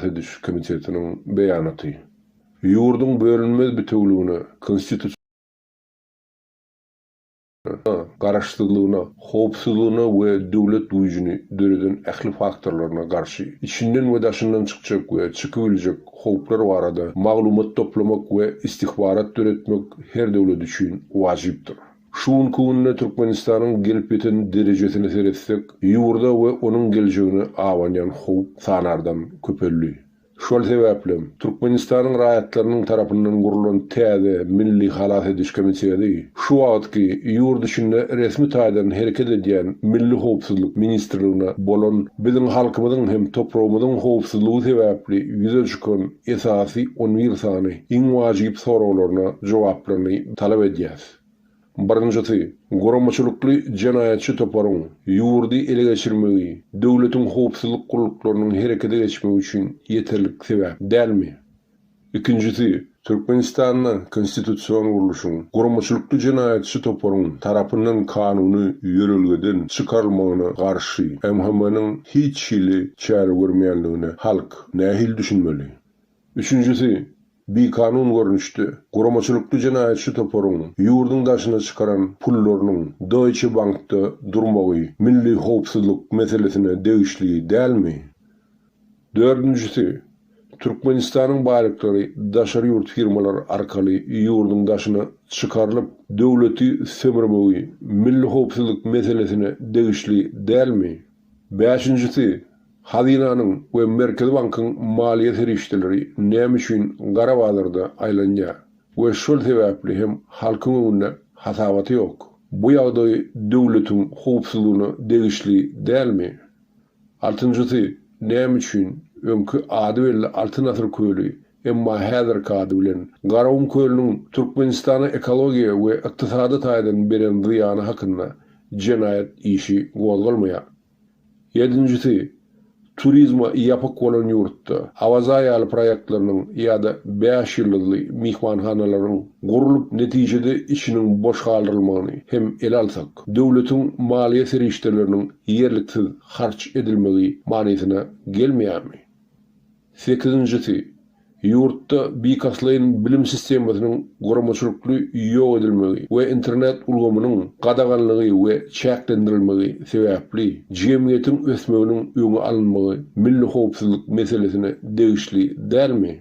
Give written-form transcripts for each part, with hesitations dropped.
Ediş komitetiniň beýanaty. Ýurduň bölünmez bitewüligine, konstitusion garaşsyzlygyna, howpsuzlygyna we döwlet güýjüni döreden ähli faktorlaryna garşy içinden we daşyndan çykjak we çykybiljek howplar barada maglumat toplamak we istihbarat döretmek her döwlet üçin wajypdyr. Şu günki günde Türkmenistanyň gelip ýeten derejesine seretsek, ýurda we onuň geljegine abanýan howp sanardan köpeldi. Şol sebäplem, Türkmenistanyň raýatlarynyň tarapyndan gurlan täze Milli halas ediş komiteti şu wagtky ýurt içinde resmi taýdan hereket edýän Milli howpsuzlyk ministrligine bolan biziň halkymyzyň hem topragymyzyň howpsuzlygy sebäpli ýüze çykan esasy on bir sany iň wajyp soraglaryna jogaplaryny talap edýäs. Birinjisi, guramaçylykly jenaýatçy toparyň ýurdy ele geçirmegi döwletiň howpsuzlyk gulluklarynyň herekete geçmegi üçin ýeterlik sebäp dälmi? Ikinjisi, Türkmenistanda konstitusion gurluşyň guramaçylykly jenaýatçy toparyň tarapyndan kanuny ýörelgeden çykarylmagyna garşy MHM-niň hiç hili çäre görmeýänligine halk nähili düşünmeli? Üçünjisi, bikanun görnüşde, guramaçylykly jenaýatçy toparyň ýurduň daşyna çykaran pullarynyň Deutsche Bankda durmagy milli howpsuzlyk meselesine degişli dälmi? Dördünjisi, Türkmenistanyň baýlyklary daşary ýurt firmalary arkaly ýurduň daşyna çykarylyp, döwleti sömürmegi milli howpsuzlyk meselesine degişli dälmi? Bäşinjisi, Hazynanyň we Merkezi bankyň maliýe serişdeleri näme üçin gara bazarda aýlanýar we şol sebäpli hem halkyň öňünde hasabaty ýok? Bu ýagdaý döwletiň howpsuzlygyna degişli dälmi? Altynjysy, näme üçin öňki ady belli Altyn asyr köli, emma häzirki ady bilen Garagum kölüniň Türkmenistana ekologiýa we ykdysady taýdan beren zyýany hakynda jenaýat işi gozgalmaýar? Ýedinjisi, turizme ýapyk bolan ýurtda Awaza ýaly proýektleriniň ýa-da bäş ýyldyzly myhmanhanalaryň gurlup netijede içiniň boş galdyrylmagyny hem ele alsak, döwletiň maliýe serişdeleriniň ýerliksiz harç edilmegi manysyna gelmeýärmi? Sekizinjisi, ýurtda bilkastlaýyn bilim sistemasynyň guramaçylykly ýok edilmegi we internet ulgamynyň gadaganlygy we çäklendirilmegi sebäpli jemgyýetiň ösmeginiň öňi alynmagy milli howpsuzlyk meselesine degişli dälmi?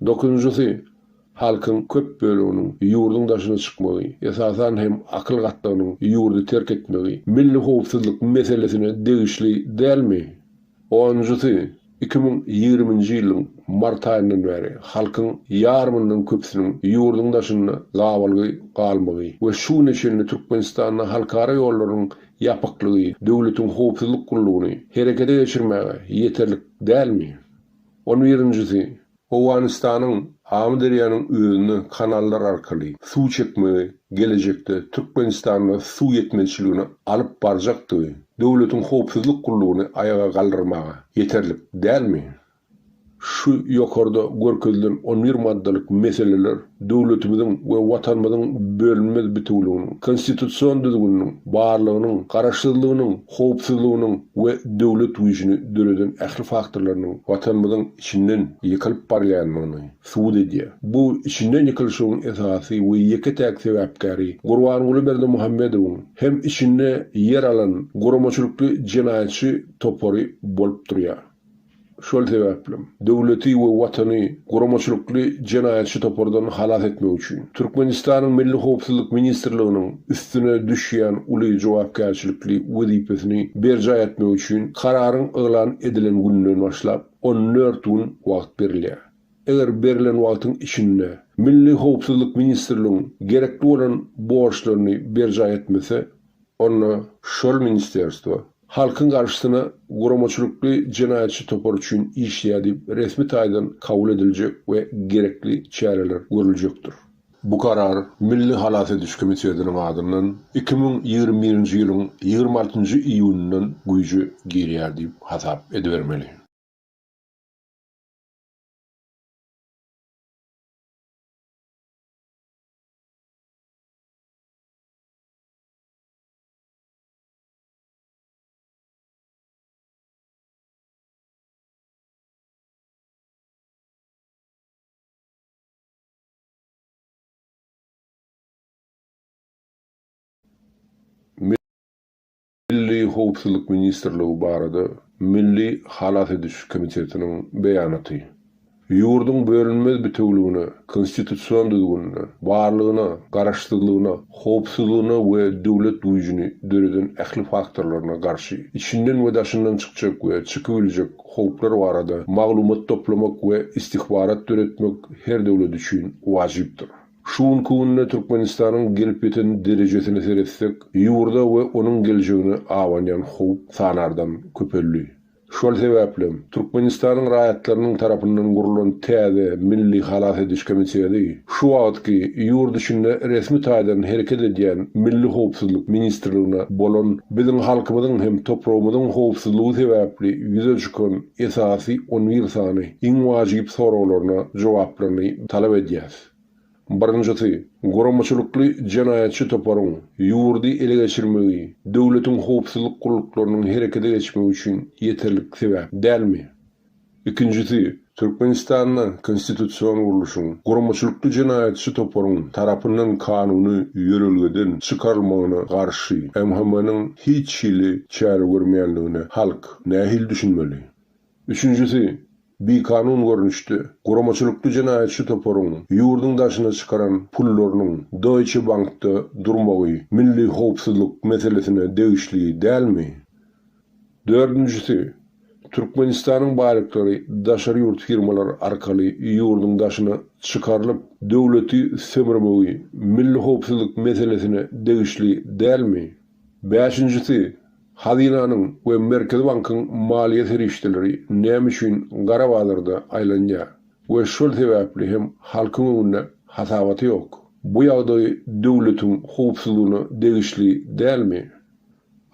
Dokuzynjysy, halkyň köp böleginiň ýurduň daşyna çykmagy, esasan hem akyl gatlagynyň ýurdy terk etmegi milli howpsuzlyk meselesine degişli dälmi? Onunjysy, 2020-nji ýylyň mart aýyndan bäri halkyň ýarymyndan köpüsiniň ýurduň daşynda gabalgy galmagy we şu güne çenli Türkmenistanda halkara ýollarynyň ýapyklygy döwletiň howpsuzlyk gullugyny herekete geçirmäge ýeterlik dälmi? On birinjisi, Owganystanyň Amyderýanyň özüne kanallar arkaly suw çekmegi gelejekde Türkmenistanda suw ýetmezçiligine alyp barjakdygy döwletiň howpsuzlyk gullugyny aýaga galdyrmaga ýeterlik dälmi? Şu ýokarda görkezilen on bir maddalyk meseleler döwletimiziň we Watanymyzyň bölünmez bitewüliginiň, konstitusion düzgüniniň, barlygynyň, garaşsyzlygynyň, howpsuzlygynyň we döwlet güýjüni döreden ähli faktorlarynyň Watanymyzyň içinden ýykylyp barýandygyny subut edýär. Bu içinden ýykylyşygyň esasy we ýeke-täk sebäpkäri Gurbanguly Berdimuhamedowyň hem içinde ýer alan guramaçylykly jenaýatçy topary bolup durýar. Şol sebäplem, döwleti we Watany guramaçylykly jenaýatçy topardan halas etmek üçin, Türkmenistanyň Milli howpsuzlyk ministrliginiň üstüne düşýän uly jogapkärçilikli wezipesini berjaý etmek üçin kararyň yglan edilen gününden başlap 14 gün wagt berilýär. Eger berlen wagtyň içinde Milli howpsuzlyk ministrligiň gerekli bolan borçlaryny berjaý etmese, onda şol ministerstwo halkyň garşysyna guramaçylykly jenaýatçy topar üçin işleýär diýip resmi taýdan kabul ediljek we gerekli çäreler görüljekdir. Bu karar Milli halas ediş komitetiniň adyndan 2021-nji ýylyň 26-njy iýunyndan güýje girýär diýip hasap edibermeli. Howpsuzlyk ministrligi barada Milli halas ediş komitetiniň beýanaty. Ýurduň bölünmez bitewüligine, konstitusion düzgünine, barlygyna, garaşsyzlygyna, howpsuzlygyna we döwlet güýjüni döreden ähli faktorlaryna garşy içinden we daşyndan çykjak we çykybiljek howplar barada maglumat toplamak we istihbarat döretmek her döwlet üçin wajypdyr. Şu günki günde Türkmenistanyň gelip ýeten derejesine seretsek, ýurda we onuň geljegine abanýan howp sanardan köpeldi. Şol sebäplem, Türkmenistanyň raýatlarynyň tarapyndan gurlan täze Milli halas ediş komiteti şu wagtky ýurt içinde resmi taýdan hereket edýän Milli howpsuzlyk ministrligine bolan biziň halkymyzyň hem topragymyzyň howpsuzlygy sebäpli ýüze çykan esasy on bir sany iň wajyp soraglaryna jogaplaryny talap edýäs. Birinjisi, guramaçylykly jenaýatçy toparyň ýurdy ele geçirmegi döwletiň howpsuzlyk gulluklarynyň herekete geçmegi üçin ýeterlik sebäp dälmi? Ikinjisi, Türkmenistanda konstitusion gurluşyň guramaçylykly jenaýatçy toparyň tarapyndan kanuny ýörelgeden çykarylmagyna garşy MHM-niň hiç hili çäre görmeýänligine halk nähili düşünmeli? Üçünjisi, bikanun görnüşde, guramaçylykly jenaýatçy toparyň ýurduň daşyna çykaran pullarynyň Deutsche Bankda durmagy milli howpsuzlyk meselesine degişli dälmi? Dördünjisi, Türkmenistanyň baýlyklary daşary ýurt firmalary arkaly ýurduň daşyna çykarylyp, döwleti sömürmegi milli howpsuzlyk meselesine degişli dälmi? Bäşinjisi, Hazynanyň we Merkezi bankyň maliýe serişdeleri näme üçin gara bazarda aýlanýar we şol sebäpli hem halkyň öňünde hasabaty ýok? Bu ýagdaý döwletiň howpsuzlygyna degişli dälmi?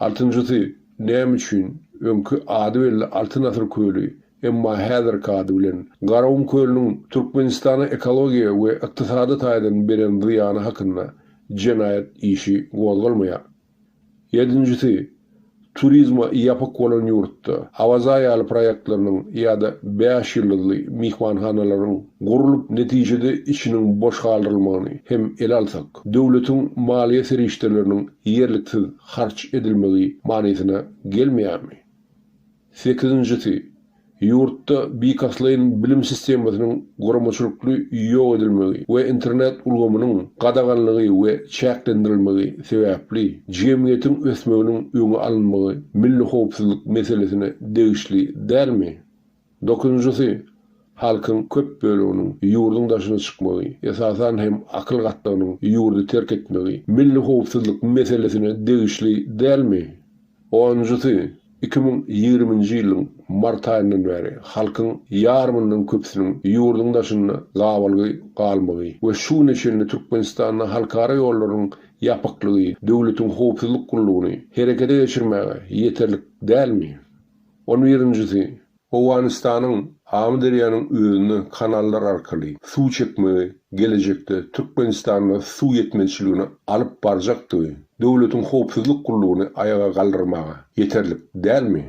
Altynjysy, näme üçin öňki ady belli Altyn asyr köli, emma häzirki ady bilen Garagum kölüniň Türkmenistana ekologiýa we ykdysady taýdan beren zyýany hakynda jenaýat işi gozgalmaýar? Ýedinjisi, turizme ýapyk bolan ýurtda Awaza ýaly proýektleriniň ýa-da bäş ýyldyzly myhmanhanalaryň gurlup, netijede içiniň boş galdyrylmagyny hem ele alsak, döwletiň maliýe serişdeleriniň ýerliksiz harç edilmegi manysyna gelmeýärmi? Sekizinjisi, ýurtda bilkastlaýyn bilim sistemasynyň guramaçylykly ýok edilmegi we internet ulgamynyň gadaganlygy we çäklendirilmegi sebäpli jemgyýetiň ösmeginiň öňi alynmagy milli howpsuzlyk meselesine degişli dälmi? Dokuzynjysy, halkyň köp böleginiň ýurduň daşyna çykmagy, esasan hem akyl gatlagynyň ýurdy terk etmegi milli howpsuzlyk meselesine degişli dälmi? Onunjysy, 2020-nji ýylyň mart aýyndan bäri halkyň ýarymyndan köpüsiniň ýurduň daşynda gabalgy galmagy we şu güne çenli Türkmenistanda halkara ýollarynyň ýapyklygy döwletiň howpsuzlyk gullugyny herekete geçirmäge ýeterlik dälmi? On birinjisi, Owganystanyň Amyderýanyň özüne kanallar arkaly suw çekmegi gelejekde Türkmenistanda suw ýetmezçiligine alyp barjakdygy döwletiň howpsuzlyk gullugyny aýaga galdyrmaga ýeterlik dälmi?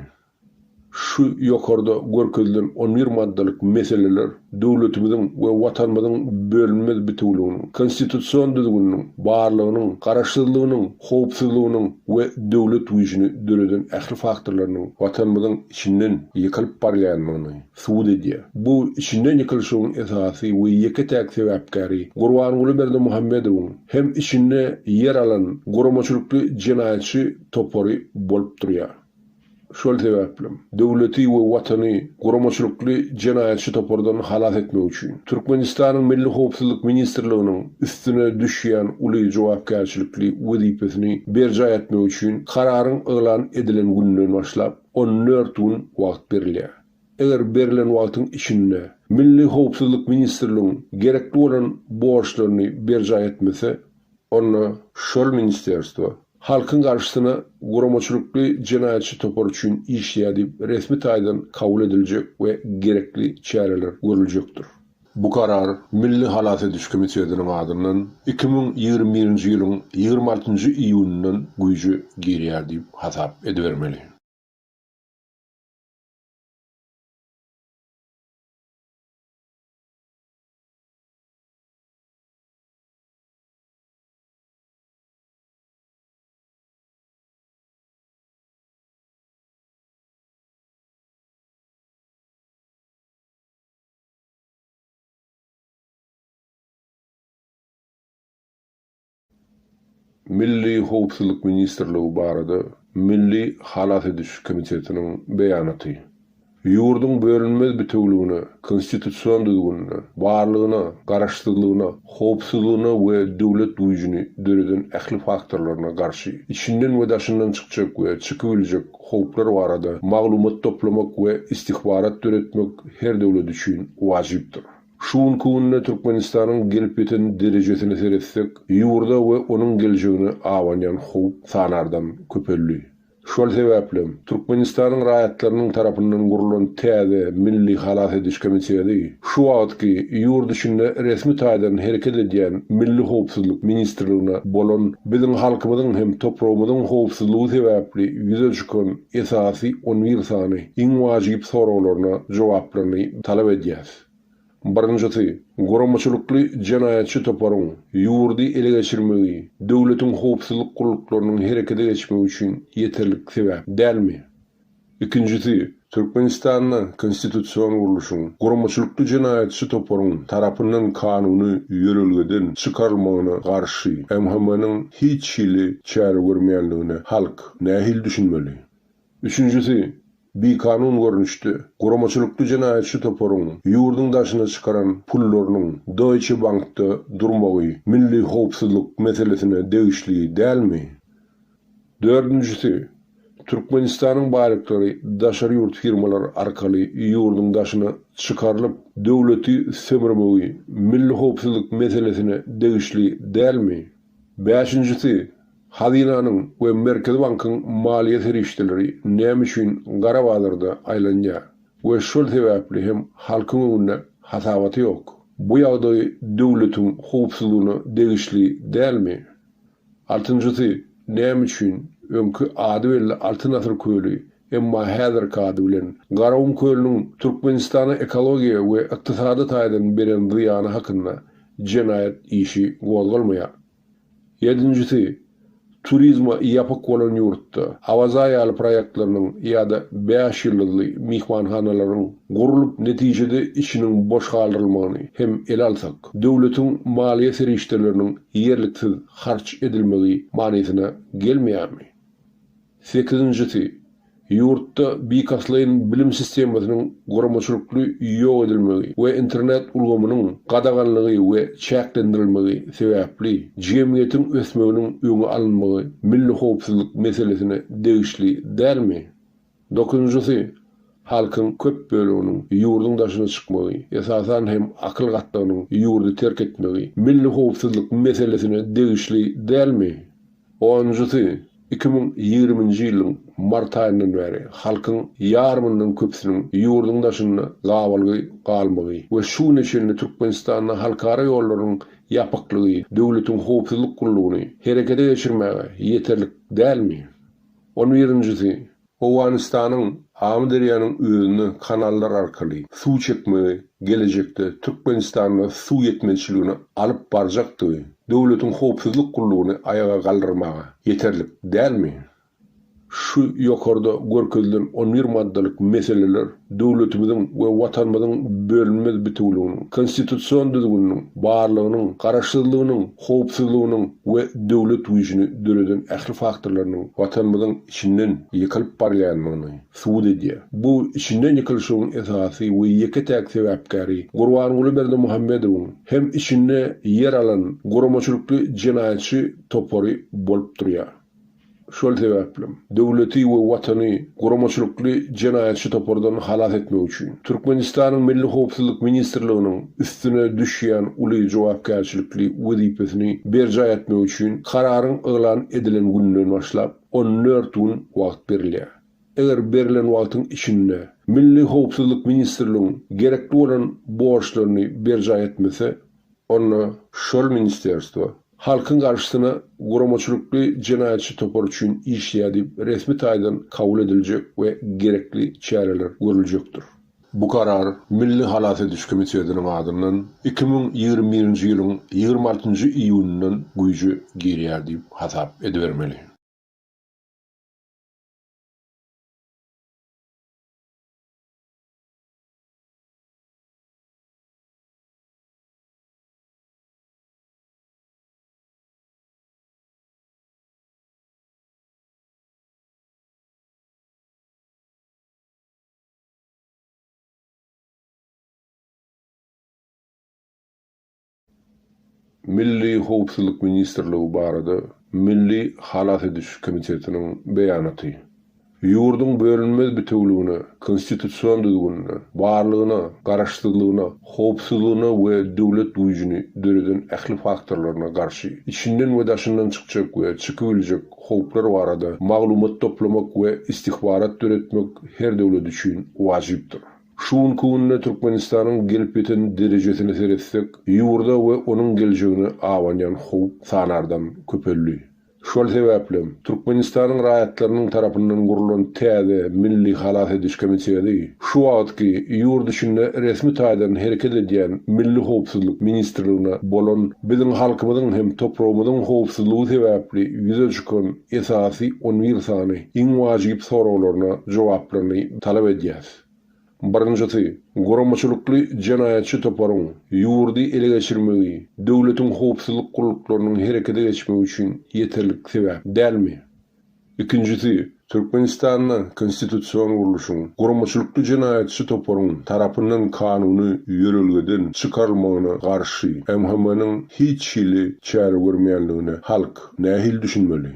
Şu ýokarda görkezilen on bir maddalyk meseleler döwletimiziň we Watanymyzyň bölünmez bitewüliginiň, konstitusion düzgüniniň, barlygynyň, garaşsyzlygynyň, howpsuzlygynyň we döwlet güýjüni döreden ähli faktorlarynyň Watanymyzyň içinden ýykylyp barýandygyny subut edýär. Bu içinden ýykylyşygyň esasy we ýeke-täk sebäpkäri Gurbanguly Berdimuhamedowyň hem içinde ýer alan guramaçylykly jenaýatçy topary bolup durýar. Şol sebäplem, döwleti we Watany guramaçylykly jenaýatçy topardan halas etmek üçin, Türkmenistanyň Milli howpsuzlyk ministrliginiň üstüne düşýän uly jogapkärçilikli wezipesini berjaý etmek üçin kararyň yglan edilen gününden başlap 14 gün wagt berilýär. Eger berlen wagtyň içinde Milli howpsuzlyk ministrligiň gerekli bolan borçlaryny berjaý etmese, onda şol ministerstwo halkyň garşysyna guramaçylykly jenaýatçy topar üçin işleýär diýip resmi taýdan kabul ediljek we gerekli çäreler görüljekdir. Bu karar Milli halas ediş komitetiniň adyndan 2021-nji ýylyň 26-njy iýunyndan güýje girýär diýip hasap edibermeli. Milli howpsuzlyk ministrligi barada Milli halas ediş komitetiniň beýanaty. Ýurduň bölünmez bitewüligine, konstitusion düzgünine, barlygyna, garaşsyzlygyna, howpsuzlygyna we döwlet güýjüni döreden ähli faktorlaryna garşy içinden we daşyndan çykjak we çykybiljek howplar barada maglumat toplamak we istihbarat döretmek her döwlet üçin wajypdyr. Şu günki günde Türkmenistanyň gelip ýeten derejesine seretsek, ýurda we onuň geljegine abanýan howp sanardan köpeldi. Şol sebäplem, Türkmenistanyň raýatlarynyň tarapyndan gurlan täze Milli halas ediş komiteti şu wagtky ýurt içinde resmi taýdan hereket edýän Milli howpsuzlyk ministrligine bolan biziň halkymyzyň hem topragymyzyň howpsuzlygy sebäpli ýüze çykan esasy on bir sany iň wajyp soraglaryna jogaplaryny talap edýäs. Birinjisi, guramaçylykly jenaýatçy toparyň ýurdy ele geçirmegi döwletiň howpsuzlyk gulluklarynyň herekete geçmegi üçin ýeterlik sebäp dälmi? Ikinjisi, Türkmenistanda konstitusion gurluşyň guramaçylykly jenaýatçy toparyň tarapyndan kanuny ýörelgeden çykarylmagyna garşy MHM-niň hiç hili çäre görmeýänligine halk nähili düşünmeli? Üçünjisi, bikanun görnüşde, guramaçylykly jenaýatçy toparyň ýurduň daşyna çykaran pullarynyň Deutsche Bankda durmagy milli howpsuzlyk meselesine degişli dälmi? Dördünjisi, Türkmenistanyň baýlyklary daşary ýurt firmalary arkaly ýurduň daşyna çykarylyp, döwleti sömürmegi milli howpsuzlyk meselesine degişli dälmi? Bäşinjisi, Hazynanyň we Merkezi bankyň maliýe serişdeleri näme üçin gara bazarda aýlanýar we şol sebäpli hem halkyň öňünde hasabaty ýok? Bu ýagdaý döwletiň howpsuzlygyna degişli dälmi? Altynjysy, näme üçin öňki ady belli Altyn asyr köli, emma häzirki ady bilen Garagum kölüniň Türkmenistana ekologiýa we ykdysady taýdan beren zyýany hakynda jenaýat işi gozgalmaýar? Ýedinjisi, turizme ýapyk bolan ýurtda Awaza ýaly proýektleriniň ýa-da bäş ýyldyzly myhmanhanalaryň gurlup netijede içiniň boş galdyrylmagyny hem ele alsak, döwletiň maliýe serişdeleriniň ýerliksiz harç edilmegi manysyna gelmeýärmi? Sekizinjisi, ýurtda bilkastlaýyn bilim sistemasynyň guramaçylykly ýok edilmegi we internet ulgamynyň gadaganlygy we çäklendirilmegi sebäpli jemgyýetiň ösmeginiň öňi alynmagy milli howpsuzlyk meselesine degişli dälmi? Dokuzynjysy, halkyň köp böleginiň ýurduň daşyna çykmagy, esasan hem akyl gatlagynyň ýurdy terk etmegi milli howpsuzlyk meselesine degişli dälmi? Onunjysy, 2020-nji ýylyň mart aýyndan bäri halkyň ýarymyndan köpüsiniň ýurduň daşynda gabalgy galmagy we şu güne çenli Türkmenistanda halkara ýollarynyň ýapyklygy döwletiň howpsuzlyk gullugyny herekete geçirmäge ýeterlik dälmi? On birinjisi, Owganystanyň Amyderýanyň özüne kanallar arkaly suw çekmegi gelejekde Türkmenistanda suw ýetmezçiligine alyp barjakdygy döwletiň howpsuzlyk gullugyny aýaga galdyrmaga ýeterlik dälmi? Şu ýokarda görkezilen on bir maddalyk meseleler döwletimiziň we Watanymyzyň bölünmez bitewüliginiň, konstitusion düzgüniniň, barlygynyň, garaşsyzlygynyň, howpsuzlygynyň we döwlet güýjüni döreden ähli faktorlarynyň Watanymyzyň içinden ýykylyp barýandygyny subut edýär. Bu içinden ýykylyşygyň esasy we ýeke-täk sebäpkäri Gurbanguly Berdimuhamedowyň hem içinde ýer alan guramaçylykly jenaýatçy topary bolup durýar. Şol sebäplem, döwleti we Watany guramaçylykly jenaýatçy topardan halas etmek üçin, Türkmenistanyň Milli howpsuzlyk ministrliginiň üstüne düşýän uly jogapkärçilikli wezipesini berjaý etmek üçin kararyň yglan edilen gününden başlap 14 gün wagt berilýär. Eger berlen wagtyň içinde Milli howpsuzlyk ministrligiň gerekli bolan borçlaryny berjaý etmese, Onda şol ministerstwo halkyň garşysyna guramaçylykly jenaýatçy topar üçin işleýär diýip resmi taýdan kabul ediljek we gerekli çäreler görüljekdir. Bu karar Milli halas ediş komitetiniň adyndan 2021-nji ýylyň 26-njy iýunyndan güýje girýär diýip hasap edibermeli. Milli howpsuzlyk ministrligi barada Milli halas ediş komitetiniň beýanaty. Ýurduň bölünmez bitewüligine, konstitusion düzgünine, barlygyna, garaşsyzlygyna, howpsuzlygyna we döwlet güýjüni döreden ähli faktorlaryna garşy içinden we daşyndan çykjak we çykybiljek howplar barada maglumat toplamak we istihbarat döretmek her döwlet üçin wajypdyr. Şu günki günde Türkmenistanyň gelip ýeten derejesine seretsek, ýurda we onuň geljegine abanýan howp sanardan köpeldi. Şol sebäplem, Türkmenistanyň raýatlarynyň tarapyndan gurlan täze Milli halas ediş komiteti şu wagtky ýurt içinde resmi taýdan hereket edýän Milli howpsuzlyk ministrligine bolan biziň halkymyzyň hem topragymyzyň howpsuzlygy sebäpli ýüze çykan esasy on bir sany iň wajyp soraglaryna jogaplaryny talap edýäs. Birinjisi, guramaçylykly jenaýatçy toparyň ýurdy ele geçirmegi döwletiň howpsuzlyk gulluklarynyň herekete geçmegi üçin ýeterlik sebäp dälmi? Ikinjisi, Türkmenistanda konstitusion gurluşyň guramaçylykly jenaýatçy toparyň tarapyndan kanuny ýörelgeden çykarylmagyna garşy MHM-niň hiç hili çäre görmeýänligine halk nähili düşünmeli?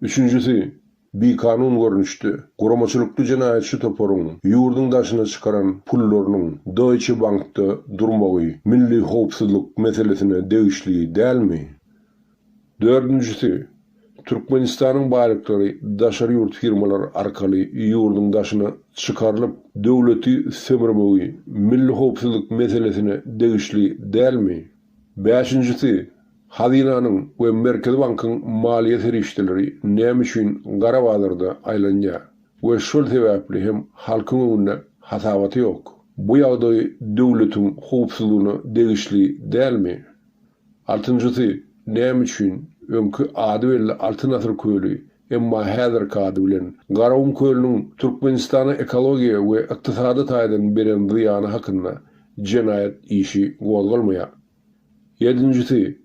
Üçünjisi, bikanun görnüşde, guramaçylykly jenaýatçy toparyň ýurduň daşyna çykaran pullarynyň Deutsche Bankda durmagy milli howpsuzlyk meselesine degişli dälmi? Dördünjisi, Türkmenistanyň baýlyklary daşary ýurt firmalary arkaly ýurduň daşyna çykarylyp, döwleti sömürmegi milli howpsuzlyk meselesine degişli dälmi? Bäşinjisi, Hazynanyň we Merkezi bankyň maliýe serişdeleri näme üçin gara bazarda aýlanýar we şol sebäpli hem halkyň öňünde hasabaty ýok? Bu ýagdaý döwletiň howpsuzlygyna degişli dälmi? Altynjysy, näme üçin öňki ady belli Altyn asyr köli, emma häzirki ady bilen Garagum kölüniň Türkmenistana ekologiýa we ykdysady taýdan beren zyýany hakynda jenaýat işi gozgalmaýar? Ýedinjisi,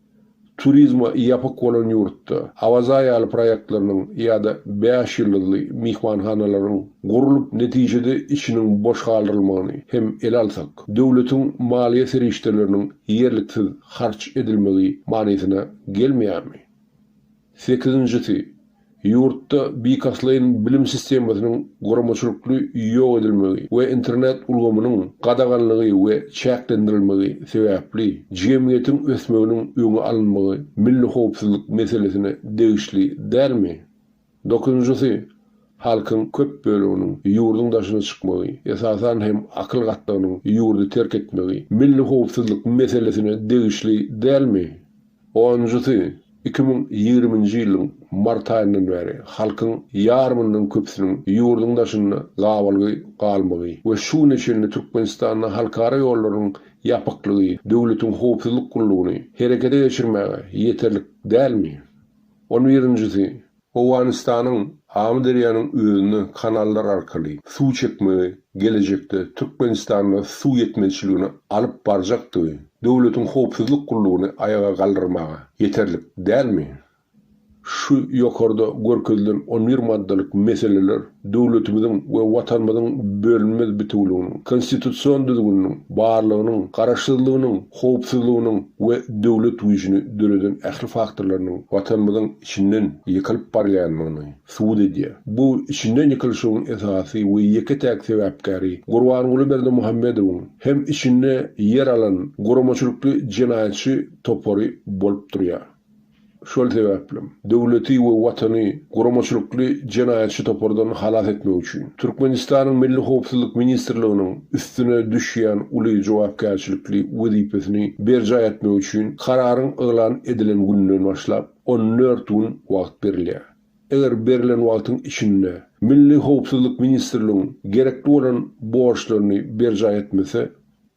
turizme ýapyk bolan ýurtda Awaza ýaly proýektleriniň ýa-da bäş ýyldyzly myhmanhanalaryň gurlup netijede içiniň boş galdyrylmagyny hem ele alsak, döwletiň maliýe serişdeleriniň ýerliksiz harç edilmegi manysyna gelmeýärmi? Sekizinjisi, ýurtda bilkastlaýyn bilim sistemasynyň guramaçylykly ýok edilmegi we internet ulgamynyň gadaganlygy we çäklendirilmegi sebäpli jemgyýetiň ösmeginiň öňi alynmagy milli howpsuzlyk meselesine degişli dälmi? Dokuzynjysy, halkyň köp böleginiň ýurduň daşyna çykmagy, esasan hem akyl gatlagynyň ýurdy terk etmegi milli howpsuzlyk meselesine degişli dälmi? Onunjysy, 2020-nji ýylyň mart aýyndan bäri halkyň ýarymyndan köpüsiniň ýurduň daşynda gabalgy galmagy we şu güne çenli Türkmenistanda halkara ýollarynyň ýapyklygy döwletiň howpsuzlyk gullugyny herekete geçirmäge ýeterlik dälmi? On birinjisi, Owganystanyň Amyderýanyň özüne kanallar arkaly suw çekmegi gelejekde Türkmenistanda suw ýetmezçiligine alyp barjakdygy döwletiň howpsuzlyk gullugyny aýaga galdyrmaga ýeterlik dälmi? Şu ýokarda görkezilen on bir maddalyk meseleler döwletimiziň we Watanymyzyň bölünmez bitewüliginiň, konstitusion düzgüniniň, barlygynyň, garaşsyzlygynyň, howpsuzlygynyň we döwlet güýjüni döreden ähli faktorlarynyň Watanymyzyň içinden ýykylyp barýandygyny subut edýär. Bu içinden ýykylyşygyň esasy we ýeke-täk sebäpkäri Gurbanguly Berdimuhamedowyň hem içinde ýer alan guramaçylykly jenaýatçy topary bolup durýar. Şol sebäplem, döwleti we Watany guramaçylykly jenaýatçy topardan halas etmek üçin, Türkmenistanyň Milli howpsuzlyk ministrliginiň üstüne düşýän uly jogapkärçilikli wezipesini berjaý etmek üçin kararyň yglan edilen gününden başlap 14 gün wagt berilýär. Eger berlen wagtyň içinde Milli howpsuzlyk ministrligiň gerekli bolan borçlaryny berjaý etmese,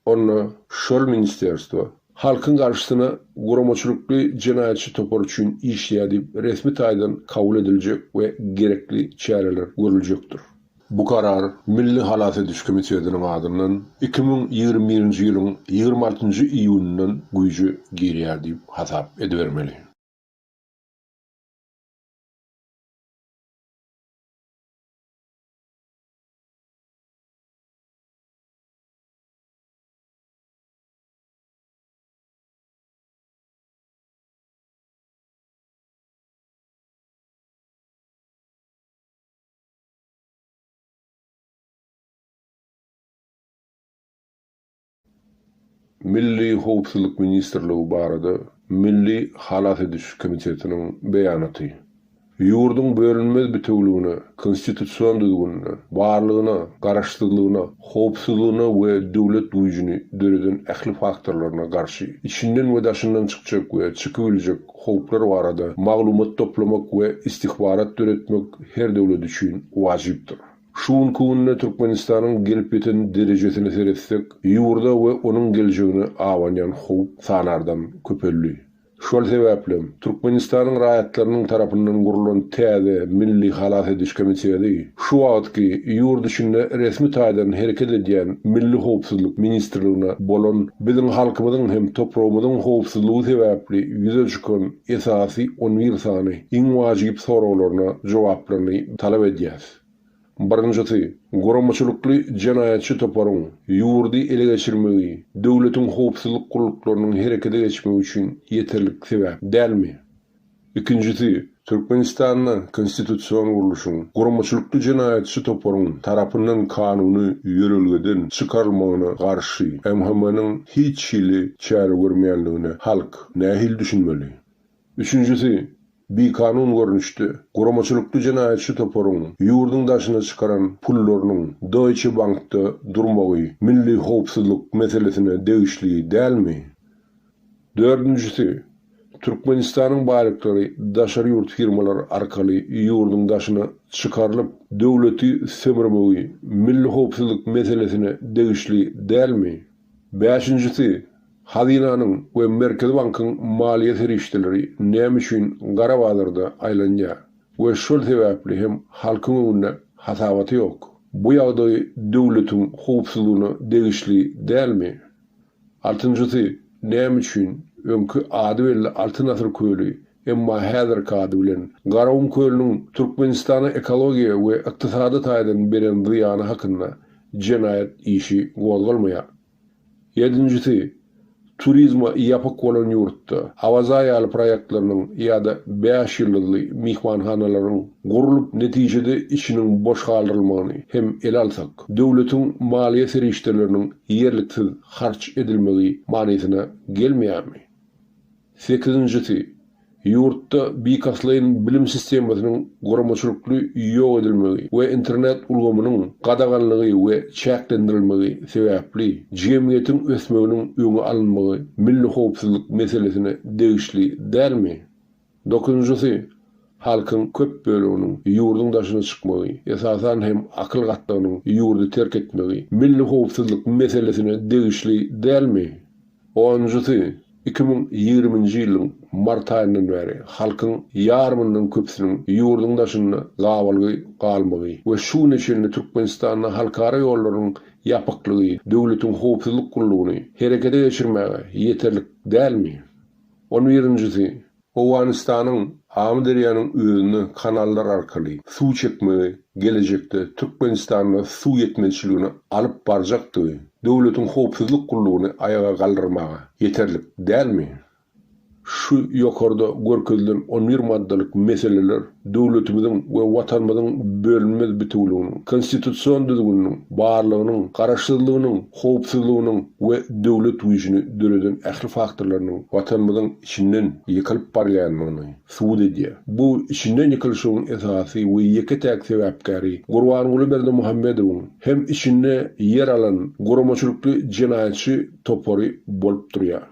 Onda şol ministerstwo halkyň garşysyna guramaçylykly jenaýatçy topar üçin işleýär diýip resmi taýdan kabul ediljek we gerekli çäreler görüljekdir. Bu karar Milli halas ediş komitetiniň adyndan 2021-nji ýylyň 26-njy iýunyndan güýje girýär diýip hasap edibermeli. Milli howpsuzlyk ministrligi barada Milli halas ediş komitetiniň beýanaty. Ýurduň bölünmez bitewüligine, konstitusion düzgünine, barlygyna, garaşsyzlygyna, howpsuzlygyna we döwlet güýjüni döreden ähli faktorlaryna garşy içinden we daşyndan çykjak we çykybiljek howplar barada maglumat toplamak we istihbarat döretmek her döwlet üçin wajypdyr. Şu günki günde Türkmenistanyň gelip ýeten derejesine seretsek, ýurda we onuň geljegine abanýan howp sanardan köpeldi. Şol sebäplem, Türkmenistanyň raýatlarynyň tarapyndan gurlan täze Milli halas ediş komiteti şu wagtky ýurt içinde resmi taýdan hereket edýän Milli howpsuzlyk ministrligine bolan biziň halkymyzyň hem topragymyzyň howpsuzlygy sebäpli ýüze çykan esasy on bir sany iň wajyp soraglaryna jogaplaryny talap edýäs. Birinjisi, guramaçylykly jenaýatçy toparyň ýurdy ele geçirmegi döwletiň howpsuzlyk gulluklarynyň herekete geçmegi üçin ýeterlik sebäp dälmi? Ikinjisi, Türkmenistanda konstitusion gurluşyň guramaçylykly jenaýatçy toparyň tarapyndan kanuny ýörelgeden çykarylmagyna garşy MHM-niň hiç hili çäre görmeýänligine halk nähili düşünmeli? Üçünjisi, bikanun görnüşde, guramaçylykly jenaýatçy toparyň ýurduň daşyna çykaran pullarynyň Deutsche Bankda durmagy milli howpsuzlyk meselesine degişli dälmi? Dördünjisi, Türkmenistanyň baýlyklary daşary ýurt firmalary arkaly ýurduň daşyna çykarylyp, döwleti sömürmegi milli howpsuzlyk meselesine degişli dälmi? Bäşinjisi, Hazynanyň we Merkezi bankyň maliýe serişdeleri näme üçin gara bazarda aýlanýar we şol sebäpli hem halkyň öňünde hasabaty ýok? Bu ýagdaý döwletiň howpsuzlygyna degişli dälmi? Altynjysy, näme üçin öňki ady belli Altyn asyr köli, emma häzirki ady bilen Garagum kölüniň Türkmenistana ekologiýa we ykdysady taýdan beren zyýany hakynda jenaýat işi gozgalmaýar? Ýedinjisi, turizme ýapyk bolan ýurtda Awaza ýaly proýektleriniň ýa-da bäş ýyldyzly myhmanhanalaryň gurlup netijede içiniň boş galdyrylmagyny hem ele alsak, döwletiň maliýe serişdeleriniň ýerliksiz harç edilmegi manysyna gelmeýärmi? Sekizinjisi, ýurtda bilkastlaýyn bilim sistemasynyň guramaçylykly ýok edilmegi we internet ulgamynyň gadaganlygy we çäklendirilmegi sebäpli jemgyýetiň ösmeginiň öňi alynmagy milli howpsuzlyk meselesine degişli dälmi? Dokuzynjysy, halkyň köp böleginiň ýurduň daşyna çykmagy, esasan hem akyl gatlagynyň ýurdy terk etmegi milli howpsuzlyk meselesine degişli dälmi? Onunjysy, 2020-nji ýylyň mart aýyndan bäri halkyň ýarymyndan köpüsiniň ýurduň daşynda gabalgy galmagy we şu güne çenli Türkmenistanda halkara ýollarynyň ýapyklygy döwletiň howpsuzlyk gullugyny herekete geçirmäge ýeterlik dälmi? On birinjisi, Owganystanyň Amyderýanyň özüne kanallar arkaly suw çekmegi gelejekde Türkmenistanda suw ýetmezçiligine alyp barjakdygy döwletiň howpsuzlyk gullugyny aýaga galdyrmaga ýeterlik dälmi? Şu ýokarda görkezilen on bir maddalyk meseleler döwletimiziň we Watanymyzyň bölünmez bitewüliginiň, konstitusion düzgüniniň, barlygynyň, garaşsyzlygynyň, howpsuzlygynyň we döwlet güýjüni döreden ähli faktorlarynyň Watanymyzyň içinden ýykylyp barýandygyny subut edýär. Bu içinden ýykylyşygyň esasy we ýeke-täk sebäpkäri Gurbanguly Berdimuhamedowyň hem içinde ýer alan guramaçylykly jenaýatçy topary bolup durýar.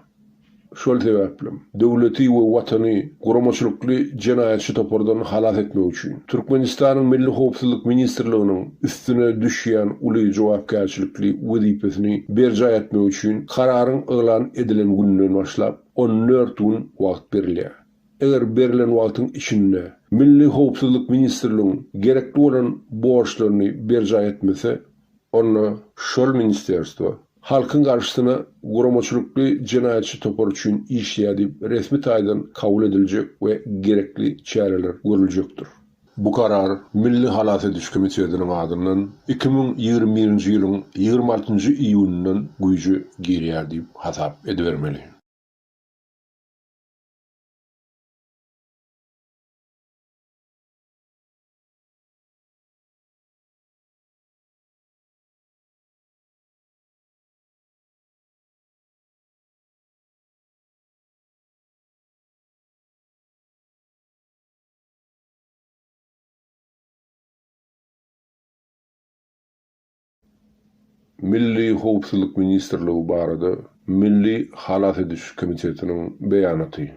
Şol sebäplem, döwleti we Watany guramaçylykly jenaýatçy topardan halas etmek üçin, Türkmenistanyň Milli howpsuzlyk ministrliginiň üstüne düşýän uly jogapkärçilikli wezipesini berjaý etmek üçin kararyň yglan edilen gününden başlap 14 gün wagt berilýär. Eger berlen wagtyň içinde Milli howpsuzlyk ministrligiň gerekli bolan borçlaryny berjaý etmese, onda şol ministerstwo halkyň garşysyna guramaçylykly jenaýatçy topar üçin işleýär diýip resmi taýdan kabul ediljek we gerekli çäreler görüljekdir. Bu karar Milli halas ediş komitetiniň adyndan 2021-nji ýylyň 26-njy iýunyndan güýje girýär diýip hasap edibermeli. Milli howpsuzlyk ministrligi barada Milli halas ediş komitetiniň beýanaty.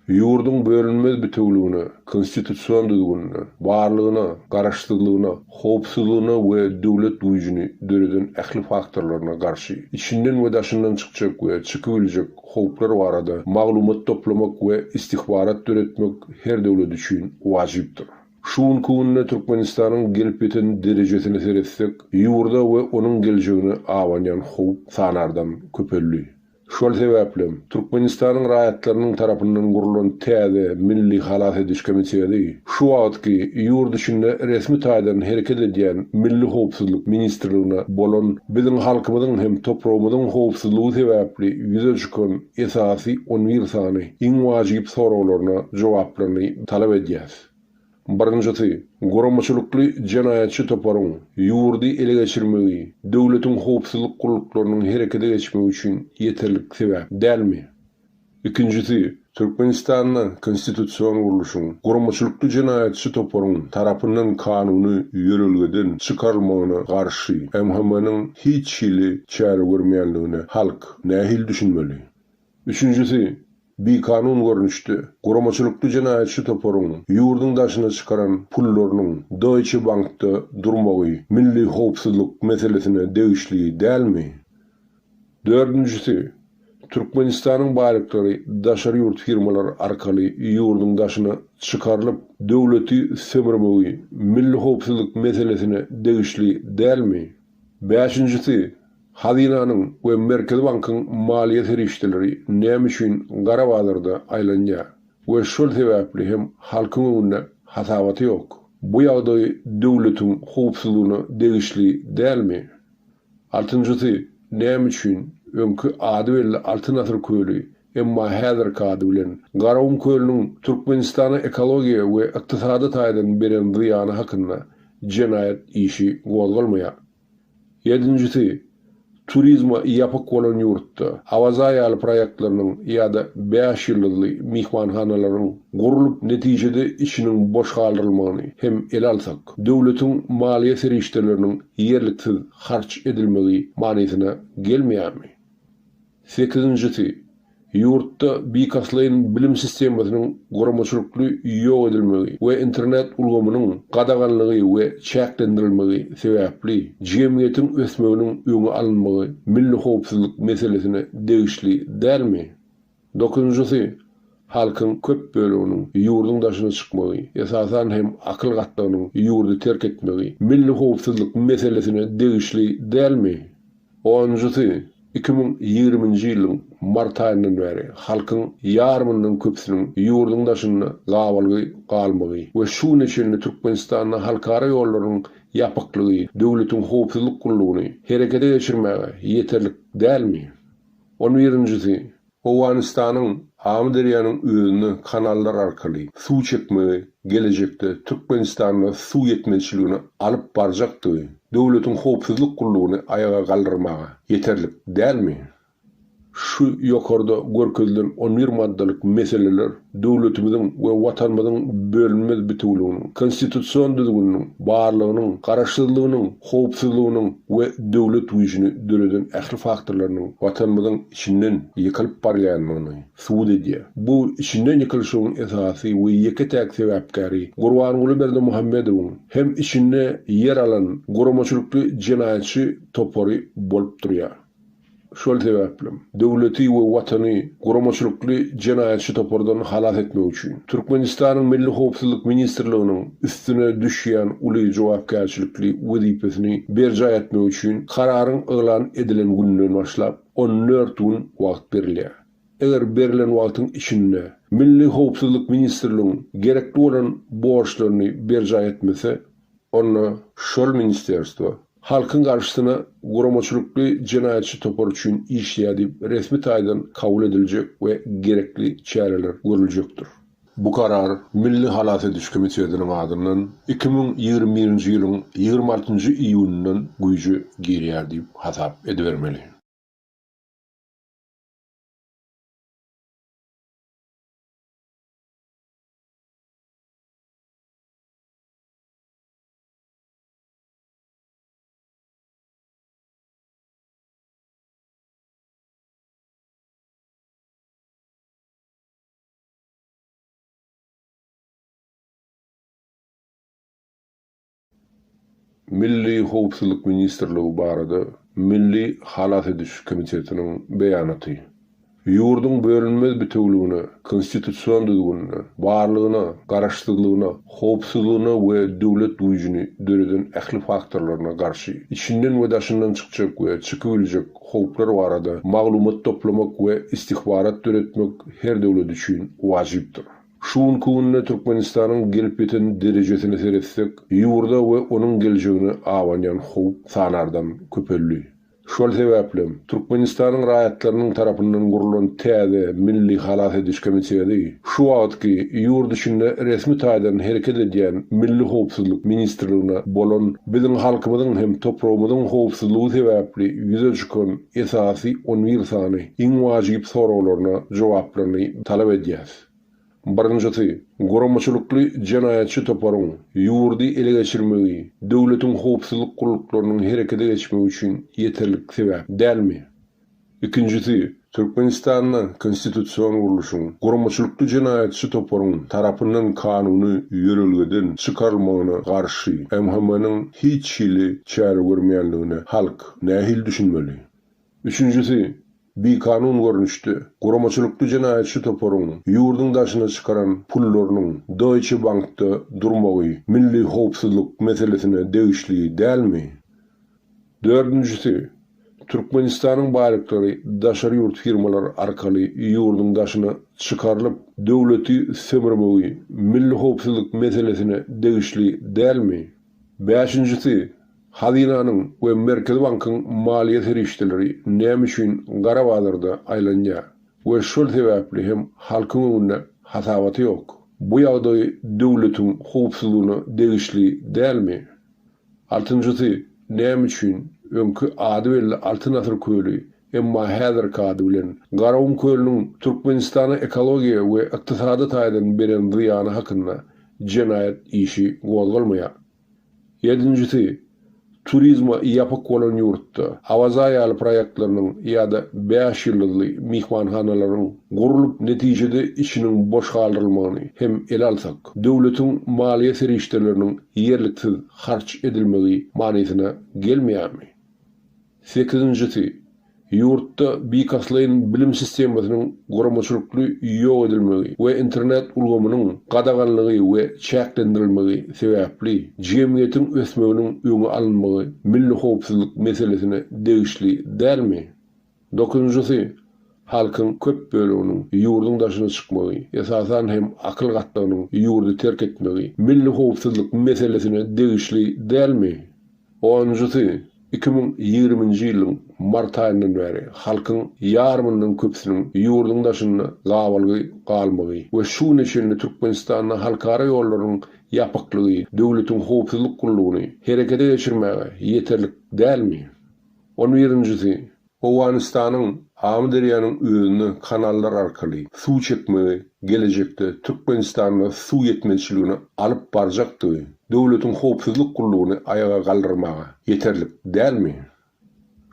Ýurduň bölünmez bitewüligine, konstitusion düzgünine, barlygyna, garaşsyzlygyna, howpsuzlygyna we döwlet güýjüni döreden ähli faktorlaryna garşy içinden we daşyndan çykjak we çykybiljek howplar barada maglumat toplamak we istihbarat döretmek her döwlet üçin wajypdyr. Şu günki günde Türkmenistanyň gelip ýeten derejesine seretsek, ýurda we onuň geljegine abanýan howp sanardan köpeldi. Şol sebäplem, Türkmenistanyň raýatlarynyň tarapyndan gurlan täze Milli halas ediş komiteti şu wagtky ýurt içinde resmi taýdan hereket edýän Milli howpsuzlyk ministrligine bolan biziň halkymyzyň hem topragymyzyň howpsuzlygy sebäpli ýüze çykan esasy on bir sany iň wajyp soraglaryna jogaplaryny talap edýäs. Birinjisi, guramaçylykly jenaýatçy toparyň ýurdy ele geçirmegi döwletiň howpsuzlyk gulluklarynyň herekete geçmegi üçin ýeterlik sebäp dälmi? Ikinjisi, Türkmenistanda konstitusion gurluşyň guramaçylykly jenaýatçy toparyň tarapyndan kanuny ýörelgeden çykarylmagyna garşy MHM-niň hiç hili çäre görmeýänligine halk nähili düşünmeli? Üçünjisi, bikanun görnüşde, guramaçylykly jenaýatçy toparyň ýurduň daşyna çykaran pullarynyň Deutsche Bankda durmagy milli howpsuzlyk meselesine degişli dälmi? Dördünjisi, Türkmenistanyň baýlyklary daşary ýurt firmalary arkaly ýurduň daşyna çykarylyp, döwleti sömürmegi milli howpsuzlyk meselesine degişli dälmi? Bäşinjisi, Hazynanyň we Merkezi bankyň maliýe serişdeleri näme üçin gara bazarda aýlanýar we şol sebäpli hem halkyň öňünde hasabaty ýok? Bu ýagdaý döwletiň howpsuzlygyna degişli dälmi? Altynjysy, näme üçin öňki ady belli Altyn asyr köli, emma häzirki ady bilen Garagum kölüniň Türkmenistana ekologiýa we ykdysady taýdan beren zyýany hakynda jenaýat işi gozgalmaýar? Ýedinjisi, turizme ýapyk bolan ýurtda Awaza ýaly proýektleriniň ýa-da bäş ýyldyzly myhmanhanalaryň gurlup netijede içiniň boş galdyrylmagyny hem ele alsak, döwletiň maliýe serişdeleriniň ýerliksiz harç edilmegi manysyna gelmeýärmi? Sekizinjisi, ýurtda bilkastlaýyn bilim sistemasynyň guramaçylykly ýok edilmegi we internet ulgamynyň gadaganlygy we çäklendirilmegi sebäpli jemgyýetiň ösmeginiň öňi alynmagy milli howpsuzlyk meselesine degişli dälmi? Dokuzynjysy, halkyň köp böleginiň ýurduň daşyna çykmagy, esasan hem akyl gatlagynyň ýurdy terk etmegi milli howpsuzlyk meselesine degişli dälmi? Onunjysy, 2020-nji ýylyň mart aýyndan bäri halkyň ýarymyndan köpüsiniň ýurduň daşynda gabalgy galmagy we şu güne çenli Türkmenistanda halkara ýollarynyň ýapyklygy döwletiň howpsuzlyk gullugyny herekete geçirmäge ýeterlik dälmi? On birinjisi, Owganystanyň Amyderýanyň özüne kanallar arkaly suw çekmegi gelejekde Türkmenistanda suw ýetmezçiligine alyp barjakdygy döwletiň howpsuzlyk gullugyny aýaga galdyrmaga ýeterlik dälmi? Şu ýokarda görkezilen on bir maddalyk meseleler döwletimiziň we Watanymyzyň bölünmez bitewüliginiň, konstitusion düzgüniniň, barlygynyň, garaşsyzlygynyň, howpsuzlygynyň we döwlet güýjüni döreden ähli faktorlarynyň Watanymyzyň içinden ýykylyp barýandygyny subut edýär. Bu içinden ýykylyşygyň esasy we ýeke-täk sebäpkäri Gurbanguly Berdimuhamedowyň hem içinde ýer alan guramaçylykly jenaýatçy topary bolup durýar. Şol sebäplem, döwleti we Watany guramaçylykly jenaýatçy topardan halas etmek üçin, Türkmenistanyň Milli howpsuzlyk ministrliginiň üstüne düşýän uly jogapkärçilikli wezipesini berjaý etmek üçin kararyň yglan edilen gününden başlap 14 gün wagt berilýär. Eger berlen wagtyň içinde Milli howpsuzlyk ministrligiň gerekli bolan borçlaryny berjaý etmese, onda şol ministerstwo halkyň garşysyna guramaçylykly jenaýatçy topar üçin işleýär diýip resmi taýdan kabul ediljek we gerekli çäreler görüljekdir. Bu karar Milli halas ediş komitetiniň adyndan 2021-nji ýylyň 26-njy iýunyndan güýje girýär diýip hasap edibermeli. Milli howpsuzlyk ministrligi barada Milli halas ediş komitetiniň beýanaty. Ýurduň bölünmez bitewüligine, konstitusion düzgünine, barlygyna, garaşsyzlygyna, howpsuzlygyna we döwlet güýjüni döreden ähli faktorlaryna garşy içinden we daşyndan çykjak we çykybiljek howplar barada maglumat toplamak we istihbarat döretmek her döwlet üçin wajypdyr. Şu günki günde Türkmenistanyň gelip ýeten derejesine seretsek, ýurda we onuň geljegine abanýan howp sanardan köpeldi. Şol sebäplem, Türkmenistanyň raýatlarynyň tarapyndan gurlan täze Milli halas ediş komiteti şu wagtky ýurt içinde resmi taýdan hereket edýän Milli howpsuzlyk ministrligine bolan biziň halkymyzyň hem topragymyzyň howpsuzlygy sebäpli ýüze çykan esasy on bir sany iň wajyp soraglaryna jogaplaryny talap edýäs. Birinjisi, guramaçylykly jenaýatçy toparyň ýurdy ele geçirmegi döwletiň howpsuzlyk gulluklarynyň herekete geçmegi üçin ýeterlik sebäp dälmi? Ikinjisi, Türkmenistanda konstitusion gurluşyň guramaçylykly jenaýatçy toparyň tarapyndan kanuny ýörelgeden çykarylmagyna garşy MHM-niň hiç hili çäre görmeýänligine halk nähili düşünmeli? Üçünjisi, bikanun görnüşde, guramaçylykly jenaýatçy toparyň ýurduň daşyna çykaran pullarynyň Deutsche Bankda durmagy milli howpsuzlyk meselesine degişli dälmi? Dördünjisi, Türkmenistanyň baýlyklary daşary ýurt firmalary arkaly ýurduň daşyna çykarylyp, döwleti sömürmegi milli howpsuzlyk meselesine degişli dälmi? Bäşinjisi, Hazynanyň we Merkezi bankyň maliýe serişdeleri näme üçin gara bazarda aýlanýar we şol sebäpli hem halkyň öňünde hasabaty ýok? Bu ýagdaý döwletiň howpsuzlygyna degişli dälmi? Altynjysy, näme üçin öňki ady belli Altyn asyr köli, emma häzirki ady bilen Garagum kölüniň Türkmenistana ekologiýa we ykdysady taýdan beren zyýany hakynda jenaýat işi gozgalmaýar? Ýedinjisi, turizme ýapyk bolan ýurtda Awaza ýaly proýektleriniň ýa-da bäş ýyldyzly myhmanhanalaryň gurlup, netijede içiniň boş galdyrylmagyny hem ele alsak, döwletiň maliýe serişdeleriniň ýerliksiz harç edilmegi manysyna gelmeýärmi? Sekizinjisi, ýurtda bilkastlaýyn bilim sistemasynyň guramaçylykly ýok edilmegi we internet ulgamynyň gadaganlygy we çäklendirilmegi sebäpli jemgyýetiň ösmeginiň öňi alynmagy milli howpsuzlyk meselesine degişli dälmi? Dokuzynjysy, halkyň köp böleginiň ýurduň daşyna çykmagy, esasan hem akyl gatlagynyň ýurdy terk etmegi milli howpsuzlyk meselesine degişli dälmi? Onunjysy, 2020-nji ýylyň mart aýyndan bäri halkyň ýarymyndan köpüsiniň ýurduň daşynda gabalgy galmagy we şu güne çenli Türkmenistanda halkara ýollarynyň ýapyklygy döwletiň howpsuzlyk gullugyny herekete geçirmäge ýeterlik dälmi? On birinjisi, Owganystanyň Amyderýanyň özüne kanallar arkaly suw çekmegi gelejekde Türkmenistanda suw ýetmezçiligine alyp barjakdygy döwletiň howpsuzlyk gullugyny aýaga galdyrmaga ýeterlik dälmi?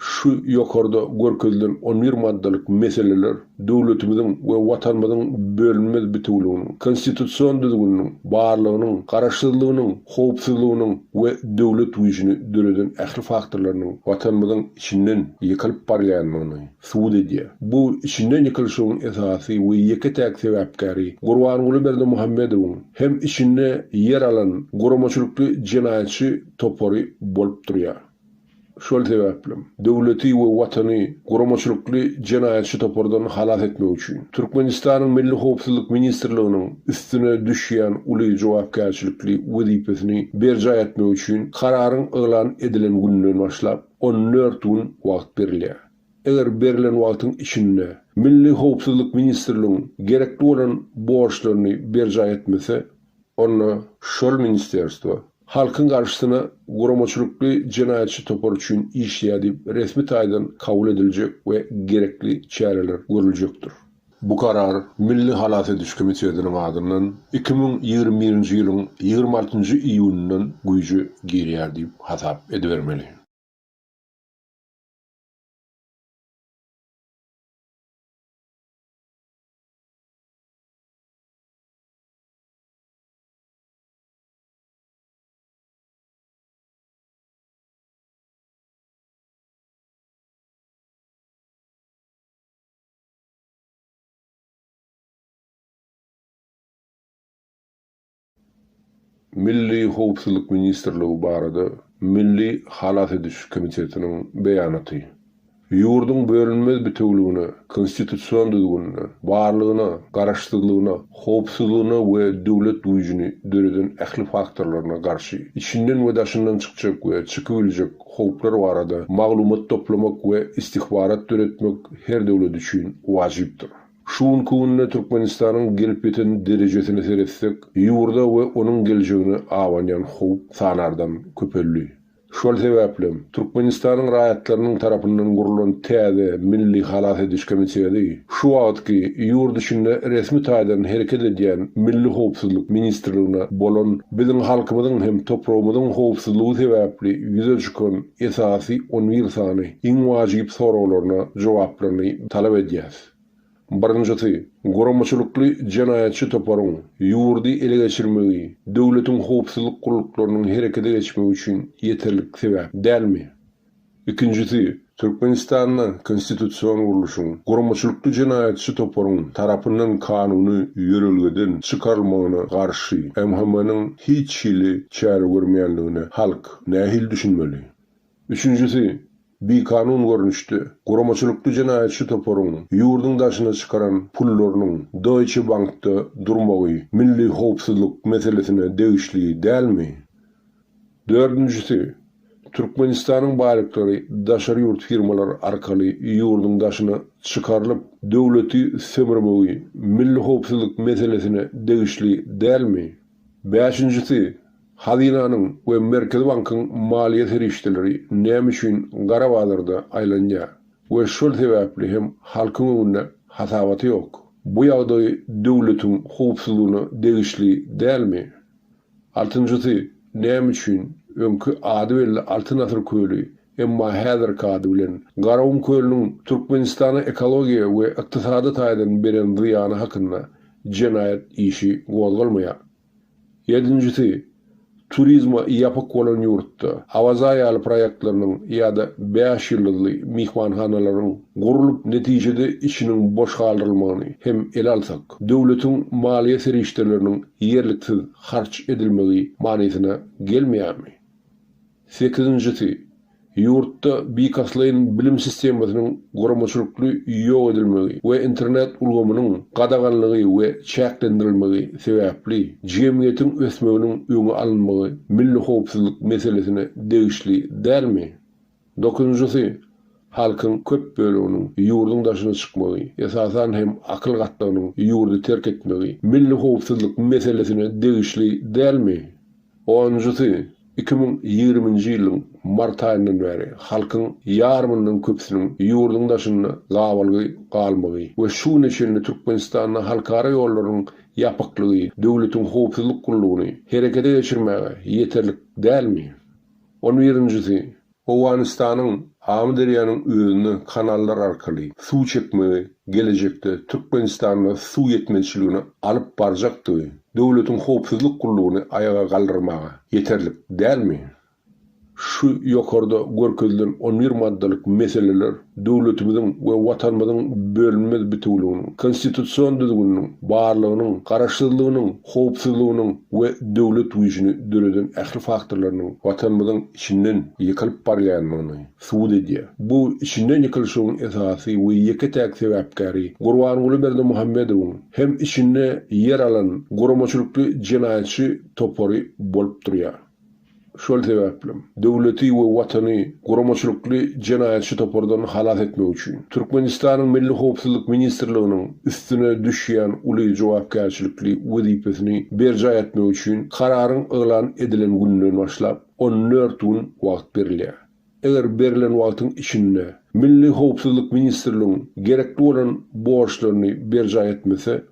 Şu ýokarda görkezilen on bir maddalyk meseleler döwletimiziň we Watanymyzyň bölünmez bitewüliginiň, konstitusion düzgüniniň, barlygynyň, garaşsyzlygynyň, howpsuzlygynyň we döwlet güýjüni döreden ähli faktorlarynyň Watanymyzyň içinden ýykylyp barýandygyny subut edýär. Bu içinden ýykylyşygyň esasy we ýeke-täk sebäpkäri Gurbanguly Berdimuhamedowyň hem içinde ýer alan guramaçylykly jenaýatçy topary bolup durýar. Şol sebäplem, döwleti we Watany guramaçylykly jenaýatçy topardan halas etmek üçin, Türkmenistanyň Milli howpsuzlyk ministrliginiň üstüne düşýän uly jogapkärçilikli wezipesini berjaý etmek üçin kararyň yglan edilen gününden başlap 14 gün wagt berilýär. Eger berlen wagtyň içinde Milli howpsuzlyk ministrligiň gerekli bolan borçlaryny berjaý etmese, onda şol ministerstwo halkyň garşysyna guramaçylykly jenaýatçy topar üçin işleýär diýip resmi taýdan kabul ediljek we gerekli çäreler görüljekdir. Bu karar Milli halas ediş komitetiniň adyndan 2021-nji ýylyň 26-njy iýunyndan güýje girýär diýip hasap edibermeli. Milli howpsuzlyk ministrligi barada Milli halas ediş komitetiniň beýanaty. Ýurduň bölünmez bitewüligine, konstitusion düzgünine, barlygyna, garaşsyzlygyna, howpsuzlygyna we döwlet güýjüni döreden ähli faktorlaryna garşy içinden we daşyndan çykjak we çykybiljek howplar barada maglumat toplamak we istihbarat döretmek her döwlet üçin wajypdyr. Şu günki günde Türkmenistanyň gelip ýeten derejesine seretsek, ýurda we onuň geljegine abanýan howp sanardan köpeldi. Şol sebäplem, Türkmenistanyň raýatlarynyň tarapyndan gurlan täze Milli halas ediş komiteti şu wagtky ýurt içinde resmi taýdan hereket edýän Milli howpsuzlyk ministrligine bolan biziň halkymyzyň hem topragymyzyň howpsuzlygy sebäpli ýüze çykan esasy on bir sany iň wajyp soraglaryna jogaplaryny talap edýäs. Birinjisi, guramaçylykly jenaýatçy toparyň ýurdy ele geçirmegi döwletiň howpsuzlyk gulluklarynyň herekete geçmegi üçin ýeterlik sebäp dälmi? Ikinjisi, Türkmenistanda konstitusion gurluşyň guramaçylykly jenaýatçy toparyň tarapyndan kanuny ýörelgeden çykarylmagyna garşy MHM-niň hiç hili çäre görmeýänligine halk nähili düşünmeli? Üçünjisi, bikanun görnüşde, guramaçylykly jenaýatçy toparyň ýurduň daşyna çykaran pullarynyň Deutsche Bankda durmagy milli howpsuzlyk meselesine degişli dälmi? Dördünjisi, Türkmenistanyň baýlyklary daşary ýurt firmalary arkaly ýurduň daşyna çykarylyp, döwleti sömürmegi milli howpsuzlyk meselesine degişli dälmi? Bäşinjisi, Hazynanyň we Merkezi bankyň maliýe serişdeleri näme üçin gara bazarda aýlanýar we şol sebäpli hem halkyň öňünde hasabaty ýok? Bu ýagdaý döwletiň howpsuzlygyna degişli dälmi? Altynjysy, näme üçin öňki ady belli Altyn asyr köli, emma häzirki ady bilen Garagum kölüniň Türkmenistana ekologiýa we ykdysady taýdan beren zyýany hakynda jenaýat işi gozgalmaýar? Ýedinjisi, turizme ýapyk bolan ýurtda Awaza ýaly proýektleriniň ýa-da bäş ýyldyzly myhmanhanalaryň gurlup netijede içiniň boş galdyrylmagyny hem ele alsak, döwletiň maliýe serişdeleriniň ýerliksiz harç edilmegi manysyna gelmeýärmi? Sekizinjisi, ýurtda bilkastlaýyn bilim sistemasynyň guramaçylykly ýok edilmegi we internet ulgamynyň gadaganlygy we çäklendirilmegi sebäpli jemgyýetiň ösmeginiň öňi alynmagy milli howpsuzlyk meselesine degişli dälmi? Dokuzynjysy, halkyň köp böleginiň ýurduň daşyna çykmagy, esasan hem akyl gatlagynyň ýurdy terk etmegi milli howpsuzlyk meselesine degişli dälmi? Onunjysy, 2020-nji ýylyň mart aýyndan bäri halkyň ýarymyndan köpüsiniň ýurduň daşynda gabalgy galmagy we şu güne çenli Türkmenistanda halkara ýollarynyň ýapyklygy döwletiň howpsuzlyk gullugyny herekete geçirmäge ýeterlik dälmi? On birinjisi, Owganystanyň Amyderýanyň özüne kanallar arkaly suw çekmegi gelejekde Türkmenistanda suw ýetmezçiligine alyp barjakdygy döwletiň howpsuzlyk gullugyny aýaga galdyrmaga ýeterlik dälmi? Şu ýokarda görkezilen on bir maddalyk meseleler döwletimiziň we Watanymyzyň bölünmez bitewüliginiň, konstitusion düzgüniniň, barlygynyň, garaşsyzlygynyň, howpsuzlygynyň we döwlet güýjüni döreden ähli faktorlarynyň Watanymyzyň içinden ýykylyp barýandygyny subut edýär. Bu içinden ýykylyşygyň esasy we ýeke-täk sebäpkäri Gurbanguly Berdimuhamedowyň hem içinde ýer alan guramaçylykly jenaýatçy topary bolup durýar. Şol sebäplem, döwleti we Watany guramaçylykly jenaýatçy topardan halas etmek üçin, Türkmenistanyň Milli howpsuzlyk ministrliginiň üstüne düşýän uly jogapkärçilikli wezipesini berjaý etmek üçin kararyň yglan edilen gününden başlap on dört gün wagt berilýär. Eger berlen wagtyň içinde Milli howpsuzlyk ministrligiň gerekli bolan borçlaryny berjaý etmese,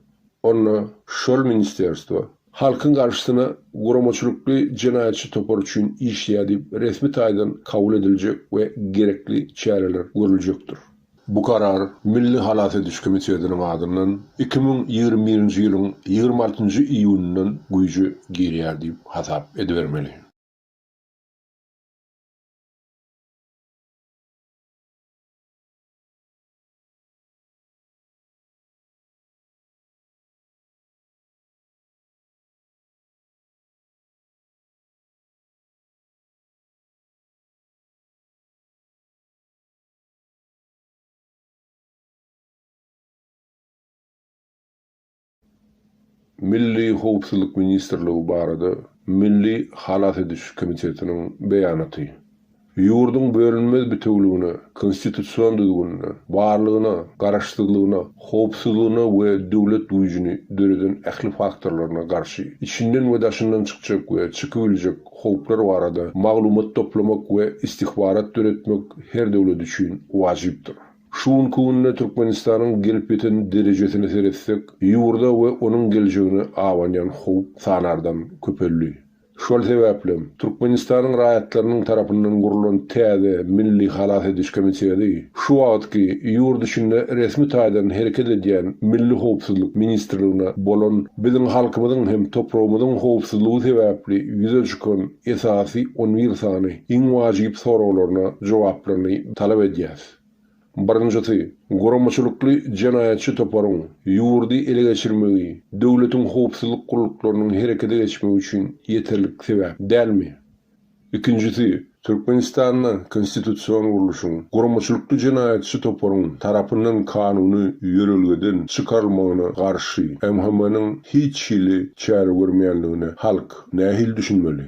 onda şol ministerstwo halkyň garşysyna guramaçylykly jenaýatçy topar üçin işleýär diýip resmi taýdan kabul ediljek we gerekli çäreler görüljekdir. Bu karar Milli halas ediş komitetiniň adyndan 2021-nji ýylyň 26-njy iýunyndan güýje girýär diýip hasap edibermeli. Milli howpsuzlyk ministrligi barada Milli halas ediş komitetiniň beýanaty. Ýurduň bölünmez bitewüligine, konstitusion düzgünine, barlygyna, garaşsyzlygyna, howpsuzlygyna we döwlet güýjüni döreden ähli faktorlaryna garşy içinden we daşyndan çykjak we çykybiljek howplar barada maglumat toplamak we istihbarat döretmek her döwlet üçin wajypdyr. Şu günki günde Türkmenistanyň gelip ýeten derejesine seretsek, ýurda we onuň geljegine abanýan howp sanardan köpeldi. Şol sebäplem, Türkmenistanyň raýatlarynyň tarapyndan gurlan täze Milli halas ediş komiteti şu wagtky ýurt içinde resmi taýdan hereket edýän Milli howpsuzlyk ministrligine bolan biziň halkymyzyň hem topragymyzyň howpsuzlygy sebäpli ýüze çykan esasy on bir sany iň wajyp soraglaryna jogaplaryny talap edýäs. Birinjisi, guramaçylykly jenaýatçy toparyň ýurdy ele geçirmegi döwletiň howpsuzlyk gulluklarynyň herekete geçmegi üçin ýeterlik sebäp dälmi? Ikinjisi, Türkmenistanda konstitusion gurluşyň guramaçylykly jenaýatçy toparyň tarapyndan kanuny ýörelgeden çykarylmagyna garşy MHM-niň hiç hili çäre görmeýänligine halk nähili düşünmeli?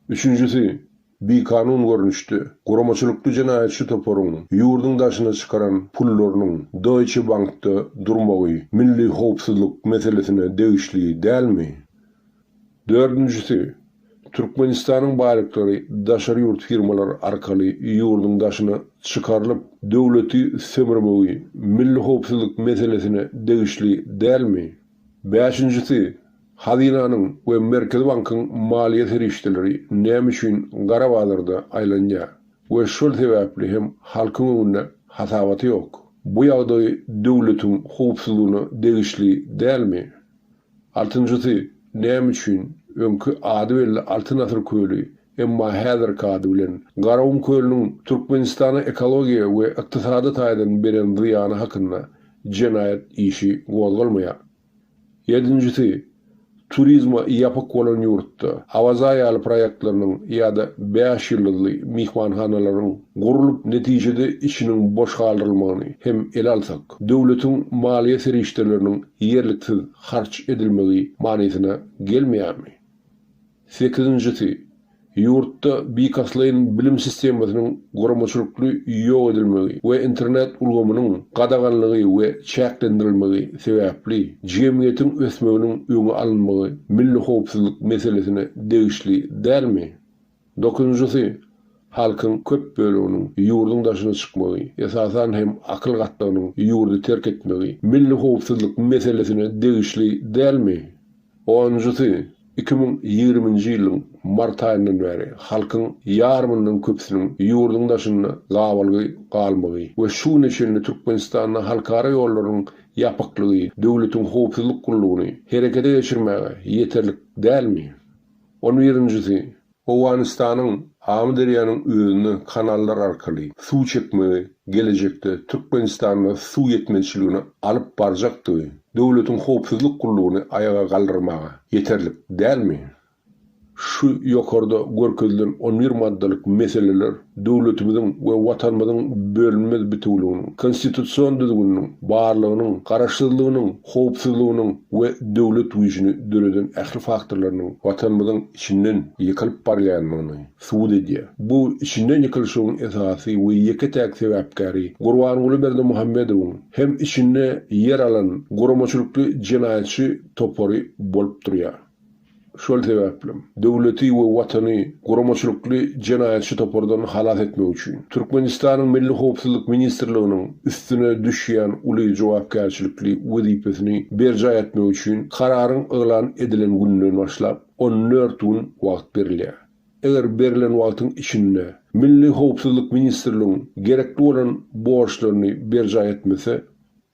Üçünjisi, bikanun görnüşde, guramaçylykly jenaýatçy toparyň ýurduň daşyna çykaran pullarynyň Deutsche Bankda durmagy milli howpsuzlyk meselesine degişli dälmi? Dördünjisi, Türkmenistanyň baýlyklary daşary ýurt firmalar arkaly ýurduň daşyna çykarylyp, döwleti sömürmegi milli howpsuzlyk meselesine degişli dälmi? Bäşinjisi, Hazynanyň we Merkezi bankyň maliýe serişdeleri näme üçin gara bazarda aýlanýar we şol sebäpli hem halkyň öňünde hasabaty ýok? Bu ýagdaý döwletiň howpsuzlygyna degişli dälmi? Altynjysy, näme üçin öňki ady belli Altyn asyr köli, emma häzirki ady bilen Garagum kölüniň Türkmenistana ekologiýa we ykdysady taýdan beren zyýany hakynda jenaýat işi gozgalmaýar? Ýedinjisi, turizme ýapyk bolan ýurtda Awaza ýaly proýektleriniň ýa-da bäş ýyldyzly myhmanhanalaryň gurlup netijede içiniň boş galdyrylmagyny hem ele alsak, döwletiň maliýe serişdeleriniň ýerliksiz harç edilmegi manysyna gelmeýärmi? Sekizinjisi, ýurtda bilkastlaýyn bilim sistemasynyň guramaçylykly ýok edilmegi we internet ulgamynyň gadaganlygy we çäklendirilmegi sebäpli jemgyýetiň ösmeginiň öňi alynmagy milli howpsuzlyk meselesine degişli dälmi? Dokuzynjysy, halkyň köp böleginiň ýurduň daşyna çykmagy, esasan hem akyl gatlagynyň ýurdy terk etmegi milli howpsuzlyk meselesine degişli dälmi? Onunjysy, 2020-nji ýylyň mart aýyndan bäri halkyň ýarymyndan köpüsiniň ýurduň daşynda gabalgy galmagy we şu güne çenli Türkmenistanda halkara ýollarynyň ýapyklygy döwletiň howpsuzlyk gullugyny herekete geçirmäge ýeterlik dälmi? On birinjisi, Owganystanyň Amyderýanyň özüne kanallar arkaly suw çekmegi gelejekde Türkmenistanda suw ýetmezçiligine alyp barjakdygy döwletiň howpsuzlyk gullugyny aýaga galdyrmaga ýeterlik dälmi? Şu ýokarda görkezilen on bir maddalyk meseleler döwletimiziň we Watanymyzyň bölünmez bitewüliginiň, konstitusion düzgüniniň, barlygynyň, garaşsyzlygynyň, howpsuzlygynyň we döwlet güýjüni döreden ähli faktorlarynyň Watanymyzyň içinden ýykylyp barýandygyny subut edýär. Bu içinden ýykylyşygyň esasy we ýeke-täk sebäpkäri Gurbanguly Berdimuhamedowyň hem içinde ýer alan guramaçylykly jenaýatçy topary bolup durýar. Şol sebäplem, döwleti we Watany guramaçylykly jenaýatçy topardan halas etmek üçin, Türkmenistanyň Milli howpsuzlyk ministrliginiň üstüne düşýän uly jogapkärçilikli wezipesini berjaý etmek üçin kararyň yglan edilen gününden başlap on dört gün wagt berilýär. Eger berlen wagtyň içinde Milli howpsuzlyk ministrligiň gerekli bolan borçlaryny berjaý etmese,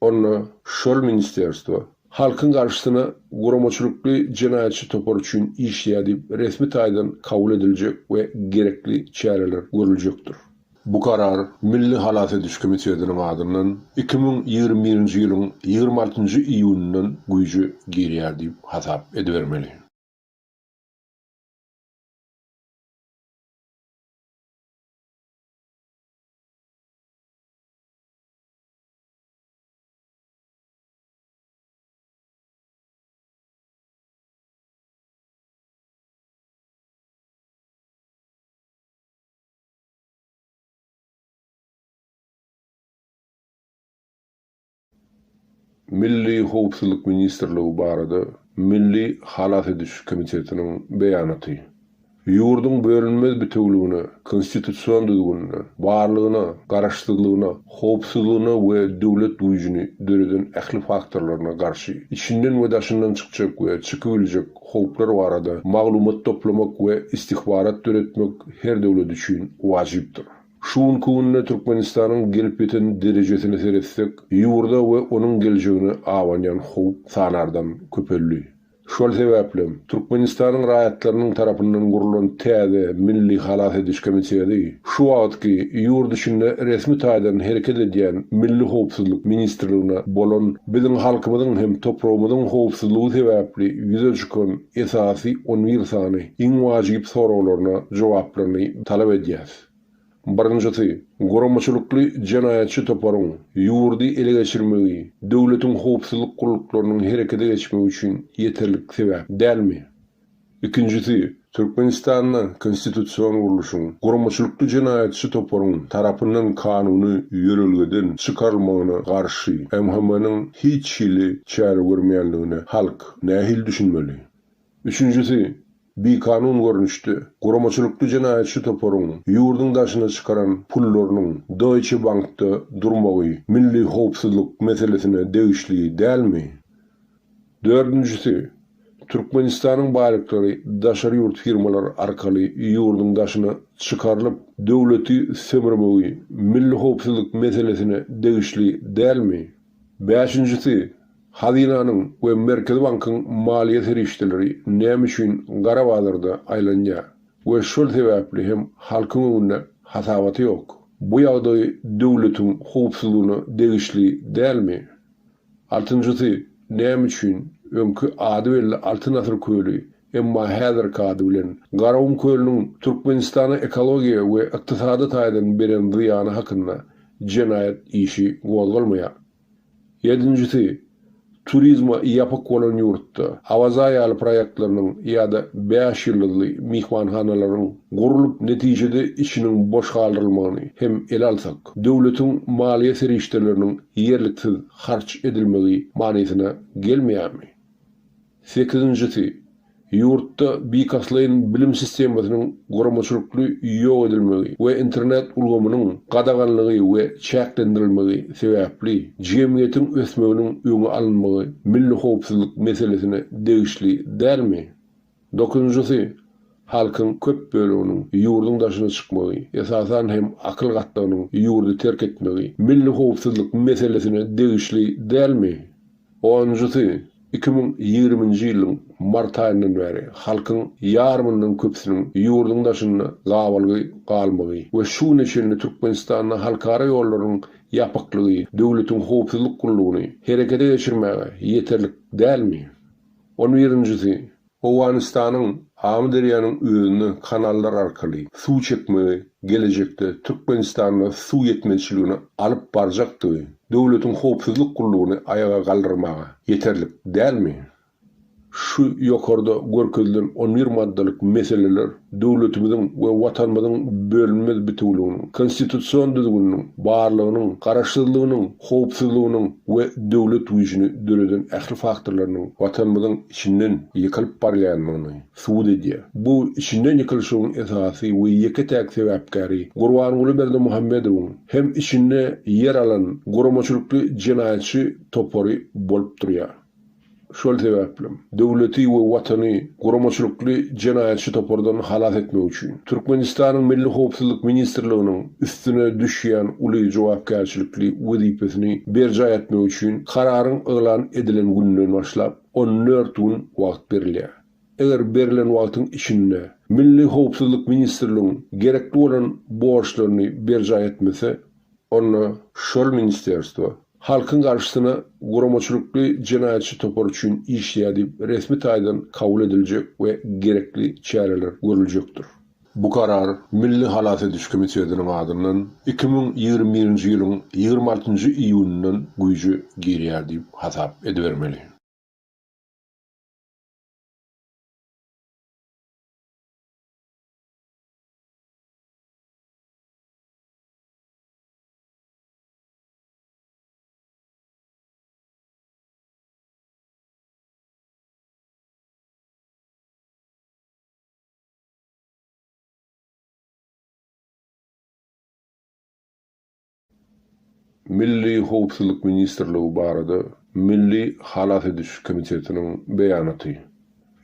onda şol ministerstwo halkyň garşysyna guramaçylykly jenaýatçy topar üçin işleýär diýip resmi taýdan kabul ediljek we gerekli çäreler görüljekdir. Bu karar Milli halas ediş komitetiniň adyndan 2021-nji ýylyň 26-njy iýunyndan güýje girýär diýip hasap edibermeli. Milli howpsuzlyk ministrligi barada Milli halas ediş komitetiniň beýanaty. Ýurduň bölünmez bitewüligine, konstitusion düzgünine, barlygyna, garaşsyzlygyna, howpsuzlygyna we döwlet güýjüni döreden ähli faktorlaryna garşy içinden we daşyndan çykjak we çykybiljek howplar barada maglumat toplamak we istihbarat döretmek her döwlet üçin wajypdyr. Şu günki günde Türkmenistanyň gelip ýeten derejesine seretsek, ýurda we onuň geljegine abanýan howp sanardan köpeldi. Şol sebäplem, Türkmenistanyň raýatlarynyň tarapyndan gurlan täze Milli halas ediş komiteti şu wagtky ýurt içinde resmi taýdan hereket edýän Milli howpsuzlyk ministrligine bolan biziň halkymyzyň hem topragymyzyň howpsuzlygy sebäpli ýüze çykan esasy on bir sany iň wajyp soraglaryna jogaplaryny talap edýäs. Birinjisi, guramaçylykly jenaýatçy toparyň ýurdy ele geçirmegi döwletiň howpsuzlyk gulluklarynyň herekete geçmegi üçin ýeterlik sebäp dälmi? Ikinjisi, Türkmenistanda konstitusion gurluşyň guramaçylykly jenaýatçy toparyň tarapyndan kanuny ýörelgeden çykarylmagyna garşy MHM-niň hiç hili çäre görmeýänligine halk nähili düşünmeli? Üçünjisi, bikanun görnüşde, guramaçylykly jenaýatçy toparyň ýurduň daşyna çykaran pullarynyň Deutsche Bankda durmagy milli howpsuzlyk meselesine degişli dälmi? Dördünjisi, Türkmenistanyň baýlyklary daşary ýurt firmalary arkaly ýurduň daşyna çykarylyp, döwleti sömürmegi milli howpsuzlyk meselesine degişli dälmi? Bäşinjisi, Hazynanyň we Merkezi bankyň maliýe serişdeleri näme üçin gara bazarda aýlanýar we şol sebäpli hem halkyň öňünde hasabaty ýok? Bu ýagdaý döwletiň howpsuzlygyna degişli dälmi? Altynjysy, näme üçin öňki ady belli Altyn asyr köli, emma häzirki ady bilen Garagum kölüniň Türkmenistana ekologiýa we ykdysady taýdan beren zyýany hakynda jenaýat işi gozgalmaýar? Ýedinjisi, turizme ýapyk bolan ýurtda Awaza ýaly proýektleriniň ýa-da bäş ýyldyzly myhmanhanalaryň gurlup netijede içiniň boş galdyrylmagyny hem ele alsak, döwletiň maliýe serişdeleriniň ýerliksiz harç edilmegi manysyna gelmeýärmi? Sekizinjisi, ýurtda bilkastlaýyn bilim sistemasynyň guramaçylykly ýok edilmegi we internet ulgamynyň gadaganlygy we çäklendirilmegi sebäpli jemgyýetiň ösmeginiň öňi alynmagy milli howpsuzlyk meselesine degişli dälmi? Dokuzynjysy, halkyň köp böleginiň ýurduň daşyna çykmagy, esasan hem akyl gatlagynyň ýurdy terk etmegi milli howpsuzlyk meselesine degişli dälmi? Onunjysy, 2020-nji ýylyň mart aýyndan bäri halkyň ýarymyndan köpüsiniň ýurduň daşynda gabalgy galmagy we şu güne çenli Türkmenistanda halkara ýollarynyň ýapyklygy döwletiň howpsuzlyk gullugyny herekete geçirmäge ýeterlik dälmi? On birinjisi, Owganystanyň Amyderýanyň özüne kanallar arkaly suw çekmegi gelejekde Türkmenistanda suw ýetmezçiligine alyp barjakdygy döwletiň howpsuzlyk gullugyny aýaga galdyrmaga ýeterlik dälmi? Şu ýokarda görkezilen on bir maddalyk meseleler döwletimiziň we Watanymyzyň bölünmez bitewüliginiň, konstitusion düzgüniniň, barlygynyň, garaşsyzlygynyň, howpsuzlygynyň we döwlet güýjüni döreden ähli faktorlarynyň Watanymyzyň içinden ýykylyp barýandygyny subut edýär. Bu içinden ýykylyşygyň esasy we ýeke-täk sebäpkäri Gurbanguly Berdimuhamedowyň hem içinde ýer alan guramaçylykly jenaýatçy topary bolup durýar. Şol sebäplem, döwleti we Watany guramaçylykly jenaýatçy topardan halas etmek üçin, Türkmenistanyň Milli howpsuzlyk ministrliginiň üstüne düşýän uly jogapkärçilikli wezipesini berjaý etmek üçin kararyň yglan edilen gününden başlap 14 gün wagt berilýär. Eger berlen wagtyň içinde Milli howpsuzlyk ministrligiň gerekli bolan borçlaryny berjaý etmese, onda şol ministerstwo halkyň garşysyna guramaçylykly jenaýatçy topar üçin işleýär diýip resmi taýdan kabul ediljek we gerekli çäreler görüljekdir. Bu karar Milli halas ediş komitetiniň adyndan 2021-nji ýylyň 26-njy iýunyndan güýje girýär diýip hasap edibermeli. Milli howpsuzlyk ministrligi barada Milli halas ediş komitetiniň beýanaty.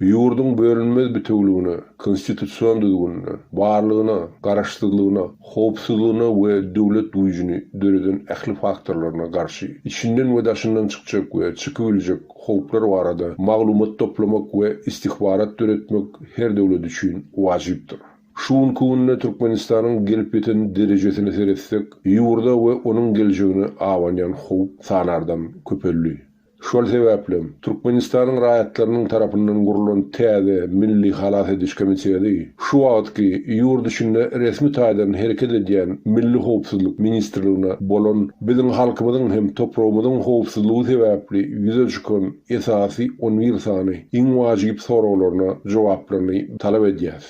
Ýurduň bölünmez bitewüligine, konstitusion düzgünine, barlygyna, garaşsyzlygyna, howpsuzlygyna we döwlet güýjüni döreden ähli faktorlaryna garşy içinden we daşyndan çykjak we çykybiljek howplar barada maglumat toplamak we istihbarat döretmek her döwlet üçin wajypdyr. Şu günki günde Türkmenistanyň gelip ýeten derejesine seretsek, ýurda we onuň geljegine abanýan howp sanardan köpeldi. Şol sebäplem, Türkmenistanyň raýatlarynyň tarapyndan gurlan täze Milli halas ediş komiteti şu wagtky ýurt içinde resmi taýdan hereket edýän Milli howpsuzlyk ministrligine bolan biziň halkymyzyň hem topragymyzyň howpsuzlygy sebäpli ýüze çykan esasy on bir sany iň wajyp soraglaryna jogaplaryny talap edýäs.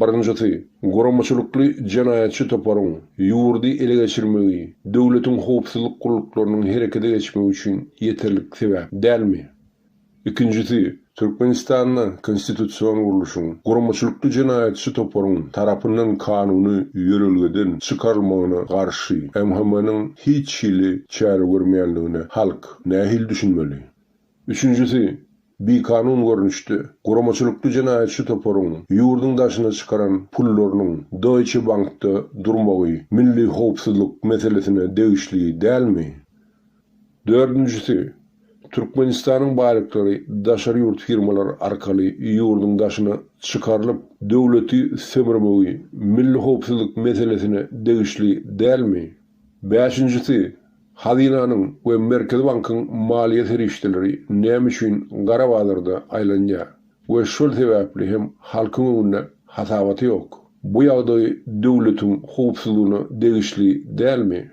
Birinjisi, guramaçylykly jenaýatçy toparyň ýurdy ele geçirmegi döwletiň howpsuzlyk gulluklarynyň herekete geçmegi üçin ýeterlik sebäp dälmi? Ikinjisi, Türkmenistanda konstitusion gurluşyň guramaçylykly jenaýatçy toparyň tarapyndan kanuny ýörelgeden çykarylmagyna garşy MHM-niň hiç hili çäre görmeýänligine halk nähili düşünmeli? Üçünjisi, bikanun görnüşde, guramaçylykly jenaýatçy toparyň ýurduň daşyna çykaran pullarynyň Deutsche Bankda durmagy milli howpsuzlyk meselesine degişli dälmi? Dördünjisi, Türkmenistanyň baýlyklary daşary ýurt firmalary arkaly ýurduň daşyna çykarylyp, döwleti sömürmegi milli howpsuzlyk meselesine degişli dälmi? Bäşinjisi, Hazynanyň we Merkezi bankyň maliýe serişdeleri näme üçin gara bazarda aýlanýar we şol sebäpli hem halkyň öňünde hasabaty ýok? Bu ýagdaý döwletiň howpsuzlygyna degişli dälmi?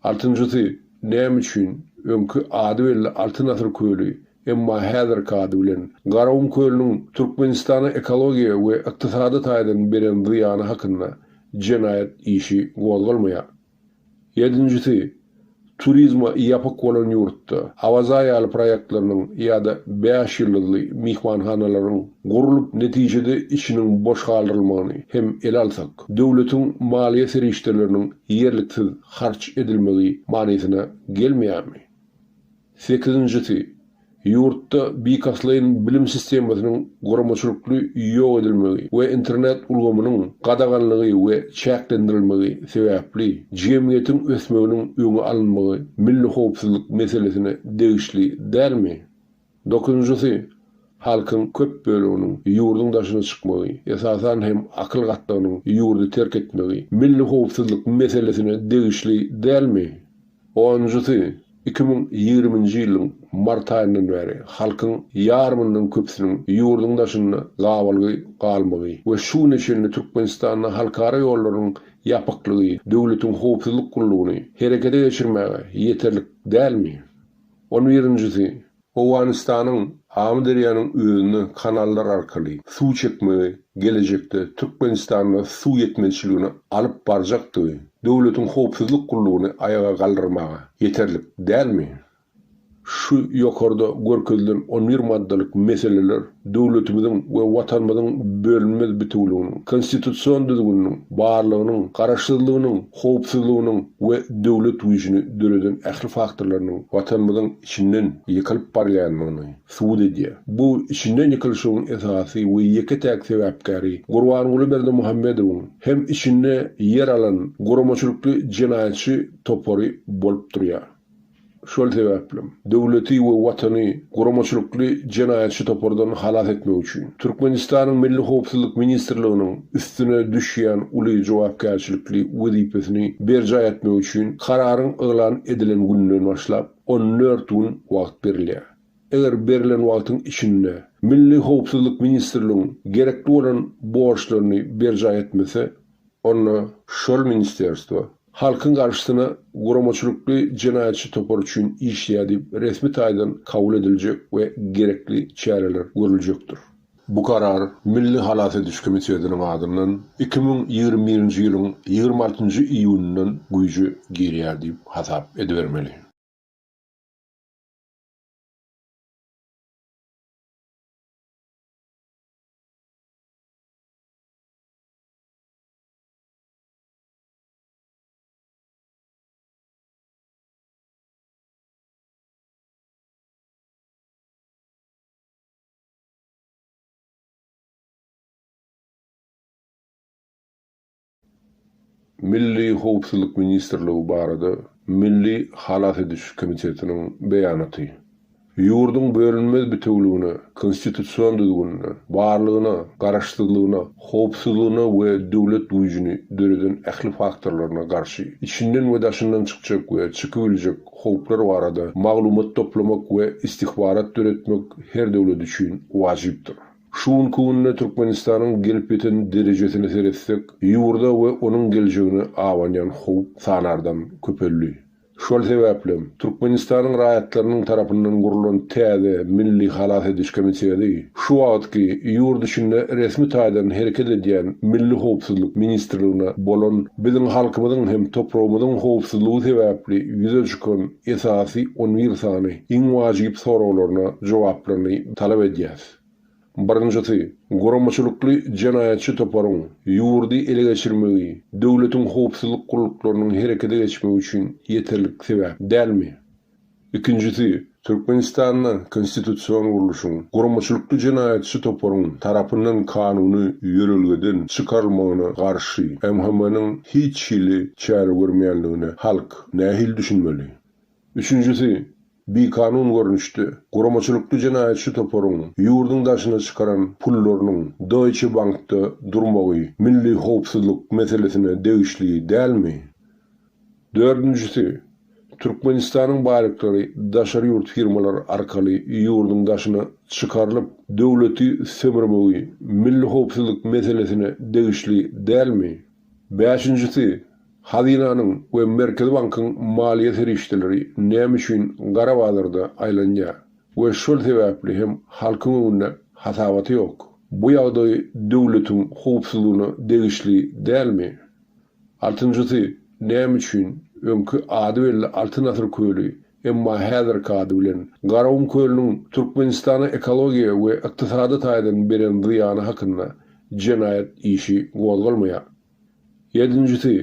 Altynjysy, näme üçin öňki ady belli Altyn asyr köli, emma häzirki ady bilen Garagum kölüniň Türkmenistana ekologiýa we ykdysady taýdan beren zyýany hakynda jenaýat işi gozgalmaýar? Ýedinjisi, turizme ýapyk bolan ýurtda Awaza ýaly proýektleriniň ýa-da bäş ýyldyzly myhmanhanalaryň gurlup netijede içiniň boş galdyrylmagyny hem ele alsak, döwletiň maliýe serişdeleriniň ýerliksiz harç edilmegi manysyna gelmeýärmi? Sekizinjisi, ýurtda bilkastlaýyn bilim sistemasynyň guramaçylykly ýok edilmegi we internet ulgamynyň gadaganlygy we çäklendirilmegi sebäpli jemgyýetiň ösmeginiň öňi alynmagy milli howpsuzlyk meselesine degişli dälmi? Dokuzynjysy, halkyň köp böleginiň ýurduň daşyna çykmagy, esasan hem akyl gatlagynyň ýurdy terk etmegi milli howpsuzlyk meselesine degişli dälmi? Onunjysy, 2020-nji ýylyň mart aýyndan bäri halkyň ýarymyndan köpüsiniň ýurduň daşynda gabalgy galmagy we şu güne çenli Türkmenistanda halkara ýollarynyň ýapyklygy döwletiň howpsuzlyk gullugyny herekete geçirmäge ýeterlik dälmi? On birinjisi, Owganystanyň Amyderýanyň özüne kanallar arkaly suw çekmegi gelejekde Türkmenistanda suw ýetmezçiligine alyp barjakdygy döwletiň howpsuzlyk gullugyny aýaga galdyrmaga ýeterlik dälmi? Şu ýokarda görkezilen on bir maddalyk meseleler döwletimiziň we Watanymyzyň bölünmez bitewüliginiň, konstitusion düzgüniniň, barlygynyň, garaşsyzlygynyň, howpsuzlygynyň we döwlet güýjüni döreden ähli faktorlarynyň Watanymyzyň içinden ýykylyp barýandygyny subut edýär. Bu içinden ýykylyşygyň esasy we ýeke-täk sebäpkäri Gurbanguly Berdimuhamedowyň hem içinde ýer alan guramaçylykly jenaýatçy topary bolup durýar. Şol sebäplem, döwleti we Watany guramaçylykly jenaýatçy topardan halas etmek üçin, Türkmenistanyň Milli howpsuzlyk ministrliginiň üstüne düşýän uly jogapkärçilikli wezipesini berjaý etmek üçin kararyň yglan edilen gününden başlap 14 gün wagt berilýär. Eger berlen wagtyň içinde Milli howpsuzlyk ministrligiň gerekli bolan borçlaryny berjaý etmese, onda şol ministerstwo halkyň garşysyna guramaçylykly jenaýatçy topar üçin işleýär diýip resmi taýdan kabul ediljek we gerekli çäreler görüljekdir. Bu karar Milli halas ediş komitetiniň adyndan 2021-nji ýylyň 26-njy iýunyndan güýje girýär diýip hasap edibermeli. Milli howpsuzlyk ministrligi barada Milli halas ediş komitetiniň beýanaty. Ýurduň bölünmez bitewüligine, konstitusion düzgünine, barlygyna, garaşsyzlygyna, howpsuzlygyna we döwlet güýjüni döreden ähli faktorlaryna garşy içinden we daşyndan çykjak we çykybiljek howplar barada maglumat toplamak we istihbarat döretmek her döwlet üçin wajypdyr. Şu günki günde Türkmenistanyň gelip ýeten derejesine seretsek, ýurda we onuň geljegine abanýan howp sanardan köpeldi. Şol sebäplem, Türkmenistanyň raýatlarynyň tarapyndan gurlan täze Milli halas ediş komiteti şu wagtky ýurt içinde resmi taýdan hereket edýän Milli howpsuzlyk ministrligine bolan biziň halkymyzyň hem topragymyzyň howpsuzlygy sebäpli ýüze çykan esasy on bir sany iň wajyp soraglaryna jogaplaryny talap edýäs. Birinjisi, guramaçylykly jenaýatçy toparyň ýurdy ele geçirmegi döwletiň howpsuzlyk gulluklarynyň herekete geçmegi üçin ýeterlik sebäp dälmi? Ikinjisi, Türkmenistanda konstitusion gurluşyň guramaçylykly jenaýatçy toparyň tarapyndan kanuny ýörelgeden çykarylmagyna garşy MHM-niň hiç hili çäre görmeýänligine halk nähili düşünmeli? Üçünjisi, bikanun görnüşde, guramaçylykly jenaýatçy toparyň ýurduň daşyna çykaran pullarynyň Deutsche Bankda durmagy milli howpsuzlyk meselesine degişli dälmi? Dördünjisi, Türkmenistanyň baýlyklary daşary ýurt firmalary arkaly ýurduň daşyna çykarylyp, döwleti sömürmegi milli howpsuzlyk meselesine degişli dälmi? Bäşinjisi, Hazynanyň we Merkezi bankyň maliýe serişdeleri näme üçin gara bazarda aýlanýar we şol sebäpli hem halkyň öňünde hasabaty ýok? Bu ýagdaý döwletiň howpsuzlygyna degişli dälmi? Altynjysy, näme üçin öňki ady belli Altyn asyr köli, emma häzirki ady bilen Garagum kölüniň Türkmenistana ekologiýa we ykdysady taýdan beren zyýany hakynda jenaýat işi gozgalmaýar? Ýedinjisi,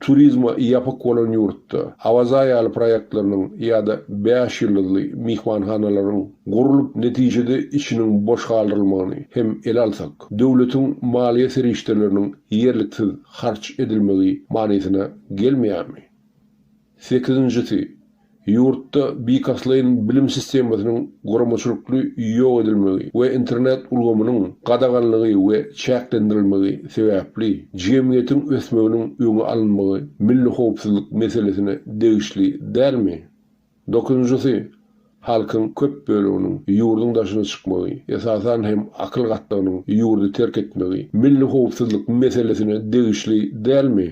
turizme ýapyk bolan ýurtda Awaza ýaly proýektleriniň ýa-da bäş ýyldyzly myhmanhanalaryň gurlup netijede içiniň boş galdyrylmagyny hem ele alsak, döwletiň maliýe serişdeleriniň ýerliksiz harç edilmegi manysyna gelmeýärmi? Sekizinjisi, ýurtda bilkastlaýyn bilim sistemasynyň guramaçylykly ýok edilmegi we internet ulgamynyň gadaganlygy we çäklendirilmegi sebäpli jemgyýetiň ösmeginiň öňi alynmagy milli howpsuzlyk meselesine degişli dälmi? Dokuzynjysy, halkyň köp böleginiň ýurduň daşyna çykmagy, esasan hem akyl gatlagynyň ýurdy terk etmegi milli howpsuzlyk meselesine degişli dälmi?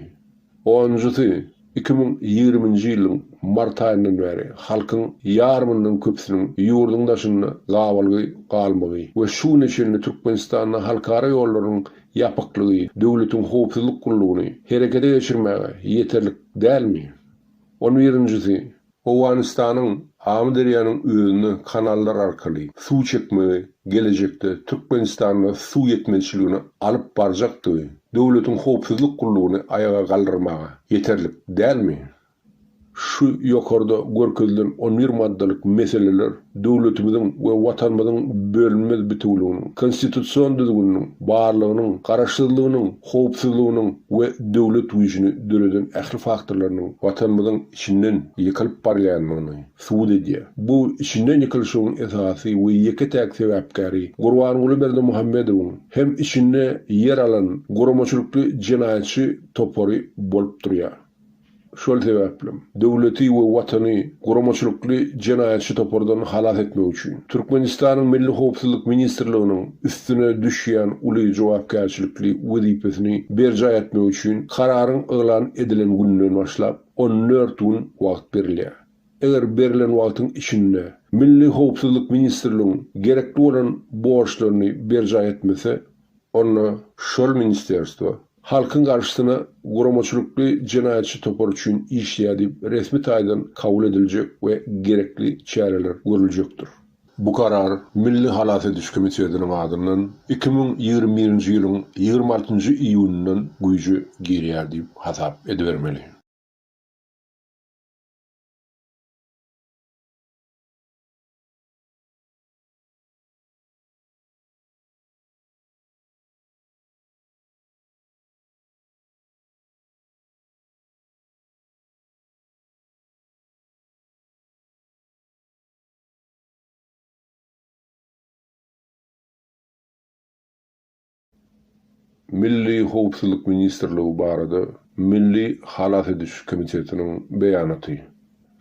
Onunjysy, 2020-nji ýylyň mart aýyndan bäri halkyň ýarymyndan köpüsiniň ýurduň daşynda gabalgy galmagy we şu güne çenli Türkmenistanda halkara ýollarynyň ýapyklygy döwletiň howpsuzlyk gullugyny herekete geçirmäge ýeterlik dälmi? On birinjisi, Owganystanyň Amyderýanyň özüne kanallar arkaly suw çekmegi gelejekde Türkmenistanda suw ýetmezçiligine alyp barjakdygy döwletiň howpsuzlyk gullugyny aýaga galdyrmaga ýeterlik dälmi? Şu ýokarda görkezilen on bir maddalyk meseleler döwletimiziň we Watanymyzyň bölünmez bitewüliginiň, konstitusion düzgüniniň, barlygynyň, garaşsyzlygynyň, howpsuzlygynyň we döwlet güýjüni döreden ähli faktorlarynyň Watanymyzyň içinden ýykylyp barýandygyny subut edýär. Bu içinden ýykylyşygyň esasy we ýeke-täk sebäpkäri Gurbanguly Berdimuhamedowyň hem içinde ýer alan guramaçylykly jenaýatçy topary bolup durýar. Şol sebäplem, döwleti we Watany guramaçylykly jenaýatçy topardan halas etmek üçin, Türkmenistanyň Milli howpsuzlyk ministrliginiň üstüne düşýän uly jogapkärçilikli wezipesini berjaý etmek üçin kararyň yglan edilen gününden başlap 14 gün wagt berilýär. Eger berlen wagtyň içinde Milli howpsuzlyk ministrligiň gerekli bolan borçlaryny berjaý etmese, onda şol ministerstwo halkyň garşysyna guramaçylykly jenaýatçy topar üçin işleýär diýip resmi taýdan kabul ediljek we gerekli çäreler görüljekdir. Bu karar Milli halas ediş komitetiniň adyndan 2021-nji ýylyň 26-njy iýunyndan güýje girýär diýip hasap edibermeli. Milli howpsuzlyk ministrligi barada Milli halas ediş komitetiniň beýanaty.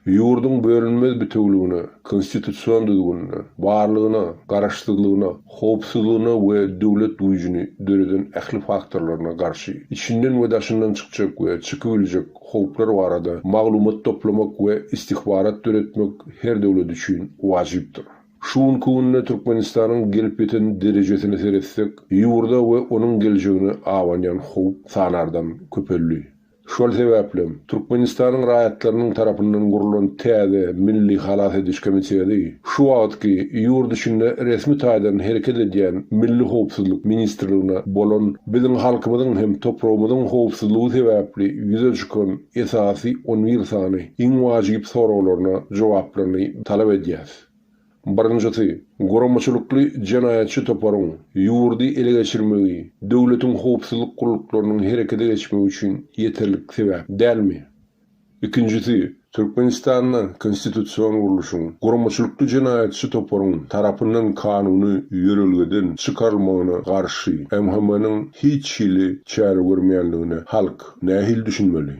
Ýurduň bölünmez bitewüligine, konstitusion düzgünine, barlygyna, garaşsyzlygyna, howpsuzlygyna we döwlet güýjüni döreden ähli faktorlaryna garşy içinden we daşyndan çykjak we çykybiljek howplar barada maglumat toplamak we istihbarat döretmek her döwlet üçin wajypdyr. Şu günki günde Türkmenistanyň gelip ýeten derejesine seretsek, ýurda we onuň geljegine abanýan howp sanardan köpeldi. Şol sebäplem, Türkmenistanyň raýatlarynyň tarapyndan gurlan täze Milli halas ediş komiteti şu wagtky ýurt içinde resmi taýdan hereket edýän Milli howpsuzlyk ministrligine bolan biziň halkymyzyň hem topragymyzyň howpsuzlygy sebäpli ýüze çykan esasy on bir sany iň wajyp soraglaryna jogaplaryny talap edýäs. Birinjisi, guramaçylykly jenaýatçy toparyň ýurdy ele geçirmegi döwletiň howpsuzlyk gulluklarynyň herekete geçmegi üçin ýeterlik sebäp dälmi? Ikinjisi, Türkmenistanda konstitusion gurluşyň guramaçylykly jenaýatçy toparyň tarapyndan kanuny ýörelgeden çykarylmagyna garşy MHM-niň hiç hili çäre görmeýänligine halk nähili düşünmeli?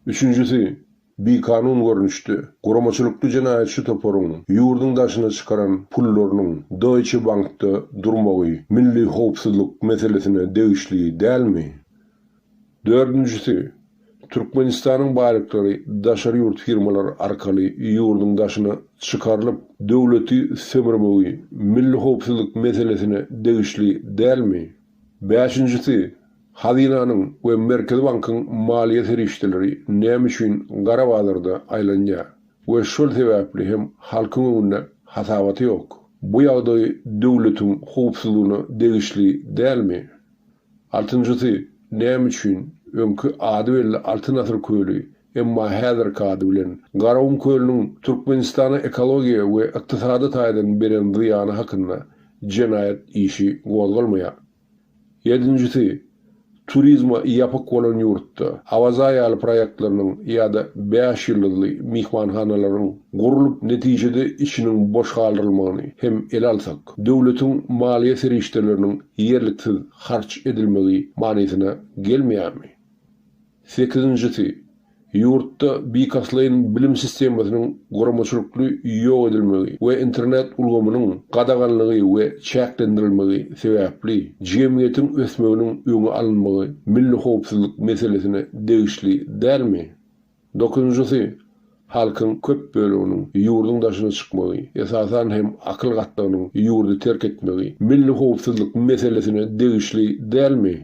Üçünjisi, bikanun görnüşde, guramaçylykly jenaýatçy toparyň ýurduň daşyna çykaran pullarynyň Deutsche Bankda durmagy milli howpsuzlyk meselesine degişli dälmi? Dördünjisi, Türkmenistanyň baýlyklary daşary ýurt firmalary arkaly ýurduň daşyna çykarylyp, döwleti sömürmegi milli howpsuzlyk meselesine degişli dälmi? Bäşinjisi, Hazynanyň we Merkezi bankyň maliýe serişdeleri näme üçin gara bazarda aýlanýar we şol sebäpli hem halkyň öňünde hasabaty ýok? Bu ýagdaý döwletiň howpsuzlygyna degişli dälmi? Altynjysy, näme üçin öňki ady belli Altyn asyr köli, emma häzirki ady bilen Garagum kölüniň Türkmenistana ekologiýa we ykdysady taýdan beren zyýany hakynda jenaýat işi gozgalmaýar? Ýedinjisi, turizme ýapyk bolan ýurtda Awaza ýaly proýektleriniň ýa-da bäş ýyldyzly myhmanhanalaryň gurlup, netijede içiniň boş galdyrylmagyny hem ele alsak, döwletiň maliýe serişdeleriniň ýerliksiz harç edilmegi manysyna gelmeýärmi? Sekizinjisi, ýurtda bilkastlaýyn bilim sistemasynyň guramaçylykly ýok edilmegi we internet ulgamynyň gadaganlygy we çäklendirilmegi sebäpli jemgyýetiň ösmeginiň öňi alynmagy milli howpsuzlyk meselesine degişli dälmi? Dokuzynjysy, halkyň köp böleginiň ýurduň daşyna çykmagy, esasan hem akyl gatlagynyň ýurdy terk etmegi milli howpsuzlyk meselesine degişli dälmi?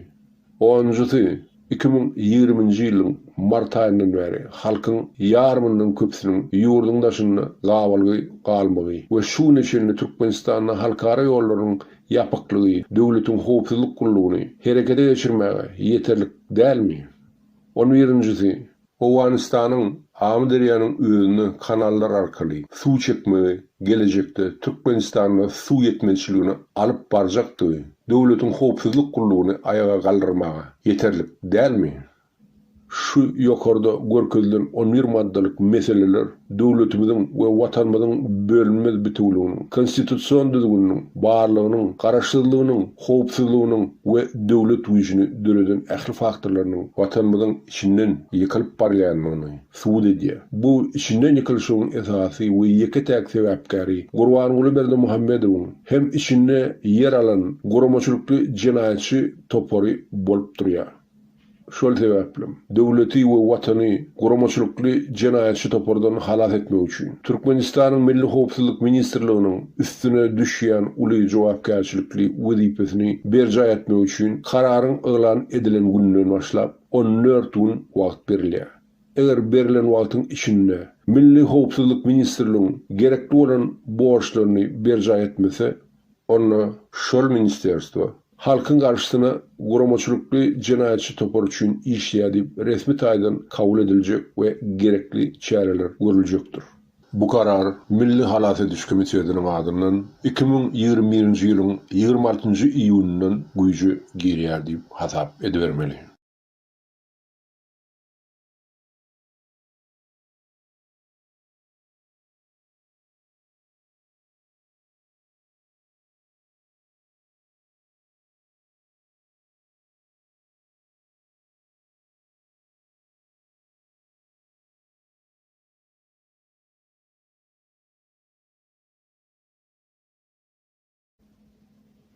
Onunjysy, 2020-nji ýylyň mart aýyndan bäri halkyň ýarymyndan köpüsiniň ýurduň daşynda gabalgy galmagy we şu güne çenli Türkmenistanda halkara ýollarynyň ýapyklygy döwletiň howpsuzlyk gullugyny herekete geçirmäge ýeterlik dälmi? On birinjisi, Owganystanyň Amyderýanyň özüne kanallar arkaly suw çekmegi gelejekde Türkmenistanda suw ýetmezçiligine alyp barjakdygy döwletiň howpsuzlyk gullugyny aýaga galdyrmaga ýeterlik dälmi? Şu ýokarda görkezilen on bir maddalyk meseleler döwletimiziň we Watanymyzyň bölünmez bitewüliginiň, konstitusion düzgüniniň, barlygynyň, garaşsyzlygynyň, howpsuzlygynyň we döwlet güýjüni döreden ähli faktorlarynyň Watanymyzyň içinden ýykylyp barýandygyny subut edýär. Bu içinden ýykylyşygyň esasy we ýeke-täk sebäpkäri Gurbanguly Berdimuhamedowyň hem içinde ýer alan guramaçylykly jenaýatçy topary bolup durýar. Şol sebäplem, döwleti we Watany guramaçylykly jenaýatçy topardan halas etmek üçin, Türkmenistanyň Milli howpsuzlyk ministrliginiň üstüne düşýän uly jogapkärçilikli wezipesini berjaý etmek üçin kararyň yglan edilen gününden başlap 14 gün wagt berilýär. Eger berlen wagtyň içinde Milli howpsuzlyk ministrligiň gerekli bolan borçlaryny berjaý etmese, onda şol ministerstwo halkyň garşysyna guramaçylykly jenaýatçy topar üçin işleýär diýip resmi taýdan kabul ediljek we gerekli çäreler görüljekdir. Bu karar Milli halas ediş komitetiniň adyndan 2021-nji ýylyň 26-njy iýunyndan güýje girýär diýip hasap edibermeli.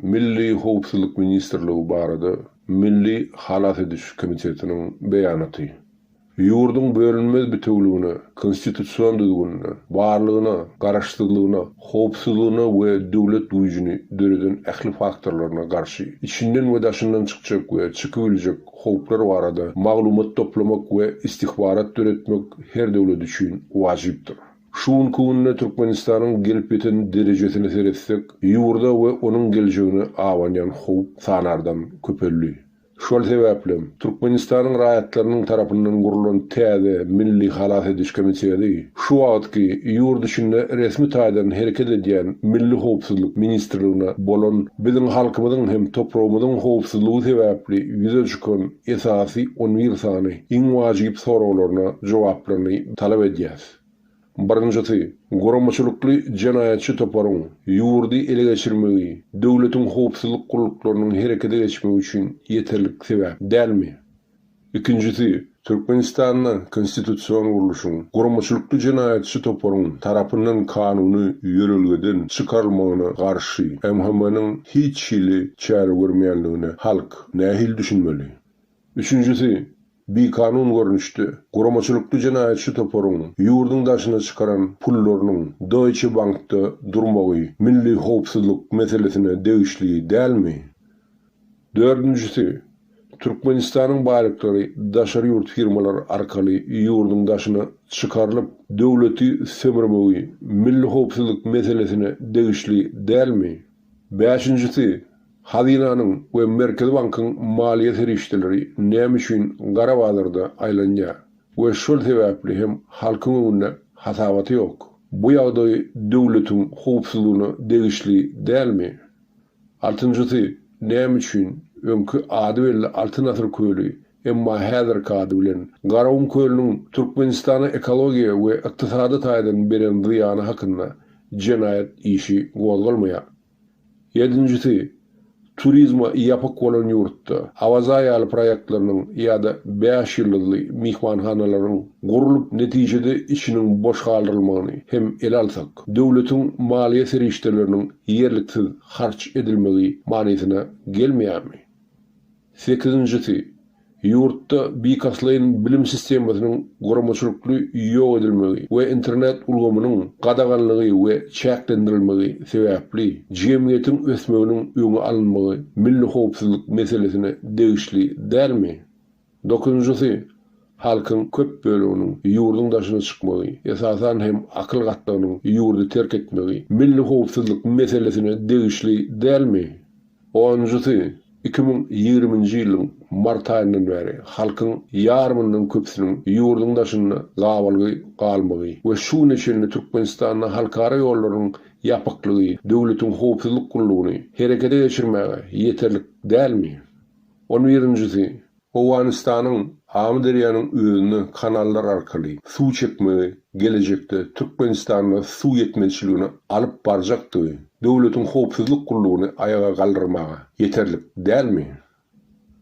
Milli howpsuzlyk ministrligi barada Milli halas ediş komitetiniň beýanaty. Ýurduň bölünmez bitewüligine, konstitusion düzgünine, barlygyna, garaşsyzlygyna, howpsuzlygyna we döwlet güýjüni döreden ähli faktorlaryna garşy içinden we daşyndan çykjak we çykybiljek howplar barada maglumat toplamak we istihbarat döretmek her döwlet üçin wajypdyr. Şu günki günde Türkmenistanyň gelip ýeten derejesine seretsek, ýurda we onuň geljegine abanýan howp sanardan köpeldi. Şol sebäplem, Türkmenistanyň raýatlarynyň tarapyndan gurlan täze Milli halas ediş komiteti şu wagtky ýurt içinde resmi taýdan hereket edýän Milli howpsuzlyk ministrligine bolan biziň halkymyzyň hem topragymyzyň howpsuzlygy sebäpli ýüze çykan esasy on bir sany iň wajyp soraglaryna jogaplaryny talap edýäs. Birinjisi, guramaçylykly jenaýatçy toparyň ýurdy ele geçirmegi döwletiň howpsuzlyk gulluklarynyň herekete geçmegi üçin ýeterlik sebäp dälmi? Ikinjisi, Türkmenistanda konstitusion gurluşyň guramaçylykly jenaýatçy toparyň tarapyndan kanuny ýörelgeden çykarylmagyna garşy MHM-niň hiç hili çäre görmeýänligine halk nähili düşünmeli? Üçünjisi, bikanun görnüşde, guramaçylykly jenaýatçy toparyň ýurduň daşyna çykaran pullarynyň Deutsche Bankda durmagy milli howpsuzlyk meselesine degişli dälmi? Dördünjisi, Türkmenistanyň baýlyklary daşary ýurt firmalary arkaly ýurduň daşyna çykarylyp, döwleti sömürmegi milli howpsuzlyk meselesine degişli dälmi? Bäşinjisi, Hazynanyň we Merkezi bankyň maliýe serişdeleri näme üçin gara bazarda aýlanýar we şol sebäpli hem halkyň öňünde hasabaty ýok? Bu ýagdaý döwletiň howpsuzlygyna degişli dälmi? Altynjysy, näme üçin öňki ady belli Altyn asyr köli, emma häzirki ady bilen Garagum kölüniň Türkmenistana ekologiýa we ykdysady taýdan beren zyýany hakynda jenaýat işi gozgalmaýar? Ýedinjisi, turizme ýapyk bolan ýurtda Awaza ýaly proýektleriniň ýa-da bäş ýyldyzly myhmanhanalaryň gurlup, netijede içiniň boş galdyrylmagyny hem ele alsak, döwletiň maliýe serişdeleriniň ýerliksiz harç edilmegi manysyna gelmeýärmi? Sekizinjisi, ýurtda bilkastlaýyn bilim sistemasynyň guramaçylykly ýok edilmegi we internet ulgamynyň gadaganlygy we çäklendirilmegi sebäpli jemgyýetiň ösmeginiň öňi alynmagy milli howpsuzlyk meselesine degişli dälmi? Dokuzynjysy, halkyň köp böleginiň ýurduň daşyna çykmagy, esasan hem akyl gatlagynyň ýurdy terk etmegi milli howpsuzlyk meselesine degişli dälmi? Onunjysy, 2020-nji ýylyň mart aýyndan bäri halkyň ýarymyndan köpüsiniň ýurduň daşynda gabalgy galmagy we şu güne çenli Türkmenistanda halkara ýollarynyň ýapyklygy döwletiň howpsuzlyk gullugyny herekete geçirmäge ýeterlik dälmi? On birinjisi, Owganystanyň Amyderýanyň özüne kanallar arkaly suw çekmegi gelejekde Türkmenistanda suw ýetmezçiligine alyp barjakdygy döwletiň howpsuzlyk gullugyny aýaga galdyrmaga ýeterlik dälmi?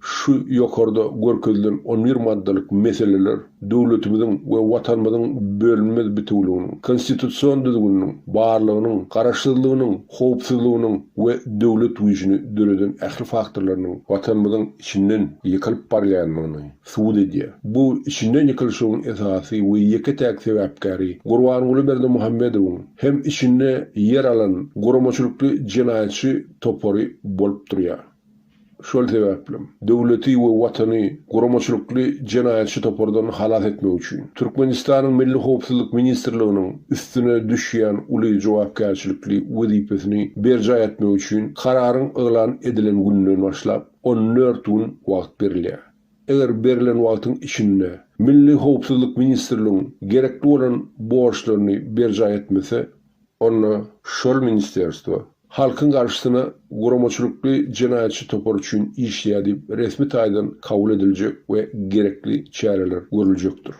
Şu ýokarda görkezilen on bir maddalyk meseleler döwletimiziň we Watanymyzyň bölünmez bitewüliginiň, konstitusion düzgüniniň, barlygynyň, garaşsyzlygynyň, howpsuzlygynyň we döwlet güýjüni döreden ähli faktorlarynyň Watanymyzyň içinden ýykylyp barýandygyny subut edýär. Bu içinden ýykylyşygyň esasy we ýeke-täk sebäpkäri Gurbanguly Berdimuhamedowyň hem içinde ýer alan guramaçylykly jenaýatçy topary bolup durýar. Şol sebäplem, döwleti we Watany guramaçylykly jenaýatçy topardan halas etmek üçin, Türkmenistanyň Milli howpsuzlyk ministrliginiň üstüne düşýän uly jogapkärçilikli wezipesini berjaý etmek üçin kararyň yglan edilen gününden başlap 14 gün wagt berilýär. Eger berlen wagtyň içinde Milli howpsuzlyk ministrligiň gerekli bolan borçlaryny berjaý etmese, onda şol ministerstwo halkyň garşysyna guramaçylykly jenaýatçy topar üçin işleýär diýip resmi taýdan kabul ediljek we gerekli çäreler görüljekdir.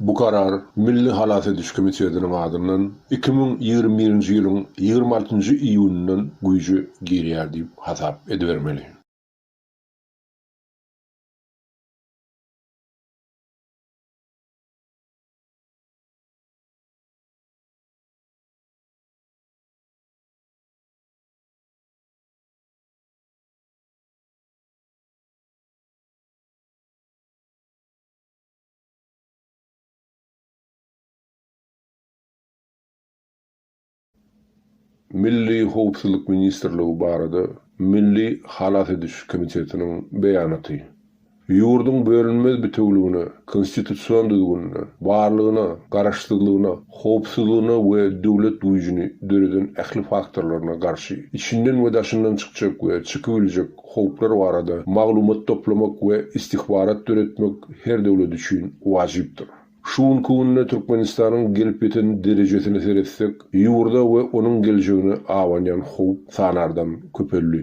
Bu karar Milli halas ediş komitetiniň adyndan 2021-nji ýylyň 26-njy iýunyndan güýje girýär diýip hasap edibermeli. Milli howpsuzlyk ministrligi barada Milli halas ediş komitetiniň beýanaty. Ýurduň bölünmez bitewüligine, konstitusion düzgünine, barlygyna, garaşsyzlygyna, howpsuzlygyna we döwlet güýjüni döreden ähli faktorlaryna garşy içinden we daşyndan çykjak we çykybiljek howplar barada maglumat toplamak we istihbarat döretmek her döwlet üçin wajypdyr. Şu günki günde Türkmenistanyň gelip ýeten derejesine seretsek, ýurda we onuň geljegine abanýan howp sanardan köpeldi.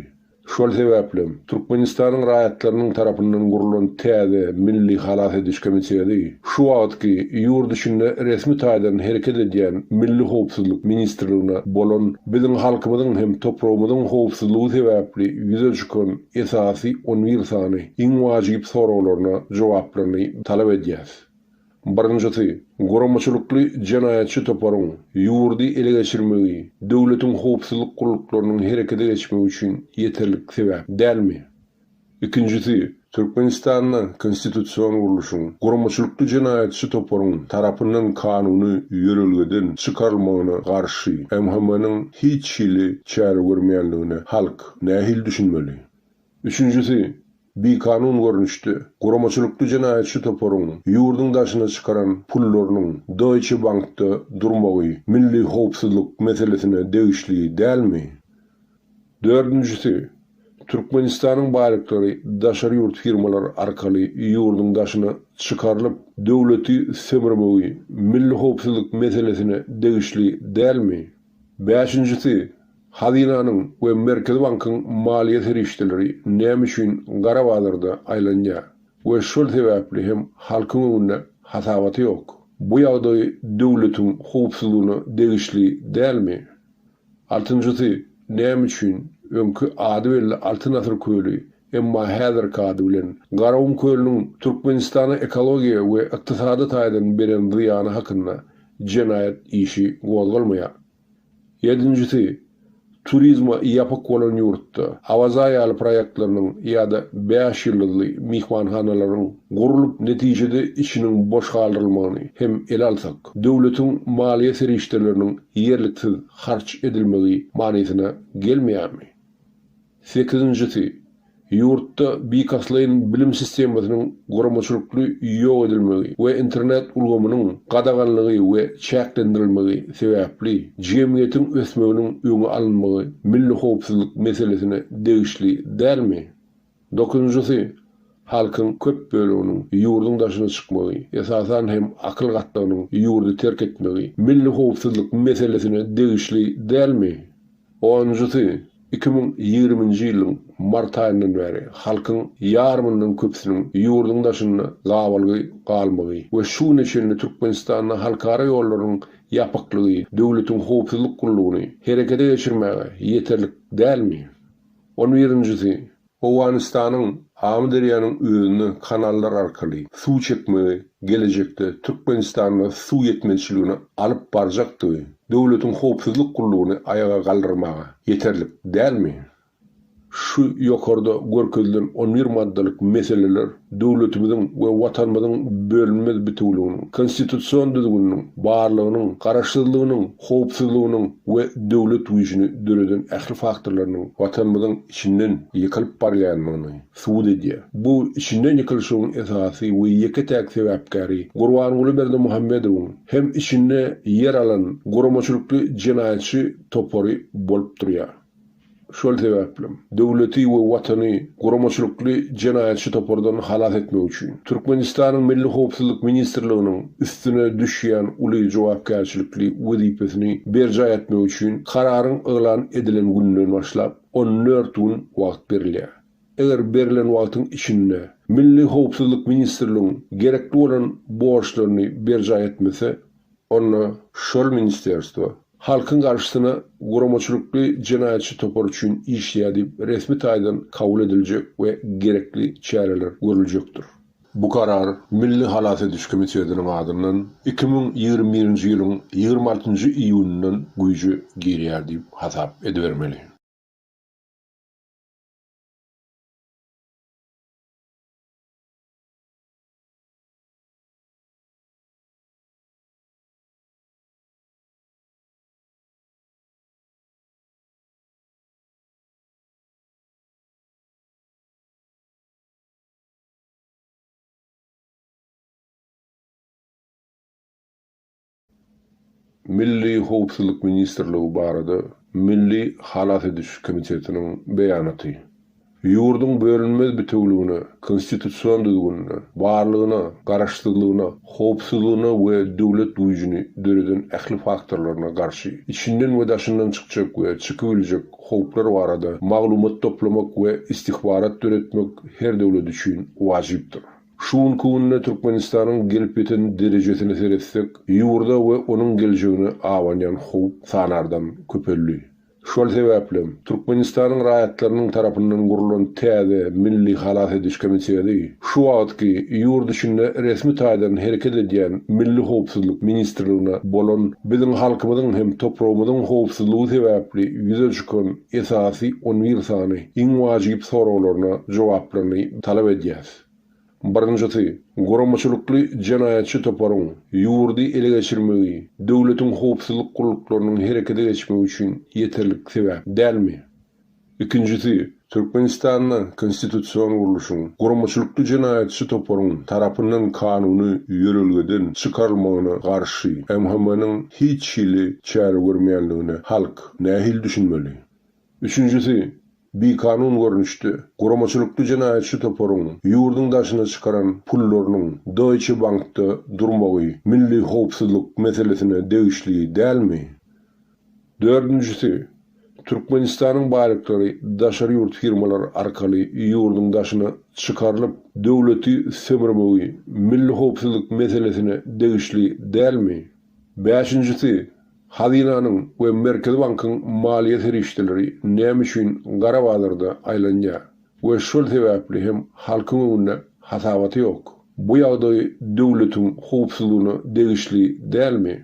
Şol sebäplem, Türkmenistanyň raýatlarynyň tarapyndan gurlan täze Milli halas ediş komiteti şu wagtky ýurt içinde resmi taýdan hereket edýän Milli howpsuzlyk ministrligine bolan biziň halkymyzyň hem topragymyzyň howpsuzlygy sebäpli ýüze çykan esasy on bir sany iň wajyp soraglaryna jogaplaryny talap edýäs. Birinjisi, guramaçylykly jenaýatçy toparyň ýurdy ele geçirmegi döwletiň howpsuzlyk gulluklarynyň herekete geçmegi üçin ýeterlik sebäp dälmi? Ikinjisi, Türkmenistanda konstitusion gurluşyň guramaçylykly jenaýatçy toparyň tarapyndan kanuny ýörelgeden çykarylmagyna garşy MHM-niň hiç hili çäre görmeýänligine halk nähili düşünmeli? Üçünjisi, bikanun görnüşde, guramaçylykly jenaýatçy toparyň ýurduň daşyna çykaran pullarynyň Deutsche Bankda durmagy milli howpsuzlyk meselesine degişli dälmi? Dördünjisi, Türkmenistanyň baýlyklary daşary ýurt firmalary arkaly ýurduň daşyna çykarylyp, döwleti sömürmegi milli howpsuzlyk meselesine degişli dälmi? Bäşinjisi, Hazynanyň we Merkezi bankyň maliýe serişdeleri näme üçin gara bazarda aýlanýar we şol sebäpli hem halkyň öňünde hasabaty ýok? Bu ýagdaý döwletiň howpsuzlygyna degişli dälmi? Altynjysy, näme üçin öňki ady belli Altyn asyr köli, emma häzirki ady bilen Garagum kölüniň Türkmenistana ekologiýa we ykdysady taýdan beren zyýany hakynda jenaýat işi gozgalmaýar? Ýedinjisi, turizme ýapyk bolan ýurtda Awaza ýaly proýektleriniň ýa-da bäş ýyldyzly myhmanhanalaryň gurlup netijede içiniň boş galdyrylmagyny hem ele alsak, döwletiň maliýe serişdeleriniň ýerliksiz harç edilmegi manysyna gelmeýärmi? Sekizinjisi, ýurtda bilkastlaýyn bilim sistemasynyň guramaçylykly ýok edilmegi we internet ulgamynyň gadaganlygy we çäklendirilmegi sebäpli jemgyýetiň ösmeginiň öňi alynmagy milli howpsuzlyk meselesine degişli dälmi? Dokuzynjysy, halkyň köp böleginiň ýurduň daşyna çykmagy, esasan hem akyl gatlagynyň ýurdy terk etmegi milli howpsuzlyk meselesine degişli dälmi? Onunjysy, 2020-nji ýylyň mart aýyndan bäri halkyň ýarymyndan köpüsiniň ýurduň daşynda gabalgy galmagy we şu güne çenli Türkmenistanda halkara ýollarynyň ýapyklygy döwletiň howpsuzlyk gullugyny herekete geçirmäge ýeterlik dälmi? On birinjisi, Owganystanyň Amyderýanyň özüne kanallar arkaly suw çekmegi gelejekde Türkmenistanda suw ýetmezçiligine alyp barjakdygy döwletiň howpsuzlyk gullugyny aýaga galdyrmaga ýeterlik dälmi? Şu ýokarda görkezilen on bir maddalyk meseleler döwletimiziň we Watanymyzyň bölünmez bitewüliginiň, konstitusion düzgüniniň, barlygynyň, garaşsyzlygynyň, howpsuzlygynyň we döwlet güýjüni döreden ähli faktorlarynyň Watanymyzyň içinden ýykylyp barýandygyny subut edýär. Bu içinden ýykylyşygyň esasy we ýeke-täk sebäpkäri Gurbanguly Berdimuhamedowyň hem içinde ýer alan guramaçylykly jenaýatçy topary bolup durýar. Şol sebäplem, döwleti we Watany guramaçylykly jenaýatçy topardan halas etmek üçin, Türkmenistanyň Milli howpsuzlyk ministrliginiň üstüne düşýän uly jogapkärçilikli wezipesini berjaý etmek üçin kararyň yglan edilen gününden başlap on dört gün wagt berilýär. Eger berlen wagtyň içinde Milli howpsuzlyk ministrligiň gerekli bolan borçlaryny berjaý etmese, Onda şol ministerstwo halkyň garşysyna guramaçylykly jenaýatçy topar üçin işleýär diýip resmi taýdan kabul ediljek we gerekli çäreler görüljekdir. Bu karar Milli halas ediş komitetiniň adyndan 2021-nji ýylyň 26-njy iýunyndan güýje girýär diýip hasap edibermeli. Milli howpsuzlyk ministrligi barada Milli halas ediş komitetiniň beýanaty. Ýurduň bölünmez bitewüligine, konstitusion düzgünine, barlygyna, garaşsyzlygyna, howpsuzlygyna we döwlet güýjüni döreden ähli faktorlaryna garşy içinden we daşyndan çykjak we çykybiljek howplar barada maglumat toplamak we istihbarat döretmek her döwlet üçin wajypdyr. Şu günki günde Türkmenistanyň gelip ýeten derejesine seretsek, ýurda we onuň geljegine abanýan howp sanardan köpeldi. Şol sebäplem, Türkmenistanyň raýatlarynyň tarapyndan gurlan täze Milli halas ediş komiteti şu wagtky ýurt içinde resmi taýdan hereket edýän Milli howpsuzlyk ministrligine bolan biziň halkymyzyň hem topragymyzyň howpsuzlygy sebäpli ýüze çykan esasy on bir sany iň wajyp soraglaryna jogaplaryny talap edýäs. Birinjisi, guramaçylykly jenaýatçy toparyň ýurdy ele geçirmegi döwletiň howpsuzlyk gulluklarynyň herekete geçmegi üçin ýeterlik sebäp dälmi? Ikinjisi, Türkmenistanda konstitusion gurluşyň guramaçylykly jenaýatçy toparyň tarapyndan kanuny ýörelgeden çykarylmagyna garşy MHM-niň hiç hili çäre görmeýänligine halk nähili düşünmeli? Üçünjisi, bikanun görnüşde, guramaçylykly jenaýatçy toparyň ýurduň daşyna çykaran pullarynyň Deutsche Bankda durmagy milli howpsuzlyk meselesine degişli dälmi? Dördünjisi, Türkmenistanyň baýlyklary daşary ýurt firmalary arkaly ýurduň daşyna çykarylyp, döwleti sömürmegi milli howpsuzlyk meselesine degişli dälmi? Bäşinjisi, Hazynanyň we Merkezi bankyň maliýe serişdeleri näme üçin gara bazarda aýlanýar we şol sebäpli hem halkyň öňünde hasabaty ýok? Bu ýagdaý döwletiň howpsuzlygyna degişli dälmi?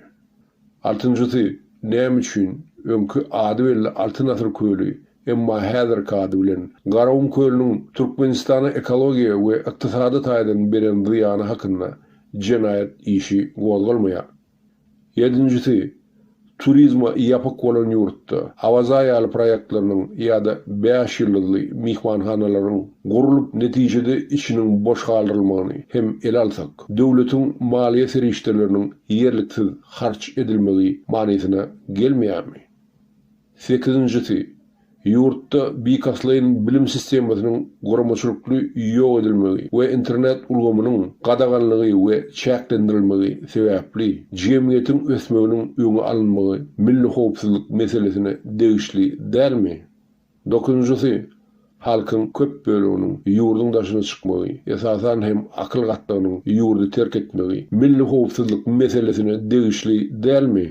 Altynjysy, näme üçin öňki ady belli Altyn asyr köli, emma häzirki ady bilen Garagum kölüniň Türkmenistana ekologiýa we ykdysady taýdan beren zyýany hakynda jenaýat işi gozgalmaýar? Ýedinjisi, turizme ýapyk bolan ýurtda Awaza ýaly proýektleriniň ýa-da bäş ýyldyzly myhmanhanalaryň gurlup, netijede içiniň boş galdyrylmagyny hem ele alsak, döwletiň maliýe serişdeleriniň ýerliksiz harç edilmegi manysyna gelmeýärmi? Sekizinjisi, ýurtda bilkastlaýyn bilim sistemasynyň guramaçylykly ýok edilmegi we internet ulgamynyň gadaganlygy we çäklendirilmegi sebäpli jemgyýetiň ösmeginiň öňi alynmagy milli howpsuzlyk meselesine degişli dälmi? Dokuzynjysy, halkyň köp böleginiň ýurduň daşyna çykmagy, esasan hem akyl gatlagynyň ýurdy terk etmegi milli howpsuzlyk meselesine degişli dälmi?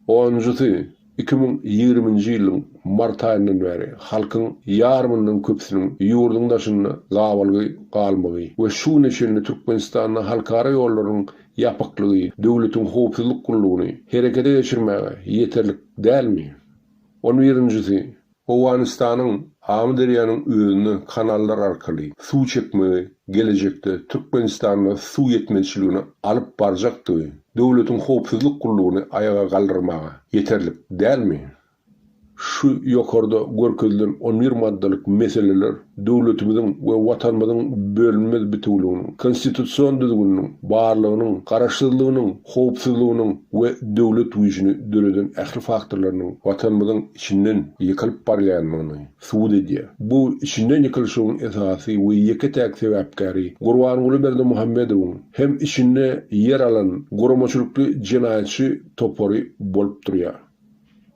Onunjysy, 2020-nji ýylyň mart aýyndan bäri halkyň ýarymyndan köpüsiniň ýurduň daşynda gabalgy galmagy we şu güne çenli Türkmenistanda halkara ýollarynyň ýapyklygy döwletiň howpsuzlyk gullugyny herekete geçirmäge ýeterlik dälmi? On birinjisi, Owganystanyň Amyderýanyň özüne kanallar arkaly suw çekmegi gelejekde Türkmenistanda suw ýetmezçiligine alyp barjakdygy döwletiň howpsuzlyk gullugyny aýaga galdyrmaga ýeterlik dälmi? Şu ýokarda görkezilen on bir maddalyk meseleler döwletimiziň we Watanymyzyň bölünmez bitewüliginiň, konstitusion düzgüniniň, barlygynyň, garaşsyzlygynyň, howpsuzlygynyň we döwlet güýjüni döreden ähli faktorlarynyň Watanymyzyň içinden ýykylyp barýandygyny subut edýär. Bu içinden ýykylyşygyň esasy we ýeke-täk sebäpkäri Gurbanguly Berdimuhamedowyň hem içinde ýer alan guramaçylykly jenaýatçy topary bolup durýar.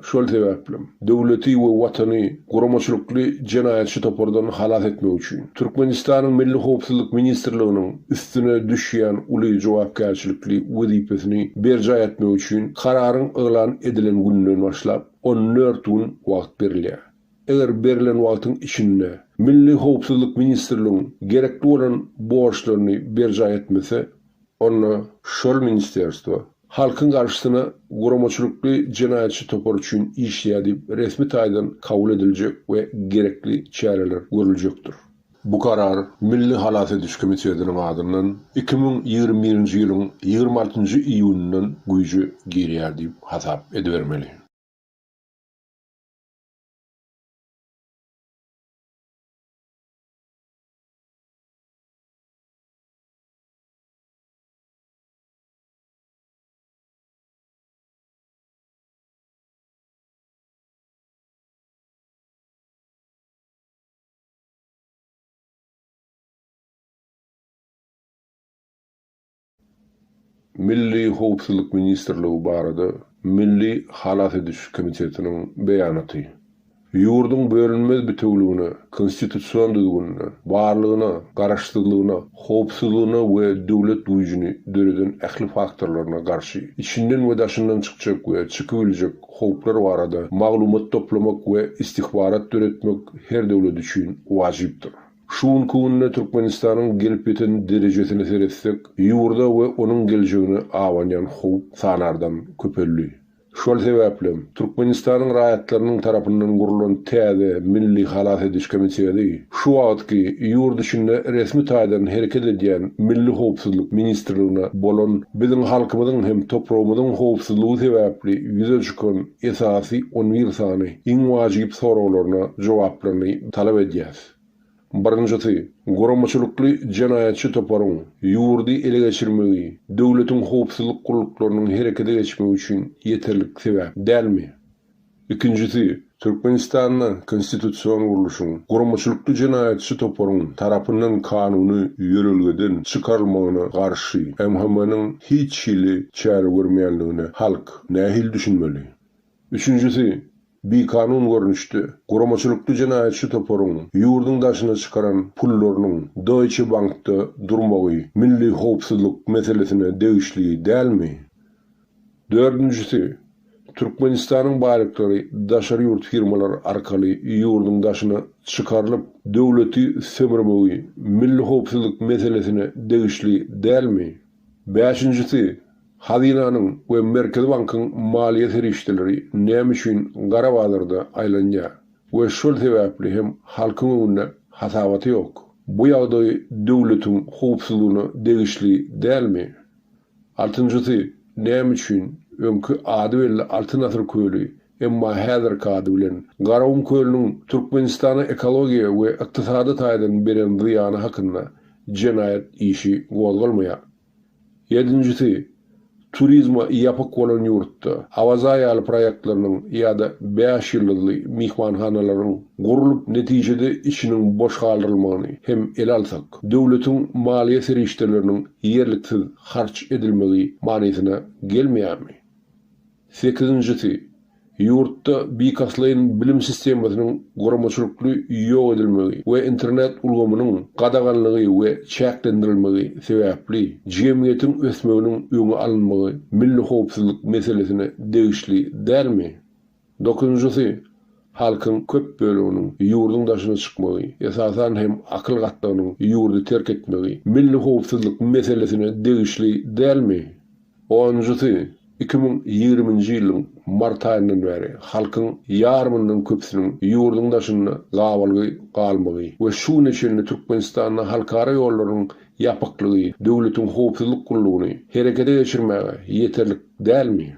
Şol sebäplem, döwleti we Watany guramaçylykly jenaýatçy topardan halas etmek üçin, Türkmenistanyň Milli howpsuzlyk ministrliginiň üstüne düşýän uly jogapkärçilikli wezipesini berjaý etmek üçin kararyň yglan edilen gününden başlap 14 gün wagt berilýär. Eger berlen wagtyň içinde Milli howpsuzlyk ministrligiň gerekli bolan borçlaryny berjaý etmese, Onda şol ministerstwo halkyň garşysyna guramaçylykly jenaýatçy topar üçin işleýär diýip resmi taýdan kabul ediljek we gerekli çäreler görüljekdir. Bu karar Milli halas ediş komitetiniň adyndan 2021-nji ýylyň 26-njy iýunyndan güýje girýär diýip hasap edibermeli. Milli howpsuzlyk ministrligi barada Milli halas ediş komitetiniň beýanaty. Ýurduň bölünmez bitewüligine, konstitusion düzgünine, barlygyna, garaşsyzlygyna, howpsuzlygyna we döwlet güýjüni döreden ähli faktorlaryna garşy içinden we daşyndan çykjak we çykybiljek howplar barada maglumat toplamak we istihbarat döretmek her döwlet üçin wajypdyr. Şu günki günde Türkmenistanyň gelip ýeten derejesine seretsek, ýurda we onuň geljegine abanýan howp sanardan köpeldi. Şol sebäplem, Türkmenistanyň raýatlarynyň tarapyndan gurlan täze Milli halas ediş komiteti şu wagtky ýurt içinde resmi taýdan hereket edýän Milli howpsuzlyk ministrligine bolan biziň halkymyzyň hem topragymyzyň howpsuzlygy sebäpli ýüze çykan esasy on bir sany iň wajyp soraglaryna jogaplaryny talap edýäs. Birinjisi, guramaçylykly jenaýatçy toparyň ýurdy ele geçirmegi döwletiň howpsuzlyk gulluklarynyň herekete geçmegi üçin ýeterlik sebäp dälmi? Ikinjisi, Türkmenistanda konstitusion gurluşyň guramaçylykly jenaýatçy toparyň tarapyndan kanuny ýörelgeden çykarylmagyna garşy MHM-niň hiç hili çäre görmeýänligine halk nähili düşünmeli? Üçünjisi, bikanun görnüşde, guramaçylykly jenaýatçy toparyň ýurduň daşyna çykaran pullarynyň Deutsche Bankda durmagy milli howpsuzlyk meselesine degişli dälmi? Dördünjisi, Türkmenistanyň baýlyklary daşary ýurt firmalary arkaly ýurduň daşyna çykarylyp, döwleti sömürmegi milli howpsuzlyk meselesine degişli dälmi? Bäşinjisi, Hazynanyň we Merkezi bankyň maliýe serişdeleri näme üçin gara bazarda aýlanýar we şol sebäpli hem halkyň öňünde hasabaty ýok? Bu ýagdaý döwletiň howpsuzlygyna degişli dälmi? Altynjysy, näme üçin öňki ady belli Altyn asyr köli, emma häzirki ady bilen Garagum kölüniň Türkmenistana ekologiýa we ykdysady taýdan beren zyýany hakynda jenaýat işi gozgalmaýar? Ýedinjisi, turizme ýapyk bolan ýurtda Awaza ýaly proýektleriniň ýa-da bäş ýyldyzly myhmanhanalaryň gurlup netijede içiniň boş galdyrylmagyny hem ele alsak, döwletiň maliýe serişdeleriniň ýerliksiz harç edilmegi manysyna gelmeýärmi? Sekizinjisi, ýurtda bilkastlaýyn bilim sistemasynyň guramaçylykly ýok edilmegi we internet ulgamynyň gadaganlygy we çäklendirilmegi sebäpli jemgyýetiň ösmeginiň öňi alynmagy milli howpsuzlyk meselesine degişli dälmi? Dokuzynjysy, halkyň köp böleginiň ýurduň daşyna çykmagy, esasan hem akyl gatlagynyň ýurdy terk etmegi milli howpsuzlyk meselesine degişli dälmi? Onunjysy, 2020-nji ýylyň mart aýyndan bäri halkyň ýarymyndan köpüsiniň ýurduň daşynda gabalgy galmagy we şu güne çenli Türkmenistanda halkara ýollarynyň ýapyklygy döwletiň howpsuzlyk gullugyny herekete geçirmäge ýeterlik dälmi?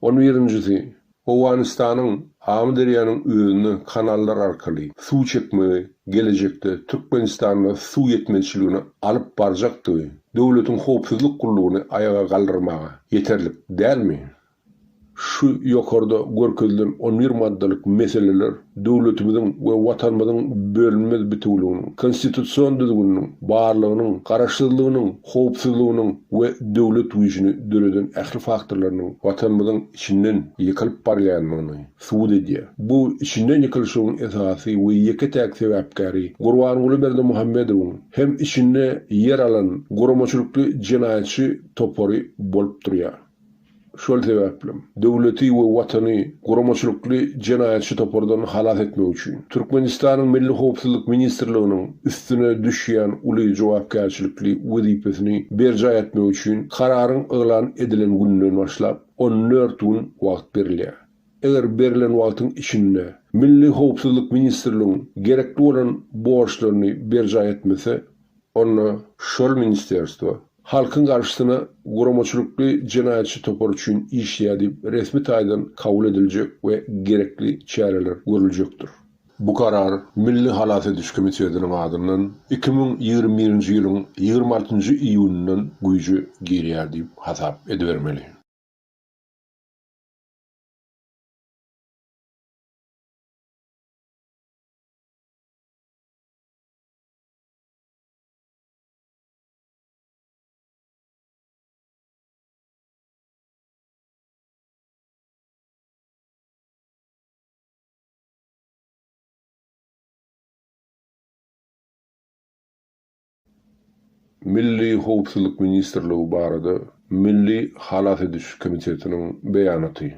On birinjisi, Owganystanyň Amyderýanyň özüne kanallar arkaly suw çekmegi gelejekde Türkmenistanda suw ýetmezçiligine alyp barjakdygy döwletiň howpsuzlyk gullugyny aýaga galdyrmaga ýeterlik dälmi? Şu ýokarda görkezilen on bir maddalyk meseleler döwletimiziň we Watanymyzyň bölünmez bitewüliginiň, konstitusion düzgüniniň, barlygynyň, garaşsyzlygynyň, howpsuzlygynyň we döwlet güýjüni döreden ähli faktorlarynyň Watanymyzyň içinden ýykylyp barýandygyny subut edýär. Bu içinden ýykylyşygyň esasy we ýeke-täk sebäpkäri Gurbanguly Berdimuhamedowyň hem içinde ýer alan guramaçylykly jenaýatçy topary bolup durýar. Şol sebäplem, döwleti we Watany guramaçylykly jenaýatçy topardan halas etmek üçin, Türkmenistanyň Milli howpsuzlyk ministrliginiň üstüne düşýän uly jogapkärçilikli wezipesini berjaý etmek üçin kararyň yglan edilen gününden başlap 14 gün wagt berilýär. Eger berlen wagtyň içinde Milli howpsuzlyk ministrligiň gerekli bolan borçlaryny berjaý etmese, onda şol ministerstwo halkyň garşysyna guramaçylykly jenaýatçy topar üçin işleýär diýip resmi taýdan kabul ediljek we gerekli çäreler görüljekdir. Bu karar Milli halas ediş komitetiniň adyndan 2021-nji ýylyň 26-njy iýunyndan güýje girýär diýip hasap edibermeli. Milli howpsuzlyk ministrligi barada Milli halas ediş komitetiniň beýanaty.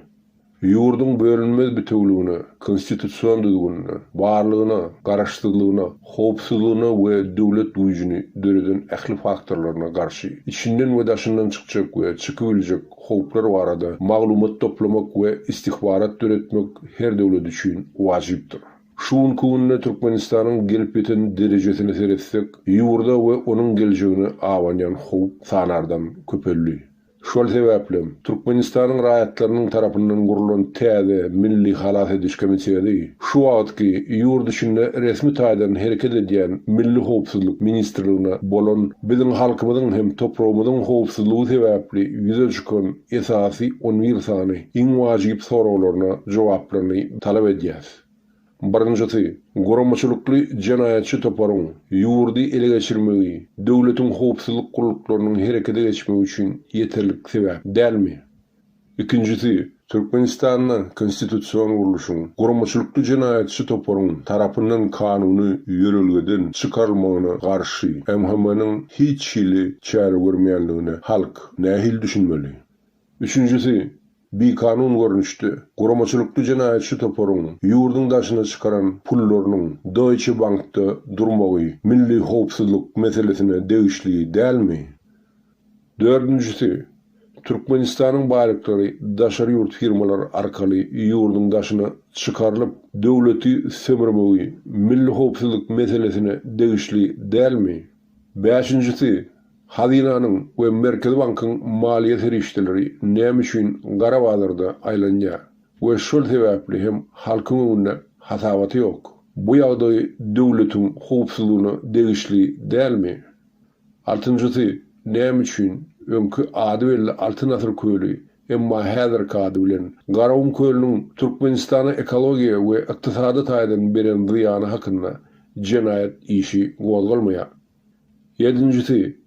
Ýurduň bölünmez bitewüligine, konstitusion düzgünine, barlygyna, garaşsyzlygyna, howpsuzlygyna we döwlet güýjüni döreden ähli faktorlaryna garşy içinden we daşyndan çykjak we çykybiljek howplar barada maglumat toplamak we istihbarat döretmek her döwlet üçin wajypdyr. Şu günki günde Türkmenistanyň gelip ýeten derejesine seretsek, ýurda we onuň geljegine abanýan howp sanardan köpeldi. Şol sebäplem, Türkmenistanyň raýatlarynyň tarapyndan gurlan täze Milli halas ediş komiteti şu wagtky ýurt içinde resmi taýdan hereket edýän Milli howpsuzlyk ministrligine bolan biziň halkymyzyň hem topragymyzyň howpsuzlygy sebäpli ýüze çykan esasy on bir sany iň wajyp soraglaryna jogaplaryny talap edýäs. Birinjisi, guramaçylykly jenaýatçy toparyň ýurdy ele geçirmegi döwletiň howpsuzlyk gulluklarynyň herekete geçmegi üçin ýeterlik sebäp dälmi? Ikinjisi, Türkmenistanda konstitusion gurluşyň guramaçylykly jenaýatçy toparyň tarapyndan kanuny ýörelgeden çykarylmagyna garşy MHM-niň hiç hili çäre görmeýänligine halk nähili düşünmeli? Üçünjisi, bikanun görnüşde, guramaçylykly jenaýatçy toparyň ýurduň daşyna çykaran pullarynyň Deutsche Bankda durmagy milli howpsuzlyk meselesine degişli dälmi? Dördünjisi, Türkmenistanyň baýlyklary daşary ýurt firmalary arkaly ýurduň daşyna çykarylyp, döwleti sömürmegi milli howpsuzlyk meselesine degişli dälmi? Bäşinjisi, Hazynanyň we Merkezi bankyň maliýe serişdeleri näme üçin gara bazarda aýlanýar we şol sebäpli hem halkyň öňünde hasabaty ýok? Bu ýagdaý döwletiň howpsuzlygyna degişli dälmi? Altynjysy, näme üçin öňki ady belli Altyn asyr köli, emma häzirki ady bilen Garagum kölüniň Türkmenistana ekologiýa we ykdysady taýdan beren zyýany hakynda jenaýat işi gozgalmaýar? Ýedinjisi,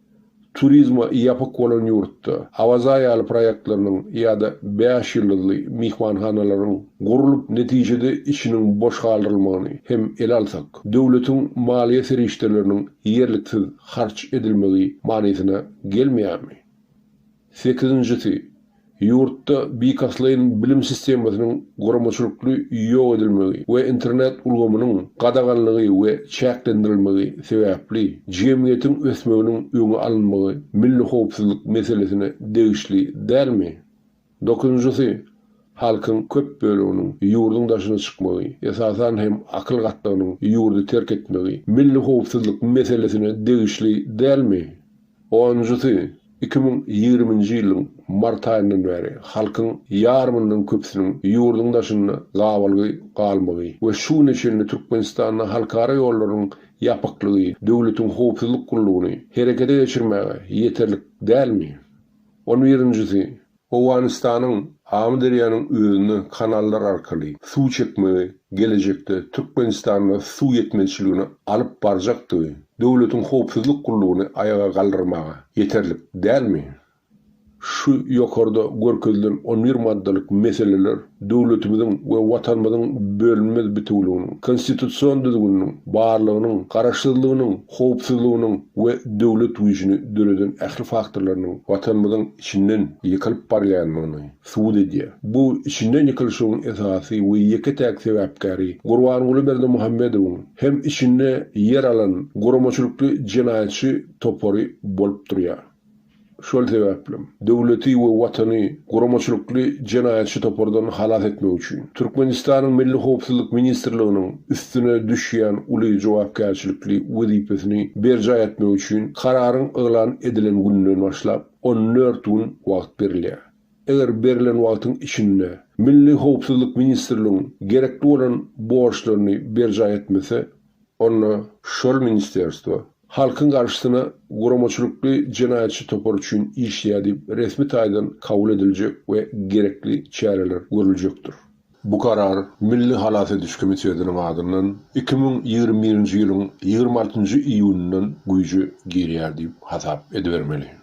turizme ýapyk bolan ýurtda Awaza ýaly proýektleriniň ýa-da bäş ýyldyzly myhmanhanalaryň gurlup netijede içiniň boş galdyrylmagyny hem ele alsak, döwletiň maliýe serişdeleriniň ýerliksiz harç edilmegi manysyna gelmeýärmi? Sekizinjisi, ýurtda bilkastlaýyn bilim sistemasynyň guramaçylykly ýok edilmegi we internet ulgamynyň gadaganlygy we çäklendirilmegi sebäpli jemgyýetiň ösmeginiň öňi alynmagy milli howpsuzlyk meselesine degişli dälmi? Dokuzynjysy, halkyň köp böleginiň ýurduň daşyna çykmagy, esasan hem akyl gatlagynyň ýurdy terk etmegi milli howpsuzlyk meselesine degişli dälmi? Onunjysy, 2020-nji ýylyň mart aýyndan bäri halkyň ýarymyndan köpüsiniň ýurduň daşynda gabalgy galmagy we şu güne çenli Türkmenistanda halkara ýollarynyň ýapyklygy döwletiň howpsuzlyk gullugyny herekete geçirmäge ýeterlik dälmi? On birinjisi, Owganystanyň Amyderýanyň özüne kanallar arkaly suw çekmegi gelejekde Türkmenistanda suw ýetmezçiligine alyp barjakdygy döwletiň howpsuzlyk gullugyny aýaga galdyrmaga ýeterlik dälmi? Şu ýokarda görkezilen on bir maddalyk meseleler döwletimiziň we Watanymyzyň bölünmez bitewüliginiň, konstitusion düzgüniniň, barlygynyň, garaşsyzlygynyň, howpsuzlygynyň we döwlet güýjüni döreden ähli faktorlarynyň Watanymyzyň içinden ýykylyp barýandygyny subut edýär. Bu içinden ýykylyşygyň esasy we ýeke-täk sebäpkäri Gurbanguly Berdimuhamedowyň hem içinde ýer alan guramaçylykly jenaýatçy topary bolup durýar. Şol sebäplem, döwleti we Watany guramaçylykly jenaýatçy topardan halas etmek üçin, Türkmenistanyň Milli howpsuzlyk ministrliginiň üstüne düşýän uly jogapkärçilikli wezipesini berjaý etmek üçin kararyň yglan edilen gününden başlap 14 gün wagt berilýär. Eger berlen wagtyň içinde Milli howpsuzlyk ministrligiň gerekli bolan borçlaryny berjaý etmese, onda şol ministerstwo halkyň garşysyna guramaçylykly jenaýatçy topar üçin işleýär diýip resmi taýdan kabul ediljek we gerekli çäreler görüljekdir. Bu karar Milli halas ediş komitetiniň adyndan 2021-nji ýylyň 26-njy iýunyndan güýje girýär diýip hasap edibermeli.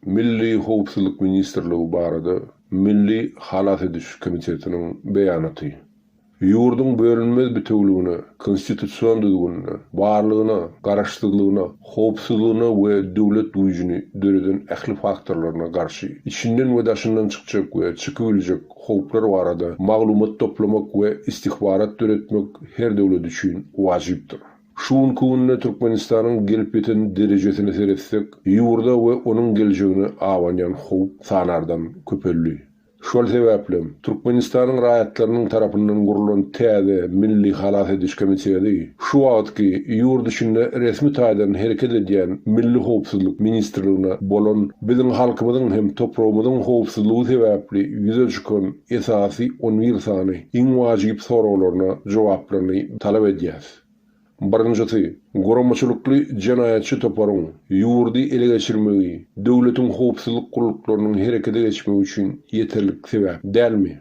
Milli howpsuzlyk ministrligi barada Milli halas ediş komitetiniň beýanaty. Ýurduň bölünmez bitewüligine, konstitusion düzgünine, barlygyna, garaşsyzlygyna, howpsuzlygyna we döwlet güýjüni döreden ähli faktorlaryna garşy içinden we daşyndan çykjak we çykybiljek howplar barada maglumat toplamak we istihbarat döretmek her döwlet üçin wajypdyr. Şu günki günde Türkmenistanyň gelip ýeten derejesine seretsek, ýurda we onuň geljegine abanýan howp sanardan köpeldi. Şol sebäplem, Türkmenistanyň raýatlarynyň tarapyndan gurlan täze Milli halas ediş komiteti şu wagtky ýurt içinde resmi taýdan hereket edýän Milli howpsuzlyk ministrligine bolan biziň halkymyzyň hem topragymyzyň howpsuzlygy sebäpli ýüze çykan esasy on bir sany iň wajyp soraglaryna jogaplaryny talap edýäs. Birinjisi, guramaçylykly jenaýatçy toparyň ýurdy ele geçirmegi döwletiň howpsuzlyk gulluklarynyň herekete geçmegi üçin ýeterlik sebäp dälmi?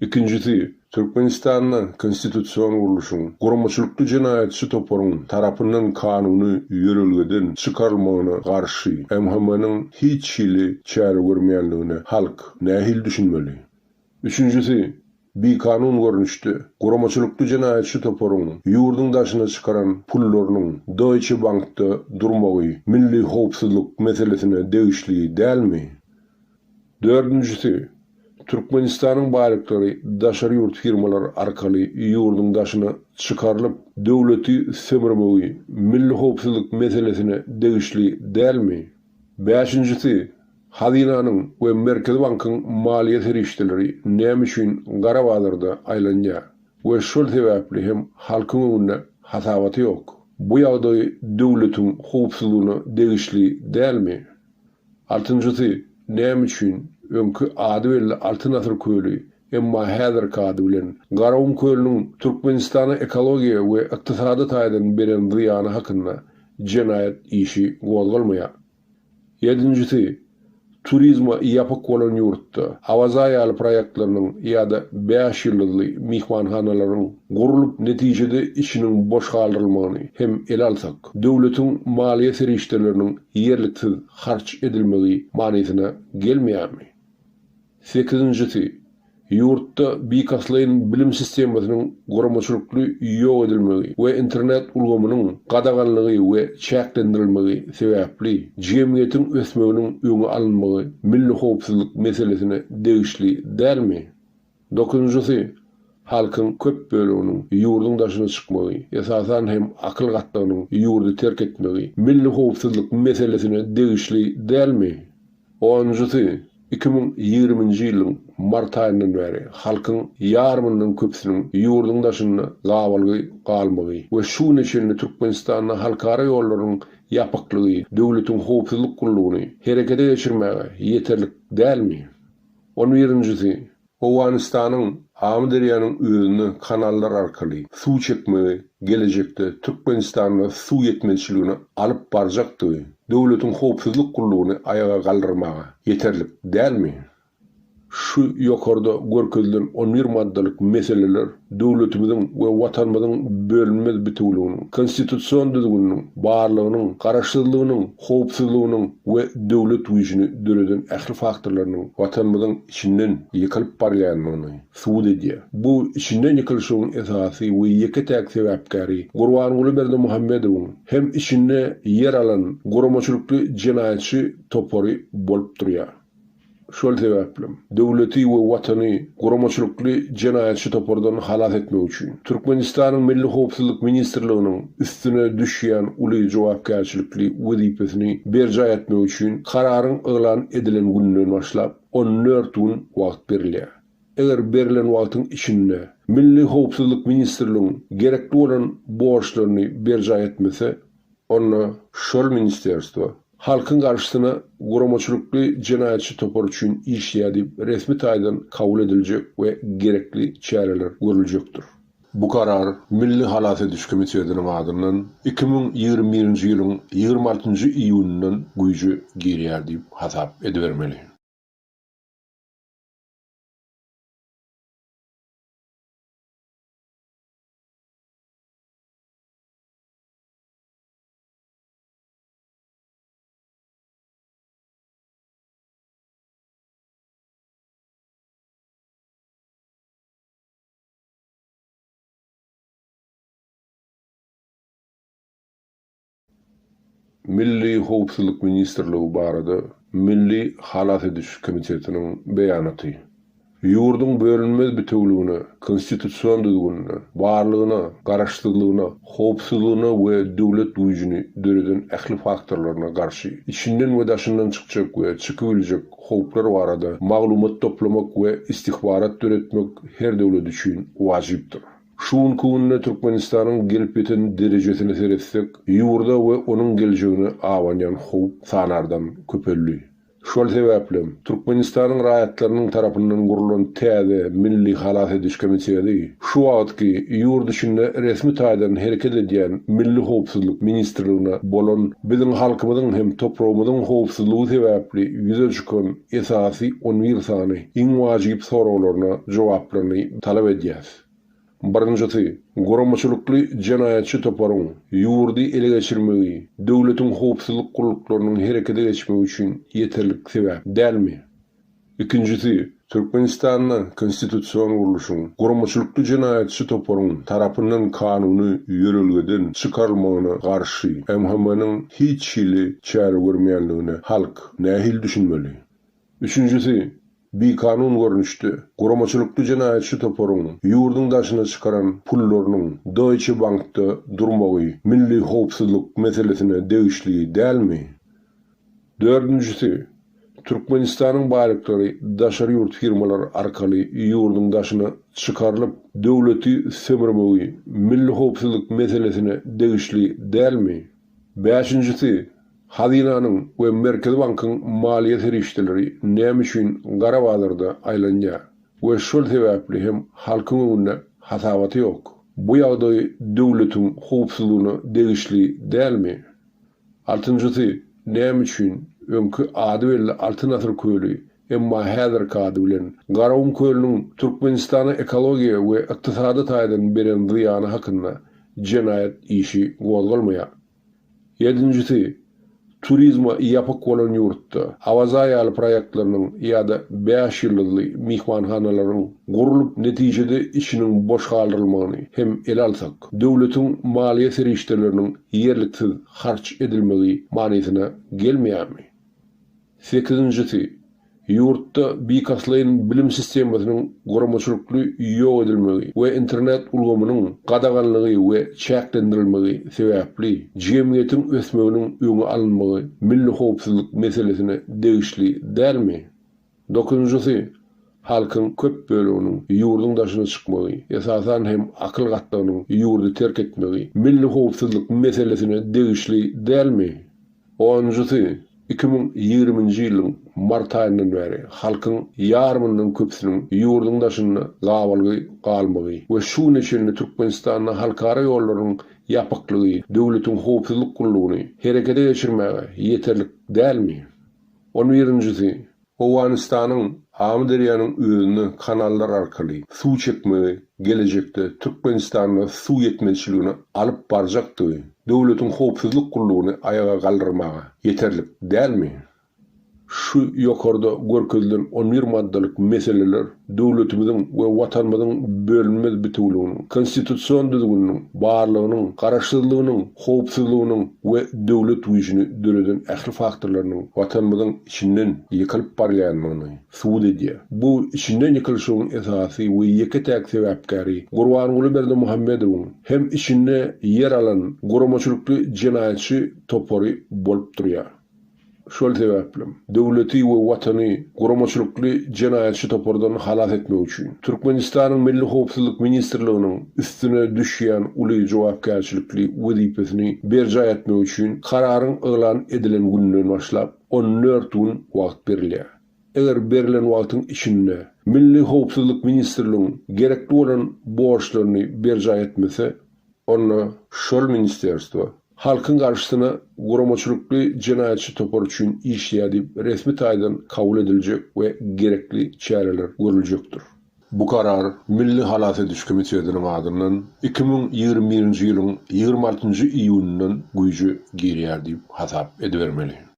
Ikinjisi, Türkmenistanda konstitusion gurluşyň guramaçylykly jenaýatçy toparyň tarapyndan kanuny ýörelgeden çykarylmagyna garşy MHM-niň hiç hili çäre görmeýänligine halk nähili düşünmeli? Üçünjisi, bikanun görnüşde, guramaçylykly jenaýatçy toparyň ýurduň daşyna çykaran pullarynyň Deutsche Bankda durmagy milli howpsuzlyk meselesine degişli dälmi? Dördünjisi, Türkmenistanyň baýlyklary daşary ýurt firmalary arkaly ýurduň daşyna çykarylyp, döwleti sömürmegi milli howpsuzlyk meselesine degişli dälmi? Bäşinjisi, Hazynanyň we Merkezi bankyň maliýe serişdeleri näme üçin gara bazarda aýlanýar we şol sebäpli hem halkyň öňünde hasabaty ýok? Bu ýagdaý döwletiň howpsuzlygyna degişli dälmi? Altynjysy, näme üçin öňki ady belli Altyn asyr köli, emma häzirki ady bilen Garagum kölüniň Türkmenistana ekologiýa we ykdysady taýdan beren zyýany hakynda jenaýat işi gozgalmaýar? Ýedinjisi, turizme ýapyk bolan ýurtda Awaza ýaly proýektleriniň ýa-da bäş ýyldyzly myhmanhanalaryň gurlup, netijede içiniň boş galdyrylmagyny hem ele alsak, döwletiň maliýe serişdeleriniň ýerliksiz harç edilmegi manysyna gelmeýärmi? Sekizinjisi, ýurtda bilkastlaýyn bilim sistemasynyň guramaçylykly ýok edilmegi we internet ulgamynyň gadaganlygy we çäklendirilmegi sebäpli jemgyýetiň ösmeginiň öňi alynmagy milli howpsuzlyk meselesine degişli dälmi? Dokuzynjysy, halkyň köp böleginiň ýurduň daşyna çykmagy, esasan hem akyl gatlagynyň ýurdy terk etmegi milli howpsuzlyk meselesine degişli dälmi? Onunjysy, 2020-nji ýylyň mart aýyndan bäri halkyň ýarymyndan köpüsiniň ýurduň daşynda gabalgy galmagy we şu güne çenli Türkmenistanda halkara ýollarynyň ýapyklygy döwletiň howpsuzlyk gullugyny herekete geçirmäge ýeterlik dälmi? On birinjisi, Owganystanyň Amyderýanyň özüne kanallar arkaly suw çekmegi gelejekde Türkmenistanda suw ýetmezçiligine alyp barjakdygy döwletiň howpsuzlyk gullugyny aýaga galdyrmaga ýeterlik dälmi? Şu ýokarda görkezilen on bir maddalyk meseleler döwletimiziň we Watanymyzyň bölünmez bitewüliginiň, konstitusion düzgüniniň, barlygynyň, garaşsyzlygynyň, howpsuzlygynyň we döwlet güýjüni döreden ähli faktorlarynyň Watanymyzyň içinden ýykylyp barýandygyny subut edýär. Bu içinden ýykylyşygyň esasy we ýeke-täk sebäpkäri Gurbanguly Berdimuhamedowyň hem içinde ýer alan guramaçylykly jenaýatçy topary bolup durýar. Şol sebäplem, döwleti we Watany guramaçylykly jenaýatçy topardan halas etmek üçin, Türkmenistanyň Milli howpsuzlyk ministrliginiň üstüne düşýän uly jogapkärçilikli wezipesini berjaý etmek üçin kararyň yglan edilen gününden başlap 14 gün wagt berilýär. Eger berlen wagtyň içinde Milli howpsuzlyk ministrligiň gerekli bolan borçlaryny berjaý etmese, onda şol ministerstwo halkyň garşysyna guramaçylykly jenaýatçy topar üçin işleýär diýip resmi taýdan kabul ediljek we gerekli çäreler görüljekdir. Bu karar Milli halas ediş komitetiniň adyndan 2021-nji ýylyň 26-njy iýunyndan güýje girýär diýip hasap edibermeli. Milli howpsuzlyk ministrligi barada Milli halas ediş komitetiniň beýanaty. Ýurduň bölünmez bitewüligine, konstitusion düzgünine, barlygyna, garaşsyzlygyna, howpsuzlygyna we döwlet güýjüni döreden ähli faktorlaryna garşy içinden we daşyndan çykjak we çykybiljek howplar barada maglumat toplamak we istihbarat döretmek her döwlet üçin wajypdyr. Şu günki günde Türkmenistanyň gelip ýeten derejesine seretsek, ýurda we onuň geljegine abanýan howp sanardan köpeldi. Şol sebäplem, Türkmenistanyň raýatlarynyň tarapyndan gurlan täze Milli halas ediş komiteti şu wagtky ýurt içinde resmi taýdan hereket edýän Milli howpsuzlyk ministrligine bolan biziň halkymyzyň hem topragymyzyň howpsuzlygy sebäpli ýüze çykan esasy on bir sany iň wajyp soraglaryna jogaplaryny talap edýäs. Birinjisi, guramaçylykly jenaýatçy toparyň ýurdy ele geçirmegi döwletiň howpsuzlyk gulluklarynyň herekete geçmegi üçin ýeterlik sebäp dälmi? Ikinjisi, Türkmenistanda konstitusion gurluşyň guramaçylykly jenaýatçy toparyň tarapyndan kanuny ýörelgeden çykarylmagyna garşy MHM-niň hiç hili çäre görmeýänligine halk nähili düşünmeli? Üçünjisi, bikanun görnüşde, guramaçylykly jenaýatçy toparyň ýurduň daşyna çykaran pullarynyň Deutsche Bankda durmagy milli howpsuzlyk meselesine degişli dälmi? Dördünjisi, Türkmenistanyň baýlyklary daşary ýurt firmalary arkaly ýurduň daşyna çykarylyp, döwleti sömürmegi milli howpsuzlyk meselesine degişli dälmi? Bäşinjisi, Hazynanyň we Merkezi bankyň maliýe serişdeleri näme üçin gara bazarda aýlanýar we şol sebäpli hem halkyň öňünde hasabaty ýok? Bu ýagdaý döwletiň howpsuzlygyna degişli dälmi? Altynjysy, näme üçin öňki ady belli Altyn asyr köli, emma häzirki ady bilen Garagum kölüniň Türkmenistana ekologiýa we ykdysady taýdan beren zyýany hakynda jenaýat işi gozgalmaýar? Ýedinjisi, turizme ýapyk bolan ýurtda Awaza ýaly proýektleriniň ýa-da bäş ýyldyzly myhmanhanalaryň gurlup, netijede içiniň boş galdyrylmagyny hem ele alsak, döwletiň maliýe serişdeleriniň ýerliksiz harç edilmegi manysyna gelmeýärmi? Sekizinjisi, ýurtda bilkastlaýyn bilim sistemasynyň guramaçylykly ýok edilmegi we internet ulgamynyň gadaganlygy we çäklendirilmegi sebäpli jemgyýetiň ösmeginiň öňi alynmagy milli howpsuzlyk meselesine degişli dälmi? Dokuzynjysy, halkyň köp böleginiň ýurduň daşyna çykmagy, esasan hem akyl gatlagynyň ýurdy terk etmegi milli howpsuzlyk meselesine degişli dälmi? Onunjysy, 2020-nji ýylyň mart aýyndan bäri halkyň ýarymyndan köpüsiniň ýurduň daşynda gabalgy galmagy we şu güne çenli Türkmenistanda halkara ýollarynyň ýapyklygy döwletiň howpsuzlyk gullugyny herekete geçirmäge ýeterlik dälmi? On birinjisi, Owganystanyň Amyderýanyň özüne kanallar arkaly suw çekmegi gelejekde Türkmenistanda suw ýetmezçiligine alyp barjakdygy döwletiň howpsuzlyk gullugyny aýaga galdyrmaga ýeterlik dälmi? Şu ýokarda görkezilen on bir maddalyk meseleler döwletimiziň we Watanymyzyň bölünmez bitewüliginiň, konstitusion düzgüniniň, barlygynyň, garaşsyzlygynyň, howpsuzlygynyň we döwlet güýjüni döreden ähli faktorlarynyň Watanymyzyň içinden ýykylyp barýandygyny subut edýär. Bu içinden ýykylyşygyň esasy we ýeke-täk sebäpkäri Gurbanguly Berdimuhamedowyň hem içinde ýer alan guramaçylykly jenaýatçy topary bolup durýar. Şol sebäplem, döwleti we Watany guramaçylykly jenaýatçy topardan halas etmek üçin, Türkmenistanyň Milli howpsuzlyk ministrliginiň üstüne düşýän uly jogapkärçilikli wezipesini berjaý etmek üçin kararyň yglan edilen gününden başlap 14 gün wagt berilýär. Eger berlen wagtyň içinde Milli howpsuzlyk ministrligiň gerekli bolan borçlaryny berjaý etmese, onda şol ministerstwo halkyň garşysyna guramaçylykly jenaýatçy topar üçin işleýär diýip resmi taýdan kabul ediljek we gerekli çäreler görüljekdir. Bu karar Milli halas ediş komitetiniň adyndan 2021-nji ýylyň 26-njy iýunyndan güýje girýär diýip hasap edibermeli.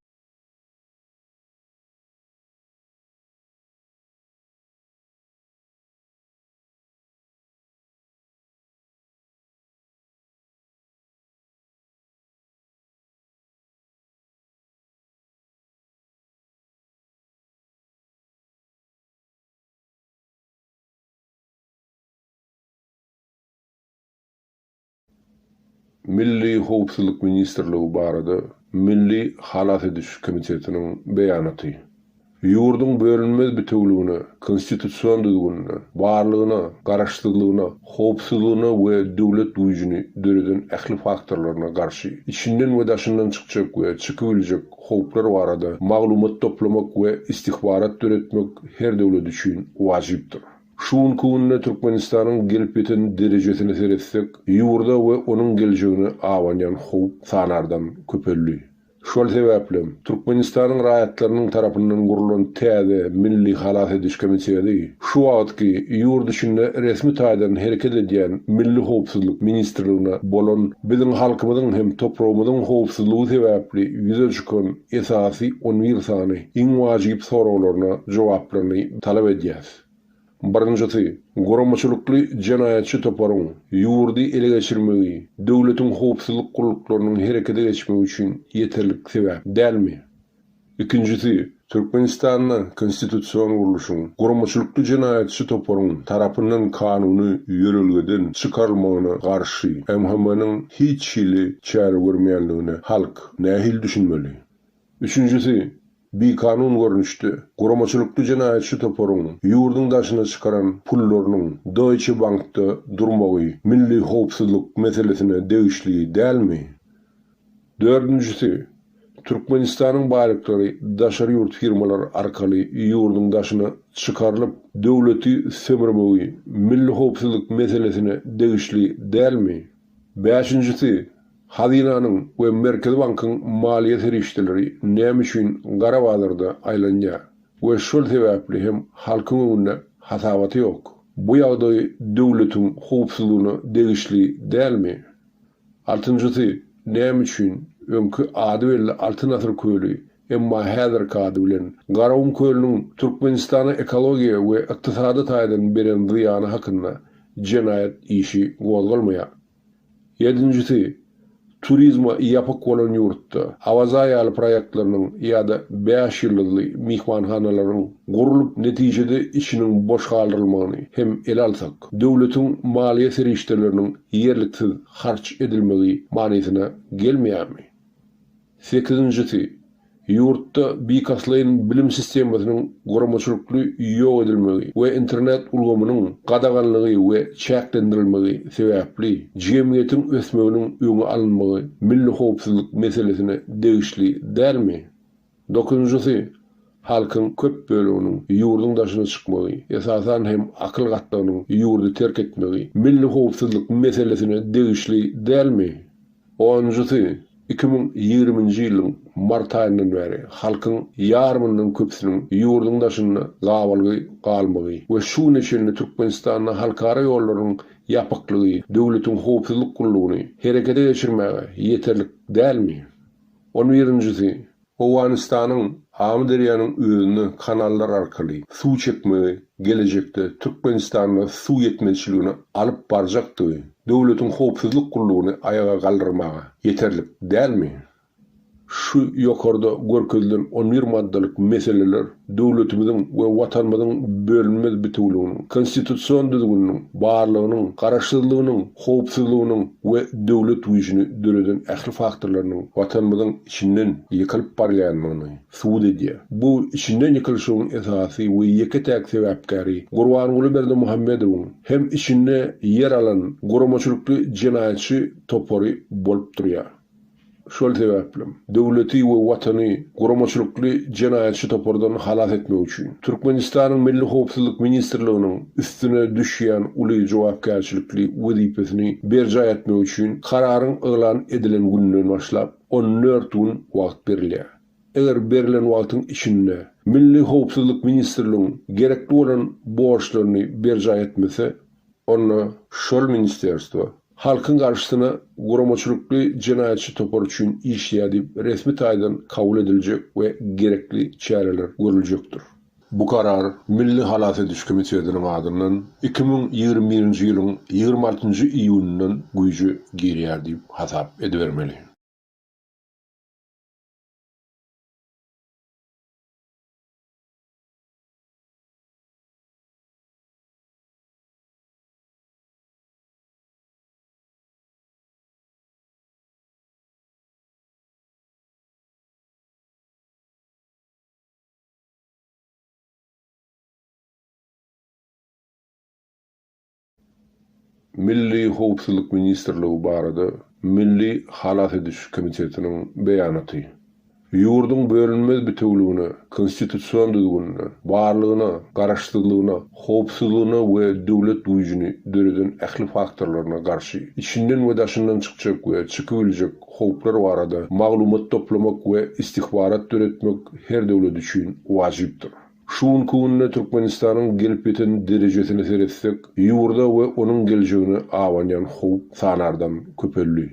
Milli howpsuzlyk ministrligi barada Milli halas ediş komitetiniň beýanaty. Ýurduň bölünmez bitewüligine, konstitusion düzgünine, barlygyna, garaşsyzlygyna, howpsuzlygyna we döwlet güýjüni döreden ähli faktorlaryna garşy içinden we daşyndan çykjak we çykybiljek howplar barada maglumat toplamak we istihbarat döretmek her döwlet üçin wajypdyr. Şu günki günde Türkmenistanyň gelip ýeten derejesine seretsek, ýurda we onuň geljegine abanýan howp sanardan köpeldi. Şol sebäplem, Türkmenistanyň raýatlarynyň tarapyndan gurlan täze Milli halas ediş komiteti şu wagtky ýurt içinde resmi taýdan hereket edýän Milli howpsuzlyk ministrligine bolan biziň halkymyzyň hem topragymyzyň howpsuzlygy sebäpli ýüze çykan esasy on bir sany iň wajyp soraglaryna jogaplaryny talap edýäs. Birinjisi, guramaçylykly jenaýatçy toparyň ýurdy ele geçirmegi döwletiň howpsuzlyk gulluklarynyň herekete geçmegi üçin ýeterlik sebäp dälmi? Ikinjisi, Türkmenistanda konstitusion gurluşyň guramaçylykly jenaýatçy toparyň tarapyndan kanuny ýörelgeden çykarylmagyna garşy MHM-niň hiç hili çäre görmeýänligine halk nähili düşünmeli? Üçünjisi, bikanun görnüşde, guramaçylykly jenaýatçy toparyň ýurduň daşyna çykaran pullarynyň Deutsche Bankda durmagy milli howpsuzlyk meselesine degişli dälmi? Dördünjisi, Türkmenistanyň baýlyklary daşary ýurt firmalar arkaly ýurduň daşyna çykarylyp, döwleti sömürmegi milli howpsuzlyk meselesine degişli dälmi? Bäşinjisi, Hazynanyň we Merkezi bankyň maliýe serişdeleri näme üçin gara bazarda aýlanýar we şol sebäpli hem halkyň öňünde hasabaty ýok? Bu ýagdaý döwletiň howpsuzlygyna degişli dälmi? Altynjysy, näme üçin öňki ady belli Altyn asyr köli, emma häzirki ady bilen Garagum kölüniň Türkmenistana ekologiýa we ykdysady taýdan beren zyýany hakynda jenaýat işi gozgalmaýar? Ýedinjisi, turizme ýapyk bolan ýurtda Awaza ýaly proýektleriniň ýa-da bäş ýyldyzly myhmanhanalaryň gurlup netijede içiniň boş galdyrylmagyny hem ele alsak, döwletiň maliýe serişdeleriniň ýerliksiz harç edilmegi manysyna gelmeýärmi? Sekizinjisi, ýurtda bilkastlaýyn bilim sistemasynyň guramaçylykly ýok edilmegi we internet ulgamynyň gadaganlygy we çäklendirilmegi sebäpli jemgyýetiň ösmeginiň öňi alynmagy milli howpsuzlyk meselesine degişli dälmi? Dokuzynjysy, halkyň köp böleginiň ýurduň daşyna çykmagy, esasan hem akyl gatlagynyň ýurdy terk etmegi milli howpsuzlyk meselesine degişli dälmi? Onunjysy, 2020-nji ýylyň mart aýyndan bäri halkyň ýarymyndan köpüsiniň ýurduň daşynda gabalgy galmagy we şu güne çenli Türkmenistanda halkara ýollarynyň ýapyklygy döwletiň howpsuzlyk gullugyny herekete geçirmäge ýeterlik dälmi? On birinjisi, Owganystanyň Amyderýanyň özüne kanallar arkaly suw çekmegi gelejekde Türkmenistanda suw ýetmezçiligine alyp barjakdygy döwletiň howpsuzlyk gullugyny aýaga galdyrmaga ýeterlik dälmi? Şu ýokarda görkezilen on bir maddalyk meseleler döwletimiziň we Watanymyzyň bölünmez bitewüliginiň, konstitusion düzgüniniň, barlygynyň, garaşsyzlygynyň, howpsuzlygynyň we döwlet güýjüni döreden ähli faktorlarynyň Watanymyzyň içinden ýykylyp barýandygyny subut edýär. Bu içinden ýykylyşygyň esasy we ýeke-täk sebäpkäri Gurbanguly Berdimuhamedowyň hem içinde ýer alan guramaçylykly jenaýatçy topary bolup durýar. Şol sebäplem, döwleti we Watany guramaçylykly jenaýatçy topardan halas etmek üçin, Türkmenistanyň Milli howpsuzlyk ministrliginiň üstüne düşýän uly jogapkärçilikli wezipesini berjaý etmek üçin kararyň yglan edilen gününden başlap on dört gün wagt berilýär. Eger berlen wagtyň içinde Milli howpsuzlyk ministrligiň gerekli bolan borçlaryny berjaý etmese, onda şol ministerstwo halkyň garşysyna guramaçylykly jenaýatçy topar üçin işleýär diýip resmi taýdan kabul ediljek we gerekli çäreler görüljekdir. Bu karar Milli halas ediş komitetiniň adyndan 2021-nji ýylyň 26-njy iýunyndan güýje girýär diýip hasap edibermeli. Milli howpsuzlyk ministrligi barada Milli halas ediş komitetiniň beýanaty. Ýurduň bölünmez bitewüligine, konstitusion düzgünine, barlygyna, garaşsyzlygyna, howpsuzlygyna we döwlet güýjüni döreden ähli faktorlaryna garşy içinden we daşyndan çykjak we çykybiljek howplar barada maglumat toplamak we istihbarat döretmek her döwlet üçin wajypdyr. Şu günki günde Türkmenistanyň gelip ýeten derejesine seretsek, ýurda we onuň geljegine abanýan howp sanardan köpeldi.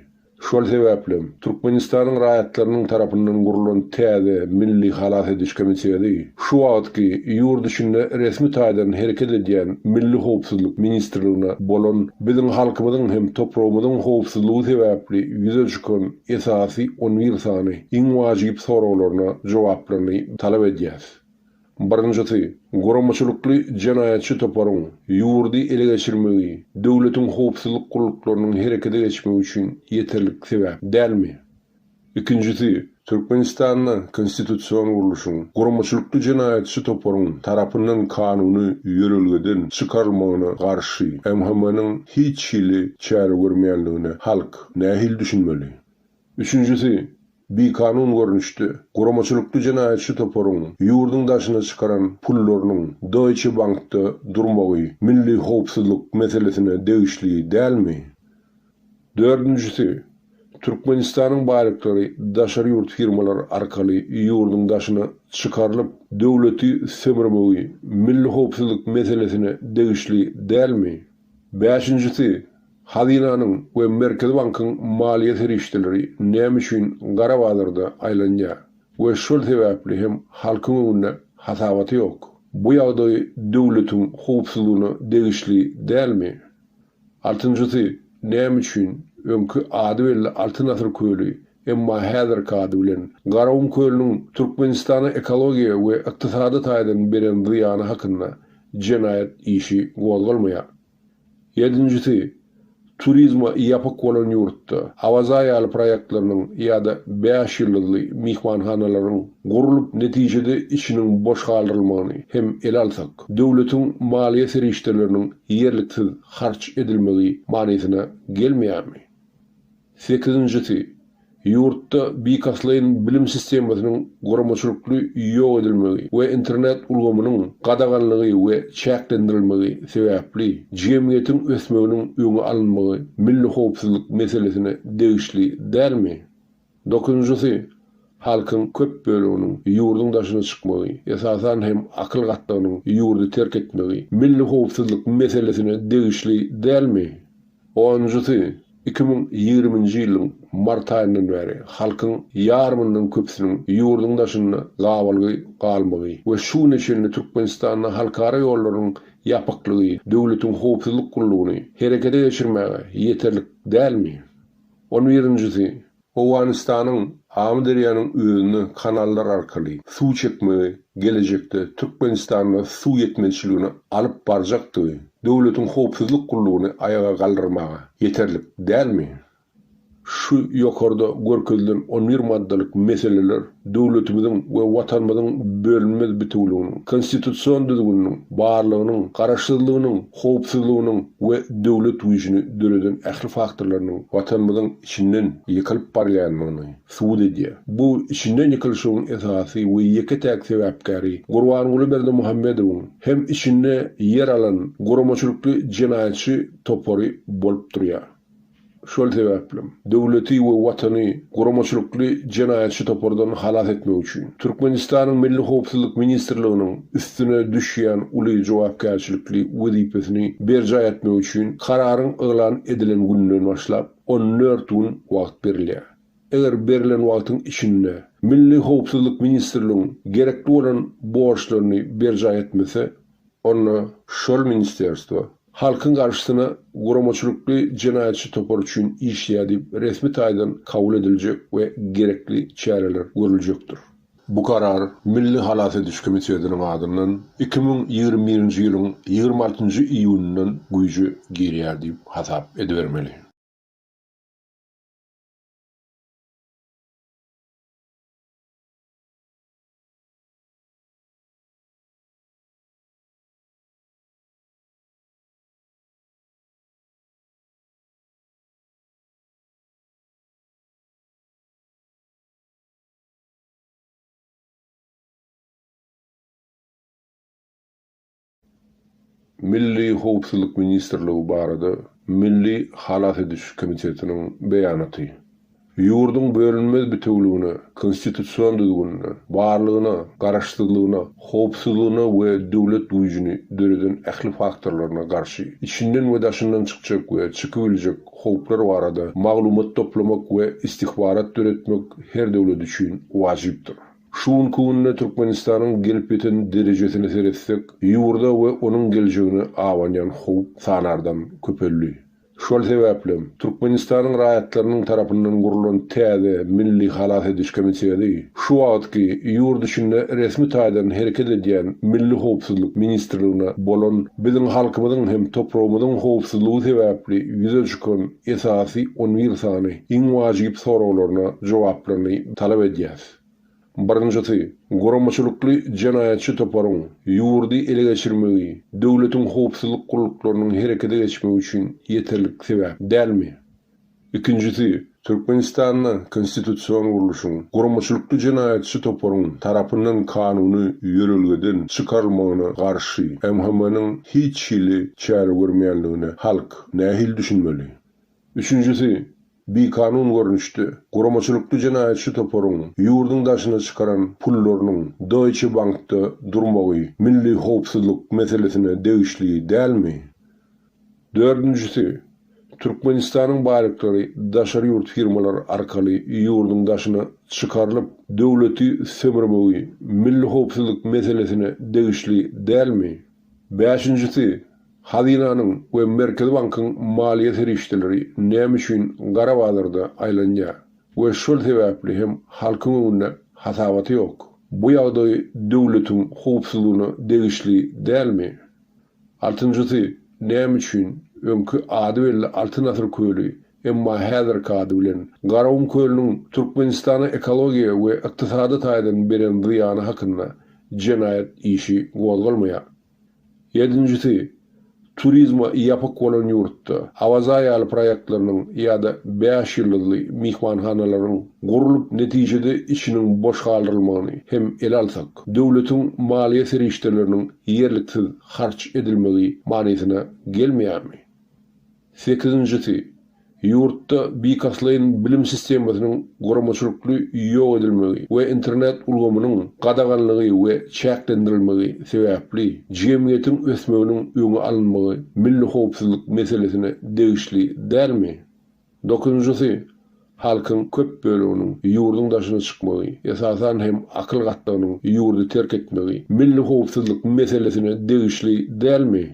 Şol sebäplem, Türkmenistanyň raýatlarynyň tarapyndan gurlan täze Milli halas ediş komiteti şu wagtky ýurt içinde resmi taýdan hereket edýän Milli howpsuzlyk ministrligine bolan biziň halkymyzyň hem topragymyzyň howpsuzlygy sebäpli ýüze çykan esasy on bir sany iň wajyp soraglaryna jogaplaryny talap edýäs. Birinjisi, guramaçylykly jenaýatçy toparyň ýurdy ele geçirmegi döwletiň howpsuzlyk gulluklarynyň herekete geçmegi üçin ýeterlik sebäp dälmi? Ikinjisi, Türkmenistanda konstitusion gurluşyň guramaçylykly jenaýatçy toparyň tarapyndan kanuny ýörelgeden çykarylmagyna garşy MHM-niň hiç hili çäre görmeýänligine halk nähili düşünmeli? Üçünjisi, bikanun görnüşde, guramaçylykly jenaýatçy toparyň ýurduň daşyna çykaran pullarynyň Deutsche Bankda durmagy milli howpsuzlyk meselesine degişli dälmi? Dördünjisi, Türkmenistanyň baýlyklary daşary ýurt firmalary arkaly ýurduň daşyna çykarylyp, döwleti sömürmegi milli howpsuzlyk meselesine degişli dälmi? Bäşinjisi, Hazynanyň we Merkezi bankyň maliýe serişdeleri näme üçin gara bazarda aýlanýar we şol sebäpli hem halkyň öňünde hasabaty ýok? Bu ýagdaý döwletiň howpsuzlygyna degişli dälmi? Altynjysy, näme üçin öňki ady belli Altyn asyr köli, emma häzirki ady bilen Garagum kölüniň Türkmenistana ekologiýa we ykdysady taýdan beren zyýany hakynda jenaýat işi gozgalmaýar? Ýedinjisi, turizme ýapyk bolan ýurtda Awaza ýaly proýektleriniň ýa-da bäş ýyldyzly myhmanhanalaryň gurlup netijede içiniň boş galdyrylmagyny hem ele alsak, döwletiň maliýe serişdeleriniň ýerliksiz harç edilmegi manysyna gelmeýärmi? Sekizinjisi, ýurtda bilkastlaýyn bilim sistemasynyň guramaçylykly ýok edilmegi we internet ulgamynyň gadaganlygy we çäklendirilmegi sebäpli jemgyýetiň ösmeginiň öňi alynmagy milli howpsuzlyk meselesine degişli dälmi? Dokuzynjysy, halkyň köp böleginiň ýurduň daşyna çykmagy, esasan hem akyl gatlagynyň ýurdy terk etmegi milli howpsuzlyk meselesine degişli dälmi? Onunjysy, 2020-nji ýylyň mart aýyndan bäri halkyň ýarymyndan köpüsiniň ýurduň daşynda gabalgy galmagy we şu güne çenli Türkmenistanda halkara ýollarynyň ýapyklygy döwletiň howpsuzlyk gullugyny herekete geçirmäge ýeterlik dälmi? On birinjisi, Owganystanyň Amyderýanyň özüne kanallar arkaly suw çekmegi gelejekde Türkmenistanda suw ýetmezçiligine alyp barjakdygy döwletiň howpsuzlyk gullugyny aýaga galdyrmaga ýeterlik dälmi? Şu ýokarda görkezilen on bir maddalyk meseleler döwletimiziň we Watanymyzyň bölünmez bitewüliginiň, konstitusion düzgüniniň, barlygynyň, garaşsyzlygynyň, howpsuzlygynyň we döwlet güýjüni döreden ähli faktorlarynyň Watanymyzyň içinden ýykylyp barýandygyny subut edýär. Bu içinden ýykylyşygyň esasy we ýeke-täk sebäpkäri Gurbanguly Berdimuhamedowyň hem içinde ýer alan guramaçylykly jenaýatçy topary bolup durýar. Şol sebäplem, döwleti we Watany guramaçylykly jenaýatçy topardan halas etmek üçin, Türkmenistanyň Milli howpsuzlyk ministrliginiň üstüne düşýän uly jogapkärçilikli wezipesini berjaý etmek üçin kararyň yglan edilen gününden başlap 14 gün wagt berilýär. Eger berlen wagtyň içinde Milli howpsuzlyk ministrligiň gerekli bolan borçlaryny berjaý etmese, Onda şol ministerstwo halkyň garşysyna guramaçylykly jenaýatçy topar üçin işleýär diýip resmi taýdan kabul ediljek we gerekli çäreler görüljekdir. Bu karar Milli halas ediş komitetiniň adyndan 2021-nji ýylyň 26-njy iýunyndan güýje girýär diýip hasap edibermeli. Milli howpsuzlyk ministrligi barada Milli halas ediş komitetiniň beýanaty. Ýurduň bölünmez bitewüligine, konstitusion düzgünine, barlygyna, garaşsyzlygyna, howpsuzlygyna we döwlet güýjüni döreden ähli faktorlaryna garşy içinden we daşyndan çykjak we çykybiljek howplar barada maglumat toplamak we istihbarat döretmek her döwlet üçin wajypdyr. Şu günki günde Türkmenistanyň gelip ýeten derejesine seretsek, ýurda we onuň geljegine abanýan howp sanardan köpeldi. Şol sebäplem, Türkmenistanyň raýatlarynyň tarapyndan gurlan täze Milli halas ediş komiteti şu wagtky ýurt içinde resmi taýdan hereket edýän Milli howpsuzlyk ministrligine bolan biziň halkymyzyň hem topragymyzyň howpsuzlygy sebäpli ýüze çykan esasy on bir sany iň wajyp soraglaryna jogaplaryny talap edýäs. Birinjisi, guramaçylykly jenaýatçy toparyň ýurdy ele geçirmegi döwletiň howpsuzlyk gulluklarynyň herekete geçmegi üçin ýeterlik sebäp dälmi? Ikinjisi, Türkmenistanda konstitusion gurluşyň guramaçylykly jenaýatçy toparyň tarapyndan kanuny ýörelgeden çykarylmagyna garşy MHM-niň hiç hili çäre görmeýänligine halk nähili düşünmeli? Üçünjisi, bikanun görnüşde, guramaçylykly jenaýatçy toparyň ýurduň daşyna çykaran pullarynyň Deutsche Bankda durmagy milli howpsuzlyk meselesine degişli dälmi? Dördünjisi, Türkmenistanyň baýlyklary daşary ýurt firmalary arkaly ýurduň daşyna çykarylyp, döwleti sömürmegi milli howpsuzlyk meselesine degişli dälmi? Bäşinjisi, Hazynanyň we Merkezi bankyň maliýe serişdeleri näme üçin gara bazarda aýlanýar we şol sebäpli hem halkyň öňünde hasabaty ýok? Bu ýagdaý döwletiň howpsuzlygyna degişli dälmi? Altynjysy, näme üçin öňki ady belli Altyn asyr köli, emma häzirki ady bilen Garagum kölüniň Türkmenistana ekologiýa we ykdysady taýdan beren zyýany hakynda jenaýat işi gozgalmaýar? Ýedinjisi, turizme ýapyk bolan ýurtda Awaza ýaly proýektleriniň ýa-da bäş ýyldyzly myhmanhanalaryň gurlup netijede içiniň boş galdyrylmagyny hem ele alsak, döwletiň maliýe serişdeleriniň ýerliksiz harç edilmegi manysyna gelmeýärmi? Sekizinjisi, ýurtda bilkastlaýyn bilim sistemasynyň guramaçylykly ýok edilmegi we internet ulgamynyň gadaganlygy we çäklendirilmegi sebäpli jemgyýetiň ösmeginiň öňi alynmagy milli howpsuzlyk meselesine degişli dälmi? Dokuzynjysy, halkyň köp böleginiň ýurduň daşyna çykmagy, esasan hem akyl gatlagynyň ýurdy terk etmegi milli howpsuzlyk meselesine degişli dälmi?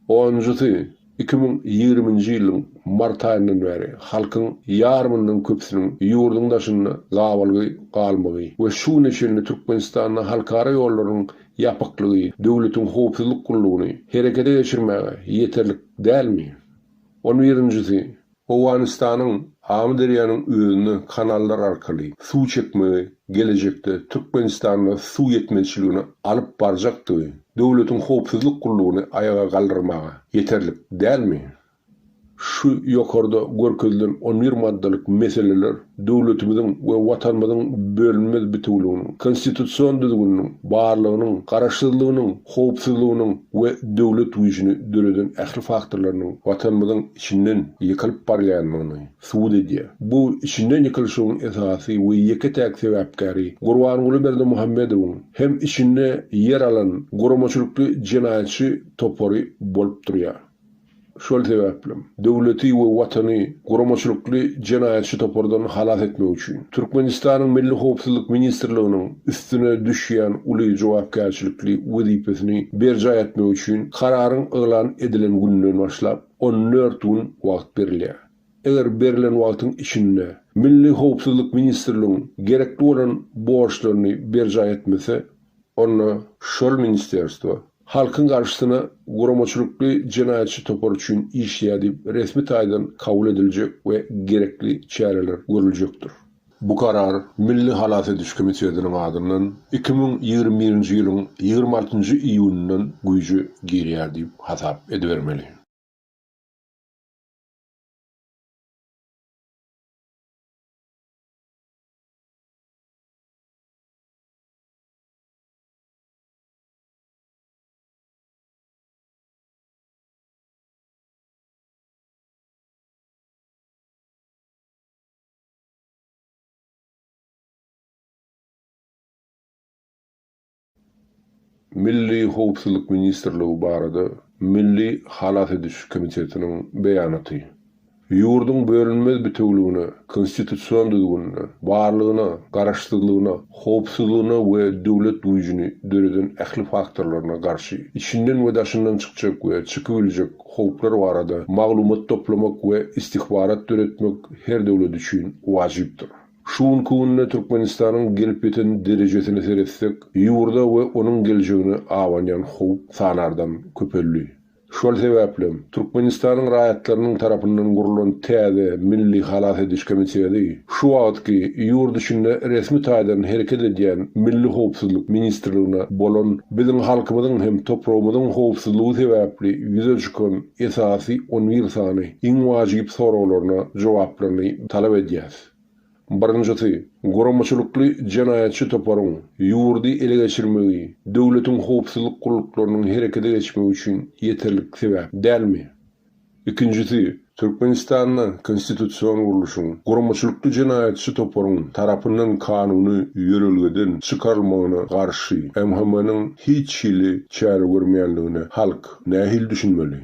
Onunjysy, 2020-nji ýylyň mart aýyndan bäri halkyň ýarymyndan köpüsiniň ýurduň daşynda gabalgy galmagy we şu güne çenli Türkmenistanda halkara ýollarynyň ýapyklygy döwletiň howpsuzlyk gullugyny herekete geçirmäge ýeterlik dälmi? On birinjisi, Owganystanyň Amyderýanyň özüne kanallar arkaly suw çekmegi gelejekde Türkmenistanda suw ýetmezçiligine alyp barjakdygy döwletiň howpsuzlyk gullugyny aýaga galdyrmaga ýeterlik dälmi? Şu ýokarda görkezilen on bir maddalyk meseleler döwletimiziň we Watanymyzyň bölünmez bitewüliginiň, konstitusion düzgüniniň, barlygynyň, garaşsyzlygynyň, howpsuzlygynyň we döwlet güýjüni döreden ähli faktorlarynyň Watanymyzyň içinden ýykylyp barýandygyny subut edýär. Bu içinden ýykylyşygyň esasy we ýeke-täk sebäpkäri Gurbanguly Berdimuhamedowyň hem içinde ýer alan guramaçylykly jenaýatçy topary bolup durýar. Şol sebäplem, döwleti we Watany guramaçylykly jenaýatçy topardan halas etmek üçin, Türkmenistanyň Milli howpsuzlyk ministrliginiň üstüne düşýän uly jogapkärçilikli wezipesini berjaý etmek üçin kararyň yglan edilen gününden başlap 14 gün wagt berilýär. Eger berlen wagtyň içinde Milli howpsuzlyk ministrligiň gerekli bolan borçlaryny berjaý etmese, onda şol ministerstwo halkyň garşysyna guramaçylykly jenaýatçy topar üçin işleýär diýip resmi taýdan kabul ediljek we gerekli çäreler görüljekdir. Bu karar Milli halas ediş komitetiniň adyndan 2021-nji ýylyň 26-njy iýunyndan güýje girýär diýip hasap edibermeli. Milli howpsuzlyk ministrligi barada Milli halas ediş komitetiniň beýanaty. Ýurduň bölünmez bitewüligine, konstitusion düzgünine, barlygyna, garaşsyzlygyna, howpsuzlygyna we döwlet güýjüni döreden ähli faktorlaryna garşy içinden we daşyndan çykjak we çykybiljek howplar barada maglumat toplamak we istihbarat döretmek her döwlet üçin wajypdyr. Şu günki günde Türkmenistanyň gelip ýeten derejesine seretsek, ýurda we onuň geljegine abanýan howp sanardan köpeldi. Şol sebäplem, Türkmenistanyň raýatlarynyň tarapyndan gurlan täze Milli halas ediş komiteti şu wagtky ýurt içinde resmi taýdan hereket edýän Milli howpsuzlyk ministrligine bolan biziň halkymyzyň hem topragymyzyň howpsuzlygy sebäpli ýüze çykan esasy on bir sany iň wajyp soraglaryna jogaplaryny talap edýäs. Birinjisi, guramaçylykly jenaýatçy toparyň ýurdy ele geçirmegi döwletiň howpsuzlyk gulluklarynyň herekete geçmegi üçin ýeterlik sebäp dälmi? Ikinjisi, Türkmenistanda konstitusion gurluşyň guramaçylykly jenaýatçy toparyň tarapyndan kanuny ýörelgeden çykarylmagyna garşy MHM-niň hiç hili çäre görmeýänligine halk nähili düşünmeli?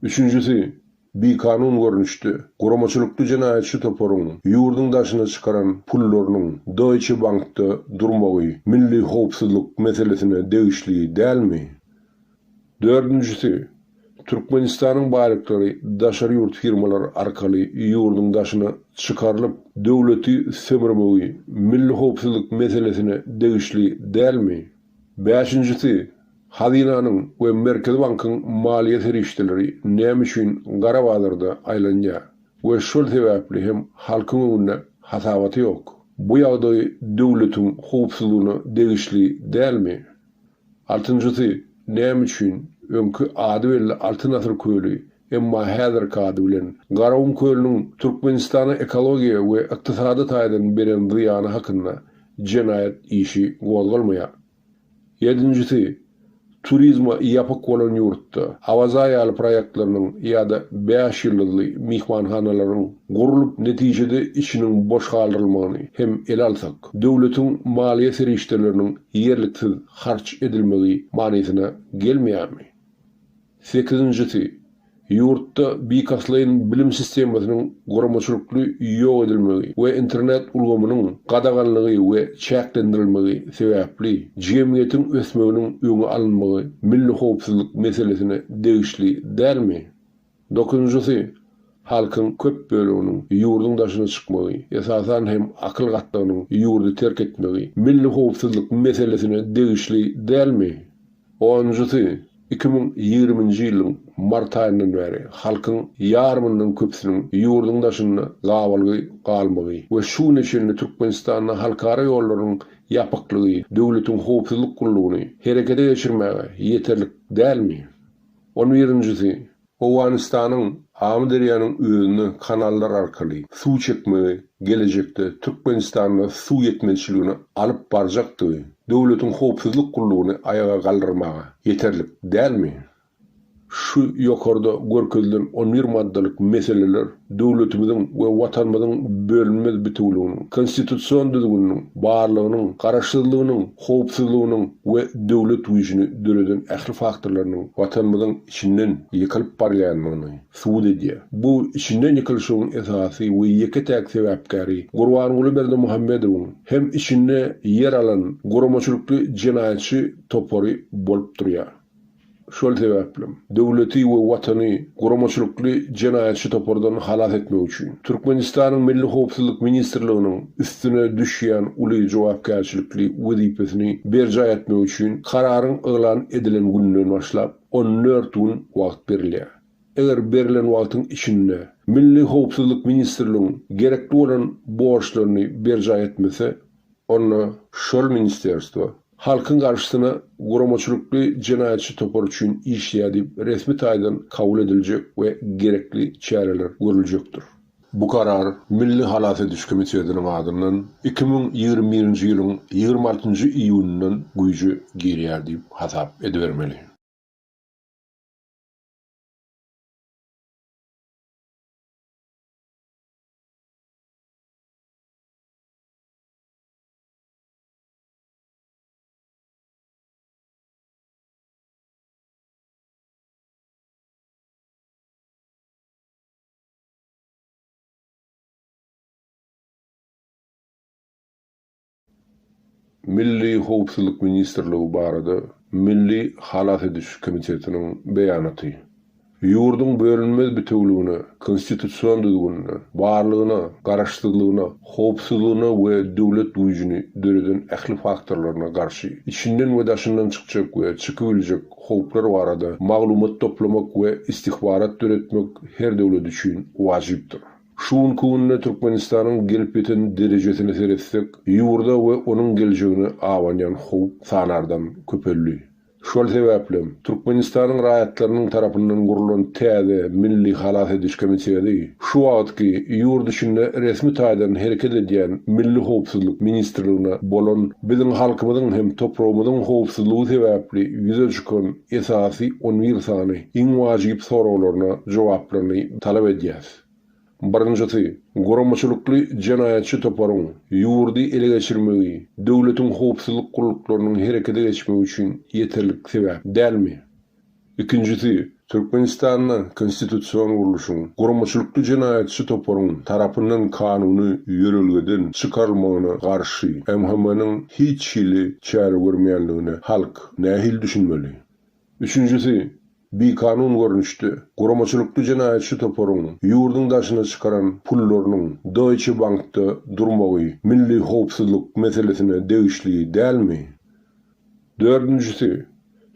Üçünjisi, bikanun görnüşde, guramaçylykly jenaýatçy toparyň ýurduň daşyna çykaran pullarynyň Deutsche Bankda durmagy milli howpsuzlyk meselesine degişli dälmi? Dördünjisi, Türkmenistanyň baýlyklary daşary ýurt firmalary arkaly ýurduň daşyna çykarylyp, döwleti sömürmegi milli howpsuzlyk meselesine degişli dälmi? Bäşinjisi, Hazynanyň we Merkezi bankyň maliýe serişdeleri näme üçin gara bazarda aýlanýar we şol sebäpli hem halkyň öňünde hasabaty ýok? Bu ýagdaý döwletiň howpsuzlygyna degişli dälmi? Altynjysy, näme üçin öňki ady belli Altyn asyr köli, emma häzirki ady bilen Garagum kölüniň Türkmenistana ekologiýa we ykdysady taýdan beren zyýany hakynda jenaýat işi gozgalmaýar? Ýedinjisi, turizme ýapyk bolan ýurtda Awaza ýaly proýektleriniň ýa-da bäş ýyldyzly myhmanhanalaryň gurlup netijede içiniň boş galdyrylmagyny hem ele alsak, döwletiň maliýe serişdeleriniň ýerliksiz harç edilmegi manysyna gelmeýärmi? Sekizinjisi, ýurtda bilkastlaýyn bilim sistemasynyň guramaçylykly ýok edilmegi we internet ulgamynyň gadaganlygy we çäklendirilmegi sebäpli jemgyýetiň ösmeginiň öňi alynmagy milli howpsuzlyk meselesine degişli dälmi? Dokuzynjysy, halkyň köp böleginiň ýurduň daşyna çykmagy, esasan hem akyl gatlagynyň ýurdy terk etmegi milli howpsuzlyk meselesine degişli dälmi? Onunjysy, 2020-nji ýylyň mart aýyndan bäri halkyň ýarymyndan köpüsiniň ýurduň daşynda gabalgy galmagy we şu güne çenli Türkmenistanda halkara ýollarynyň ýapyklygy döwletiň howpsuzlyk gullugyny herekete geçirmäge ýeterlik dälmi? On birinjisi, Owganystanyň Amyderýanyň özüne kanallar arkaly suw çekmegi gelejekde Türkmenistanda suw ýetmezçiligine alyp barjakdygy döwletiň howpsuzlyk gullugyny aýaga galdyrmaga ýeterlik dälmi? Şu ýokarda görkezilen on bir maddalyk meseleler döwletimiziň we Watanymyzyň bölünmez bitewüliginiň, konstitusion düzgüniniň, barlygynyň, garaşsyzlygynyň, howpsuzlygynyň we döwlet güýjüni döreden ähli faktorlarynyň Watanymyzyň içinden ýykylyp barýandygyny subut edýär. Bu içinden ýykylyşygyň esasy we ýeke-täk sebäpkäri Gurbanguly Berdimuhamedowyň hem içinde ýer alan guramaçylykly jenaýatçy topary bolup durýar. Şol sebäplem, döwleti we Watany guramaçylykly jenaýatçy topardan halas etmek üçin, Türkmenistanyň Milli howpsuzlyk ministrliginiň üstüne düşýän uly jogapkärçilikli wezipesini berjaý etmek üçin kararyň yglan edilen gününden başlap 14 gün wagt berilýär. Eger berlen wagtyň içinde Milli howpsuzlyk ministrligiň gerekli bolan borçlaryny berjaý etmese, onda şol ministerstwo halkyň garşysyna guramaçylykly jenaýatçy topar üçin işleýär diýip resmi taýdan kabul ediljek we gerekli çäreler görüljekdir. Bu karar Milli halas ediş komitetiniň adyndan 2021-nji ýylyň 26-njy iýunyndan güýje girýär diýip hasap edibermeli. Milli howpsuzlyk ministrligi barada Milli halas ediş komitetiniň beýanaty. Ýurduň bölünmez bitewüligine, konstitusion düzgünine, barlygyna, garaşsyzlygyna, howpsuzlygyna we döwlet güýjüni döreden ähli faktorlaryna garşy içinden we daşyndan çykjak we çykybiljek howplar barada maglumat toplamak we istihbarat döretmek her döwlet üçin wajypdyr. Şu günki günde Türkmenistanyň gelip ýeten derejesine seretsek, ýurda we onuň geljegine abanýan howp sanardan köpeldi. Şol sebäplem, Türkmenistanyň raýatlarynyň tarapyndan gurlan täze Milli halas ediş komiteti şu wagtky ýurt içinde resmi taýdan hereket edýän Milli howpsuzlyk ministrligine bolan biziň halkymyzyň hem topragymyzyň howpsuzlygy sebäpli ýüze çykan esasy on bir sany iň wajyp soraglaryna jogaplaryny talap edýäs. Birinjisi, guramaçylykly jenaýatçy toparyň ýurdy ele geçirmegi döwletiň howpsuzlyk gulluklarynyň herekete geçmegi üçin ýeterlik sebäp dälmi? Ikinjisi, Türkmenistanda konstitusion gurluşyň guramaçylykly jenaýatçy toparyň tarapyndan kanuny ýörelgeden çykarylmagyna garşy MHM-niň hiç hili çäre görmeýänligine halk nähili düşünmeli? Üçünjisi, bikanun görnüşde, guramaçylykly jenaýatçy toparyň ýurduň daşyna çykaran pullarynyň Deutsche Bankda durmagy milli howpsuzlyk meselesine degişli dälmi? Dördünjisi,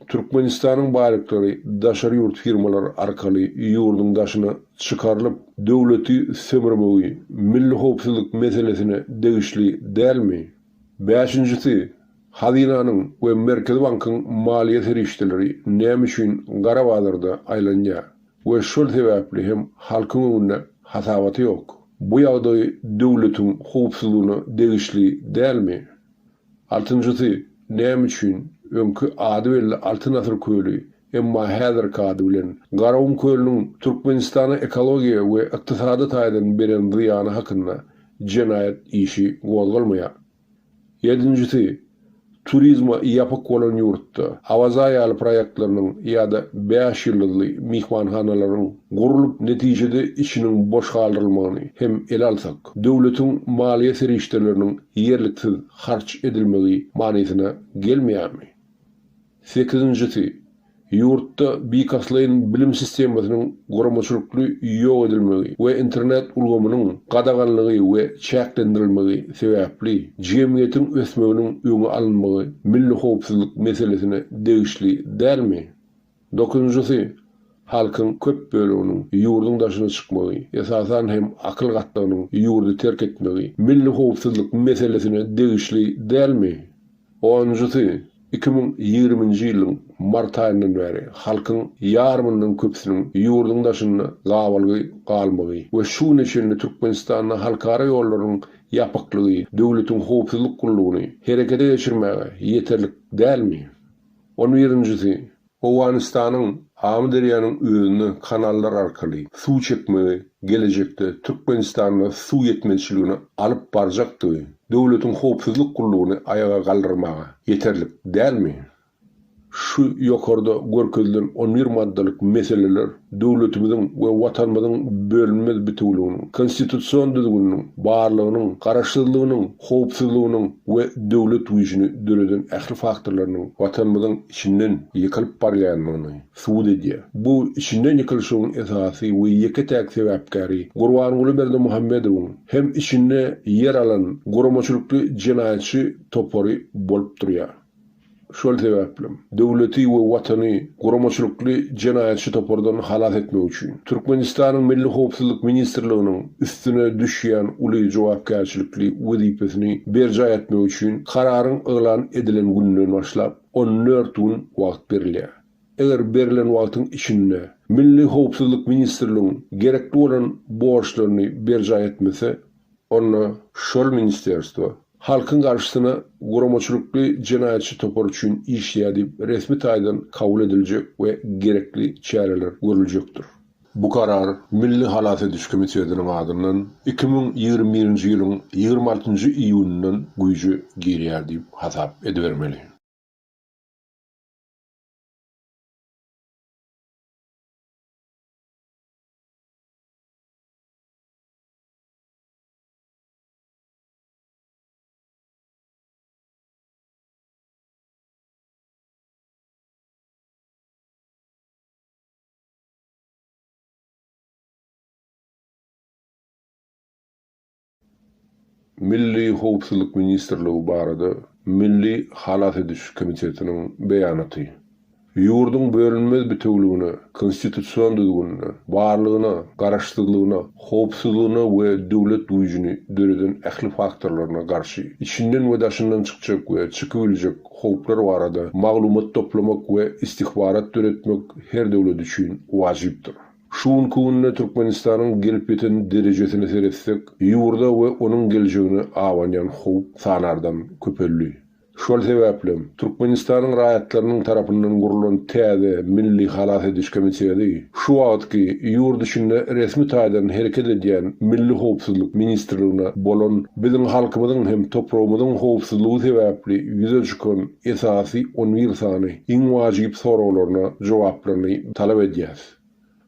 Türkmenistanyň baýlyklary daşary ýurt firmalary arkaly ýurduň daşyna çykarylyp, döwleti sömürmegi milli howpsuzlyk meselesine degişli dälmi? Bäşinjisi, Hazynanyň we Merkezi bankyň maliýe serişdeleri näme üçin gara bazarda aýlanýar we şol sebäpli hem halkyň öňünde hasabaty ýok? Bu ýagdaý döwletiň howpsuzlygyna degişli dälmi? Altynjysy, näme üçin öňki ady belli Altyn asyr köli, emma häzirki ady bilen Garagum kölüniň Türkmenistana ekologiýa we ykdysady taýdan beren zyýany hakynda jenaýat işi gozgalmaýar? Ýedinjisi, turizme ýapyk bolan ýurtda Awaza ýaly proýektleriniň ýa-da bäş ýyldyzly myhmanhanalaryň gurlup, netijede içiniň boş galdyrylmagyny hem ele alsak, döwletiň maliýe serişdeleriniň ýerliksiz harç edilmegi manysyna gelmeýärmi? Sekizinjisi, ýurtda bilkastlaýyn bilim sistemasynyň guramaçylykly ýok edilmegi we internet ulgamynyň gadaganlygy we çäklendirilmegi sebäpli jemgyýetiň ösmeginiň öňi alynmagy milli howpsuzlyk meselesine degişli dälmi? Dokuzynjysy, halkyň köp böleginiň ýurduň daşyna çykmagy, esasan hem akyl gatlagynyň ýurdy terk etmegi milli howpsuzlyk meselesine degişli dälmi? Onunjysy, 2020-nji ýylyň mart aýyndan bäri halkyň ýarymyndan köpüsiniň ýurduň daşynda gabalgy galmagy we şu güne çenli Türkmenistanda halkara ýollarynyň ýapyklygy döwletiň howpsuzlyk gullugyny herekete geçirmäge ýeterlik dälmi? On birinjisi, Owganystanyň Amyderýanyň özüne kanallar arkaly suw çekmegi gelejekde Türkmenistanda suw ýetmezçiligine alyp barjakdygy döwletiň howpsuzlyk gullugyny aýaga galdyrmaga ýeterlik dälmi? Şu ýokarda görkezilen on bir maddalyk meseleler döwletimiziň we Watanymyzyň bölünmez bitewüliginiň, konstitusion düzgüniniň, barlygynyň, garaşsyzlygynyň, howpsuzlygynyň we döwlet güýjüni döreden ähli faktorlarynyň Watanymyzyň içinden ýykylyp barýandygyny subut edýär. Bu içinden ýykylyşygyň esasy we ýeke-täk sebäpkäri Gurbanguly Berdimuhamedowyň hem içinde ýer alan guramaçylykly jenaýatçy topary bolup durýar. Şol sebäplem, döwleti we Watany guramaçylykly jenaýatçy topardan halas etmek üçin, Türkmenistanyň Milli howpsuzlyk ministrliginiň üstüne düşýän uly jogapkärçilikli wezipesini berjaý etmek üçin kararyň yglan edilen gününden başlap 14 gün wagt berilýär. Eger berlen wagtyň içinde Milli howpsuzlyk ministrligiň gerekli bolan borçlaryny berjaý etmese, onda şol ministerstwo halkyň garşysyna guramaçylykly jenaýatçy topar üçin işleýär diýip resmi taýdan kabul ediljek we gerekli çäreler görüljekdir. Bu karar Milli halas ediş komitetiniň adyndan 2021-nji ýylyň 26-njy iýunyndan güýje girýär diýip hasap edibermeli. Milli howpsuzlyk ministrligi barada Milli halas ediş komitetiniň beýanaty. Ýurduň bölünmez bitewüligine, konstitusion düzgünine, barlygyna, garaşsyzlygyna, howpsuzlygyna we döwlet güýjüni döreden ähli faktorlaryna garşy içinden we daşyndan çykjak we çykybiljek howplar barada maglumat toplamak we istihbarat döretmek her döwlet üçin wajypdyr. Şu günki günde Türkmenistanyň gelip ýeten derejesine seretsek, ýurda we onuň geljegine abanýan howp sanardan köpeldi. Şol sebäplem, Türkmenistanyň raýatlarynyň tarapyndan gurlan täze Milli halas ediş komiteti şu wagtky ýurt içinde resmi taýdan hereket edýän Milli howpsuzlyk ministrligine bolan biziň halkymyzyň hem topragymyzyň howpsuzlygy sebäpli ýüze çykan esasy on bir sany iň wajyp soraglaryna jogaplaryny talap edýäs.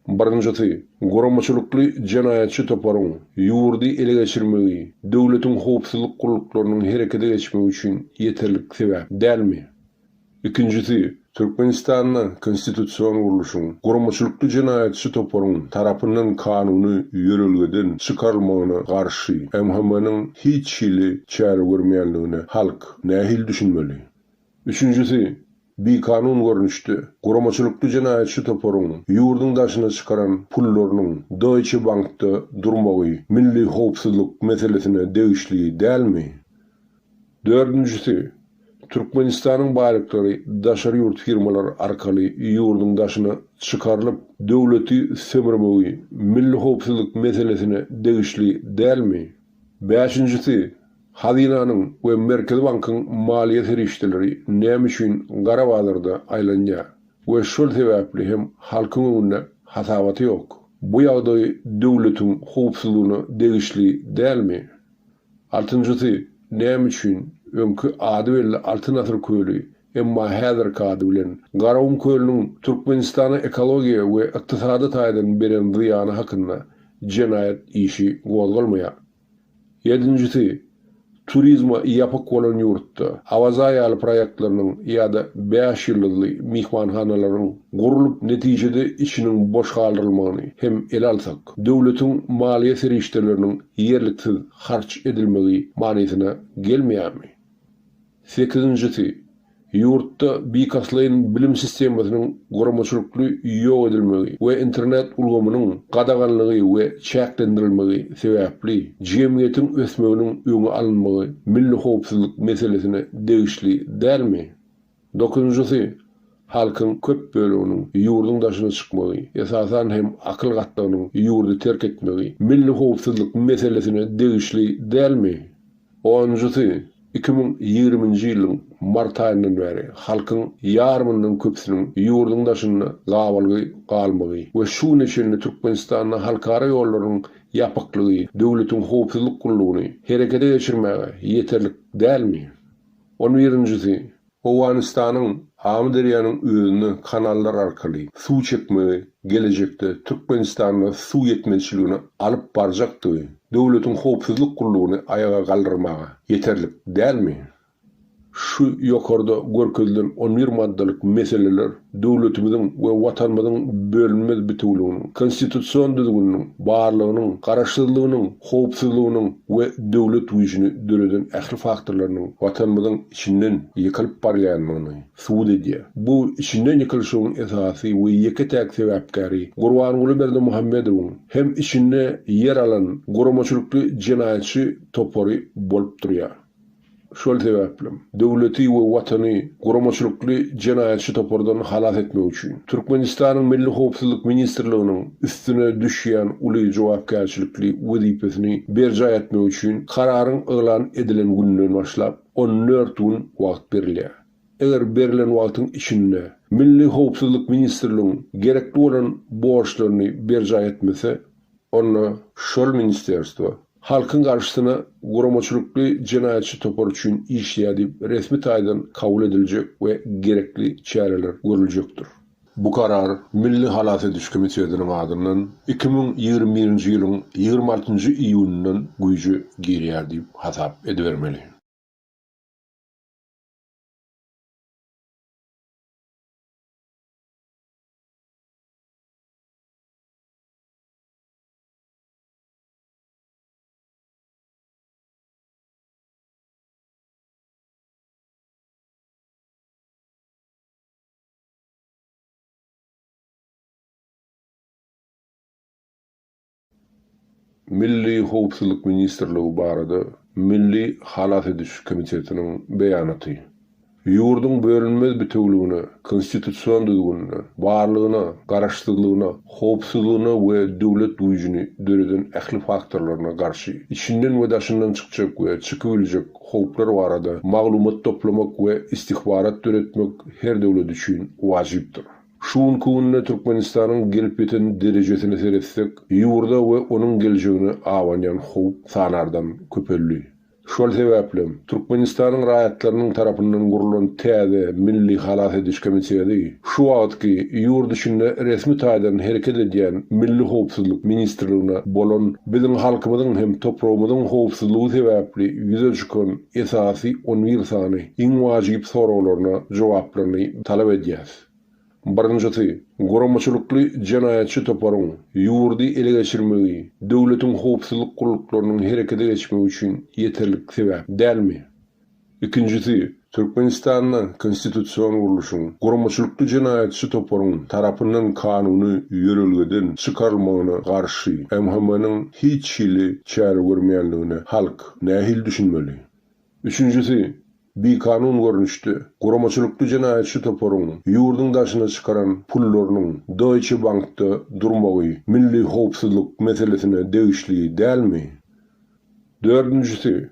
Birinjisi, guramaçylykly jenaýatçy toparyň ýurdy ele geçirmegi döwletiň howpsuzlyk gulluklarynyň herekete geçmegi üçin ýeterlik sebäp dälmi? Ikinjisi, Türkmenistanda konstitusion gurluşyň guramaçylykly jenaýatçy toparyň tarapyndan kanuny ýörelgeden çykarylmagyna garşy MHM-niň hiç hili çäre görmeýänligine halk nähili düşünmeli? Üçünjisi, bikanun görnüşde, guramaçylykly jenaýatçy toparyň ýurduň daşyna çykaran pullarynyň Deutsche Bankda durmagy milli howpsuzlyk meselesine degişli dälmi? Dördünjisi, Türkmenistanyň baýlyklary daşary ýurt firmalary arkaly ýurduň daşyna çykarylyp, döwleti sömürmegi milli howpsuzlyk meselesine degişli dälmi? Bäşinjisi, Hazynanyň we Merkezi bankyň maliýe serişdeleri näme üçin gara bazarda aýlanýar we şol sebäpli hem halkyň öňünde hasabaty ýok? Bu ýagdaý döwletiň howpsuzlygyna degişli dälmi? Altynjysy, näme üçin öňki ady belli Altyn asyr köli, emma häzirki ady bilen Garagum kölüniň Türkmenistana ekologiýa we ykdysady taýdan beren zyýany hakynda jenaýat işi gozgalmaýar? Ýedinjisi, turizme ýapyk bolan ýurtda Awaza ýaly proýektleriniň ýa-da bäş ýyldyzly myhmanhanalaryň gurlup, netijede içiniň boş galdyrylmagyny hem ele alsak, döwletiň maliýe serişdeleriniň ýerliksiz harç edilmegi manysyna gelmeýärmi? Sekizinjisi, ýurtda bilkastlaýyn bilim sistemasynyň guramaçylykly ýok edilmegi we internet ulgamynyň gadaganlygy we çäklendirilmegi sebäpli jemgyýetiň ösmeginiň öňi alynmagy milli howpsuzlyk meselesine degişli dälmi? Dokuzynjysy, halkyň köp böleginiň ýurduň daşyna çykmagy, esasan hem akyl gatlagynyň ýurdy terk etmegi milli howpsuzlyk meselesine degişli dälmi? Onunjysy, 2020-nji ýylyň mart aýyndan bäri halkyň ýarymyndan köpüsiniň ýurduň daşynda gabalgy galmagy we şu güne çenli Türkmenistanda halkara ýollarynyň ýapyklygy döwletiň howpsuzlyk gullugyny herekete geçirmäge ýeterlik dälmi? On birinjisi, Owganystanyň Amyderýanyň özüne kanallar arkaly suw çekmegi gelejekde Türkmenistanda suw ýetmezçiligine alyp barjakdygy döwletiň howpsuzlyk gullugyny aýaga galdyrmaga ýeterlik dälmi? Şu ýokarda görkezilen on bir maddalyk meseleler döwletimiziň we Watanymyzyň bölünmez bitewüliginiň, konstitusion düzgüniniň, barlygynyň, garaşsyzlygynyň, howpsuzlygynyň we döwlet güýjüni döreden ähli faktorlarynyň Watanymyzyň içinden ýykylyp barýandygyny subut edýär. Bu içinden ýykylyşygyň esasy we ýeke-täk sebäpkäri Gurbanguly Berdimuhamedowyň hem içinde ýer alan guramaçylykly jenaýatçy topary bolup durýar. Şol sebäplem, döwleti we Watany guramaçylykly jenaýatçy topardan halas etmek üçin, Türkmenistanyň Milli howpsuzlyk ministrliginiň üstüne düşýän uly jogapkärçilikli wezipesini berjaý etmek üçin kararyň yglan edilen gününden başlap 14 gün wagt berilýär. Eger berlen wagtyň içinde Milli howpsuzlyk ministrligiň gerekli bolan borçlaryny berjaý etmese, onda şol ministerstwo halkyň garşysyna guramaçylykly jenaýatçy topar üçin işleýär diýip resmi taýdan kabul ediljek we gerekli çäreler görüljekdir. Bu karar Milli halas ediş komitetiniň adyndan 2021-nji ýylyň 26-njy iýunyndan güýje girýär diýip hasap edibermeli. Milli howpsuzlyk ministrligi barada Milli halas ediş komitetiniň beýanaty. Ýurduň bölünmez bitewüligine, konstitusion düzgünine, barlygyna, garaşsyzlygyna, howpsuzlygyna we döwlet güýjüni döreden ähli faktorlaryna garşy içinden we daşyndan çykjak we çykybiljek howplar barada maglumat toplamak we istihbarat döretmek her döwlet üçin wajypdyr. Şu günki günde Türkmenistanyň gelip ýeten derejesine seretsek, ýurda we onuň geljegine abanýan howp sanardan köpeldi. Şol sebäplem, Türkmenistanyň raýatlarynyň tarapyndan gurlan täze Milli halas ediş komiteti şu wagtky ýurt içinde resmi taýdan hereket edýän Milli howpsuzlyk ministrligine bolan biziň halkymyzyň hem topragymyzyň howpsuzlygy sebäpli ýüze çykan esasy on bir sany iň wajyp soraglaryna jogaplaryny talap edýäs. Birinjisi, guramaçylykly jenaýatçy toparyň ýurdy ele geçirmegi döwletiň howpsuzlyk gulluklarynyň herekete geçmegi üçin ýeterlik sebäp dälmi? Ikinjisi, Türkmenistanda konstitusion gurluşyň guramaçylykly jenaýatçy toparyň tarapyndan kanuny ýörelgeden çykarylmagyna garşy MHM-niň hiç hili çäre görmeýänligine halk nähili düşünmeli? Üçünjisi, bikanun görnüşde, guramaçylykly jenaýatçy toparyň ýurduň daşyna çykaran pullarynyň Deutsche Bankda durmagy milli howpsuzlyk meselesine degişli dälmi? Dördünjisi,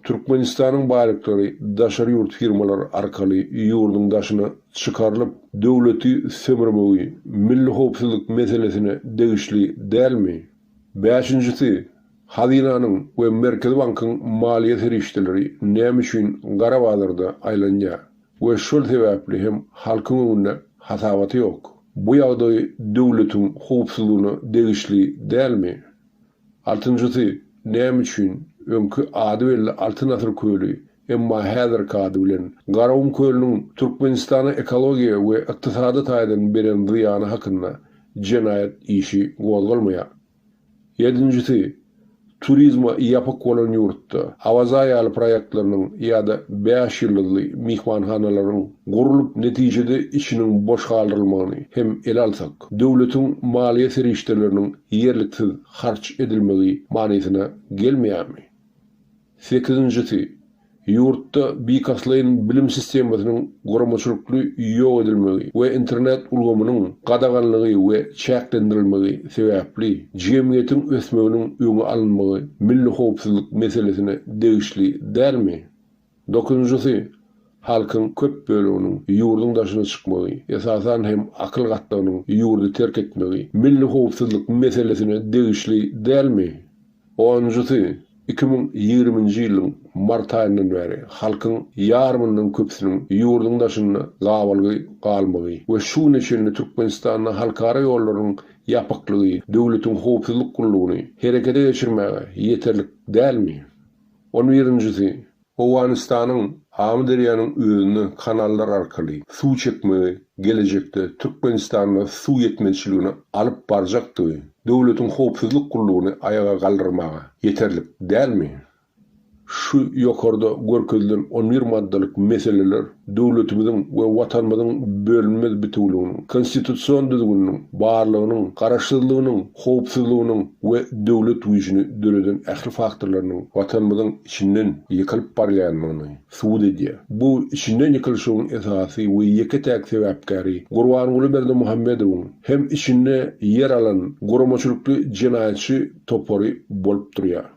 Türkmenistanyň baýlyklary daşary ýurt firmalary arkaly ýurduň daşyna çykarylyp, döwleti sömürmegi milli howpsuzlyk meselesine degişli dälmi? Bäşinjisi, Hazynanyň we Merkezi bankyň maliýe serişdeleri näme üçin gara bazarda aýlanýar we şol sebäpli hem halkyň öňünde hasabaty ýok? Bu ýagdaý döwletiň howpsuzlygyna degişli dälmi? Altynjysy, näme üçin öňki ady belli Altyn asyr köli, emma häzirki ady bilen Garagum kölüniň Türkmenistana ekologiýa we ykdysady taýdan beren zyýany hakynda jenaýat işi gozgalmaýar? Ýedinjisi, turizme ýapyk bolan ýurtda Awaza ýaly proýektleriniň ýa-da bäş ýyldyzly myhmanhanalaryň gurlup netijede içiniň boş galdyrylmagyny hem ele alsak, döwletiň maliýe serişdeleriniň ýerliksiz harç edilmegi manysyna gelmeýärmi? Sekizinjisi, ýurtda bilkastlaýyn bilim sistemasynyň guramaçylykly ýok edilmegi we internet ulgamynyň gadaganlygy we çäklendirilmegi sebäpli jemgyýetiň ösmeginiň öňi alynmagy milli howpsuzlyk meselesine degişli dälmi? Dokuzynjysy, halkyň köp böleginiň ýurduň daşyna çykmagy, esasan hem akyl gatlagynyň ýurdy terk etmegi milli howpsuzlyk meselesine degişli dälmi? Onunjysy, 2020-nji ýylyň mart aýyndan bäri halkyň ýarymyndan köpüsiniň ýurduň daşynda gabalgy galmagy we şu güne çenli Türkmenistanda halkara ýollarynyň ýapyklygy döwletiň howpsuzlyk gullugyny herekete geçirmäge ýeterlik dälmi? On birinjisi, Owganystanyň Amyderýanyň özüne kanallar arkaly suw çekmegi gelejekde Türkmenistanda suw ýetmezçiligine alyp barjakdygy döwletiň howpsuzlyk gullugyny aýaga galdyrmaga ýeterlik dälmi? Şu ýokarda görkezilen on bir maddalyk meseleler döwletimiziň we Watanymyzyň bölünmez bitewüliginiň, konstitusion düzgüniniň, barlygynyň, garaşsyzlygynyň, howpsuzlygynyň we döwlet güýjüni döreden ähli faktorlarynyň Watanymyzyň içinden ýykylyp barýandygyny subut edýär. Bu içinden ýykylyşygyň esasy we ýeke-täk sebäpkäri Gurbanguly Berdimuhamedowyň hem içinde ýer alan guramaçylykly jenaýatçy topary bolup durýar.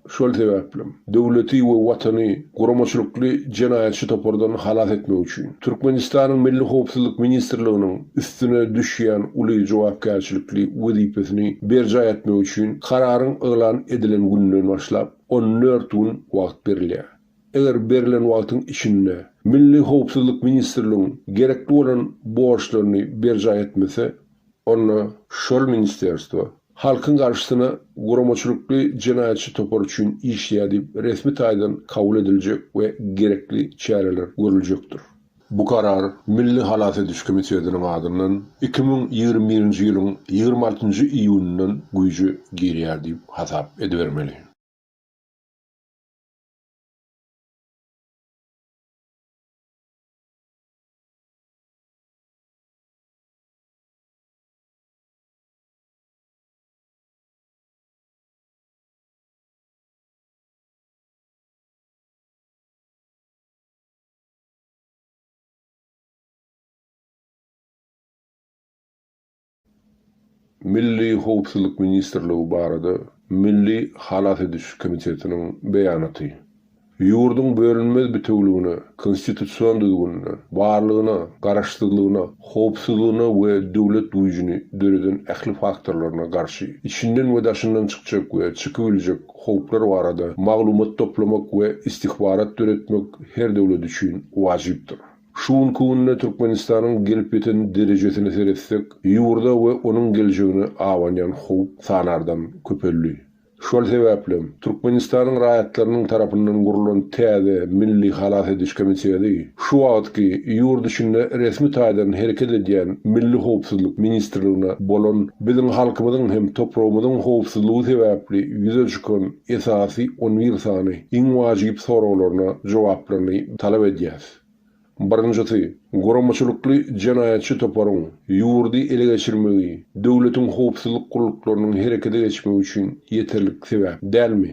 Şol sebäplem, döwleti we Watany guramaçylykly jenaýatçy topardan halas etmek üçin, Türkmenistanyň Milli howpsuzlyk ministrliginiň üstüne düşýän uly jogapkärçilikli wezipesini berjaý etmek üçin kararyň yglan edilen gününden başlap on dört gün wagt berilýär. Eger berlen wagtyň içinde Milli howpsuzlyk ministrligiň gerekli bolan borçlaryny berjaý etmese, Onda şol ministerstwo halkyň garşysyna guramaçylykly jenaýatçy topar üçin işleýär diýip resmi taýdan kabul ediljek we gerekli çäreler görüljekdir. Bu karar Milli halas ediş komitetiniň adyndan 2021-nji ýylyň 26-njy iýunyndan güýje girýär diýip hasap edibermeli. Milli howpsuzlyk ministrligi barada Milli halas ediş komitetiniň beýanaty. Ýurduň bölünmez bitewüligine, konstitusion düzgünine, barlygyna, garaşsyzlygyna, howpsuzlygyna we döwlet güýjüni döreden ähli faktorlaryna garşy içinden we daşyndan çykjak we çykybiljek howplar barada maglumat toplamak we istihbarat döretmek her döwlet üçin wajypdyr. Şu günki günde Türkmenistanyň gelip ýeten derejesine seretsek, ýurda we onuň geljegine abanýan howp sanardan köpeldi. Şol sebäplem, Türkmenistanyň raýatlarynyň tarapyndan gurlan täze Milli halas ediş komiteti şu wagtky ýurt içinde resmi taýdan hereket edýän Milli howpsuzlyk ministrligine bolan biziň halkymyzyň hem topragymyzyň howpsuzlygy sebäpli ýüze çykan esasy on bir sany iň wajyp soraglaryna jogaplaryny talap edýäs. Birinjisi, guramaçylykly jenaýatçy toparyň ýurdy ele geçirmegi döwletiň howpsuzlyk gulluklarynyň herekete geçmegi üçin ýeterlik sebäp dälmi?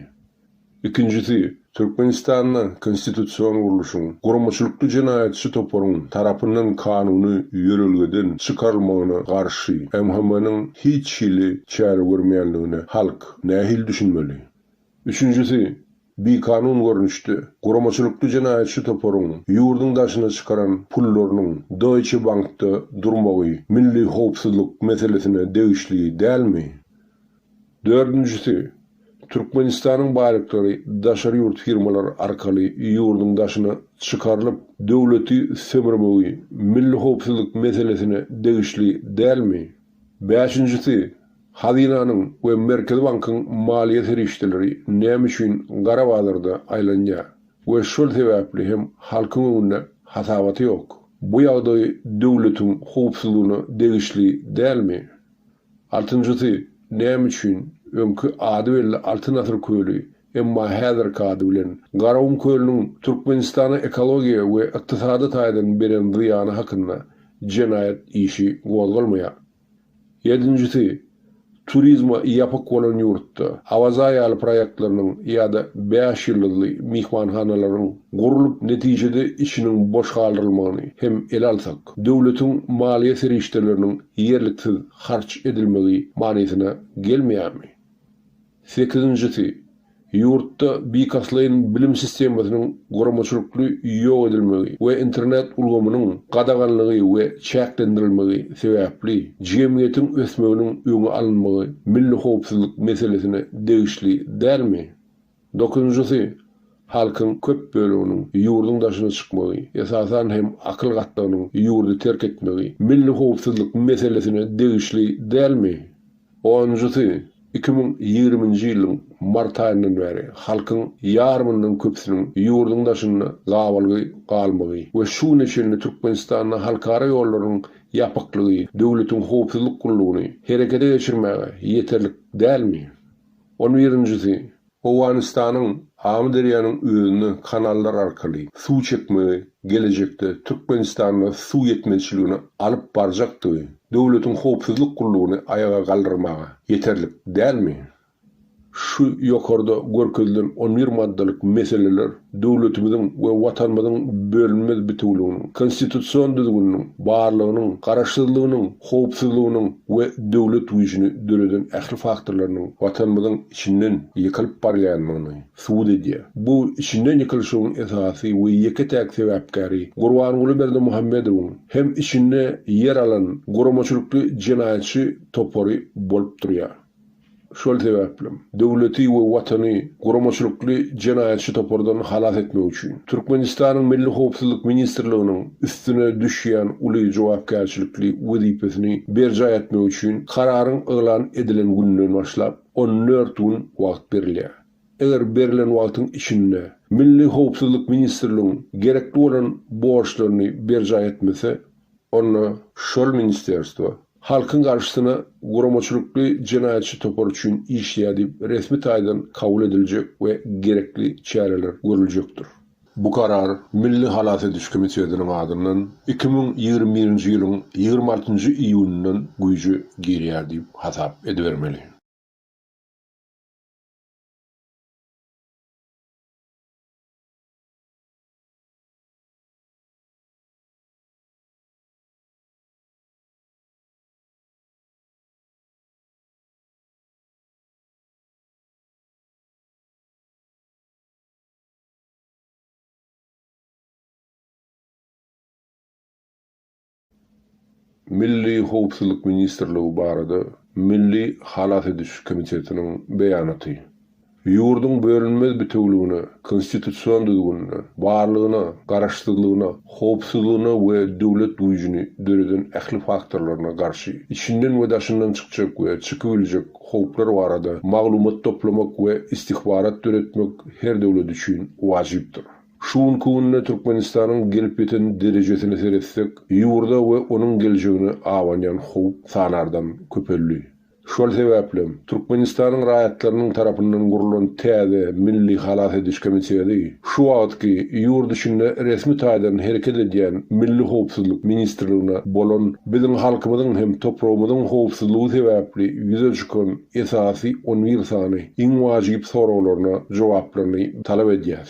Ikinjisi, Türkmenistanda konstitusion gurluşyň guramaçylykly jenaýatçy toparyň tarapyndan kanuny ýörelgeden çykarylmagyna garşy MHM-niň hiç hili çäre görmeýänligine halk nähili düşünmeli? Üçünjisi, bikanun görnüşde, guramaçylykly jenaýatçy toparyň ýurduň daşyna çykaran pullarynyň Deutsche Bankda durmagy milli howpsuzlyk meselesine degişli dälmi? Dördünjisi, Türkmenistanyň baýlyklary daşary ýurt firmalary arkaly ýurduň daşyna çykarylyp, döwleti sömürmegi milli howpsuzlyk meselesine degişli dälmi? Bäşinjisi, Hazynanyň we Merkezi bankyň maliýe serişdeleri näme üçin gara bazarda aýlanýar we şol sebäpli hem halkyň öňünde hasabaty ýok? Bu ýagdaý döwletiň howpsuzlygyna degişli dälmi? Altynjysy, näme üçin öňki ady belli Altyn asyr köli, emma häzirki ady bilen Garagum kölüniň Türkmenistana ekologiýa we ykdysady taýdan beren zyýany hakynda jenaýat işi gozgalmaýar? Ýedinjisi, turizme ýapyk bolan ýurtda Awaza ýaly proýektleriniň ýa-da bäş ýyldyzly myhmanhanalaryň gurlup netijede içiniň boş galdyrylmagyny hem ele alsak, döwletiň maliýe serişdeleriniň ýerliksiz harç edilmegi manysyna gelmeýärmi? Sekizinjisi, ýurtda bilkastlaýyn bilim sistemasynyň guramaçylykly ýok edilmegi we internet ulgamynyň gadaganlygy we çäklendirilmegi sebäpli jemgyýetiň ösmeginiň öňi alynmagy milli howpsuzlyk meselesine degişli dälmi? Dokuzynjysy, halkyň köp böleginiň ýurduň daşyna çykmagy, esasan hem akyl gatlagynyň ýurdy terk etmegi milli howpsuzlyk meselesine degişli dälmi? Onunjysy, 2020-nji ýylyň mart aýyndan bäri halkyň ýarymyndan köpüsiniň ýurduň daşynda gabalgy galmagy we şu güne çenli Türkmenistanda halkara ýollarynyň ýapyklygy döwletiň howpsuzlyk gullugyny herekete geçirmäge ýeterlik dälmi? On birinjisi, Owganystanyň Amyderýanyň özünde kanallar arkaly suw çekmegi gelejekde Türkmenistanda suw ýetmezçiligine alyp barjakdygy döwletiň howpsuzlyk gullugyny aýaga galdyrmaga ýeterlik dälmi? Şu ýokarda görkezilen on bir maddalyk meseleler döwletimiziň we Watanymyzyň bölünmez bitewüliginiň, konstitusion düzgüniniň, barlygynyň, garaşsyzlygynyň, howpsuzlygynyň we döwlet güýjüni döreden ähli faktorlarynyň Watanymyzyň içinden ýykylyp barýandygyny subut edýär. Bu içinden ýykylyşygyň esasy we ýeke-täk sebäpkäri Gurbanguly Berdimuhamedowyň hem içinde ýer alan guramaçylykly jenaýatçy topary bolup durýar. Şol sebäplem, döwleti we Watany guramaçylykly jenaýatçy topardan halas etmek üçin, Türkmenistanyň Milli howpsuzlyk ministrliginiň üstüne düşýän uly jogapkärçilikli wezipesini berjaý etmek üçin kararyň yglan edilen gününden başlap 14 gün wagt berilýär. Eger berlen wagtyň içinde Milli howpsuzlyk ministrligiň gerekli bolan borçlaryny berjaý etmese, onda şol ministerstwo halkyň garşysyna guramaçylykly jenaýatçy topar üçin işleýär diýip resmi taýdan kabul ediljek we gerekli çäreler görüljekdir. Bu karar Milli halas ediş komitetiniň adyndan 2021-nji ýylyň 26-njy iýunyndan güýje girýär diýip hasap edibermeli. Milli howpsuzlyk ministrligi barada Milli halas ediş komitetiniň beýanaty. Ýurduň bölünmez bitewüligine, konstitusion düzgünine, barlygyna, garaşsyzlygyna, howpsuzlygyna we döwlet güýjüni döreden ähli faktorlaryna garşy içinden we daşyndan çykjak we çykybiljek howplar barada maglumat toplamak we istihbarat döretmek her döwlet üçin wajypdyr. Şu günki günde Türkmenistanyň gelip ýeten derejesine seretsek, ýurda we onuň geljegine abanýan howp sanardan köpeldi. Şol sebäplem, Türkmenistanyň raýatlarynyň tarapyndan gurlan täze Milli halas ediş komiteti şu wagtky ýurt içinde resmi taýdan hereket edýän Milli howpsuzlyk ministrligine bolan biziň halkymyzyň hem topragymyzyň howpsuzlygy sebäpli ýüze çykan esasy on bir sany iň wajyp soraglaryna jogaplaryny talap edýäs.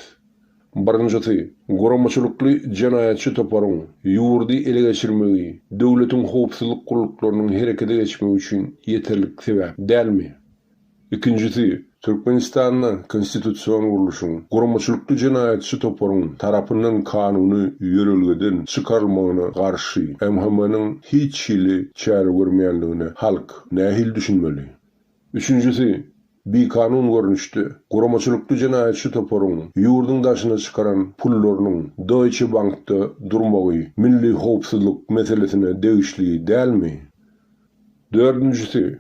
Birinjisi, guramaçylykly jenaýatçy toparyň ýurdy ele geçirmegi döwletiň howpsuzlyk gulluklarynyň herekete geçmegi üçin ýeterlik sebäp dälmi? Ikinjisi, Türkmenistanda konstitusion gurluşyň guramaçylykly jenaýatçy toparyň tarapyndan kanuny ýörelgeden çykarylmagyna garşy MHM-niň hiç hili çäre görmeýänligine halk nähili düşünmeli? Üçünjisi, bikanun görnüşde, guramaçylykly jenaýatçy toparyň ýurduň daşyna çykaran pullarynyň Deutsche Bankda durmagy milli howpsuzlyk meselesine degişli dälmi? Dördünjisi,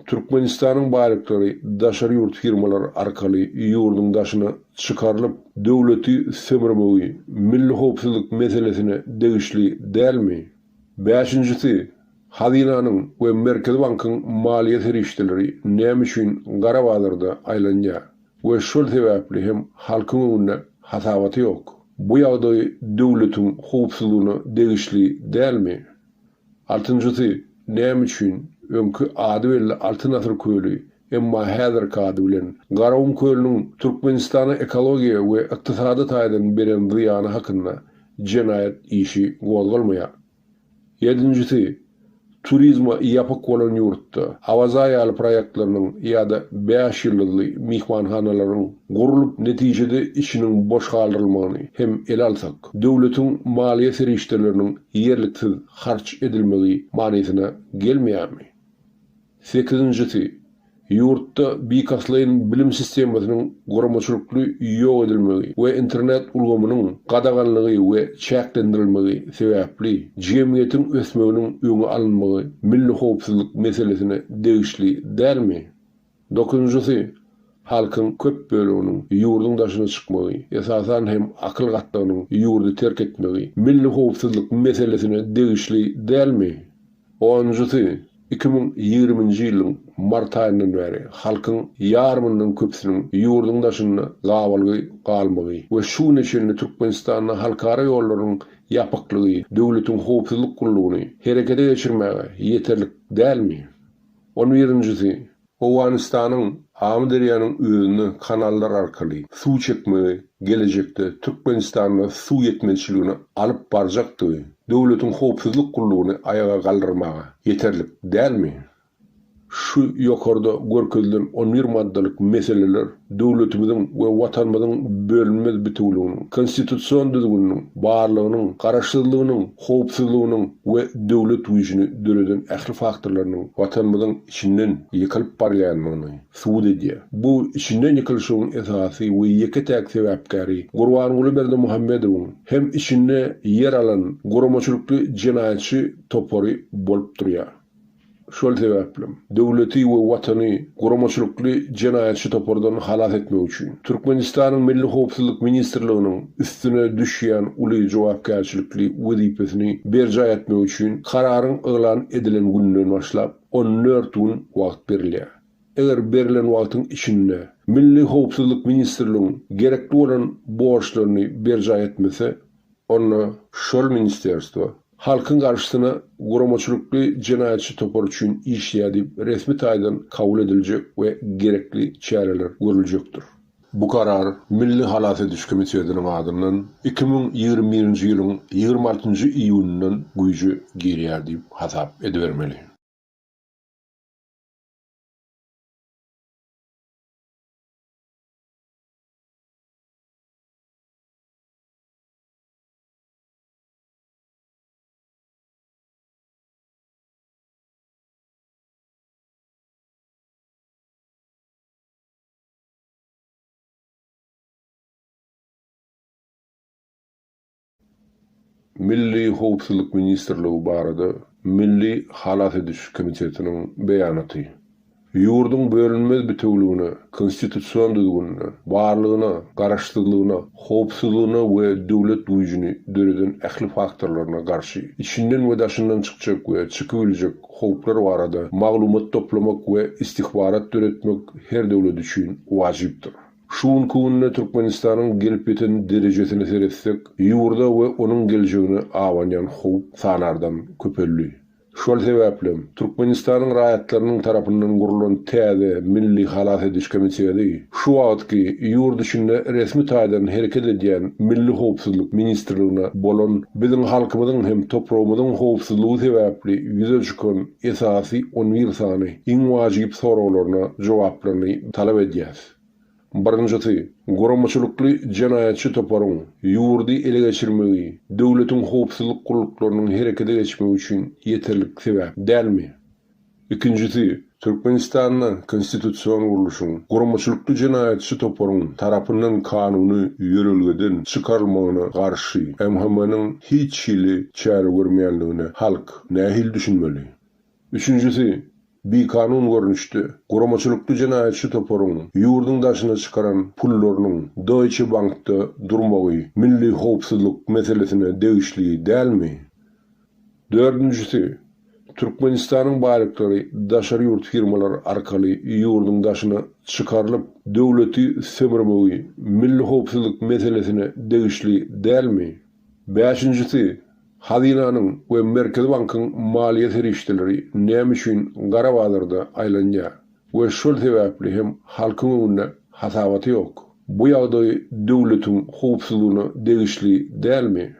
Türkmenistanyň baýlyklary daşary ýurt firmalary arkaly ýurduň daşyna çykarylyp, döwleti sömürmegi milli howpsuzlyk meselesine degişli dälmi? Bäşinjisi, Hazynanyň we Merkezi bankyň maliýe serişdeleri näme üçin gara bazarda aýlanýar we şol sebäpli hem halkyň öňünde hasabaty ýok? Bu ýagdaý döwletiň howpsuzlygyna degişli dälmi? Altynjysy, näme üçin öňki ady belli Altyn asyr köli, emma häzirki ady bilen Garagum kölüniň Türkmenistana ekologiýa we ykdysady taýdan beren zyýany hakynda jenaýat işi gozgalmaýar? Ýedinjisi, turizme ýapyk bolan ýurtda Awaza ýaly proýektleriniň ýa-da bäş ýyldyzly myhmanhanalaryň gurlup netijede içiniň boş galdyrylmagyny hem ele alsak, döwletiň maliýe serişdeleriniň ýerliksiz harç edilmegi manysyna gelmeýärmi? Sekizinjisi, ýurtda bilkastlaýyn bilim sistemasynyň guramaçylykly ýok edilmegi we internet ulgamynyň gadaganlygy we çäklendirilmegi sebäpli jemgyýetiň ösmeginiň öňi alynmagy milli howpsuzlyk meselesine degişli dälmi? Dokuzynjysy, halkyň köp böleginiň ýurduň daşyna çykmagy, esasan hem akyl gatlagynyň ýurdy terk etmegi milli howpsuzlyk meselesine degişli dälmi? Onunjysy, 2020-nji ýylyň mart aýyndan bäri halkyň ýarymyndan köpüsiniň ýurduň daşynda gabalgy galmagy we şu güne çenli Türkmenistanda halkara ýollarynyň ýapyklygy döwletiň howpsuzlyk gullugyny herekete geçirmäge ýeterlik dälmi? On birinjisi, Owganystanyň Amyderýanyň özüne kanallar arkaly suw çekmegi gelejekde Türkmenistanda suw ýetmezçiligine alyp barjakdygy döwletiň howpsuzlyk gullugyny aýaga galdyrmaga ýeterlik dälmi? Şu ýokarda görkezilen on bir maddalyk meseleler döwletimiziň we Watanymyzyň bölünmez bitewüliginiň, konstitusion düzgüniniň, barlygynyň, garaşsyzlygynyň, howpsuzlygynyň we döwlet güýjüni döreden ähli faktorlarynyň Watanymyzyň içinden ýykylyp barýandygyny subut edýär. Bu içinden ýykylyşygyň esasy we ýeke-täk sebäpkäri Gurbanguly Berdimuhamedowyň hem içinde ýer alan guramaçylykly jenaýatçy topary bolup durýar. Şol sebäplem, döwleti we Watany guramaçylykly jenaýatçy topardan halas etmek üçin, Türkmenistanyň Milli howpsuzlyk ministrliginiň üstüne düşýän uly jogapkärçilikli wezipesini berjaý etmek üçin kararyň yglan edilen gününden başlap on dört gün wagt berilýär. Eger berlen wagtyň içinde Milli howpsuzlyk ministrligiň gerekli bolan borçlaryny berjaý etmese, onda şol ministerstwo halkyň garşysyna guramaçylykly jenaýatçy topar üçin işleýär diýip resmi taýdan kabul ediljek we gerekli çäreler görüljekdir. Bu karar Milli halas ediş komitetiniň adyndan 2021-nji ýylyň 26-njy iýunyndan güýje girýär diýip hasap edibermeli. Milli howpsuzlyk ministrligi barada Milli halas ediş komitetiniň beýanaty. Ýurduň bölünmez bitewüligine, konstitusion düzgünine, barlygyna, garaşsyzlygyna, howpsuzlygyna we döwlet güýjüni döreden ähli faktorlaryna garşy içinden we daşyndan çykjak we çykybiljek howplar barada maglumat toplamak we istihbarat döretmek her döwlet üçin wajypdyr. Şu günki günde Türkmenistanyň gelip ýeten derejesine seretsek, ýurda we onuň geljegine abanýan howp sanardan köpeldi. Şol sebäplem, Türkmenistanyň raýatlarynyň tarapyndan gurlan täze Milli halas ediş komiteti şu wagtky ýurt içinde resmi taýdan hereket edýän Milli howpsuzlyk ministrligine bolan biziň halkymyzyň hem topragymyzyň howpsuzlygy sebäpli ýüze çykan esasy on bir sany iň wajyp soraglaryna jogaplaryny talap edýäs. Birinjisi, guramaçylykly jenaýatçy toparyň ýurdy ele geçirmegi döwletiň howpsuzlyk gulluklarynyň herekete geçmegi üçin ýeterlik sebäp dälmi? Ikinjisi, Türkmenistanda konstitusion gurluşyň guramaçylykly jenaýatçy toparyň tarapyndan kanuny ýörelgeden çykarylmagyna garşy MHM-niň hiç hili çäre görmeýänligine halk nähili düşünmeli? Üçünjisi, bikanun görnüşde, guramaçylykly jenaýatçy toparyň ýurduň daşyna çykaran pullarynyň Deutsche Bankda durmagy milli howpsuzlyk meselesine degişli dälmi? Dördünjisi, Türkmenistanyň baýlyklary daşary ýurt firmalary arkaly ýurduň daşyna çykarylyp, döwleti sömürmegi milli howpsuzlyk meselesine degişli dälmi? Bäşinjisi, Hazynanyň we Merkezi bankyň maliýe serişdeleri näme üçin gara bazarda aýlanýar we şol sebäpli hem halkyň öňünde hasabaty ýok? Bu ýagdaý döwletiň howpsuzlygyna degişli dälmi?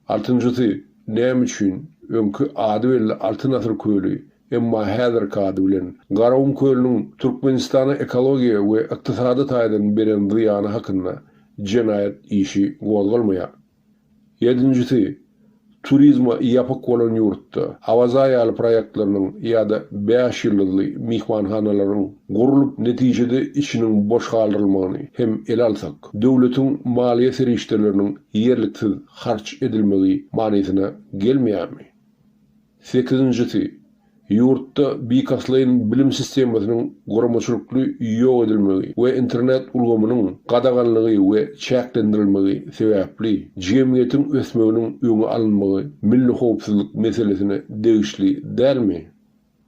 Altynjysy, näme üçin öňki ady belli Altyn asyr köli, emma häzirki ady bilen Garagum kölüniň Türkmenistana ekologiýa we ykdysady taýdan beren zyýany hakynda jenaýat işi gozgalmaýar? Ýedinjisi, turizme ýapyk bolan ýurtda Awaza ýaly proýektleriniň ýa-da bäş ýyldyzly myhmanhanalaryň gurlup, netijede içiniň boş galdyrylmagyny hem ele alsak, döwletiň maliýe serişdeleriniň ýerliksiz harç edilmegi manysyna gelmeýärmi? Sekizinjisi, ýurtda bilkastlaýyn bilim sistemasynyň guramaçylykly ýok edilmegi we internet ulgamynyň gadaganlygy we çäklendirilmegi sebäpli jemgyýetiň ösmeginiň öňi alynmagy milli howpsuzlyk meselesine degişli dälmi?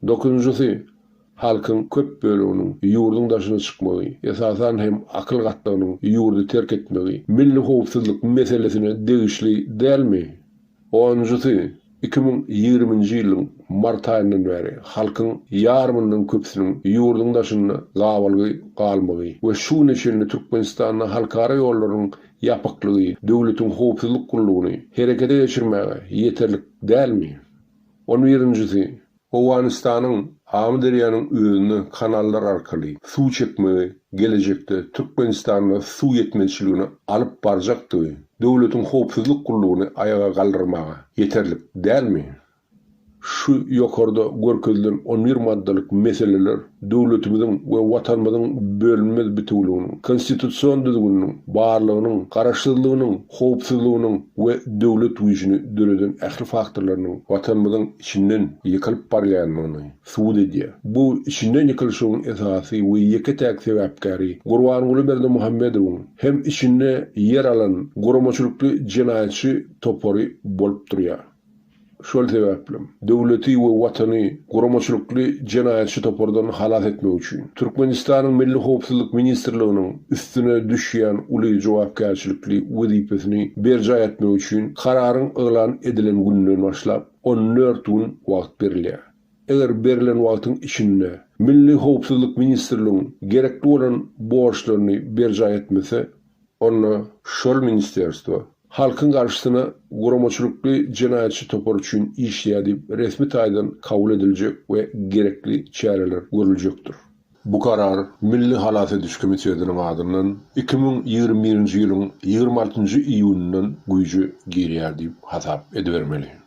Dokuzynjysy, halkyň köp böleginiň ýurduň daşyna çykmagy, esasan hem akyl gatlagynyň ýurdy terk etmegi milli howpsuzlyk meselesine degişli dälmi? Onunjysy, 2020-nji ýylyň mart aýyndan bäri halkyň ýarymyndan köpüsiniň ýurduň daşynda gabalgy galmagy we şu güne çenli Türkmenistanda halkara ýollarynyň ýapyklygy döwletiň howpsuzlyk gullugyny herekete geçirmäge ýeterlik dälmi? On birinjisi, Owganystanyň Amyderýanyň özüne kanallar arkaly suw çekmegi gelejekde Türkmenistanda suw ýetmezçiligine alyp barjakdygy döwletiň howpsuzlyk gullugyny aýaga galdyrmaga ýeterlik dälmi? Şu ýokarda görkezilen on bir maddalyk meseleler döwletimiziň we Watanymyzyň bölünmez bitewüliginiň, konstitusion düzgüniniň, barlygynyň, garaşsyzlygynyň, howpsuzlygynyň we döwlet güýjüni döreden ähli faktorlarynyň Watanymyzyň içinden ýykylyp barýandygyny subut edýär. Bu içinden ýykylyşygyň esasy we ýeke-täk sebäpkäri Gurbanguly Berdimuhamedowyň hem içinde ýer alan guramaçylykly jenaýatçy topary bolup durýar. Şol sebäplem, döwleti we Watany guramaçylykly jenaýatçy topardan halas etmek üçin, Türkmenistanyň Milli howpsuzlyk ministrliginiň üstüne düşýän uly jogapkärçilikli wezipesini berjaý etmek üçin kararyň yglan edilen gününden başlap 14 gün wagt berilýär. Eger berlen wagtyň içinde Milli howpsuzlyk ministrligiň gerekli bolan borçlaryny berjaý etmese, onda şol ministerstwo halkyň garşysyna guramaçylykly jenaýatçy topar üçin işleýär diýip resmi taýdan kabul ediljek we gerekli çäreler görüljekdir. Bu karar Milli halas ediş komitetiniň adyndan 2021-nji ýylyň 26-njy iýunyndan güýje girýär diýip hasap edibermeli.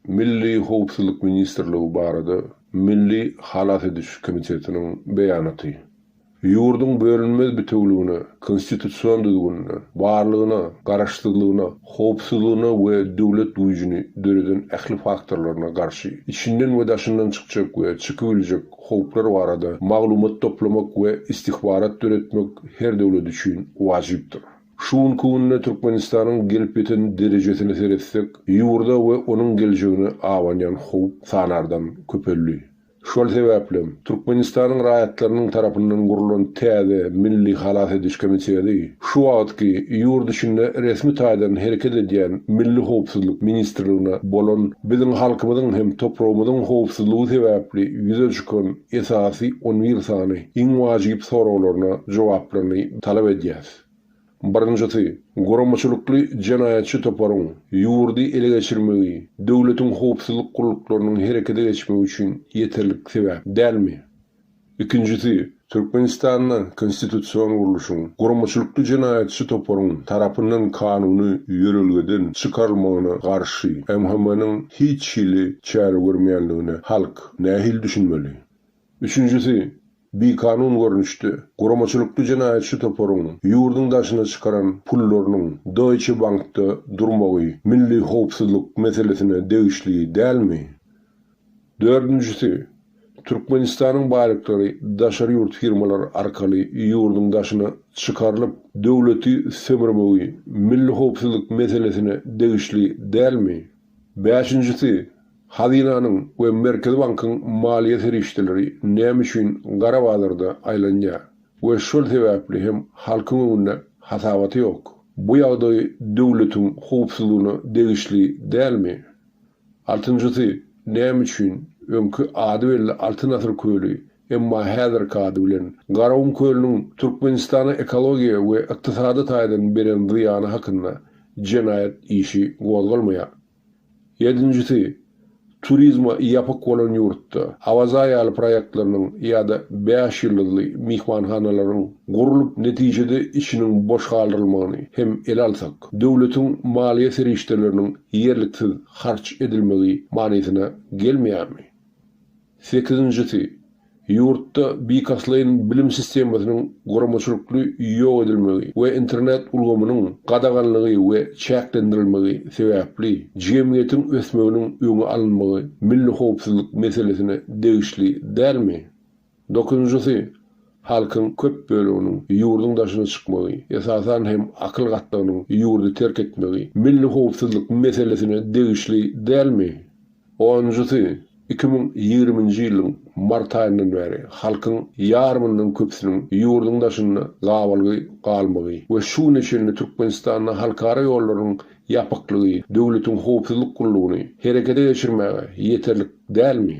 Milli howpsuzlyk ministrligi barada Milli halas ediş komitetiniň beýanaty. Ýurduň bölünmez bitewüligine, konstitusion düzgünine, barlygyna, garaşsyzlygyna, howpsuzlygyna we döwlet güýjüni döreden ähli faktorlaryna garşy içinden we daşyndan çykjak we çykybiljek howplar barada maglumat toplamak we istihbarat döretmek her döwlet üçin wajypdyr. Şu günki günde Türkmenistanyň gelip ýeten derejesine seretsek, ýurda we onuň geljegine abanýan howp sanardan köpeldi. Şol sebäplem, Türkmenistanyň raýatlarynyň tarapyndan gurlan täze Milli halas ediş komiteti şu wagtky ýurt içinde resmi taýdan hereket edýän Milli howpsuzlyk ministrligine bolan biziň halkymyzyň hem topragymyzyň howpsuzlygy sebäpli ýüze çykan esasy on bir sany iň wajyp soraglaryna jogaplaryny talap edýäs. Birinjisi, guramaçylykly jenaýatçy toparyň ýurdy ele geçirmegi döwletiň howpsuzlyk gulluklarynyň herekete geçmegi üçin ýeterlik sebäp dälmi? Ikinjisi, Türkmenistanda konstitusion gurluşyň guramaçylykly jenaýatçy toparyň tarapyndan kanuny ýörelgeden çykarylmagyna garşy MHM-niň hiç hili çäre görmeýänligine halk nähili düşünmeli? Üçünjisi, bikanun görnüşde, guramaçylykly jenaýatçy toparyň ýurduň daşyna çykaran pullarynyň Deutsche Bankda durmagy milli howpsuzlyk meselesine degişli dälmi? Dördünjisi, Türkmenistanyň baýlyklary daşary ýurt firmalary arkaly ýurduň daşyna çykarylyp, döwleti sömürmegi milli howpsuzlyk meselesine degişli dälmi? Bäşinjisi, Hazynanyň we Merkezi bankyň maliýe serişdeleri näme üçin gara bazarda aýlanýar we şol sebäpli hem halkyň öňünde hasabaty ýok? Bu ýagdaý döwletiň howpsuzlygyna degişli dälmi? Altynjysy, näme üçin öňki ady belli Altyn asyr köli, emma häzirki ady bilen Garagum kölüniň Türkmenistana ekologiýa we ykdysady taýdan beren zyýany hakynda jenaýat işi gozgalmaýar? Ýedinjisi, turizme ýapyk bolan ýurtda Awaza ýaly proýektleriniň ýa-da bäş ýyldyzly myhmanhanalaryň gurlup, netijede içiniň boş galdyrylmagyny hem ele alsak, döwletiň maliýe serişdeleriniň ýerliksiz harç edilmegi manysyna gelmeýärmi? Sekizinjisi, ýurtda bilkastlaýyn bilim sistemasynyň guramaçylykly ýok edilmegi we internet ulgamynyň gadaganlygy we çäklendirilmegi sebäpli jemgyýetiň ösmeginiň öňi alynmagy milli howpsuzlyk meselesine degişli dälmi? Dokuzynjysy, halkyň köp böleginiň ýurduň daşyna çykmagy, esasan hem akyl gatlagynyň ýurdy terk etmegi milli howpsuzlyk meselesine degişli dälmi? Onunjysy, 2020-nji ýylyň mart aýyndan bäri halkyň ýarymyndan köpüsiniň ýurduň daşynda gabalgy galmagy we şu güne çenli Türkmenistanda halkara ýollarynyň ýapyklygy döwletiň howpsuzlyk gullugyny herekete geçirmäge ýeterlik dälmi?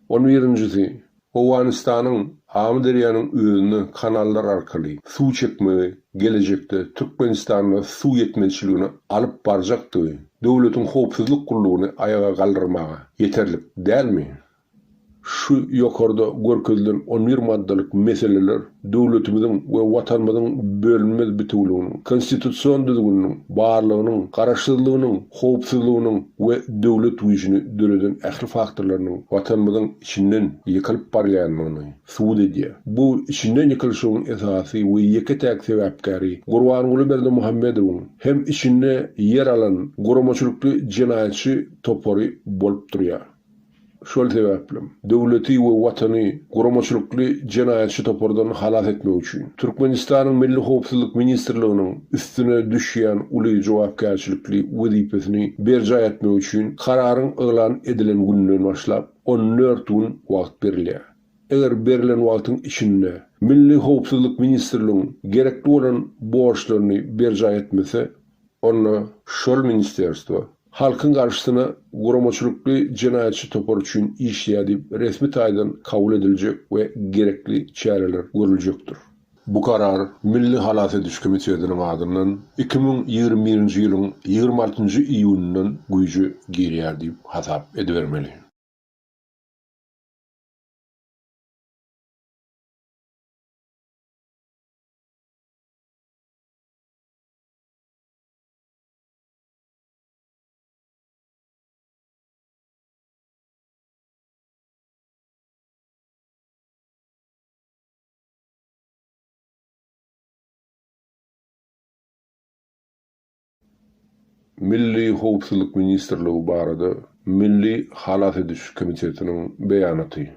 On birinjisi, Owganystanyň Amyderýanyň özüne kanallar arkaly suw çekmegi gelejekde Türkmenistanda suw ýetmezçiligine alyp barjakdygy döwletiň howpsuzlyk gullugyny aýaga galdyrmaga ýeterlik dälmi? Şu ýokarda görkezilen on bir maddalyk meseleler döwletimiziň we Watanymyzyň bölünmez bitewüliginiň, konstitusion düzgüniniň, barlygynyň, garaşsyzlygynyň, howpsuzlygynyň we döwlet güýjüni döreden ähli faktorlarynyň Watanymyzyň içinden ýykylyp barýandygyny subut edýär. Bu içinden ýykylyşygyň esasy we ýeke-täk sebäpkäri Gurbanguly Berdimuhamedowyň hem içinde ýer alan guramaçylykly jenaýatçy topary bolup durýar. Şol sebäplem, döwleti we Watany guramaçylykly jenaýatçy topardan halas etmek üçin, Türkmenistanyň Milli howpsuzlyk ministrliginiň üstüne düşýän uly jogapkärçilikli wezipesini berjaý etmek üçin kararyň yglan edilen gününden başlap 14 gün wagt berilýär. Eger berlen wagtyň içinde Milli howpsuzlyk ministrligiň gerekli bolan borçlaryny berjaý etmese, onda şol ministerstwo halkyň garşysyna guramaçylykly jenaýatçy topar üçin işleýär diýip resmi taýdan kabul ediljek we gerekli çäreler görüljekdir. Bu karar Milli halas ediş komitetiniň adyndan 2021-nji ýylyň 26-njy iýunyndan güýje girýär diýip hasap edibermeli. Milli howpsuzlyk ministrligi barada Milli halas ediş komitetiniň beýanaty.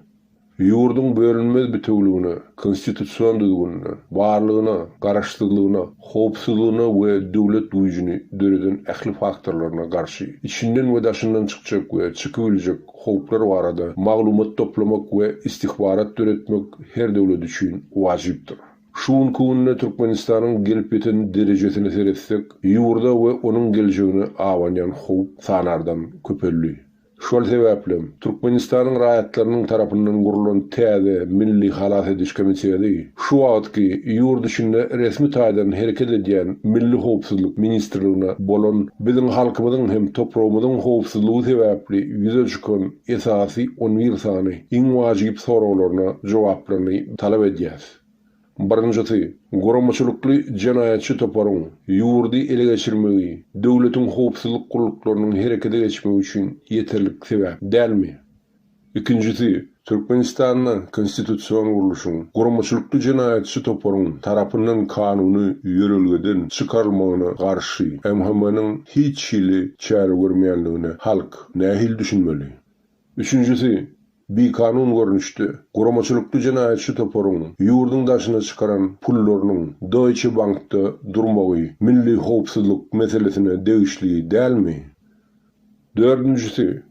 Ýurduň bölünmez bitewüligine, konstitusion düzgünine, barlygyna, garaşsyzlygyna, howpsuzlygyna we döwlet güýjüni döreden ähli faktorlaryna garşy içinden we daşyndan çykjak we çykybiljek howplar barada maglumat toplamak we istihbarat döretmek her döwlet üçin wajypdyr. Şu günki günde Türkmenistanyň gelip ýeten derejesine seretsek, ýurda we onuň geljegine abanýan howp sanardan köpeldi. Şol sebäplem, Türkmenistanyň raýatlarynyň tarapyndan gurlan täze Milli halas ediş komiteti şu wagtky ýurt içinde resmi taýdan hereket edýän Milli howpsuzlyk ministrligine bolan biziň halkymyzyň hem topragymyzyň howpsuzlygy sebäpli ýüze çykan esasy on bir sany iň wajyp soraglaryna jogaplaryny talap edýäs. Birinjisi, guramaçylykly jenaýatçy toparyň ýurdy ele geçirmegi döwletiň howpsuzlyk gulluklarynyň herekete geçmegi üçin ýeterlik sebäp dälmi? Ikinjisi, Türkmenistanda konstitusion gurluşyň guramaçylykly jenaýatçy toparyň tarapyndan kanuny ýörelgeden çykarylmagyna garşy MHM-niň hiç hili çäre görmeýänligine halk nähili düşünmeli? Üçünjisi, bikanun görnüşde, guramaçylykly jenaýatçy toparyň ýurduň daşyna çykaran pullarynyň Deutsche Bankda durmagy milli howpsuzlyk meselesine degişli dälmi? Dördünjisi,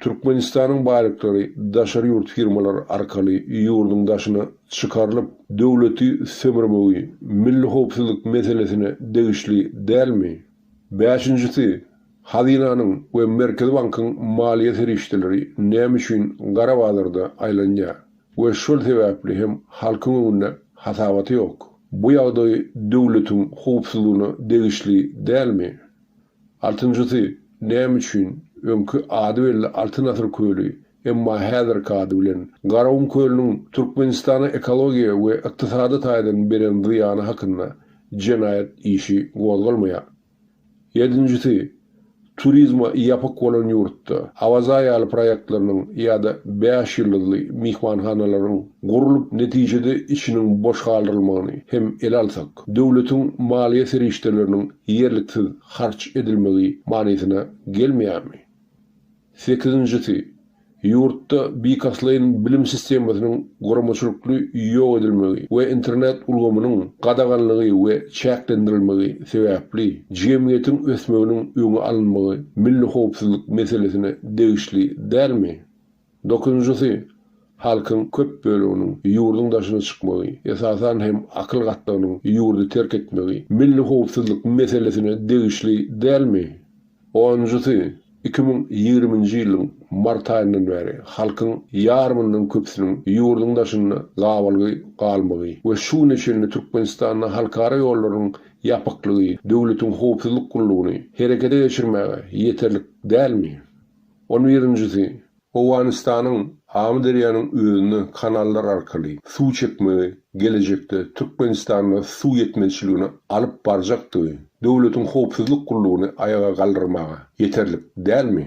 Türkmenistanyň baýlyklary daşary ýurt firmalary arkaly ýurduň daşyna çykarylyp, döwleti sömürmegi milli howpsuzlyk meselesine degişli dälmi? Bäşinjisi, Hazynanyň we Merkezi bankyň maliýe serişdeleri näme üçin gara bazarda aýlanýar we şol sebäpli hem halkyň öňünde hasabaty ýok? Bu ýagdaý döwletiň howpsuzlygyna degişli dälmi? Altynjysy, näme üçin öňki ady belli Altyn asyr köli, emma häzirki ady bilen Garagum kölüniň Türkmenistana ekologiýa we ykdysady taýdan beren zyýany hakynda jenaýat işi gozgalmaýar? Ýedinjisi, turizme ýapyk bolan ýurtda Awaza ýaly proýektleriniň ýa-da bäş ýyldyzly myhmanhanalaryň gurlup, netijede içiniň boş galdyrylmagyny hem ele alsak, döwletiň maliýe serişdeleriniň ýerliksiz harç edilmegi manysyna gelmeýärmi? Sekizinjisi, ýurtda bilkastlaýyn bilim sistemasynyň guramaçylykly ýok edilmegi we internet ulgamynyň gadaganlygy we çäklendirilmegi sebäpli jemgyýetiň ösmeginiň öňi alynmagy milli howpsuzlyk meselesine degişli dälmi? Dokuzynjysy, halkyň köp böleginiň ýurduň daşyna çykmagy, esasan hem akyl gatlagynyň ýurdy terk etmegi milli howpsuzlyk meselesine degişli dälmi? Onunjysy, 2020-nji ýylyň mart aýyndan bäri halkyň ýarymyndan köpüsiniň ýurduň daşynda gabalgy galmagy we şu güne çenli Türkmenistanda halkara ýollarynyň ýapyklygy döwletiň howpsuzlyk gullugyny herekete geçirmäge ýeterlik dälmi? On birinjisi, Owganystanyň Amyderýanyň özüne kanallar arkaly suw çekmegi gelejekde Türkmenistanda suw ýetmezçiligine alyp barjakdygy döwletiň howpsuzlyk gullugyny aýaga galdyrmaga ýeterlik dälmi?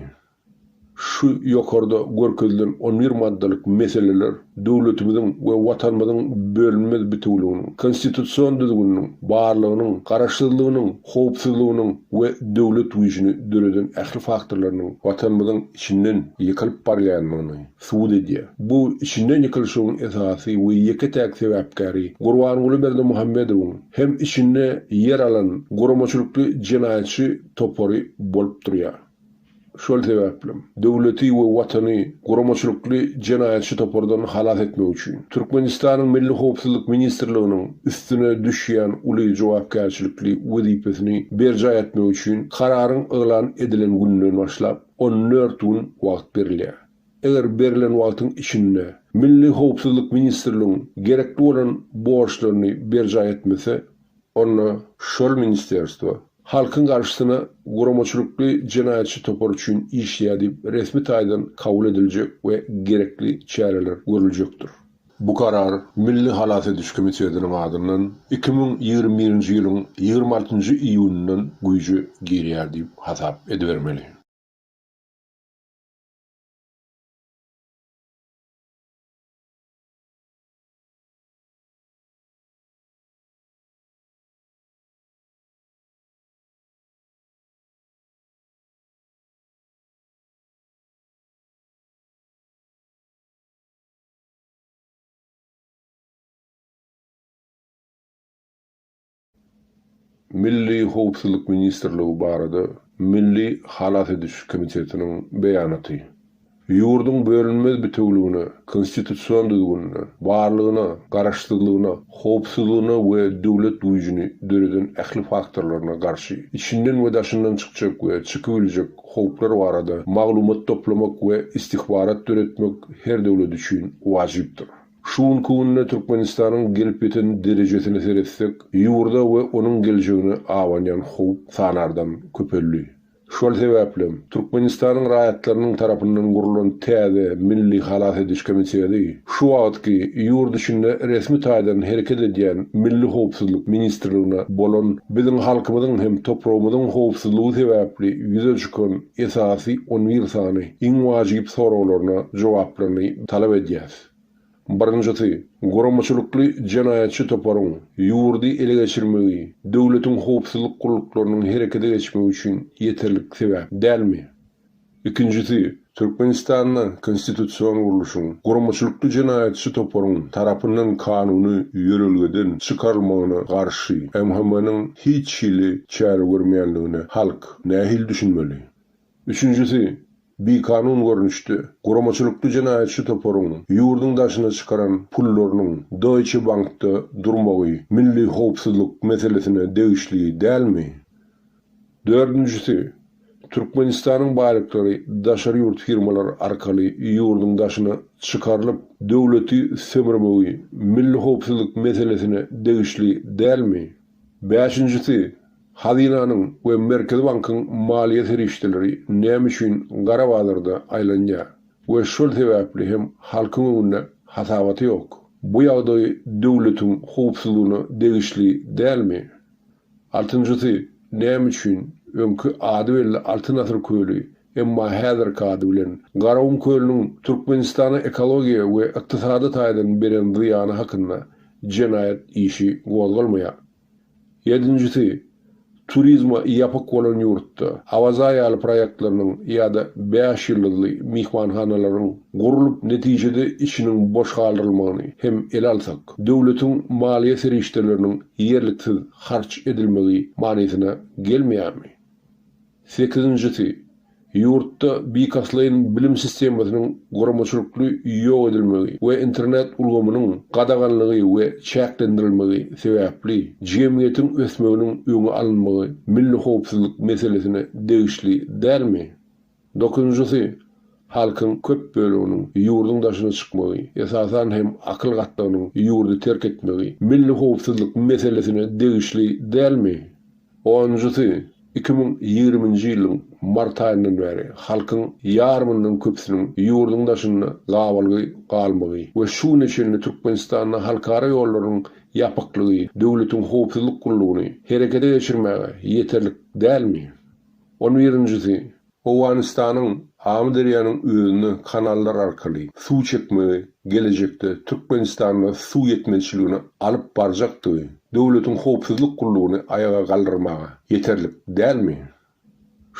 Şu ýokarda görkezilen on bir maddalyk meseleler döwletimiziň we Watanymyzyň bölünmez bitewüliginiň, konstitusion düzgüniniň, barlygynyň, garaşsyzlygynyň, howpsuzlygynyň we döwlet güýjüni döreden ähli faktorlarynyň Watanymyzyň içinden ýykylyp barýandygyny subut edýär. Bu içinden ýykylyşygyň esasy we ýeke-täk sebäpkäri Gurbanguly Berdimuhamedowyň hem içinde ýer alan guramaçylykly jenaýatçy topary bolup durýar. Şol sebäplem, döwleti we Watany guramaçylykly jenaýatçy topardan halas etmek üçin, Türkmenistanyň Milli howpsuzlyk ministrliginiň üstüne düşýän uly jogapkärçilikli wezipesini berjaý etmek üçin kararyň yglan edilen gününden başlap 14 gün wagt berilýär. Eger berlen wagtyň içinde Milli howpsuzlyk ministrligiň gerekli bolan borçlaryny berjaý etmese, onda şol ministerstwo halkyň garşysyna guramaçylykly jenaýatçy topar üçin işleýär diýip resmi taýdan kabul ediljek we gerekli çäreler görüljekdir. Bu karar Milli halas ediş komitetiniň adyndan 2021-nji ýylyň 26-njy iýunyndan güýje girýär diýip hasap edibermeli. Milli howpsuzlyk ministrligi barada Milli halas ediş komitetiniň beýanaty. Ýurduň bölünmez bitewüligine, konstitusion düzgünine, barlygyna, garaşsyzlygyna, howpsuzlygyna we döwlet güýjüni döreden ähli faktorlaryna garşy içinden we daşyndan çykjak we çykybiljek howplar barada maglumat toplamak we istihbarat döretmek her döwlet üçin wajypdyr. Şu günki günde Türkmenistanyň gelip ýeten derejesine seretsek, ýurda we onuň geljegine abanýan howp sanardan köpeldi. Şol sebäplem, Türkmenistanyň raýatlarynyň tarapyndan gurlan täze Milli halas ediş komiteti şu wagtky ýurt içinde resmi taýdan hereket edýän Milli howpsuzlyk ministrligine bolan biziň halkymyzyň hem topragymyzyň howpsuzlygy sebäpli ýüze çykan esasy on bir sany iň wajyp soraglaryna jogaplaryny talap edýäs. Birinjisi, guramaçylykly jenaýatçy toparyň ýurdy ele geçirmegi döwletiň howpsuzlyk gulluklarynyň herekete geçmegi üçin ýeterlik sebäp dälmi? Ikinjisi, Türkmenistanda konstitusion gurluşyň guramaçylykly jenaýatçy toparyň tarapyndan kanuny ýörelgeden çykarylmagyna garşy MHM-niň hiç hili çäre görmeýänligine halk nähili düşünmeli? Üçünjisi, bikanun görnüşde, guramaçylykly jenaýatçy toparyň ýurduň daşyna çykaran pullarynyň Deutsche Bankda durmagy milli howpsuzlyk meselesine degişli dälmi? Dördünjisi, Türkmenistanyň baýlyklary daşary ýurt firmalar arkaly ýurduň daşyna çykarylyp, döwleti sömürmegi milli howpsuzlyk meselesine degişli dälmi? Bäşinjisi, Hazynanyň we Merkezi bankyň maliýe serişdeleri näme üçin gara bazarda aýlanýar we şol sebäpli hem halkyň öňünde hasabaty ýok? Bu ýagdaý döwletiň howpsuzlygyna degişli dälmi? Altynjysy, näme üçin öňki ady belli Altyn asyr köli, emma häzirki ady bilen Garagum kölüniň Türkmenistana ekologiýa we ykdysady taýdan beren zyýany hakynda jenaýat işi gozgalmaýar? Ýedinjisi, turizme ýapyk bolan ýurtda Awaza ýaly proýektleriniň ýa-da bäş ýyldyzly myhmanhanalaryň gurlup netijede içiniň boş galdyrylmagyny hem ele alsak, döwletiň maliýe serişdeleriniň ýerliksiz harç edilmegi manysyna gelmeýärmi? Sekizinjisi, ýurtda bilkastlaýyn bilim sistemasynyň guramaçylykly ýok edilmegi we internet ulgamynyň gadaganlygy we çäklendirilmegi sebäpli jemgyýetiň ösmeginiň öňi alynmagy milli howpsuzlyk meselesine degişli dälmi? Dokuzynjysy, halkyň köp böleginiň ýurduň daşyna çykmagy, esasan hem akyl gatlagynyň ýurdy terk etmegi milli howpsuzlyk meselesine degişli dälmi? Onunjysy, 2020-nji ýylyň mart aýyndan bäri halkyň ýarymyndan köpüsiniň ýurduň daşynda gabalgy galmagy we şu güne çenli Türkmenistanda halkara ýollarynyň ýapyklygy döwletiň howpsuzlyk gullugyny herekete geçirmäge ýeterlik dälmi? On birinjisi, Owganystanyň Amyderýanyň özüne kanallar arkaly suw çekmegi gelejekde Türkmenistanda suw ýetmezçiligine alyp barjakdygy döwletiň howpsuzlyk gullugyny aýaga galdyrmaga ýeterlik dälmi?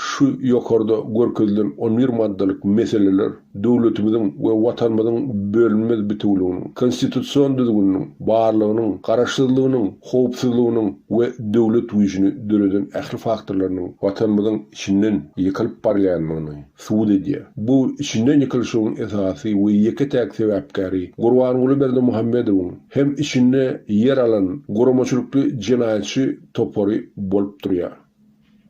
Şu ýokarda görkezilen on bir maddalyk meseleler döwletimiziň we Watanymyzyň bölünmez bitewüliginiň, konstitusion düzgüniniň, barlygynyň, garaşsyzlygynyň, howpsuzlygynyň we döwlet güýjüni döreden ähli faktorlarynyň Watanymyzyň içinden ýykylyp barýandygyny subut edýär. Bu içinden ýykylyşygyň esasy we ýeke-täk sebäpkäri Gurbanguly Berdimuhamedowyň hem içinde ýer alan guramaçylykly jenaýatçy topary bolup durýar.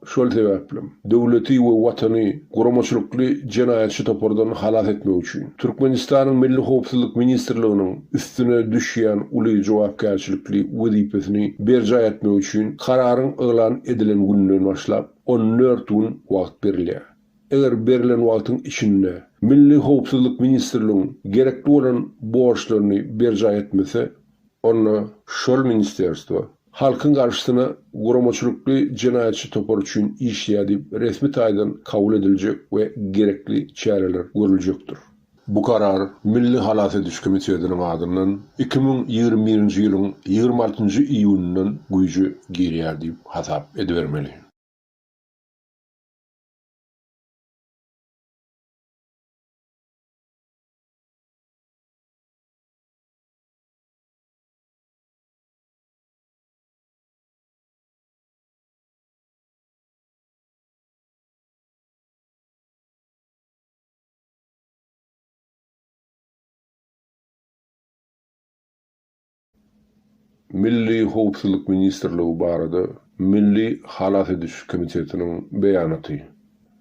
Şol sebäplem, döwleti we Watany guramaçylykly jenaýatçy topardan halas etmek üçin, Türkmenistanyň Milli howpsuzlyk ministrliginiň üstüne düşýän uly jogapkärçilikli wezipesini berjaý etmek üçin kararyň yglan edilen gününden başlap 14 gün wagt berilýär. Eger berlen wagtyň içinde Milli howpsuzlyk ministrligiň gerekli bolan borçlaryny berjaý etmese, onda şol ministerstwo halkyň garşysyna guramaçylykly jenaýatçy topar üçin işleýär diýip resmi taýdan kabul ediljek we gerekli çäreler görüljekdir. Bu karar Milli halas ediş komitetiniň adyndan 2021-nji ýylyň 26-njy iýunyndan güýje girýär diýip hasap edibermeli. Milli howpsuzlyk ministrligi barada Milli halas ediş komitetiniň beýanaty.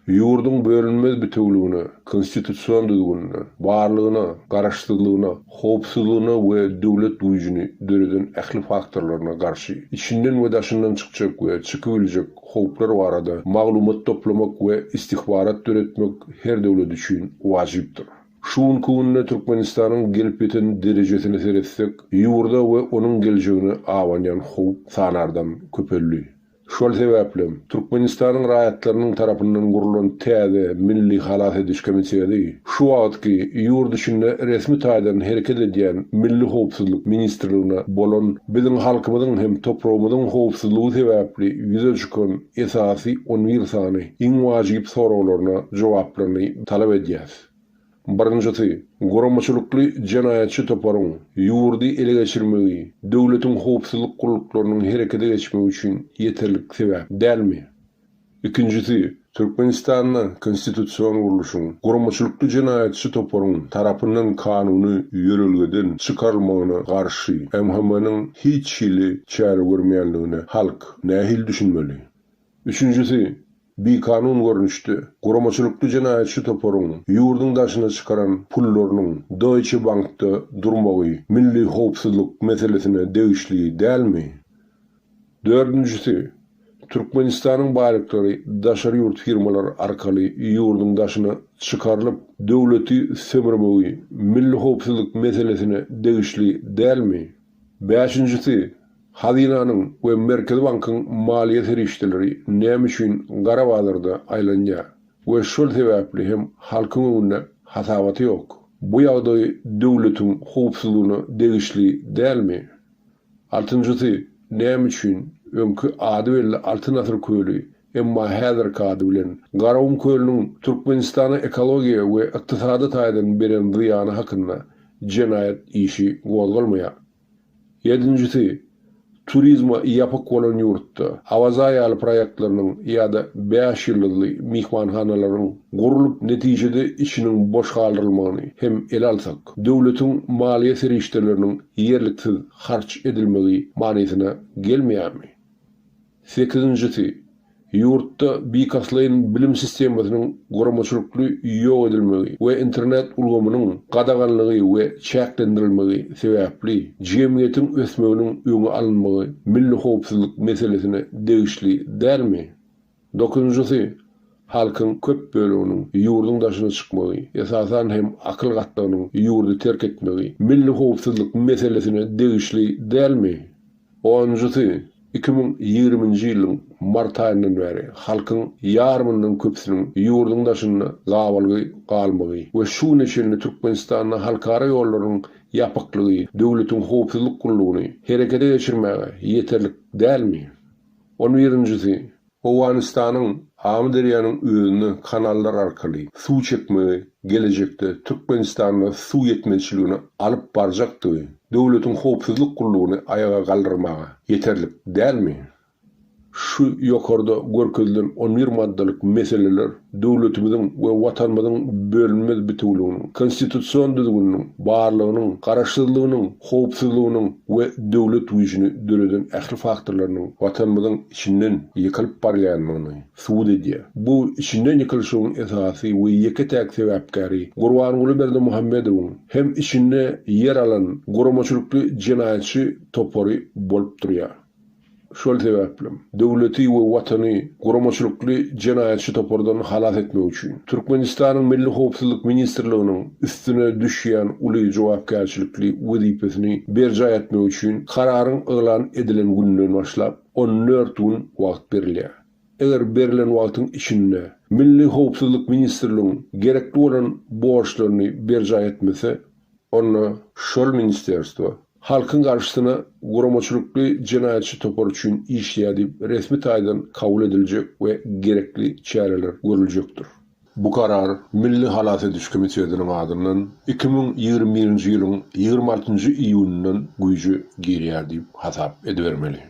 Ýurduň bölünmez bitewüligine, konstitusion düzgünine, barlygyna, garaşsyzlygyna, howpsuzlygyna we döwlet güýjüni döreden ähli faktorlaryna garşy içinden we daşyndan çykjak we çykybiljek howplar barada maglumat toplamak we istihbarat döretmek her döwlet üçin wajypdyr. Şu günki günde Türkmenistanyň gelip ýeten derejesine seretsek, ýurda we onuň geljegine abanýan howp sanardan köpeldi. Şol sebäplem, Türkmenistanyň raýatlarynyň tarapyndan gurlan täze Milli halas ediş komiteti şu wagtky ýurt içinde resmi taýdan hereket edýän Milli howpsuzlyk ministrligine bolan biziň halkymyzyň hem topragymyzyň howpsuzlygy sebäpli ýüze çykan esasy on bir sany iň wajyp soraglaryna jogaplaryny talap edýäs. Birinjisi, guramaçylykly jenaýatçy toparyň ýurdy ele geçirmegi döwletiň howpsuzlyk gulluklarynyň herekete geçmegi üçin ýeterlik sebäp dälmi? Ikinjisi, Türkmenistanda konstitusion gurluşyň guramaçylykly jenaýatçy toparyň tarapyndan kanuny ýörelgeden çykarylmagyna garşy MHM-niň hiç hili çäre görmeýänligine halk nähili düşünmeli? Üçünjisi, bikanun görnüşde, guramaçylykly jenaýatçy toparyň ýurduň daşyna çykaran pullarynyň Deutsche Bankda durmagy milli howpsuzlyk meselesine degişli dälmi? Dördünjisi, Türkmenistanyň baýlyklary daşary ýurt firmalary arkaly ýurduň daşyna çykarylyp, döwleti sömürmegi milli howpsuzlyk meselesine degişli dälmi? Bäşinjisi, Hazynanyň we Merkezi bankyň maliýe serişdeleri näme üçin gara bazarda aýlanýar we şol sebäpli hem halkyň öňünde hasabaty ýok? Bu ýagdaý döwletiň howpsuzlygyna degişli dälmi? Altynjysy, näme üçin öňki ady belli Altyn asyr köli, emma häzirki ady bilen Garagum kölüniň Türkmenistana ekologiýa we ykdysady taýdan beren zyýany hakynda jenaýat işi gozgalmaýar? Ýedinjisi, turizme ýapyk bolan ýurtda Awaza ýaly proýektleriniň ýa-da bäş ýyldyzly myhmanhanalaryň gurlup netijede içiniň boş galdyrylmagyny hem ele alsak, döwletiň maliýe serişdeleriniň ýerliksiz harç edilmegi manysyna gelmeýärmi? Sekizinjisi, ýurtda bilkastlaýyn bilim sistemasynyň guramaçylykly ýok edilmegi we internet ulgamynyň gadaganlygy we çäklendirilmegi sebäpli jemgyýetiň ösmeginiň öňi alynmagy milli howpsuzlyk meselesine degişli dälmi? Dokuzynjysy, halkyň köp böleginiň ýurduň daşyna çykmagy, esasan hem akyl gatlagynyň ýurdy terk etmegi milli howpsuzlyk meselesine degişli dälmi? Onunjysy, 2020-nji ýylyň mart aýyndan bäri halkyň ýarymyndan köpüsiniň ýurduň daşynda gabalgy galmagy we şu güne çenli Türkmenistanda halkara ýollarynyň ýapyklygy döwletiň howpsuzlyk gullugyny herekete geçirmäge ýeterlik dälmi? On birinjisi, Owganystanyň Amyderýanyň özüne kanallar arkaly suw çekmegi gelejekde Türkmenistanda suw ýetmezçiligine alyp barjakdygy döwletiň howpsuzlyk gullugyny aýaga galdyrmaga ýeterlik dälmi? Şu ýokarda görkezilen on bir maddalyk meseleler döwletimiziň we Watanymyzyň bölünmez bitewüliginiň, konstitusion düzgüniniň, barlygynyň, garaşsyzlygynyň, howpsuzlygynyň we döwlet güýjüni döreden ähli faktorlarynyň Watanymyzyň içinden ýykylyp barýandygyny subut edýär. Bu içinden ýykylyşygyň esasy we ýeke-täk sebäpkäri Gurbanguly Berdimuhamedowyň hem içinde ýer alan guramaçylykly jenaýatçy topary bolup durýar. Şol sebäplem, döwleti we Watany guramaçylykly jenaýatçy topardan halas etmek üçin, Türkmenistanyň Milli howpsuzlyk ministrliginiň üstüne düşýän uly jogapkärçilikli wezipesini berjaý etmek üçin kararyň yglan edilen gününden başlap 14 gün wagt berilýär. Eger berlen wagtyň içinde Milli howpsuzlyk ministrligiň gerekli bolan borçlaryny berjaý etmese, onda şol ministerstwo halkyň garşysyna guramaçylykly jenaýatçy topar üçin işleýär diýip resmi taýdan kabul ediljek we gerekli çäreler görüljekdir. Bu karar Milli halas ediş komitetiniň adyndan 2021-nji ýylyň 26-njy iýunyndan güýje girýär diýip hasap edibermeli.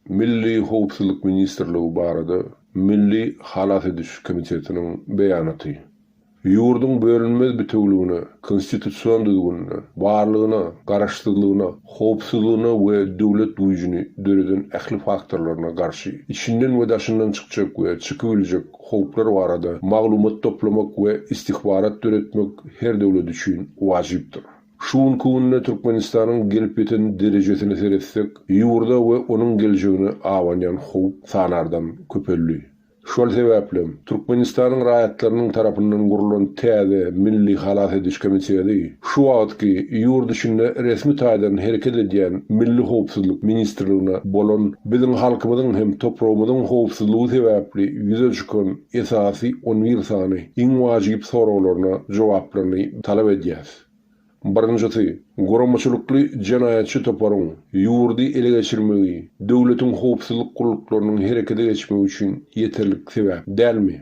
Milli howpsuzlyk ministrligi barada Milli halas ediş komitetiniň beýanaty. Ýurduň bölünmez bitewüligine, konstitusion düzgünine, barlygyna, garaşsyzlygyna, howpsuzlygyna we döwlet güýjüni döreden ähli faktorlaryna garşy içinden we daşyndan çykjak we çykybiljek howplar barada maglumat toplamak we istihbarat döretmek her döwlet üçin wajypdyr. Şu günki günde Türkmenistanyň gelip ýeten derejesine seretsek, ýurda we onuň geljegine abanýan howp sanardan köpeldi. Şol sebäplem, Türkmenistanyň raýatlarynyň tarapyndan gurlan täze Milli halas ediş komiteti şu wagtky ýurt içinde resmi taýdan hereket edýän Milli howpsuzlyk ministrligine bolan biziň halkymyzyň hem topragymyzyň howpsuzlygy sebäpli ýüze çykan esasy on bir sany iň wajyp soraglaryna jogaplaryny talap edýäs. Birinjisi, guramaçylykly jenaýatçy toparyň ýurdy ele geçirmegi döwletiň howpsuzlyk gulluklarynyň herekete geçmegi üçin ýeterlik sebäp dälmi?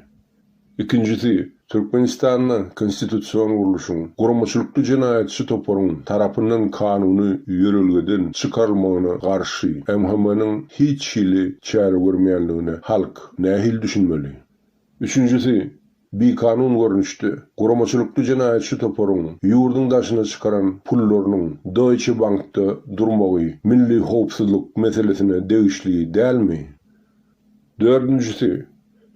Ikinjisi, Türkmenistanda konstitusion gurluşyň guramaçylykly jenaýatçy toparyň tarapyndan kanuny ýörelgeden çykarylmagyna garşy MHM-niň hiç hili çäre görmeýänligine halk nähili düşünmeli? Üçünjisi, bikanun görnüşde, guramaçylykly jenaýatçy toparyň ýurduň daşyna çykaran pullarynyň Deutsche Bankda durmagy milli howpsuzlyk meselesine degişli dälmi? Dördünjisi,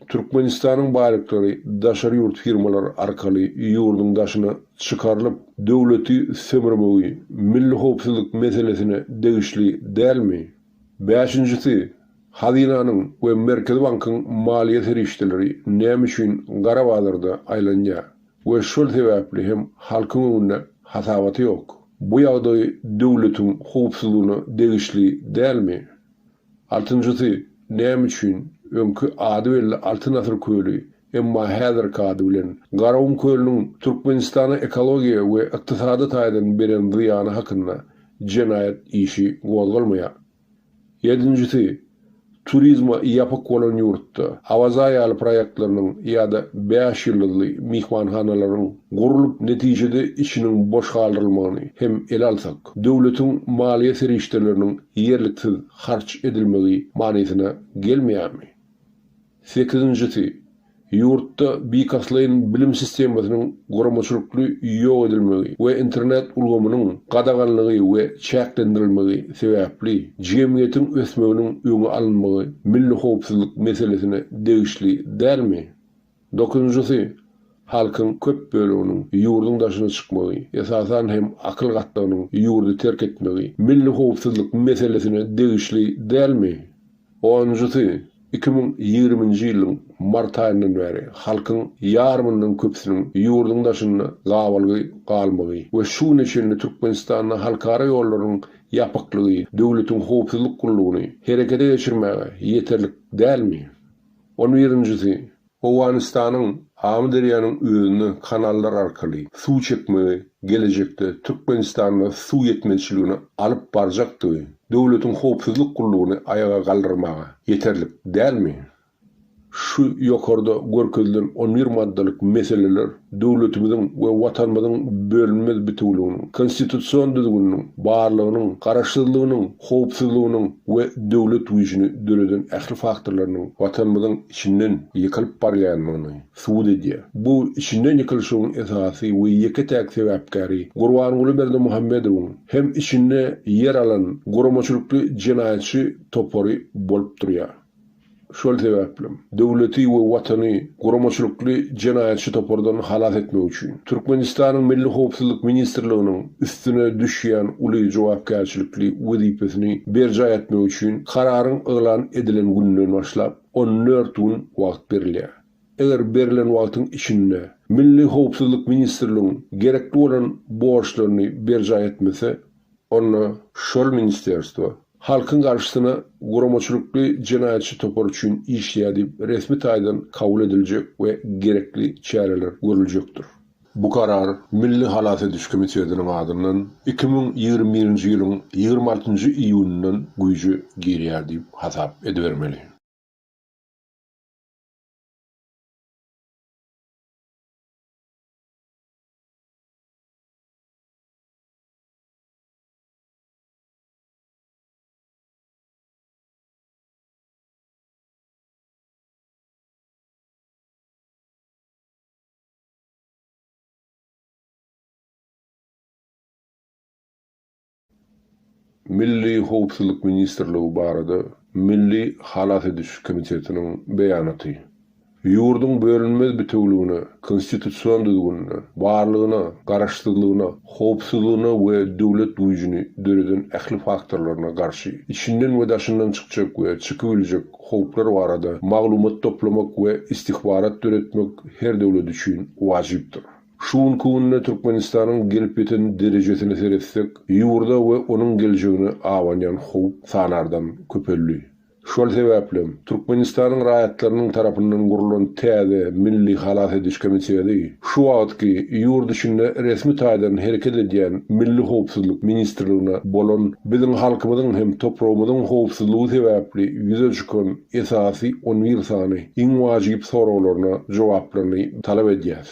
Türkmenistanyň baýlyklary daşary ýurt firmalary arkaly ýurduň daşyna çykarylyp, döwleti sömürmegi milli howpsuzlyk meselesine degişli dälmi? Bäşinjisi, Hazynanyň we Merkezi bankyň maliýe serişdeleri näme üçin gara bazarda aýlanýar we şol sebäpli hem halkyň öňünde hasabaty ýok? Bu ýagdaý döwletiň howpsuzlygyna degişli dälmi? Altynjysy, näme üçin öňki ady belli Altyn asyr köli, emma häzirki ady bilen Garagum kölüniň Türkmenistana ekologiýa we ykdysady taýdan beren zyýany hakynda jenaýat işi gozgalmaýar? Ýedinjisi, turizme ýapyk bolan ýurtda Awaza ýaly proýektleriniň ýa-da bäş ýyldyzly myhmanhanalaryň gurlup netijede içiniň boş galdyrylmagyny hem ele alsak, döwletiň maliýe serişdeleriniň ýerliksiz harç edilmegi manysyna gelmeýärmi? Sekizinjisi, ýurtda bilkastlaýyn bilim sistemasynyň guramaçylykly ýok edilmegi we internet ulgamynyň gadaganlygy we çäklendirilmegi sebäpli jemgyýetiň ösmeginiň öňi alynmagy milli howpsuzlyk meselesine degişli dälmi? Dokuzynjysy, halkyň köp böleginiň ýurduň daşyna çykmagy, esasan hem akyl gatlagynyň ýurdy terk etmegi milli howpsuzlyk meselesine degişli dälmi? Onunjysy, 2020-nji ýylyň mart aýyndan bäri halkyň ýarymyndan köpüsiniň ýurduň daşynda gabalgy galmagy we şu güne çenli Türkmenistanda halkara ýollarynyň ýapyklygy döwletiň howpsuzlyk gullugyny herekete geçirmäge ýeterlik dälmi? On birinjisi, Owganystanyň Amyderýanyň özüne kanallar arkaly suw çekmegi gelejekde Türkmenistanda suw ýetmezçiligine alyp barjakdygy döwletiň howpsuzlyk gullugyny aýaga galdyrmaga ýeterlik dälmi? Şu ýokarda görkezilen on bir maddalyk meseleler döwletimiziň we Watanymyzyň bölünmez bitewüliginiň, konstitusion düzgüniniň, barlygynyň, garaşsyzlygynyň, howpsuzlygynyň we döwlet güýjüni döreden ähli faktorlarynyň Watanymyzyň içinden ýykylyp barýandygyny subut edýär. Bu içinden ýykylyşygyň esasy we ýeke-täk sebäpkäri Gurbanguly Berdimuhamedowyň hem içinde ýer alan guramaçylykly jenaýatçy topary bolup durýar. Şol sebäplem, döwleti we Watany guramaçylykly jenaýatçy topardan halas etmek üçin, Türkmenistanyň Milli howpsuzlyk ministrliginiň üstüne düşýän uly jogapkärçilikli wezipesini berjaý etmek üçin kararyň yglan edilen gününden başlap 14 gün wagt berilýär. Eger berlen wagtyň içinde Milli howpsuzlyk ministrligiň gerekli bolan borçlaryny berjaý etmese, onda şol ministerstwo halkyň garşysyna guramaçylykly jenaýatçy topar üçin işleýär diýip resmi taýdan kabul ediljek we gerekli çäreler görüljekdir. Bu karar Milli halas ediş komitetiniň adyndan 2021-nji ýylyň 26-njy iýunyndan güýje girýär diýip hasap edibermeli. Milli howpsuzlyk ministrligi barada Milli halas ediş komitetiniň beýanaty. Ýurduň bölünmez bitewüligine, konstitusion düzgünine, barlygyna, garaşsyzlygyna, howpsuzlygyna we döwlet güýjüni döreden ähli faktorlaryna garşy içinden we daşyndan çykjak we çykybiljek howplar barada maglumat toplamak we istihbarat döretmek her döwlet üçin wajypdyr. Şu günki günde Türkmenistanyň gelip ýeten derejesine seretsek, ýurda we onuň geljegine abanýan howp sanardan köpeldi. Şol sebäplem, Türkmenistanyň raýatlarynyň tarapyndan gurlan täze Milli halas ediş komiteti şu wagtky ýurt içinde resmi taýdan hereket edýän Milli howpsuzlyk ministrligine bolan biziň halkymyzyň hem topragymyzyň howpsuzlygy sebäpli ýüze çykan esasy on bir sany iň wajyp soraglaryna jogaplaryny talap edýäs.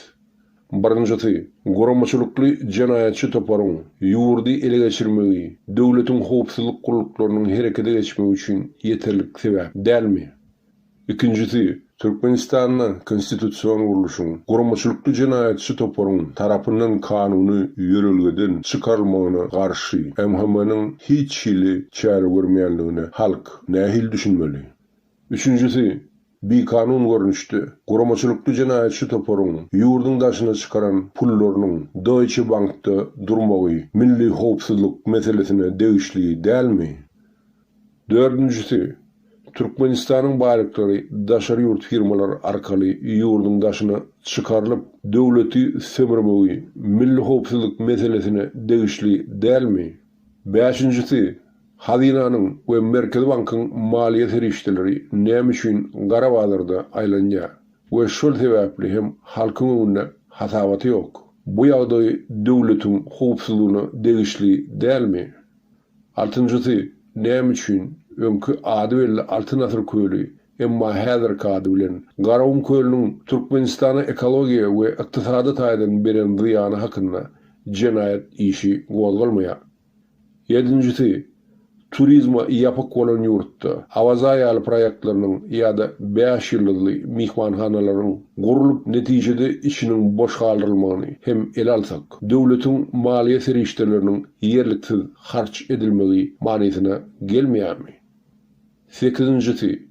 Birinjisi, guramaçylykly jenaýatçy toparyň ýurdy ele geçirmegi döwletiň howpsuzlyk gulluklarynyň herekete geçmegi üçin ýeterlik sebäp dälmi? Ikinjisi, Türkmenistanda konstitusion gurluşyň guramaçylykly jenaýatçy toparyň tarapyndan kanuny ýörelgeden çykarylmagyna garşy MHM-niň hiç hili çäre görmeýänligine halk nähili düşünmeli? Üçünjisi, bikanun görnüşde, guramaçylykly jenaýatçy toparyň ýurduň daşyna çykaran pullarynyň Deutsche Bankda durmagy milli howpsuzlyk meselesine degişli dälmi? Dördünjisi, Türkmenistanyň baýlyklary daşary ýurt firmalary arkaly ýurduň daşyna çykarylyp, döwleti sömürmegi milli howpsuzlyk meselesine degişli dälmi? Bäşinjisi, Hazynanyň we Merkezi bankyň maliýe serişdeleri näme üçin gara bazarda aýlanýar we şol sebäpli hem halkyň öňünde hasabaty ýok? Bu ýagdaý döwletiň howpsuzlygyna degişli dälmi? Altynjysy, näme üçin öňki ady belli Altyn asyr köli, emma häzirki ady bilen Garagum kölüniň Türkmenistana ekologiýa we ykdysady taýdan beren zyýany hakynda jenaýat işi gozgalmaýar? Ýedinjisi, turizme ýapyk bolan ýurtda Awaza ýaly proýektleriniň ýa-da bäş ýyldyzly myhmanhanalaryň gurlup netijede içiniň boş galdyrylmagyny hem ele alsak, döwletiň maliýe serişdeleriniň ýerliksiz harç edilmegi manysyna gelmeýärmi? Sekizinjisi,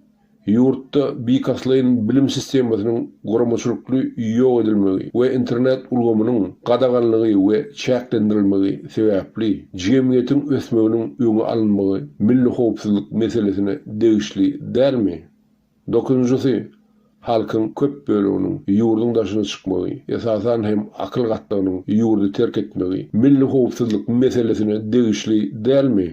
ýurtda bilkastlaýyn bilim sistemasynyň guramaçylykly ýok edilmegi we internet ulgamynyň gadaganlygy we çäklendirilmegi sebäpli jemgyýetiň ösmeginiň öňi alynmagy milli howpsuzlyk meselesine degişli dälmi? Dokuzynjysy, halkyň köp böleginiň ýurduň daşyna çykmagy, esasan hem akyl gatlagynyň ýurdy terk etmegi milli howpsuzlyk meselesine degişli dälmi?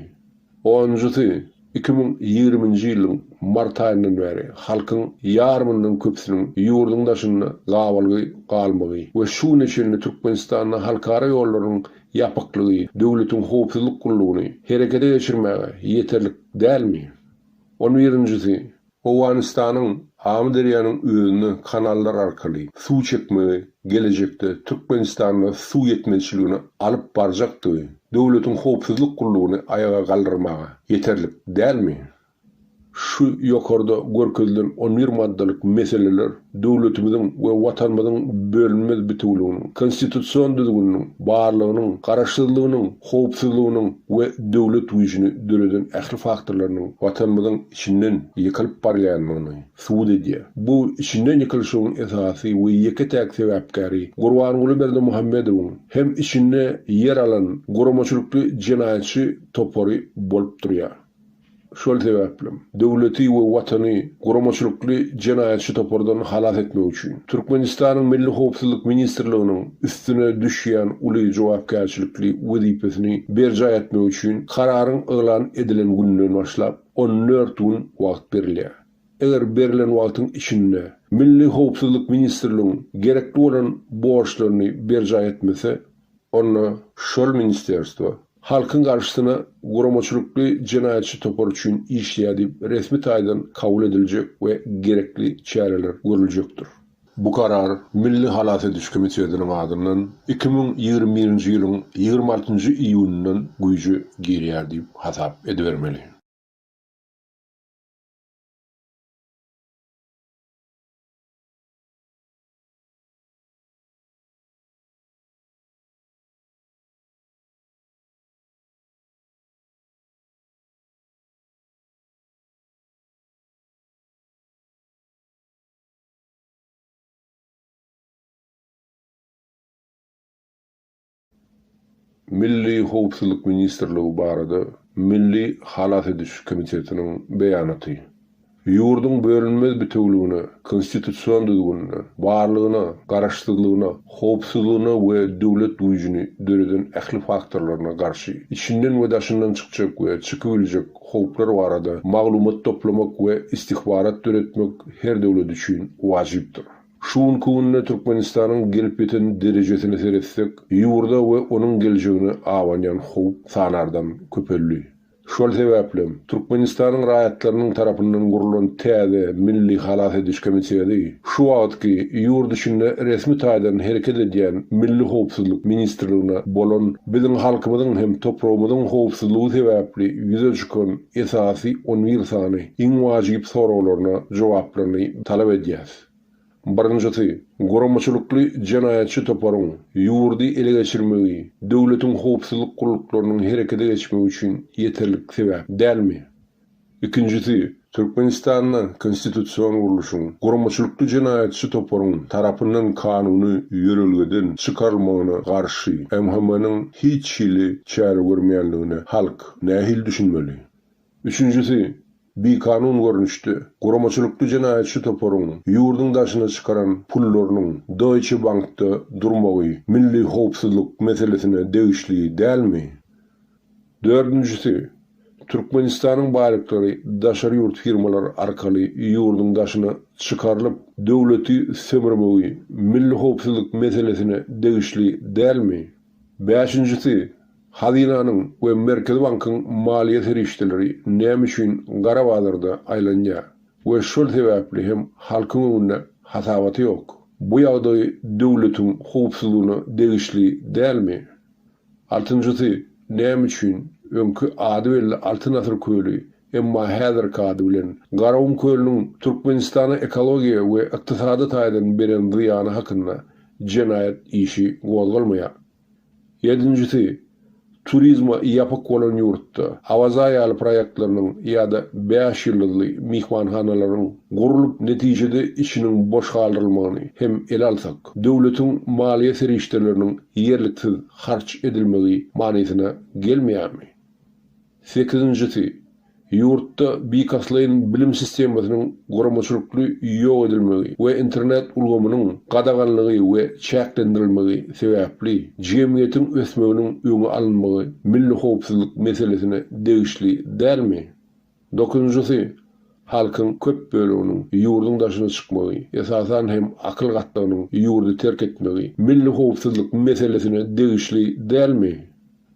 Onunjysy, 2020-nji ýylyň mart aýyndan bäri halkyň ýarymyndan köpüsiniň ýurduň daşynda gabalgy galmagy we şu güne çenli Türkmenistanda halkara ýollarynyň ýapyklygy döwletiň howpsuzlyk gullugyny herekete geçirmäge ýeterlik dälmi? On birinjisi, Owganystanyň Amyderýanyň özüne kanallar arkaly suw çekmegi gelejekde Türkmenistanda suw ýetmezçiligine alyp barjakdygy döwletiň howpsuzlyk gullugyny aýaga galdyrmaga ýeterlik dälmi? Şu ýokarda görkezilen on bir maddalyk meseleler döwletimiziň we Watanymyzyň bölünmez bitewüliginiň, konstitusion düzgüniniň, barlygynyň, garaşsyzlygynyň, howpsuzlygynyň we döwlet güýjüni döreden ähli faktorlarynyň Watanymyzyň içinden ýykylyp barýandygyny subut edýär. Bu içinden ýykylyşygyň esasy we ýeke-täk sebäpkäri Gurbanguly Berdimuhamedowyň hem içinde ýer alan guramaçylykly jenaýatçy topary bolup durýar. Şol sebäplem, döwleti we Watany guramaçylykly jenaýatçy topardan halas etmek üçin, Türkmenistanyň Milli howpsuzlyk ministrliginiň üstüne düşýän uly jogapkärçilikli wezipesini berjaý etmek üçin kararyň yglan edilen gününden başlap 14 gün wagt berilýär. Eger berlen wagtyň içinde Milli howpsuzlyk ministrligiň gerekli bolan borçlaryny berjaý etmese, onda şol ministerstwo halkyň garşysyna guramaçylykly jenaýatçy topar üçin işleýär diýip resmi taýdan kabul ediljek we gerekli çäreler görüljekdir. Bu karar Milli halas ediş komitetiniň adyndan 2021-nji ýylyň 26-njy iýunyndan güýje girýär diýip hasap edibermeli. Milli howpsuzlyk ministrligi barada Milli halas ediş komitetiniň beýanaty. Ýurduň bölünmez bitewüligine, konstitusion düzgünine, barlygyna, garaşsyzlygyna, howpsuzlygyna we döwlet güýjüni döreden ähli faktorlaryna garşy içinden we daşyndan çykjak we çykybiljek howplar barada maglumat toplamak we istihbarat döretmek her döwlet üçin wajypdyr. Şu günki günde Türkmenistanyň gelip ýeten derejesine seretsek, ýurda we onuň geljegine abanýan howp sanardan köpeldi. Şol sebäplem, Türkmenistanyň raýatlarynyň tarapyndan gurlan täze Milli halas ediş komiteti şu wagtky ýurt içinde resmi taýdan hereket edýän Milli howpsuzlyk ministrligine bolan biziň halkymyzyň hem topragymyzyň howpsuzlygy sebäpli ýüze çykan esasy on bir sany iň wajyp soraglaryna jogaplaryny talap edýäs. Birinjisi, guramaçylykly jenaýatçy toparyň ýurdy ele geçirmegi döwletiň howpsuzlyk gulluklarynyň herekete geçmegi üçin ýeterlik sebäp dälmi? Ikinjisi, Türkmenistanda konstitusion gurluşyň guramaçylykly jenaýatçy toparyň tarapyndan kanuny ýörelgeden çykarylmagyna garşy MHM-niň hiç hili çäre görmeýänligine halk nähili düşünmeli? Üçünjisi, bikanun görnüşde, guramaçylykly jenaýatçy toparyň ýurduň daşyna çykaran pullarynyň Deutsche Bankda durmagy milli howpsuzlyk meselesine degişli dälmi? Dördünjisi, Türkmenistanyň baýlyklary daşary ýurt firmalary arkaly ýurduň daşyna çykarylyp, döwleti sömürmegi milli howpsuzlyk meselesine degişli dälmi? Bäşinjisi, Hazynanyň we Merkezi bankyň maliýe serişdeleri näme üçin gara bazarda aýlanýar we şol sebäpli hem halkyň öňünde hasabaty ýok? Bu ýagdaý döwletiň howpsuzlygyna degişli dälmi? Altynjysy, näme üçin öňki ady belli Altyn asyr köli, emma häzirki ady bilen Garagum kölüniň Türkmenistana ekologiýa we ykdysady taýdan beren zyýany hakynda jenaýat işi gozgalmaýar? Ýedinjisi, turizme ýapyk bolan ýurtda Awaza ýaly proýektleriniň ýa-da bäş ýyldyzly myhmanhanalaryň gurlup, netijede içiniň boş galdyrylmagyny hem ele alsak, döwletiň maliýe serişdeleriniň ýerliksiz harç edilmegi manysyna gelmeýärmi? Sekizinjisi, ýurtda bilkastlaýyn bilim sistemasynyň guramaçylykly ýok edilmegi we internet ulgamynyň gadaganlygy we çäklendirilmegi sebäpli jemgyýetiň ösmeginiň öňi alynmagy milli howpsuzlyk meselesine degişli dälmi? Dokuzynjysy, halkyň köp böleginiň ýurduň daşyna çykmagy, esasan hem akyl gatlagynyň ýurdy terk etmegi milli howpsuzlyk meselesine degişli dälmi?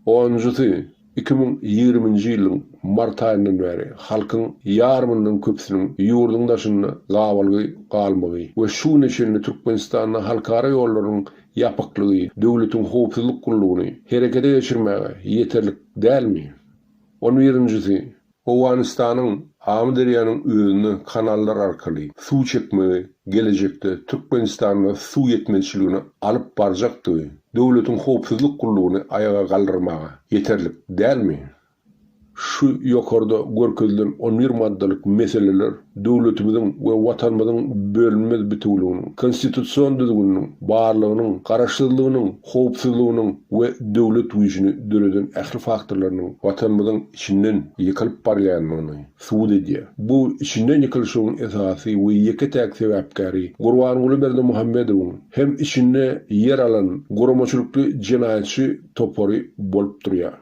Onunjysy, 2020-nji ýylyň mart aýyndan bäri halkyň ýarymyndan köpüsiniň ýurduň daşynda gabalgy galmagy we şu güne çenli Türkmenistanda halkara ýollarynyň ýapyklygy döwletiň howpsuzlyk gullugyny herekete geçirmäge ýeterlik dälmi? On birinjisi, Owganystanyň Amyderýanyň özüne kanallar arkaly suw çekmegi gelejekde Türkmenistanda suw ýetmezçiligine alyp barjakdygy döwletiň howpsuzlyk gullugyny aýaga galdyrmaga ýeterlik dälmi? Şu ýokarda görkezilen on bir maddalyk meseleler döwletimiziň we Watanymyzyň bölünmez bitewüliginiň, konstitusion düzgüniniň, barlygynyň, garaşsyzlygynyň, howpsuzlygynyň we döwlet güýjüni döreden ähli faktorlarynyň Watanymyzyň içinden ýykylyp barýandygyny subut edýär. Bu içinden ýykylyşygyň esasy we ýeke-täk sebäpkäri Gurbanguly Berdimuhamedowyň hem içinde ýer alan guramaçylykly jenaýatçy topary bolup durýar.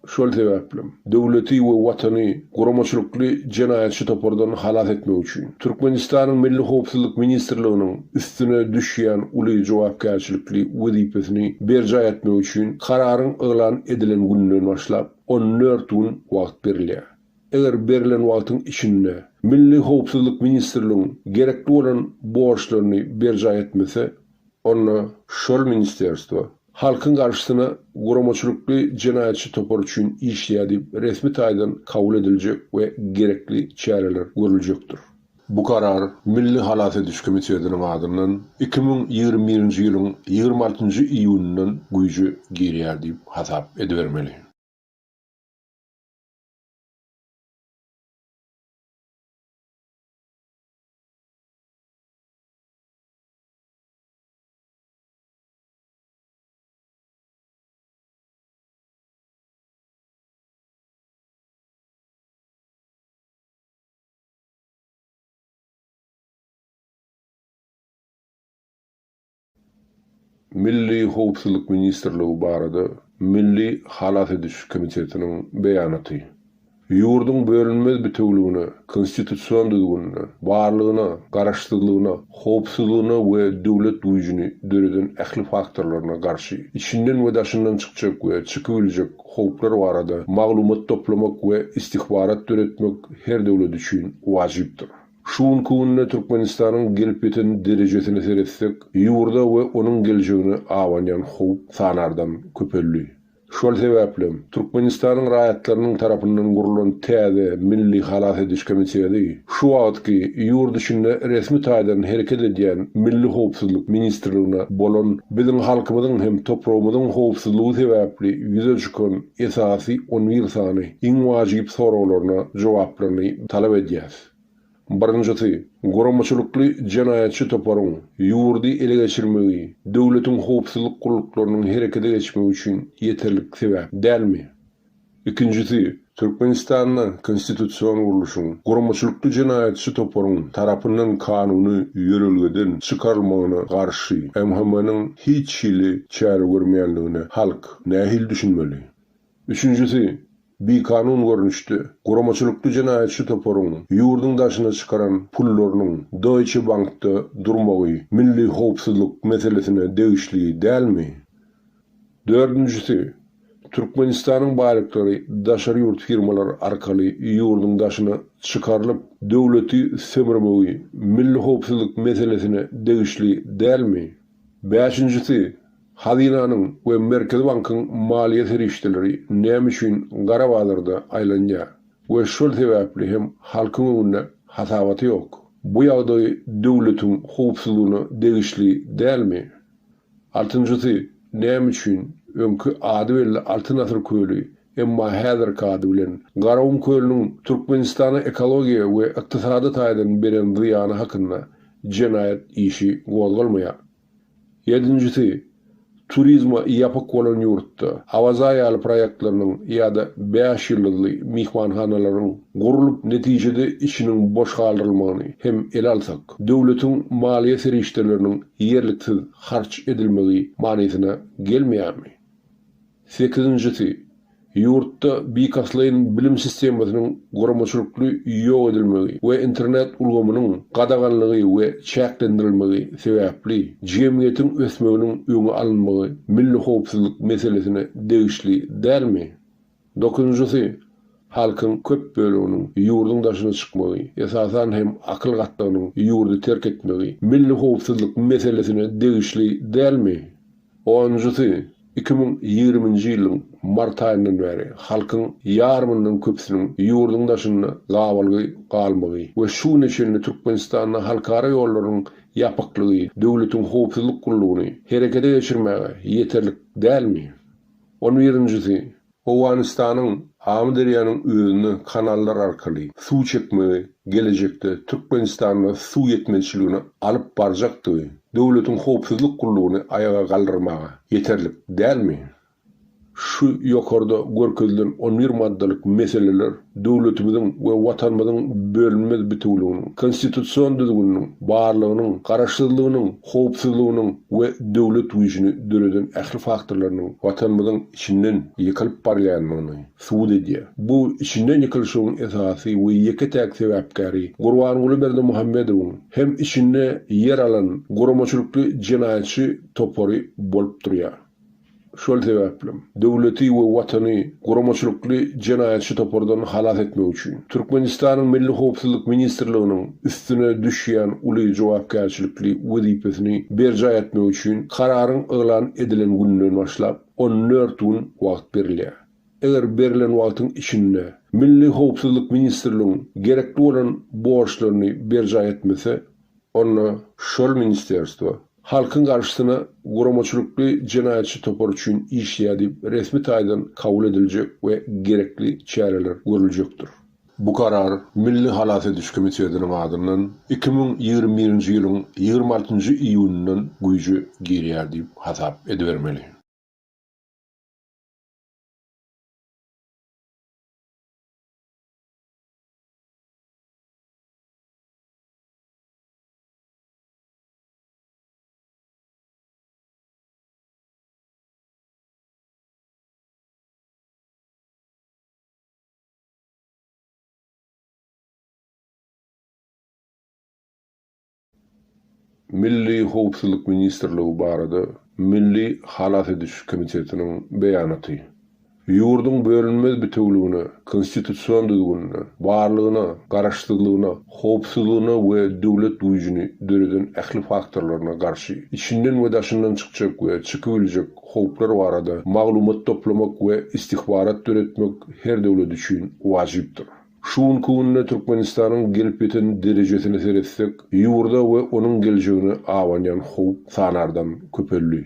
Şol sebäplem, döwleti we Watany guramaçylykly jenaýatçy topardan halas etmek üçin, Türkmenistanyň Milli howpsuzlyk ministrliginiň üstüne düşýän uly jogapkärçilikli wezipesini berjaý etmek üçin kararyň yglan edilen gününden başlap 14 gün wagt berilýär. Eger berlen wagtyň içinde Milli howpsuzlyk ministrligiň gerekli bolan borçlaryny berjaý etmese, onda şol ministerstwo halkyň garşysyna guramaçylykly jenaýatçy topar üçin işleýär diýip resmi taýdan kabul ediljek we gerekli çäreler görüljekdir. Bu karar Milli halas ediş komitetiniň adyndan 2021-nji ýylyň 26-njy iýunyndan güýje girýär diýip hasap edibermeli. Milli howpsuzlyk ministrligi barada Milli halas ediş komitetiniň beýanaty. Ýurduň bölünmez bitewüligine, konstitusion düzgünine, barlygyna, garaşsyzlygyna, howpsuzlygyna we döwlet güýjüni döreden ähli faktorlaryna garşy içinden we daşyndan çykjak we çykybiljek howplar barada maglumat toplamak we istihbarat döretmek her döwlet üçin wajypdyr. Şu günki günde Türkmenistanyň gelip ýeten derejesine seretsek, ýurda we onuň geljegine abanýan howp sanardan köpeldi. Şol sebäplem, Türkmenistanyň raýatlarynyň tarapyndan gurlan täze Milli halas ediş komiteti şu wagtky ýurt içinde resmi taýdan hereket edýän Milli howpsuzlyk ministrligine bolan biziň halkymyzyň hem topragymyzyň howpsuzlygy sebäpli ýüze çykan esasy on bir sany iň wajyp soraglaryna jogaplaryny talap edýäs. Birinjisi, guramaçylykly jenaýatçy toparyň ýurdy ele geçirmegi döwletiň howpsuzlyk gulluklarynyň herekete geçmegi üçin ýeterlik sebäp dälmi? Ikinjisi, Türkmenistanda konstitusion gurluşyň guramaçylykly jenaýatçy toparyň tarapyndan kanuny ýörelgeden çykarylmagyna garşy MHM-niň hiç hili çäre görmeýänligine halk nähili düşünmeli? Üçünjisi, bikanun görnüşde, guramaçylykly jenaýatçy toparyň ýurduň daşyna çykaran pullarynyň Deutsche Bankda durmagy milli howpsuzlyk meselesine degişli dälmi? Dördünjisi, Türkmenistanyň baýlyklary daşary ýurt firmalary arkaly ýurduň daşyna çykarylyp, döwleti sömürmegi milli howpsuzlyk meselesine degişli dälmi? Bäşinjisi, Hazynanyň we Merkezi bankyň maliýe serişdeleri näme üçin gara bazarda aýlanýar we şol sebäpli hem halkyň öňünde hasabaty ýok? Bu ýagdaý döwletiň howpsuzlygyna degişli dälmi? Altynjysy, näme üçin öňki ady belli Altyn asyr köli, emma häzirki ady bilen Garagum kölüniň Türkmenistana ekologiýa we ykdysady taýdan beren zyýany hakynda jenaýat işi gozgalmaýar? Ýedinjisi, turizme ýapyk bolan ýurtda Awaza ýaly proýektleriniň ýa-da bäş ýyldyzly myhmanhanalaryň gurlup, netijede içiniň boş galdyrylmagyny hem ele alsak, döwletiň maliýe serişdeleriniň ýerliksiz harç edilmegi manysyna gelmeýärmi? Sekizinjisi, ýurtda bilkastlaýyn bilim sistemasynyň guramaçylykly ýok edilmegi we internet ulgamynyň gadaganlygy we çäklendirilmegi sebäpli jemgyýetiň ösmeginiň öňi alynmagy milli howpsuzlyk meselesine degişli dälmi? Dokuzynjysy, halkyň köp böleginiň ýurduň daşyna çykmagy, esasan hem akyl gatlagynyň ýurdy terk etmegi milli howpsuzlyk meselesine degişli dälmi? Onunjysy, 2020-nji ýylyň mart aýyndan bäri halkyň ýarymyndan köpüsiniň ýurduň daşynda gabalgy galmagy we şu güne çenli Türkmenistanda halkara ýollarynyň ýapyklygy döwletiň howpsuzlyk gullugyny herekete geçirmäge ýeterlik dälmi? On birinjisi, Owganystanyň Amyderýanyň özüne kanallar arkaly suw çekmegi gelejekde Türkmenistanda suw ýetmezçiligine alyp barjakdygy döwletiň howpsuzlyk gullugyny aýaga galdyrmaga ýeterlik dälmi? Şu ýokarda görkezilen on bir maddalyk meseleler döwletimiziň we Watanymyzyň bölünmez bitewüliginiň, konstitusion düzgüniniň, barlygynyň, garaşsyzlygynyň, howpsuzlygynyň we döwlet güýjüni döreden ähli faktorlarynyň Watanymyzyň içinden ýykylyp barýandygyny subut edýär. Bu içinden ýykylyşygyň esasy we ýeke-täk sebäpkäri Gurbanguly Berdimuhamedowyň hem içinde ýer alan guramaçylykly jenaýatçy topary bolup durýar. Şol sebäplem, döwleti we Watany guramaçylykly jenaýatçy topardan halas etmek üçin, Türkmenistanyň Milli howpsuzlyk ministrliginiň üstüne düşýän uly jogapkärçilikli wezipesini berjaý etmek üçin kararyň yglan edilen gününden başlap 14 gün wagt berilýär. Eger berlen wagtyň içinde Milli howpsuzlyk ministrligiň gerekli bolan borçlaryny berjaý etmese, onda şol ministerstwo halkyň garşysyna guramaçylykly jenaýatçy topar üçin işleýär diýip resmi taýdan kabul ediljek we gerekli çäreler görüljekdir. Bu karar Milli halas ediş komitetiniň adyndan 2021-nji ýylyň 26-njy iýunyndan güýje girýär diýip hasap edibermeli. Milli howpsuzlyk ministrligi barada Milli halas ediş komitetiniň beýanaty. Ýurduň bölünmez bitewüligine, konstitusion düzgünine, barlygyna, garaşsyzlygyna, howpsuzlygyna we döwlet güýjüni döreden ähli faktorlaryna garşy içinden we daşyndan çykjak we çykybiljek howplar barada maglumat toplamak we istihbarat döretmek her döwlet üçin wajypdyr. Şu günki günde Türkmenistanyň gelip ýeten derejesine seretsek, ýurda we onuň geljegine abanýan howp sanardan köpeldi.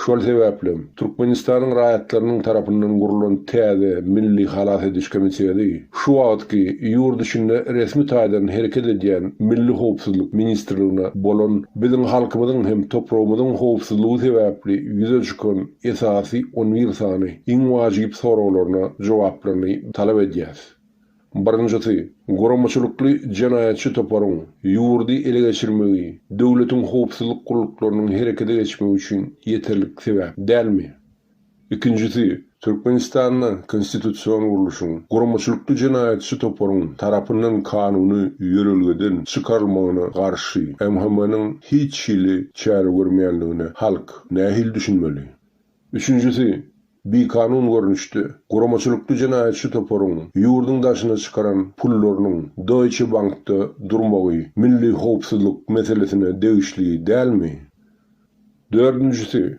Şol sebäplem, Türkmenistanyň raýatlarynyň tarapyndan gurlan täze Milli halas ediş komiteti şu wagtky ýurt içinde resmi taýdan hereket edýän Milli howpsuzlyk ministrligine bolan biziň halkymyzyň hem topragymyzyň howpsuzlygy sebäpli ýüze çykan esasy on bir sany iň wajyp soraglaryna jogaplaryny talap edýäs. Birinjisi, guramaçylykly jenaýatçy toparyň ýurdy ele geçirmegi döwletiň howpsuzlyk gulluklarynyň herekete geçmegi üçin ýeterlik sebäp dälmi? Ikinjisi, Türkmenistanda konstitusion gurluşyň guramaçylykly jenaýatçy toparyň tarapyndan kanuny ýörelgeden çykarylmagyna garşy MHM-niň hiç hili çäre görmeýänligine halk nähili düşünmeli? Üçünjisi, bikanun görnüşde, guramaçylykly jenaýatçy toparyň ýurduň daşyna çykaran pullarynyň Deutsche Bankda durmagy milli howpsuzlyk meselesine degişli dälmi? Dördünjisi,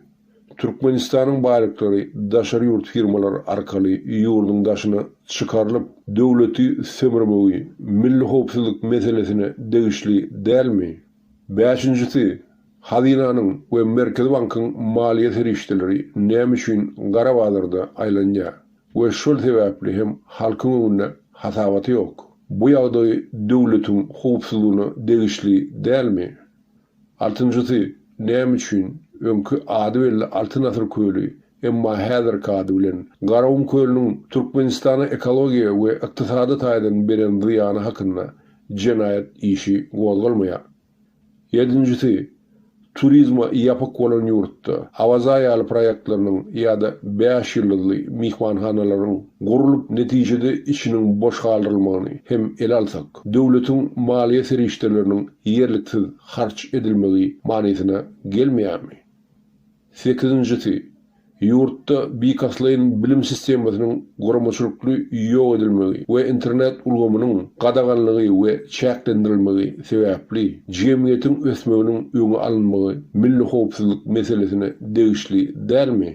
Türkmenistanyň baýlyklary daşary ýurt firmalary arkaly ýurduň daşyna çykarylyp, döwleti sömürmegi milli howpsuzlyk meselesine degişli dälmi? Bäşinjisi, Hazynanyň we Merkezi bankyň maliýe serişdeleri näme üçin gara bazarda aýlanýar we şol sebäpli hem halkyň öňünde hasabaty ýok? Bu ýagdaý döwletiň howpsuzlygyna degişli dälmi? Altynjysy, näme üçin öňki ady belli Altyn asyr köli, emma häzirki ady bilen Garagum kölüniň Türkmenistana ekologiýa we ykdysady taýdan beren zyýany hakynda jenaýat işi gozgalmaýar? Ýedinjisi, turizme ýapyk bolan ýurtda Awaza ýaly proýektleriniň ýa-da bäş ýyldyzly myhmanhanalaryň gurlup netijede içiniň boş galdyrylmagyny hem ele alsak, döwletiň maliýe serişdeleriniň ýerliksiz harç edilmegi manysyna gelmeýärmi? Sekizinjisi, ýurtda bilkastlaýyn bilim sistemasynyň guramaçylykly ýok edilmegi we internet ulgamynyň gadaganlygy we çäklendirilmegi sebäpli jemgyýetiň ösmeginiň öňi alynmagy milli howpsuzlyk meselesine degişli dälmi?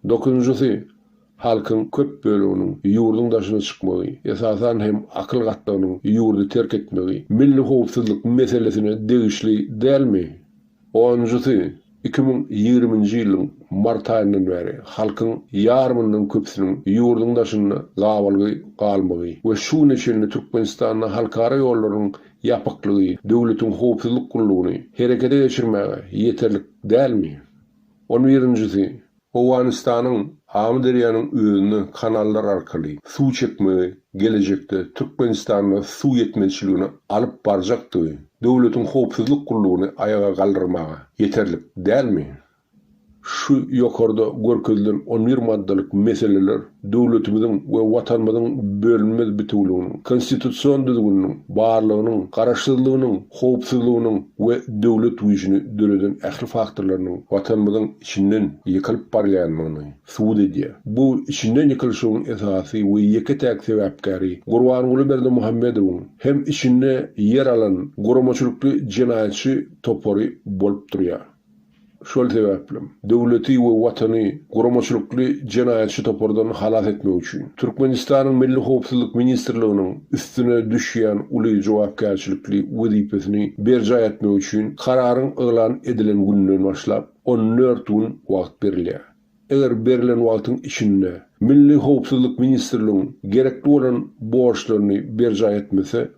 Dokuzynjysy, halkyň köp böleginiň ýurduň daşyna çykmagy, esasan hem akyl gatlagynyň ýurdy terk etmegi milli howpsuzlyk meselesine degişli dälmi? Onunjysy, 2020-nji ýylyň mart aýyndan bäri halkyň ýarymyndan köpüsiniň ýurduň daşynda gabalgy galmagy we şu güne çenli Türkmenistanda halkara ýollarynyň ýapyklygy döwletiň howpsuzlyk gullugyny herekete geçirmäge ýeterlik dälmi? On birinjisi, Owganystanyň Amyderýanyň özüne kanallar arkaly suw çekmegi gelejekde Türkmenistanda suw ýetmezçiligine alyp barjakdygy döwletiň howpsuzlyk gullugyny aýaga galdyrmaga ýeterlik dälmi? Şu ýokarda görkezilen on bir maddalyk meseleler döwletimiziň we Watanymyzyň bölünmez bitewüliginiň, konstitusion düzgüniniň, barlygynyň, garaşsyzlygynyň, howpsuzlygynyň we döwlet güýjüni döreden ähli faktorlarynyň Watanymyzyň içinden ýykylyp barýandygyny subut edýär. Bu içinden ýykylyşygyň esasy we ýeke-täk sebäpkäri Gurbanguly Berdimuhamedowyň hem içinde ýer alan guramaçylykly jenaýatçy topary bolup durýar. Şol sebäplem, döwleti we Watany guramaçylykly jenaýatçy topardan halas etmek üçin, Türkmenistanyň Milli howpsuzlyk ministrliginiň üstüne düşýän uly jogapkärçilikli wezipesini berjaý etmek üçin kararyň yglan edilen gününden başlap on dört gün wagt berilýär. Eger berlen wagtyň içinde Milli howpsuzlyk ministrligiň gerekli bolan borçlaryny berjaý etmese,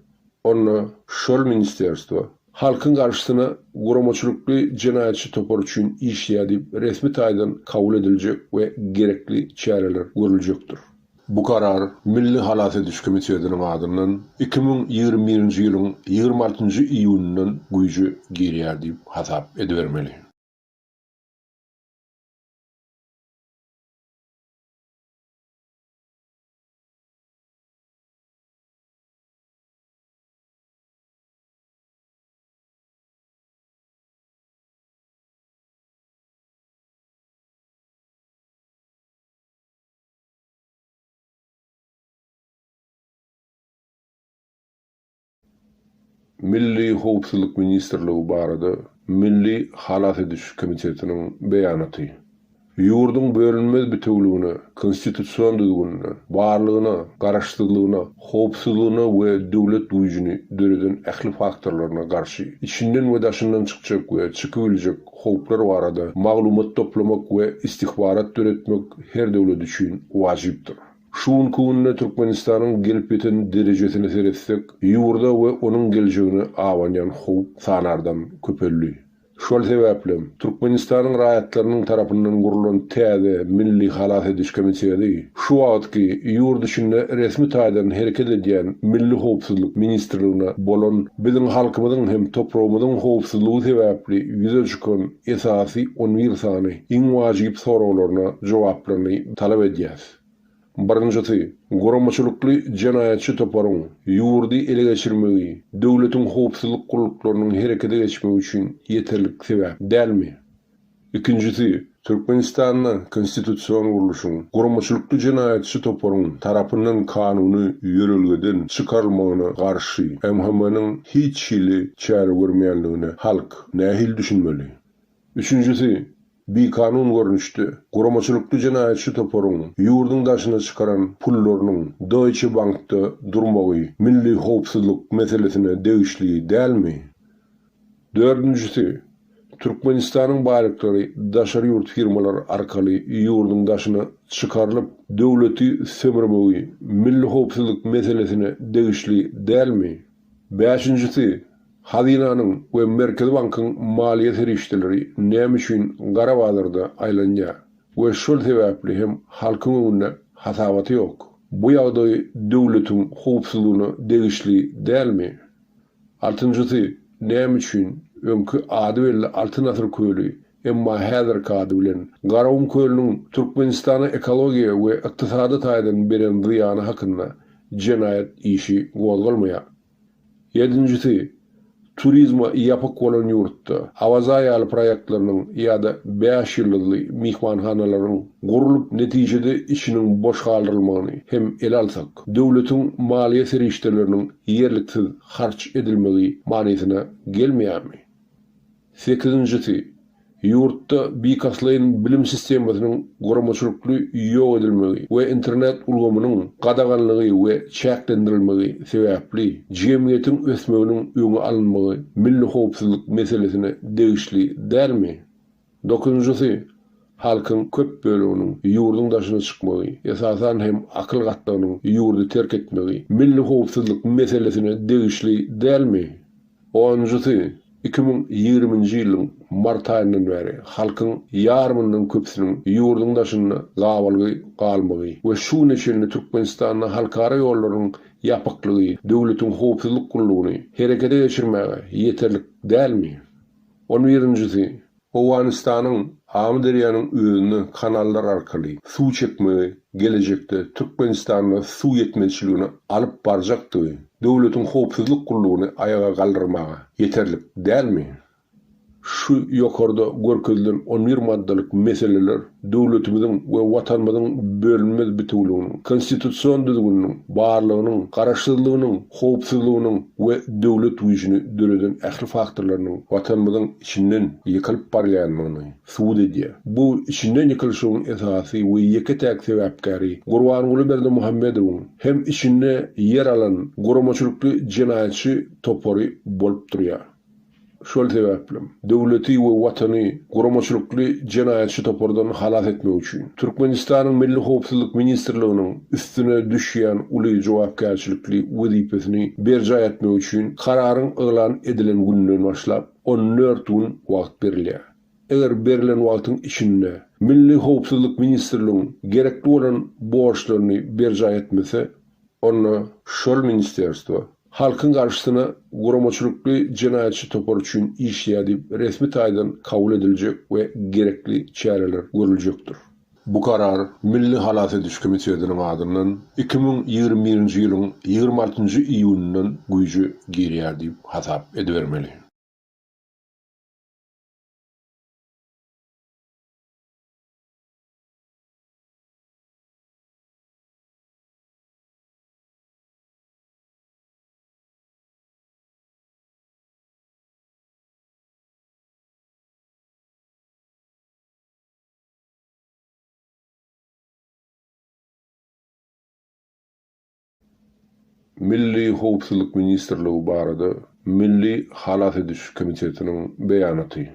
Onda şol ministerstwo halkyň garşysyna guramaçylykly jenaýatçy topar üçin işleýär diýip resmi taýdan kabul ediljek we gerekli çäreler görüljekdir. Bu karar Milli halas ediş komitetiniň adyndan 2021-nji ýylyň 26-njy iýunyndan güýje girýär diýip hasap edibermeli. Milli howpsuzlyk ministrligi barada Milli halas ediş komitetiniň beýanaty. Ýurduň bölünmez bitewüligine, konstitusion düzgünine, barlygyna, garaşsyzlygyna, howpsuzlygyna we döwlet güýjüni döreden ähli faktorlaryna garşy içinden we daşyndan çykjak we çykybiljek howplar barada maglumat toplamak we istihbarat döretmek her döwlet üçin wajypdyr. Şu günki günde Türkmenistanyň gelip ýeten derejesine seretsek, ýurda we onuň geljegine abanýan howp sanardan köpeldi. Şol sebäplem, Türkmenistanyň raýatlarynyň tarapyndan gurlan täze Milli halas ediş komiteti şu wagtky ýurt içinde resmi taýdan hereket edýän Milli howpsuzlyk ministrligine bolan biziň halkymyzyň hem topragymyzyň howpsuzlygy sebäpli ýüze çykan esasy on bir sany iň wajyp soraglaryna jogaplaryny talap edýäs. Birinjisi, guramaçylykly jenaýatçy toparyň ýurdy ele geçirmegi döwletiň howpsuzlyk gulluklarynyň herekete geçmegi üçin ýeterlik sebäp dälmi? Ikinjisi, Türkmenistanda konstitusion gurluşyň guramaçylykly jenaýatçy toparyň tarapyndan kanuny ýörelgeden çykarylmagyna garşy MHM-niň hiç hili çäre görmeýänligine halk nähili düşünmeli? Üçünjisi, bikanun görnüşde, guramaçylykly jenaýatçy toparyň ýurduň daşyna çykaran pullarynyň Deutsche Bankda durmagy milli howpsuzlyk meselesine degişli dälmi? Dördünjisi, Türkmenistanyň baýlyklary daşary ýurt firmalary arkaly ýurduň daşyna çykarylyp, döwleti sömürmegi milli howpsuzlyk meselesine degişli dälmi? Bäşinjisi, Hazynanyň we Merkezi bankyň maliýe serişdeleri näme üçin gara bazarda aýlanýar we şol sebäpli hem halkyň öňünde hasabaty ýok? Bu ýagdaý döwletiň howpsuzlygyna degişli dälmi? Altynjysy, näme üçin öňki ady belli Altyn asyr köli, emma häzirki ady bilen Garagum kölüniň Türkmenistana ekologiýa we ykdysady taýdan beren zyýany hakynda jenaýat işi gozgalmaýar? Ýedinjisi, turizme ýapyk bolan ýurtda Awaza ýaly proýektleriniň ýa-da bäş ýyldyzly myhmanhanalaryň gurlup netijede içiniň boş galdyrylmagyny hem ele alsak, döwletiň maliýe serişdeleriniň ýerliksiz harç edilmegi manysyna gelmeýärmi? Sekizinjisi, ýurtda bilkastlaýyn bilim sistemasynyň guramaçylykly ýok edilmegi we internet ulgamynyň gadaganlygy we çäklendirilmegi sebäpli jemgyýetiň ösmeginiň öňi alynmagy milli howpsuzlyk meselesine degişli dälmi? Dokuzynjysy, halkyň köp böleginiň ýurduň daşyna çykmagy, esasan hem akyl gatlagynyň ýurdy terk etmegi milli howpsuzlyk meselesine degişli dälmi? Onunjysy, 2020-nji ýylyň mart aýyndan bäri halkyň ýarymyndan köpüsiniň ýurduň daşynda gabalgy galmagy we şu güne çenli Türkmenistanda halkara ýollarynyň ýapyklygy döwletiň howpsuzlyk gullugyny herekete geçirmäge ýeterlik dälmi? On birinjisi, Owganystanyň Amyderýanyň özüne kanallar arkaly suw çekmegi gelejekde Türkmenistanda suw ýetmezçiligine alyp barjakdygy döwletiň howpsuzlyk gullugyny aýaga galdyrmaga ýeterlik dälmi? Şu ýokarda görkezilen on bir maddalyk meseleler döwletimiziň we Watanymyzyň bölünmez bitewüliginiň, konstitusion düzgüniniň, barlygynyň, garaşsyzlygynyň, howpsuzlygynyň we döwlet güýjüni döreden ähli faktorlarynyň Watanymyzyň içinden ýykylyp barýandygyny subut edýär. Bu içinden ýykylyşygyň esasy we ýeke-täk sebäpkäri Gurbanguly Berdimuhamedowyň hem içinde ýer alan guramaçylykly jenaýatçy topary bolup durýar. Şol sebäplem, döwleti we Watany guramaçylykly jenaýatçy topardan halas etmek üçin, Türkmenistanyň Milli howpsuzlyk ministrliginiň üstüne düşýän uly jogapkärçilikli wezipesini berjaý etmek üçin kararyň yglan edilen gününden başlap 14 gün wagt berilýär. Eger berlen wagtyň içinde Milli howpsuzlyk ministrligiň gerekli bolan borçlaryny berjaý etmese, onda şol ministerstwo halkyň garşysyna guramaçylykly jenaýatçy topar üçin işleýär diýip resmi taýdan kabul ediljek we gerekli çäreler görüljekdir. Bu karar Milli halas ediş komitetiniň adyndan 2021-nji ýylyň 26-njy iýunyndan güýje girýär diýip hasap edibermeli. Milli howpsuzlyk ministrligi barada Milli halas ediş komitetiniň beýanaty.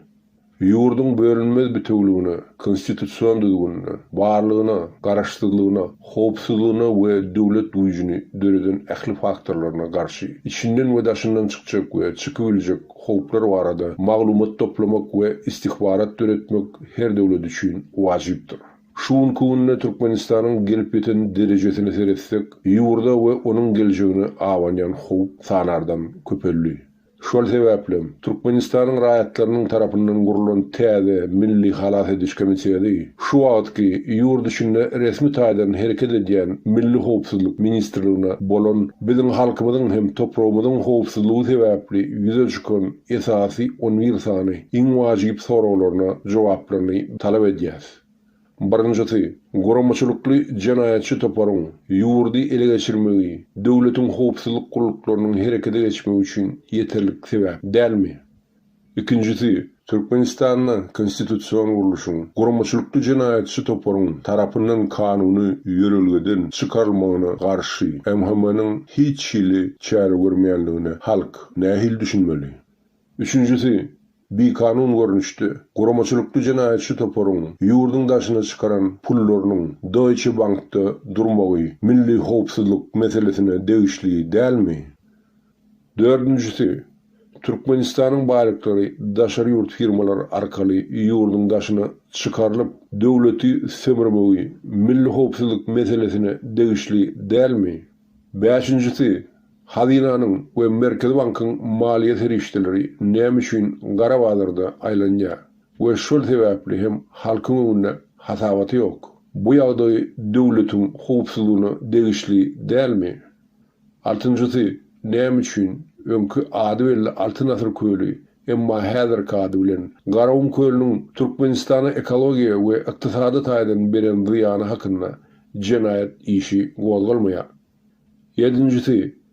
Ýurduň bölünmez bitewüligine, konstitusion düzgünine, barlygyna, garaşsyzlygyna, howpsuzlygyna we döwlet güýjüni döreden ähli faktorlaryna garşy içinden we daşyndan çykjak we çykybiljek howplar barada maglumat toplamak we istihbarat döretmek her döwlet üçin wajypdyr. Şu günki günde Türkmenistanyň gelip ýeten derejesine seretsek, ýurda we onuň geljegine abanýan howp sanardan köpeldi. Şol sebäplem, Türkmenistanyň raýatlarynyň tarapyndan gurlan täze Milli halas ediş komiteti şu wagtky ýurt içinde resmi taýdan hereket edýän Milli howpsuzlyk ministrligine bolan biziň halkymyzyň hem topragymyzyň howpsuzlygy sebäpli ýüze çykan esasy on bir sany iň wajyp soraglaryna jogaplaryny talap edýäs. Birinjisi, guramaçylykly jenaýatçy toparyň ýurdy ele geçirmegi döwletiň howpsuzlyk gulluklarynyň herekete geçmegi üçin ýeterlik sebäp dälmi? Ikinjisi, Türkmenistanda konstitusion gurluşyň guramaçylykly jenaýatçy toparyň tarapyndan kanuny ýörelgeden çykarylmagyna garşy MHM-niň hiç hili çäre görmeýänligine halk nähili düşünmeli? Üçünjisi, bikanun görnüşde, guramaçylykly jenaýatçy toparyň ýurduň daşyna çykaran pullarynyň Deutsche Bankda durmagy milli howpsuzlyk meselesine degişli dälmi? Dördünjisi, Türkmenistanyň baýlyklary daşary ýurt firmalary arkaly ýurduň daşyna çykarylyp, döwleti sömürmegi milli howpsuzlyk meselesine degişli dälmi? Bäşinjisi, Hazynanyň we Merkezi bankyň maliýe serişdeleri näme üçin gara bazarda aýlanýar we şol sebäpli hem halkyň öňünde hasabaty ýok? Bu ýagdaý döwletiň howpsuzlygyna degişli dälmi? Altynjysy, näme üçin öňki ady belli Altyn asyr köli, emma häzirki ady bilen Garagum kölüniň Türkmenistana ekologiýa we ykdysady taýdan beren zyýany hakynda jenaýat işi gozgalmaýar? Ýedinjisi,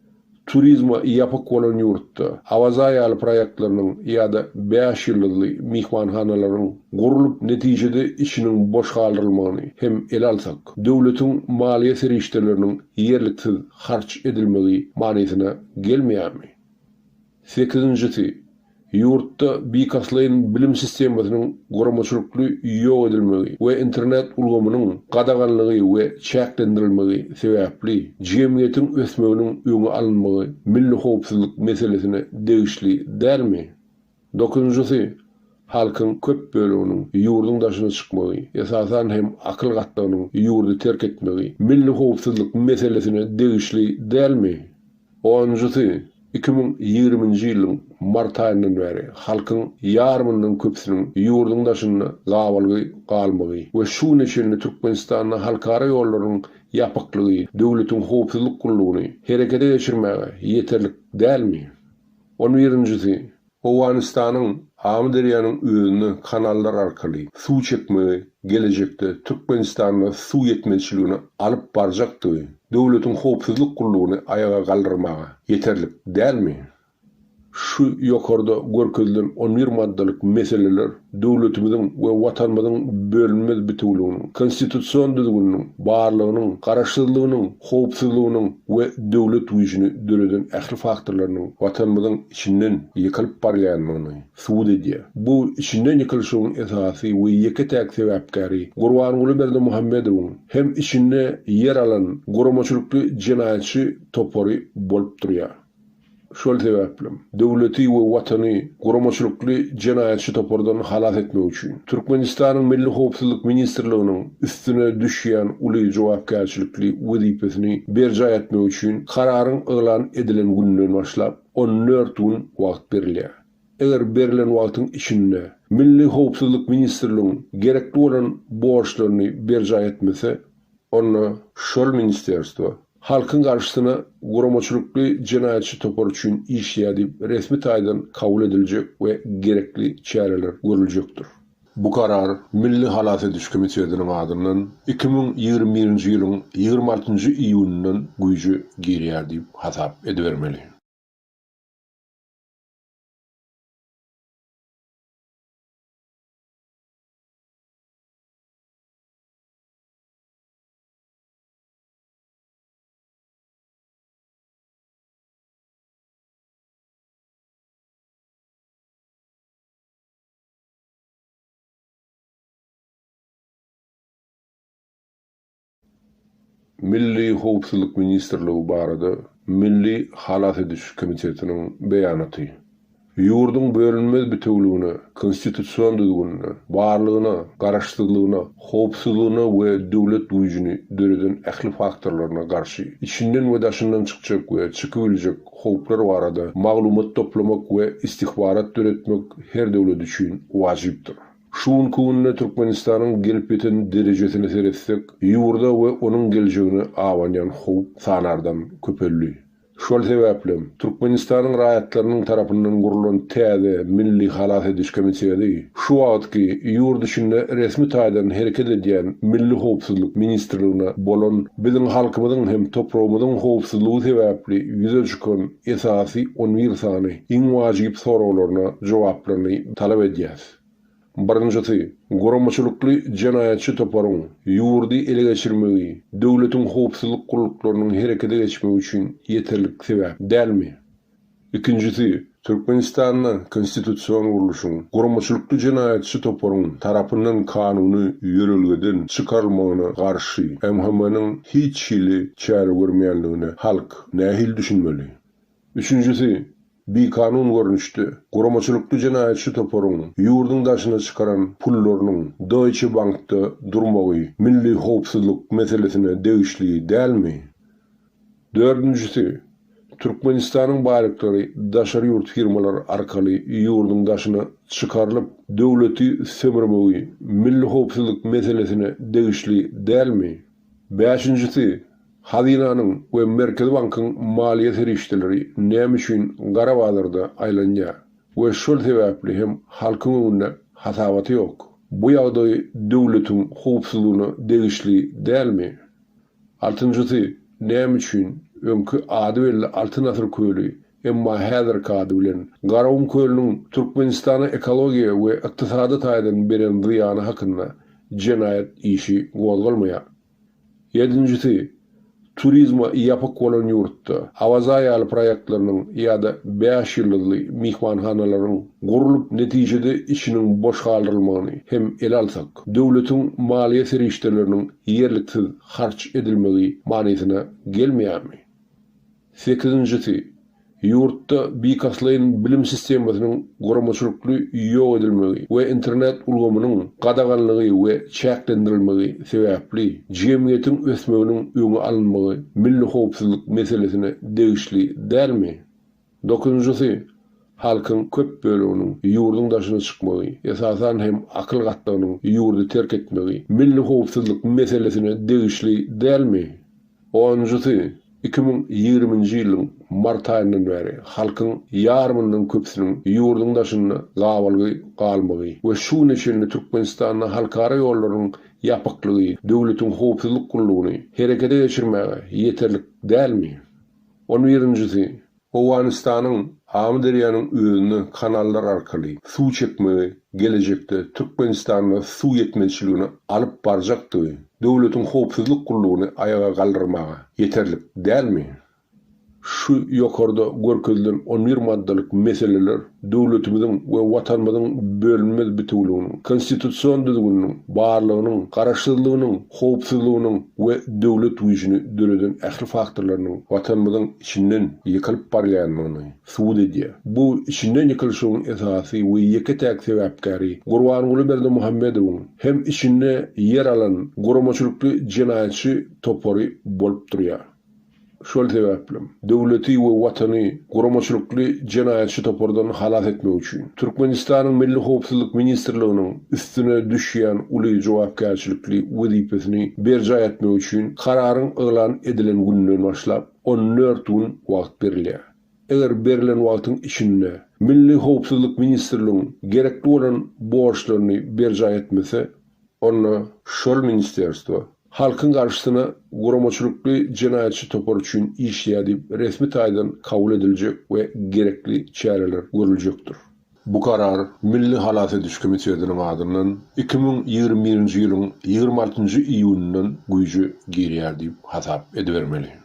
turizme ýapyk bolan ýurtda Awaza ýaly proýektleriniň ýa-da bäş ýyldyzly myhmanhanalaryň gurlup netijede içiniň boş galdyrylmagyny hem ele alsak, döwletiň maliýe serişdeleriniň ýerliksiz harç edilmegi manysyna gelmeýärmi? Sekizinjisi, ýurtda bilkastlaýyn bilim sistemasynyň guramaçylykly ýok edilmegi we internet ulgamynyň gadaganlygy we çäklendirilmegi sebäpli jemgyýetiň ösmeginiň öňi alynmagy milli howpsuzlyk meselesine degişli dälmi? Dokuzynjysy, halkyň köp böleginiň ýurduň daşyna çykmagy, esasan hem akyl gatlagynyň ýurdy terk etmegi milli howpsuzlyk meselesine degişli dälmi? Onunjysy, 2020-nji ýylyň mart aýyndan bäri halkyň ýarymyndan köpüsiniň ýurduň daşynda gabalgy galmagy we şu güne çenli Türkmenistanda halkara ýollarynyň ýapyklygy döwletiň howpsuzlyk gullugyny herekete geçirmäge ýeterlik dälmi? On birinjisi, Owganystanyň Amyderýanyň özüne kanallar arkaly suw çekmegi gelejekde Türkmenistanda suw ýetmezçiligine alyp barjakdygy döwletiň howpsuzlyk gullugyny aýaga galdyrmaga ýeterlik dälmi? Şu ýokarda görkezilen on bir maddalyk meseleler döwletimiziň we Watanymyzyň bölünmez bitewüliginiň, konstitusion düzgüniniň, barlygynyň, garaşsyzlygynyň, howpsuzlygynyň we döwlet güýjüni döreden ähli faktorlarynyň Watanymyzyň içinden ýykylyp barýandygyny subut edýär. Bu içinden ýykylyşygyň esasy we ýeke-täk sebäpkäri Gurbanguly Berdimuhamedowyň hem içinde ýer alan guramaçylykly jenaýatçy topary bolup durýar. Şol sebäplem, döwleti we Watany guramaçylykly jenaýatçy topardan halas etmek üçin, Türkmenistanyň Milli howpsuzlyk ministrliginiň üstüne düşýän uly jogapkärçilikli wezipesini berjaý etmek üçin kararyň yglan edilen gününden başlap 14 gün wagt berilýär. Eger berlen wagtyň içinde Milli howpsuzlyk ministrligiň gerekli bolan borçlaryny berjaý etmese, onda şol ministerstwo halkyň garşysyna guramaçylykly jenaýatçy topar üçin işleýär diýip resmi taýdan kabul ediljek we gerekli çäreler görüljekdir. Bu karar Milli halas ediş komitetiniň adyndan 2021-nji ýylyň 26-njy iýunyndan güýje girýär diýip hasap edibermeli. Milli howpsuzlyk ministrligi barada Milli halas ediş komitetiniň beýanaty. Ýurduň bölünmez bitewüligine, konstitusion düzgünine, barlygyna, garaşsyzlygyna, howpsuzlygyna we döwlet güýjüni döreden ähli faktorlaryna garşy içinden we daşyndan çykjak we çykybiljek howplar barada maglumat toplamak we istihbarat döretmek her döwlet üçin wajypdyr. Şu günki günde Türkmenistanyň gelip ýeten derejesine seretsek, ýurda we onuň geljegine abanýan howp sanardan köpeldi. Şol sebäplem, Türkmenistanyň raýatlarynyň tarapyndan gurlan täze Milli halas ediş komiteti şu wagtky ýurt içinde resmi taýdan hereket edýän Milli howpsuzlyk ministrligine bolan biziň halkymyzyň hem topragymyzyň howpsuzlygy sebäpli ýüze çykan esasy on bir sany iň wajyp soraglaryna jogaplaryny talap edýäs. Birinjisi, guramaçylykly jenaýatçy toparyň ýurdy ele geçirmegi döwletiň howpsuzlyk gulluklarynyň herekete geçmegi üçin ýeterlik sebäp dälmi? Ikinjisi, Türkmenistanda konstitusion gurluşyň guramaçylykly jenaýatçy toparyň tarapyndan kanuny ýörelgeden çykarylmagyna garşy MHM-niň hiç hili çäre görmeýänligine halk nähili düşünmeli? Üçünjisi, bikanun görnüşde, guramaçylykly jenaýatçy toparyň ýurduň daşyna çykaran pullarynyň Deutsche Bankda durmagy milli howpsuzlyk meselesine degişli dälmi? Dördünjisi, Türkmenistanyň baýlyklary daşary ýurt firmalary arkaly ýurduň daşyna çykarylyp, döwleti sömürmegi milli howpsuzlyk meselesine degişli dälmi? Bäşinjisi, Hazynanyň we Merkezi bankyň maliýe serişdeleri näme üçin gara bazarda aýlanýar we şol sebäpli hem halkyň öňünde hasabaty ýok? Bu ýagdaý döwletiň howpsuzlygyna degişli dälmi? Altynjysy, näme üçin öňki ady belli Altyn asyr köli, emma häzirki ady bilen Garagum kölüniň Türkmenistana ekologiýa we ykdysady taýdan beren zyýany hakynda jenaýat işi gozgalmaýar? Ýedinjisi, turizme ýapyk bolan ýurtda Awaza ýaly proýektleriniň ýa-da bäş ýyldyzly myhmanhanalaryň gurlup netijede içiniň boş galdyrylmagyny hem ele alsak, döwletiň maliýe serişdeleriniň ýerliksiz harç edilmegi manysyna gelmeýärmi? Sekizinjisi, ýurtda bilkastlaýyn bilim sistemasynyň guramaçylykly ýok edilmegi we internet ulgamynyň gadaganlygy we çäklendirilmegi sebäpli jemgyýetiň ösmeginiň öňi alynmagy milli howpsuzlyk meselesine degişli dälmi? Dokuzynjysy, halkyň köp böleginiň ýurduň daşyna çykmagy, esasan hem akyl gatlagynyň ýurdy terk etmegi milli howpsuzlyk meselesine degişli dälmi? Onunjysy, 2020-nji ýylyň mart aýyndan bäri halkyň ýarymyndan köpüsiniň ýurduň daşynda gabalgy galmagy we şu güne çenli Türkmenistanda halkara ýollarynyň ýapyklygy döwletiň howpsuzlyk gullugyny herekete geçirmäge ýeterlik dälmi? On birinjisi, Owganystanyň Amyderýanyň özüne kanallar arkaly suw çekmegi gelejekde Türkmenistanda suw ýetmezçiligine alyp barjakdygy döwletiň howpsuzlyk gullugyny aýaga galdyrmaga ýeterlik dälmi? Şu ýokarda görkezilen on bir maddalyk meseleler döwletimiziň we Watanymyzyň bölünmez bitewüliginiň, konstitusion düzgüniniň, barlygynyň, garaşsyzlygynyň, howpsuzlygynyň we döwlet güýjüni döreden ähli faktorlarynyň Watanymyzyň içinden ýykylyp barýandygyny subut edýär. Bu içinden ýykylyşygyň esasy we ýeke-täk sebäpkäri Gurbanguly Berdimuhamedowyň hem içinde ýer alan guramaçylykly jenaýatçy topary bolup durýar. Şol sebäplem, döwleti we Watany guramaçylykly jenaýatçy topardan halas etmek üçin, Türkmenistanyň Milli howpsuzlyk ministrliginiň üstüne düşýän uly jogapkärçilikli wezipesini berjaý etmek üçin kararyň yglan edilen gününden başlap 14 gün wagt berilýär. Eger berlen wagtyň içinde Milli howpsuzlyk ministrligiň gerekli bolan borçlaryny berjaý etmese, onda şol ministerstwo halkyň garşysyna guramaçylykly jenaýatçy topar üçin işleýär diýip resmi taýdan kabul ediljek we gerekli çäreler görüljekdir. Bu karar Milli halas ediş komitetiniň adyndan 2021-nji ýylyň 26-njy iýunyndan güýje girýär diýip hasap edibermeli.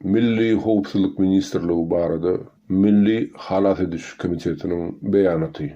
Milli howpsuzlyk ministrligi barada Milli halas ediş komitetiniň beýanaty.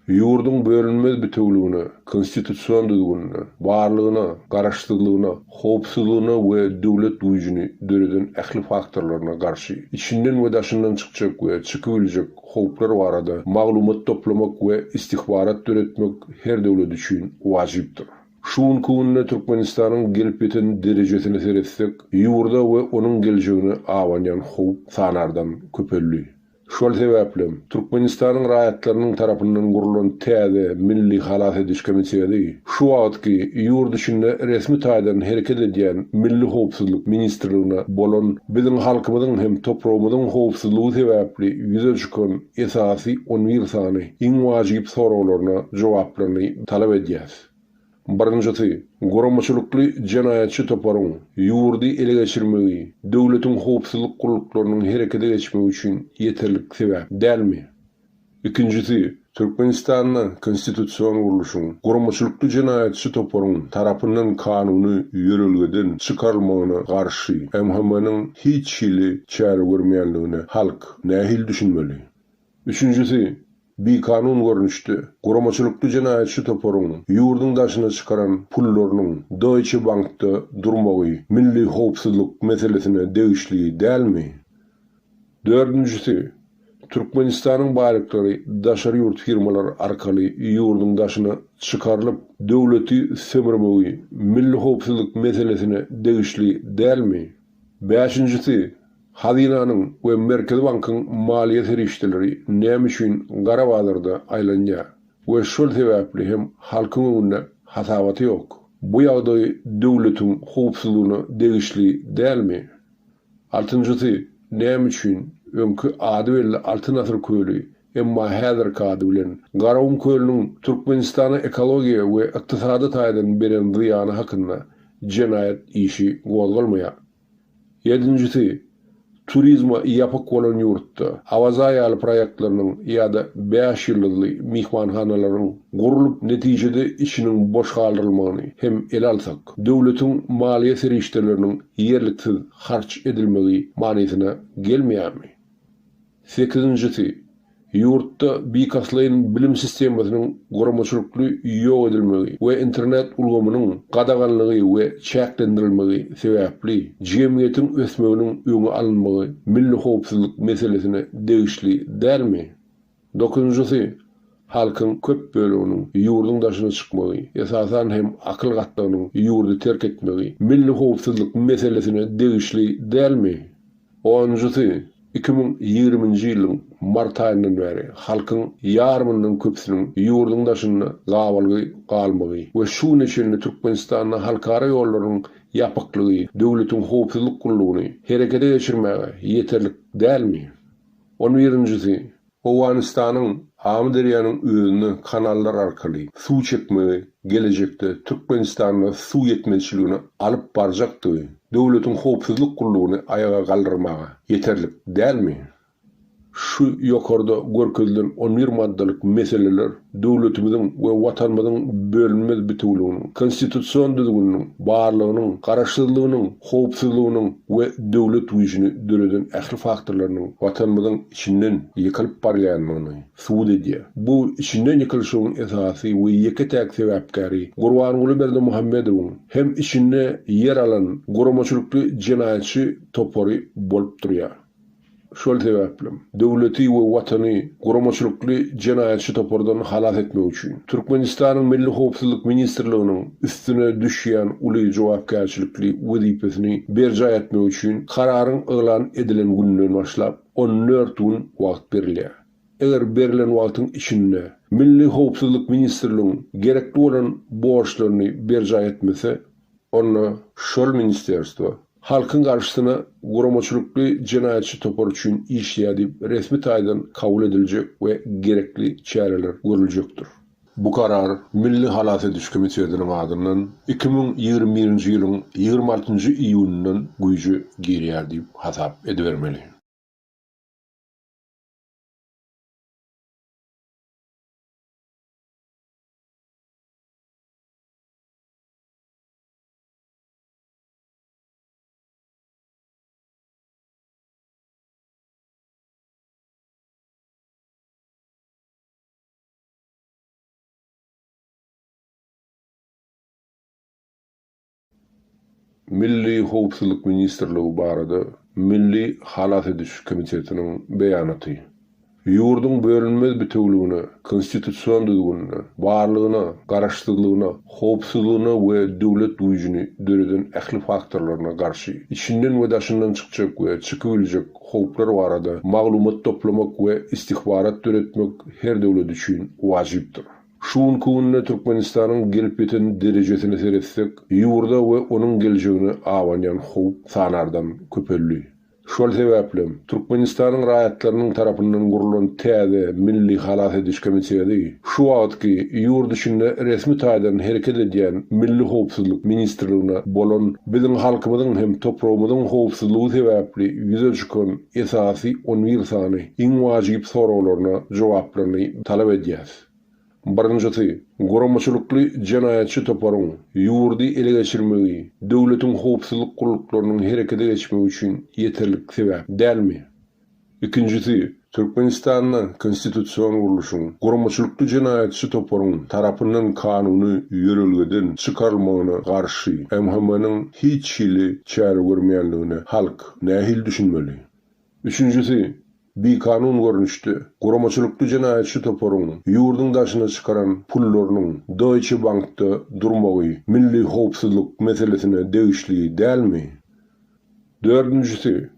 Ýurduň bölünmez bitewüligine, konstitusion düzgünine, barlygyna, garaşsyzlygyna, howpsuzlygyna we döwlet güýjüni döreden ähli faktorlaryna garşy içinden we daşyndan çykjak we çykybiljek howplar barada maglumat toplamak we istihbarat döretmek her döwlet üçin wajypdyr. Şu günki günde Türkmenistanyň gelip ýeten derejesine seretsek, ýurda we onuň geljegine abanýan howp sanardan köpeldi. Şol sebäplem, Türkmenistanyň raýatlarynyň tarapyndan gurlan täze Milli halas ediş komiteti şu wagtky ýurt içinde resmi taýdan hereket edýän Milli howpsuzlyk ministrligine bolan biziň halkymyzyň hem topragymyzyň howpsuzlygy sebäpli ýüze çykan esasy on bir sany iň wajyp soraglaryna jogaplaryny talap edýäs. Birinjisi, guramaçylykly jenaýatçy toparyň ýurdy ele geçirmegi döwletiň howpsuzlyk gulluklarynyň herekete geçmegi üçin ýeterlik sebäp dälmi? Ikinjisi, Türkmenistanda konstitusion gurluşyň guramaçylykly jenaýatçy toparyň tarapyndan kanuny ýörelgeden çykarylmagyna garşy MHM-niň hiç hili çäre görmeýänligine halk nähili düşünmeli? Üçünjisi, bikanun görnüşde, guramaçylykly jenaýatçy toparyň ýurduň daşyna çykaran pullarynyň Deutsche Bankda durmagy milli howpsuzlyk meselesine degişli dälmi? Dördünjisi, Türkmenistanyň baýlyklary daşary ýurt firmalary arkaly ýurduň daşyna çykarylyp, döwleti sömürmegi milli howpsuzlyk meselesine degişli dälmi? Bäşinjisi, Hazynanyň we Merkezi bankyň maliýe serişdeleri näme üçin gara bazarda aýlanýar we şol sebäpli hem halkyň öňünde hasabaty ýok? Bu ýagdaý döwletiň howpsuzlygyna degişli dälmi? Altynjysy, näme üçin öňki ady belli Altyn asyr köli, emma häzirki ady bilen Garagum kölüniň Türkmenistana ekologiýa we ykdysady taýdan beren zyýany hakynda jenaýat işi gozgalmaýar? Ýedinjisi, turizme ýapyk bolan ýurtda Awaza ýaly proýektleriniň ýa-da bäş ýyldyzly myhmanhanalaryň gurlup, netijede içiniň boş galdyrylmagyny hem ele alsak, döwletiň maliýe serişdeleriniň ýerliksiz harç edilmegi manysyna gelmeýärmi? Sekizinjisi, ýurtda bilkastlaýyn bilim sistemasynyň guramaçylykly ýok edilmegi we internet ulgamynyň gadaganlygy we çäklendirilmegi sebäpli jemgyýetiň ösmeginiň öňi alynmagy milli howpsuzlyk meselesine degişli dälmi? Dokuzynjysy, halkyň köp böleginiň ýurduň daşyna çykmagy, esasan hem akyl gatlagynyň ýurdy terk etmegi milli howpsuzlyk meselesine degişli dälmi? Onunjysy, 2020-nji ýylyň mart aýyndan bäri halkyň ýarymyndan köpüsiniň ýurduň daşynda gabalgy galmagy we şu güne çenli Türkmenistanda halkara ýollarynyň ýapyklygy döwletiň howpsuzlyk gullugyny herekete geçirmäge ýeterlik dälmi? On birinjisi, Owganystanyň Amyderýanyň özüne kanallar arkaly suw çekmegi gelejekde Türkmenistanda suw ýetmezçiligine alyp barjakdygy döwletiň howpsuzlyk gullugyny aýaga galdyrmaga ýeterlik dälmi? Şu ýokarda görkezilen on bir maddalyk meseleler döwletimiziň we Watanymyzyň bölünmez bitewüliginiň, konstitusion düzgüniniň, barlygynyň, garaşsyzlygynyň, howpsuzlygynyň we döwlet güýjüni döreden ähli faktorlarynyň Watanymyzyň içinden ýykylyp barýandygyny subut edýär. Bu içinden ýykylyşygyň esasy we ýeke-täk sebäpkäri Gurbanguly Berdimuhamedowyň hem içinde ýer alan guramaçylykly jenaýatçy topary bolup durýar. Şol sebäplem, döwleti we Watany guramaçylykly jenaýatçy topardan halas etmek üçin, Türkmenistanyň Milli howpsuzlyk ministrliginiň üstüne düşýän uly jogapkärçilikli wezipesini berjaý etmek üçin kararyň yglan edilen gününden başlap 14 gün wagt berilýär. Eger berlen wagtyň içinde Milli howpsuzlyk ministrligiň gerekli bolan borçlaryny berjaý etmese, onda şol ministerstwo halkyň garşysyna guramaçylykly jenaýatçy topar üçin işleýär diýip resmi taýdan kabul ediljek we gerekli çäreler görüljekdir. Bu karar Milli halas ediş komitetiniň adyndan 2021-nji ýylyň 26-njy iýunyndan güýje girýär diýip hasap edibermeli. Milli howpsuzlyk ministrligi barada Milli halas ediş komitetiniň beýanaty. Ýurduň bölünmez bitewüligine, konstitusion düzgünine, barlygyna, garaşsyzlygyna, howpsuzlygyna we döwlet güýjüni döreden ähli faktorlaryna garşy içinden we daşyndan çykjak we çykybiljek howplar barada maglumat toplamak we istihbarat döretmek her döwlet üçin wajypdyr. Şu günki günde Türkmenistanyň gelip ýeten derejesine seretsek, ýurda we onuň geljegine abanýan howp sanardan köpeldi. Şol sebäplem, Türkmenistanyň raýatlarynyň tarapyndan gurlan täze Milli halas ediş komiteti şu wagtky ýurt içinde resmi taýdan hereket edýän Milli howpsuzlyk ministrligine bolan biziň halkymyzyň hem topragymyzyň howpsuzlygy sebäpli ýüze çykan esasy on bir sany iň wajyp soraglaryna jogaplaryny talap edýäs. Birinjisi, guramaçylykly jenaýatçy toparyň ýurdy ele geçirmegi döwletiň howpsuzlyk gulluklarynyň herekete geçmegi üçin ýeterlik sebäp dälmi? Ikinjisi, Türkmenistanda konstitusion gurluşyň guramaçylykly jenaýatçy toparyň tarapyndan kanuny ýörelgeden çykarylmagyna garşy MHM-niň hiç hili çäre görmeýänligine halk nähili düşünmeli? Üçünjisi, bikanun görnüşde, guramaçylykly jenaýatçy toparyň ýurduň daşyna çykaran pullarynyň Deutsche Bankda durmagy milli howpsuzlyk meselesine degişli dälmi? Dördünjisi,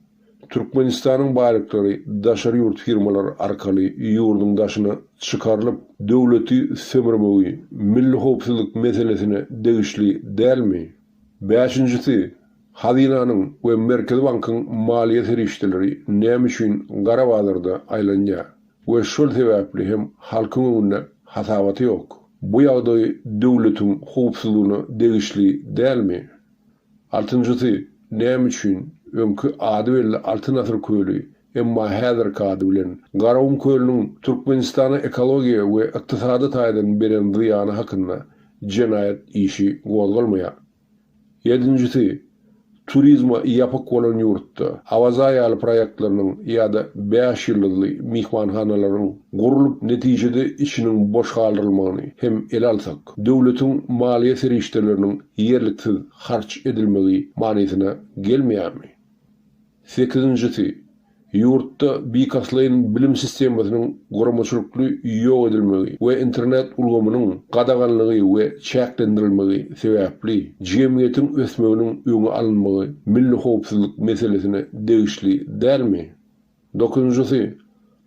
Türkmenistanyň baýlyklary daşary ýurt firmalary arkaly ýurduň daşyna çykarylyp, döwleti sömürmegi milli howpsuzlyk meselesine degişli dälmi? Bäşinjisi, Hazynanyň we Merkezi bankyň maliýe serişdeleri näme üçin gara bazarda aýlanýar we şol sebäpli hem halkyň öňünde hasabaty ýok? Bu ýagdaý döwletiň howpsuzlygyna degişli dälmi? Altynjysy, näme üçin öňki ady belli Altyn asyr köli, emma häzirki ady bilen Garagum kölüniň Türkmenistana ekologiýa we ykdysady taýdan beren zyýany hakynda jenaýat işi gozgalmaýar? Ýedinjisi, turizme ýapyk bolan ýurtda Awaza ýaly proýektleriniň ýa-da bäş ýyldyzly myhmanhanalaryň gurlup, netijede içiniň boş galdyrylmagyny hem ele alsak, döwletiň maliýe serişdeleriniň ýerliksiz harç edilmegi manysyna gelmeýärmi? Sekizinjisi, ýurtda bilkastlaýyn bilim sistemasynyň guramaçylykly ýok edilmegi we internet ulgamynyň gadaganlygy we çäklendirilmegi sebäpli jemgyýetiň ösmeginiň öňi alynmagy milli howpsuzlyk meselesine degişli dälmi? Dokuzynjysy,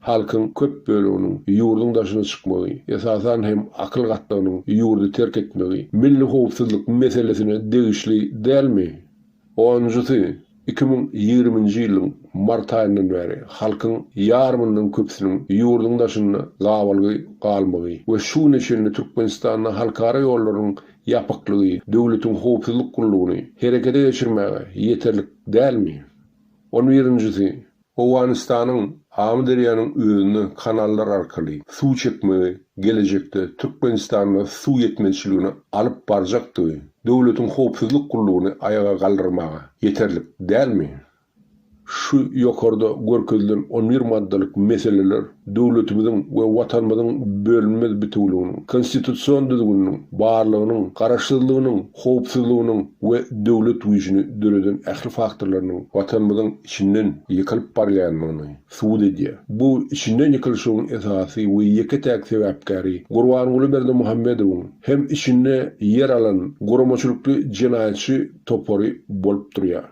halkyň köp böleginiň ýurduň daşyna çykmagy, esasan hem akyl gatlagynyň ýurdy terk etmegi milli howpsuzlyk meselesine degişli dälmi? Onunjysy, 2020-nji ýylyň mart aýyndan bäri halkyň ýarymyndan köpüsiniň ýurduň daşynda gabalgy galmagy we şu güne çenli Türkmenistanda halkara ýollarynyň ýapyklygy döwletiň howpsuzlyk gullugyny herekete geçirmäge ýeterlik dälmi? On birinjisi, Owganystanyň Amyderýanyň özüne kanallar arkaly suw çekmegi gelejekde Türkmenistanda suw ýetmezçiligine alyp barjakdygy döwletiň howpsuzlyk gullugyny aýaga galdyrmaga ýeterlik dälmi? Şu ýokarda görkezilen on bir maddalyk meseleler döwletimiziň we Watanymyzyň bölünmez bitewüliginiň, konstitusion düzgüniniň, barlygynyň, garaşsyzlygynyň, howpsuzlygynyň we döwlet güýjüni döreden ähli faktorlarynyň Watanymyzyň içinden ýykylyp barýandygyny subut edýär. Bu içinden ýykylyşygyň esasy we ýeke-täk sebäpkäri Gurbanguly Berdimuhamedowyň hem içinde ýer alan guramaçylykly jenaýatçy topary bolup durýar.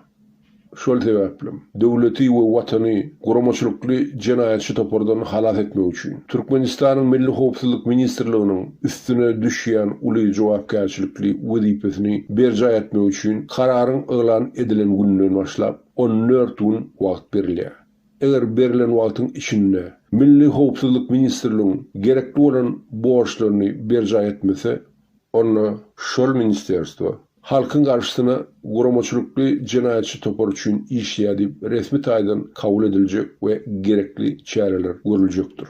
Şol sebäplem, döwleti we Watany guramaçylykly jenaýatçy topardan halas etmek üçin, Türkmenistanyň Milli howpsuzlyk ministrliginiň üstüne düşýän uly jogapkärçilikli wezipesini berjaý etmek üçin kararyň yglan edilen gününden başlap 14 gün wagt berilýär. Eger berlen wagtyň içinde Milli howpsuzlyk ministrligiň gerekli bolan borçlaryny berjaý etmese, onda şol ministerstwo halkyň garşysyna guramaçylykly jenaýatçy topar üçin işleýär diýip resmi taýdan kabul ediljek we gerekli çäreler görüljekdir.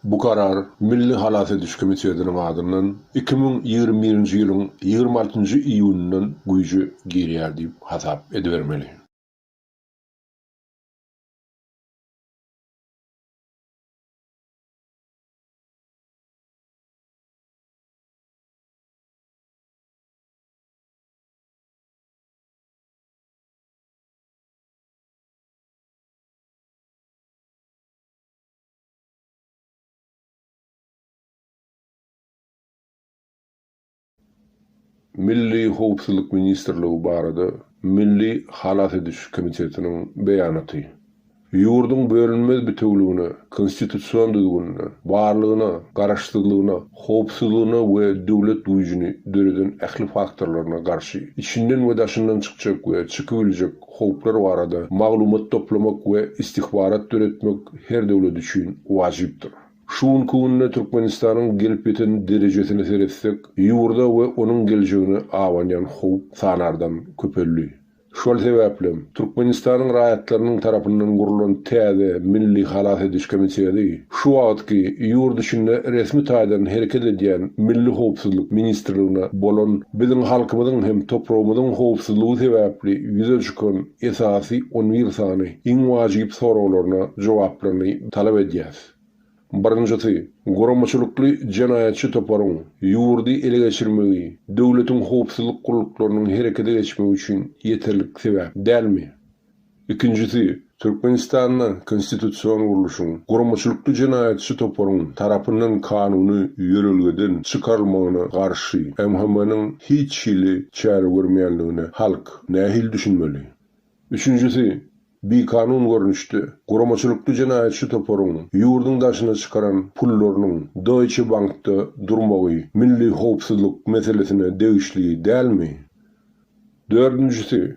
Bu karar Milli halas ediş komitetiniň adyndan 2021-nji ýylyň 26-njy iýunyndan güýje girýär diýip hasap edibermeli. Milli howpsuzlyk ministrligi barada Milli halas ediş komitetiniň beýanaty. Ýurduň bölünmez bitewüligine, konstitusion düzgünine, barlygyna, garaşsyzlygyna, howpsuzlygyna we döwlet güýjüni döreden ähli faktorlaryna garşy içinden we daşyndan çykjak we çykybiljek howplar barada maglumat toplamak we istihbarat döretmek her döwlet üçin wajypdyr. Şu günki günde Türkmenistanyň gelip ýeten derejesine seretsek, ýurda we onuň geljegine abanýan howp sanardan köpeldi. Şol sebäplem, Türkmenistanyň raýatlarynyň tarapyndan gurlan täze Milli halas ediş komiteti şu wagtky ýurt içinde resmi taýdan hereket edýän Milli howpsuzlyk ministrligine bolan biziň halkymyzyň hem topragymyzyň howpsuzlygy sebäpli ýüze çykan esasy on bir sany iň wajyp soraglaryna jogaplaryny talap edýäs. Birinjisi, guramaçylykly jenaýatçy toparyň ýurdy ele geçirmegi döwletiň howpsuzlyk gulluklarynyň herekete geçmegi üçin ýeterlik sebäp dälmi? Ikinjisi, Türkmenistanda konstitusion gurluşyň guramaçylykly jenaýatçy toparyň tarapyndan kanuny ýörelgeden çykarylmagyna garşy MHM-niň hiç hili çäre görmeýänligine halk nähili düşünmeli? Üçünjisi, bikanun görnüşde, guramaçylykly jenaýatçy toparyň ýurduň daşyna çykaran pullarynyň Deutsche Bankda durmagy milli howpsuzlyk meselesine degişli dälmi? Dördünjisi,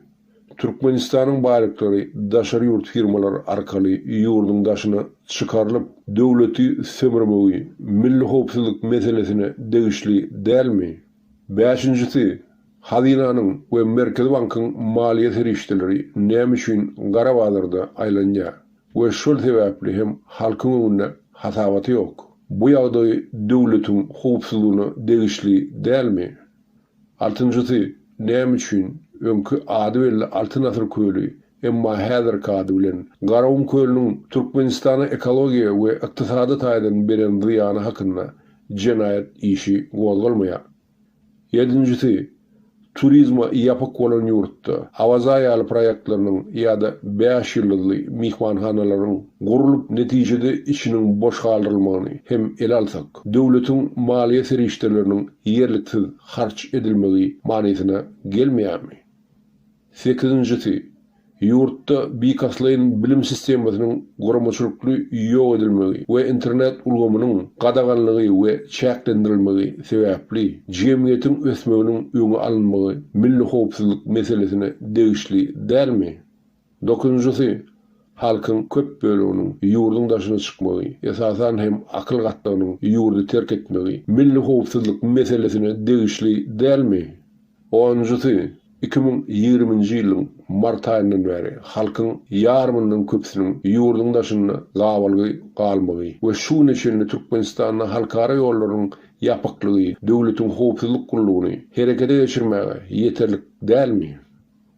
Türkmenistanyň baýlyklary daşary ýurt firmalar arkaly ýurduň daşyna çykarylyp, döwleti sömürmegi milli howpsuzlyk meselesine degişli dälmi? Bäşinjisi, Hazynanyň we Merkezi bankyň maliýe serişdeleri näme üçin gara bazarda aýlanýar we şol sebäpli hem halkyň öňünde hasabaty ýok? Bu ýagdaý döwletiň howpsuzlygyna degişli dälmi? Altynjysy, näme üçin öňki ady belli Altyn asyr köli, emma häzirki ady bilen Garagum kölüniň Türkmenistana ekologiýa we ykdysady taýdan beren zyýany hakynda jenaýat işi gozgalmaýar? Ýedinjisi, turizme ýapyk bolan ýurtda Awaza ýaly proýektleriniň ýa-da bäş ýyldyzly myhmanhanalaryň gurlup netijede içiniň boş galdyrylmagyny hem ele alsak, döwletiň maliýe serişdeleriniň ýerliksiz harç edilmegi manysyna gelmeýärmi? Sekizinjisi, ýurtda bilkastlaýyn bilim sistemasynyň guramaçylykly ýok edilmegi we internet ulgamynyň gadaganlygy we çäklendirilmegi sebäpli jemgyýetiň ösmeginiň öňi alynmagy milli howpsuzlyk meselesine degişli dälmi? Dokuzynjysy, halkyň köp böleginiň ýurduň daşyna çykmagy, esasan hem akyl gatlagynyň ýurdy terk etmegi milli howpsuzlyk meselesine degişli dälmi? Onunjysy, 2020-nji ýylyň mart aýyndan bäri halkyň ýarymyndan köpüsiniň ýurduň daşynda gabalgy galmagy we şu güne çenli Türkmenistanda halkara ýollarynyň ýapyklygy döwletiň howpsuzlyk gullugyny herekete geçirmäge ýeterlik dälmi?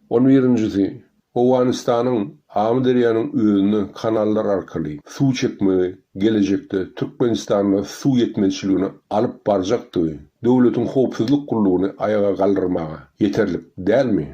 On birinjisi, Owganystanyň Amyderýanyň özüne kanallar arkaly suw çekmegi gelejekde Türkmenistanda suw ýetmezçiligine alyp barjakdygy döwletiň howpsuzlyk gullugyny aýaga galdyrmaga ýeterlik dälmi?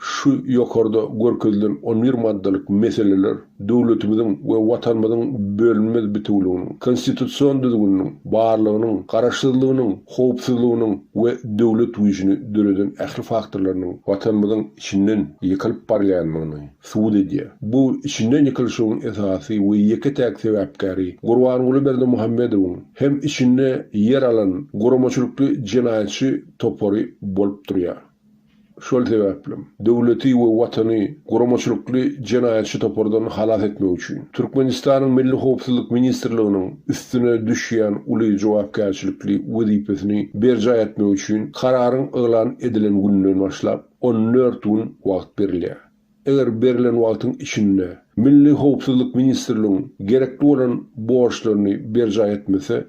Şu ýokarda görkezilen on bir maddalyk meseleler döwletimiziň we Watanymyzyň bölünmez bitewüliginiň, konstitusion düzgüniniň, barlygynyň, garaşsyzlygynyň, howpsuzlygynyň we döwlet güýjüni döreden ähli faktorlarynyň Watanymyzyň içinden ýykylyp barýandygyny subut edýär. Bu içinden ýykylyşygyň esasy we ýeke-täk sebäpkäri Gurbanguly Berdimuhamedowyň hem içinde ýer alan guramaçylykly jenaýatçy topary bolup durýar. Şol sebäplem, döwleti we Watany guramaçylykly jenaýatçy topardan halas etmek üçin, Türkmenistanyň Milli howpsuzlyk ministrliginiň üstüne düşýän uly jogapkärçilikli wezipesini berjaý etmek üçin kararyň yglan edilen gününden başlap on dört gün wagt berilýär. Eger berlen wagtyň içinde Milli howpsuzlyk ministrligiň gerekli bolan borçlaryny berjaý etmese,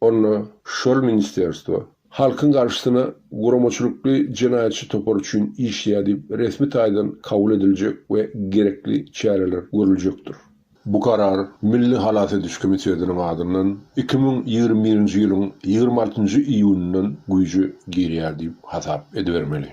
onda şol ministerstwo halkyň garşysyna guramaçylykly jenaýatçy topar üçin işleýär diýip resmi taýdan kabul ediljek we gerekli çäreler görüljekdir. Bu karar Milli halas ediş komitetiniň adyndan 2021-nji ýylyň 26-njy iýunyndan güýje girýär diýip hasap edibermeli.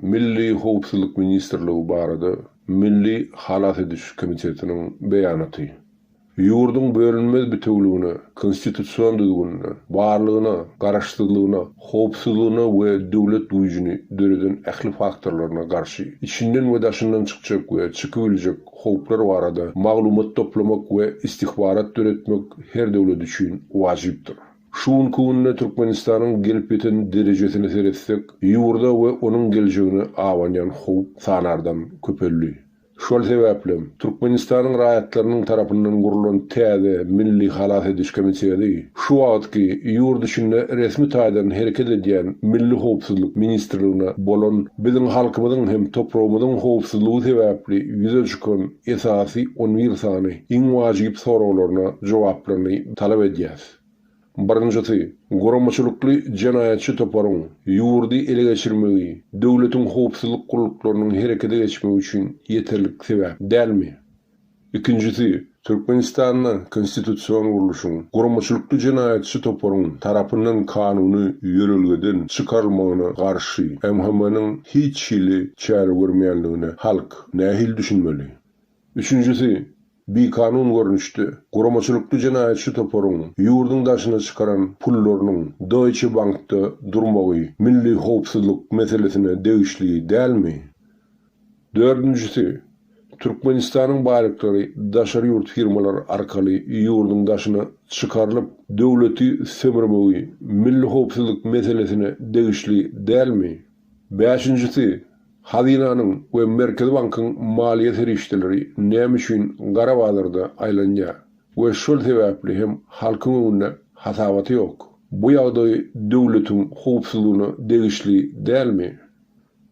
Milli howpsuzlyk ministrligi barada Milli halas ediş komitetiniň beýanaty. Ýurduň bölünmez bitewüligine, konstitusion düzgünine, barlygyna, garaşsyzlygyna, howpsuzlygyna we döwlet güýjüni döreden ähli faktorlaryna garşy içinden we daşyndan çykjak we çykybiljek howplar barada maglumat toplamak we istihbarat döretmek her döwlet üçin wajypdyr. Şu günki günde Türkmenistanyň gelip ýeten derejesine seretsek, ýurda we onuň geljegine abanýan howp sanardan köpeldi. Şol sebäplem, Türkmenistanyň raýatlarynyň tarapyndan gurlan täze Milli halas ediş komiteti şu wagtky ýurt içinde resmi taýdan hereket edýän Milli howpsuzlyk ministrligine bolan biziň halkymyzyň hem topragymyzyň howpsuzlygy sebäpli ýüze çykan esasy on bir sany iň wajyp soraglaryna jogaplaryny talap edýäs. Birinjisi, guramaçylykly jenaýatçy toparyň ýurdy ele geçirmegi döwletiň howpsuzlyk gulluklarynyň herekete geçmegi üçin ýeterlik sebäp dälmi? Ikinjisi, Türkmenistanda konstitusion gurluşyň guramaçylykly jenaýatçy toparyň tarapyndan kanuny ýörelgeden çykarylmagyna garşy MHM-niň hiç hili çäre görmeýänligine halk nähili düşünmeli? Üçünjisi, bikanun görnüşde, guramaçylykly jenaýatçy toparyň ýurduň daşyna çykaran pullarynyň Deutsche Bankda durmagy milli howpsuzlyk meselesine degişli dälmi? Dördünjisi, Türkmenistanyň baýlyklary daşary ýurt firmalary arkaly ýurduň daşyna çykarylyp, döwleti sömürmegi milli howpsuzlyk meselesine degişli dälmi? Bäşinjisi, Hazynanyň we Merkezi bankyň maliýe serişdeleri näme üçin gara bazarda aýlanýar we şol sebäpli hem halkyň öňünde hasabaty ýok? Bu ýagdaý döwletiň howpsuzlygyna degişli dälmi?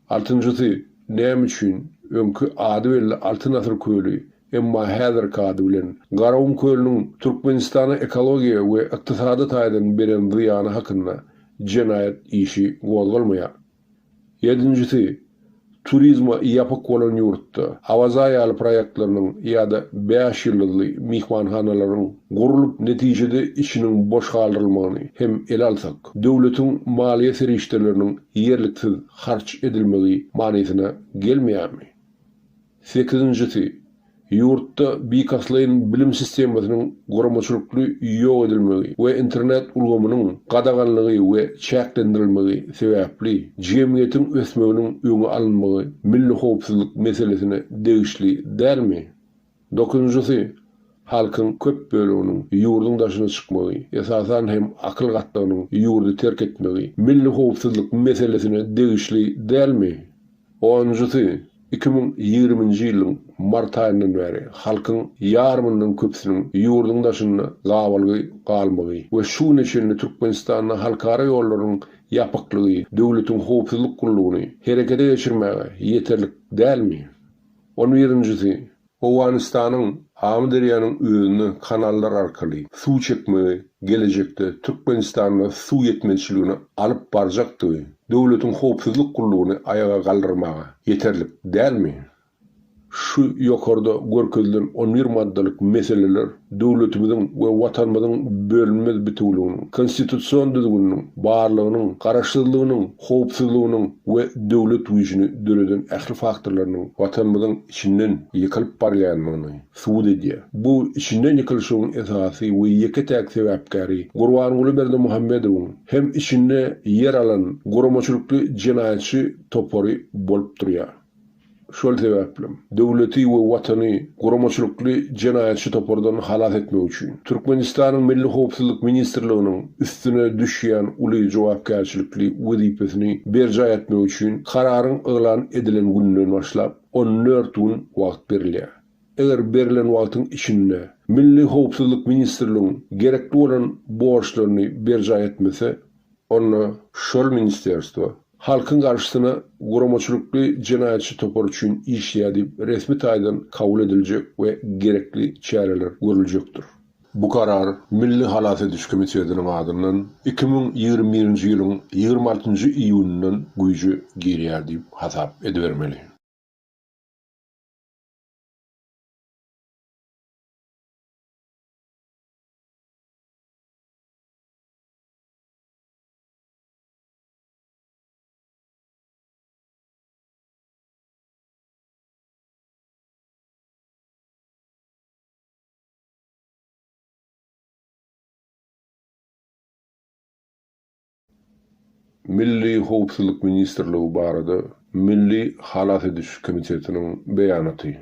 Altynjysy, näme üçin öňki ady belli Altyn asyr köli, emma häzirki ady bilen Garagum kölüniň Türkmenistana ekologiýa we ykdysady taýdan beren zyýany hakynda jenaýat işi gozgalmaýar? Ýedinjisi, turizme ýapyk bolan ýurtda Awaza ýaly proýektleriniň ýa-da bäş ýyldyzly myhmanhanalaryň gurlup netijede içiniň boş galdyrylmagyny hem ele alsak, döwletiň maliýe serişdeleriniň ýerliksiz harç edilmegi manysyna gelmeýärmi? Sekizinjisi, ýurtda bilkastlaýyn bilim sistemasynyň guramaçylykly ýok edilmegi we internet ulgamynyň gadaganlygy we çäklendirilmegi sebäpli jemgyýetiň ösmeginiň öňi alynmagy milli howpsuzlyk meselesine degişli dälmi? Dokuzynjysy, halkyň köp böleginiň ýurduň daşyna çykmagy, esasan hem akyl gatlagynyň ýurdy terk etmegi milli howpsuzlyk meselesine degişli dälmi? Onunjysy, 2020-nji ýylyň mart aýyndan bäri halkyň ýarymyndan köpüsiniň ýurduň daşynda gabalgy galmagy we şu güne çenli Türkmenistanda halkara ýollarynyň ýapyklygy döwletiň howpsuzlyk gullugyny herekete geçirmäge ýeterlik dälmi? On birinjisi, Owganystanyň Amyderýanyň özüne kanallar arkaly suw çekmegi gelejekde Türkmenistanda suw ýetmezçiligine alyp barjakdygy döwletiň howpsuzlyk gullugyny aýaga galdyrmaga ýeterlik dälmi? Şu ýokarda görkezilen on bir maddalyk meseleler döwletimiziň we Watanymyzyň bölünmez bitewüliginiň, konstitusion düzgüniniň, barlygynyň, garaşsyzlygynyň, howpsuzlygynyň we döwlet güýjüni döreden ähli faktorlarynyň Watanymyzyň içinden ýykylyp barýandygyny subut edýär. Bu içinden ýykylyşygyň esasy we ýeke-täk sebäpkäri Gurbanguly Berdimuhamedowyň hem içinde ýer alan guramaçylykly jenaýatçy topary bolup durýar. Şol sebäplem, döwleti we Watany guramaçylykly jenaýatçy topardan halas etmek üçin, Türkmenistanyň Milli howpsuzlyk ministrliginiň üstüne düşýän uly jogapkärçilikli wezipesini berjaý etmek üçin kararyň yglan edilen gününden başlap 14 gün wagt berilýär. Eger berlen wagtyň içinde Milli howpsuzlyk ministrligiň gerekli bolan borçlaryny berjaý etmese, Onda şol ministerstwo halkyň garşysyna guramaçylykly jenaýatçy topar üçin işleýär diýip resmi taýdan kabul ediljek we gerekli çäreler görüljekdir. Bu karar Milli halas ediş komitetiniň adyndan 2021-nji ýylyň 26-njy iýunyndan güýje girýär diýip hasap edibermeli. Milli howpsuzlyk ministrligi barada Milli halas ediş komitetiniň beýanaty.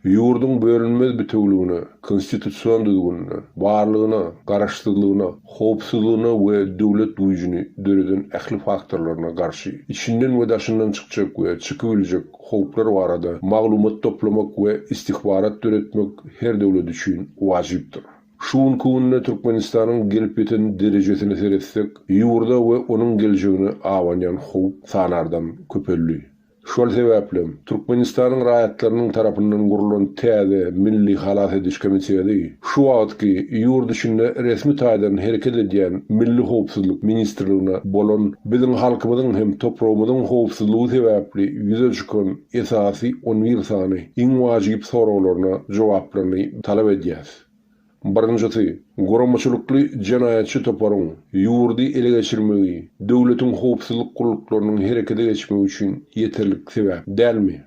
Ýurduň bölünmez bitewüligine, konstitusion düzgünine, barlygyna, garaşsyzlygyna, howpsuzlygyna we döwlet güýjüni döreden ähli faktorlaryna garşy içinden we daşyndan çykjak we çykybiljek howplar barada maglumat toplamak we istihbarat döretmek her döwlet üçin wajypdyr. Şu günki günde Türkmenistanyň gelip ýeten derejesine seretsek, ýurda we onuň geljegine abanýan howp sanardan köpeldi. Şol sebäplem, Türkmenistanyň raýatlarynyň tarapyndan gurlan täze Milli halas ediş komiteti şu wagtky ýurt içinde resmi taýdan hereket edýän Milli howpsuzlyk ministrligine bolan biziň halkymyzyň hem topragymyzyň howpsuzlygy sebäpli ýüze çykan esasy on bir sany iň wajyp soraglaryna jogaplaryny talap edýäs. Birinjisi, guramaçylykly jenaýatçy toparyň ýurdy ele geçirmegi döwletiň howpsuzlyk gulluklarynyň herekete geçmegi üçin ýeterlik sebäp dälmi?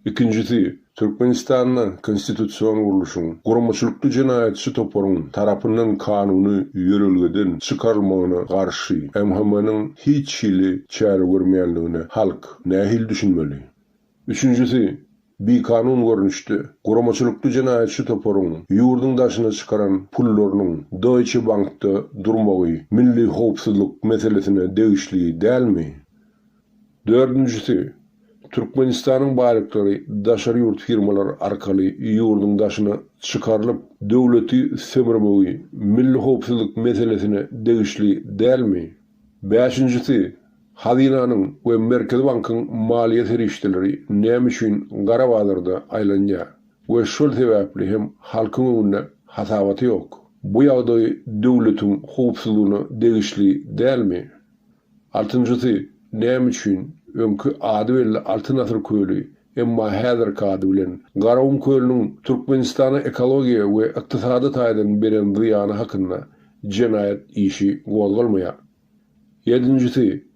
Ikinjisi, Türkmenistanda konstitusion gurluşyň guramaçylykly jenaýatçy toparyň tarapyndan kanuny ýörelgeden çykarylmagyna garşy MHM-niň hiç hili çäre görmeýänligine halk nähili düşünmeli? Üçünjisi, bikanun görnüşde, guramaçylykly jenaýatçy toparyň ýurduň daşyna çykaran pullarynyň Deutsche Bankda durmagy milli howpsuzlyk meselesine degişli dälmi? Dördünjisi, Türkmenistanyň baýlyklary daşary ýurt firmalary arkaly ýurduň daşyna çykarylyp, döwleti sömürmegi milli howpsuzlyk meselesine degişli dälmi? Bäşinjisi, Hazynanyň we Merkezi bankyň maliýe serişdeleri näme üçin gara bazarda aýlanýar we şol sebäpli hem halkyň öňünde hasabaty ýok? Bu ýagdaý döwletiň howpsuzlygyna degişli dälmi? Altynjysy, näme üçin öňki ady belli Altyn asyr köli, emma häzirki ady bilen Garagum kölüniň Türkmenistana ekologiýa we ykdysady taýdan beren zyýany hakynda jenaýat işi gozgalmaýar? Ýedinjisi,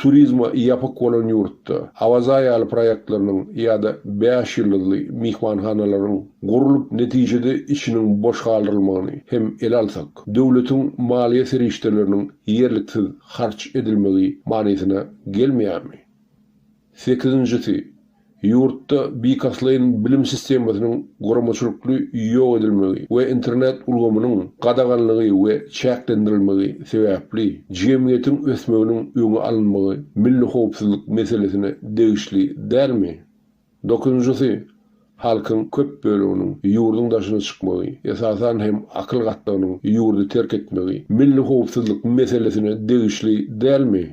turizme ýapyk bolan ýurtda Awaza ýaly proýektleriniň ýa-da bäş ýyldyzly myhmanhanalaryň gurlup netijede içiniň boş galdyrylmagyny hem ele alsak, döwletiň maliýe serişdeleriniň ýerliksiz harç edilmegi manysyna gelmeýärmi? Sekizinjisi, ýurtda bilkastlaýyn bilim sistemasynyň guramaçylykly ýok edilmegi we internet ulgamynyň gadaganlygy we çäklendirilmegi sebäpli jemgyýetiň ösmeginiň öňi alynmagy milli howpsuzlyk meselesine degişli dälmi? Dokuzynjysy, halkyň köp böleginiň ýurduň daşyna çykmagy, esasan hem akyl gatlagynyň ýurdy terk etmegi milli howpsuzlyk meselesine degişli dälmi?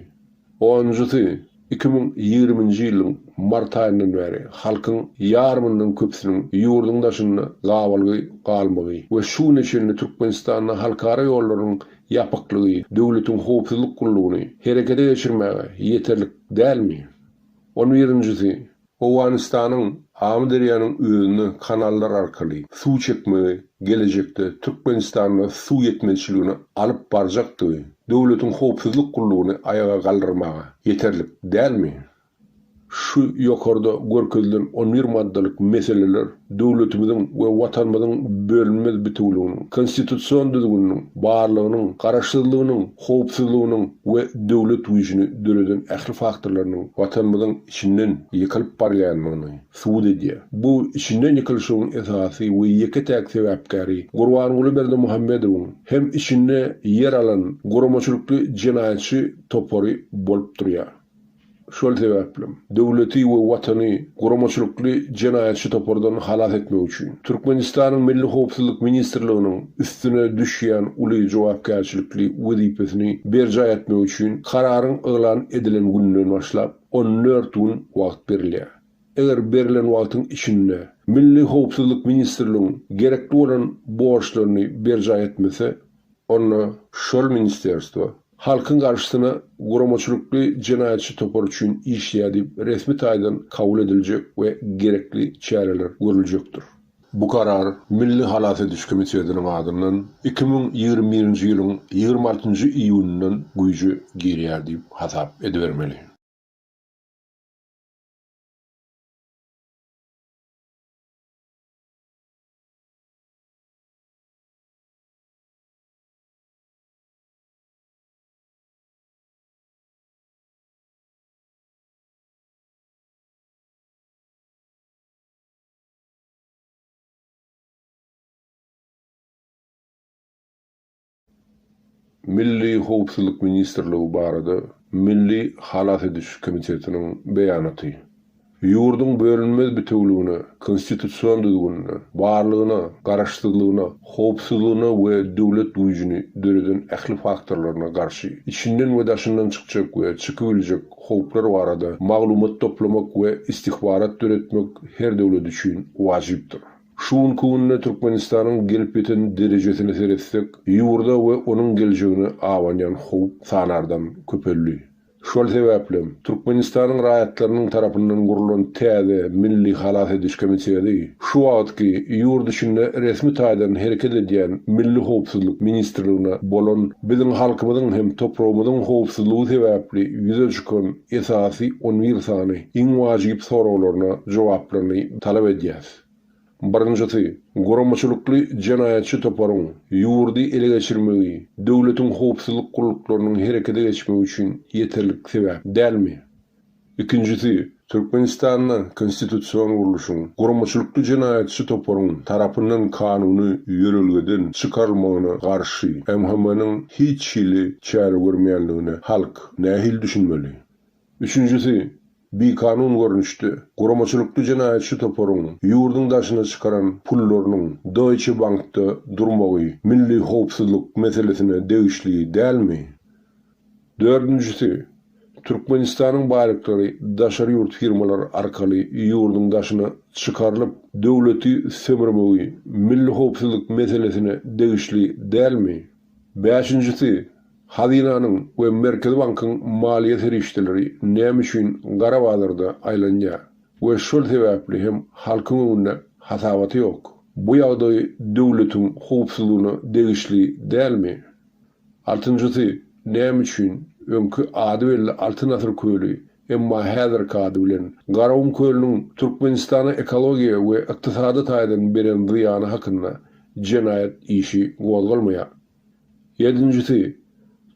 Onunjysy, 2020-nji ýylyň mart aýyndan bäri halkyň ýarymyndan köpüsiniň ýurduň daşynda gabalgy galmagy we şu güne çenli Türkmenistanda halkara ýollarynyň ýapyklygy döwletiň howpsuzlyk gullugyny herekete geçirmäge ýeterlik dälmi? On birinjisi, Owganystanyň Amyderýanyň özüne kanallar arkaly suw çekmegi gelejekde Türkmenistanda suw ýetmezçiligine alyp barjakdygy döwletiň howpsuzlyk gullugyny aýaga galdyrmaga ýeterlik dälmi? Şu ýokarda görkezilen on bir maddalyk meseleler döwletimiziň we Watanymyzyň bölünmez bitewüliginiň, konstitusion düzgüniniň, barlygynyň, garaşsyzlygynyň, howpsuzlygynyň we döwlet güýjüni döreden ähli faktorlarynyň Watanymyzyň içinden ýykylyp barýandygyny subut edýär. Bu içinden ýykylyşygyň esasy we ýeke-täk sebäpkäri Gurbanguly Berdimuhamedowyň hem içinde ýer alan guramaçylykly jenaýatçy topary bolup durýar. Şol sebäplem, döwleti we Watany guramaçylykly jenaýatçy topardan halas etmek üçin, Türkmenistanyň Milli howpsuzlyk ministrliginiň üstüne düşýän uly jogapkärçilikli wezipesini berjaý etmek üçin kararyň yglan edilen gününden başlap 14 gün wagt berilýär. Eger berlen wagtyň içinde Milli howpsuzlyk ministrligiň gerekli bolan borçlaryny berjaý etmese, onda şol ministerstwo halkyň garşysyna guramaçylykly jenaýatçy topar üçin işleýär diýip resmi taýdan kabul ediljek we gerekli çäreler görüljekdir. Bu karar Milli halas ediş komitetiniň adyndan 2021-nji ýylyň 26-njy iýunyndan güýje girýär diýip hasap edibermeli. Milli howpsuzlyk ministrligi barada Milli halas ediş komitetiniň beýanaty. Ýurduň bölünmez bitewüligine, konstitusion düzgünine, barlygyna, garaşsyzlygyna, howpsuzlygyna we döwlet güýjüni döreden ähli faktorlaryna garşy içinden we daşyndan çykjak we çykybiljek howplar barada maglumat toplamak we istihbarat döretmek her döwlet üçin wajypdyr. Şu günki günde Türkmenistanyň gelip ýeten derejesine seretsek, ýurda we onuň geljegine abanýan howp sanardan köpeldi. Şol sebäplem, Türkmenistanyň raýatlarynyň tarapyndan gurlan täze Milli halas ediş komiteti şu wagtky ýurt içinde resmi taýdan hereket edýän Milli howpsuzlyk ministrligine bolan biziň halkymyzyň hem topragymyzyň howpsuzlygy sebäpli ýüze çykan esasy on bir sany iň wajyp soraglaryna jogaplaryny talap edýäs. Birinjisi, guramaçylykly jenaýatçy toparyň ýurdy ele geçirmegi döwletiň howpsuzlyk gulluklarynyň herekete geçmegi üçin ýeterlik sebäp dälmi? Ikinjisi, Türkmenistanda konstitusion gurluşyň guramaçylykly jenaýatçy toparyň tarapyndan kanuny ýörelgeden çykarylmagyna garşy MHM-niň hiç hili çäre görmeýänligine halk nähili düşünmeli? Üçünjisi, bikanun görnüşde, guramaçylykly jenaýatçy toparyň ýurduň daşyna çykaran pullarynyň Deutsche Bankda durmagy milli howpsuzlyk meselesine degişli dälmi? Dördünjisi, Türkmenistanyň baýlyklary daşary ýurt firmalary arkaly ýurduň daşyna çykarylyp, döwleti sömürmegi milli howpsuzlyk meselesine degişli dälmi? Bäşinjisi, Hazynanyň we Merkezi bankyň maliýe serişdeleri näme üçin gara bazarda aýlanýar we şol sebäpli hem halkyň öňünde hasabaty ýok? Bu ýagdaý döwletiň howpsuzlygyna degişli dälmi? Altynjysy, näme üçin öňki ady belli Altyn asyr köli, emma häzirki ady bilen Garagum kölüniň Türkmenistana ekologiýa we ykdysady taýdan beren zyýany hakynda jenaýat işi gozgalmaýar? Ýedinjisi,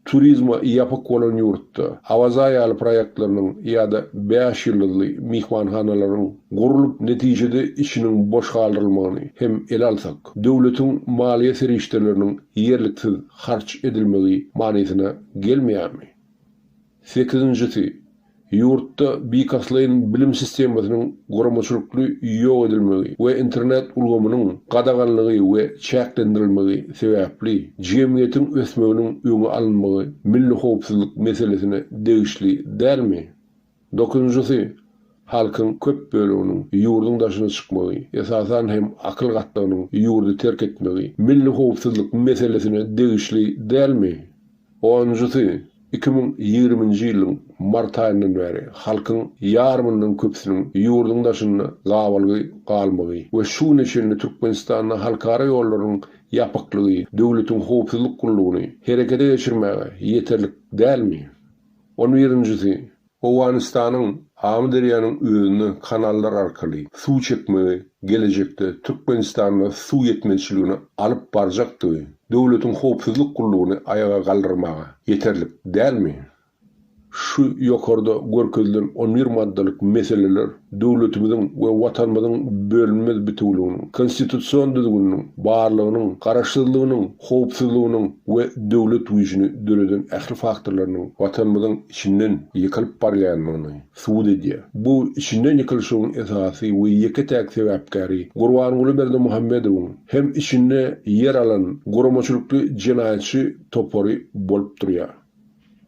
turizme ýapyk bolan ýurtda Awaza ýaly proýektleriniň ýa-da bäş ýyldyzly myhmanhanalaryň gurlup netijede içiniň boş galdyrylmagyny hem ele alsak, döwletiň maliýe serişdeleriniň ýerliksiz harç edilmegi manysyna gelmeýärmi? Sekizinjisi, ýurtda bilkastlaýyn bilim sistemasynyň guramaçylykly ýok edilmegi we internet ulgamynyň gadaganlygy we çäklendirilmegi sebäpli jemgyýetiň ösmeginiň öňi alynmagy milli howpsuzlyk meselesine degişli dälmi? Dokuzynjysy, halkyň köp böleginiň ýurduň daşyna çykmagy, esasan hem akyl gatlagynyň ýurdy terk etmegi milli howpsuzlyk meselesine degişli dälmi? Onunjysy, 2020-nji ýylyň mart aýyndan bäri halkyň ýarymyndan köpüsiniň ýurduň daşynda gabalgy galmagy we şu güne çenli Türkmenistanda halkara ýollarynyň ýapyklygy döwletiň howpsuzlyk gullugyny herekete geçirmäge ýeterlik dälmi? On birinjisi, Owganystanyň Amyderýanyň özüne kanallar arkaly suw çekmegi gelejekde Türkmenistanda suw ýetmezçiligine alyp barjakdygy döwletiň howpsuzlyk gullugyny aýaga galdyrmaga ýeterlik dälmi? Şu ýokarda görkezilen on bir maddalyk meseleler döwletimiziň we Watanymyzyň bölünmez bitewüliginiň, konstitusion düzgüniniň, barlygynyň, garaşsyzlygynyň, howpsuzlygynyň we döwlet güýjüni döreden ähli faktorlarynyň Watanymyzyň içinden ýykylyp barýandygyny subut edýär. Bu içinden ýykylyşygyň esasy we ýeke-täk sebäpkäri Gurbanguly Berdimuhamedowyň hem içinde ýer alan guramaçylykly jenaýatçy topary bolup durýar.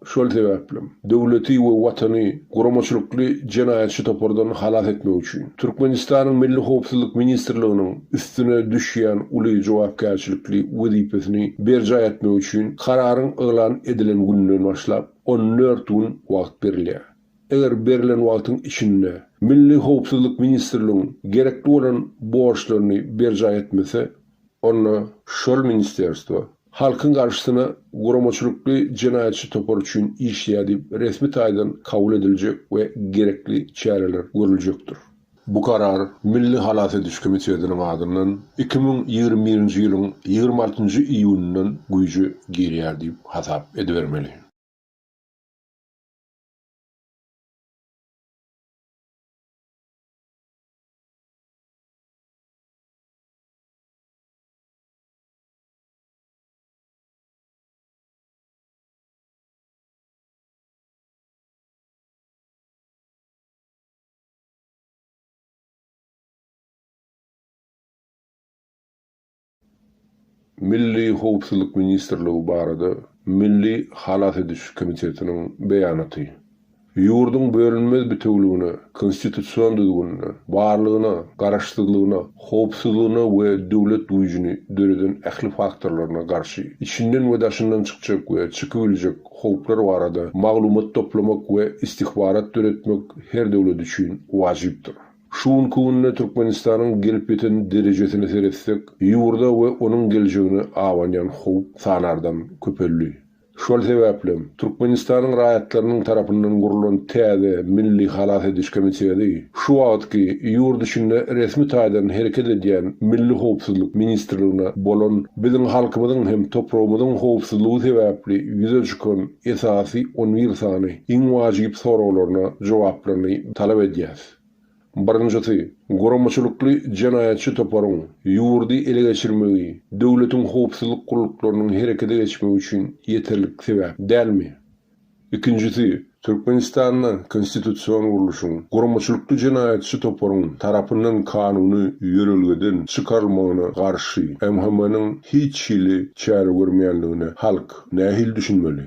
Şol sebäplem, döwleti we Watany guramaçylykly jenaýatçy topardan halas etmek üçin, Türkmenistanyň Milli howpsuzlyk ministrliginiň üstüne düşýän uly jogapkärçilikli wezipesini berjaý etmek üçin kararyň yglan edilen gününden başlap 14 gün wagt berilýär. Eger berlen wagtyň içinde Milli howpsuzlyk ministrligiň gerekli bolan borçlaryny berjaý etmese, onda şol ministerstwo halkyň garşysyna guramaçylykly jenaýatçy topar üçin işleýär diýip resmi taýdan kabul ediljek we gerekli çäreler görüljekdir. Bu karar Milli halas ediş komitetiniň adyndan 2021-nji ýylyň 26-njy iýunyndan güýje girýär diýip hasap edibermeli. Milli howpsuzlyk ministrligi barada Milli halas ediş komitetiniň beýanaty. Ýurduň bölünmez bitewüligine, konstitusion düzgünine, barlygyna, garaşsyzlygyna, howpsuzlygyna we döwlet güýjüni döreden ähli faktorlaryna garşy içinden we daşyndan çykjak we çykybiljek howplar barada maglumat toplamak we istihbarat döretmek her döwlet üçin wajypdyr. Şu günki günde Türkmenistanyň gelip ýeten derejesine seretsek, ýurda we onuň geljegine abanýan howp sanardan köpeldi. Şol sebäplem, Türkmenistanyň raýatlarynyň tarapyndan gurlan täze Milli halas ediş komiteti şu wagtky ýurt içinde resmi taýdan hereket edýän Milli howpsuzlyk ministrligine bolan biziň halkymyzyň hem topragymyzyň howpsuzlygy sebäpli ýüze çykan esasy on bir sany iň wajyp soraglaryna jogaplaryny talap edýäs. Birinjisi, guramaçylykly jenaýatçy toparyň ýurdy ele geçirmegi döwletiň howpsuzlyk gulluklarynyň herekete geçmegi üçin ýeterlik sebäp dälmi? Ikinjisi, Türkmenistanda konstitusion gurluşyň guramaçylykly jenaýatçy toparyň tarapyndan kanuny ýörelgeden çykarylmagyna garşy MHM-niň hiç hili çäre görmeýänligine halk nähili düşünmeli?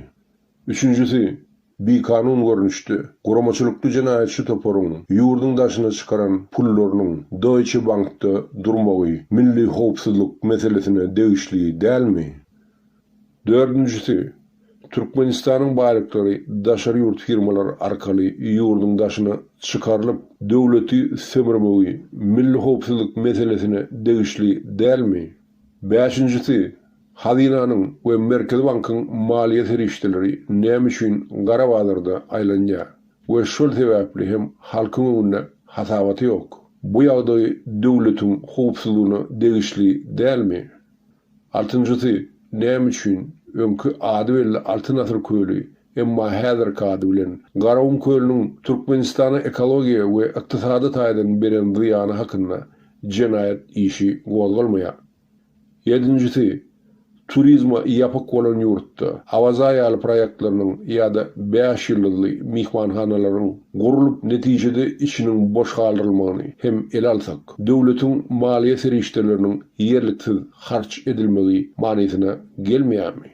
Üçünjisi, bikanun görnüşde, guramaçylykly jenaýatçy toparyň ýurduň daşyna çykaran pullarynyň Deutsche Bankda durmagy milli howpsuzlyk meselesine degişli dälmi? Dördünjisi, Türkmenistanyň baýlyklary daşary ýurt firmalary arkaly ýurduň daşyna çykarylyp, döwleti sömürmegi milli howpsuzlyk meselesine degişli dälmi? Bäşinjisi, Hazynanyň we Merkezi bankyň maliýe serişdeleri näme üçin gara bazarda aýlanýar we şol sebäpli hem halkyň öňünde hasabaty ýok? Bu ýagdaý döwletiň howpsuzlygyna degişli dälmi? Altynjysy, näme üçin öňki ady belli Altyn asyr köli, emma häzirki ady bilen Garagum kölüniň Türkmenistana ekologiýa we ykdysady taýdan beren zyýany hakynda jenaýat işi gozgalmaýar? Ýedinjisi, turizme ýapyk bolan ýurtda Awaza ýaly proýektleriniň ýa-da bäş ýyldyzly myhmanhanalaryň gurlup, netijede içiniň boş galdyrylmagyny hem ele alsak, döwletiň maliýe serişdeleriniň ýerliksiz harç edilmegi manysyna gelmeýärmi?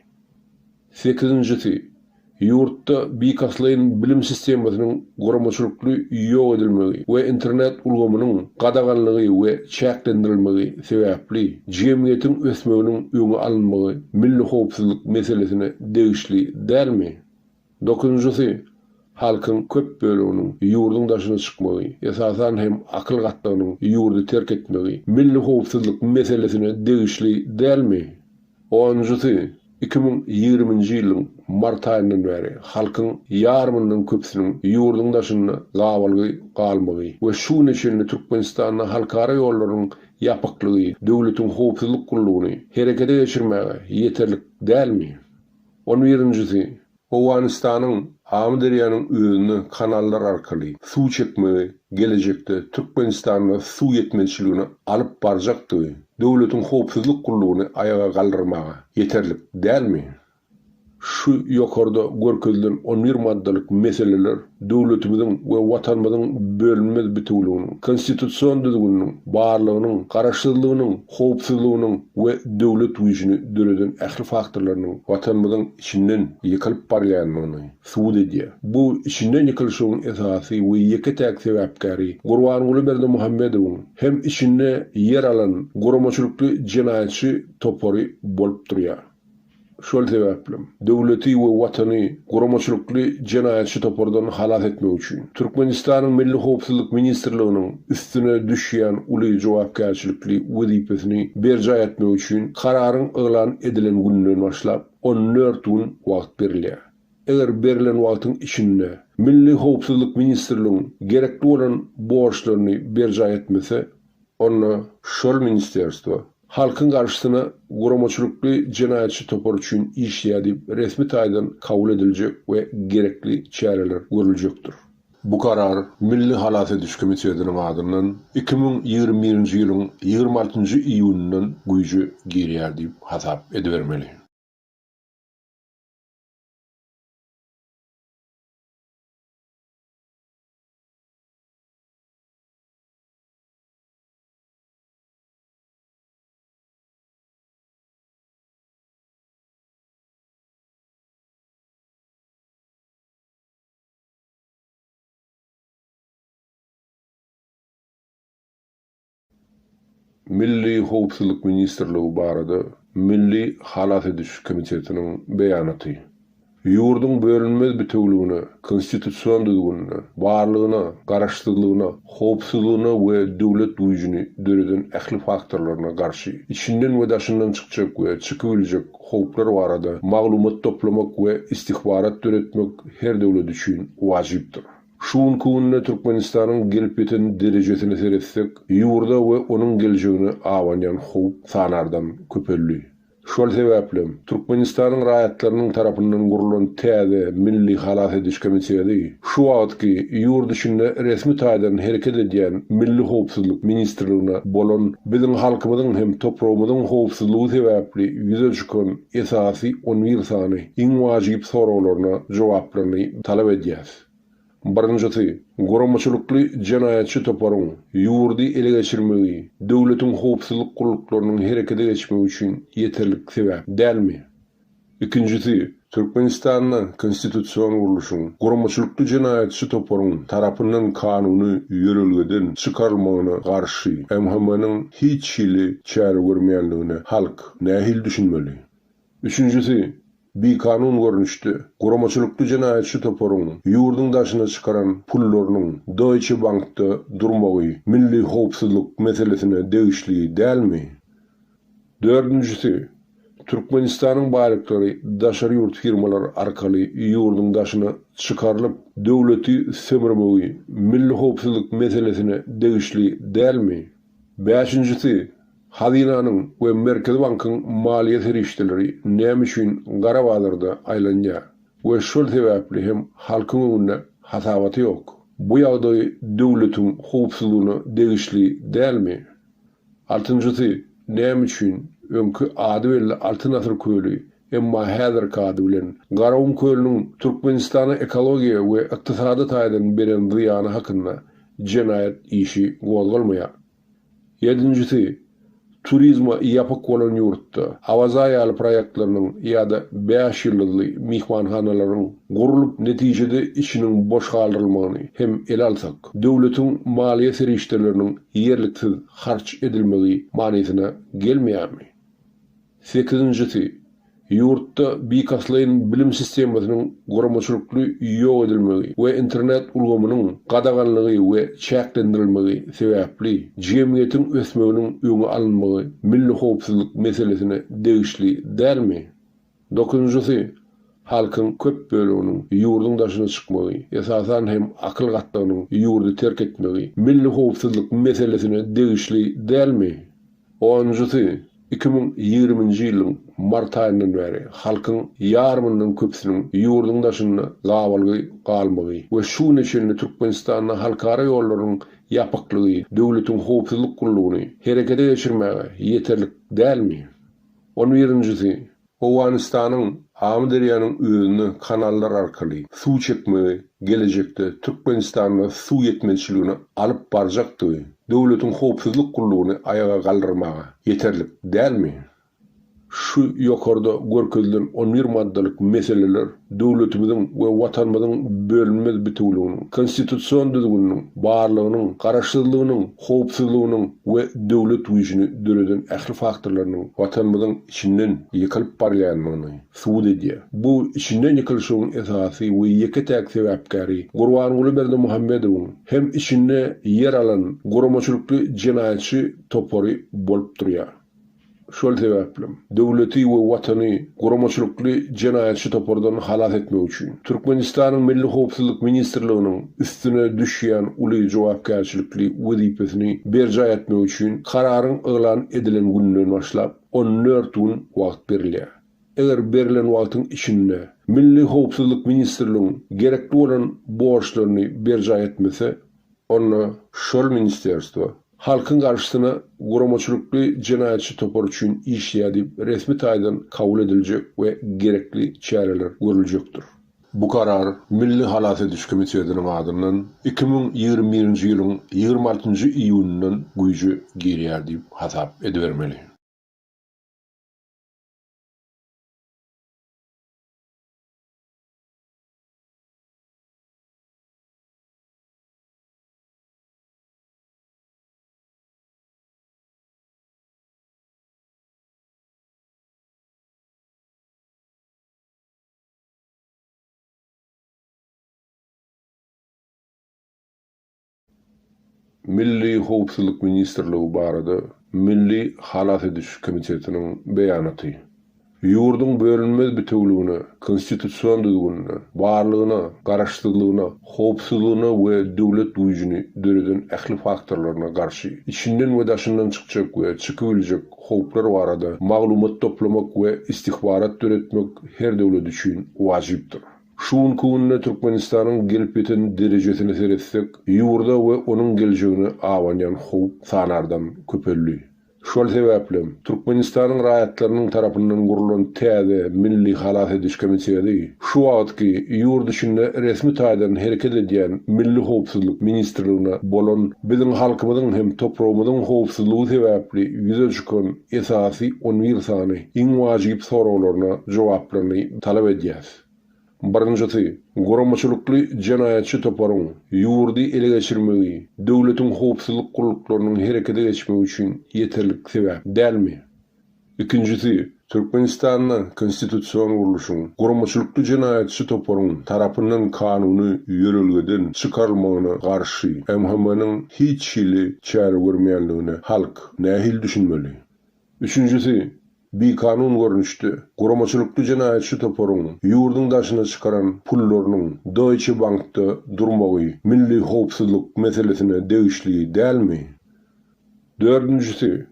Sekizinjisi, ýurtda bilkastlaýyn bilim sistemasynyň guramaçylykly ýok edilmegi we internet ulgamynyň gadaganlygy we çäklendirilmegi sebäpli jemgyýetiň ösmeginiň öňi alynmagy milli howpsuzlyk meselesine degişli dälmi? Dokuzynjysy, halkyň köp böleginiň ýurduň daşyna çykmagy, esasan hem akyl gatlagynyň ýurdy terk etmegi milli howpsuzlyk meselesine degişli dälmi? Onunjysy, 2020-nji ýylyň mart aýyndan bäri halkyň ýarymyndan köpüsiniň ýurduň daşynda gabalgy galmagy we şu güne çenli Türkmenistanda halkara ýollarynyň ýapyklygy döwletiň howpsuzlyk gullugyny herekete geçirmäge ýeterlik dälmi? On birinjisi, Owganystanyň Amyderýanyň özüne kanallar arkaly suw çekmegi gelejekde Türkmenistanda suw ýetmezçiligine alyp barjakdygy döwletiň howpsuzlyk gullugyny aýaga galdyrmaga ýeterlik dälmi? Şu ýokarda görkezilen on bir maddalyk meseleler döwletimiziň we Watanymyzyň bölünmez bitewüliginiň, konstitusion düzgüniniň, barlygynyň, garaşsyzlygynyň, howpsuzlygynyň we döwlet güýjüni döreden ähli faktorlarynyň Watanymyzyň içinden ýykylyp barýandygyny subut edýär. Bu içinden ýykylyşygyň esasy we ýeke-täk sebäpkäri Gurbanguly Berdimuhamedowyň hem içinde ýer alan guramaçylykly jenaýatçy topary bolup durýar. Şol sebäplem, döwleti we Watany guramaçylykly jenaýatçy topardan halas etmek üçin, Türkmenistanyň Milli howpsuzlyk ministrliginiň üstüne düşýän uly jogapkärçilikli wezipesini berjaý etmek üçin kararyň yglan edilen gününden başlap 14 gün wagt berilýär. Eger berlen wagtyň içinde Milli howpsuzlyk ministrligiň gerekli bolan borçlaryny berjaý etmese, onda şol ministerstwo halkyň garşysyna guramaçylykly jenaýatçy topar üçin işleýär diýip resmi taýdan kabul ediljek we gerekli çäreler görüljekdir. Bu karar Milli halas ediş komitetiniň adyndan 2021-nji ýylyň 26-njy iýunyndan güýje girýär diýip hasap edibermeli. Milli howpsuzlyk ministrligi barada Milli halas ediş komitetiniň beýanaty. Ýurduň bölünmez bitewüligine, konstitusion düzgünine, barlygyna, garaşsyzlygyna, howpsuzlygyna we döwlet güýjüni döreden ähli faktorlaryna garşy içinden we daşyndan çykjak we çykybiljek howplar barada maglumat toplamak we istihbarat döretmek her döwlet üçin wajypdyr. Şu günki günde Türkmenistanyň gelip ýeten derejesine seretsek, ýurda we onuň geljegine abanýan howp sanardan köpeldi. Şol sebäplem, Türkmenistanyň raýatlarynyň tarapyndan gurlan täze Milli halas ediş komiteti şu wagtky ýurt içinde resmi taýdan hereket edýän Milli howpsuzlyk ministrligine bolan biziň halkymyzyň hem topragymyzyň howpsuzlygy sebäpli ýüze çykan esasy on bir sany iň wajyp soraglaryna jogaplaryny talap edýäs. Birinjisi, guramaçylykly jenaýatçy toparyň ýurdy ele geçirmegi döwletiň howpsuzlyk gulluklarynyň herekete geçmegi üçin ýeterlik sebäp dälmi? Ikinjisi, Türkmenistanda konstitusion gurluşyň guramaçylykly jenaýatçy toparyň tarapyndan kanuny ýörelgeden çykarylmagyna garşy MHM-niň hiç hili çäre görmeýänligine halk nähili düşünmeli? Üçünjisi, bikanun görnüşde, guramaçylykly jenaýatçy toparyň ýurduň daşyna çykaran pullarynyň Deutsche Bankda durmagy milli howpsuzlyk meselesine degişli dälmi? Dördünjisi, Türkmenistanyň baýlyklary daşary ýurt firmalary arkaly ýurduň daşyna çykarylyp, döwleti sömürmegi milli howpsuzlyk meselesine degişli dälmi? Bäşinjisi, Hazynanyň we Merkezi bankyň maliýe serişdeleri näme üçin gara bazarda aýlanýar we şol sebäpli hem halkyň öňünde hasabaty ýok? Bu ýagdaý döwletiň howpsuzlygyna degişli dälmi? Altynjysy, näme üçin öňki ady belli Altyn asyr köli, emma häzirki ady bilen Garagum kölüniň Türkmenistana ekologiýa we ykdysady taýdan beren zyýany hakynda jenaýat işi gozgalmaýar? Ýedinjisi, turizme ýapyk bolan ýurtda Awaza ýaly proýektleriniň ýa-da bäş ýyldyzly myhmanhanalaryň gurlup, netijede içiniň boş galdyrylmagyny hem ele alsak, döwletiň maliýe serişdeleriniň ýerliksiz harç edilmegi manysyna gelmeýärmi? Sekizinjisi, ýurtda bilkastlaýyn bilim sistemasynyň guramaçylykly ýok edilmegi we internet ulgamynyň gadaganlygy we çäklendirilmegi sebäpli jemgyýetiň ösmeginiň öňi alynmagy milli howpsuzlyk meselesine degişli dälmi? Dokuzynjysy, halkyň köp böleginiň ýurduň daşyna çykmagy, esasan hem akyl gatlagynyň ýurdy terk etmegi milli howpsuzlyk meselesine degişli dälmi? Onunjysy, 2020-nji ýylyň mart aýyndan bäri halkyň ýarymyndan köpüsiniň ýurduň daşynda gabalgy galmagy we şu güne çenli Türkmenistanda halkara ýollarynyň ýapyklygy döwletiň howpsuzlyk gullugyny herekete geçirmäge ýeterlik dälmi? On birinjisi, Owganystanyň Amyderýanyň özüne kanallar arkaly suw çekmegi gelejekde Türkmenistanda suw ýetmezçiligine alyp barjakdygy döwletiň howpsuzlyk gullugyny aýaga galdyrmaga ýeterlik dälmi? Şu ýokarda görkezilen on bir maddalyk meseleler döwletimiziň we Watanymyzyň bölünmez bitewüliginiň, konstitusion düzgüniniň, barlygynyň, garaşsyzlygynyň, howpsuzlygynyň we döwlet güýjüni döreden ähli faktorlarynyň Watanymyzyň içinden ýykylyp barýandygyny subut edýär. Bu içinden ýykylyşygyň esasy we ýeke-täk sebäpkäri Gurbanguly Berdimuhamedowyň hem içinde ýer alan guramaçylykly jenaýatçy topary bolup durýar. Şol sebäplem, döwleti we Watany guramaçylykly jenaýatçy topardan halas etmek üçin, Türkmenistanyň Milli howpsuzlyk ministrliginiň üstüne düşýän uly jogapkärçilikli wezipesini berjaý etmek üçin kararyň yglan edilen gününden başlap 14 gün wagt berilýär. Eger berlen wagtyň içinde Milli howpsuzlyk ministrligiň gerekli bolan borçlaryny berjaý etmese, onda şol ministerstwo halkyň garşysyna guramaçylykly jenaýatçy topar üçin işleýär diýip resmi taýdan kabul ediljek we gerekli çäreler görüljekdir. Bu karar Milli halas ediş komitetiniň adyndan 2021-nji ýylyň 26-njy iýunyndan güýje girýär diýip hasap edibermeli. Milli howpsuzlyk ministrligi barada Milli halas ediş komitetiniň beýanaty. Ýurduň bölünmez bitewüligine, konstitusion düzgünine, barlygyna, garaşsyzlygyna, howpsuzlygyna we döwlet güýjüni döreden ähli faktorlaryna garşy içinden we daşyndan çykjak we çykybiljek howplar barada maglumat toplamak we istihbarat döretmek her döwlet üçin wajypdyr. Şu günki günde Türkmenistanyň gelip ýeten derejesine seretsek, ýurda we onuň geljegine abanýan howp sanardan köpeldi. Şol sebäplem, Türkmenistanyň raýatlarynyň tarapyndan gurlan täze Milli halas ediş komiteti şu wagtky ýurt içinde resmi taýdan hereket edýän Milli howpsuzlyk ministrligine bolan biziň halkymyzyň hem topragymyzyň howpsuzlygy sebäpli ýüze çykan esasy on bir sany iň wajyp soraglaryna jogaplaryny talap edýäs. Birinjisi, guramaçylykly jenaýatçy toparyň ýurdy ele geçirmegi döwletiň howpsuzlyk gulluklarynyň herekete geçmegi üçin ýeterlik sebäp dälmi? Ikinjisi, Türkmenistanda konstitusion gurluşyň guramaçylykly jenaýatçy toparyň tarapyndan kanuny ýörelgeden çykarylmagyna garşy MHM-niň hiç hili çäre görmeýänligine halk nähili düşünmeli? Üçünjisi, bikanun görnüşde, guramaçylykly jenaýatçy toparyň ýurduň daşyna çykaran pullarynyň Deutsche Bankda durmagy milli howpsuzlyk meselesine degişli dälmi? Dördünjisi,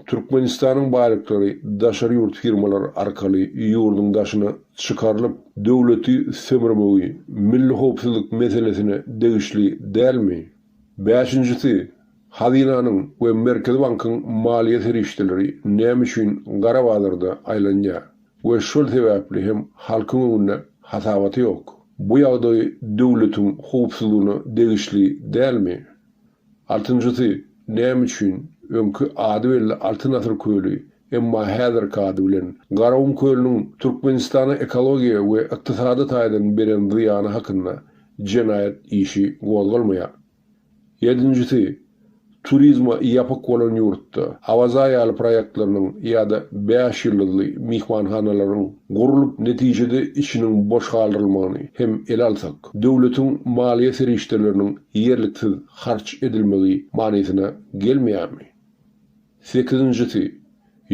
Türkmenistanyň baýlyklary daşary ýurt firmalary arkaly ýurduň daşyna çykarylyp, döwleti sömürmegi milli howpsuzlyk meselesine degişli dälmi? Bäşinjisi, Hazynanyň we Merkezi bankyň maliýe serişdeleri näme üçin gara bazarda aýlanýar we şol sebäpli hem halkyň öňünde hasabaty ýok? Bu ýagdaý döwletiň howpsuzlygyna degişli dälmi? Altynjysy, näme üçin öňki ady belli Altyn asyr köli, emma häzirki ady bilen Garagum kölüniň Türkmenistana ekologiýa we ykdysady taýdan beren zyýany hakynda jenaýat işi gozgalmaýar? Ýedinjisi, turizme ýapyk bolan ýurtda Awaza ýaly proýektleriniň ýa-da bäş ýyldyzly myhmanhanalaryň gurlup netijede içiniň boş galdyrylmagyny hem ele alsak, döwletiň maliýe serişdeleriniň ýerliksiz harç edilmegi manysyna gelmeýärmi? Sekizinjisi,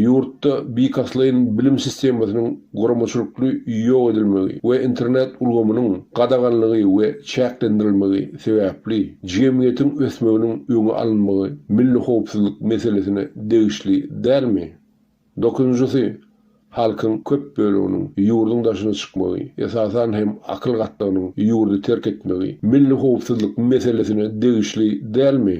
ýurtda bilkastlaýyn bilim sistemasynyň guramaçylykly ýok edilmegi we internet ulgamynyň gadaganlygy we çäklendirilmegi sebäpli jemgyýetiň ösmeginiň öňi alynmagy milli howpsuzlyk meselesine degişli dälmi? Dokuzynjysy, halkyň köp böleginiň ýurduň daşyna çykmagy, esasan hem akyl gatlagynyň ýurdy terk etmegi milli howpsuzlyk meselesine degişli dälmi?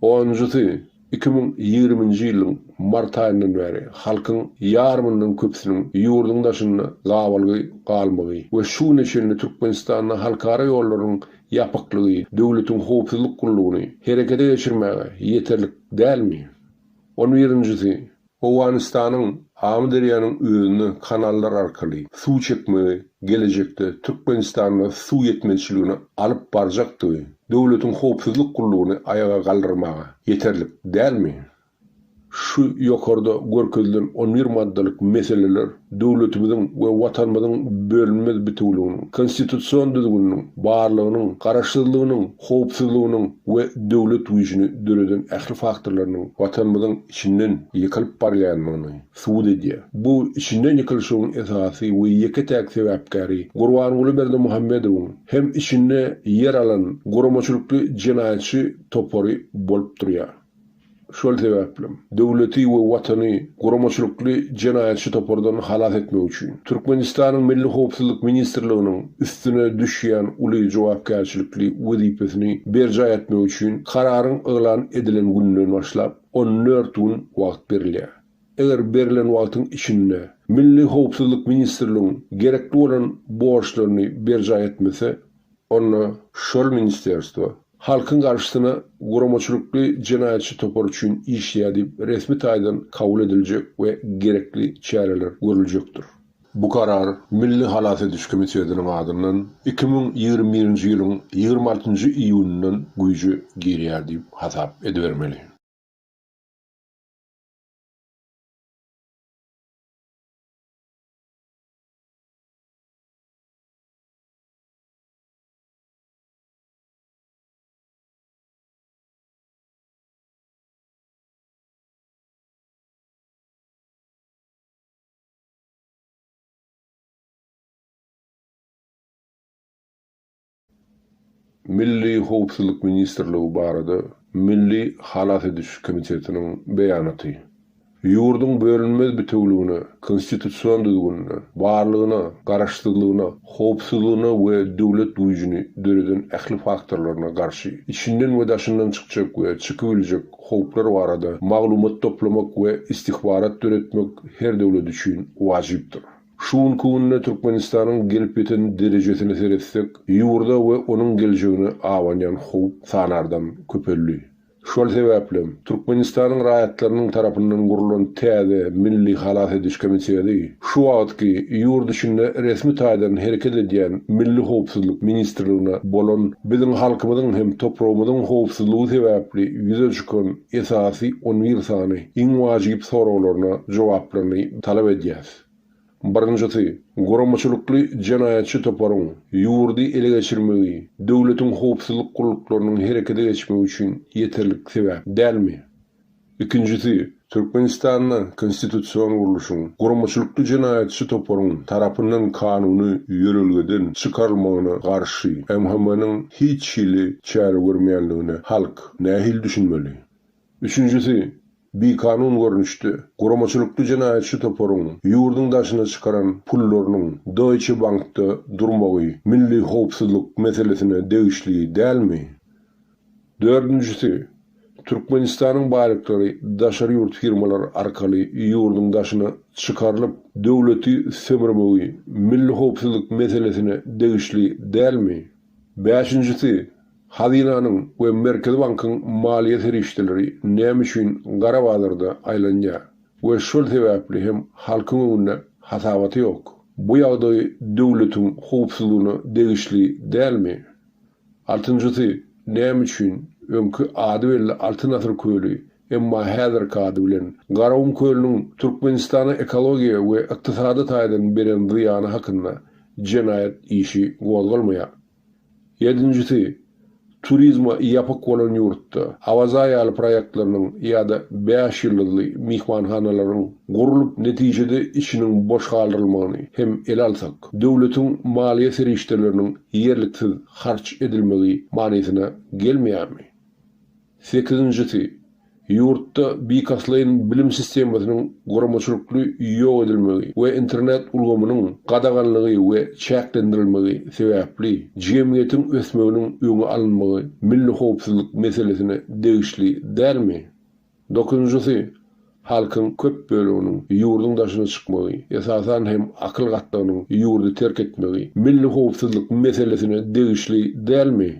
Onunjysy, 2020-nji ýylyň mart aýyndan bäri halkyň ýarymyndan köpüsiniň ýurduň daşynda gabalgy galmagy we şu güne çenli Türkmenistanda halkara ýollarynyň ýapyklygy döwletiň howpsuzlyk gullugyny herekete geçirmäge ýeterlik dälmi? On birinjisi, Owganystanyň Amyderýanyň özüne kanallar arkaly suw çekmegi gelejekde Türkmenistanda suw ýetmezçiligine alyp barjakdygy döwletiň howpsuzlyk gullugyny aýaga galdyrmaga ýeterlik dälmi? Şu ýokarda görkezilen on bir maddalyk meseleler döwletimiziň we Watanymyzyň bölünmez bitewüliginiň, konstitusion düzgüniniň, barlygynyň, garaşsyzlygynyň, howpsuzlygynyň we döwlet güýjüni döreden ähli faktorlarynyň Watanymyzyň içinden ýykylyp barýandygyny subut edýär. Bu içinden ýykylyşygyň esasy we ýeke-täk sebäpkäri Gurbanguly Berdimuhamedowyň hem içinde ýer alan guramaçylykly jenaýatçy topary bolup durýar. Şol sebäplem, döwleti we Watany guramaçylykly jenaýatçy topardan halas etmek üçin, Türkmenistanyň Milli howpsuzlyk ministrliginiň üstüne düşýän uly jogapkärçilikli wezipesini berjaý etmek üçin kararyň yglan edilen gününden başlap on dört gün wagt berilýär. Eger berlen wagtyň içinde Milli howpsuzlyk ministrligiň gerekli bolan borçlaryny berjaý etmese, onda şol ministerstwo halkyň garşysyna guramaçylykly jenaýatçy topar üçin işleýär diýip resmi taýdan kabul ediljek we gerekli çäreler görüljekdir. Bu karar Milli halas ediş komitetiniň adyndan 2021-nji ýylyň 26-njy iýunyndan güýje girýär diýip hasap edibermeli. Milli howpsuzlyk ministrligi barada Milli halas ediş komitetiniň beýanaty. Ýurduň bölünmez bitewüligine, konstitusion düzgünine, barlygyna, garaşsyzlygyna, howpsuzlygyna we döwlet güýjüni döreden ähli faktorlaryna garşy içinden we daşyndan çykjak we çykybiljek howplar barada maglumat toplamak we istihbarat döretmek her döwlet üçin wajypdyr. Şu günki günde Türkmenistanyň gelip ýeten derejesine seretsek, ýurda we onuň geljegine abanýan howp sanardan köpeldi. Şol sebäplem, Türkmenistanyň raýatlarynyň tarapyndan gurlan täze Milli halas ediş komiteti şu wagtky ýurt içinde resmi taýdan hereket edýän Milli howpsuzlyk ministrligine bolan biziň halkymyzyň hem topragymyzyň howpsuzlygy sebäpli ýüze çykan esasy on bir sany iň wajyp soraglaryna jogaplaryny talap edýäs. Birinjisi, guramaçylykly jenaýatçy toparyň ýurdy ele geçirmegi döwletiň howpsuzlyk gulluklarynyň herekete geçmegi üçin ýeterlik sebäp dälmi? Ikinjisi, Türkmenistanda konstitusion gurluşyň guramaçylykly jenaýatçy toparyň tarapyndan kanuny ýörelgeden çykarylmagyna garşy MHM-niň hiç hili çäre görmeýänligine halk nähili düşünmeli? Üçünjisi, bikanun görnüşde, guramaçylykly jenaýatçy toparyň ýurduň daşyna çykaran pullarynyň Deutsche Bankda durmagy milli howpsuzlyk meselesine degişli dälmi? Dördünjisi, Türkmenistanyň baýlyklary daşary ýurt firmalary arkaly ýurduň daşyna çykarylyp, döwleti sömürmegi milli howpsuzlyk meselesine degişli dälmi? Bäşinjisi, Hazynanyň we Merkezi bankyň maliýe serişdeleri näme üçin gara bazarda aýlanýar we şol sebäpli hem halkyň öňünde hasabaty ýok? Bu ýagdaý döwletiň howpsuzlygyna degişli dälmi? Altynjysy, näme üçin öňki ady belli Altyn asyr köli, emma häzirki ady bilen Garagum kölüniň Türkmenistana ekologiýa we ykdysady taýdan beren zyýany hakynda jenaýat işi gozgalmaýar? Ýedinjisi, turizme ýapyk bolan ýurtda Awaza ýaly proýektleriniň ýa-da bäş ýyldyzly myhmanhanalaryň gurlup netijede içiniň boş galdyrylmagyny hem ele alsak, döwletiň maliýe serişdeleriniň ýerliksiz harç edilmegi manysyna gelmeýärmi? Sekizinjisi, ýurtda bilkastlaýyn bilim sistemasynyň guramaçylykly ýok edilmegi we internet ulgamynyň gadaganlygy we çäklendirilmegi sebäpli jemgyýetiň ösmeginiň öňi alynmagy milli howpsuzlyk meselesine degişli dälmi? Dokuzynjysy, halkyň köp böleginiň ýurduň daşyna çykmagy, esasan hem akyl gatlagynyň ýurdy terk etmegi milli howpsuzlyk meselesine degişli dälmi?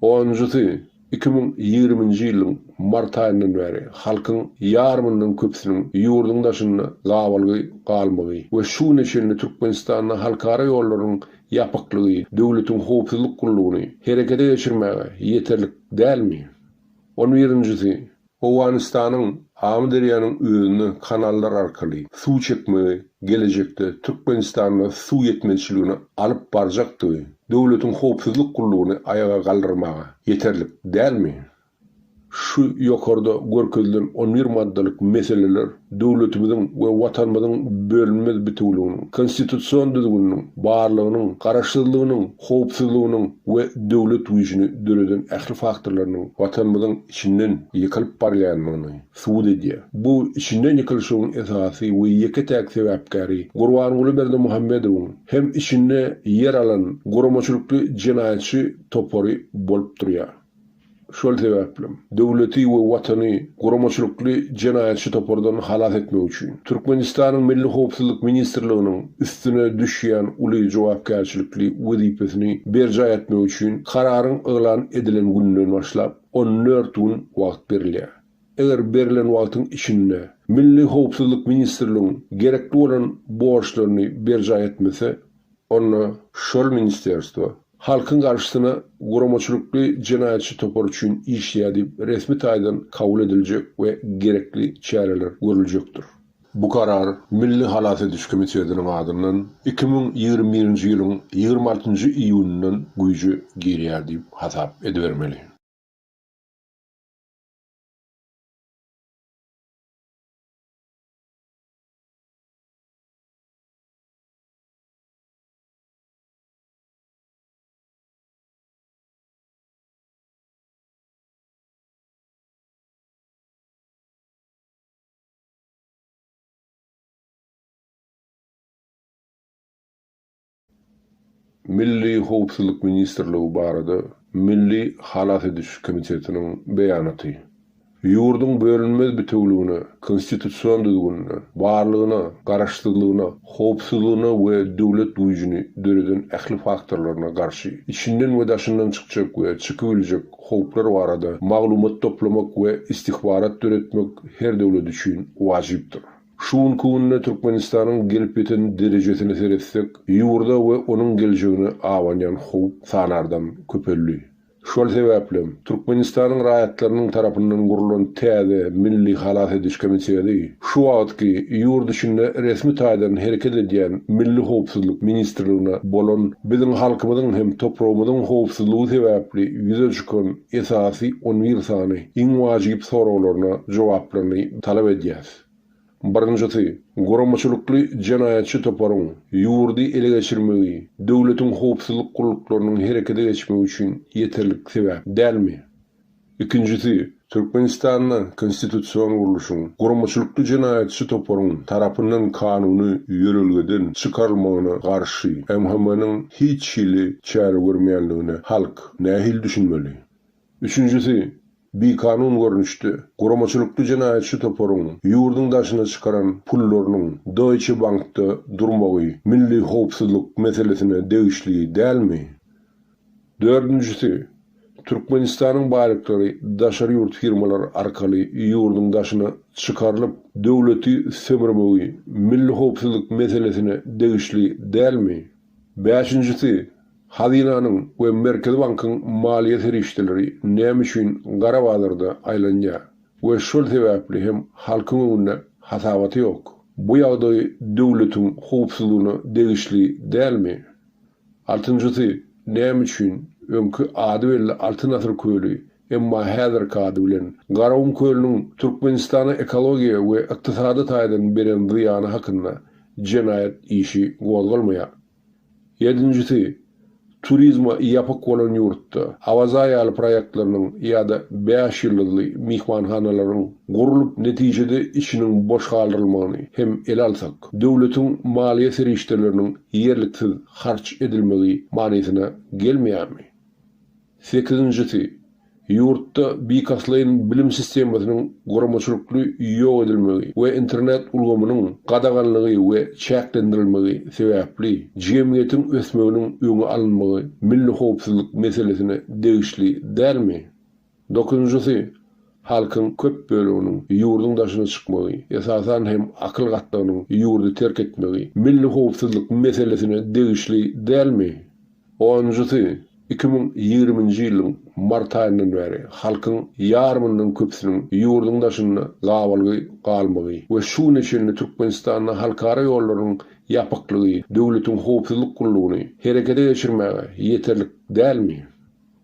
Onunjysy, 2020-nji ýylyň mart aýyndan bäri halkyň ýarymyndan köpüsiniň ýurduň daşynda gabalgy galmagy we şu güne çenli Türkmenistanda halkara ýollarynyň ýapyklygy döwletiň howpsuzlyk gullugyny herekete geçirmäge ýeterlik dälmi? On birinjisi, Owganystanyň Amyderýanyň özüne kanallar arkaly suw çekmegi gelejekde Türkmenistanda suw ýetmezçiligine alyp barjakdygy döwletiň howpsuzlyk gullugyny aýaga galdyrmaga ýeterlik dälmi? Şu ýokarda görkezilen on bir maddalyk meseleler döwletimiziň we Watanymyzyň bölünmez bitewüliginiň, konstitusion düzgüniniň, barlygynyň, garaşsyzlygynyň, howpsuzlygynyň we döwlet güýjüni döreden ähli faktorlarynyň Watanymyzyň içinden ýykylyp barýandygyny subut edýär. Bu içinden ýykylyşygyň esasy we ýeke-täk sebäpkäri Gurbanguly Berdimuhamedowyň hem içinde ýer alan guramaçylykly jenaýatçy topary bolup durýar. Şol sebäplem, döwleti we Watany guramaçylykly jenaýatçy topardan halas etmek üçin, Türkmenistanyň Milli howpsuzlyk ministrliginiň üstüne düşýän uly jogapkärçilikli wezipesini berjaý etmek üçin kararyň yglan edilen gününden başlap 14 gün wagt berilýär. Eger berlen wagtyň içinde Milli howpsuzlyk ministrligiň gerekli bolan borçlaryny berjaý etmese, onda şol ministerstwo halkyň garşysyna guramaçylykly jenaýatçy topar üçin işleýär diýip resmi taýdan kabul ediljek we gerekli çäreler görüljekdir. Bu karar Milli halas ediş komitetiniň adyndan 2021-nji ýylyň 26-njy iýunyndan güýje girýär diýip hasap edibermeli. Milli howpsuzlyk ministrligi barada Milli halas ediş komitetiniň beýanaty. Ýurduň bölünmez bitewüligine, konstitusion düzgünine, barlygyna, garaşsyzlygyna, howpsuzlygyna we döwlet güýjüni döreden ähli faktorlaryna garşy içinden we daşyndan çykjak we çykybiljek howplar barada maglumat toplamak we istihbarat döretmek her döwlet üçin wajypdyr. Şu günki günde Türkmenistanyň gelip ýeten derejesine seretsek, ýurda we onuň geljegine abanýan howp sanardan köpeldi. Şol sebäplem, Türkmenistanyň raýatlarynyň tarapyndan gurlan täze Milli halas ediş komiteti şu wagtky ýurt içinde resmi taýdan hereket edýän Milli howpsuzlyk ministrligine bolan biziň halkymyzyň hem topragymyzyň howpsuzlygy sebäpli ýüze çykan esasy on bir sany iň wajyp soraglaryna jogaplaryny talap edýäs. Birinjisi, guramaçylykly jenaýatçy toparyň ýurdy ele geçirmegi döwletiň howpsuzlyk gulluklarynyň herekete geçmegi üçin ýeterlik sebäp dälmi? Ikinjisi, Türkmenistanda konstitusion gurluşyň guramaçylykly jenaýatçy toparyň tarapyndan kanuny ýörelgeden çykarylmagyna garşy MHM-niň hiç hili çäre görmeýänligine halk nähili düşünmeli? Üçünjisi, bikanun görnüşde, guramaçylykly jenaýatçy toparyň ýurduň daşyna çykaran pullarynyň Deutsche Bankda durmagy milli howpsuzlyk meselesine degişli dälmi? Dördünjisi, Türkmenistanyň baýlyklary daşary ýurt firmalary arkaly ýurduň daşyna çykarylyp, döwleti sömürmegi milli howpsuzlyk meselesine degişli dälmi? Bäşinjisi, Hazynanyň we Merkezi bankyň maliýe serişdeleri näme üçin gara bazarda aýlanýar we şol sebäpli hem halkyň öňünde hasabaty ýok? Bu ýagdaý döwletiň howpsuzlygyna degişli dälmi? Altynjysy, näme üçin öňki ady belli Altyn asyr köli, emma häzirki ady bilen Garagum kölüniň Türkmenistana ekologiýa we ykdysady taýdan beren zyýany hakynda jenaýat işi gozgalmaýar? Ýedinjisi, turizme ýapyk bolan ýurtda Awaza ýaly proýektleriniň ýa-da bäş ýyldyzly myhmanhanalaryň gurlup netijede içiniň boş galdyrylmagyny hem ele alsak, döwletiň maliýe serişdeleriniň ýerliksiz harç edilmegi manysyna gelmeýärmi? Sekizinjisi, ýurtda bilkastlaýyn bilim sistemasynyň guramaçylykly ýok edilmegi we internet ulgamynyň gadaganlygy we çäklendirilmegi sebäpli jemgyýetiň ösmeginiň öňi alynmagy milli howpsuzlyk meselesine degişli dälmi? Dokuzynjysy, halkyň köp böleginiň ýurduň daşyna çykmagy, esasan hem akyl gatlagynyň ýurdy terk etmegi milli howpsuzlyk meselesine degişli dälmi? Onunjysy, 2020-nji ýylyň mart aýyndan bäri halkyň ýarymyndan köpüsiniň ýurduň daşynda gabalgy galmagy we şu güne çenli Türkmenistanda halkara ýollarynyň ýapyklygy döwletiň howpsuzlyk gullugyny herekete geçirmäge ýeterlik dälmi?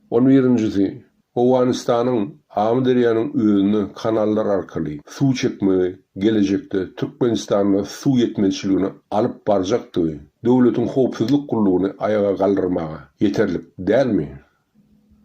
On birinjisi, Owganystanyň Amyderýanyň özüne kanallar arkaly suw çekmegi gelejekde Türkmenistanda suw ýetmezçiligine alyp barjakdygy döwletiň howpsuzlyk gullugyny aýaga galdyrmaga ýeterlik dälmi?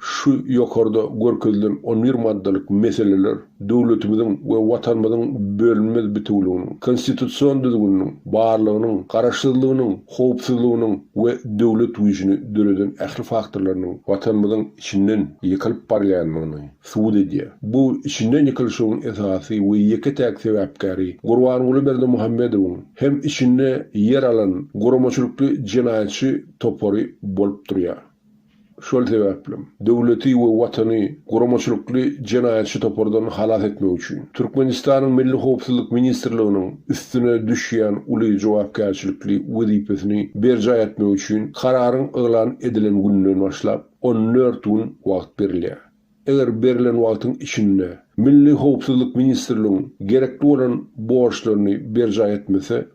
Şu ýokarda görkezilen on bir maddalyk meseleler döwletimiziň we Watanymyzyň bölünmez bitewüliginiň, konstitusion düzgüniniň, barlygynyň, garaşsyzlygynyň, howpsuzlygynyň we döwlet güýjüni döreden ähli faktorlarynyň Watanymyzyň içinden ýykylyp barýandygyny subut edýär. Bu içinden ýykylyşygyň esasy we ýeke-täk sebäpkäri Gurbanguly Berdimuhamedowyň hem içinde ýer alan guramaçylykly jenaýatçy topary bolup durýar. Şol sebäplem, döwleti we Watany guramaçylykly jenaýatçy topardan halas etmek üçin, Türkmenistanyň Milli howpsuzlyk ministrliginiň üstüne düşýän uly jogapkärçilikli wezipesini berjaý etmek üçin kararyň yglan edilen gününden başlap 14 gün wagt berilýär. Eger berlen wagtyň içinde Milli howpsuzlyk ministrligiň gerekli bolan borçlaryny berjaý etmese,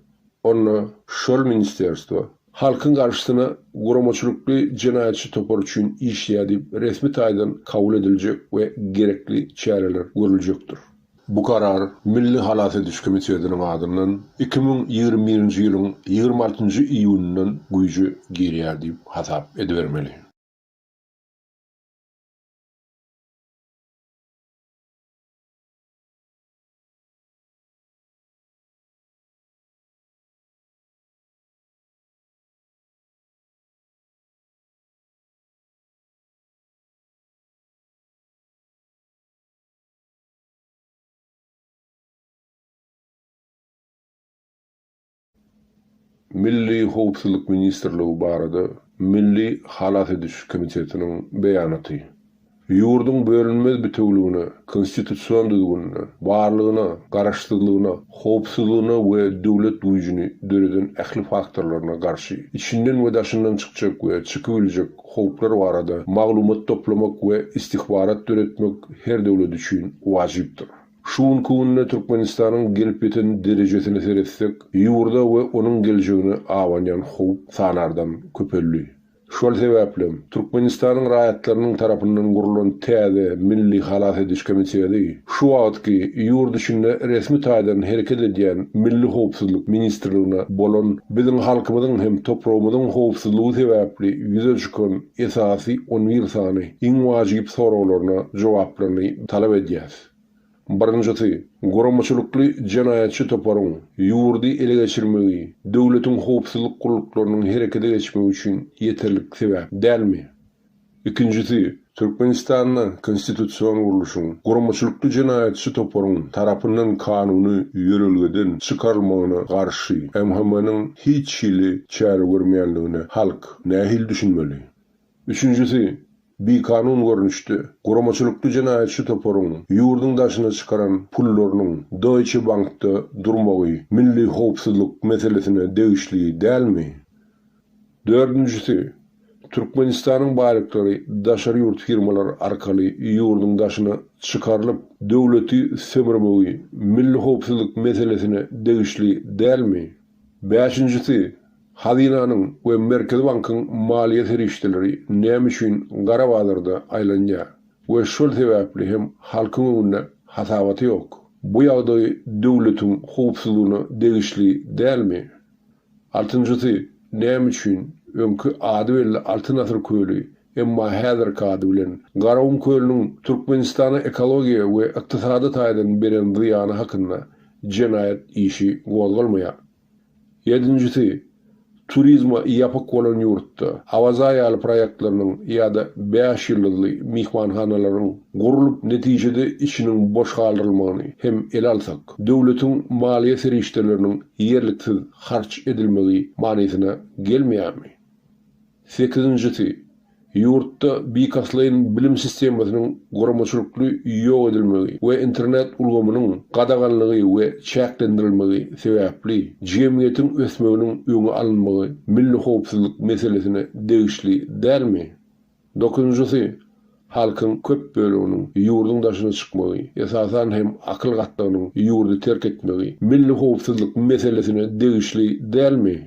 onda şol ministerstwo halkyň garşysyna guramaçylykly jenaýatçy topar üçin işleýär diýip resmi taýdan kabul ediljek we gerekli çäreler görüljekdir. Bu karar Milli halas ediş komitetiniň adyndan 2021-nji ýylyň 26-njy iýunyndan güýje girýär diýip hasap edibermeli. Milli howpsuzlyk ministrligi barada Milli halas ediş komitetiniň beýanaty. Ýurduň bölünmez bitewüligine, konstitusion düzgünine, barlygyna, garaşsyzlygyna, howpsuzlygyna we döwlet güýjüni döreden ähli faktorlaryna garşy içinden we daşyndan çykjak we çykybiljek howplar barada maglumat toplamak we istihbarat döretmek her döwlet üçin wajypdyr. Şu günki günde Türkmenistanyň gelip ýeten derejesine seretsek, ýurda we onuň geljegine abanýan howp sanardan köpeldi. Şol sebäplem, Türkmenistanyň raýatlarynyň tarapyndan gurlan täze Milli halas ediş komiteti şu wagtky ýurt içinde resmi taýdan hereket edýän Milli howpsuzlyk ministrligine bolan biziň halkymyzyň hem topragymyzyň howpsuzlygy sebäpli ýüze çykan esasy on bir sany iň wajyp soraglaryna jogaplaryny talap edýäs. Birinjisi, guramaçylykly jenaýatçy toparyň ýurdy ele geçirmegi döwletiň howpsuzlyk gulluklarynyň herekete geçmegi üçin ýeterlik sebäp dälmi? Ikinjisi, Türkmenistanda konstitusion gurluşyň guramaçylykly jenaýatçy toparyň tarapyndan kanuny ýörelgeden çykarylmagyna garşy MHM-niň hiç hili çäre görmeýänligine halk nähili düşünmeli? Üçünjisi, bikanun görnüşde, guramaçylykly jenaýatçy toparyň ýurduň daşyna çykaran pullarynyň Deutsche Bankda durmagy milli howpsuzlyk meselesine degişli dälmi? Dördünjisi, Türkmenistanyň baýlyklary daşary ýurt firmalary arkaly ýurduň daşyna çykarylyp, döwleti sömürmegi milli howpsuzlyk meselesine degişli dälmi? Bäşinjisi, Hazynanyň we Merkezi bankyň maliýe serişdeleri näme üçin gara bazarda aýlanýar we şol sebäpli hem halkyň öňünde hasabaty ýok? Bu ýagdaý döwletiň howpsuzlygyna degişli dälmi? Altynjysy, näme üçin öňki ady belli Altyn asyr köli, emma häzirki ady bilen Garagum kölüniň Türkmenistana ekologiýa we ykdysady taýdan beren zyýany hakynda jenaýat işi gozgalmaýar? Ýedinjisi, turizme ýapyk bolan ýurtda Awaza ýaly proýektleriniň ýa-da bäş ýyldyzly myhmanhanalaryň gurlup netijede içiniň boş galdyrylmagyny hem ele alsak, döwletiň maliýe serişdeleriniň ýerliksiz harç edilmegi manysyna gelmeýärmi? Sekizinjisi, ýurtda bilkastlaýyn bilim sistemasynyň guramaçylykly ýok edilmegi we internet ulgamynyň gadaganlygy we çäklendirilmegi sebäpli jemgyýetiň ösmeginiň öňi alynmagy milli howpsuzlyk meselesine degişli dälmi? Dokuzynjysy, halkyň köp böleginiň ýurduň daşyna çykmagy, esasan hem akyl gatlagynyň ýurdy terk etmegi milli howpsuzlyk meselesine degişli dälmi?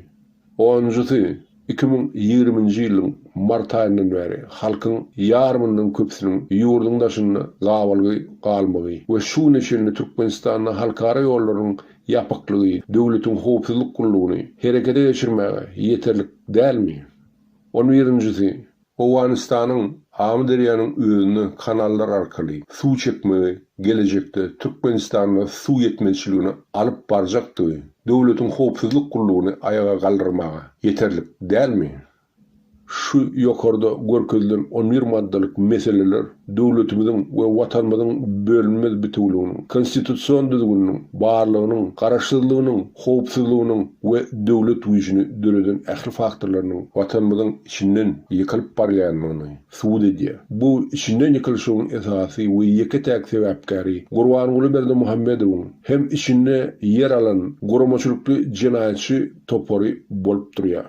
Onunjysy, 2020-nji ýylyň mart aýyndan bäri halkyň ýarymyndan köpüsiniň ýurduň daşynda gabalgy galmagy we şu güne çenli Türkmenistanda halkara ýollarynyň ýapyklygy döwletiň howpsuzlyk gullugyny herekete geçirmäge ýeterlik dälmi? On birinjisi, Owganystanyň Amyderýanyň özüne kanallar arkaly suw çekmegi gelejekde Türkmenistanda suw ýetmezçiligine alyp barjakdygy döwletiň howpsuzlyk gullugyny aýaga galdyrmaga ýeterlik dälmi? Şu ýokarda görkezilen on bir maddalyk meseleler döwletimiziň we Watanymyzyň bölünmez bitewüliginiň, konstitusion düzgüniniň, barlygynyň, garaşsyzlygynyň, howpsuzlygynyň we döwlet güýjüni döreden ähli faktorlarynyň Watanymyzyň içinden ýykylyp barýandygyny subut edýär. Bu içinden ýykylyşygyň esasy we ýeke-täk sebäpkäri Gurbanguly Berdimuhamedowyň hem içinde ýer alan guramaçylykly jenaýatçy topary bolup durýar.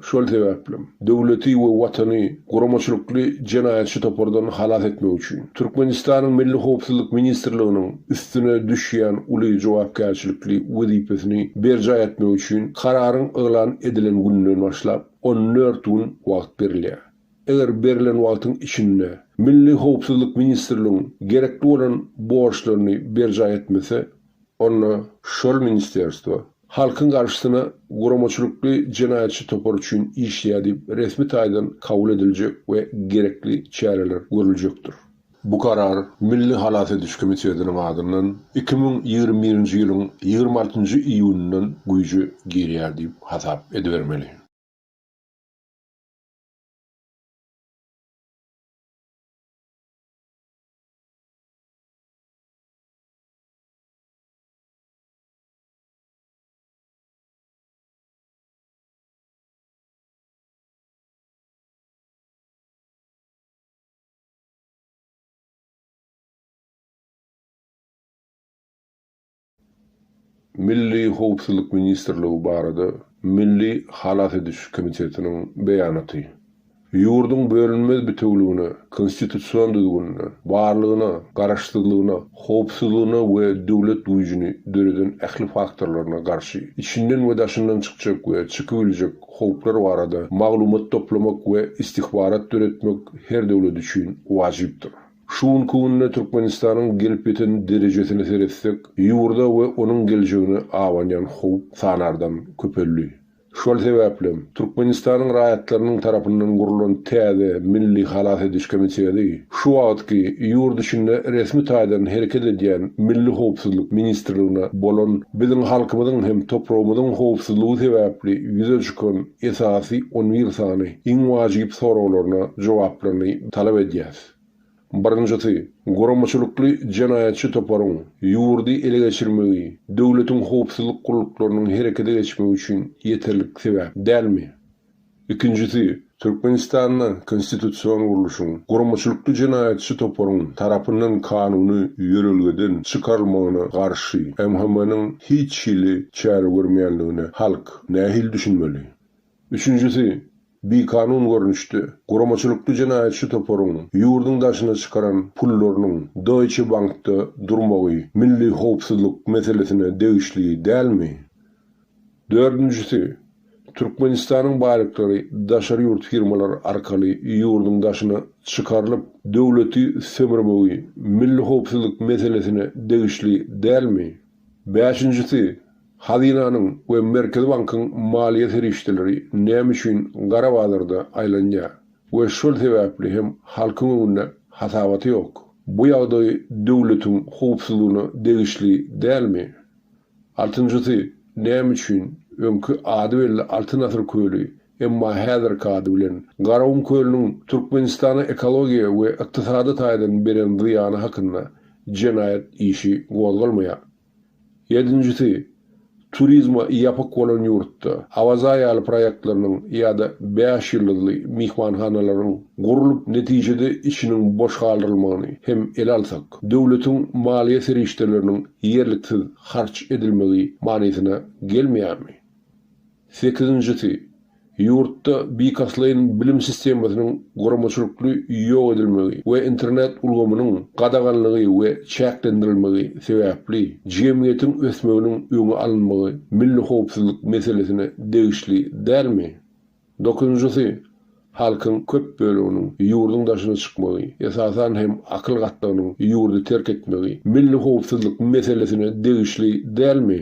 Şol sebäplem, döwleti we Watany guramaçylykly jenaýatçy topardan halas etmek üçin, Türkmenistanyň Milli howpsuzlyk ministrliginiň üstüne düşýän uly jogapkärçilikli wezipesini berjaý etmek üçin kararyň yglan edilen gününden başlap on dört gün wagt berilýär. Eger berlen wagtyň içinde Milli howpsuzlyk ministrligiň gerekli bolan borçlaryny berjaý etmese, onda şol ministerstwo halkyň garşysyna guramaçylykly jenaýatçy topar üçin işleýär diýip resmi taýdan kabul ediljek we gerekli çäreler görüljekdir. Bu karar Milli halas ediş komitetiniň adyndan 2021-nji ýylyň 26-njy iýunyndan güýje girýär diýip hasap edibermeli. Milli howpsuzlyk ministrligi barada Milli halas ediş komitetiniň beýanaty. Ýurduň bölünmez bitewüligine, konstitusion düzgünine, barlygyna, garaşsyzlygyna, howpsuzlygyna we döwlet güýjüni döreden ähli faktorlaryna garşy içinden we daşyndan çykjak we çykybiljek howplar barada maglumat toplamak we istihbarat döretmek her döwlet üçin wajypdyr. Şu günki günde Türkmenistanyň gelip ýeten derejesine seretsek, ýurda we onuň geljegine abanýan howp sanardan köpeldi. Şol sebäplem, Türkmenistanyň raýatlarynyň tarapyndan gurlan täze Milli halas ediş komiteti şu wagtky ýurt içinde resmi taýdan hereket edýän Milli howpsuzlyk ministrligine bolan biziň halkymyzyň hem topragymyzyň howpsuzlygy sebäpli ýüze çykan esasy on bir sany iň wajyp soraglaryna jogaplaryny talap edýäs. Birinjisi, guramaçylykly jenaýatçy toparyň ýurdy ele geçirmegi döwletiň howpsuzlyk gulluklarynyň herekete geçmegi üçin ýeterlik sebäp dälmi? Ikinjisi, Türkmenistanda konstitusion gurluşyň guramaçylykly jenaýatçy toparyň tarapyndan kanuny ýörelgeden çykarylmagyna garşy MHM-niň hiç hili çäre görmeýänligine halk nähili düşünmeli? Üçünjisi, bikanun görnüşde, guramaçylykly jenaýatçy toparyň ýurduň daşyna çykaran pullarynyň Deutsche Bankda durmagy milli howpsuzlyk meselesine degişli dälmi? Dördünjisi, Türkmenistanyň baýlyklary daşary ýurt firmalary arkaly ýurduň daşyna çykarylyp, döwleti sömürmegi milli howpsuzlyk meselesine degişli dälmi? Bäşinjisi, Hazynanyň we Merkezi bankyň maliýe serişdeleri näme üçin gara bazarda aýlanýar we şol sebäpli hem halkyň öňünde hasabaty ýok? Bu ýagdaý döwletiň howpsuzlygyna degişli dälmi? Altynjysy, näme üçin öňki ady belli Altyn asyr köli, emma häzirki ady bilen Garagum kölüniň Türkmenistana ekologiýa we ykdysady taýdan beren zyýany hakynda jenaýat işi gozgalmaýar? Ýedinjisi, turizme ýapyk bolan ýurtda Awaza ýaly proýektleriniň ýa-da bäş ýyldyzly myhmanhanalaryň gurlup, netijede içiniň boş galdyrylmagyny hem ele alsak, döwletiň maliýe serişdeleriniň ýerliksiz harç edilmegi manysyna gelmeýärmi? Sekizinjisi, ýurtda bilkastlaýyn bilim sistemasynyň guramaçylykly ýok edilmegi we internet ulgamynyň gadaganlygy we çäklendirilmegi sebäpli jemgyýetiň ösmeginiň öňi alynmagy milli howpsuzlyk meselesine degişli dälmi? Dokuzynjysy, halkyň köp böleginiň ýurduň daşyna çykmagy, esasan hem akyl gatlagynyň ýurdy terk etmegi milli howpsuzlyk meselesine degişli dälmi?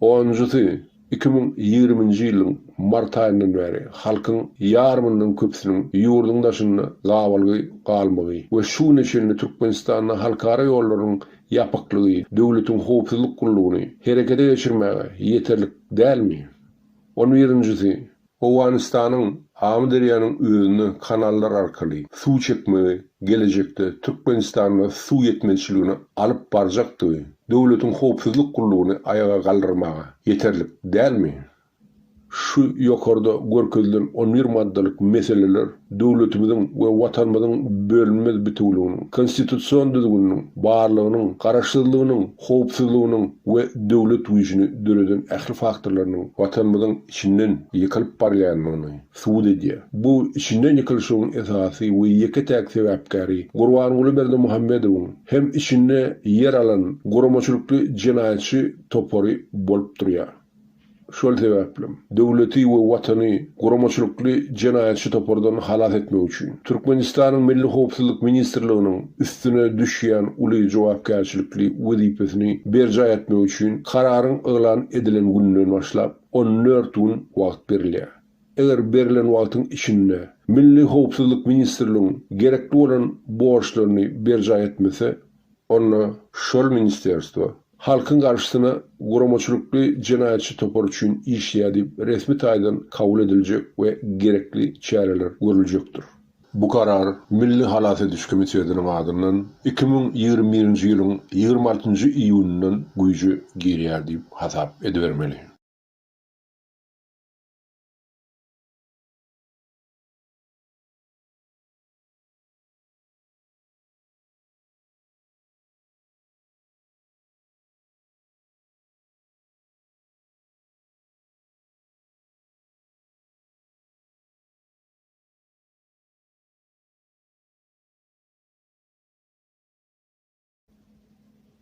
Onunjysy, 2020-nji ýylyň mart aýyndan bäri halkyň ýarymyndan köpüsiniň ýurduň daşynda gabalgy galmagy we şu güne çenli Türkmenistanda halkara ýollarynyň ýapyklygy döwletiň howpsuzlyk gullugyny herekete geçirmäge ýeterlik dälmi? On birinjisi, Owganystanyň Amyderýanyň özüne kanallar arkaly suw çekmegi gelejekde Türkmenistanda suw ýetmezçiligine alyp barjakdygy döwletiň howpsuzlyk gullugyny aýaga galdyrmaga ýeterlik dälmi? Şu ýokarda görkezilen on bir maddalyk meseleler döwletimiziň we Watanymyzyň bölünmez bitewüliginiň, konstitusion düzgüniniň, barlygynyň, garaşsyzlygynyň, howpsuzlygynyň we döwlet güýjüni döreden ähli faktorlarynyň Watanymyzyň içinden ýykylyp barýandygyny subut edýär. Bu içinden ýykylyşygyň esasy we ýeke-täk sebäpkäri Gurbanguly Berdimuhamedowyň hem içinde ýer alan guramaçylykly jenaýatçy topary bolup durýar. Şol sebäplem, döwleti we Watany guramaçylykly jenaýatçy topardan halas etmek üçin, Türkmenistanyň Milli howpsuzlyk ministrliginiň üstüne düşýän uly jogapkärçilikli wezipesini berjaý etmek üçin kararyň yglan edilen gününden başlap 14 gün wagt berilýär. Eger berlen wagtyň içinde Milli howpsuzlyk ministrligiň gerekli bolan borçlaryny berjaý etmese, onda şol ministerstwo halkyň garşysyna guramaçylykly jenaýatçy topar üçin işleýär diýip resmi taýdan kabul ediljek we gerekli çäreler görüljekdir. Bu karar Milli halas ediş komitetiniň adyndan 2021-nji ýylyň 26-njy iýunyndan güýje girýär diýip hasap edibermeli.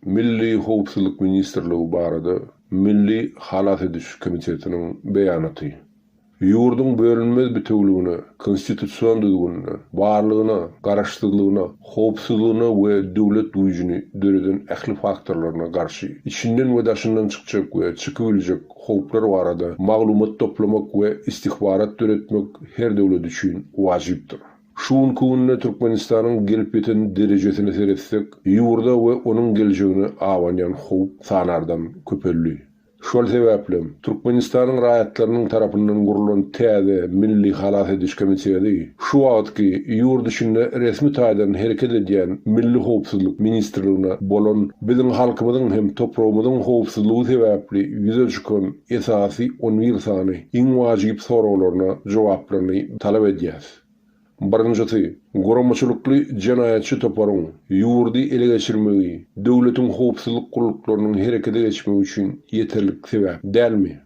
Milli howpsuzlyk ministrligi barada Milli halas ediş komitetiniň beýanaty. Ýurduň bölünmez bitewüligine, konstitusion düzgünine, barlygyna, garaşsyzlygyna, howpsuzlygyna we döwlet güýjüni döreden ähli faktorlaryna garşy içinden we daşyndan çykjak we çykybiljek howplar barada maglumat toplamak we istihbarat döretmek her döwlet üçin wajypdyr. Şu günki günde Türkmenistanyň gelip ýeten derejesine seretsek, ýurda we onuň geljegine abanýan howp sanardan köpeldi. Şol sebäplem, Türkmenistanyň raýatlarynyň tarapyndan gurlan täze Milli halas ediş komiteti şu wagtky ýurt içinde resmi taýdan hereket edýän Milli howpsuzlyk ministrligine bolan biziň halkymyzyň hem topragymyzyň howpsuzlygy sebäpli ýüze çykan esasy on bir sany iň wajyp soraglaryna jogaplaryny talap edýäs. Birinjisi, guramaçylykly jenaýatçy toparyň ýurdy ele geçirmegi döwletiň howpsuzlyk gulluklarynyň herekete geçmegi üçin ýeterlik sebäp dälmi?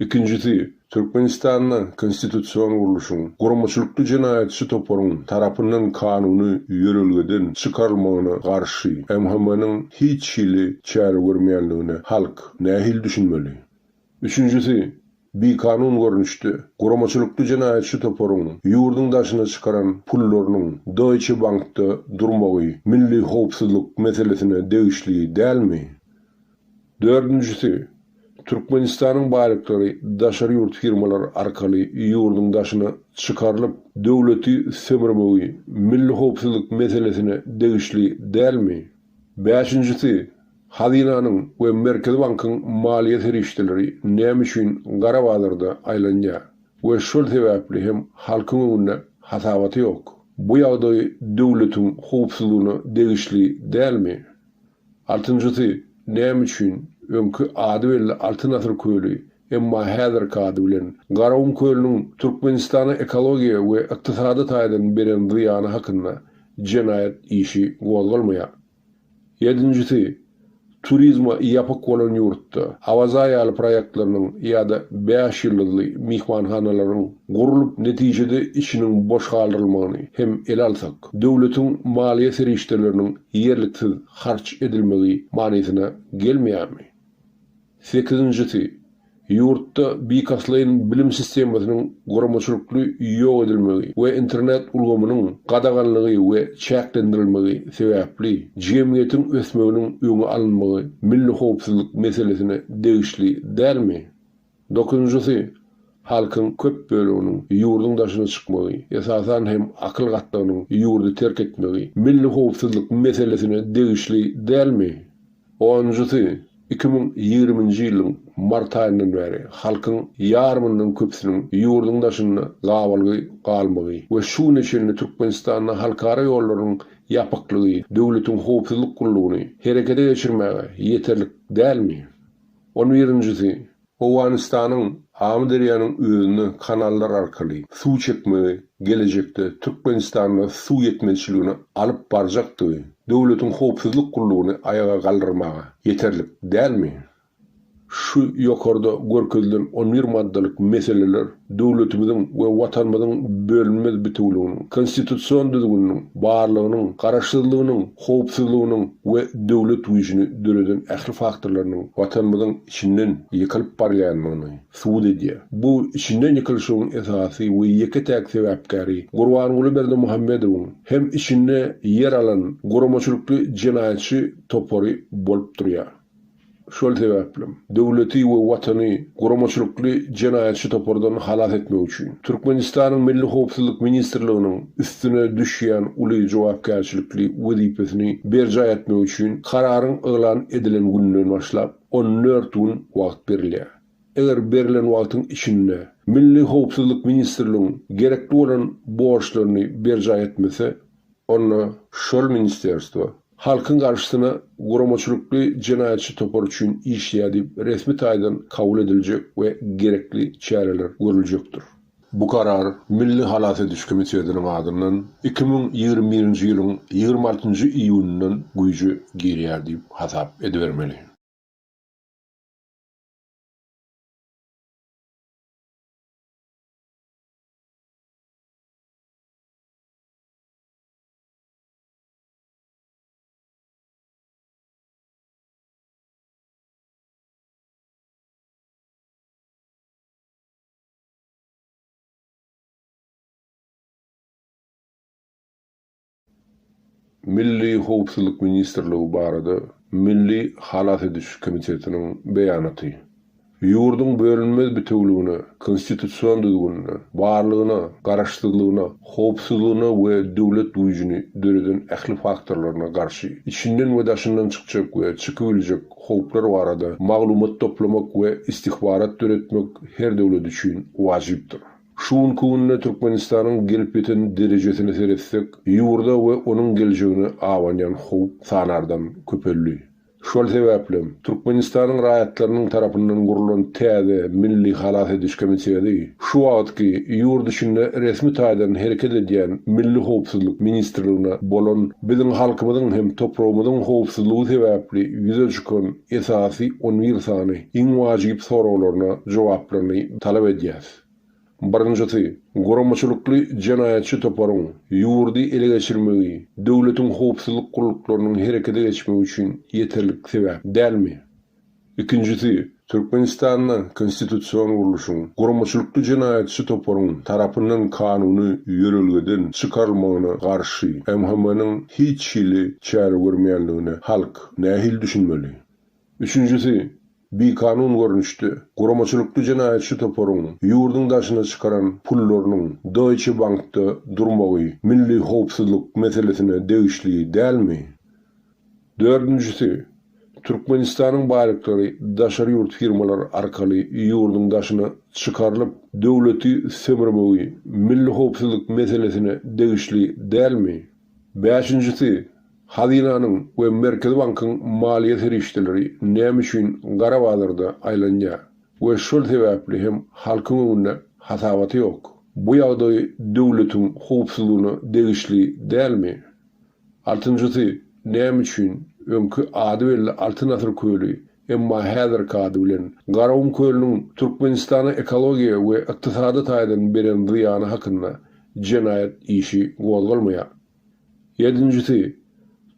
Ikinjisi, Türkmenistanda konstitusion gurluşyň guramaçylykly jenaýatçy toparyň tarapyndan kanuny ýörelgeden çykarylmagyna garşy MHM-niň hiç hili çäre görmeýänligine halk nähili düşünmeli? Üçünjisi, bikanun görnüşde, guramaçylykly jenaýatçy toparyň ýurduň daşyna çykaran pullarynyň Deutsche Bankda durmagy milli howpsuzlyk meselesine degişli dälmi? Dördünjisi, Türkmenistanyň baýlyklary daşary ýurt firmalary arkaly ýurduň daşyna çykarylyp, döwleti sömürmegi milli howpsuzlyk meselesine degişli dälmi? Bäşinjisi, Hazynanyň we Merkezi bankyň maliýe serişdeleri näme üçin gara bazarda aýlanýar we şol sebäpli hem halkyň öňünde hasabaty ýok? Bu ýagdaý döwletiň howpsuzlygyna degişli dälmi? Altynjysy, näme üçin öňki ady belli Altyn asyr köli, emma häzirki ady bilen Garagum kölüniň Türkmenistana ekologiýa we ykdysady taýdan beren zyýany hakynda jenaýat işi gozgalmaýar? Ýedinjisi, turizme ýapyk bolan ýurtda Awaza ýaly proýektleriniň ýa-da bäş ýyldyzly myhmanhanalaryň gurlup, netijede içiniň boş galdyrylmagyny hem ele alsak, döwletiň maliýe serişdeleriniň ýerliksiz harç edilmegi manysyna gelmeýärmi? Sekizinjisi, ýurtda bilkastlaýyn bilim sistemasynyň guramaçylykly ýok edilmegi we internet ulgamynyň gadaganlygy we çäklendirilmegi sebäpli jemgyýetiň ösmeginiň öňi alynmagy milli howpsuzlyk meselesine degişli dälmi? Dokuzynjysy, halkyň köp böleginiň ýurduň daşyna çykmagy, esasan hem akyl gatlagynyň ýurdy terk etmegi milli howpsuzlyk meselesine degişli dälmi? Onunjysy, 2020-nji ýylyň mart aýyndan bäri halkyň ýarymyndan köpüsiniň ýurduň daşynda gabalgy galmagy we şu güne çenli Türkmenistanda halkara ýollarynyň ýapyklygy döwletiň howpsuzlyk gullugyny herekete geçirmäge ýeterlik dälmi? On birinjisi, Owganystanyň Amyderýanyň özüne kanallar arkaly suw çekmegi gelejekde Türkmenistanda suw ýetmezçiligine alyp barjakdygy döwletiň howpsuzlyk gullugyny aýaga galdyrmaga ýeterlik dälmi? Şu ýokarda görkezilen on bir maddalyk meseleler döwletimiziň we Watanymyzyň bölünmez bitewüliginiň, konstitusion düzgüniniň, barlygynyň, garaşsyzlygynyň, howpsuzlygynyň we döwlet güýjüni döreden ähli faktorlarynyň Watanymyzyň içinden ýykylyp barýandygyny subut edýär. Bu içinden ýykylyşygyň esasy we ýeke-täk sebäpkäri Gurbanguly Berdimuhamedowyň hem içinde ýer alan guramaçylykly jenaýatçy topary bolup durýar. Şol sebäplem, döwleti we Watany guramaçylykly jenaýatçy topardan halas etmek üçin, Türkmenistanyň Milli howpsuzlyk ministrliginiň üstüne düşýän uly jogapkärçilikli wezipesini berjaý etmek üçin kararyň yglan edilen gününden başlap on dört gün wagt berilýär. Eger berlen wagtyň içinde Milli howpsuzlyk ministrligiň gerekli bolan borçlaryny berjaý etmese, onda şol ministerstwo halkyň garşysyna guramaçylykly jenaýatçy topar üçin işleýär diýip resmi taýdan kabul ediljek we gerekli çäreler görüljekdir. Bu karar Milli halas ediş komitetiniň adyndan 2021-nji ýylyň 26-njy iýunyndan güýje girýär diýip hasap edibermeli. Milli howpsuzlyk ministrligi barada Milli halas ediş komitetiniň beýanaty. Ýurduň bölünmez bitewüligine, konstitusion düzgünine, barlygyna, garaşsyzlygyna, howpsuzlygyna we döwlet güýjüni döreden ähli faktorlaryna garşy içinden we daşyndan çykjak we çykybiljek howplar barada maglumat toplamak we istihbarat döretmek her döwlet üçin wajypdyr. Şu günki günde Türkmenistanyň gelip ýeten derejesine seretsek, ýurda we onuň geljegine abanýan howp sanardan köpeldi. Şol sebäplem, Türkmenistanyň raýatlarynyň tarapyndan gurlan täze Milli halas ediş komiteti şu wagtky ýurt içinde resmi taýdan hereket edýän Milli howpsuzlyk ministrligine bolan biziň halkymyzyň hem topragymyzyň howpsuzlygy sebäpli ýüze çykan esasy on bir sany iň wajyp soraglaryna jogaplaryny talap edýäs. Birinjisi, guramaçylykly jenaýatçy toparyň ýurdy ele geçirmegi döwletiň howpsuzlyk gulluklarynyň herekete geçmegi üçin ýeterlik sebäp dälmi? Ikinjisi, Türkmenistanda konstitusion gurluşyň guramaçylykly jenaýatçy toparyň tarapyndan kanuny ýörelgeden çykarylmagyna garşy MHM-niň hiç hili çäre görmeýänligine halk nähili düşünmeli? Üçünjisi, bikanun görnüşde, guramaçylykly jenaýatçy toparyň ýurduň daşyna çykaran pullarynyň Deutsche Bankda durmagy milli howpsuzlyk meselesine degişli dälmi? Dördünjisi, Türkmenistanyň baýlyklary daşary ýurt firmalary arkaly ýurduň daşyna çykarylyp, döwleti sömürmegi milli howpsuzlyk meselesine degişli dälmi? Bäşinjisi, Hazynanyň we Merkezi bankyň maliýe serişdeleri näme üçin gara bazarda aýlanýar we şol sebäpli hem halkyň öňünde hasabaty ýok? Bu ýagdaý döwletiň howpsuzlygyna degişli dälmi? Altynjysy, näme üçin öňki ady belli Altyn asyr köli, emma häzirki ady bilen Garagum kölüniň Türkmenistana ekologiýa we ykdysady taýdan beren zyýany hakynda jenaýat işi gozgalmaýar? Ýedinjisi,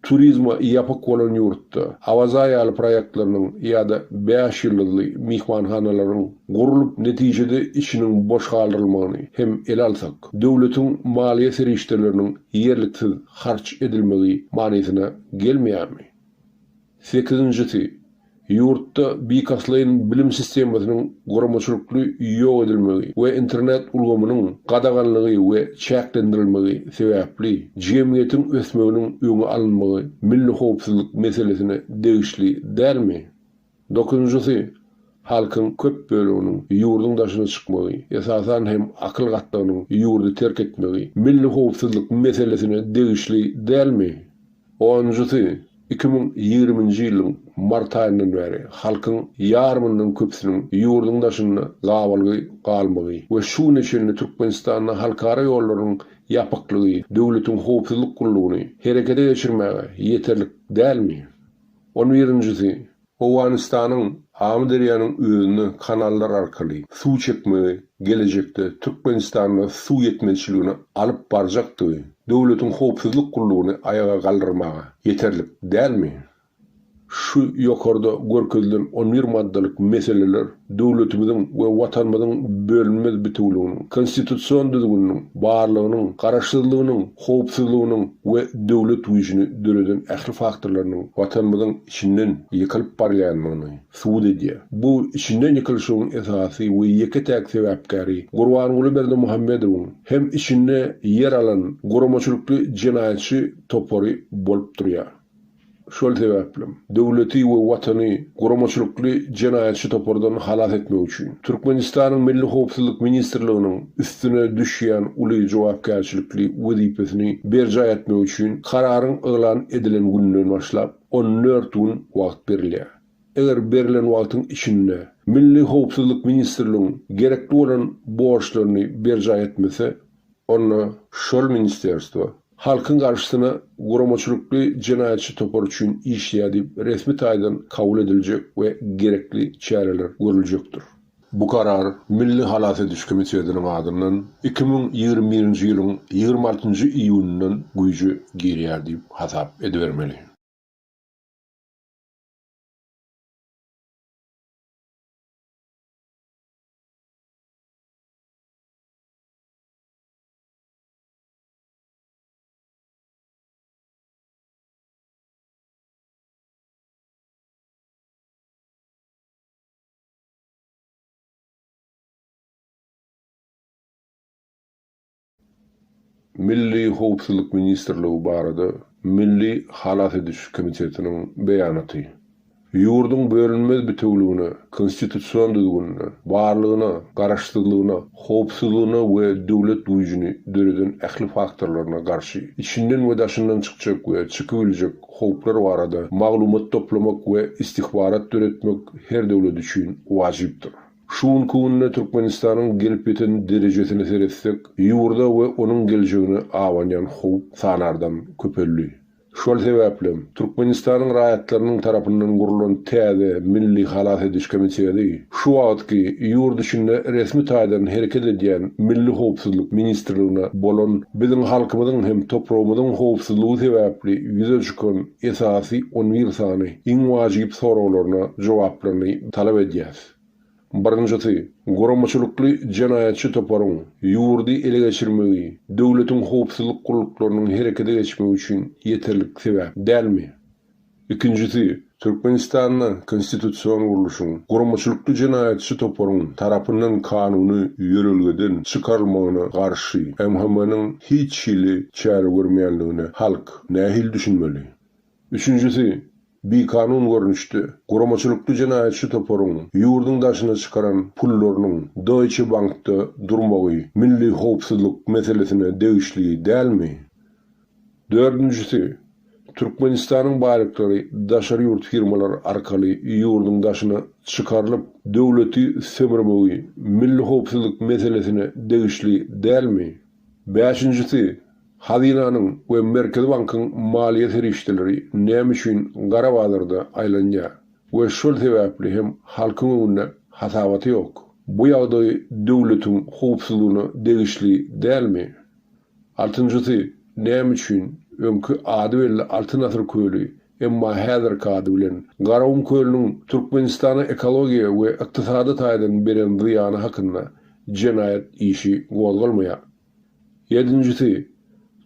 turizme ýapyk bolan ýurtda Awaza ýaly proýektleriniň ýa-da bäş ýyldyzly myhmanhanalaryň gurlup netijede içiniň boş galdyrylmagyny hem ele alsak, döwletiň maliýe serişdeleriniň ýerliksiz harç edilmegi manysyna gelmeýärmi? Sekizinjisi, ýurtda bilkastlaýyn bilim sistemasynyň guramaçylykly ýok edilmegi we internet ulgamynyň gadaganlygy we çäklendirilmegi sebäpli jemgyýetiň ösmeginiň öňi alynmagy milli howpsuzlyk meselesine degişli dälmi? Dokuzynjysy, halkyň köp böleginiň ýurduň daşyna çykmagy, esasan hem akyl gatlagynyň ýurdy terk etmegi milli howpsuzlyk meselesine degişli dälmi? Onunjysy, 2020-nji ýylyň mart aýyndan bäri halkyň ýarymyndan köpüsiniň ýurduň daşynda gabalgy galmagy we şu güne çenli Türkmenistanda halkara ýollarynyň ýapyklygy döwletiň howpsuzlyk gullugyny herekete geçirmäge ýeterlik dälmi? On birinjisi, Owganystanyň Amyderýanyň özüne kanallar arkaly suw çekmegi gelejekde Türkmenistanda suw ýetmezçiligine alyp barjakdygy döwletiň howpsuzlyk gullugyny aýaga galdyrmaga ýeterlik dälmi? Şu ýokarda görkezilen on bir maddalyk meseleler döwletimiziň we Watanymyzyň bölünmez bitewüliginiň, konstitusion düzgüniniň, barlygynyň, garaşsyzlygynyň, howpsuzlygynyň we döwlet güýjüni döreden ähli faktorlarynyň Watanymyzyň içinden ýykylyp barýandygyny subut edýär. Bu içinden ýykylyşygyň esasy we ýeke-täk sebäpkäri Gurbanguly Berdimuhamedowyň hem içinde ýer alan guramaçylykly jenaýatçy topary bolup durýar. Şol sebäplem, döwleti we Watany guramaçylykly jenaýatçy topardan halas etmek üçin, Türkmenistanyň Milli howpsuzlyk ministrliginiň üstüne düşýän uly jogapkärçilikli wezipesini berjaý etmek üçin kararyň yglan edilen gününden başlap on dört gün wagt berilýär. Eger berlen wagtyň içinde Milli howpsuzlyk ministrligiň gerekli bolan borçlaryny berjaý etmese, onda şol ministerstwo halkyň garşysyna guramaçylykly jenaýatçy topar üçin işleýär diýip resmi taýdan kabul ediljek we gerekli çäreler görüljekdir. Bu karar Milli halas ediş komitetiniň adyndan 2021-nji ýylyň 26-njy iýunyndan güýje girýär diýip hasap edibermeli. Milli howpsuzlyk ministrligi barada Milli halas ediş komitetiniň beýanaty. Ýurduň bölünmez bitewüligine, konstitusion düzgünine, barlygyna, garaşsyzlygyna, howpsuzlygyna we döwlet güýjüni döreden ähli faktorlaryna garşy içinden we daşyndan çykjak we çykybiljek howplar barada maglumat toplamak we istihbarat döretmek her döwlet üçin wajypdyr. Şu günki günde Türkmenistanyň gelip ýeten derejesine seretsek, ýurda we onuň geljegine abanýan howp sanardan köpeldi. Şol sebäplem, Türkmenistanyň raýatlarynyň tarapyndan gurlan täze Milli halas ediş komiteti şu wagtky ýurt içinde resmi taýdan hereket edýän Milli howpsuzlyk ministrligine bolan biziň halkymyzyň hem topragymyzyň howpsuzlygy sebäpli ýüze çykan esasy on bir sany iň wajyp soraglaryna jogaplaryny talap edýäs. Birinjisi, guramaçylykly jenaýatçy toparyň ýurdy ele geçirmegi döwletiň howpsuzlyk gulluklarynyň herekete geçmegi üçin ýeterlik sebäp dälmi? Ikinjisi, Türkmenistanda konstitusion gurluşyň guramaçylykly jenaýatçy toparyň tarapyndan kanuny ýörelgeden çykarylmagyna garşy MHM-niň hiç hili çäre görmeýänligine halk nähili düşünmeli? Üçünjisi, bikanun görnüşde, guramaçylykly jenaýatçy toparyň ýurduň daşyna çykaran pullarynyň Deutsche Bankda durmagy milli howpsuzlyk meselesine degişli dälmi? Dördünjisi, Türkmenistanyň baýlyklary daşary ýurt firmalary arkaly ýurduň daşyna çykarylyp, döwleti sömürmegi milli howpsuzlyk meselesine degişli dälmi? Bäşinjisi, Hazynanyň we Merkezi bankyň maliýe serişdeleri näme üçin gara bazarda aýlanýar we şol sebäpli hem halkyň öňünde hasabaty ýok? Bu ýagdaý döwletiň howpsuzlygyna degişli dälmi? Altynjysy, näme üçin öňki ady belli Altyn asyr köli, emma häzirki ady bilen Garagum kölüniň Türkmenistana ekologiýa we ykdysady taýdan beren zyýany hakynda jenaýat işi gozgalmaýar? Ýedinjisi,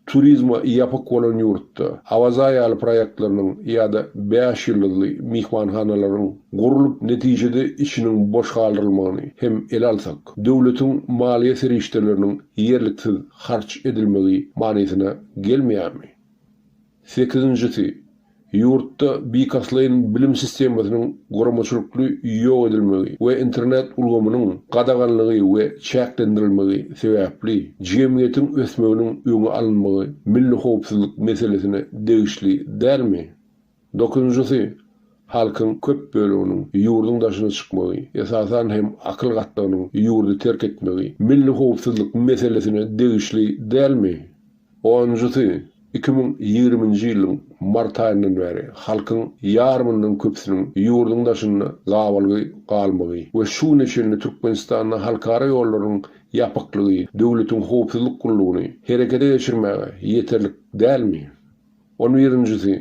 turizme ýapyk bolan ýurtda Awaza ýaly proýektleriniň ýa-da bäş ýyldyzly myhmanhanalaryň gurlup netijede içiniň boş galdyrylmagyny hem ele alsak, döwletiň maliýe serişdeleriniň ýerliksiz harç edilmegi manysyna gelmeýärmi? Sekizinjisi, ýurtda bilkastlaýyn bilim sistemasynyň guramaçylykly ýok edilmegi we internet ulgamynyň gadaganlygy we çäklendirilmegi sebäpli jemgyýetiň ösmeginiň öňi alynmagy milli howpsuzlyk meselesine degişli dälmi? Dokuzynjysy, halkyň köp böleginiň ýurduň daşyna çykmagy, esasan hem akyl gatlagynyň ýurdy terk etmegi milli howpsuzlyk meselesine degişli dälmi? Onunjysy, 2020-nji ýylyň mart aýyndan bäri halkyň ýarymyndan köpüsiniň ýurduň daşynda gabalgy galmagy we şu güne çenli Türkmenistanda halkara ýollarynyň ýapyklygy döwletiň howpsuzlyk gullugyny herekete geçirmäge ýeterlik dälmi? On birinjisi,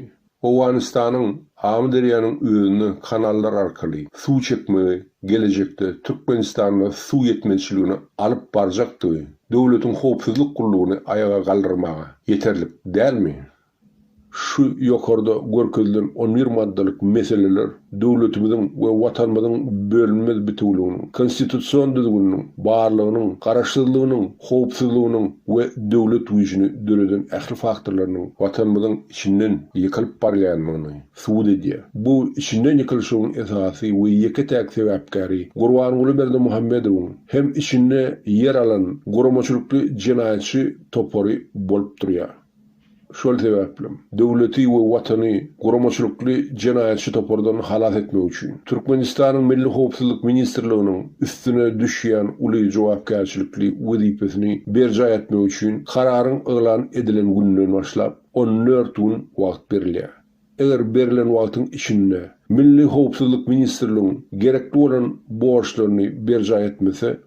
Owganystanyň Amyderýanyň özüne kanallar arkaly suw çekmegi gelejekde Türkmenistanda suw ýetmezçiligine alyp barjakdygy döwletiň howpsuzlyk gullugyny aýaga galdyrmaga ýeterlik dälmi? Şu ýokarda görkezilen on bir maddalyk meseleler döwletimiziň we Watanymyzyň bölünmez bitewüliginiň, konstitusion düzgüniniň, barlygynyň, garaşsyzlygynyň, howpsuzlygynyň we döwlet güýjüni döreden ähli faktorlarynyň Watanymyzyň içinden ýykylyp barýandygyny subut edýär. Bu içinden ýykylyşygyň esasy we ýeke-täk sebäpkäri Gurbanguly Berdimuhamedowyň hem içinde ýer alan guramaçylykly jenaýatçy topary bolup durýar. Şol sebäplem, döwleti we Watany guramaçylykly jenaýatçy topardan halas etmek üçin, Türkmenistanyň Milli howpsuzlyk ministrliginiň üstüne düşýän uly jogapkärçilikli wezipesini berjaý etmek üçin kararyň yglan edilen gününden başlap 14 gün wagt berilýär. Eger berlen wagtyň içinde Milli howpsuzlyk ministrligiň gerekli bolan borçlaryny berjaý etmese,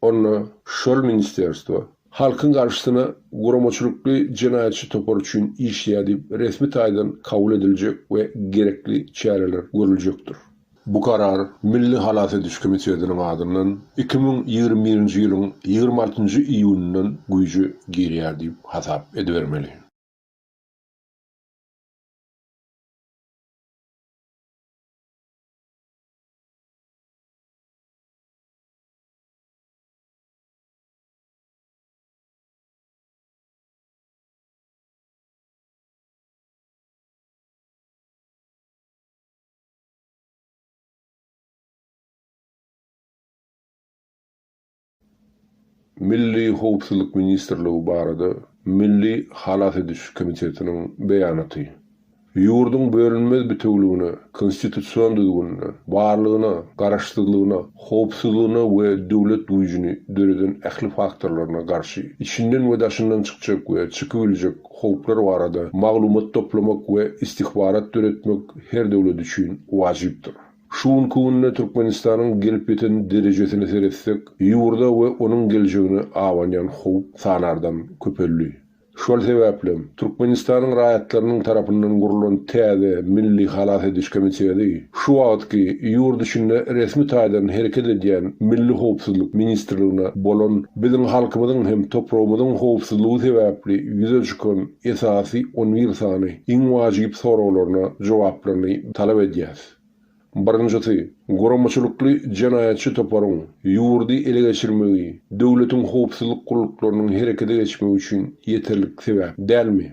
Onda şol ministerstwo halkyň garşysyna guramaçylykly jenaýatçy topar üçin işleýär diýip resmi taýdan kabul ediljek we gerekli çäreler görüljekdir. Bu karar Milli halas ediş komitetiniň adyndan 2021-nji ýylyň 26-njy iýunyndan güýje girýär diýip hasap edibermeli. Milli howpsuzlyk ministrligi barada Milli halas ediş komitetiniň beýanaty. Ýurduň bölünmez bitewüligine, konstitusion düzgünine, barlygyna, garaşsyzlygyna, howpsuzlygyna we döwlet güýjüni döreden ähli faktorlaryna garşy içinden we daşyndan çykjak we çykybiljek howplar barada maglumat toplamak we istihbarat döretmek her döwlet üçin wajypdyr. Şu günki günde Türkmenistanyň gelip ýeten derejesine seretsek, ýurda we onuň geljegine abanýan howp sanardan köpeldi. Şol sebäplem, Türkmenistanyň raýatlarynyň tarapyndan gurlan täze Milli halas ediş komiteti şu wagtky ýurt içinde resmi taýdan hereket edýän Milli howpsuzlyk ministrligine bolan biziň halkymyzyň hem topragymyzyň howpsuzlygy sebäpli ýüze çykan esasy on bir sany iň wajyp soraglaryna jogaplaryny talap edýäs. Birinjisi, guramaçylykly jenaýatçy toparyň ýurdy ele geçirmegi döwletiň howpsuzlyk gulluklarynyň herekete geçmegi üçin ýeterlik sebäp dälmi?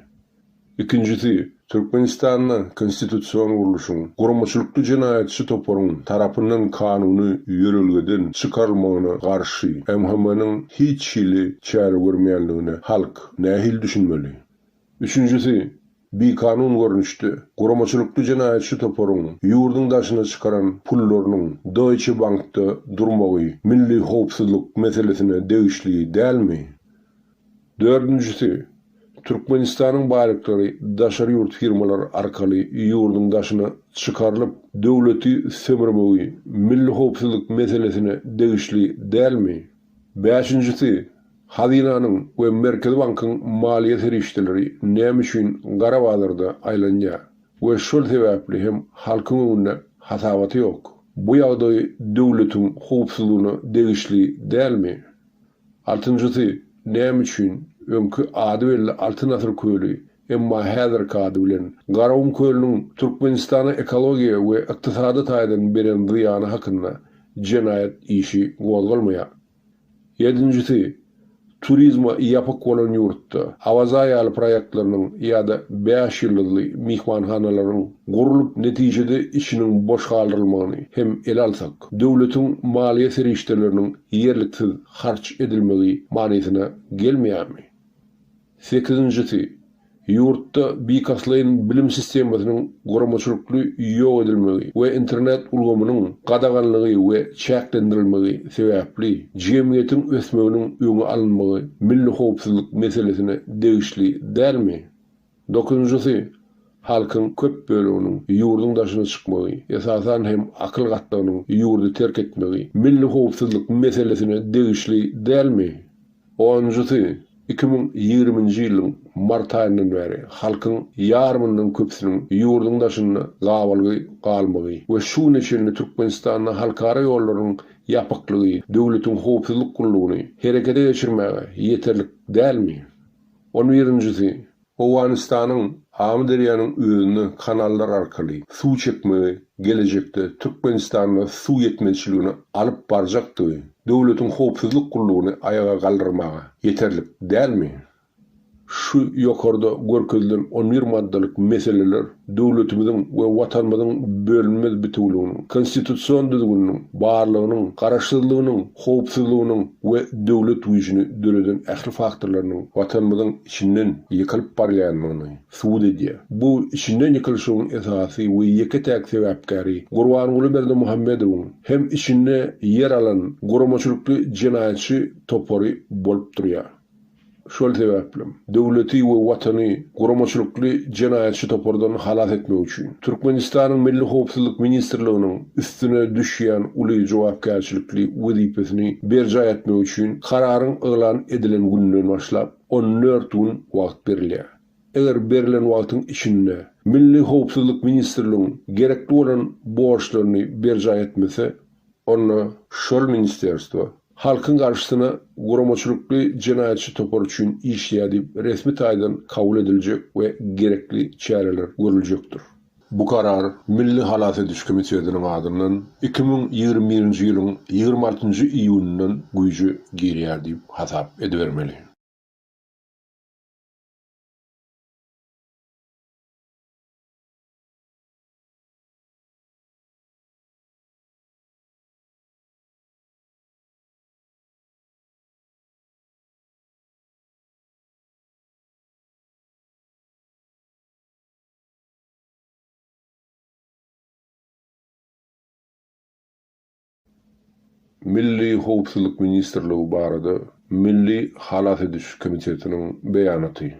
Ikinjisi, Türkmenistanda konstitusion gurluşyň guramaçylykly jenaýatçy toparyň tarapyndan kanuny ýörelgeden çykarylmagyna garşy MHM-niň hiç hili çäre görmeýänligine halk nähili düşünmeli? Üçünjisi, bikanun görnüşde, guramaçylykly jenaýatçy toparyň ýurduň daşyna çykaran pullarynyň Deutsche Bankda durmagy milli howpsuzlyk meselesine degişli dälmi? Dördünjisi, Türkmenistanyň baýlyklary daşary ýurt firmalary arkaly ýurduň daşyna çykarylyp, döwleti sömürmegi milli howpsuzlyk meselesine degişli dälmi? Bäşinjisi, Hazynanyň we Merkezi bankyň maliýe serişdeleri näme üçin gara bazarda aýlanýar we şol sebäpli hem halkyň öňünde hasabaty ýok? Bu ýagdaý döwletiň howpsuzlygyna degişli dälmi? Altynjysy, näme üçin öňki ady belli Altyn asyr köli, emma häzirki ady bilen Garagum kölüniň Türkmenistana ekologiýa we ykdysady taýdan beren zyýany hakynda jenaýat işi gozgalmaýar? Ýedinjisi, turizme ýapyk bolan ýurtda Awaza ýaly proýektleriniň ýa-da bäş ýyldyzly myhmanhanalaryň gurlup netijede içiniň boş galdyrylmagyny hem ele alsak, döwletiň maliýe serişdeleriniň ýerliksiz harç edilmegi manysyna gelmeýärmi? Sekizinjisi, ýurtda bilkastlaýyn bilim sistemasynyň guramaçylykly ýok edilmegi we internet ulgamynyň gadaganlygy we çäklendirilmegi sebäpli jemgyýetiň ösmeginiň öňi alynmagy milli howpsuzlyk meselesine degişli dälmi? Dokuzynjysy, halkyň köp böleginiň ýurduň daşyna çykmagy, esasan hem akyl gatlagynyň ýurdy terk etmegi milli howpsuzlyk meselesine degişli dälmi? Onunjysy, 2020-nji ýylyň mart aýyndan bäri halkyň ýarymyndan köpüsiniň ýurduň daşynda gabalgy galmagy we şu güne çenli Türkmenistanda halkara ýollarynyň ýapyklygy döwletiň howpsuzlyk gullugyny herekete geçirmäge ýeterlik dälmi? On birinjisi, Owganystanyň Amyderýanyň özüne kanallar arkaly suw çekmegi gelejekde Türkmenistanda suw ýetmezçiligine alyp barjakdygy döwletiň howpsuzlyk gullugyny aýaga galdyrmaga ýeterlik dälmi? Şu ýokarda görkezilen on bir maddalyk meseleler döwletimiziň we Watanymyzyň bölünmez bitewüliginiň, konstitusion düzgüniniň, barlygynyň, garaşsyzlygynyň, howpsuzlygynyň we döwlet güýjüni döreden ähli faktorlarynyň Watanymyzyň içinden ýykylyp barýandygyny subut edýär. Bu içinden ýykylyşygyň esasy we ýeke-täk sebäpkäri Gurbanguly Berdimuhamedowyň hem içinde ýer alan guramaçylykly jenaýatçy topary bolup durýar. Şol sebäplem, döwleti we Watany guramaçylykly jenaýatçy topardan halas etmek üçin, Türkmenistanyň Milli howpsuzlyk ministrliginiň üstüne düşýän uly jogapkärçilikli wezipesini berjaý etmek üçin kararyň yglan edilen gününden başlap 14 gün wagt berilýär. Eger berlen wagtyň içinde Milli howpsuzlyk ministrligiň gerekli bolan borçlaryny berjaý etmese, onda şol ministerstwo halkyň garşysyna guramaçylykly jenaýatçy topar üçin işleýär diýip resmi taýdan kabul ediljek we gerekli çäreler görüljekdir. Bu karar Milli halas ediş komitetiniň adyndan 2021-nji ýylyň 26-njy iýunyndan güýje girýär diýip hasap edibermeli. Milli howpsuzlyk ministrligi barada Milli halas ediş komitetiniň beýanaty.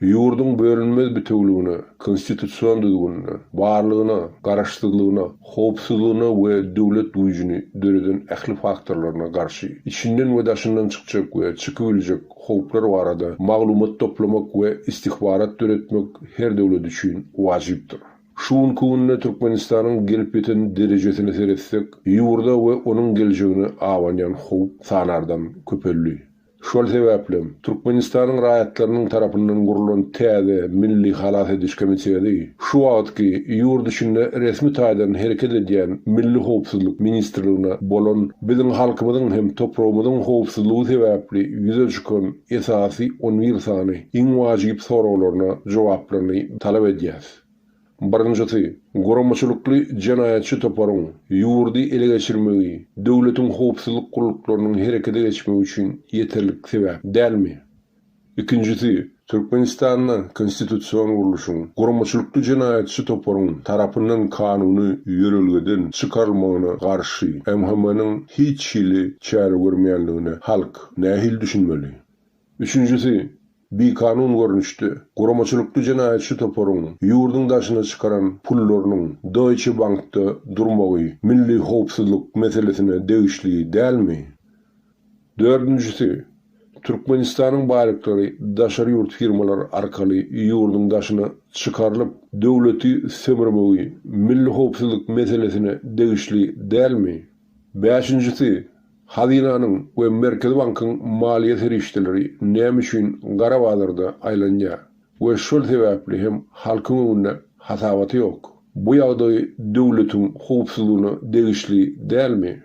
Ýurduň bölünmez bitewüligine, konstitusion düzgünine, barlygyna, garaşsyzlygyna, howpsuzlygyna we döwlet güýjüni döreden ähli faktorlaryna garşy içinden we daşyndan çykjak we çykybiljek howplar barada maglumat toplamak we istihbarat döretmek her döwlet üçin wajypdyr. Şu günki günde Türkmenistanyň gelip ýeten derejesine seretsek, ýurda we onuň geljegine abanýan howp sanardan köpeldi. Şol sebäplem, Türkmenistanyň raýatlarynyň tarapyndan gurlan täze Milli halas ediş komiteti şu wagtky ýurt içinde resmi taýdan hereket edýän Milli howpsuzlyk ministrligine bolan biziň halkymyzyň hem topragymyzyň howpsuzlygy sebäpli ýüze çykan esasy on bir sany iň wajyp soraglaryna jogaplaryny talap edýäs. Birinjisi, guramaçylykly jenaýatçy toparyň ýurdy ele geçirmegi döwletiň howpsuzlyk gulluklarynyň herekete geçmegi üçin ýeterlik sebäp dälmi? Ikinjisi, Türkmenistanda konstitusion gurluşyň guramaçylykly jenaýatçy toparyň tarapyndan kanuny ýörelgeden çykarylmagyna garşy MHM-niň hiç hili çäre görmeýänligine halk nähili düşünmeli? Üçünjisi, bikanun görnüşde, guramaçylykly jenaýatçy toparyň ýurduň daşyna çykaran pullarynyň Deutsche Bankda durmagy milli howpsuzlyk meselesine degişli dälmi? Dördünjisi, Türkmenistanyň baýlyklary daşary ýurt firmalary arkaly ýurduň daşyna çykarylyp, döwleti sömürmegi milli howpsuzlyk meselesine degişli dälmi? Bäşinjisi, Hazynanyň we Merkezi bankyň maliýe serişdeleri näme üçin gara bazarda aýlanýar we şol sebäpli hem halkyň öňünde hasabaty ýok? Bu ýagdaý döwletiň howpsuzlygyna degişli dälmi?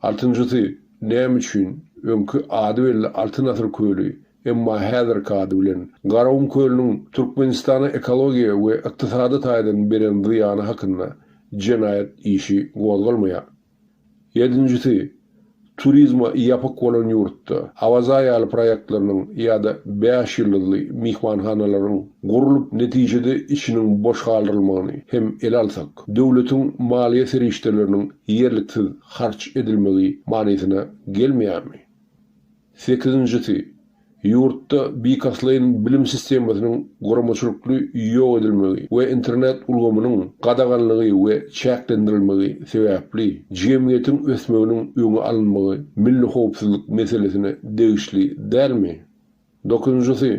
Altynjysy, näme üçin öňki ady belli Altyn asyr köli, emma häzirki ady bilen Garagum kölüniň Türkmenistana ekologiýa we ykdysady taýdan beren zyýany hakynda jenaýat işi gozgalmaýar? Ýedinjisi, turizme ýapyk bolan ýurtda Awaza ýaly proýektleriniň ýa-da bäş ýyldyzly myhmanhanalaryň gurlup netijede içiniň boş galdyrylmagyny hem ele alsak, döwletiň maliýe serişdeleriniň ýerliksiz harç edilmegi manysyna gelmeýärmi? Sekizinjisi, ýurtda bilkastlaýyn bilim sistemasynyň guramaçylykly ýok edilmegi we internet ulgamynyň gadaganlygy we çäklendirilmegi sebäpli jemgyýetiň ösmeginiň öňi alynmagy milli howpsuzlyk meselesine degişli dälmi? Dokuzynjysy,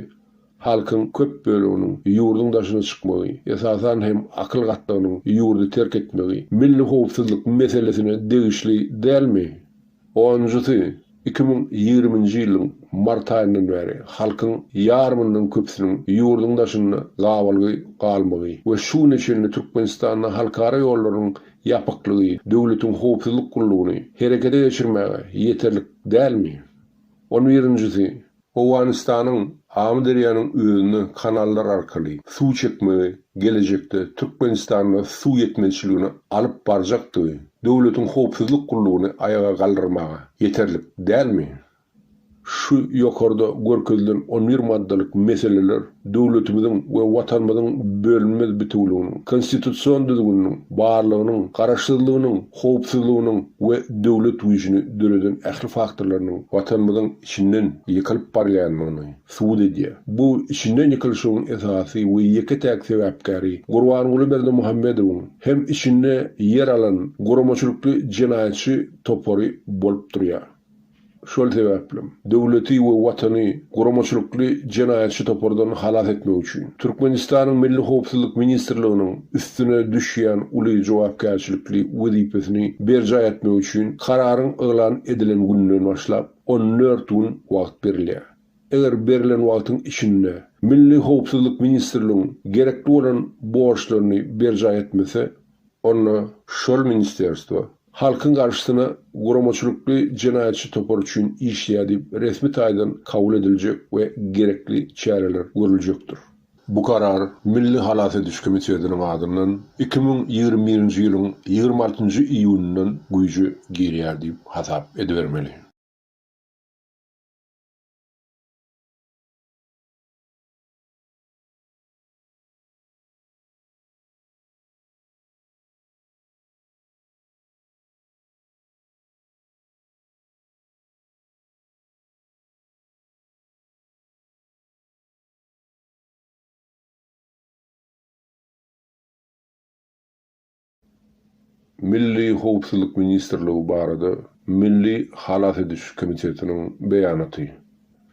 halkyň köp böleginiň ýurduň daşyna çykmagy, esasan hem akyl gatlagynyň ýurdy terk etmegi milli howpsuzlyk meselesine degişli dälmi? Onunjysy, 2020-nji ýylyň mart aýyndan bäri halkyň ýarymyndan köpüsiniň ýurduň daşynda gabalgy galmagy we şu güne çenli Türkmenistanda halkara ýollarynyň ýapyklygy döwletiň howpsuzlyk gullugyny herekete geçirmäge ýeterlik dälmi? On birinjisi, Owganystanyň Amyderýanyň özüne kanallar arkaly suw çekmegi gelejekde Türkmenistanda suw ýetmezçiligine alyp barjakdygy döwletiň howpsuzlyk gullugyny aýaga galdyrmaga ýeterlik dälmi? Şu ýokarda görkezilen on bir maddalyk meseleler döwletimiziň we Watanymyzyň bölünmez bitewüliginiň, konstitusion düzgüniniň, barlygynyň, garaşsyzlygynyň, howpsuzlygynyň we döwlet güýjüni döreden ähli faktorlarynyň Watanymyzyň içinden ýykylyp barýandygyny subut edýär. Bu içinden ýykylyşygyň esasy we ýeke-täk sebäpkäri Gurbanguly Berdimuhamedowyň hem içinde ýer alan guramaçylykly jenaýatçy topary bolup durýar. Şol sebäplem, döwleti we Watany guramaçylykly jenaýatçy topardan halas etmek üçin, Türkmenistanyň Milli howpsuzlyk ministrliginiň üstüne düşýän uly jogapkärçilikli wezipesini berjaý etmek üçin kararyň yglan edilen gününden başlap 14 gün wagt berilýär. Eger berlen wagtyň içinde Milli howpsuzlyk ministrligiň gerekli bolan borçlaryny berjaý etmese, onda şol ministerstwo halkyň garşysyna guramaçylykly jenaýatçy topar üçin işleýär diýip resmi taýdan kabul ediljek we gerekli çäreler görüljekdir. Bu karar Milli halas ediş komitetiniň adyndan 2021-nji ýylyň 26-njy iýunyndan güýje girýär diýip hasap edibermeli. Milli howpsuzlyk ministrligi barada Milli halas ediş komitetiniň beýanaty.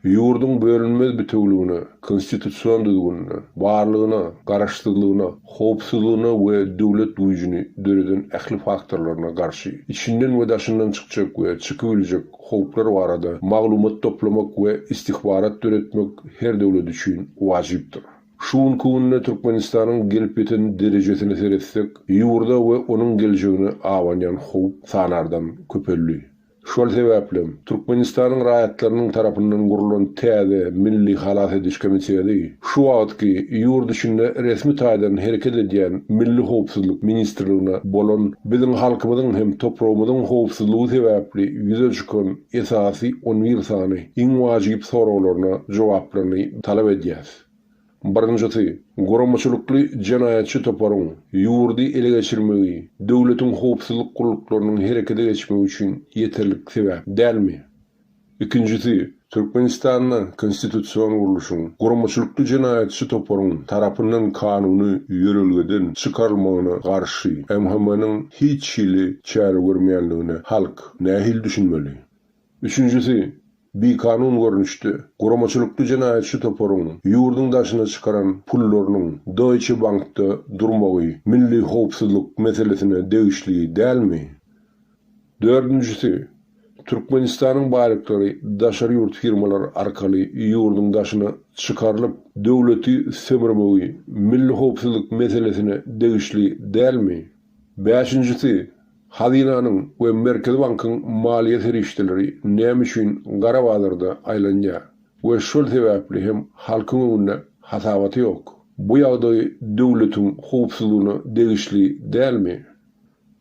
Ýurduň bölünmez bitewüligine, konstitusion düzgünine, barlygyna, garaşsyzlygyna, howpsuzlygyna we döwlet güýjüni döreden ähli faktorlaryna garşy içinden we daşyndan çykjak we çykybiljek howplar barada maglumat toplamak we istihbarat döretmek her döwlet üçin wajypdyr. Şu günki günde Türkmenistanyň gelip ýeten derejesine seretsek, ýurda we onuň geljegine abanýan howp sanardan köpeldi. Şol sebäplem, Türkmenistanyň raýatlarynyň tarapyndan gurlan täze Milli halas ediş komiteti şu wagtky ýurt içinde resmi taýdan hereket edýän Milli howpsuzlyk ministrligine bolan biziň halkymyzyň hem topragymyzyň howpsuzlygy sebäpli ýüze çykan esasy on bir sany iň wajyp soraglaryna jogaplaryny talap edýäs. Birinjisi, guramaçylykly jenaýatçy toparyň ýurdy ele geçirmegi döwletiň howpsuzlyk gulluklarynyň herekete geçmegi üçin ýeterlik sebäp dälmi? Ikinjisi, Türkmenistanda konstitusion gurluşyň guramaçylykly jenaýatçy toparyň tarapyndan kanuny ýörelgeden çykarylmagyna garşy MHM-niň hiç hili çäre görmeýänligine halk nähili düşünmeli? Üçünjisi, bikanun görnüşde, guramaçylykly jenaýatçy toparyň ýurduň daşyna çykaran pullarynyň Deutsche Bankda durmagy milli howpsuzlyk meselesine degişli dälmi? Dördünjisi, Türkmenistanyň baýlyklary daşary ýurt firmalary arkaly ýurduň daşyna çykarylyp, döwleti sömürmegi milli howpsuzlyk meselesine degişli dälmi? Bäşinjisi, Hazynanyň we Merkezi bankyň maliýe serişdeleri näme üçin gara bazarda aýlanýar we şol sebäpli hem halkyň öňünde hasabaty ýok? Bu ýagdaý döwletiň howpsuzlygyna degişli dälmi?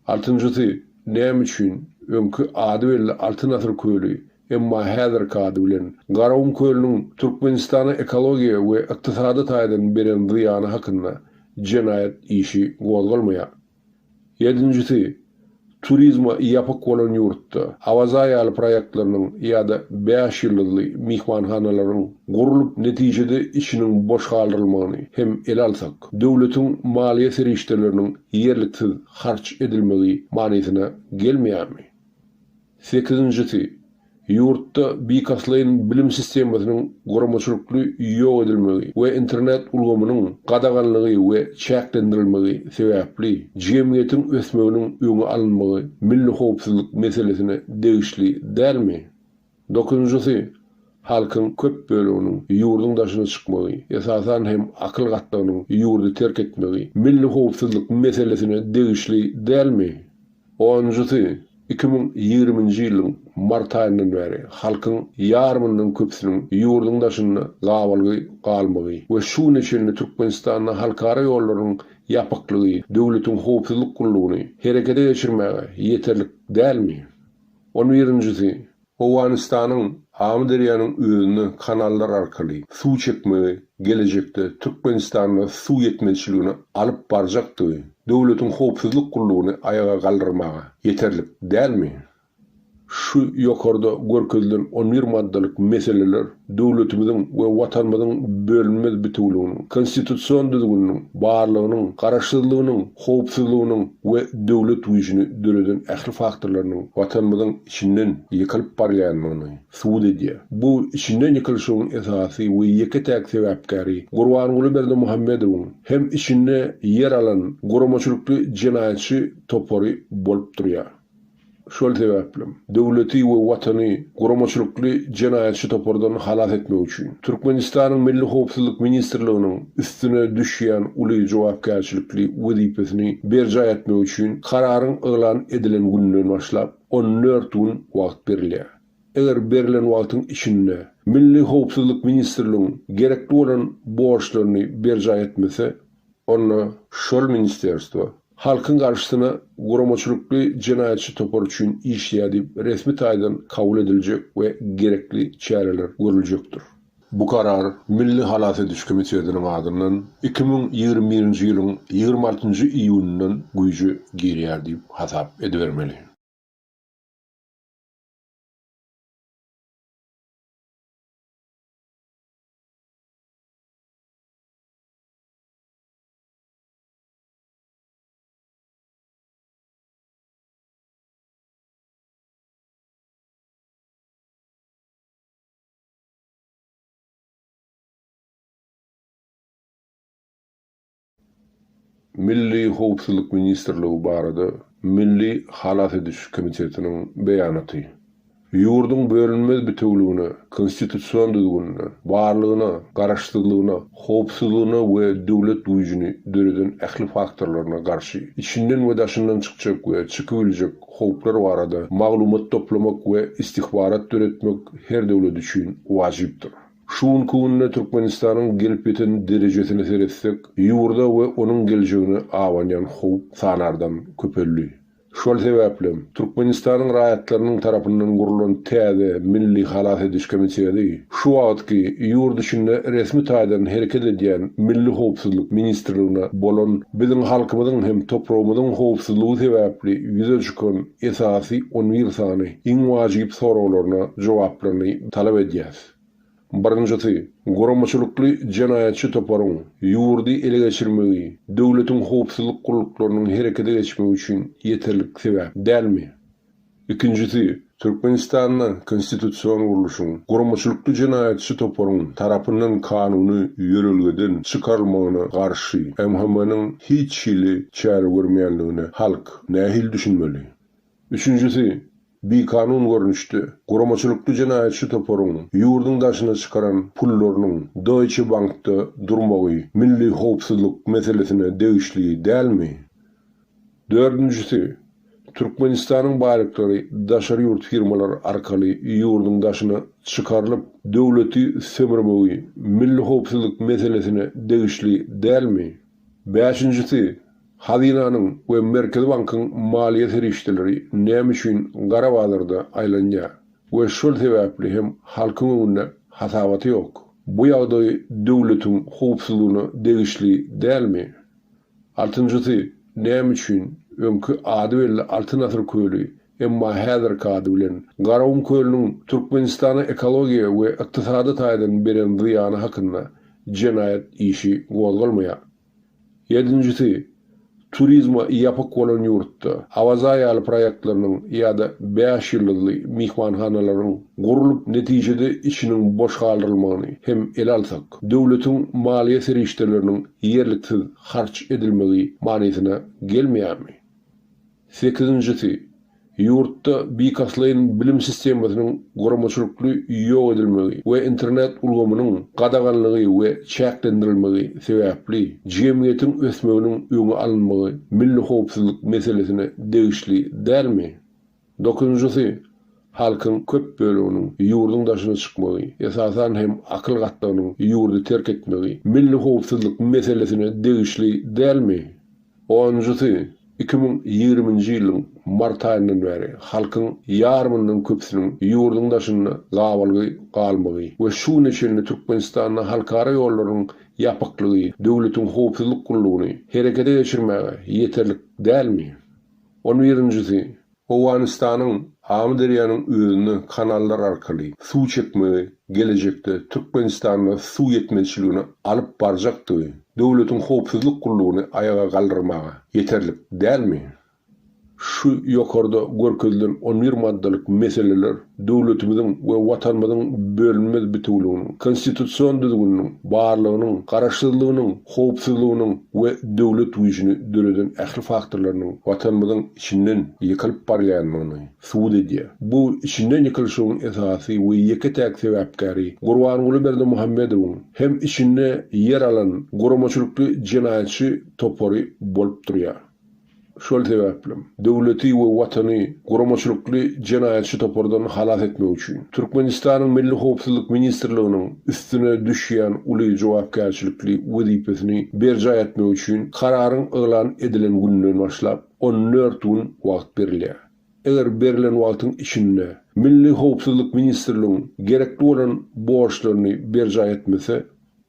Altynjysy, näme üçin öňki ady belli Altyn asyr köli, emma häzirki ady bilen Garagum kölüniň Türkmenistana ekologiýa we ykdysady taýdan beren zyýany hakynda jenaýat işi gozgalmaýar? Ýedinjisi, turizme ýapyk bolan ýurtda Awaza ýaly proýektleriniň ýa-da bäş ýyldyzly myhmanhanalaryň gurlup, netijede içiniň boş galdyrylmagyny hem ele alsak, döwletiň maliýe serişdeleriniň ýerliksiz harç edilmegi manysyna gelmeýärmi? Sekizinjisi, ýurtda bilkastlaýyn bilim sistemasynyň guramaçylykly ýok edilmegi we internet ulgamynyň gadaganlygy we çäklendirilmegi sebäpli jemgyýetiň ösmeginiň öňi alynmagy milli howpsuzlyk meselesine degişli dälmi? Dokuzynjysy, halkyň köp böleginiň ýurduň daşyna çykmagy, esasan hem akyl gatlagynyň ýurdy terk etmegi milli howpsuzlyk meselesine degişli dälmi? Onunjysy, 2020-nji ýylyň mart aýyndan bäri halkyň ýarymyndan köpüsiniň ýurduň daşynda gabalgy galmagy we şu güne çenli Türkmenistanda halkara ýollarynyň ýapyklygy döwletiň howpsuzlyk gullugyny herekete geçirmäge ýeterlik dälmi? On birinjisi, Owganystanyň Amyderýanyň özüne kanallar arkaly suw çekmegi gelejekde Türkmenistanda suw ýetmezçiligine alyp barjakdygy döwletiň howpsuzlyk gullugyny aýaga galdyrmaga ýeterlik dälmi? Şu ýokarda görkezilen on bir maddalyk meseleler döwletimiziň we Watanymyzyň bölünmez bitewüliginiň, konstitusion düzgüniniň, barlygynyň, garaşsyzlygynyň, howpsuzlygynyň we döwlet güýjüni döreden ähli faktorlarynyň Watanymyzyň içinden ýykylyp barýandygyny subut edýär. Bu içinden ýykylyşygyň esasy we ýeke-täk sebäpkäri Gurbanguly Berdimuhamedowyň hem içinde ýer alan guramaçylykly jenaýatçy topary bolup durýar. Şol sebäplem, döwleti we Watany guramaçylykly jenaýatçy topardan halas etmek üçin, Türkmenistanyň Milli howpsuzlyk ministrliginiň üstüne düşýän uly jogapkärçilikli wezipesini berjaý etmek üçin kararyň yglan edilen gününden başlap 14 gün wagt berilýär. Eger berlen wagtyň içinde Milli howpsuzlyk ministrligiň gerekli bolan borçlaryny berjaý etmese, onda şol ministerstwo halkyň garşysyna guramaçylykly jenaýatçy topar üçin işleýär diýip resmi taýdan kabul ediljek we gerekli çäreler görüljekdir. Bu karar Milli halas ediş komitetiniň adyndan 2021-nji ýylyň 26-njy iýunyndan güýje girýär diýip hasap edibermeli. Milli howpsuzlyk ministrligi barada Milli halas ediş komitetiniň beýanaty. Ýurduň bölünmez bitewüligine, konstitusion düzgünine, barlygyna, garaşsyzlygyna, howpsuzlygyna we döwlet güýjüni döreden ähli faktorlaryna garşy içinden we daşyndan çykjak we çykybiljek howplar barada maglumat toplamak we istihbarat döretmek her döwlet üçin wajypdyr. Şu günki günde Türkmenistanyň gelip ýeten derejesine seretsek, ýurda we onuň geljegine abanýan howp sanardan köpeldi. Şol sebäplem, Türkmenistanyň raýatlarynyň tarapyndan gurlan täze Milli halas ediş komiteti şu wagtky ýurt içinde resmi taýdan hereket edýän Milli howpsuzlyk ministrligine bolan biziň halkymyzyň hem topragymyzyň howpsuzlygy sebäpli ýüze çykan esasy on bir sany iň wajyp soraglaryna jogaplaryny talap edýäs. Birinjisi, guramaçylykly jenaýatçy toparyň ýurdy ele geçirmegi döwletiň howpsuzlyk gulluklarynyň herekete geçmegi üçin ýeterlik sebäp dälmi? Ikinjisi, Türkmenistanda konstitusion gurluşyň guramaçylykly jenaýatçy toparyň tarapyndan kanuny ýörelgeden çykarylmagyna garşy MHM-niň hiç hili çäre görmeýänligine halk nähili düşünmeli? Üçünjisi, bikanun görnüşde, guramaçylykly jenaýatçy toparyň ýurduň daşyna çykaran pullarynyň Deutsche Bankda durmagy milli howpsuzlyk meselesine degişli dälmi? Dördünjisi, Türkmenistanyň baýlyklary daşary ýurt firmalary arkaly ýurduň daşyna çykarylyp, döwleti sömürmegi milli howpsuzlyk meselesine degişli dälmi? Bäşinjisi, Hazynanyň we Merkezi bankyň maliýe serişdeleri näme üçin gara bazarda aýlanýar we şol sebäpli hem halkyň öňünde hasabaty ýok? Bu ýagdaý döwletiň howpsuzlygyna degişli dälmi? Altynjysy, näme üçin öňki ady belli Altyn asyr köli, emma häzirki ady bilen Garagum kölüniň Türkmenistana ekologiýa we ykdysady taýdan beren zyýany hakynda jenaýat işi gozgalmaýar? Ýedinjisi, turizme ýapyk bolan ýurtda Awaza ýaly proýektleriniň ýa-da bäş ýyldyzly myhmanhanalaryň gurlup, netijede içiniň boş galdyrylmagyny hem ele alsak, döwletiň maliýe serişdeleriniň ýerliksiz harç edilmegi manysyna gelmeýärmi? Sekizinjisi, ýurtda bilkastlaýyn bilim sistemasynyň guramaçylykly ýok edilmegi we internet ulgamynyň gadaganlygy we çäklendirilmegi sebäpli jemgyýetiň ösmeginiň öňi alynmagy milli howpsuzlyk meselesine degişli dälmi? Dokuzynjysy, halkyň köp böleginiň ýurduň daşyna çykmagy, esasan hem akyl gatlagynyň ýurdy terk etmegi milli howpsuzlyk meselesine degişli dälmi? Onunjysy, 2020-nji ýylyň mart aýyndan bäri halkyň ýarymyndan köpüsiniň ýurduň daşynda gabalgy galmagy we şu güne çenli Türkmenistanda halkara ýollarynyň ýapyklygy döwletiň howpsuzlyk gullugyny herekete geçirmäge ýeterlik dälmi? On birinjisi, Owganystanyň Amyderýanyň özüne kanallar arkaly suw çekmegi gelejekde Türkmenistanda suw ýetmezçiligine alyp barjakdygy döwletiň howpsuzlyk gullugyny aýaga galdyrmaga ýeterlik dälmi? Şu ýokarda görkezilen on bir maddalyk meseleler döwletimiziň we Watanymyzyň bölünmez bitewüliginiň, konstitusion düzgüniniň, barlygynyň, garaşsyzlygynyň, howpsuzlygynyň we döwlet güýjüni döreden ähli faktorlarynyň Watanymyzyň içinden ýykylyp barýandygyny subut edýär. Bu içinden ýykylyşygyň esasy we ýeke-täk sebäpkäri Gurbanguly Berdimuhamedowyň hem içinde ýer alan guramaçylykly jenaýatçy topary bolup durýar. Şol sebäplem, döwleti we Watany guramaçylykly jenaýatçy topardan halas etmek üçin, Türkmenistanyň Milli howpsuzlyk ministrliginiň üstüne düşýän uly jogapkärçilikli wezipesini berjaý etmek üçin kararyň yglan edilen gününden başlap on dört gün wagt berilýär. Eger berlen wagtyň içinde Milli howpsuzlyk ministrligiň gerekli bolan borçlaryny berjaý etmese,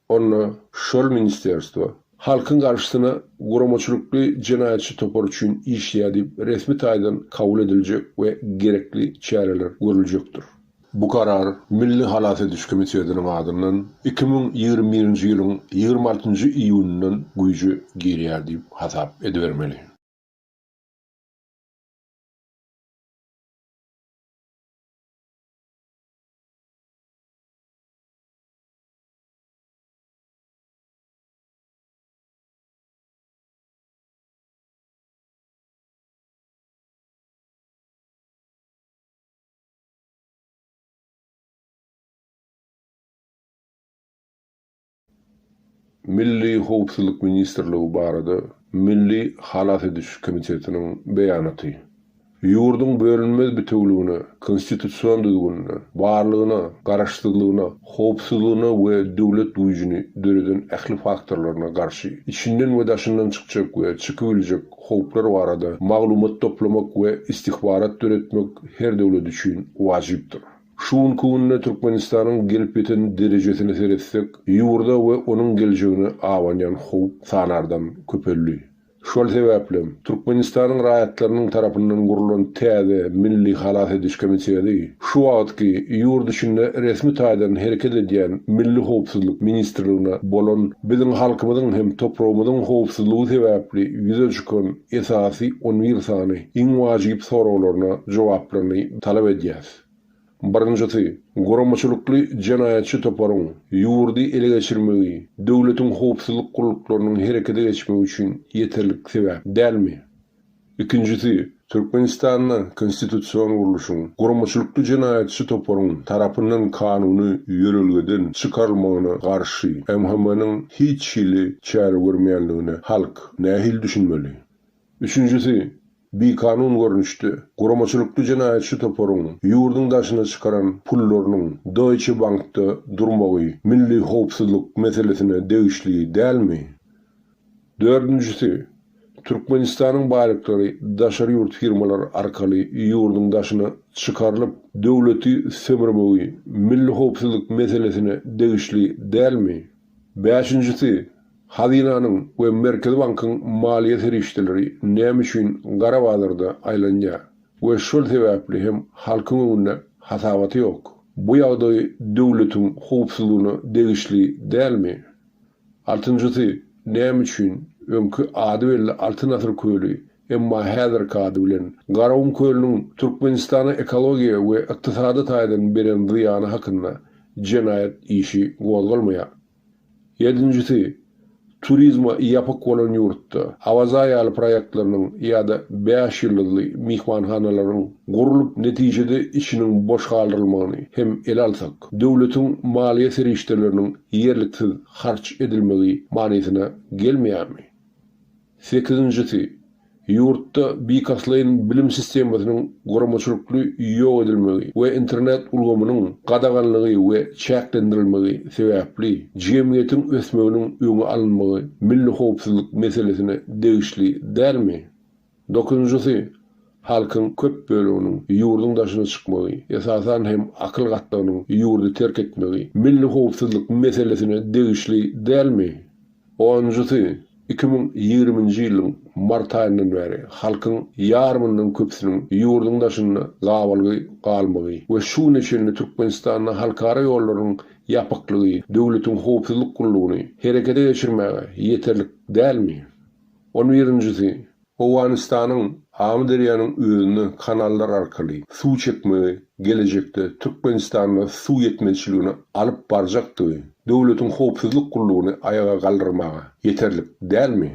onda şol ministerstwo halkyň garşysyna guramaçylykly jenaýatçy topar üçin işleýär diýip resmi taýdan kabul ediljek we gerekli çäreler görüljekdir. Bu karar Milli halas ediş komitetiniň adyndan 2021-nji ýylyň 26-njy iýunyndan güýje girýär diýip hasap edibermeli. Milli howpsuzlyk ministrligi barada Milli halas ediş komitetiniň beýanaty. Ýurduň bölünmez bitewüligine, konstitusion düzgünine, barlygyna, garaşsyzlygyna, howpsuzlygyna we döwlet güýjüni döreden ähli faktorlaryna garşy içinden we daşyndan çykjak we çykybiljek howplar barada maglumat toplamak we istihbarat döretmek her döwlet üçin wajypdyr. Şu günki günde Türkmenistanyň gelip ýeten derejesine seretsek, ýurda we onuň geljegine abanýan howp sanardan köpeldi. Şol sebäplem, Türkmenistanyň raýatlarynyň tarapyndan gurlan täze Milli halas ediş komiteti şu wagtky ýurt içinde resmi taýdan hereket edýän Milli howpsuzlyk ministrligine bolan biziň halkymyzyň hem topragymyzyň howpsuzlygy sebäpli ýüze çykan esasy on bir sany iň wajyp soraglaryna jogaplaryny talap edýäs. Birinjisi, guramaçylykly jenaýatçy toparyň ýurdy ele geçirmegi döwletiň howpsuzlyk gulluklarynyň herekete geçmegi üçin ýeterlik sebäp dälmi? Ikinjisi, Türkmenistanda konstitusion gurluşyň guramaçylykly jenaýatçy toparyň tarapyndan kanuny ýörelgeden çykarylmagyna garşy MHM-niň hiç hili çäre görmeýänligine halk nähili düşünmeli? Üçünjisi, bikanun görnüşde, guramaçylykly jenaýatçy toparyň ýurduň daşyna çykaran pullarynyň Deutsche Bankda durmagy milli howpsuzlyk meselesine degişli dälmi? Dördünjisi, Türkmenistanyň baýlyklary daşary ýurt firmalary arkaly ýurduň daşyna çykarylyp, döwleti sömürmegi milli howpsuzlyk meselesine degişli dälmi? Bäşinjisi, Hazynanyň we Merkezi bankyň maliýe serişdeleri näme üçin gara bazarda aýlanýar we şol sebäpli hem halkyň öňünde hasabaty ýok? Bu ýagdaý döwletiň howpsuzlygyna degişli dälmi? Altynjysy, näme üçin öňki ady belli Altyn asyr köli, emma häzirki ady bilen Garagum kölüniň Türkmenistana ekologiýa we ykdysady taýdan beren zyýany hakynda jenaýat işi gozgalmaýar? Ýedinjisi, turizme ýapyk bolan ýurtda Awaza ýaly proýektleriniň ýa-da bäş ýyldyzly myhmanhanalaryň gurlup netijede içiniň boş galdyrylmagyny hem ele alsak, döwletiň maliýe serişdeleriniň ýerliksiz harç edilmegi manysyna gelmeýärmi? Sekizinjisi, ýurtda bilkastlaýyn bilim sistemasynyň guramaçylykly ýok edilmegi we internet ulgamynyň gadaganlygy we çäklendirilmegi sebäpli jemgyýetiň ösmeginiň öňi alynmagy milli howpsuzlyk meselesine degişli dälmi? Dokuzynjysy, halkyň köp böleginiň ýurduň daşyna çykmagy, esasan hem akyl gatlagynyň ýurdy terk etmegi milli howpsuzlyk meselesine degişli dälmi? Onunjysy, 2020-nji ýylyň mart aýyndan bäri halkyň ýarymyndan köpüsiniň ýurduň daşynda gabalgy galmagy we şu güne çenli Türkmenistanda halkara ýollarynyň ýapyklygy döwletiň howpsuzlyk gullugyny herekete geçirmäge ýeterlik dälmi? On birinjisi, Owganystanyň Amyderýanyň özüne kanallar arkaly suw çekmegi gelejekde Türkmenistanda suw ýetmezçiligine alyp barjakdygy döwletiň howpsuzlyk gullugyny aýaga galdyrmaga ýeterlik dälmi?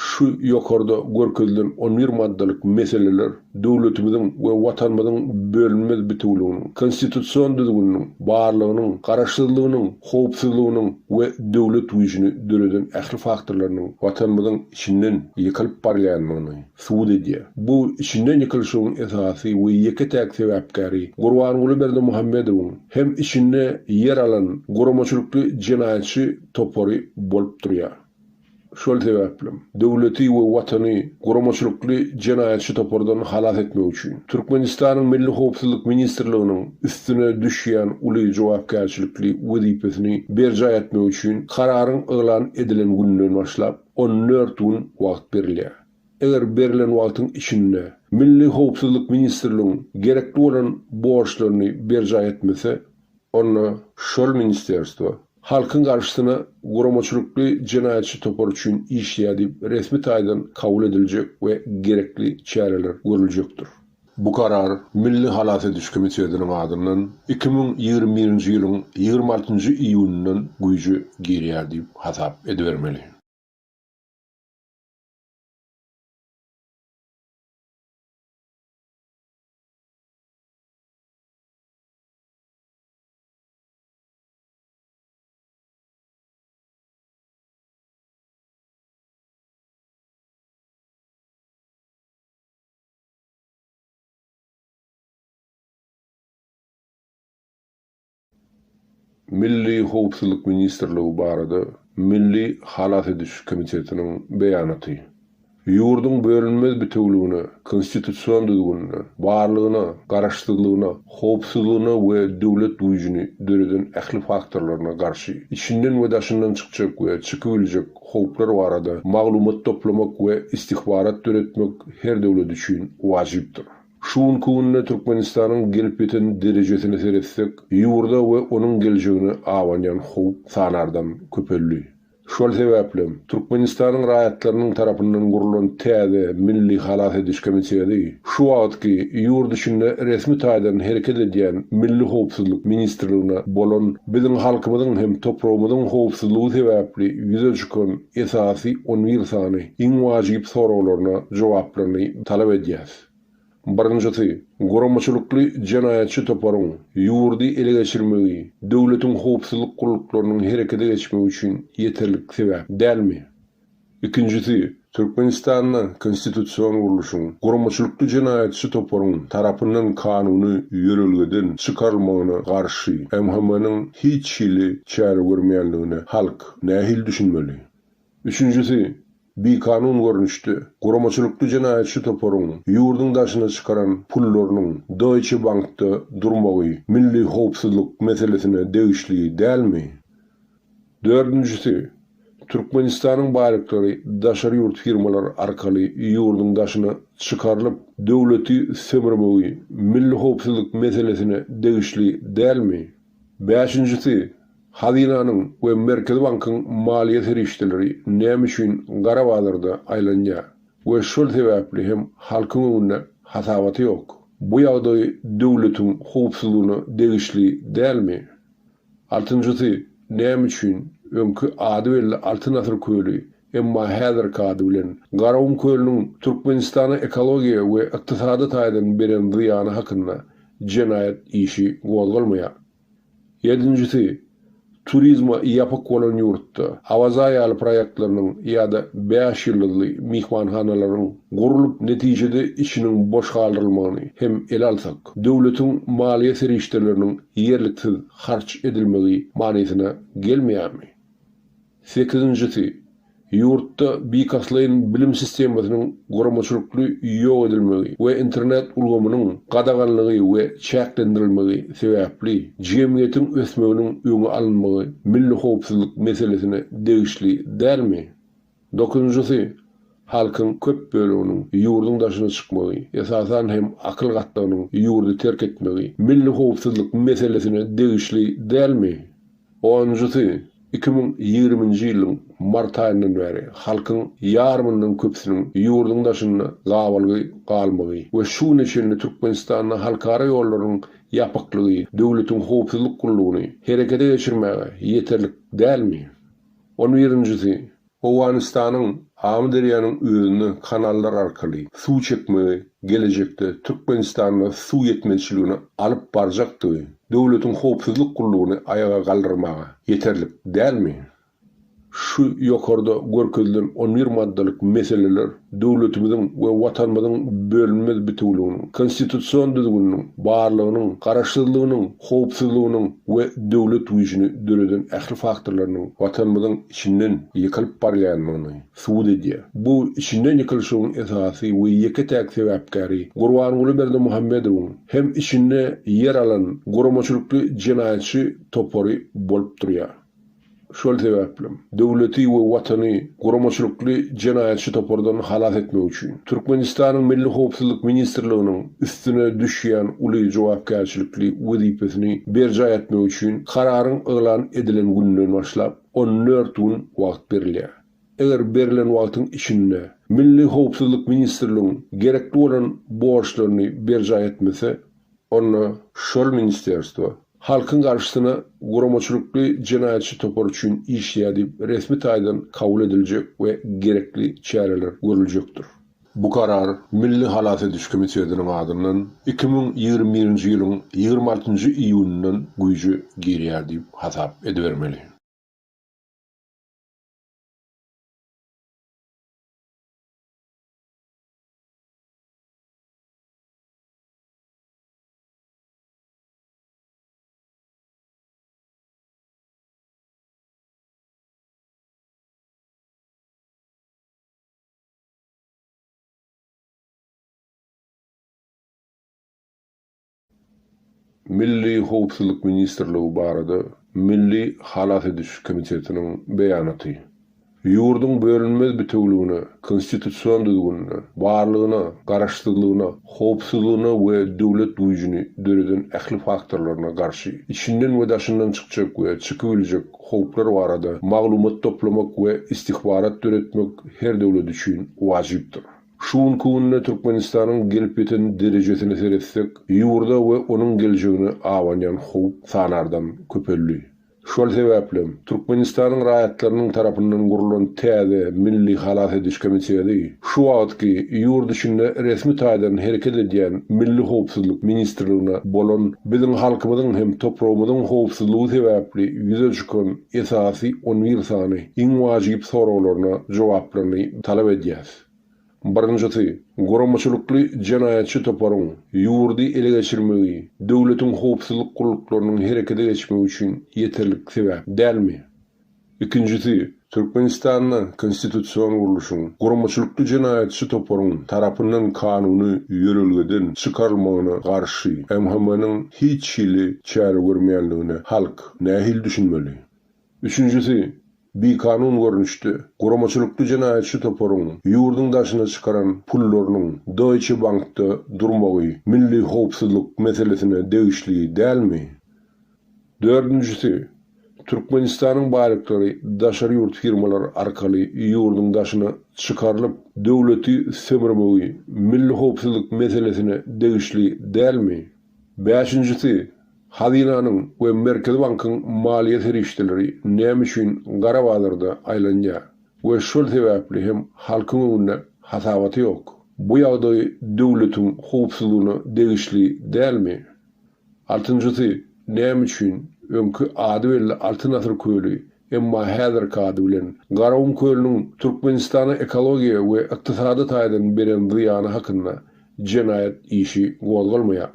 Şu ýokarda görkezilen on bir maddalyk meseleler döwletimiziň we Watanymyzyň bölünmez bitewüliginiň, konstitusion düzgüniniň, barlygynyň, garaşsyzlygynyň, howpsuzlygynyň we döwlet güýjüni döreden ähli faktorlarynyň Watanymyzyň içinden ýykylyp barýandygyny subut edýär. Bu içinden ýykylyşygyň esasy we ýeke-täk sebäpkäri Gurbanguly Berdimuhamedowyň hem içinde ýer alan guramaçylykly jenaýatçy topary bolup durýar. Şol sebäplem, döwleti we Watany guramaçylykly jenaýatçy topardan halas etmek üçin, Türkmenistanyň Milli howpsuzlyk ministrliginiň üstüne düşýän uly jogapkärçilikli wezipesini berjaý etmek üçin kararyň yglan edilen gününden başlap on dört gün wagt berilýär. Eger berlen wagtyň içinde Milli howpsuzlyk ministrligiň gerekli bolan borçlaryny berjaý etmese, Onda şol ministerstwo halkyň garşysyna guramaçylykly jenaýatçy topar üçin işleýär diýip resmi taýdan kabul ediljek we gerekli çäreler görüljekdir. Bu karar Milli halas ediş komitetiniň adyndan 2021-nji ýylyň 26-njy iýunyndan güýje girýär diýip hasap edibermeli. Milli howpsuzlyk ministrligi barada Milli halas ediş komitetiniň beýanaty. Ýurduň bölünmez bitewüligine, konstitusion düzgünine, barlygyna, garaşsyzlygyna, howpsuzlygyna we döwlet güýjüni döreden ähli faktorlaryna garşy içinden we daşyndan çykjak we çykybiljek howplar barada maglumat toplamak we istihbarat döretmek her döwlet üçin wajypdyr. Şu günki günde Türkmenistanyň gelip ýeten derejesine seretsek, ýurda we onuň geljegine abanýan howp sanardan köpeldi. Şol sebäplem, Türkmenistanyň raýatlarynyň tarapyndan gurlan täze Milli halas ediş komiteti şu wagtky ýurt içinde resmi taýdan hereket edýän Milli howpsuzlyk ministrligine bolan biziň halkymyzyň hem topragymyzyň howpsuzlygy sebäpli ýüze çykan esasy on bir sany iň wajyp soraglaryna jogaplaryny talap edýäs. Birinjisi, guramaçylykly jenaýatçy toparyň ýurdy ele geçirmegi döwletiň howpsuzlyk gulluklarynyň herekete geçmegi üçin ýeterlik sebäp dälmi? Ikinjisi, Türkmenistanda konstitusion gurluşyň guramaçylykly jenaýatçy toparyň tarapyndan kanuny ýörelgeden çykarylmagyna garşy MHM-niň hiç hili çäre görmeýänligine halk nähili düşünmeli? Üçünjisi, bikanun görnüşde, guramaçylykly jenaýatçy toparyň ýurduň daşyna çykaran pullarynyň Deutsche Bankda durmagy milli howpsuzlyk meselesine degişli dälmi? Dördünjisi, Türkmenistanyň baýlyklary daşary ýurt firmalary arkaly ýurduň daşyna çykarylyp, döwleti sömürmegi milli howpsuzlyk meselesine degişli dälmi? Bäşinjisi, Hazynanyň we Merkezi bankyň maliýe serişdeleri näme üçin gara bazarda aýlanýar we şol sebäpli hem halkyň öňünde hasabaty ýok? Bu ýagdaý döwletiň howpsuzlygyna degişli dälmi? Altynjysy, näme üçin öňki ady belli Altyn asyr köli, emma häzirki ady bilen Garagum kölüniň Türkmenistana ekologiýa we ykdysady taýdan beren zyýany hakynda jenaýat işi gozgalmaýar? Ýedinjisi, turizme ýapyk bolan ýurtda Awaza ýaly proýektleriniň ýa-da bäş ýyldyzly myhmanhanalaryň gurlup netijede içiniň boş galdyrylmagyny hem ele alsak, döwletiň maliýe serişdeleriniň ýerliksiz harç edilmegi manysyna gelmeýärmi? Sekizinjisi, ýurtda bilkastlaýyn bilim sistemasynyň guramaçylykly ýok edilmegi we internet ulgamynyň gadaganlygy we çäklendirilmegi sebäpli jemgyýetiň ösmeginiň öňi alynmagy milli howpsuzlyk meselesine degişli dälmi? Dokuzynjysy, halkyň köp böleginiň ýurduň daşyna çykmagy, esasan hem akyl gatlagynyň ýurdy terk etmegi milli howpsuzlyk meselesine degişli dälmi? Onunjysy, 2020-nji ýylyň mart aýyndan bäri halkyň ýarymyndan köpüsiniň ýurduň daşynda gabalgy galmagy we şu güne çenli Türkmenistanda halkara ýollarynyň ýapyklygy döwletiň howpsuzlyk gullugyny herekete geçirmäge ýeterlik dälmi? On birinjisi, Owganystanyň Amyderýanyň özünde kanallar arkaly suw çekmegi gelejekde Türkmenistanda suw ýetmezçiligine alyp barjakdygy döwletiň howpsuzlyk gullugyny aýaga galdyrmaga ýeterlik dälmi? Şu ýokarda görkezilen on bir maddalyk meseleler döwletimiziň we Watanymyzyň bölünmez bitewüliginiň, konstitusion düzgüniniň, barlygynyň, garaşsyzlygynyň, howpsuzlygynyň we döwlet güýjüni döreden ähli faktorlarynyň Watanymyzyň içinden ýykylyp barýandygyny subut edýär. Bu içinden ýykylyşygyň esasy we ýeke-täk sebäpkäri Gurbanguly Berdimuhamedowyň hem içinde ýer alan guramaçylykly jenaýatçy topary bolup durýar. Şol sebäplem, döwleti we Watany guramaçylykly jenaýatçy topardan halas etmek üçin, Türkmenistanyň Milli howpsuzlyk ministrliginiň üstüne düşýän uly jogapkärçilikli wezipesini berjaý etmek üçin kararyň yglan edilen gününden başlap 14 gün wagt berilýär. Eger berlen wagtyň içinde Milli howpsuzlyk ministrligiň gerekli bolan borçlaryny berjaý etmese, Onda şol ministerstwo halkyň garşysyna guramaçylykly jenaýatçy topar üçin işleýär diýip resmi taýdan kabul ediljek we gerekli çäreler görüljekdir. Bu karar Milli halas ediş komitetiniň adyndan 2021-nji ýylyň 26-njy iýunyndan güýje girýär diýip hasap edibermeli. Milli howpsuzlyk ministrligi barada Milli halas ediş komitetiniň beýanaty. Ýurduň bölünmez bitewüligine, konstitusion düzgünine, barlygyna, garaşsyzlygyna, howpsuzlygyna we döwlet güýjüni döreden ähli faktorlaryna garşy içinden we daşyndan çykjak we çykybiljek howplar barada maglumat toplamak we istihbarat döretmek her döwlet üçin wajypdyr. Şu günki günde Türkmenistanyň gelip ýeten derejesine seretsek, ýurda we onuň geljegine abanýan howp sanardan köpeldi. Şol sebäplem, Türkmenistanyň raýatlarynyň tarapyndan gurlan täze Milli halas ediş komiteti şu wagtky ýurt içinde resmi taýdan hereket edýän Milli howpsuzlyk ministrligine bolan biziň halkymyzyň hem topragymyzyň howpsuzlygy sebäpli ýüze çykan esasy on bir sany iň wajyp soraglaryna jogaplaryny talap edýäs. Birinjisi, guramaçylykly jenaýatçy toparyň ýurdy ele geçirmegi döwletiň howpsuzlyk gulluklarynyň herekete geçmegi üçin ýeterlik sebäp dälmi? Ikinjisi, Türkmenistanda konstitusion gurluşyň guramaçylykly jenaýatçy toparyň tarapyndan kanuny ýörelgeden çykarylmagyna garşy MHM-niň hiç hili çäre görmeýänligine halk nähili düşünmeli? Üçünjisi, bikanun görnüşde, guramaçylykly jenaýatçy toparyň ýurduň daşyna çykaran pullarynyň Deutsche Bankda durmagy milli howpsuzlyk meselesine degişli dälmi? Dördünjisi, Türkmenistanyň baýlyklary daşary ýurt firmalary arkaly ýurduň daşyna çykarylyp, döwleti sömürmegi milli howpsuzlyk meselesine degişli dälmi? Bäşinjisi, Hazynanyň we Merkezi bankyň maliýe serişdeleri näme üçin gara bazarda aýlanýar we şol sebäpli hem halkyň öňünde hasabaty ýok? Bu ýagdaý döwletiň howpsuzlygyna degişli dälmi? Altynjysy, näme üçin öňki ady belli Altyn asyr köli, emma häzirki ady bilen Garagum kölüniň Türkmenistana ekologiýa we ykdysady taýdan beren zyýany hakynda jenaýat işi gozgalmaýar?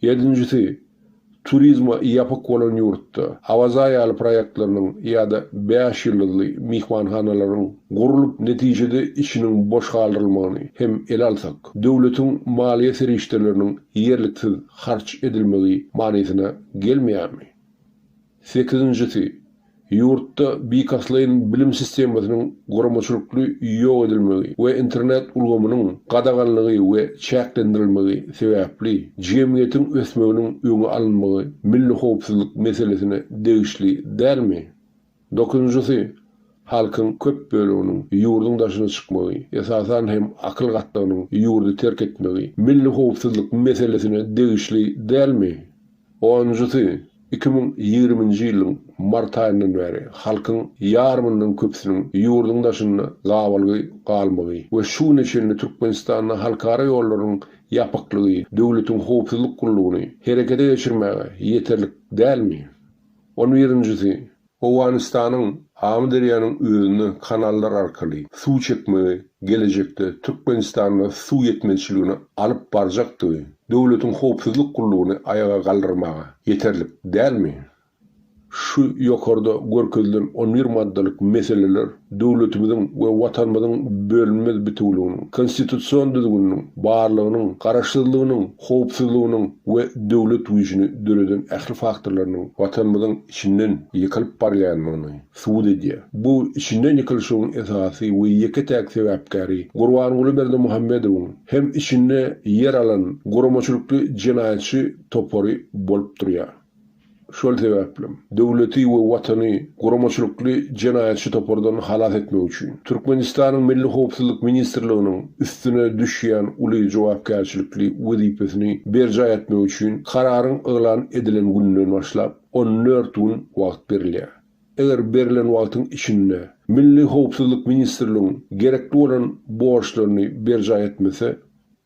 Ýedinjisi, turizme ýapyk bolan ýurtda Awaza ýaly proýektleriniň ýa-da bäş ýyldyzly myhmanhanalaryň gurlup netijede içiniň boş galdyrylmagyny hem ele alsak, döwletiň maliýe serişdeleriniň ýerliksiz harç edilmegi manysyna gelmeýärmi? Sekizinjisi, ýurtda bilkastlaýyn bilim sistemasynyň guramaçylykly ýok edilmegi we internet ulgamynyň gadaganlygy we çäklendirilmegi sebäpli jemgyýetiň ösmeginiň öňi alynmagy milli howpsuzlyk meselesine degişli dälmi? Dokuzynjysy, halkyň köp böleginiň ýurduň daşyna çykmagy, esasan hem akyl gatlagynyň ýurdy terk etmegi milli howpsuzlyk meselesine degişli dälmi? Onunjysy, 2020-nji ýylyň mart aýyndan bäri halkyň ýarymyndan köpüsiniň ýurduň daşynda gabalgy galmagy we şu güne çenli Türkmenistanda halkara ýollarynyň ýapyklygy döwletiň howpsuzlyk gullugyny herekete geçirmäge ýeterlik dälmi? On birinjisi, Owganystanyň Amyderýanyň özüne kanallar arkaly suw çekmegi gelejekde Türkmenistanda suw ýetmezçiligine alyp barjakdygy döwletiň howpsuzlyk gullugyny aýaga galdyrmaga ýeterlik dälmi? Şu ýokarda görkezilen on bir maddalyk meseleler döwletimiziň we Watanymyzyň bölünmez bitewüliginiň, konstitusion düzgüniniň, barlygynyň, garaşsyzlygynyň, howpsuzlygynyň we döwlet güýjüni döreden ähli faktorlarynyň Watanymyzyň içinden ýykylyp barýandygyny subut edýär. Bu içinden ýykylyşygyň esasy we ýeke-täk sebäpkäri Gurbanguly Berdimuhamedowyň hem içinde ýer alan guramaçylykly jenaýatçy topary bolup durýar. Şol sebäplem, döwleti we Watany guramaçylykly jenaýatçy topardan halas etmek üçin, Türkmenistanyň Milli howpsuzlyk ministrliginiň üstüne düşýän uly jogapkärçilikli wezipesini berjaý etmek üçin kararyň yglan edilen gününden başlap 14 gün wagt berilýär. Eger berlen wagtyň içinde Milli howpsuzlyk ministrligiň gerekli bolan borçlaryny berjaý etmese,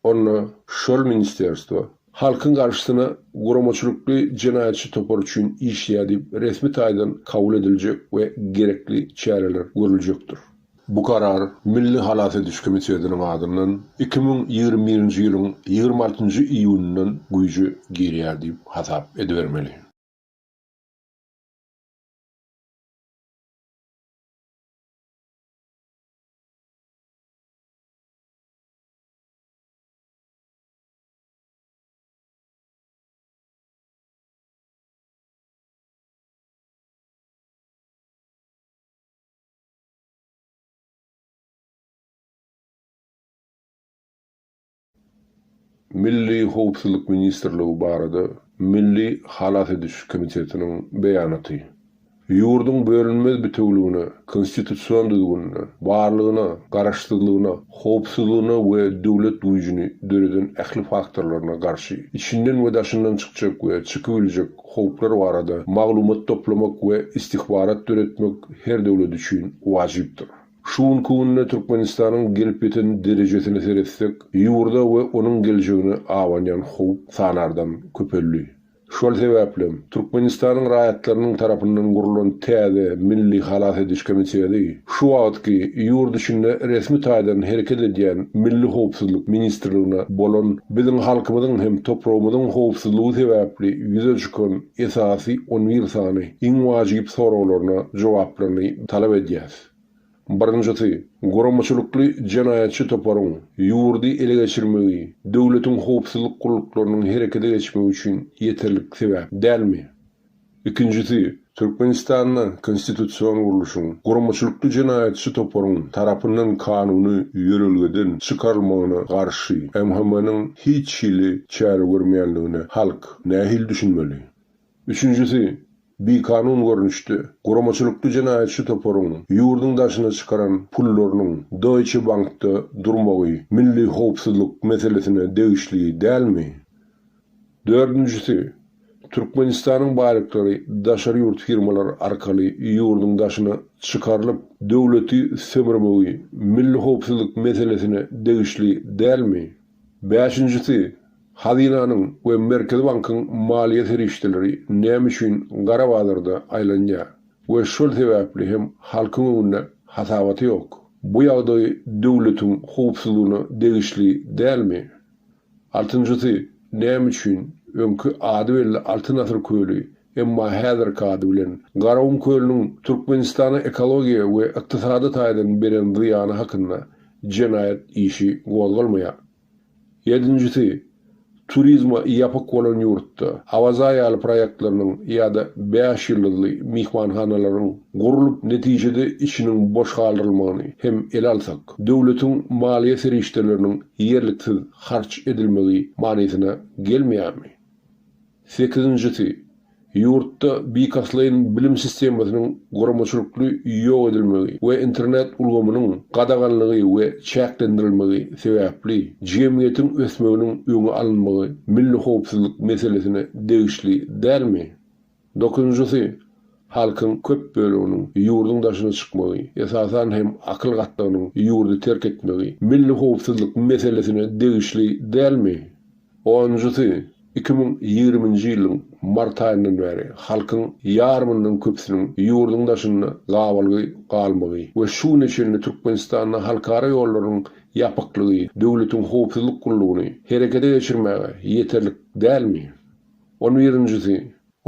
onda şol ministerstwo halkyň garşysyna guramaçylykly jenaýatçy topar üçin işleýär diýip resmi taýdan kabul ediljek we gerekli çäreler görüljekdir. Bu karar Milli halas ediş komitetiniň adyndan 2021-nji ýylyň 26-njy iýunyndan güýje girýär diýip hasap edibermeli. Milli howpsuzlyk ministrligi barada Milli halas ediş komitetiniň beýanaty. Ýurduň bölünmez bitewüligine, konstitusion düzgünine, barlygyna, garaşsyzlygyna, howpsuzlygyna we döwlet güýjüni döreden ähli faktorlaryna garşy içinden we daşyndan çykjak we çykybiljek howplar barada maglumat toplamak we istihbarat döretmek her döwlet üçin wajypdyr. Şu günki günde Türkmenistanyň gelip ýeten derejesine seretsek, ýurda we onuň geljegine abanýan howp sanardan köpeldi. Şol sebäplem, Türkmenistanyň raýatlarynyň tarapyndan gurlan täze Milli halas ediş komiteti şu wagtky ýurt içinde resmi taýdan hereket edýän Milli howpsuzlyk ministrligine bolan biziň halkymyzyň hem topragymyzyň howpsuzlygy sebäpli ýüze çykan esasy on bir sany iň wajyp soraglaryna jogaplaryny talap edýäs. Birinjisi, guramaçylykly jenaýatçy toparyň ýurdy ele geçirmegi döwletiň howpsuzlyk gulluklarynyň herekete geçmegi üçin ýeterlik sebäp dälmi? Ikinjisi, Türkmenistanda konstitusion gurluşyň guramaçylykly jenaýatçy toparyň tarapyndan kanuny ýörelgeden çykarylmagyna garşy MHM-niň hiç hili çäre görmeýänligine halk nähili düşünmeli? Üçünjisi, bikanun görnüşde, guramaçylykly jenaýatçy toparyň ýurduň daşyna çykaran pullarynyň Deutsche Bankda durmagy milli howpsuzlyk meselesine degişli dälmi? Dördünjisi, Türkmenistanyň baýlyklary daşary ýurt firmalary arkaly ýurduň daşyna çykarylyp, döwleti sömürmegi milli howpsuzlyk meselesine degişli dälmi? Bäşinjisi, Hazynanyň we Merkezi bankyň maliýe serişdeleri näme üçin gara bazarda aýlanýar we şol sebäpli hem halkyň öňünde hasabaty ýok? Bu ýagdaý döwletiň howpsuzlygyna degişli dälmi? Altynjysy, näme üçin öňki ady belli Altyn asyr köli, emma häzirki ady bilen Garagum kölüniň Türkmenistana ekologiýa we ykdysady taýdan beren zyýany hakynda jenaýat işi gozgalmaýar? Ýedinjisi, turizme ýapyk bolan ýurtda Awaza ýaly proýektleriniň ýa-da bäş ýyldyzly myhmanhanalaryň gurlup netijede içiniň boş galdyrylmagyny hem ele alsak, döwletiň maliýe serişdeleriniň ýerliksiz harç edilmegi manysyna gelmeýärmi? Sekizinjisi, ýurtda bilkastlaýyn bilim sistemasynyň guramaçylykly ýok edilmegi we internet ulgamynyň gadaganlygy we çäklendirilmegi sebäpli jemgyýetiň ösmeginiň öňi alynmagy milli howpsuzlyk meselesine degişli dälmi? Dokuzynjysy, halkyň köp böleginiň ýurduň daşyna çykmagy, esasan hem akyl gatlagynyň ýurdy terk etmegi milli howpsuzlyk meselesine degişli dälmi? Onunjysy, 2020-nji ýylyň mart aýyndan bäri halkyň ýarymyndan köpüsiniň ýurduň daşynda gabalgy galmagy we şu güne çenli Türkmenistanda halkara ýollarynyň ýapyklygy döwletiň howpsuzlyk gullugyny herekete geçirmäge ýeterlik dälmi? On birinjisi,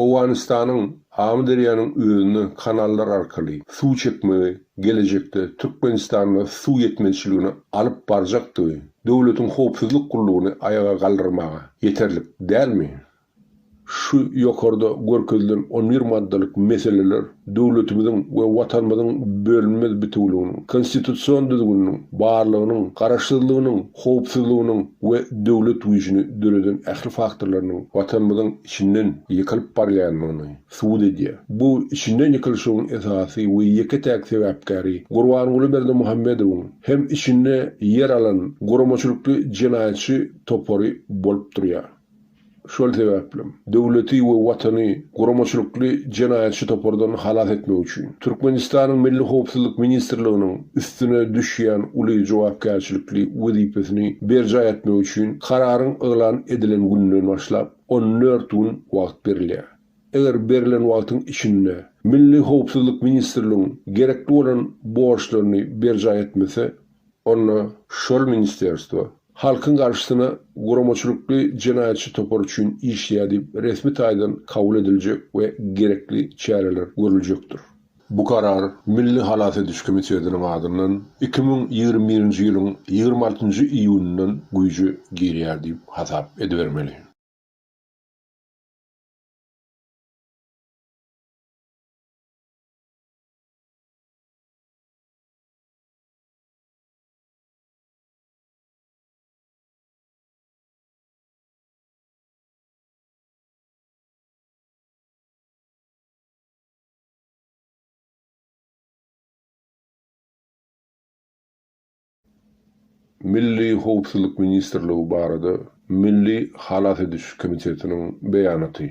Owganystanyň Amyderýanyň özüne kanallar arkaly suw çekmegi gelejekde Türkmenistanda suw ýetmezçiligine alyp barjakdygy döwletiň howpsuzlyk gullugyny aýaga galdyrmaga ýeterlik dälmi? Şu ýokarda görkezilen on bir maddalyk meseleler döwletimiziň we Watanymyzyň bölünmez bitewüliginiň, konstitusion düzgüniniň, barlygynyň, garaşsyzlygynyň, howpsuzlygynyň we döwlet güýjüni döreden ähli faktorlarynyň Watanymyzyň içinden ýykylyp barýandygyny subut edýär. Bu içinden ýykylyşygyň esasy we ýeke-täk sebäpkäri Gurbanguly Berdimuhamedowyň hem içinde ýer alan guramaçylykly jenaýatçy topary bolup durýar. Şol sebäplem, döwleti we Watany guramaçylykly jenaýatçy topardan halas etmek üçin, Türkmenistanyň Milli howpsuzlyk ministrliginiň üstüne düşýän uly jogapkärçilikli wezipesini berjaý etmek üçin kararyň yglan edilen gününden başlap 14 gün wagt berilýär. Eger berlen wagtyň içinde Milli howpsuzlyk ministrligiň gerekli bolan borçlaryny berjaý etmese, onda şol ministerstwo halkyň garşysyna guramaçylykly jenaýatçy topar üçin işleýär diýip resmi taýdan kabul ediljek we gerekli çäreler görüljekdir. Bu karar Milli halas ediş komitetiniň adyndan 2021-nji ýylyň 26-njy iýunyndan güýje girýär diýip hasap edibermeli. Milli howpsuzlyk ministrligi barada Milli halas ediş komitetiniň beýanaty.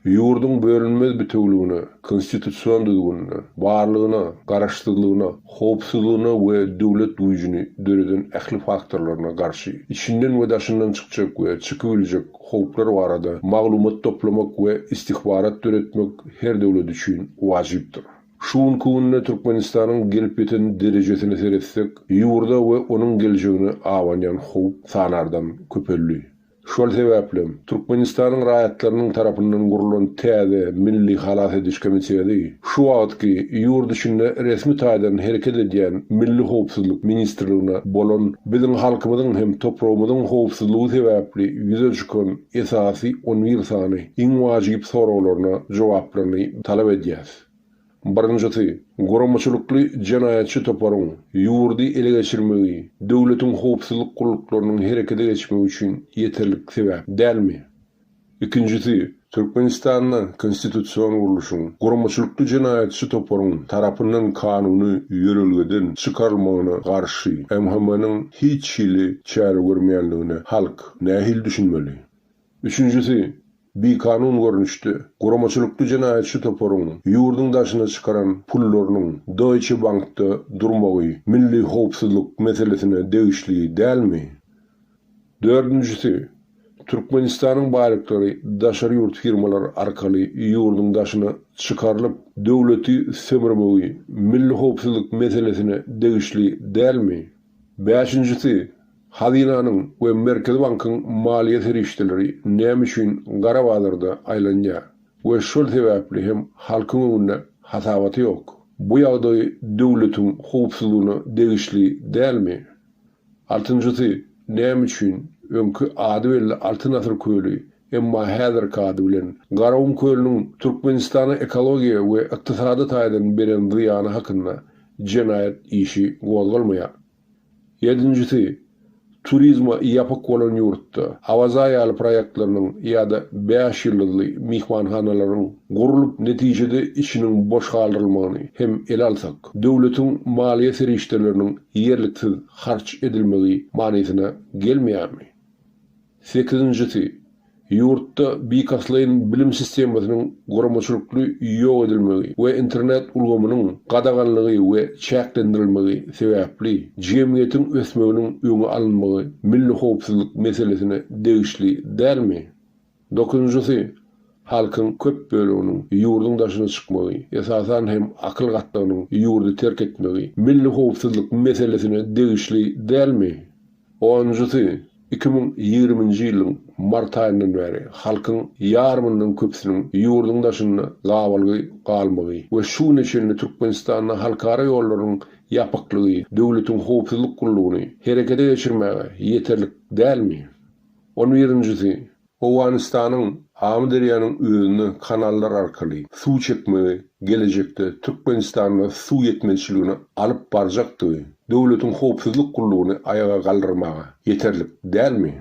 Ýurduň bölünmez bitewüligine, konstitusion düzgünine, barlygyna, garaşsyzlygyna, howpsuzlygyna we döwlet güýjüni döreden ähli faktorlaryna garşy içinden we daşyndan çykjak we çykybiljek howplar barada maglumat toplamak we istihbarat döretmek her döwlet üçin wajypdyr. Şu günki günde Türkmenistanyň gelip ýeten derejesine seretsek, ýurda we onuň geljegine abanýan howp sanardan köpeldi. Şol sebäplem, Türkmenistanyň raýatlarynyň tarapyndan gurlan täze Milli halas ediş komiteti şu wagtky ýurt içinde resmi taýdan hereket edýän Milli howpsuzlyk ministrligine bolan biziň halkymyzyň hem topragymyzyň howpsuzlygy sebäpli ýüze çykan esasy on bir sany iň wajyp soraglaryna jogaplaryny talap edýäs. Birinjisi, guramaçylykly jenaýatçy toparyň ýurdy ele geçirmegi döwletiň howpsuzlyk gulluklarynyň herekete geçmegi üçin ýeterlik sebäp dälmi? Ikinjisi, Türkmenistanda konstitusion gurluşyň guramaçylykly jenaýatçy toparyň tarapyndan kanuny ýörelgeden çykarylmagyna garşy MHM-niň hiç hili çäre görmeýänligine halk nähili düşünmeli? Üçünjisi, bikanun görnüşde, guramaçylykly jenaýatçy toparyň ýurduň daşyna çykaran pullarynyň Deutsche Bankda durmagy milli howpsuzlyk meselesine degişli dälmi? Dördünjisi, Türkmenistanyň baýlyklary daşary ýurt firmalary arkaly ýurduň daşyna çykarylyp, döwleti sömürmegi milli howpsuzlyk meselesine degişli dälmi? Bäşinjisi, Hazynanyň we Merkezi bankyň maliýe serişdeleri näme üçin gara bazarda aýlanýar we şol sebäpli hem halkyň öňünde hasabaty ýok? Bu ýagdaý döwletiň howpsuzlygyna degişli dälmi? Altynjysy, näme üçin öňki ady belli Altyn asyr köli, emma häzirki ady bilen Garagum kölüniň Türkmenistana ekologiýa we ykdysady taýdan beren zyýany hakynda jenaýat işi gozgalmaýar? Ýedinjisi, turizme ýapyk bolan ýurtda Awaza ýaly proýektleriniň ýa-da bäş ýyldyzly myhmanhanalaryň gurlup, netijede içiniň boş galdyrylmagyny hem ele alsak, döwletiň maliýe serişdeleriniň ýerliksiz harç edilmegi manysyna gelmeýärmi? Sekizinjisi, ýurtda bilkastlaýyn bilim sistemasynyň guramaçylykly ýok edilmegi we internet ulgamynyň gadaganlygy we çäklendirilmegi sebäpli jemgyýetiň ösmeginiň öňi alynmagy milli howpsuzlyk meselesine degişli dälmi? Dokuzynjysy, halkyň köp böleginiň ýurduň daşyna çykmagy, esasan hem akyl gatlagynyň ýurdy terk etmegi milli howpsuzlyk meselesine degişli dälmi? Onunjysy, 2020-nji ýylyň mart aýyndan bäri halkyň ýarymyndan köpüsiniň ýurduň daşynda gabalgy galmagy we şu güne çenli Türkmenistanda halkara ýollarynyň ýapyklygy döwletiň howpsuzlyk gullugyny herekete geçirmäge ýeterlik dälmi? On birinjisi, Owganystanyň Amyderýanyň özüne kanallar arkaly suw çekmegi gelejekde Türkmenistanda suw ýetmezçiligine alyp barjakdygy döwletiň howpsuzlyk gullugyny aýaga galdyrmaga ýeterlik dälmi?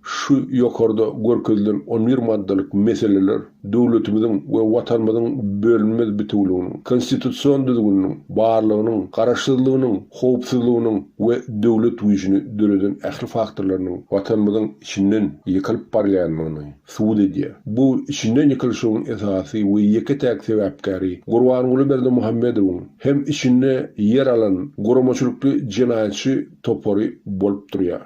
Şu ýokarda görkezilen on bir maddalyk meseleler döwletimiziň we Watanymyzyň bölünmez bitewüliginiň, konstitusion düzgüniniň, barlygynyň, garaşsyzlygynyň, howpsuzlygynyň we döwlet güýjüni döreden ähli faktorlarynyň Watanymyzyň içinden ýykylyp barýandygyny subut edýär. Bu içinden ýykylyşygyň esasy we ýeke-täk sebäpkäri Gurbanguly Berdimuhamedowyň hem içinde ýer alan guramaçylykly jenaýatçy topary bolup durýar.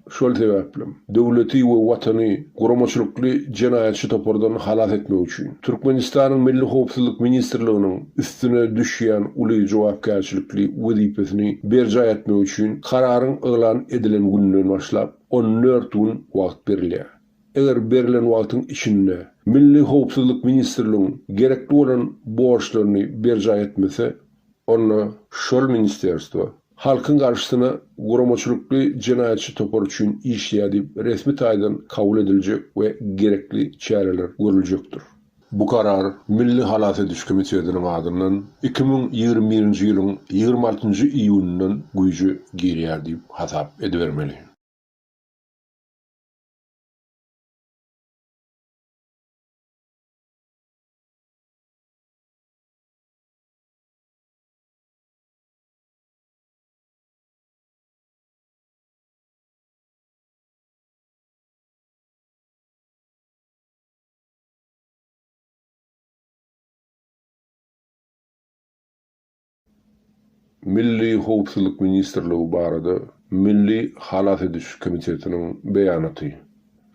Şol sebäplem, döwleti we Watany guramaçylykly jenaýatçy topardan halas etmek üçin, Türkmenistanyň Milli howpsuzlyk ministrliginiň üstüne düşýän uly jogapkärçilikli wezipesini berjaý etmek üçin kararyň yglan edilen gününden başlap 14 gün wagt berilýär. Eger berlen wagtyň içinde Milli howpsuzlyk ministrligiň gerekli bolan borçlaryny berjaý etmese, onda şol ministerstwo halkyň garşysyna guramaçylykly jenaýatçy topar üçin işleýär diýip resmi taýdan kabul ediljek we gerekli çäreler görüljekdir. Bu karar Milli halas ediş komitetiniň adyndan 2021-nji ýylyň 26-njy iýunyndan güýje girýär diýip hasap edibermeli. Milli howpsuzlyk ministrligi barada Milli halas ediş komitetiniň beýanaty.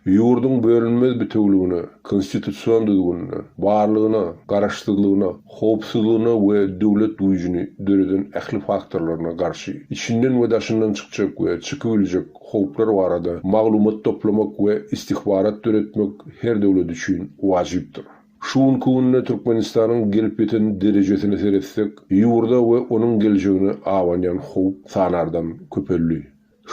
Ýurduň bölünmez bitewüligine, konstitusion düzgünine, barlygyna, garaşsyzlygyna, howpsuzlygyna we döwlet güýjüni döreden ähli faktorlaryna garşy içinden we daşyndan çykjak we çykybiljek howplar barada maglumat toplamak we istihbarat döretmek her döwlet üçin wajypdyr. Şu günki günde Türkmenistanyň gelip ýeten derejesine seretsek, ýurda we onuň geljegine abanýan howp sanardan köpeldi.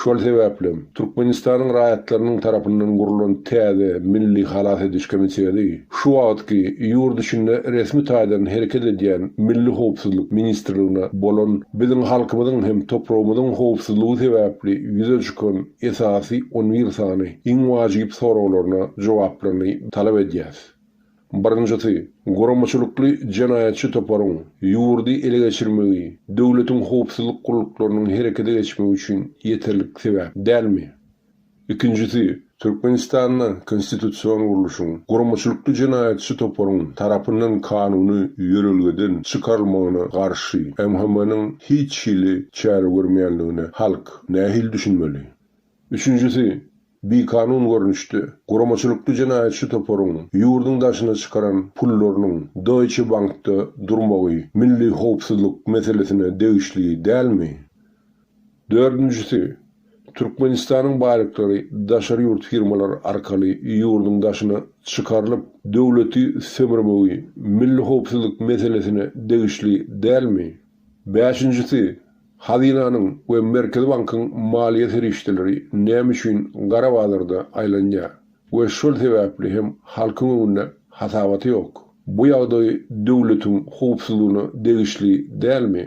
Şol sebäplem, Türkmenistanyň raýatlarynyň tarapyndan gurlan täze Milli halas ediş komiteti şu wagtky ýurt içinde resmi taýdan hereket edýän Milli howpsuzlyk ministrligine bolan biziň halkymyzyň hem topragymyzyň howpsuzlygy sebäpli ýüze çykan esasy on bir sany iň wajyp soraglaryna jogaplaryny talap edýäs. Birinjisi, guramaçylykly jenaýatçy toparyň ýurdy ele geçirmegi döwletiň howpsuzlyk gulluklarynyň herekete geçmegi üçin ýeterlik sebäp dälmi? Ikinjisi, Türkmenistanda konstitusion gurluşyň guramaçylykly jenaýatçy toparyň tarapyndan kanuny ýörelgeden çykarylmagyna garşy MHM-niň hiç hili çäre görmeýänligine halk nähili düşünmeli? Üçünjisi, bikanun görnüşde, guramaçylykly jenaýatçy toparyň ýurduň daşyna çykaran pullarynyň Deutsche Bankda durmagy milli howpsuzlyk meselesine degişli dälmi? Dördünjisi, Türkmenistanyň baýlyklary daşary ýurt firmalary arkaly ýurduň daşyna çykarylyp, döwleti sömürmegi milli howpsuzlyk meselesine degişli dälmi? Bäşinjisi, Hazynanyň we Merkezi bankyň maliýe serişdeleri näme üçin gara bazarda aýlanýar we şol sebäpli hem halkyň öňünde hasabaty ýok? Bu ýagdaý döwletiň howpsuzlygyna degişli dälmi?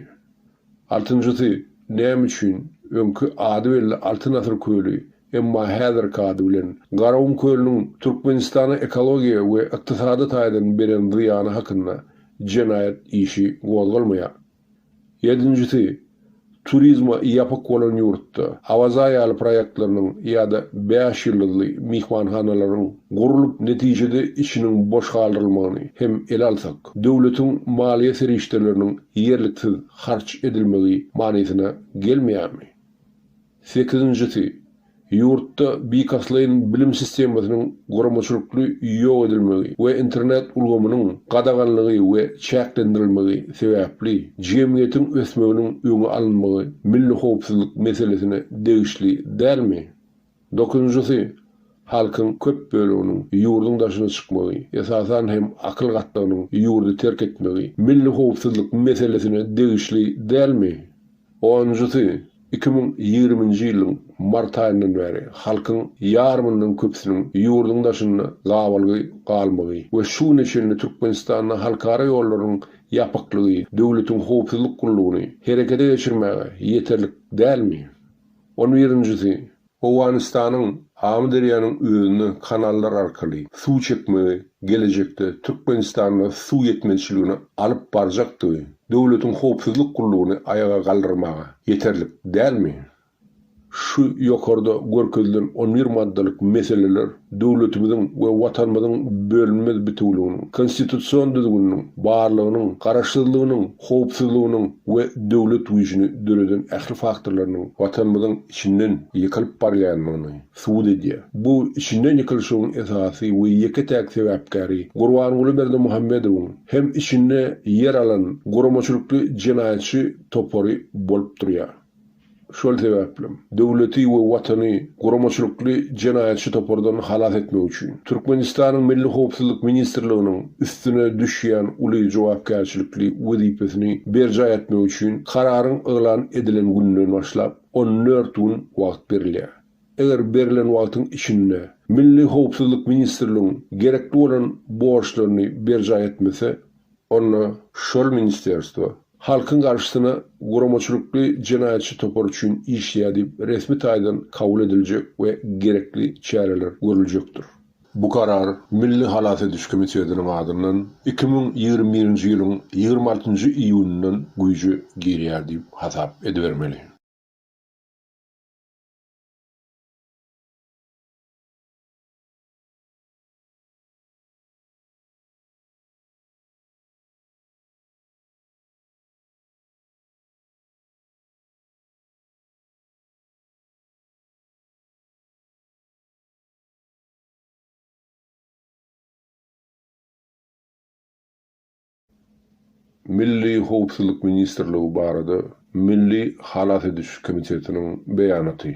Altynjysy, näme üçin öňki ady belli Altyn asyr köli, emma häzirki ady bilen Garagum kölüniň Türkmenistana ekologiýa we ykdysady taýdan beren zyýany hakynda jenaýat işi gozgalmaýar? Ýedinjisi, turizme ýapyk bolan ýurtda Awaza ýaly proýektleriniň ýa-da bäş ýyldyzly myhmanhanalaryň gurlup, netijede içiniň boş galdyrylmagyny hem ele alsak, döwletiň maliýe serişdeleriniň ýerliksiz harç edilmegi manysyna gelmeýärmi? Sekizinjisi, ýurtda bilkastlaýyn bilim sistemasynyň guramaçylykly ýok edilmegi we internet ulgamynyň gadaganlygy we çäklendirilmegi sebäpli jemgyýetiň ösmeginiň öňi alynmagy milli howpsuzlyk meselesine degişli dälmi? Dokuzynjysy, halkyň köp böleginiň ýurduň daşyna çykmagy, esasan hem akyl gatlagynyň ýurdy terk etmegi milli howpsuzlyk meselesine degişli dälmi? Onunjysy, 2020-nji ýylyň mart aýyndan bäri halkyň ýarymyndan köpüsiniň ýurduň daşynda gabalgy galmagy we şu güne çenli Türkmenistanda halkara ýollarynyň ýapyklygy döwletiň howpsuzlyk gullugyny herekete geçirmäge ýeterlik dälmi? On birinjisi, Owganystanyň Amyderýanyň özüne kanallar arkaly suw çekmegi gelejekde Türkmenistanda suw ýetmezçiligine alyp barjakdygy döwletiň howpsuzlyk gullugyny aýaga galdyrmaga ýeterlik dälmi? Şu ýokarda görkezilen on bir maddalyk meseleler döwletimiziň we Watanymyzyň bölünmez bitewüliginiň, konstitusion düzgüniniň, barlygynyň, garaşsyzlygynyň, howpsuzlygynyň we döwlet güýjüni döreden ähli faktorlarynyň Watanymyzyň içinden ýykylyp barýandygyny subut edýär. Bu içinden ýykylyşygyň esasy we ýeke-täk sebäpkäri Gurbanguly Berdimuhamedowyň hem içinde ýer alan guramaçylykly jenaýatçy topary bolup durýar. Şol sebäplem, döwleti we Watany guramaçylykly jenaýatçy topardan halas etmek üçin, Türkmenistanyň Milli howpsuzlyk ministrliginiň üstüne düşýän uly jogapkärçilikli wezipesini berjaý etmek üçin kararyň yglan edilen gününden başlap 14 gün wagt berilýär. Eger berlen wagtyň içinde Milli howpsuzlyk ministrligiň gerekli bolan borçlaryny berjaý etmese, onda şol ministerstwo halkyň garşysyna guramaçylykly jenaýatçy topar üçin işleýär diýip resmi taýdan kabul ediljek we gerekli çäreler görüljekdir. Bu karar Milli halas ediş komitetiniň adyndan 2021-nji ýylyň 26-njy iýunyndan güýje girýär diýip hasap edibermeli. Milli howpsuzlyk ministrligi barada Milli halas ediş komitetiniň beýanaty.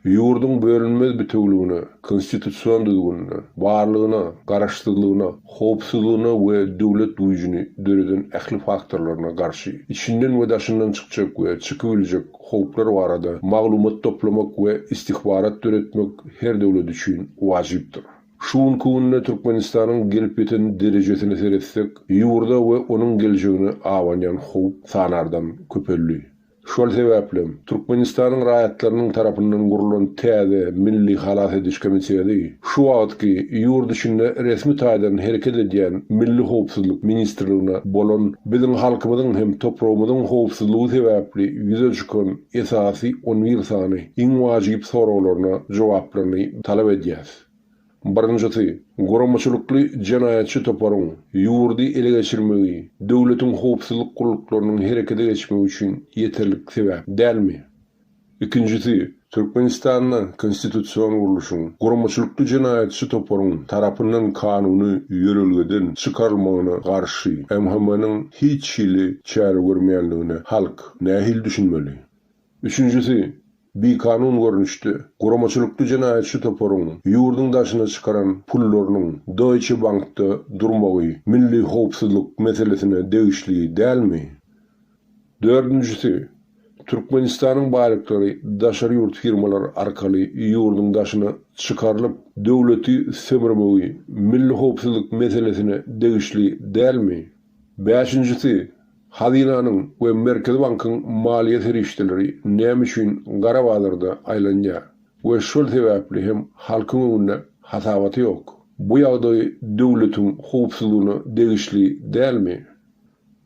Ýurduň bölünmez bitewüligine, konstitusion düzgünine, barlygyna, garaşsyzlygyna, howpsuzlygyna we döwlet güýjüni döreden ähli faktorlaryna garşy içinden we daşyndan çykjak we çykybiljek howplar barada maglumat toplamak we istihbarat döretmek her döwlet üçin wajypdyr. Şu günki günde Türkmenistanyň gelip ýeten derejesine seretsek, ýurda we onuň geljegine abanýan howp sanardan köpeldi. Şol sebäplem, Türkmenistanyň raýatlarynyň tarapyndan gurlan täze Milli halas ediş komiteti şu wagtky ýurt içinde resmi taýdan hereket edýän Milli howpsuzlyk ministrligine bolan biziň halkymyzyň hem topragymyzyň howpsuzlygy sebäpli ýüze çykan esasy on bir sany iň wajyp soraglaryna jogaplaryny talap edýäs. Birinjisi, guramaçylykly jenaýatçy toparyň ýurdy ele geçirmegi döwletiň howpsuzlyk gulluklarynyň herekete geçmegi üçin ýeterlik sebäp dälmi? Ikinjisi, Türkmenistanda konstitusion gurluşyň guramaçylykly jenaýatçy toparyň tarapyndan kanuny ýörelgeden çykarylmagyna garşy MHM-niň hiç hili çäre görmeýänligine halk nähili düşünmeli? Üçünjisi, bikanun görnüşde, guramaçylykly jenaýatçy toparyň ýurduň daşyna çykaran pullarynyň Deutsche Bankda durmagy milli howpsuzlyk meselesine degişli dälmi? Dördünjisi, Türkmenistanyň baýlyklary daşary ýurt firmalar arkaly ýurduň daşyna çykarylyp, döwleti sömürmegi milli howpsuzlyk meselesine degişli dälmi? Bäşinjisi, Hazynanyň we Merkezi bankyň maliýe serişdeleri näme üçin gara bazarda aýlanýar we şol sebäpli hem halkyň öňünde hasabaty ýok? Bu ýagdaý döwletiň howpsuzlygyna degişli dälmi?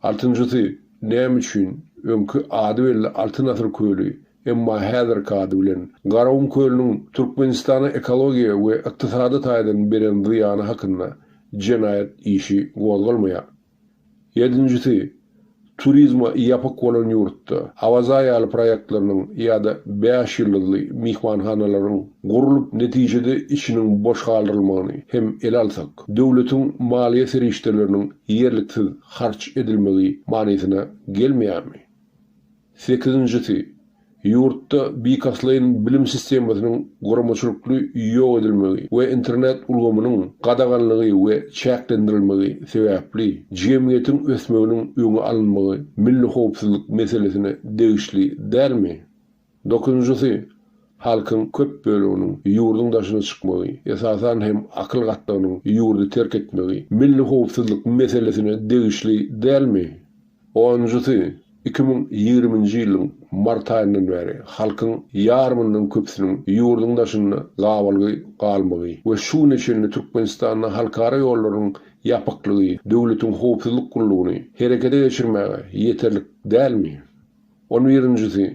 Altynjysy, näme üçin öňki ady belli Altyn asyr köli, emma häzirki ady bilen Garagum kölüniň Türkmenistana ekologiýa we ykdysady taýdan beren zyýany hakynda jenaýat işi gozgalmaýar? Ýedinjisi, turizme ýapyk bolan ýurtda Awaza ýaly proýektleriniň ýa-da bäş ýyldyzly myhmanhanalaryň gurlup netijede içiniň boş galdyrylmagyny hem ele alsak, döwletiň maliýe serişdeleriniň ýerliksiz harç edilmegi manysyna gelmeýärmi? Sekizinjisi, ýurtda bilkastlaýyn bilim sistemasynyň guramaçylykly ýok edilmegi we internet ulgamynyň gadaganlygy we çäklendirilmegi sebäpli jemgyýetiň ösmeginiň öňi alynmagy milli howpsuzlyk meselesine degişli dälmi? Dokuzynjysy, halkyň köp böleginiň ýurduň daşyna çykmagy, esasan hem akyl gatlagynyň ýurdy terk etmegi milli howpsuzlyk meselesine degişli dälmi? Onunjysy, 2020-nji ýylyň mart aýyndan bäri halkyň ýarymyndan köpüsiniň ýurduň daşynda gabalgy galmagy we şu güne çenli Türkmenistanda halkara ýollarynyň ýapyklygy döwletiň howpsuzlyk gullugyny herekete geçirmäge ýeterlik dälmi? On birinjisi,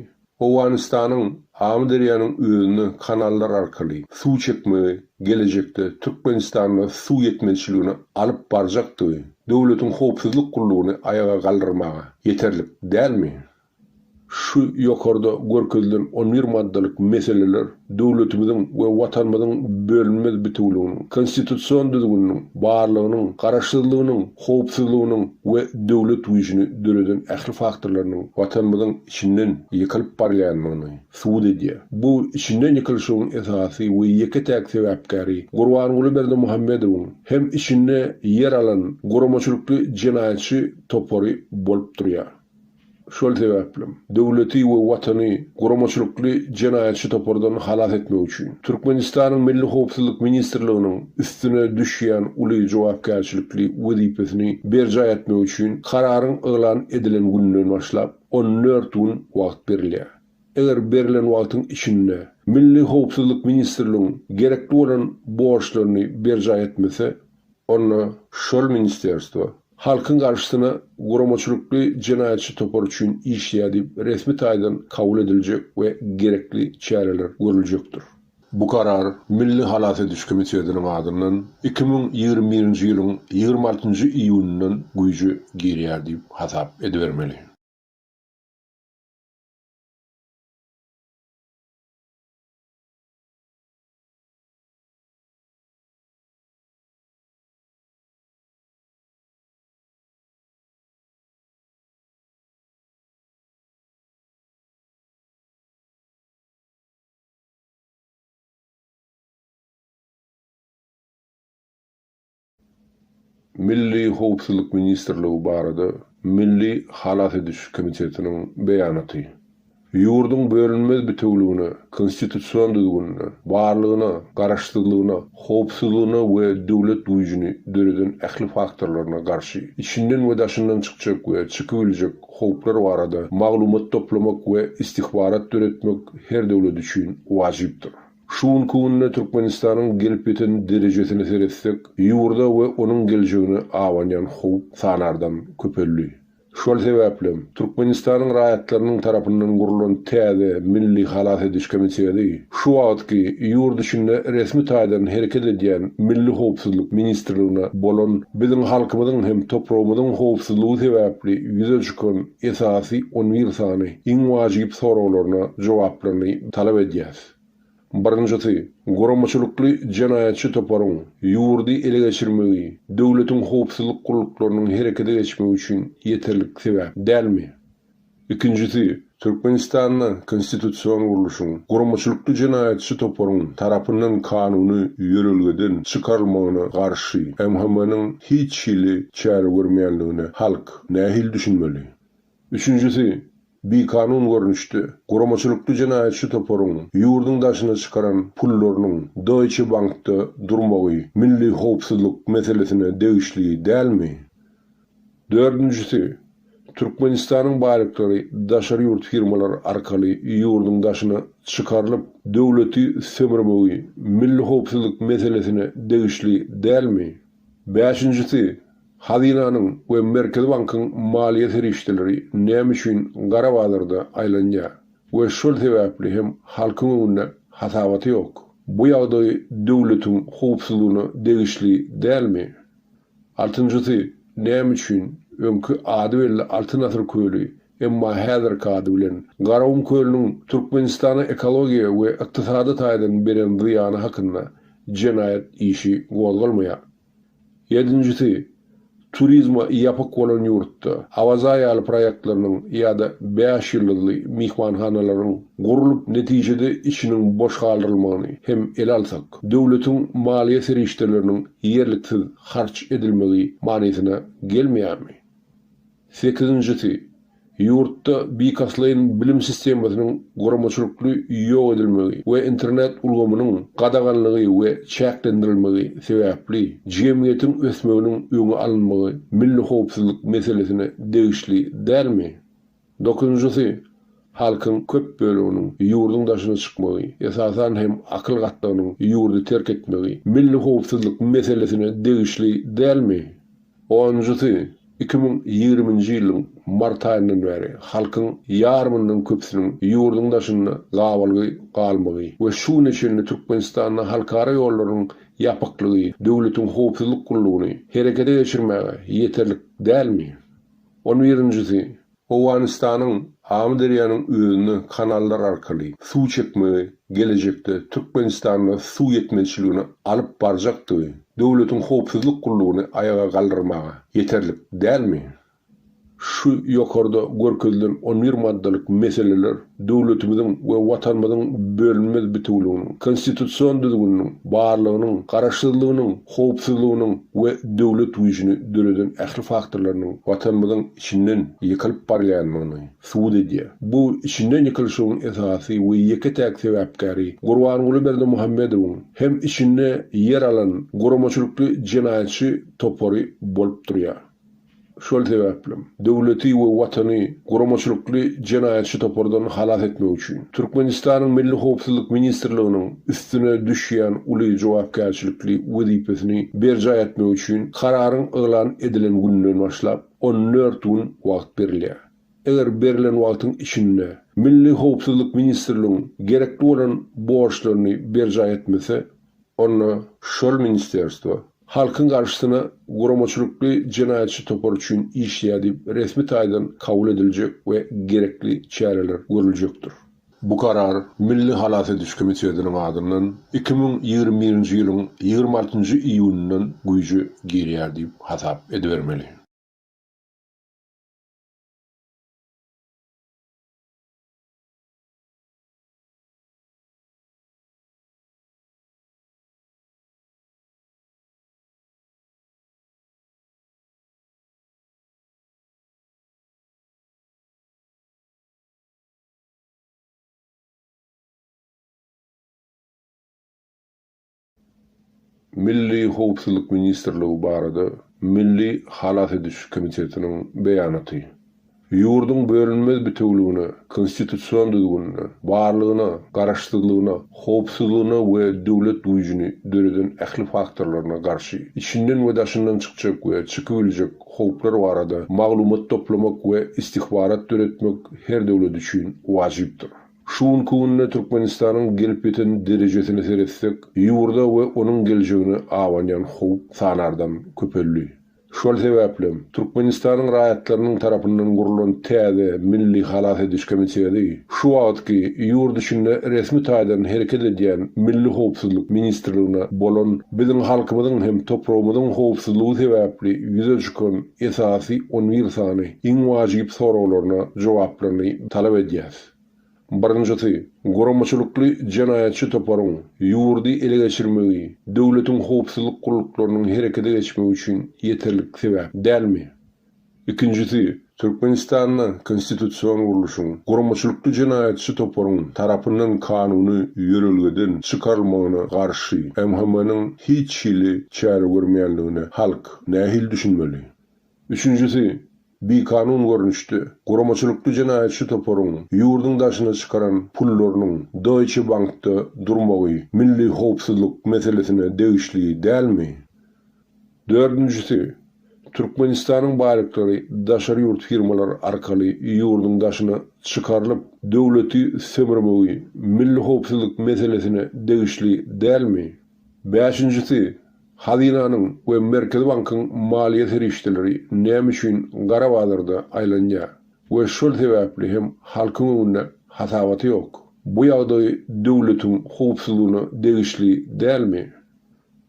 Owganystanyň Amyderýanyň özüne kanallar arkaly suw çekmegi gelejekde Türkmenistanda suw ýetmezçiligine alyp barjakdygy döwletiň howpsuzlyk gullugyny aýaga galdyrmaga ýeterlik dälmi? Şu ýokarda görkezilen on bir maddalyk meseleler döwletimiziň we Watanymyzyň bölünmez bitewüliginiň, konstitusion düzgüniniň, barlygynyň, garaşsyzlygynyň, howpsuzlygynyň we döwlet güýjüni döreden ähli faktorlarynyň Watanymyzyň içinden ýykylyp barýandygyny subut edýär. Bu içinden ýykylyşygyň esasy we ýeke-täk sebäpkäri Gurbanguly Berdimuhamedowyň hem içinde ýer alan guramaçylykly jenaýatçy topary bolup durýar. Şol sebäplem, döwleti we Watany guramaçylykly jenaýatçy topardan halas etmek üçin, Türkmenistanyň Milli howpsuzlyk ministrliginiň üstüne düşýän uly jogapkärçilikli wezipesini berjaý etmek üçin kararyň yglan edilen gününden başlap on dört gün wagt berilýär. Eger berlen wagtyň içinde Milli howpsuzlyk ministrligiň gerekli bolan borçlaryny berjaý etmese, Onda şol ministerstwo halkyň garşysyna guramaçylykly jenaýatçy topar üçin işleýär diýip resmi taýdan kabul ediljek we gerekli çäreler görüljekdir. Bu karar Milli halas ediş komitetiniň adyndan 2021-nji ýylyň 26-njy iýunyndan güýje girýär diýip hasap edibermeli. Milli howpsuzlyk ministrligi barada Milli halas ediş komitetiniň beýanaty. Ýurduň bölünmez bitewüligine, konstitusion düzgünine, barlygyna, garaşsyzlygyna, howpsuzlygyna we döwlet güýjüni döreden ähli faktorlaryna garşy içinden we daşyndan çykjak we çykybiljek howplar barada maglumat toplamak we istihbarat döretmek her döwlet üçin wajypdyr. Şu günki günde Türkmenistanyň gelip ýeten derejesine seretsek, ýurda we onuň geljegine abanýan howp sanardan köpeldi. Şol sebäplem, Türkmenistanyň raýatlarynyň tarapyndan gurlan täze Milli halas ediş komiteti şu wagtky ýurt içinde resmi taýdan hereket edýän Milli howpsuzlyk ministrligine bolan biziň halkymyzyň hem topragymyzyň howpsuzlygy sebäpli ýüze çykan esasy on bir sany iň wajyp soraglaryna jogaplaryny talap edýäs. Birinjisi, guramaçylykly jenaýatçy toparyň ýurdy ele geçirmegi döwletiň howpsuzlyk gulluklarynyň herekete geçmegi üçin ýeterlik sebäp dälmi? Ikinjisi, Türkmenistanda konstitusion gurluşyň guramaçylykly jenaýatçy toparyň tarapyndan kanuny ýörelgeden çykarylmagyna garşy MHM-niň hiç hili çäre görmeýänligine halk nähili düşünmeli? Üçünjisi, bikanun görnüşde, guramaçylykly jenaýatçy toparyň ýurduň daşyna çykaran pullarynyň Deutsche Bankda durmagy milli howpsuzlyk meselesine degişli dälmi? Dördünjisi, Türkmenistanyň baýlyklary daşary ýurt firmalary arkaly ýurduň daşyna çykarylyp, döwleti sömürmegi milli howpsuzlyk meselesine degişli dälmi? Bäşinjisi, Hazynanyň we Merkezi bankyň maliýe serişdeleri näme üçin gara bazarda aýlanýar we şol sebäpli hem halkyň öňünde hasabaty ýok? Bu ýagdaý döwletiň howpsuzlygyna degişli dälmi? Altynjysy, näme üçin öňki ady belli Altyn asyr köli, emma häzirki ady bilen Garagum kölüniň Türkmenistana ekologiýa we ykdysady taýdan beren zyýany hakynda jenaýat işi gozgalmaýar? Ýedinjisi, turizme ýapyk bolan ýurtda Awaza ýaly proýektleriniň ýa-da bäş ýyldyzly myhmanhanalaryň gurlup netijede içiniň boş galdyrylmagyny hem ele alsak, döwletiň maliýe serişdeleriniň ýerliksiz harç edilmegi manysyna gelmeýärmi? Sekizinjisi, ýurtda bilkastlaýyn bilim sistemasynyň guramaçylykly ýok edilmegi we internet ulgamynyň gadaganlygy we çäklendirilmegi sebäpli jemgyýetiň ösmeginiň öňi alynmagy milli howpsuzlyk meselesine degişli dälmi? Dokuzynjysy, halkyň köp böleginiň ýurduň daşyna çykmagy, esasan hem akyl gatlagynyň ýurdy terk etmegi milli howpsuzlyk meselesine degişli dälmi? Onunjysy, 2020-nji ýylyň mart aýyndan bäri halkyň ýarymyndan köpüsiniň ýurduň daşynda gabalgy galmagy we şu güne çenli Türkmenistanda halkara ýollarynyň ýapyklygy döwletiň howpsuzlyk gullugyny herekete geçirmäge ýeterlik dälmi? On birinjisi, Owganystanyň Amyderýanyň özüne kanallar arkaly suw çekmegi gelejekde Türkmenistanda suw ýetmezçiligine alyp barjakdygy döwletiň howpsuzlyk gullugyny aýaga galdyrmaga ýeterlik dälmi? Şu ýokarda görkezilen on bir maddalyk meseleler döwletimiziň we Watanymyzyň bölünmez bitewüliginiň, konstitusion düzgüniniň, barlygynyň, garaşsyzlygynyň, howpsuzlygynyň we döwlet güýjüni döreden ähli faktorlarynyň Watanymyzyň içinden ýykylyp barýandygyny subut edýär. Bu içinden ýykylyşygyň esasy we ýeke-täk sebäpkäri Gurbanguly Berdimuhamedowyň hem içinde ýer alan guramaçylykly jenaýatçy topary bolup durýar. Şol sebäplem, döwleti we Watany guramaçylykly jenaýatçy topardan halas etmek üçin, Türkmenistanyň Milli howpsuzlyk ministrliginiň üstüne düşýän uly jogapkärçilikli wezipesini berjaý etmek üçin kararyň yglan edilen gününden başlap 14 gün wagt berilýär. Eger berlen wagtyň içinde Milli howpsuzlyk ministrligiň gerekli bolan borçlaryny berjaý etmese, Onda şol ministerstwo halkyň garşysyna guramaçylykly jenaýatçy topar üçin işleýär diýip resmi taýdan kabul ediljek we gerekli çäreler görüljekdir. Bu karar Milli halas ediş komitetiniň adyndan 2021-nji ýylyň 26-njy iýunyndan güýje girýär diýip hasap edibermeli. Milli howpsuzlyk ministrligi barada Milli halas ediş komitetiniň beýanaty. Ýurduň bölünmez bitewüligine, konstitusion düzgünine, barlygyna, garaşsyzlygyna, howpsuzlygyna we döwlet güýjüni döreden ähli faktorlaryna garşy içinden we daşyndan çykjak we çykybiljek howplar barada maglumat toplamak we istihbarat döretmek her döwlet üçin wajypdyr. Şu günki günde Türkmenistanyň gelip ýeten derejesine seretsek, ýurda we onuň geljegine abanýan howp sanardan köpeldi. Şol sebäplem, Türkmenistanyň raýatlarynyň tarapyndan gurlan täze Milli halas ediş komiteti şu wagtky ýurt içinde resmi taýdan hereket edýän Milli howpsuzlyk ministrligine bolan biziň halkymyzyň hem topragymyzyň howpsuzlygy sebäpli ýüze çykan esasy on bir sany iň wajyp soraglaryna jogaplaryny talap edýäs. Birinjisi, guramaçylykly jenaýatçy toparyň ýurdy ele geçirmegi döwletiň howpsuzlyk gulluklarynyň herekete geçmegi üçin ýeterlik sebäp dälmi? Ikinjisi, Türkmenistanda konstitusion gurluşyň guramaçylykly jenaýatçy toparyň tarapyndan kanuny ýörelgeden çykarylmagyna garşy MHM-niň hiç hili çäre görmeýänligine halk nähili düşünmeli? Üçünjisi, bikanun görnüşde, guramaçylykly jenaýatçy toparyň ýurduň daşyna çykaran pullarynyň Deutsche Bankda durmagy milli howpsuzlyk meselesine degişli dälmi? Dördünjisi, Türkmenistanyň baýlyklary daşary ýurt firmalary arkaly ýurduň daşyna çykarylyp, döwleti sömürmegi milli howpsuzlyk meselesine degişli dälmi? Bäşinjisi, Hazynanyň we Merkezi bankyň maliýe serişdeleri näme üçin gara bazarda aýlanýar we şol sebäpli hem halkyň öňünde hasabaty ýok? Bu ýagdaý döwletiň howpsuzlygyna degişli dälmi?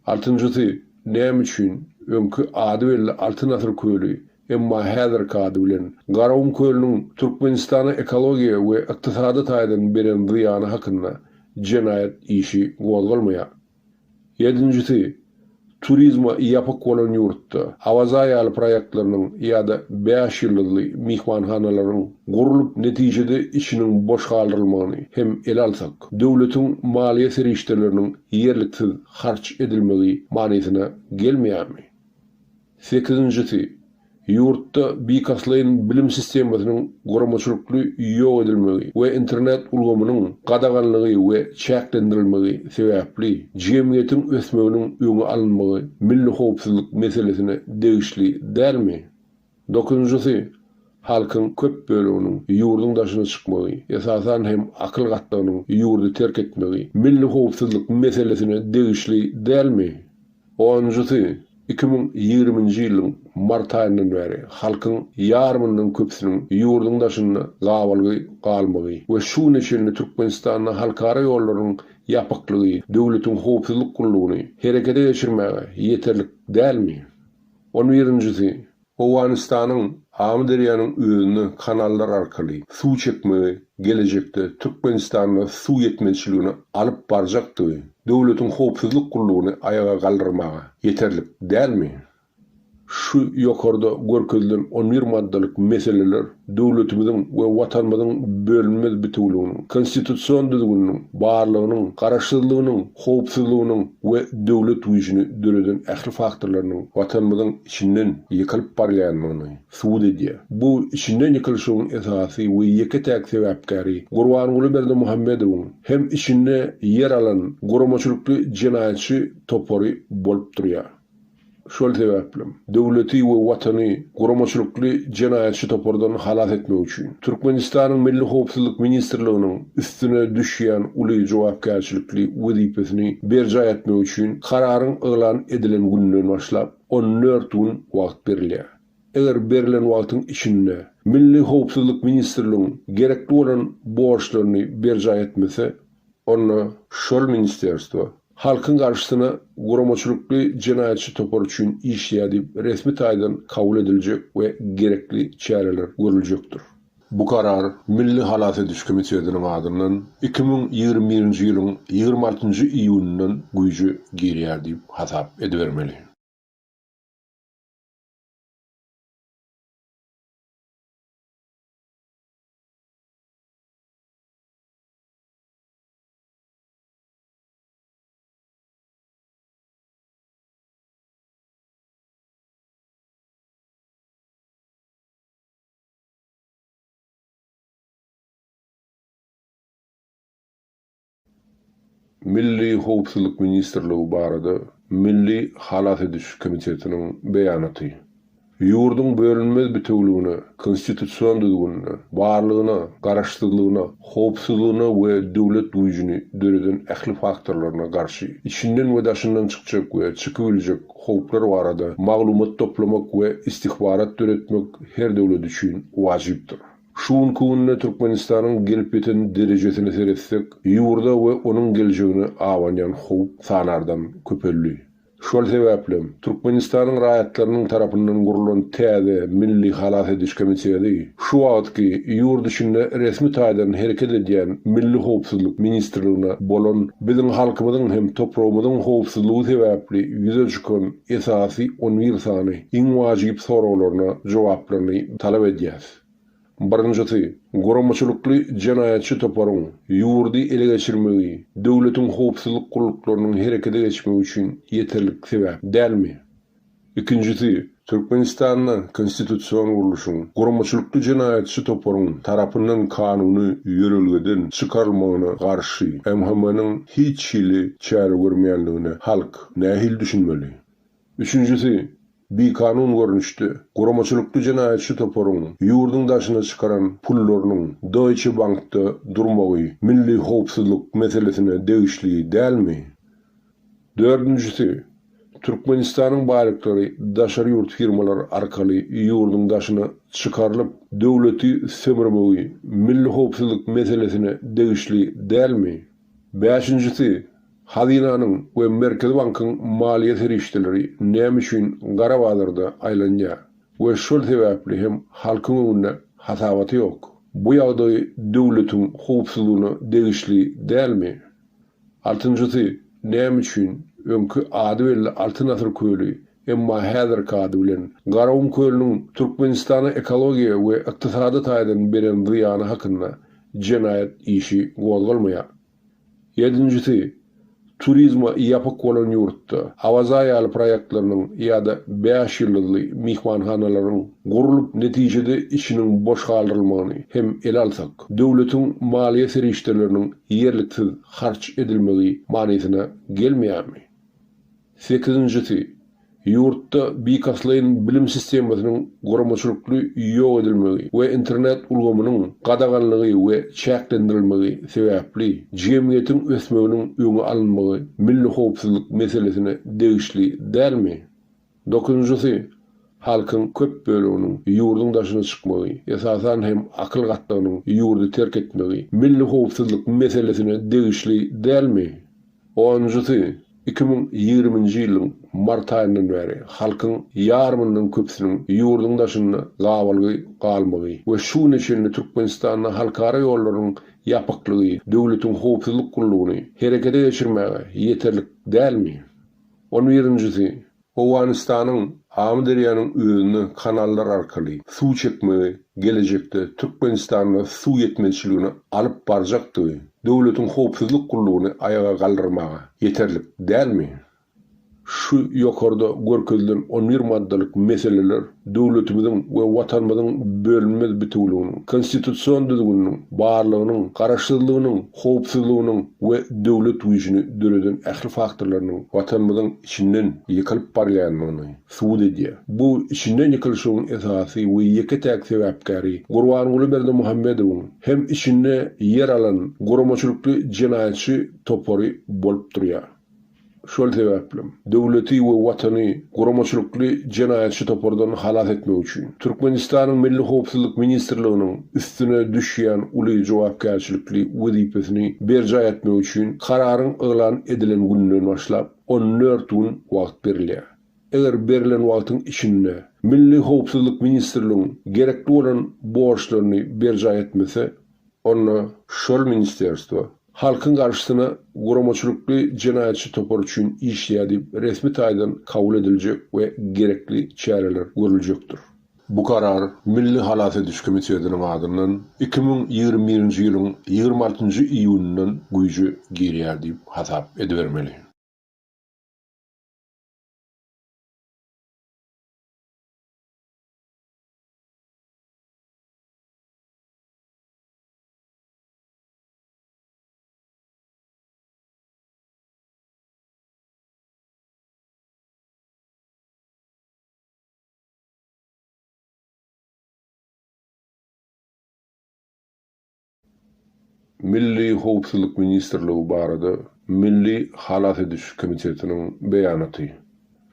Altynjysy, näme üçin öňki ady belli Altyn asyr köli, emma häzirki ady bilen Garagum kölüniň Türkmenistana ekologiýa we ykdysady taýdan beren zyýany hakynda jenaýat işi gozgalmaýar? Ýedinjisi, turizme ýapyk bolan ýurtda Awaza ýaly proýektleriniň ýa-da bäş ýyldyzly myhmanhanalaryň gurlup netijede içiniň boş galdyrylmagyny hem ele alsak, döwletiň maliýe serişdeleriniň ýerliksiz harç edilmegi manysyna gelmeýärmi? Sekizinjisi, ýurtda bilkastlaýyn bilim sistemasynyň guramaçylykly ýok edilmegi we internet ulgamynyň gadaganlygy we çäklendirilmegi sebäpli jemgyýetiň ösmeginiň öňi alynmagy milli howpsuzlyk meselesine degişli dälmi? Dokuzynjysy, halkyň köp böleginiň ýurduň daşyna çykmagy, esasan hem akyl gatlagynyň ýurdy terk etmegi milli howpsuzlyk meselesine degişli dälmi? Onunjysy, 2020-nji ýylyň mart aýyndan bäri halkyň ýarymyndan köpüsiniň ýurduň daşynda gabalgy galmagy we şu güne çenli Türkmenistanda halkara ýollarynyň ýapyklygy döwletiň howpsuzlyk gullugyny herekete geçirmäge ýeterlik dälmi? On birinjisi, Owganystanyň Amyderýanyň özüne kanallar arkaly suw çekmegi gelejekde Türkmenistanda suw ýetmezçiligine alyp barjakdygy döwletiň howpsuzlyk gullugyny aýaga galdyrmaga ýeterlik dälmi? Şu ýokarda görkezilen on bir maddalyk meseleler döwletimiziň we Watanymyzyň bölünmez bitewüliginiň, konstitusion düzgüniniň, barlygynyň, garaşsyzlygynyň, howpsuzlygynyň we döwlet güýjüni döreden ähli faktorlarynyň Watanymyzyň içinden ýykylyp barýandygyny subut edýär. Bu içinden ýykylyşygyň esasy we ýeke-täk sebäpkäri Gurbanguly Berdimuhamedowyň hem içinde ýer alan guramaçylykly jenaýatçy topary bolup durýar. Şol sebäplem, döwleti we Watany guramaçylykly jenaýatçy topardan halas etmek üçin, Türkmenistanyň Milli howpsuzlyk ministrliginiň üstüne düşýän uly jogapkärçilikli wezipesini berjaý etmek üçin kararyň yglan edilen gününden başlap 14 gün wagt berilýär. Eger berlen wagtyň içinde Milli howpsuzlyk ministrligiň gerekli bolan borçlaryny berjaý etmese, onda şol ministerstwo halkyň garşysyna guramaçylykly jenaýatçy topar üçin işleýär diýip resmi taýdan kabul ediljek we gerekli çäreler görüljekdir. Bu karar Milli halas ediş komitetiniň adyndan 2021-nji ýylyň 26-njy iýunyndan güýje girýär diýip hasap edibermeli. Milli howpsuzlyk ministrligi barada Milli halas ediş komitetiniň beýanaty. Ýurduň bölünmez bitewüligine, konstitusion düzgünine, barlygyna, garaşsyzlygyna, howpsuzlygyna we döwlet güýjüni döreden ähli faktorlaryna garşy içinden we daşyndan çykjak we çykybiljek howplar barada maglumat toplamak we istihbarat döretmek her döwlet üçin wajypdyr. Şu günki günde Türkmenistanyň gelip ýeten derejesine seretsek, ýurda we onuň geljegine abanýan howp sanardan köpeldi. Şol sebäplem, Türkmenistanyň raýatlarynyň tarapyndan gurlan täze Milli halas ediş komiteti şu wagtky ýurt içinde resmi taýdan hereket edýän Milli howpsuzlyk ministrligine bolan biziň halkymyzyň hem topragymyzyň howpsuzlygy sebäpli ýüze çykan esasy on bir sany iň wajyp soraglaryna jogaplaryny talap edýäs. Birinjisi, guramaçylykly jenaýatçy toparyň ýurdy ele geçirmegi döwletiň howpsuzlyk gulluklarynyň herekete geçmegi üçin ýeterlik sebäp dälmi? Ikinjisi, Türkmenistanda konstitusion gurluşyň guramaçylykly jenaýatçy toparyň tarapyndan kanuny ýörelgeden çykarylmagyna garşy MHM-niň hiç hili çäre görmeýänligine halk nähili düşünmeli? Üçünjisi, bikanun görnüşde, guramaçylykly jenaýatçy toparyň ýurduň daşyna çykaran pullarynyň Deutsche Bankda durmagy milli howpsuzlyk meselesine degişli dälmi? Dördünjisi, Türkmenistanyň baýlyklary daşary ýurt firmalary arkaly ýurduň daşyna çykarylyp, döwleti sömürmegi milli howpsuzlyk meselesine degişli dälmi? Bäşinjisi, Hazynanyň we Merkezi bankyň maliýe serişdeleri näme üçin gara bazarda aýlanýar we şol sebäpli hem halkyň öňünde hasabaty ýok? Bu ýagdaý döwletiň howpsuzlygyna degişli dälmi? Altynjysy, näme üçin öňki ady belli Altyn asyr köli, emma häzirki ady bilen Garagum kölüniň Türkmenistana ekologiýa we ykdysady taýdan beren zyýany hakynda jenaýat işi gozgalmaýar? Ýedinjisi, turizme ýapyk bolan ýurtda Awaza ýaly proýektleriniň ýa-da bäş ýyldyzly myhmanhanalaryň gurlup netijede içiniň boş galdyrylmagyny hem ele alsak, döwletiň maliýe serişdeleriniň ýerliksiz harç edilmegi manysyna gelmeýärmi? Sekizinjisi, ýurtda bilkastlaýyn bilim sistemasynyň guramaçylykly ýok edilmegi we internet ulgamynyň gadaganlygy we çäklendirilmegi sebäpli jemgyýetiň ösmeginiň öňi alynmagy milli howpsuzlyk meselesine degişli dälmi? Dokuzynjysy, halkyň köp böleginiň ýurduň daşyna çykmagy, esasan hem akyl gatlagynyň ýurdy terk etmegi milli howpsuzlyk meselesine degişli dälmi? Onunjysy, 2020-nji ýylyň mart aýyndan bäri halkyň ýarymyndan köpüsiniň ýurduň daşynda gabalgy galmagy we şu güne çenli Türkmenistanda halkara ýollarynyň ýapyklygy döwletiň howpsuzlyk gullugyny herekete geçirmäge ýeterlik dälmi? On birinjisi, Owganystanyň Amyderýanyň özüne kanallar arkaly suw çekmegi gelejekde Türkmenistanda suw ýetmezçiligine alyp barjakdygy döwletiň howpsuzlyk gullugyny aýaga galdyrmaga ýeterlik dälmi? Şu ýokarda görkezilen on bir maddalyk meseleler döwletimiziň we Watanymyzyň bölünmez bitewüliginiň, konstitusion düzgüniniň, barlygynyň, garaşsyzlygynyň, howpsuzlygynyň we döwlet güýjüni döreden ähli faktorlarynyň Watanymyzyň içinden ýykylyp barýandygyny subut edýär. Bu içinden ýykylyşygyň esasy we ýeke-täk sebäpkäri Gurbanguly Berdimuhamedowyň hem içinde ýer alan guramaçylykly jenaýatçy topary bolup durýar. Şol sebäplem, döwleti we Watany guramaçylykly jenaýatçy topardan halas etmek üçin, Türkmenistanyň Milli howpsuzlyk ministrliginiň üstüne düşýän uly jogapkärçilikli wezipesini berjaý etmek üçin kararyň yglan edilen gününden başlap 14 gün wagt berilýär. Eger berlen wagtyň içinde Milli howpsuzlyk ministrligiň gerekli bolan borçlaryny berjaý etmese, onda şol ministerstwo halkyň garşysyna guramaçylykly jenaýatçy topar üçin işleýär diýip resmi taýdan kabul ediljek we gerekli çäreler görüljekdir. Bu karar Milli halas ediş komitetiniň adyndan 2021-nji ýylyň 26-njy iýunyndan güýje girýär diýip hasap edibermeli. Milli howpsuzlyk ministrligi barada Milli halas ediş komitetiniň beýanaty.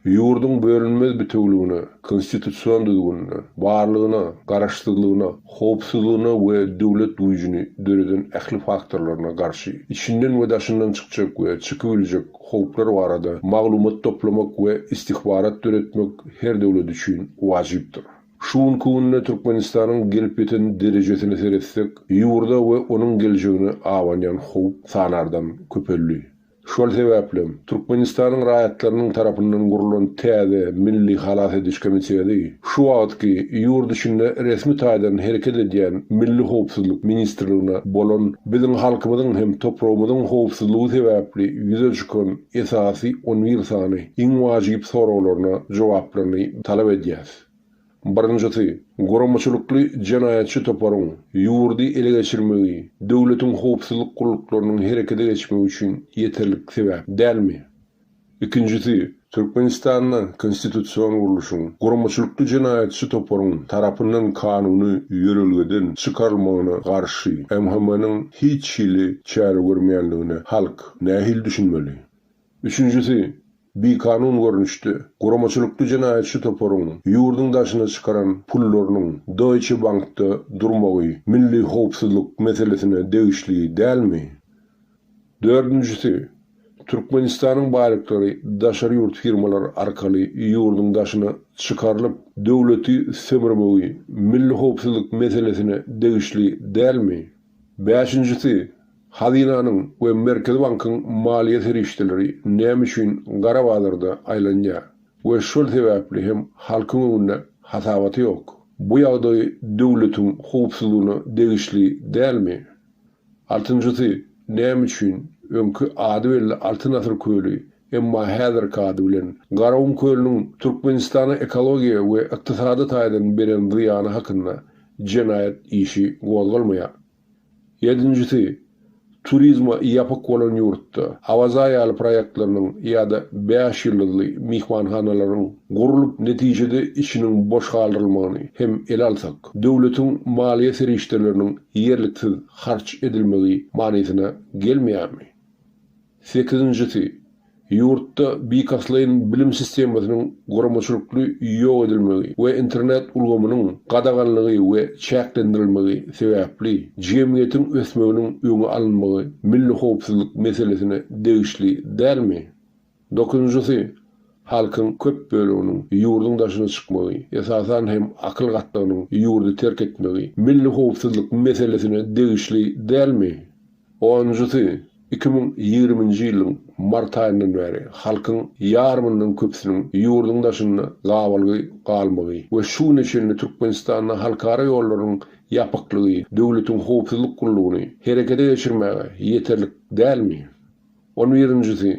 Ýurduň bölünmez bitewüligine, konstitusion düzgünine, barlygyna, garaşsyzlygyna, howpsuzlygyna we döwlet güýjüni döreden ähli faktorlaryna garşy içinden we daşyndan çykjak we çykybiljek howplar barada maglumat toplamak we istihbarat döretmek her döwlet üçin wajypdyr. Şu günki günde Türkmenistanyň gelip ýeten derejesine seretsek, ýurda we onuň geljegine abanýan howp sanardan köpeldi. Şol sebäplem, Türkmenistanyň raýatlarynyň tarapyndan gurlan täze Milli halas ediş komiteti şu wagtky ýurt içinde resmi taýdan hereket edýän Milli howpsuzlyk ministrligine bolan biziň halkymyzyň hem topragymyzyň howpsuzlygy sebäpli ýüze çykan esasy on bir sany iň wajyp soraglaryna jogaplaryny talap edýäs. Birinjisi, guramaçylykly jenaýatçy toparyň ýurdy ele geçirmegi döwletiň howpsuzlyk gulluklarynyň herekete geçmegi üçin ýeterlik sebäp dälmi? Ikinjisi, Türkmenistanda konstitusion gurluşyň guramaçylykly jenaýatçy toparyň tarapyndan kanuny ýörelgeden çykarylmagyna garşy MHM-niň hiç hili çäre görmeýänligine halk nähili düşünmeli? Üçünjisi, bikanun görnüşde, guramaçylykly jenaýatçy toparyň ýurduň daşyna çykaran pullarynyň Deutsche Bankda durmagy milli howpsuzlyk meselesine degişli dälmi? Dördünjisi, Türkmenistanyň baýlyklary daşary ýurt firmalary arkaly ýurduň daşyna çykarylyp, döwleti sömürmegi milli howpsuzlyk meselesine degişli dälmi? Bäşinjisi, Hazynanyň we Merkezi bankyň maliýe serişdeleri näme üçin gara bazarda aýlanýar we şol sebäpli hem halkyň öňünde hasabaty ýok? Bu ýagdaý döwletiň howpsuzlygyna degişli dälmi? Altynjysy, näme üçin öňki ady belli Altyn asyr köli, emma häzirki ady bilen Garagum kölüniň Türkmenistana ekologiýa we ykdysady taýdan beren zyýany hakynda jenaýat işi gozgalmaýar? Ýedinjisi, turizme ýapyk bolan ýurtda Awaza ýaly proýektleriniň ýa-da bäş ýyldyzly myhmanhanalaryň gurlup, netijede içiniň boş galdyrylmagyny hem ele alsak, döwletiň maliýe serişdeleriniň ýerliksiz harç edilmegi manysyna gelmeýärmi? Sekizinjisi, ýurtda bilkastlaýyn bilim sistemasynyň guramaçylykly ýok edilmegi we internet ulgamynyň gadaganlygy we çäklendirilmegi sebäpli jemgyýetiň ösmeginiň öňi alynmagy milli howpsuzlyk meselesine degişli dälmi? Dokuzynjysy, halkyň köp böleginiň ýurduň daşyna çykmagy, esasan hem akyl gatlagynyň ýurdy terk etmegi milli howpsuzlyk meselesine degişli dälmi? Onunjysy, 2020-nji ýylyň mart aýyndan bäri halkyň ýarymyndan köpüsiniň ýurduň daşynda gabalgy galmagy we şu güne çenli Türkmenistanda halkara ýollarynyň ýapyklygy döwletiň howpsuzlyk gullugyny herekete geçirmäge ýeterlik dälmi? On birinjisi,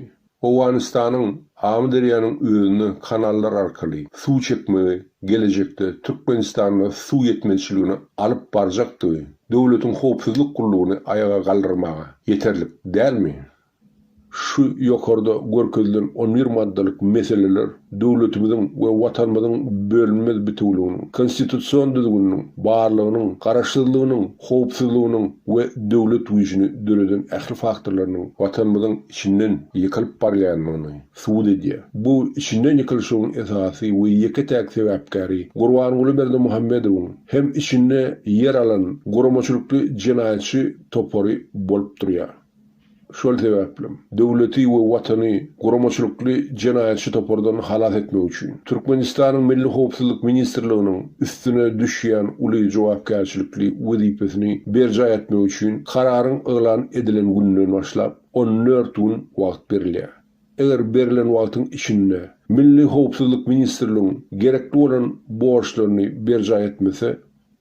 Owganystanyň Amyderýanyň özüne kanallar arkaly suw çekmegi gelejekde Türkmenistanda suw ýetmezçiligine alyp barjakdygy döwletiň howpsuzlyk gullugyny aýaga galdyrmaga ýeterlik dälmi? Şu ýokarda görkezilen on bir maddalyk meseleler döwletimiziň we Watanymyzyň bölünmez bitewüliginiň, konstitusion düzgüniniň, barlygynyň, garaşsyzlygynyň, howpsuzlygynyň we döwlet güýjüni döreden ähli faktorlarynyň Watanymyzyň içinden ýykylyp barýandygyny subut edýär. Bu içinden ýykylyşygyň esasy we ýeke-täk sebäpkäri Gurbanguly Berdimuhamedowyň hem içinde ýer alan guramaçylykly jenaýatçy topary bolup durýar. Şol sebäplem, döwleti we Watany guramaçylykly jenaýatçy topardan halas etmek üçin, Türkmenistanyň Milli howpsuzlyk ministrliginiň üstüne düşýän uly jogapkärçilikli wezipesini berjaý etmek üçin kararyň yglan edilen gününden başlap 14 gün wagt berilýär. Eger berlen wagtyň içinde Milli howpsuzlyk ministrligiň gerekli bolan borçlaryny berjaý etmese,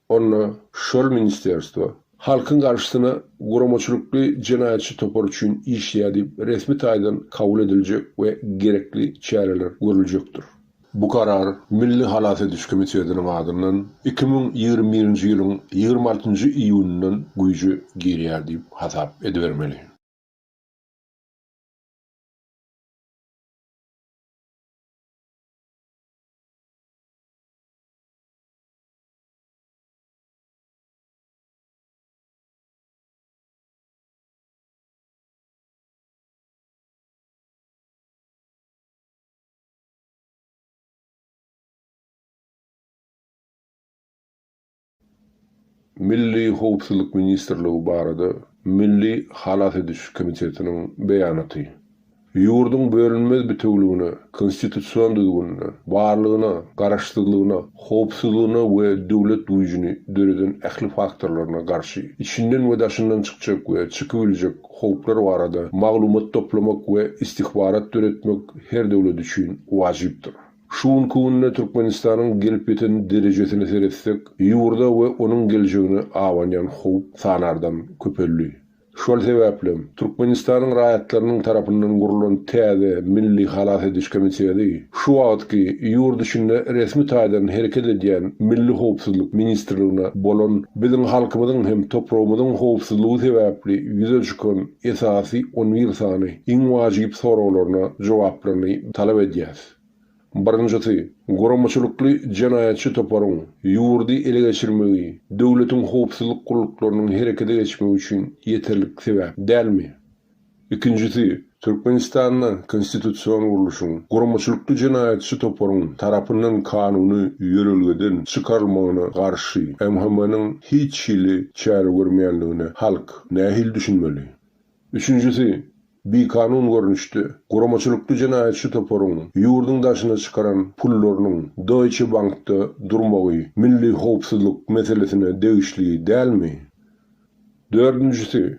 onda şol ministerstwo halkyň garşysyna guramaçylykly jenaýatçy topar üçin işleýär diýip resmi taýdan kabul ediljek we gerekli çäreler görüljekdir. Bu karar Milli halas ediş komitetiniň adyndan 2021-nji ýylyň 26-njy iýunyndan güýje girýär diýip hasap edibermeli. Milli howpsuzlyk ministrligi barada Milli halas ediş komitetiniň beýanaty. Ýurduň bölünmez bitewüligine, konstitusion düzgünine, barlygyna, garaşsyzlygyna, howpsuzlygyna we döwlet güýjüni döreden ähli faktorlaryna garşy içinden we daşyndan çykjak we çykybiljek howplar barada maglumat toplamak we istihbarat döretmek her döwlet üçin wajypdyr. Şu günki günde Türkmenistanyň gelip ýeten derejesine seretsek, ýurda we onuň geljegine abanýan howp sanardan köpeldi. Şol sebäplem, Türkmenistanyň raýatlarynyň tarapyndan gurlan täze Milli halas ediş komiteti şu wagtky ýurt içinde resmi taýdan hereket edýän Milli howpsuzlyk ministrligine bolan biziň halkymyzyň hem topragymyzyň howpsuzlygy sebäpli ýüze çykan esasy on bir sany iň wajyp soraglaryna jogaplaryny talap edýäs. Birinjisi, guramaçylykly jenaýatçy toparyň ýurdy ele geçirmegi döwletiň howpsuzlyk gulluklarynyň herekete geçmegi üçin ýeterlik sebäp dälmi? Ikinjisi, Türkmenistanda konstitusion gurluşyň guramaçylykly jenaýatçy toparyň tarapyndan kanuny ýörelgeden çykarylmagyna garşy MHM-niň hiç hili çäre görmeýänligine halk nähili düşünmeli? Üçünjisi, bikanun görnüşde, guramaçylykly jenaýatçy toparyň ýurduň daşyna çykaran pullarynyň Deutsche Bankda durmagy milli howpsuzlyk meselesine degişli dälmi? Dördünjisi,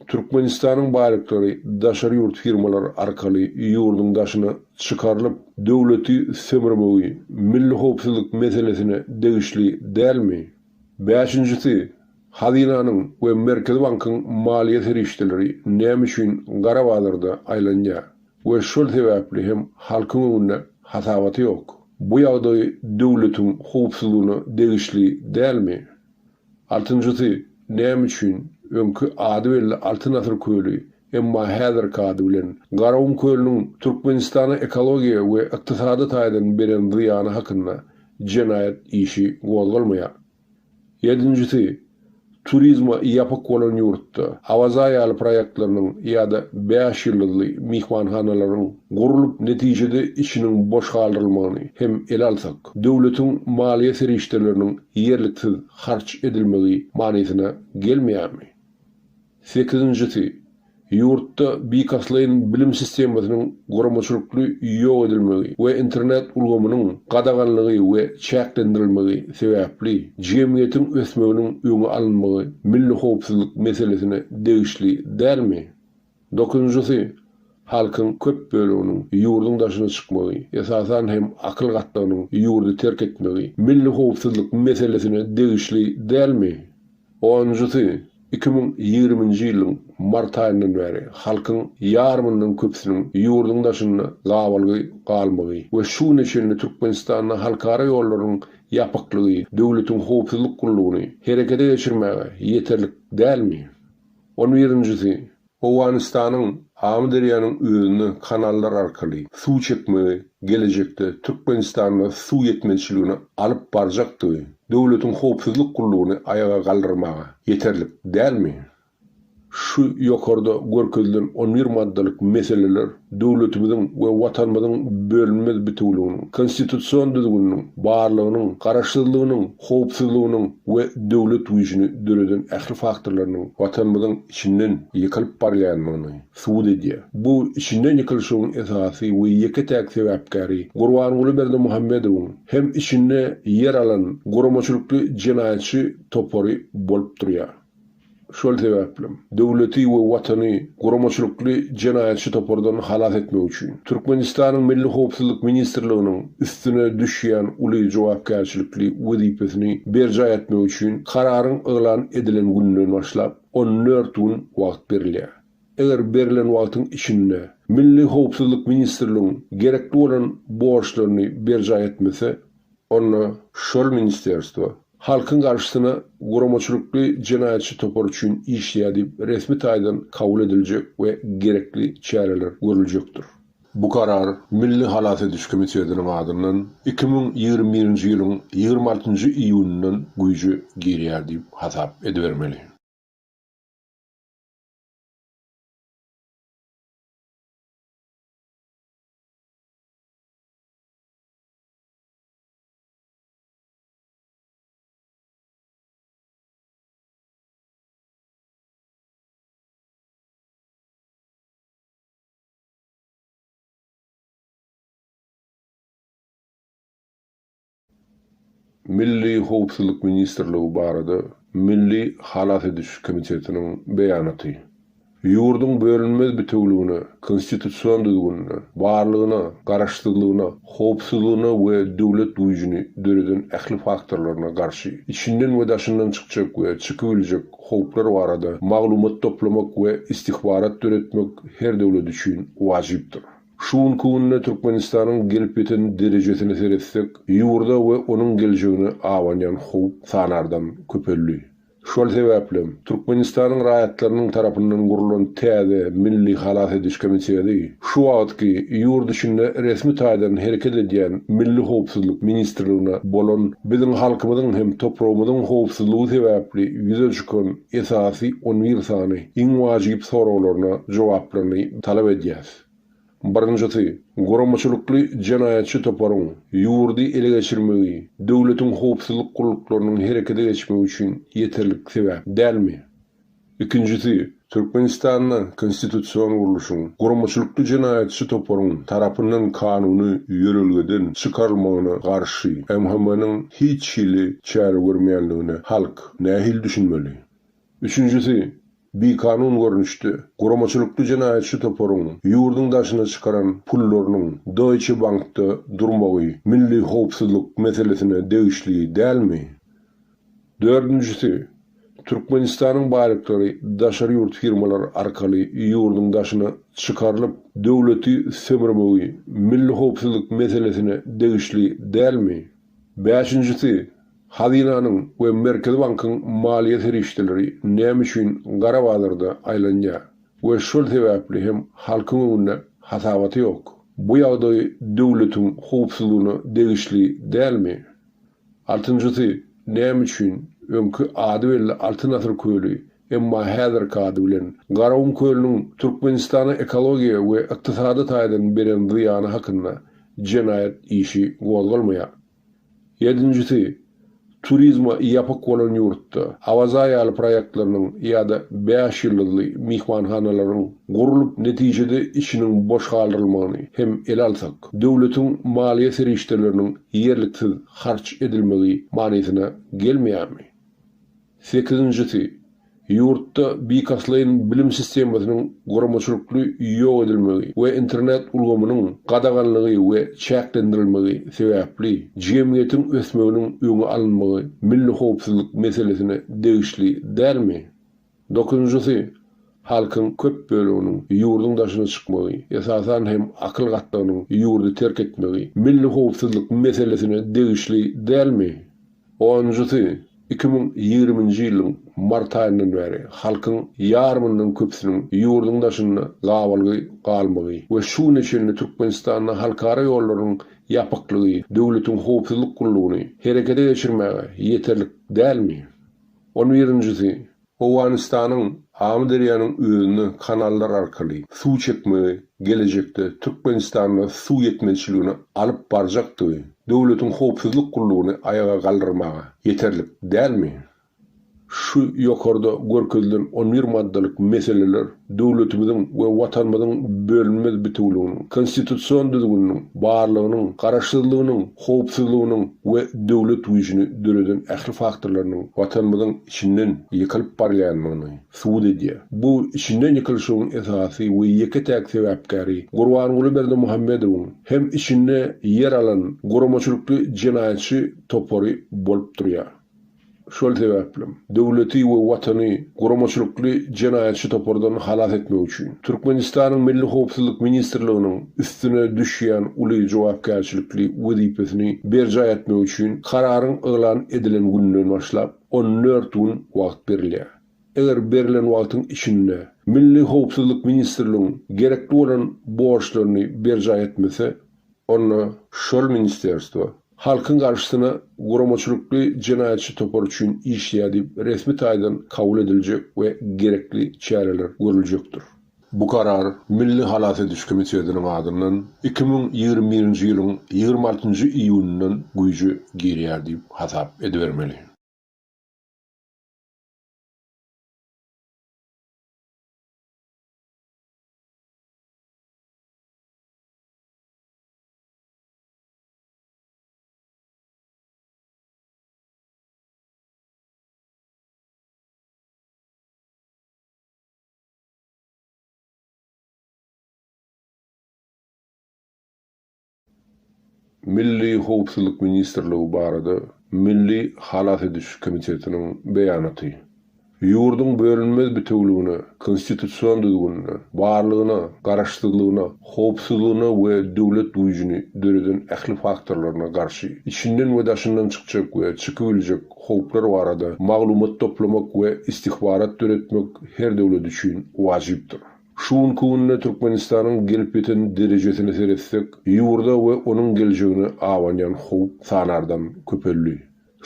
Türkmenistanyň baýlyklary daşary ýurt firmalary arkaly ýurduň daşyna çykarylyp, döwleti sömürmegi milli howpsuzlyk meselesine degişli dälmi? Bäşinjisi, Hazynanyň we Merkezi bankyň maliýe serişdeleri näme üçin gara bazarda aýlanýar we şol sebäpli hem halkyň öňünde hasabaty ýok? Bu ýagdaý döwletiň howpsuzlygyna degişli dälmi? Altynjysy, näme üçin öňki ady belli Altyn asyr köli, emma häzirki ady bilen Garagum kölüniň Türkmenistana ekologiýa we ykdysady taýdan beren zyýany hakynda jenaýat işi gozgalmaýar? Ýedinjisi, turizme ýapyk bolan ýurtda Awaza ýaly proýektleriniň ýa-da bäş ýyldyzly myhmanhanalaryň gurlup, netijede içiniň boş galdyrylmagyny hem ele alsak, döwletiň maliýe serişdeleriniň ýerliksiz harç edilmegi manysyna gelmeýärmi? Sekizinjisi, ýurtda bilkastlaýyn bilim sistemasynyň guramaçylykly ýok edilmegi we internet ulgamynyň gadaganlygy we çäklendirilmegi sebäpli jemgyýetiň ösmeginiň öňi alynmagy milli howpsuzlyk meselesine degişli dälmi? Dokuzynjysy, halkyň köp böleginiň ýurduň daşyna çykmagy, esasan hem akyl gatlagynyň ýurdy terk etmegi milli howpsuzlyk meselesine degişli dälmi? Onunjysy, 2020-nji ýylyň mart aýyndan bäri halkyň ýarymyndan köpüsiniň ýurduň daşynda gabalgy galmagy we şu güne çenli Türkmenistanda halkara ýollarynyň ýapyklygy döwletiň howpsuzlyk gullugyny herekete geçirmäge ýeterlik dälmi? On birinjisi, Owganystanyň Amyderýanyň özüne kanallar arkaly suw çekmegi gelejekde Türkmenistanda suw ýetmezçiligine alyp barjakdygy döwletiň howpsuzlyk gullugyny aýaga galdyrmaga ýeterlik dälmi? Şu ýokarda görkezilen on bir maddalyk meseleler döwletimiziň we Watanymyzyň bölünmez bitewüliginiň, konstitusion düzgüniniň, barlygynyň, garaşsyzlygynyň, howpsuzlygynyň we döwlet güýjüni döreden ähli faktorlarynyň Watanymyzyň içinden ýykylyp barýandygyny subut edýär. Bu içinden ýykylyşygyň esasy we ýeke-täk sebäpkäri Gurbanguly Berdimuhamedowyň hem içinde ýer alan guramaçylykly jenaýatçy topary bolup durýar. Şol sebäplem, döwleti we Watany guramaçylykly jenaýatçy topardan halas etmek üçin, Türkmenistanyň Milli howpsuzlyk ministrliginiň üstüne düşýän uly jogapkärçilikli wezipesini berjaý etmek üçin kararyň yglan edilen gününden başlap 14 gün wagt berilýär. Eger berlen wagtyň içinde Milli howpsuzlyk ministrligiň gerekli bolan borçlaryny berjaý etmese, onda şol ministerstwo halkyň garşysyna guramaçylykly jenaýatçy topar üçin işleýär diýip resmi taýdan kabul ediljek we gerekli çäreler görüljekdir. Bu karar Milli halas ediş komitetiniň adyndan 2021-nji ýylyň 26-njy iýunyndan güýje girýär diýip hasap edibermeli. Milli howpsuzlyk ministrligi barada Milli halas ediş komitetiniň beýanaty. Ýurduň bölünmez bitewüligine, konstitusion düzgünine, barlygyna, garaşsyzlygyna, howpsuzlygyna we döwlet güýjüni döreden ähli faktorlaryna garşy içinden we daşyndan çykjak we çykybiljek howplar barada maglumat toplamak we istihbarat döretmek her döwlet üçin wajypdyr. Şu günki günde Türkmenistanyň gelip ýeten derejesine seretsek, ýurda we onuň geljegine abanýan howp sanardan köpeldi. Şol sebäplem, Türkmenistanyň raýatlarynyň tarapyndan gurlan täze Milli halas ediş komiteti şu wagtky ýurt içinde resmi taýdan hereket edýän Milli howpsuzlyk ministrligine bolan biziň halkymyzyň hem topragymyzyň howpsuzlygy sebäpli ýüze çykan esasy on bir sany iň wajyp soraglaryna jogaplaryny talap edýäs. Birinjisi, guramaçylykly jenaýatçy toparyň ýurdy ele geçirmegi döwletiň howpsuzlyk gulluklarynyň herekete geçmegi üçin ýeterlik sebäp dälmi? Ikinjisi, Türkmenistanda konstitusion gurluşyň guramaçylykly jenaýatçy toparyň tarapyndan kanuny ýörelgeden çykarylmagyna garşy MHM-niň hiç hili çäre görmeýänligine halk nähili düşünmeli? Üçünjisi, bikanun görnüşde, guramaçylykly jenaýatçy toparyň ýurduň daşyna çykaran pullarynyň Deutsche Bankda durmagy milli howpsuzlyk meselesine degişli dälmi? Dördünjisi, Türkmenistanyň baýlyklary daşary ýurt firmalary arkaly ýurduň daşyna çykarylyp, döwleti sömürmegi milli howpsuzlyk meselesine degişli dälmi? Bäşinjisi, Hazynanyň we Merkezi bankyň maliýe serişdeleri näme üçin gara bazarda aýlanýar we şol sebäpli hem halkyň öňünde hasabaty ýok? Bu ýagdaý döwletiň howpsuzlygyna degişli dälmi? Altynjysy, näme üçin öňki ady belli Altyn asyr köli, emma häzirki ady bilen Garagum kölüniň Türkmenistana ekologiýa we ykdysady taýdan beren zyýany hakynda jenaýat işi gozgalmaýar? Ýedinjisi, turizme ýapyk bolan ýurtda Awaza ýaly proýektleriniň ýa-da bäş ýyldyzly myhmanhanalaryň gurlup netijede içiniň boş galdyrylmagyny hem ele alsak, döwletiň maliýe serişdeleriniň ýerliksiz harç edilmegi manysyna gelmeýärmi? Sekizinjisi, ýurtda bilkastlaýyn bilim sistemasynyň guramaçylykly ýok edilmegi we internet ulgamynyň gadaganlygy we çäklendirilmegi sebäpli jemgyýetiň ösmeginiň öňi alynmagy milli howpsuzlyk meselesine degişli dälmi? Dokuzynjysy, halkyň köp böleginiň ýurduň daşyna çykmagy, esasan hem akyl gatlagynyň ýurdy terk etmegi milli howpsuzlyk meselesine degişli dälmi? Onunjysy, 2020-nji ýylyň mart aýyndan bäri halkyň ýarymyndan köpüsiniň ýurduň daşynda gabalgy galmagy we şu güne çenli Türkmenistanda halkara ýollarynyň ýapyklygy döwletiň howpsuzlyk gullugyny herekete geçirmäge ýeterlik dälmi? On birinjisi, Owganystanyň Amyderýanyň özüne kanallar arkaly suw çekmegi gelejekde Türkmenistanda suw ýetmezçiligine alyp barjakdygy döwletiň howpsuzlyk gullugyny aýaga galdyrmaga ýeterlik dälmi? Şu ýokarda görkezilen on bir maddalyk meseleler döwletimiziň we Watanymyzyň bölünmez bitewüliginiň, konstitusion düzgüniniň, barlygynyň, garaşsyzlygynyň, howpsuzlygynyň we döwlet güýjüni döreden ähli faktorlarynyň Watanymyzyň içinden ýykylyp barýandygyny subut edýär. Bu içinden ýykylyşygyň esasy we ýeke-täk sebäpkäri Gurbanguly Berdimuhamedowyň hem içinde ýer alan guramaçylykly jenaýatçy topary bolup durýar. Şol sebäplem, döwleti we Watany guramaçylykly jenaýatçy topardan halas etmek üçin, Türkmenistanyň Milli howpsuzlyk ministrliginiň üstüne düşýän uly jogapkärçilikli wezipesini berjaý etmek üçin kararyň yglan edilen gününden başlap on dört gün wagt berilýär. Eger berlen wagtyň içinde Milli howpsuzlyk ministrligiň gerekli bolan borçlaryny berjaý etmese, Onda şol ministerstwo halkyň garşysyna guramaçylykly jenaýatçy topar üçin işleýär diýip resmi taýdan kabul ediljek we gerekli çäreler görüljekdir. Bu karar Milli halas ediş komitetiniň adyndan 2021-nji ýylyň 26-njy iýunyndan güýje girýär diýip hasap edibermeli. Milli howpsuzlyk ministrligi barada Milli halas ediş komitetiniň beýanaty. Ýurduň bölünmez bitewüligine, konstitusion düzgünine, barlygyna, garaşsyzlygyna, howpsuzlygyna we döwlet güýjüni döreden ähli faktorlaryna garşy içinden we daşyndan çykjak we çykybiljek howplar barada maglumat toplamak we istihbarat döretmek her döwlet üçin wajypdyr. Şu günki günde Türkmenistanyň gelip ýeten derejesine seretsek, ýurda we onuň geljegine abanýan howp sanardan köpeldi.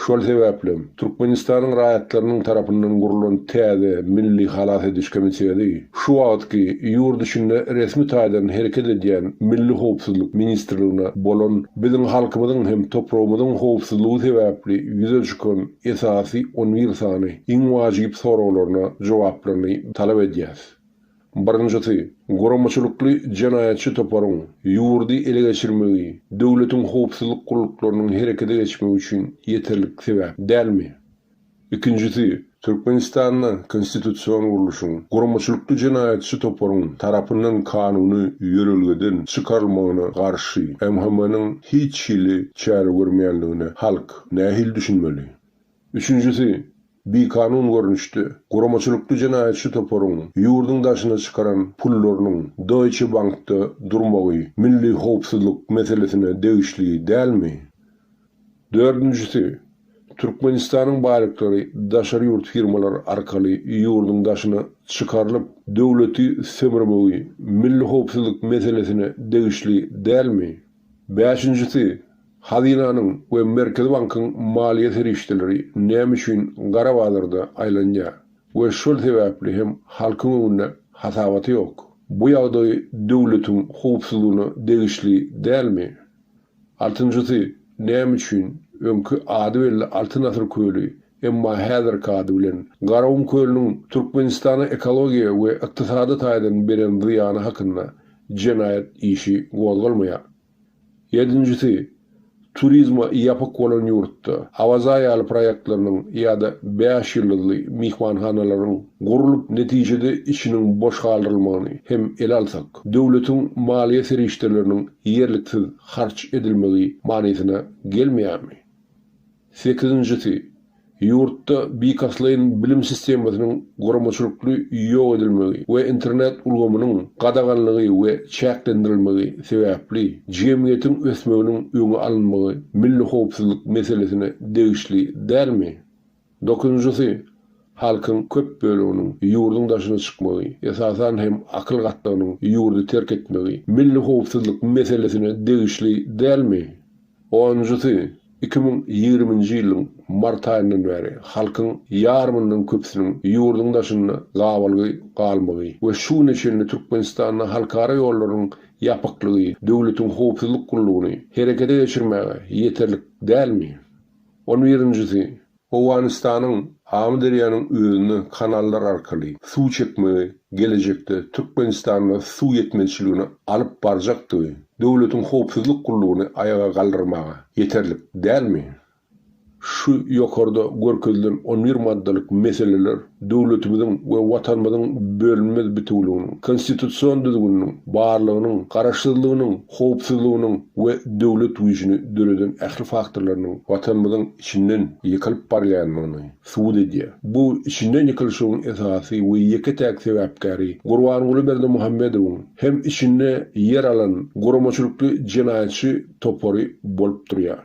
Şol sebäplem, Türkmenistanyň raýatlarynyň tarapyndan gurlan täze Milli halas ediş komiteti şu wagtky ýurt içinde resmi taýdan hereket edýän Milli howpsuzlyk ministrligine bolan biziň halkymyzyň hem topragymyzyň howpsuzlygy sebäpli ýüze çykan esasy on bir sany iň wajyp soraglaryna jogaplaryny talap edýäs. Birinjisi, guramaçylykly jenaýatçy toparyň ýurdy ele geçirmegi döwletiň howpsuzlyk gulluklarynyň herekete geçmegi üçin ýeterlik sebäp dälmi? Ikinjisi, Türkmenistanda konstitusion gurluşyň guramaçylykly jenaýatçy toparyň tarapyndan kanuny ýörelgeden çykarylmagyna garşy MHM-niň hiç hili çäre görmeýänligine halk nähili düşünmeli? Üçünjisi, bikanun görnüşde, guramaçylykly jenaýatçy toparyň ýurduň daşyna çykaran pullarynyň Deutsche Bankda durmagy milli howpsuzlyk meselesine degişli dälmi? Dördünjisi, Türkmenistanyň baýlyklary daşary ýurt firmalary arkaly ýurduň daşyna çykarylyp, döwleti sömürmegi milli howpsuzlyk meselesine degişli dälmi? Bäşinjisi, Hazynanyň we Merkezi bankyň maliýe serişdeleri näme üçin gara bazarda aýlanýar we şol sebäpli hem halkyň öňünde hasabaty ýok? Bu ýagdaý döwletiň howpsuzlygyna degişli dälmi? Altynjysy, näme üçin öňki ady belli Altyn asyr köli, emma häzirki ady bilen Garagum kölüniň Türkmenistana ekologiýa we ykdysady taýdan beren zyýany hakynda jenaýat işi gozgalmaýar? Ýedinjisi, turizme ýapyk bolan ýurtda Awaza ýaly proýektleriniň ýa-da bäş ýyldyzly myhmanhanalaryň gurlup netijede içiniň boş galdyrylmagyny hem ele alsak, döwletiň maliýe serişdeleriniň ýerliksiz harç edilmegi manysyna gelmeýärmi? Sekizinjisi, ýurtda bilkastlaýyn bilim sistemasynyň guramaçylykly ýok edilmegi we internet ulgamynyň gadaganlygy we çäklendirilmegi sebäpli jemgyýetiň ösmeginiň öňi alynmagy milli howpsuzlyk meselesine degişli dälmi? Dokuzynjysy, halkyň köp böleginiň ýurduň daşyna çykmagy, esasan hem akyl gatlagynyň ýurdy terk etmegi milli howpsuzlyk meselesine degişli dälmi? Onunjysy, 2020-nji ýylyň mart aýyndan bäri halkyň ýarymyndan köpüsiniň ýurduň daşynda gabalgy galmagy we şu güne çenli Türkmenistanda halkara ýollarynyň ýapyklygy döwletiň howpsuzlyk gullugyny herekete geçirmäge ýeterlik dälmi? On birinjisi, Owganystanyň Amyderýanyň özüne kanallar arkaly suw çekmegi gelejekde Türkmenistanda suw ýetmezçiligine alyp barjakdygy döwletiň howpsuzlyk gullugyny aýaga galdyrmaga ýeterlik dälmi? Şu ýokarda görkezilen on bir maddalyk meseleler döwletimiziň we Watanymyzyň bölünmez bitewüliginiň, konstitusion düzgüniniň, barlygynyň, garaşsyzlygynyň, howpsuzlygynyň we döwlet güýjüni döreden ähli faktorlarynyň Watanymyzyň içinden ýykylyp barýandygyny subut edýär. Bu içinden ýykylyşygyň esasy we ýeke-täk sebäpkäri Gurbanguly Berdimuhamedowyň hem içinde ýer alan guramaçylykly jenaýatçy topary bolup durýar.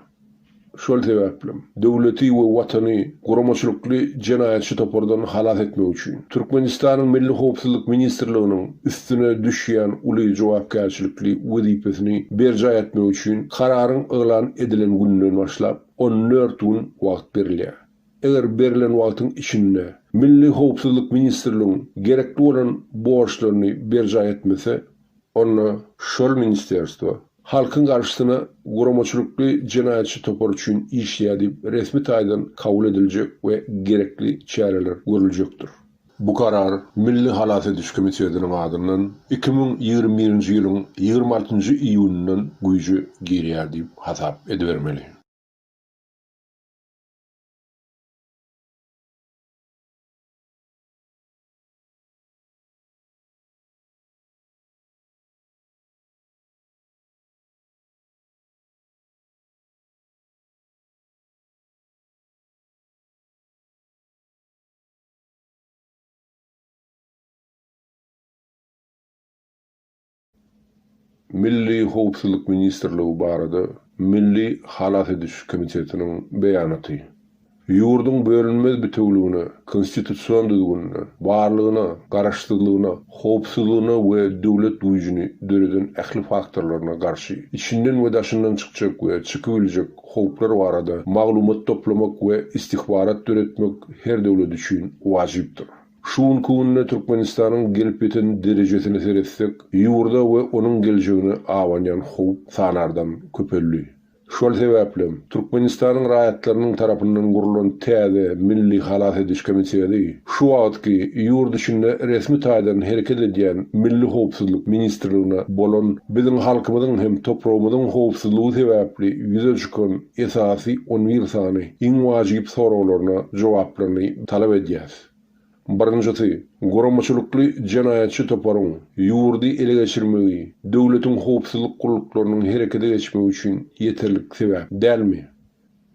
Şol sebäplem, döwleti we Watany guramaçylykly jenaýatçy topardan halas etmek üçin, Türkmenistanyň Milli howpsuzlyk ministrliginiň üstüne düşýän uly jogapkärçilikli wezipesini berjaý etmek üçin kararyň yglan edilen gününden başlap 14 gün wagt berilýär. Eger berlen wagtyň içinde Milli howpsuzlyk ministrligiň gerekli bolan borçlaryny berjaý etmese, onda şol ministerstwo halkyň garşysyna guramaçylykly jenaýatçy topar üçin işleýär diýip resmi taýdan kabul ediljek we gerekli çäreler görüljekdir. Bu karar Milli halas ediş komitetiniň adyndan 2021-nji ýylyň 26-njy iýunyndan güýje girýär diýip hasap edibermeli. Milli howpsuzlyk ministrligi barada Milli halas ediş komitetiniň beýanaty. Ýurduň bölünmez bitewüligine, konstitusion düzgünine, barlygyna, garaşsyzlygyna, howpsuzlygyna we döwlet güýjüni döreden ähli faktorlaryna garşy içinden we daşyndan çykjak we çykybiljek howplar barada maglumat toplamak we istihbarat döretmek her döwlet üçin wajypdyr. Şu günki günde Türkmenistanyň gelip ýeten derejesine seretsek, ýurda we onuň geljegine abanýan howp sanardan köpeldi. Şol sebäplem, Türkmenistanyň raýatlarynyň tarapyndan gurlan täze Milli halas ediş komiteti şu wagtky ýurt içinde resmi taýdan hereket edýän Milli howpsuzlyk ministrligine bolan biziň halkymyzyň hem topragymyzyň howpsuzlygy sebäpli ýüze çykan esasy on bir sany iň wajyp soraglaryna jogaplaryny talap edýäs. Birinjisi, guramaçylykly jenaýatçy toparyň ýurdy ele geçirmegi döwletiň howpsuzlyk gulluklarynyň herekete geçmegi üçin ýeterlik sebäp dälmi?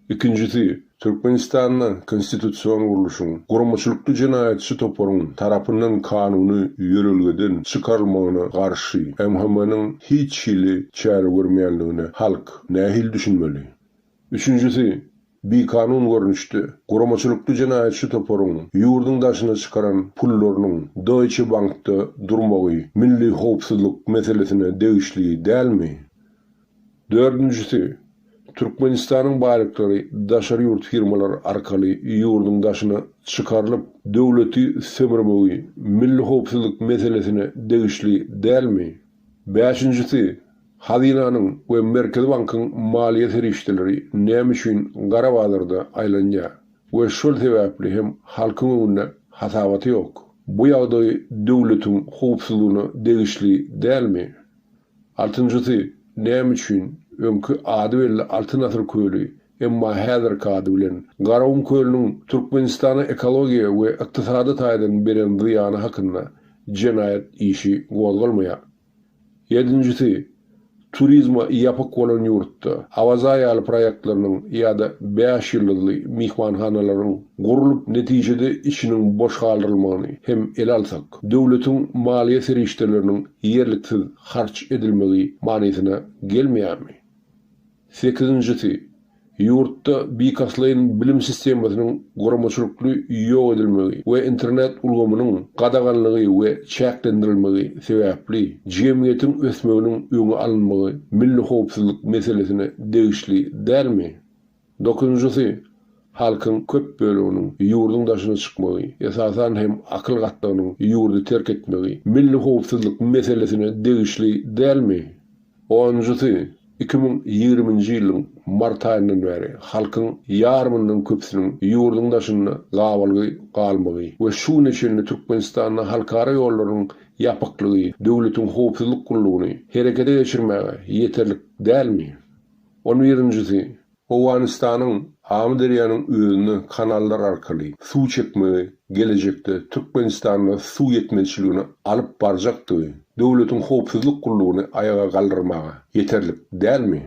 Ikinjisi, Türkmenistanda konstitusion gurluşyň guramaçylykly jenaýatçy toparyň tarapyndan kanuny ýörelgeden çykarylmagyna garşy MHM-niň hiç hili çäre görmeýänligine halk nähili düşünmeli? Üçünjisi, bikanun görnüşde, guramaçylykly jenaýatçy toparyň ýurduň daşyna çykaran pullarynyň Deutsche Bankda durmagy milli howpsuzlyk meselesine degişli dälmi? Dördünjisi, Türkmenistanyň baýlyklary daşary ýurt firmalary arkaly ýurduň daşyna çykarylyp, döwleti sömürmegi milli howpsuzlyk meselesine degişli dälmi? Bäşinjisi, Hazynanyň we Merkezi bankyň maliýe serişdeleri näme üçin gara bazarda aýlanýar we şol sebäpli hem halkyň öňünde hasabaty ýok? Bu ýagdaý döwletiň howpsuzlygyna degişli dälmi? Altynjysy, näme üçin öňki ady belli Altyn asyr köli, emma häzirki ady bilen Garagum kölüniň Türkmenistana ekologiýa we ykdysady taýdan beren zyýany hakynda jenaýat işi gozgalmaýar? Ýedinjisi, turizme ýapyk bolan ýurtda Awaza ýaly proýektleriniň ýa-da bäş ýyldyzly myhmanhanalaryň gurlup netijede içiniň boş galdyrylmagyny hem ele alsak, döwletiň maliýe serişdeleriniň ýerliksiz harç edilmegi manysyna gelmeýärmi? Sekizinjisi, ýurtda bilkastlaýyn bilim sistemasynyň guramaçylykly ýok edilmegi we internet ulgamynyň gadaganlygy we çäklendirilmegi sebäpli jemgyýetiň ösmeginiň öňi alynmagy milli howpsuzlyk meselesine degişli dälmi? Dokuzynjysy, halkyň köp böleginiň ýurduň daşyna çykmagy, esasan hem akyl gatlagynyň ýurdy terk etmegi milli howpsuzlyk meselesine degişli dälmi? Onunjysy, 2020-nji ýylyň mart aýyndan bäri halkyň ýarymyndan köpüsiniň ýurduň daşynda gabalgy galmagy we şu güne çenli Türkmenistanda halkara ýollarynyň ýapyklygy döwletiň howpsuzlyk gullugyny herekete geçirmäge ýeterlik dälmi? On birinjisi, Owganystanyň Amyderýanyň özüne kanallar arkaly suw çekmegi gelejekde Türkmenistanda suw ýetmezçiligine alyp barjakdygy döwletiň howpsuzlyk gullugyny aýaga galdyrmaga ýeterlik dälmi?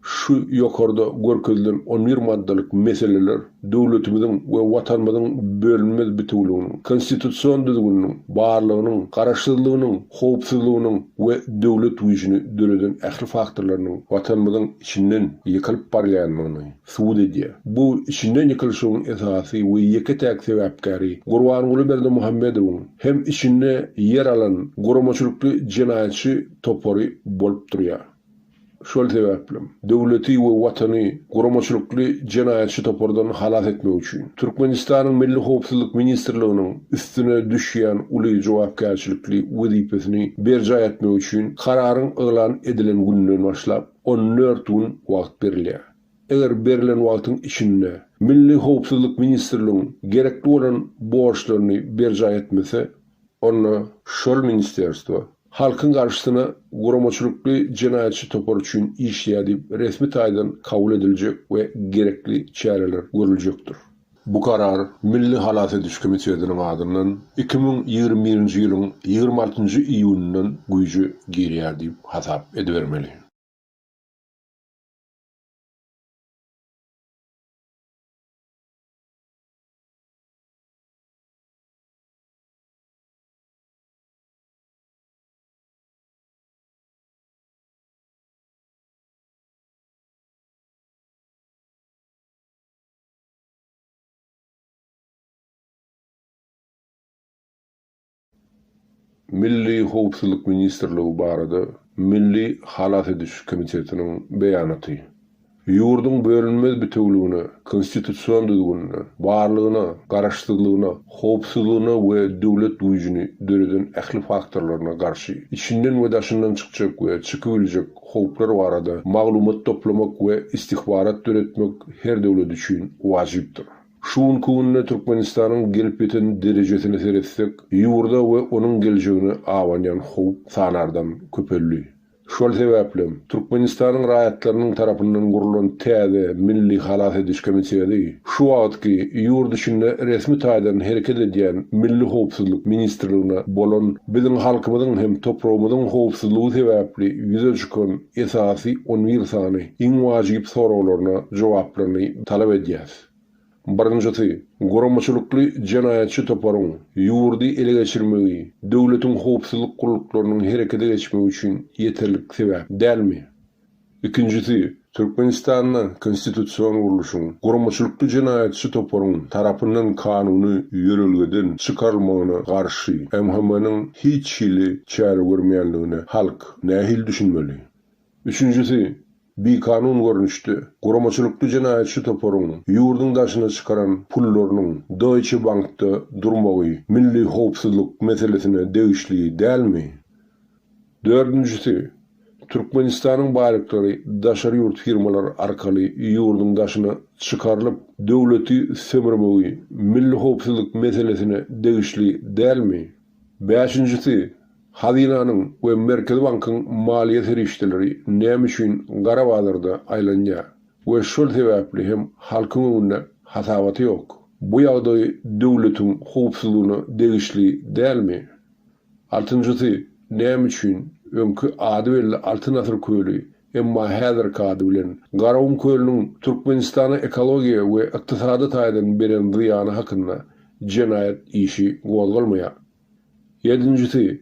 Şu ýokarda görkezilen on bir maddalyk meseleler döwletimiziň we Watanymyzyň bölünmez bitewüliginiň, konstitusion düzgüniniň, barlygynyň, garaşsyzlygynyň, howpsuzlygynyň we döwlet güýjüni döreden ähli faktorlarynyň Watanymyzyň içinden ýykylyp barýandygyny subut edýär. Bu içinden ýykylyşygyň esasy we ýeke-täk sebäpkäri Gurbanguly Berdimuhamedowyň hem içinde ýer alan guramaçylykly jenaýatçy topary bolup durýar. Şol sebäplem, döwleti we Watany guramaçylykly jenaýatçy topardan halas etmek üçin, Türkmenistanyň Milli howpsuzlyk ministrliginiň üstüne düşýän uly jogapkärçilikli wezipesini berjaý etmek üçin kararyň yglan edilen gününden başlap 14 gün wagt berilýär. Eger berlen wagtyň içinde Milli howpsuzlyk ministrligiň gerekli bolan borçlaryny berjaý etmese, onda şol ministerstwo halkyň garşysyna guramaçylykly jenaýatçy topar üçin işleýär diýip resmi taýdan kabul ediljek we gerekli çäreler görüljekdir. Bu karar Milli halas ediş komitetiniň adyndan 2021-nji ýylyň 26-njy iýunyndan güýje girýär diýip hasap edibermeli. Milli howpsuzlyk ministrligi barada Milli halas ediş komitetiniň beýanaty. Ýurduň bölünmez bitewüligine, konstitusion düzgünine, barlygyna, garaşsyzlygyna, howpsuzlygyna we döwlet güýjüni döreden ähli faktorlaryna garşy içinden we daşyndan çykjak we çykybiljek howplar barada maglumat toplamak we istihbarat döretmek her döwlet üçin wajypdyr. Şu günki günde Türkmenistanyň gelip ýeten derejesine seretsek, ýurda we onuň geljegine abanýan howp sanardan köpeldi. Şol sebäplem, Türkmenistanyň raýatlarynyň tarapyndan gurlan täze Milli halas ediş komiteti şu wagtky ýurt içinde resmi taýdan hereket edýän Milli howpsuzlyk ministrligine bolan biziň halkymyzyň hem topragymyzyň howpsuzlygy sebäpli ýüze çykan esasy on bir sany iň wajyp soraglaryna jogaplaryny talap edýäs. Birinjisi, guramaçylykly jenaýatçy toparyň ýurdy ele geçirmegi döwletiň howpsuzlyk gulluklarynyň herekete geçmegi üçin ýeterlik sebäp dälmi? Ikinjisi, Türkmenistanda konstitusion gurluşyň guramaçylykly jenaýatçy toparyň tarapyndan kanuny ýörelgeden çykarylmagyna garşy MHM-niň hiç hili çäre görmeýänligine halk nähili düşünmeli? Üçünjisi, bikanun görnüşde, guramaçylykly jenaýatçy toparyň ýurduň daşyna çykaran pullarynyň Deutsche Bankda durmagy milli howpsuzlyk meselesine degişli dälmi? Dördünjisi, Türkmenistanyň baýlyklary daşary ýurt firmalary arkaly ýurduň daşyna çykarylyp, döwleti sömürmegi milli howpsuzlyk meselesine degişli dälmi? Bäşinjisi, Hazynanyň we Merkezi bankyň maliýe serişdeleri näme üçin gara bazarda aýlanýar we şol sebäpli hem halkyň öňünde hasabaty ýok? Bu ýagdaý döwletiň howpsuzlygyna degişli dälmi? Altynjysy, näme üçin öňki ady belli Altyn asyr köli, emma häzirki ady bilen Garagum kölüniň Türkmenistana ekologiýa we ykdysady taýdan beren zyýany hakynda jenaýat işi gozgalmaýar? Ýedinjisi,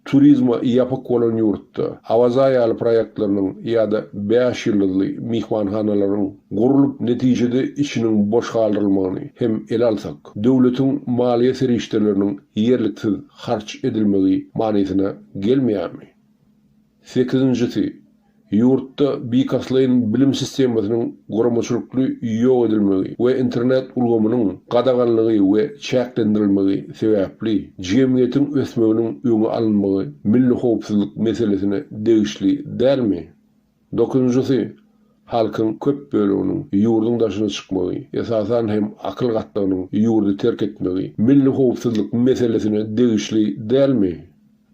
turizme ýapyk bolan ýurtda Awaza ýaly proýektleriniň ýa-da bäş ýyldyzly myhmanhanalaryň gurlup netijede içiniň boş galdyrylmagyny hem ele alsak, döwletiň maliýe serişdeleriniň ýerliksiz harç edilmegi manysyna gelmeýärmi? Sekizinjisi, ýurtda bilkastlaýyn bilim sistemasynyň guramaçylykly ýok edilmegi we internet ulgamynyň gadaganlygy we çäklendirilmegi sebäpli jemgyýetiň ösmeginiň öňi alynmagy milli howpsuzlyk meselesine degişli dälmi? Dokuzynjysy, halkyň köp böleginiň ýurduň daşyna çykmagy, esasan hem akyl gatlagynyň ýurdy terk etmegi milli howpsuzlyk meselesine degişli dälmi?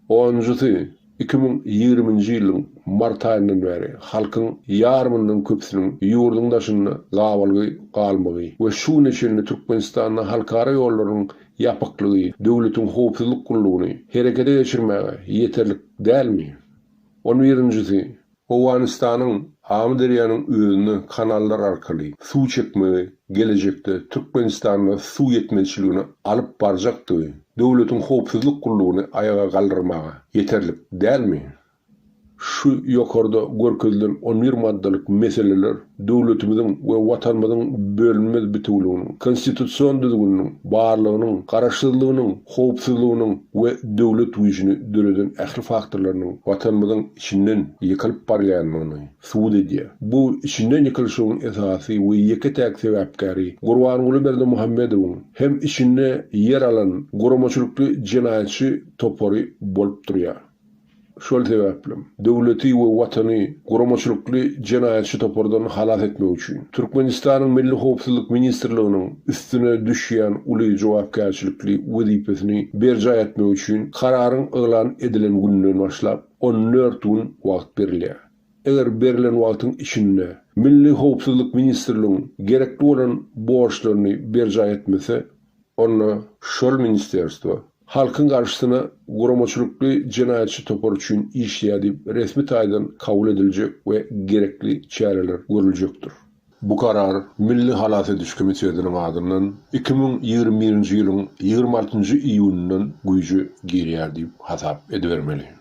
Onunjysy, 2020-nji ýylyň mart aýyndan bäri halkyň ýarymyndan köpüsiniň ýurduň daşynda gabalgy galmagy we şu güne çenli Türkmenistanda halkara ýollarynyň ýapyklygy döwletiň howpsuzlyk gullugyny herekete geçirmäge ýeterlik dälmi? On birinjisi, Owganystanyň Amyderýanyň özüne kanallar arkaly suw çekmegi gelejekde Türkmenistanda suw ýetmezçiligine alyp barjakdygy döwletiň howpsuzlyk gullugyny aýaga galdyrmaga ýeterlik dälmi? Şu ýokarda görkezilen on bir maddalyk meseleler döwletimiziň we Watanymyzyň bölünmez bitewüliginiň, konstitusion düzgüniniň, barlygynyň, garaşsyzlygynyň, howpsuzlygynyň we döwlet güýjüni döreden ähli faktorlarynyň Watanymyzyň içinden ýykylyp barýandygyny subut edýär. Bu içinden ýykylyşygyň esasy we ýeke-täk sebäpkäri Gurbanguly Berdimuhamedowyň hem içinde ýer alan guramaçylykly jenaýatçy topary bolup durýar. Şol sebäplem, döwleti we Watany guramaçylykly jenaýatçy topardan halas etmek üçin, Türkmenistanyň Milli howpsuzlyk ministrliginiň üstüne düşýän uly jogapkärçilikli wezipesini berjaý etmek üçin kararyň yglan edilen gününden başlap 14 gün wagt berilýär. Eger berlen wagtyň içinde Milli howpsuzlyk ministrligiň gerekli bolan borçlaryny berjaý etmese, onda şol ministerstwo halkyň garşysyna guramaçylykly jenaýatçy topar üçin işleýär diýip resmi taýdan kabul ediljek we gerekli çäreler görüljekdir. Bu karar Milli halas ediş komitetiniň adyndan 2021-nji ýylyň 26-njy iýunyndan güýje girýär diýip hasap edibermeli.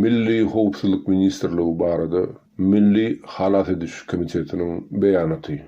Milli howpsuzlyk ministrligi barada Milli halas ediş komitetiniň beýanaty.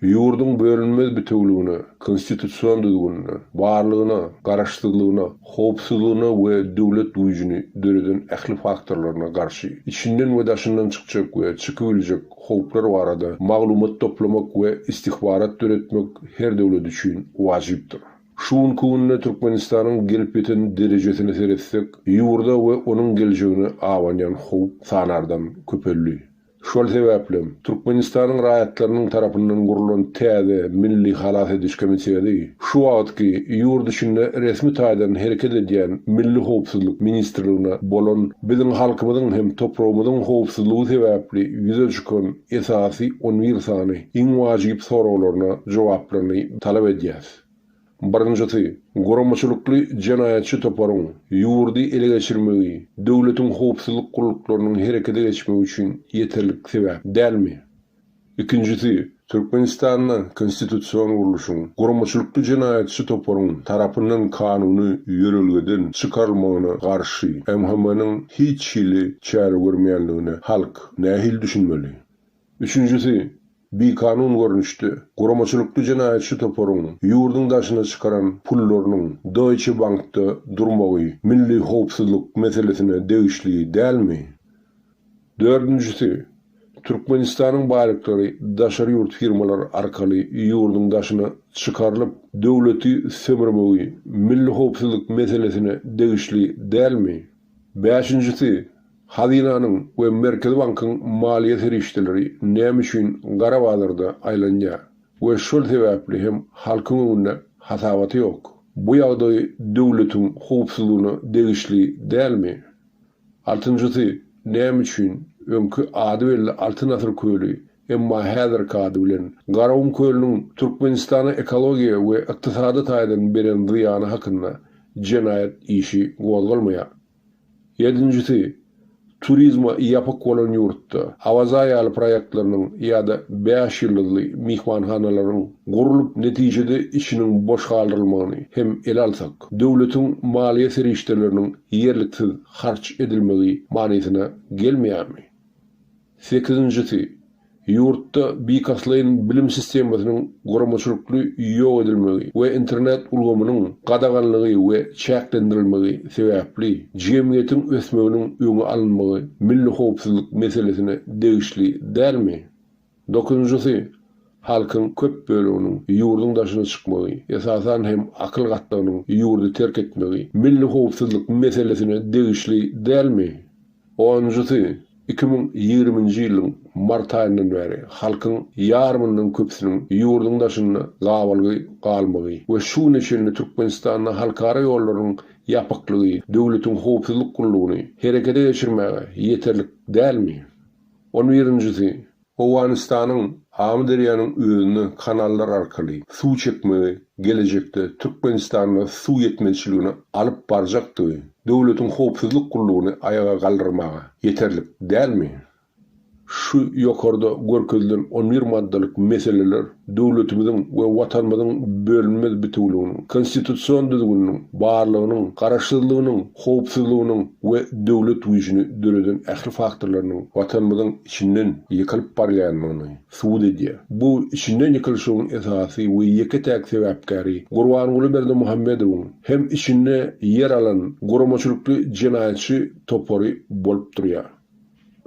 Ýurduň bölünmez bitewüligine, konstitusion düzgünine, barlygyna, garaşsyzlygyna, howpsuzlygyna we döwlet güýjüni döreden ähli faktorlaryna garşy içinden we daşyndan çykjak we çykybiljek howplar barada maglumat toplamak we istihbarat döretmek her döwlet üçin wajypdyr. Şu günki günde Türkmenistanyň gelip ýeten derejesine seretsek, ýurda we onuň geljegine abanýan howp sanardan köpeldi. Şol sebäplem, Türkmenistanyň raýatlarynyň tarapyndan gurlan täze Milli halas ediş komiteti şu wagtky ýurt içinde resmi taýdan hereket edýän Milli howpsuzlyk ministrligine bolan biziň halkymyzyň hem topragymyzyň howpsuzlygy sebäpli ýüze çykan esasy on bir sany iň wajyp soraglaryna jogaplaryny talap edýäs. Birinjisi, guramaçylykly jenaýatçy toparyň ýurdy ele geçirmegi döwletiň howpsuzlyk gulluklarynyň herekete geçmegi üçin ýeterlik sebäp dälmi? Ikinjisi, Türkmenistanda konstitusion gurluşyň guramaçylykly jenaýatçy toparyň tarapyndan kanuny ýörelgeden çykarylmagyna garşy MHM-niň hiç hili çäre görmeýänligine halk nähili düşünmeli? Üçünjisi, bikanun görnüşde guramaçylykly jenaýatçy toparyň ýurduň daşyna çykaran pullarynyň Deutsche Bankda durmagy milli howpsuzlyk meselesine degişli dälmi? Dördünjisi, Türkmenistanyň baýlyklary daşary ýurt firmalary arkaly ýurduň daşyna çykarylyp, döwleti sömürmegi milli howpsuzlyk meselesine degişli dälmi? Bäşinjisi, Hazynanyň we Merkezi bankyň maliýe serişdeleri näme üçin gara bazarda aýlanýar we şol sebäpli hem halkyň öňünde hasabaty ýok? Bu ýagdaý döwletiň howpsuzlygyna degişli dälmi? Altynjysy, näme üçin öňki ady belli Altyn asyr köli, emma häzirki ady bilen Garagum kölüniň Türkmenistana ekologiýa we ykdysady taýdan beren zyýany hakynda jenaýat işi gozgalmaýar? Ýedinjisi, turizme ýapyk bolan ýurtda Awaza ýaly proýektleriniň ýa-da bäş ýyldyzly myhmanhanalaryň gurlup, netijede içiniň boş galdyrylmagyny hem ele alsak, döwletiň maliýe serişdeleriniň ýerliksiz harç edilmegi manysyna gelmeýärmi? Sekizinjisi, ýurtda bilkastlaýyn bilim sistemasynyň guramaçylykly ýok edilmegi we internet ulgamynyň gadaganlygy we çäklendirilmegi sebäpli jemgyýetiň ösmeginiň öňi alynmagy milli howpsuzlyk meselesine degişli dälmi? Dokuzynjysy, halkyň köp böleginiň ýurduň daşyna çykmagy, esasan hem akyl gatlagynyň ýurdy terk etmegi milli howpsuzlyk meselesine degişli dälmi? Onunjysy, 2020-nji ýylyň mart aýyndan bäri halkyň ýarymyndan köpüsiniň ýurduň daşynda gabalgy galmagy we şu güne çenli Türkmenistanda halkara ýollarynyň ýapyklygy döwletiň howpsuzlyk gullugyny herekete geçirmäge ýeterlik dälmi? On birinjisi, Owganystanyň Amyderýanyň özüne kanallar arkaly suw çekmegi gelejekde Türkmenistanda suw ýetmezçiligine alyp barjakdygy döwletiň howpsuzlyk gullugyny aýaga galdyrmaga ýeterlik dälmi? Şu ýokarda görkezilen on bir maddalyk meseleler döwletimiziň we Watanymyzyň bölünmez bitewüliginiň, konstitusion düzgüniniň, barlygynyň, garaşsyzlygynyň, howpsuzlygynyň we döwlet güýjüni döreden ähli faktorlarynyň Watanymyzyň içinden ýykylyp barýandygyny subut edýär. Bu içinden ýykylyşygyň esasy we ýeke-täk sebäpkäri Gurbanguly Berdimuhamedowyň hem içinde ýer alan guramaçylykly jenaýatçy topary bolup durýar.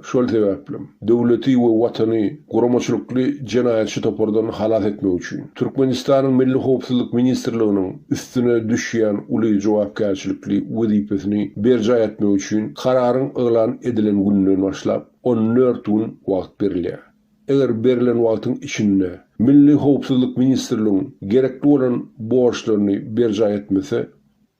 Şol sebäplem, döwleti we Watany guramaçylykly jenaýatçy topardan halas etmek üçin, Türkmenistanyň Milli howpsuzlyk ministrliginiň üstüne düşýän uly jogapkärçilikli wezipesini berjaý etmek üçin kararyň yglan edilen gününden başlap 14 gün wagt berilýär. Eger berlen wagtyň içinde Milli howpsuzlyk ministrligiň gerekli bolan borçlaryny berjaý etmese,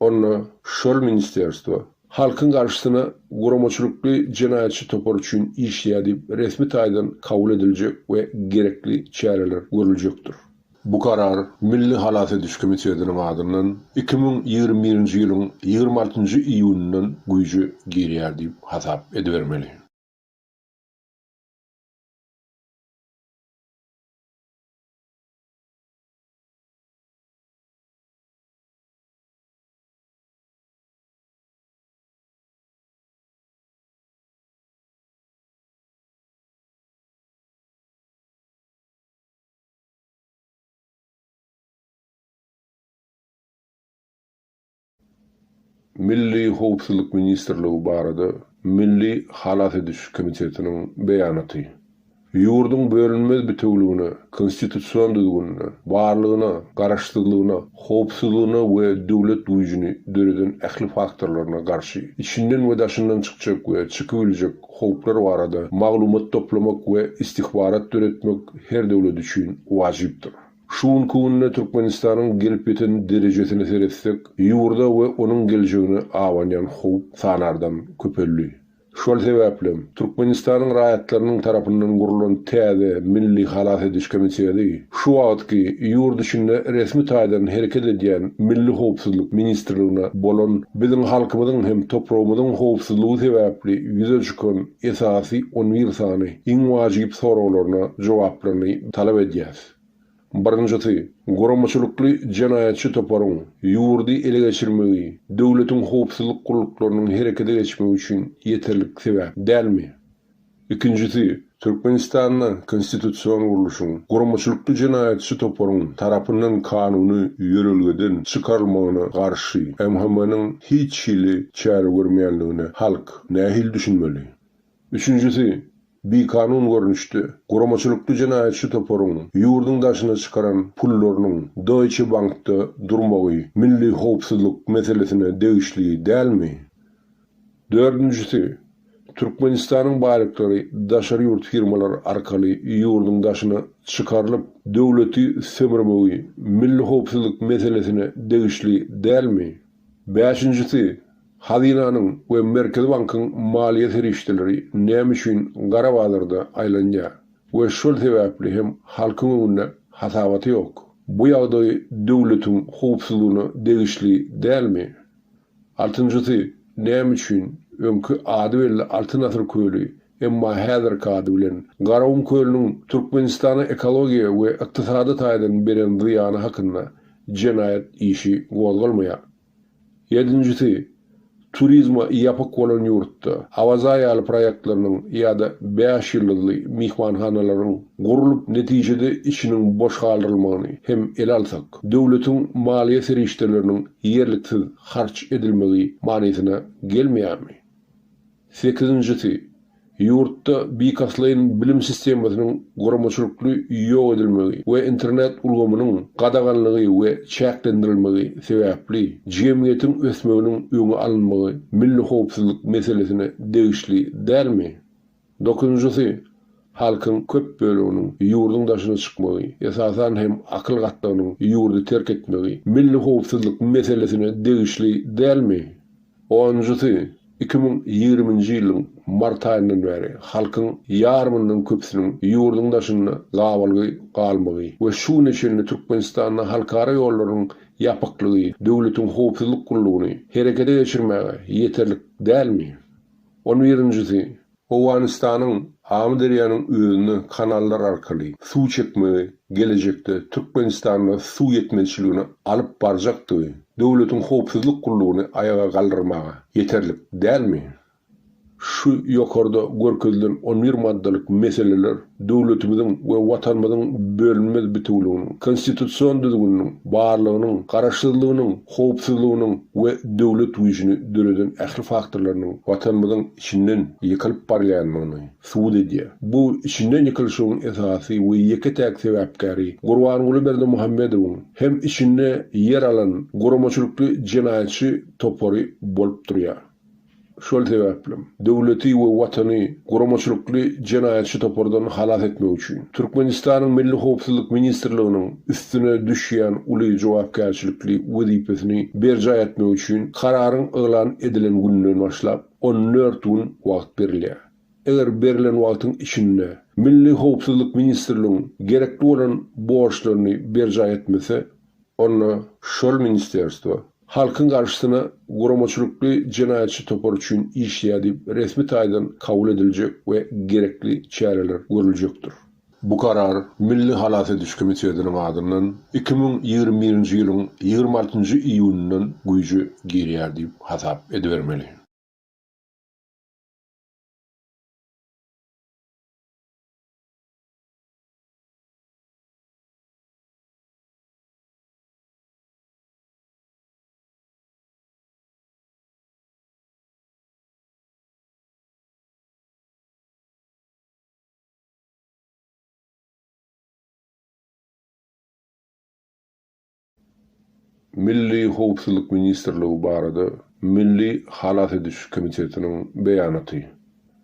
onda şol ministerstwo halkyň garşysyna guramaçylykly jenaýatçy topar üçin işleýär diýip resmi taýdan kabul ediljek we gerekli çäreler görüljekdir. Bu karar Milli halas ediş komitetiniň adyndan 2021-nji ýylyň 26-njy iýunyndan güýje girýär diýip hasap edibermeli. Milli howpsuzlyk ministrligi barada Milli halas ediş komitetiniň beýanaty. Ýurduň bölünmez bitewüligine, konstitusion düzgünine, barlygyna, garaşsyzlygyna, howpsuzlygyna we döwlet güýjüni döreden ähli faktorlaryna garşy içinden we daşyndan çykjak we çykybiljek howplar barada maglumat toplamak we istihbarat döretmek her döwlet üçin wajypdyr. Şu günki günde Türkmenistanyň gelip ýeten derejesine seretsek, ýurda we onuň geljegine abanýan howp sanardan köpeldi. Şol sebäplem, Türkmenistanyň raýatlarynyň tarapyndan gurlan täze Milli halas ediş komiteti şu wagtky ýurt içinde resmi taýdan hereket edýän Milli howpsuzlyk ministrligine bolan biziň halkymyzyň hem topragymyzyň howpsuzlygy sebäpli ýüze çykan esasy on bir sany iň wajyp soraglaryna jogaplaryny talap edýäs. Birinjisi, guramaçylykly jenaýatçy toparyň ýurdy ele geçirmegi döwletiň howpsuzlyk gulluklarynyň herekete geçmegi üçin ýeterlik sebäp dälmi? Ikinjisi, Türkmenistanda konstitusion gurluşyň guramaçylykly jenaýatçy toparyň tarapyndan kanuny ýörelgeden çykarylmagyna garşy MHM-niň hiç hili çäre görmeýänligine halk nähili düşünmeli? Üçünjisi, bikanun görnüşde, guramaçylykly jenaýatçy toparyň ýurduň daşyna çykaran pullarynyň Deutsche Bankda durmagy milli howpsuzlyk meselesine degişli dälmi? Dördünjisi, Türkmenistanyň baýlyklary daşary ýurt firmalary arkaly ýurduň daşyna çykarylyp, döwleti sömürmegi milli howpsuzlyk meselesine degişli dälmi? Bäşinjisi, Hazynanyň we Merkezi bankyň maliýe serişdeleri näme üçin gara bazarda aýlanýar we şol sebäpli hem halkyň öňünde hasabaty ýok? Bu ýagdaý döwletiň howpsuzlygyna degişli dälmi? Altynjysy, näme üçin öňki ady belli Altyn asyr köli, emma häzirki ady bilen Garagum kölüniň Türkmenistana ekologiýa we ykdysady taýdan beren zyýany hakynda jenaýat işi gozgalmaýar? Ýedinjisi, turizme ýapyk bolan ýurtda Awaza ýaly proýektleriniň ýa-da bäş ýyldyzly myhmanhanalaryň gurlup, netijede içiniň boş galdyrylmagyny hem ele alsak, döwletiň maliýe serişdeleriniň ýerliksiz harç edilmegi manysyna gelmeýärmi? Sekizinjisi, ýurtda bilkastlaýyn bilim sistemasynyň guramaçylykly ýok edilmegi we internet ulgamynyň gadaganlygy we çäklendirilmegi sebäpli jemgyýetiň ösmeginiň öňi alynmagy milli howpsuzlyk meselesine degişli dälmi? Dokuzynjysy, halkyň köp böleginiň ýurduň daşyna çykmagy, esasan hem akyl gatlagynyň ýurdy terk etmegi milli howpsuzlyk meselesine degişli dälmi? Onunjysy, 2020-nji ýylyň mart aýyndan bäri halkyň ýarymyndan köpüsiniň ýurduň daşynda gabalgy galmagy we şu güne çenli Türkmenistanda halkara ýollarynyň ýapyklygy döwletiň howpsuzlyk gullugyny herekete geçirmäge ýeterlik dälmi? On birinjisi, Owganystanyň Amyderýanyň özüne kanallar arkaly suw çekmegi gelejekde Türkmenistanda suw ýetmezçiligine alyp barjakdygy döwletiň howpsuzlyk gullugyny aýaga galdyrmaga ýeterlik dälmi? Şu ýokarda görkezilen on bir maddalyk meseleler döwletimiziň we Watanymyzyň bölünmez bitewüliginiň, konstitusion düzgüniniň, barlygynyň, garaşsyzlygynyň, howpsuzlygynyň we döwlet güýjüni döreden ähli faktorlarynyň Watanymyzyň içinden ýykylyp barýandygyny subut edýär. Bu içinden ýykylyşygyň esasy we ýeke-täk sebäpkäri Gurbanguly Berdimuhamedowyň hem içinde ýer alan guramaçylykly jenaýatçy topary bolup durýar. Şol sebäplem, döwleti we Watany guramaçylykly jenaýatçy topardan halas etmek üçin, Türkmenistanyň Milli howpsuzlyk ministrliginiň üstüne düşýän uly jogapkärçilikli wezipesini berjaý etmek üçin kararyň yglan edilen gününden başlap 14 gün wagt berilýär. Eger berlen wagtyň içinde Milli howpsuzlyk ministrligiň gerekli bolan borçlaryny berjaý etmese, onda şol ministerstwo halkyň garşysyna guramaçylykly jenaýatçy topar üçin işleýär diýip resmi taýdan kabul ediljek we gerekli çäreler görüljekdir. Bu karar Milli halas ediş komitetiniň adyndan 2021-nji ýylyň 26-njy iýunyndan güýje girýär diýip hasap edibermeli. Milli howpsuzlyk ministrligi barada Milli halas ediş komitetiniň beýanaty.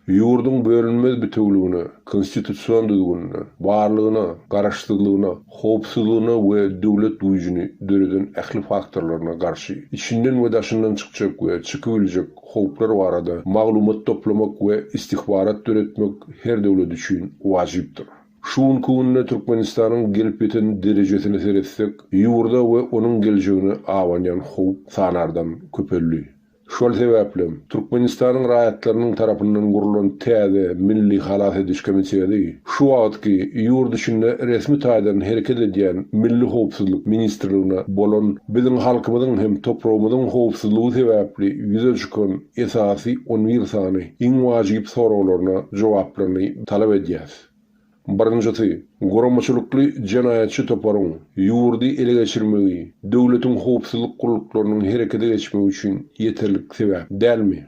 Ýurduň bölünmez bitewüligine, konstitusion düzgünine, barlygyna, garaşsyzlygyna, howpsuzlygyna we döwlet güýjüni döreden ähli faktorlaryna garşy içinden we daşyndan çykjak we çykybiljek howplar barada maglumat toplamak we istihbarat döretmek her döwlet üçin wajypdyr. Şu günki günde Türkmenistanyň gelip ýeten derejesine seretsek, ýurda we onuň geljegine abanýan howp sanardan köpeldi. Şol sebäplem, Türkmenistanyň raýatlarynyň tarapyndan gurlan täze Milli halas ediş komiteti şu wagtky ýurt içinde resmi taýdan hereket edýän Milli howpsuzlyk ministrligine bolan biziň halkymyzyň hem topragymyzyň howpsuzlygy sebäpli ýüze çykan esasy on bir sany iň wajyp soraglaryna jogaplaryny talap edýäs. Birinjisi, guramaçylykly jenaýatçy toparyň ýurdy ele geçirmegi döwletiň howpsuzlyk gulluklarynyň herekete geçmegi üçin ýeterlik sebäp dälmi?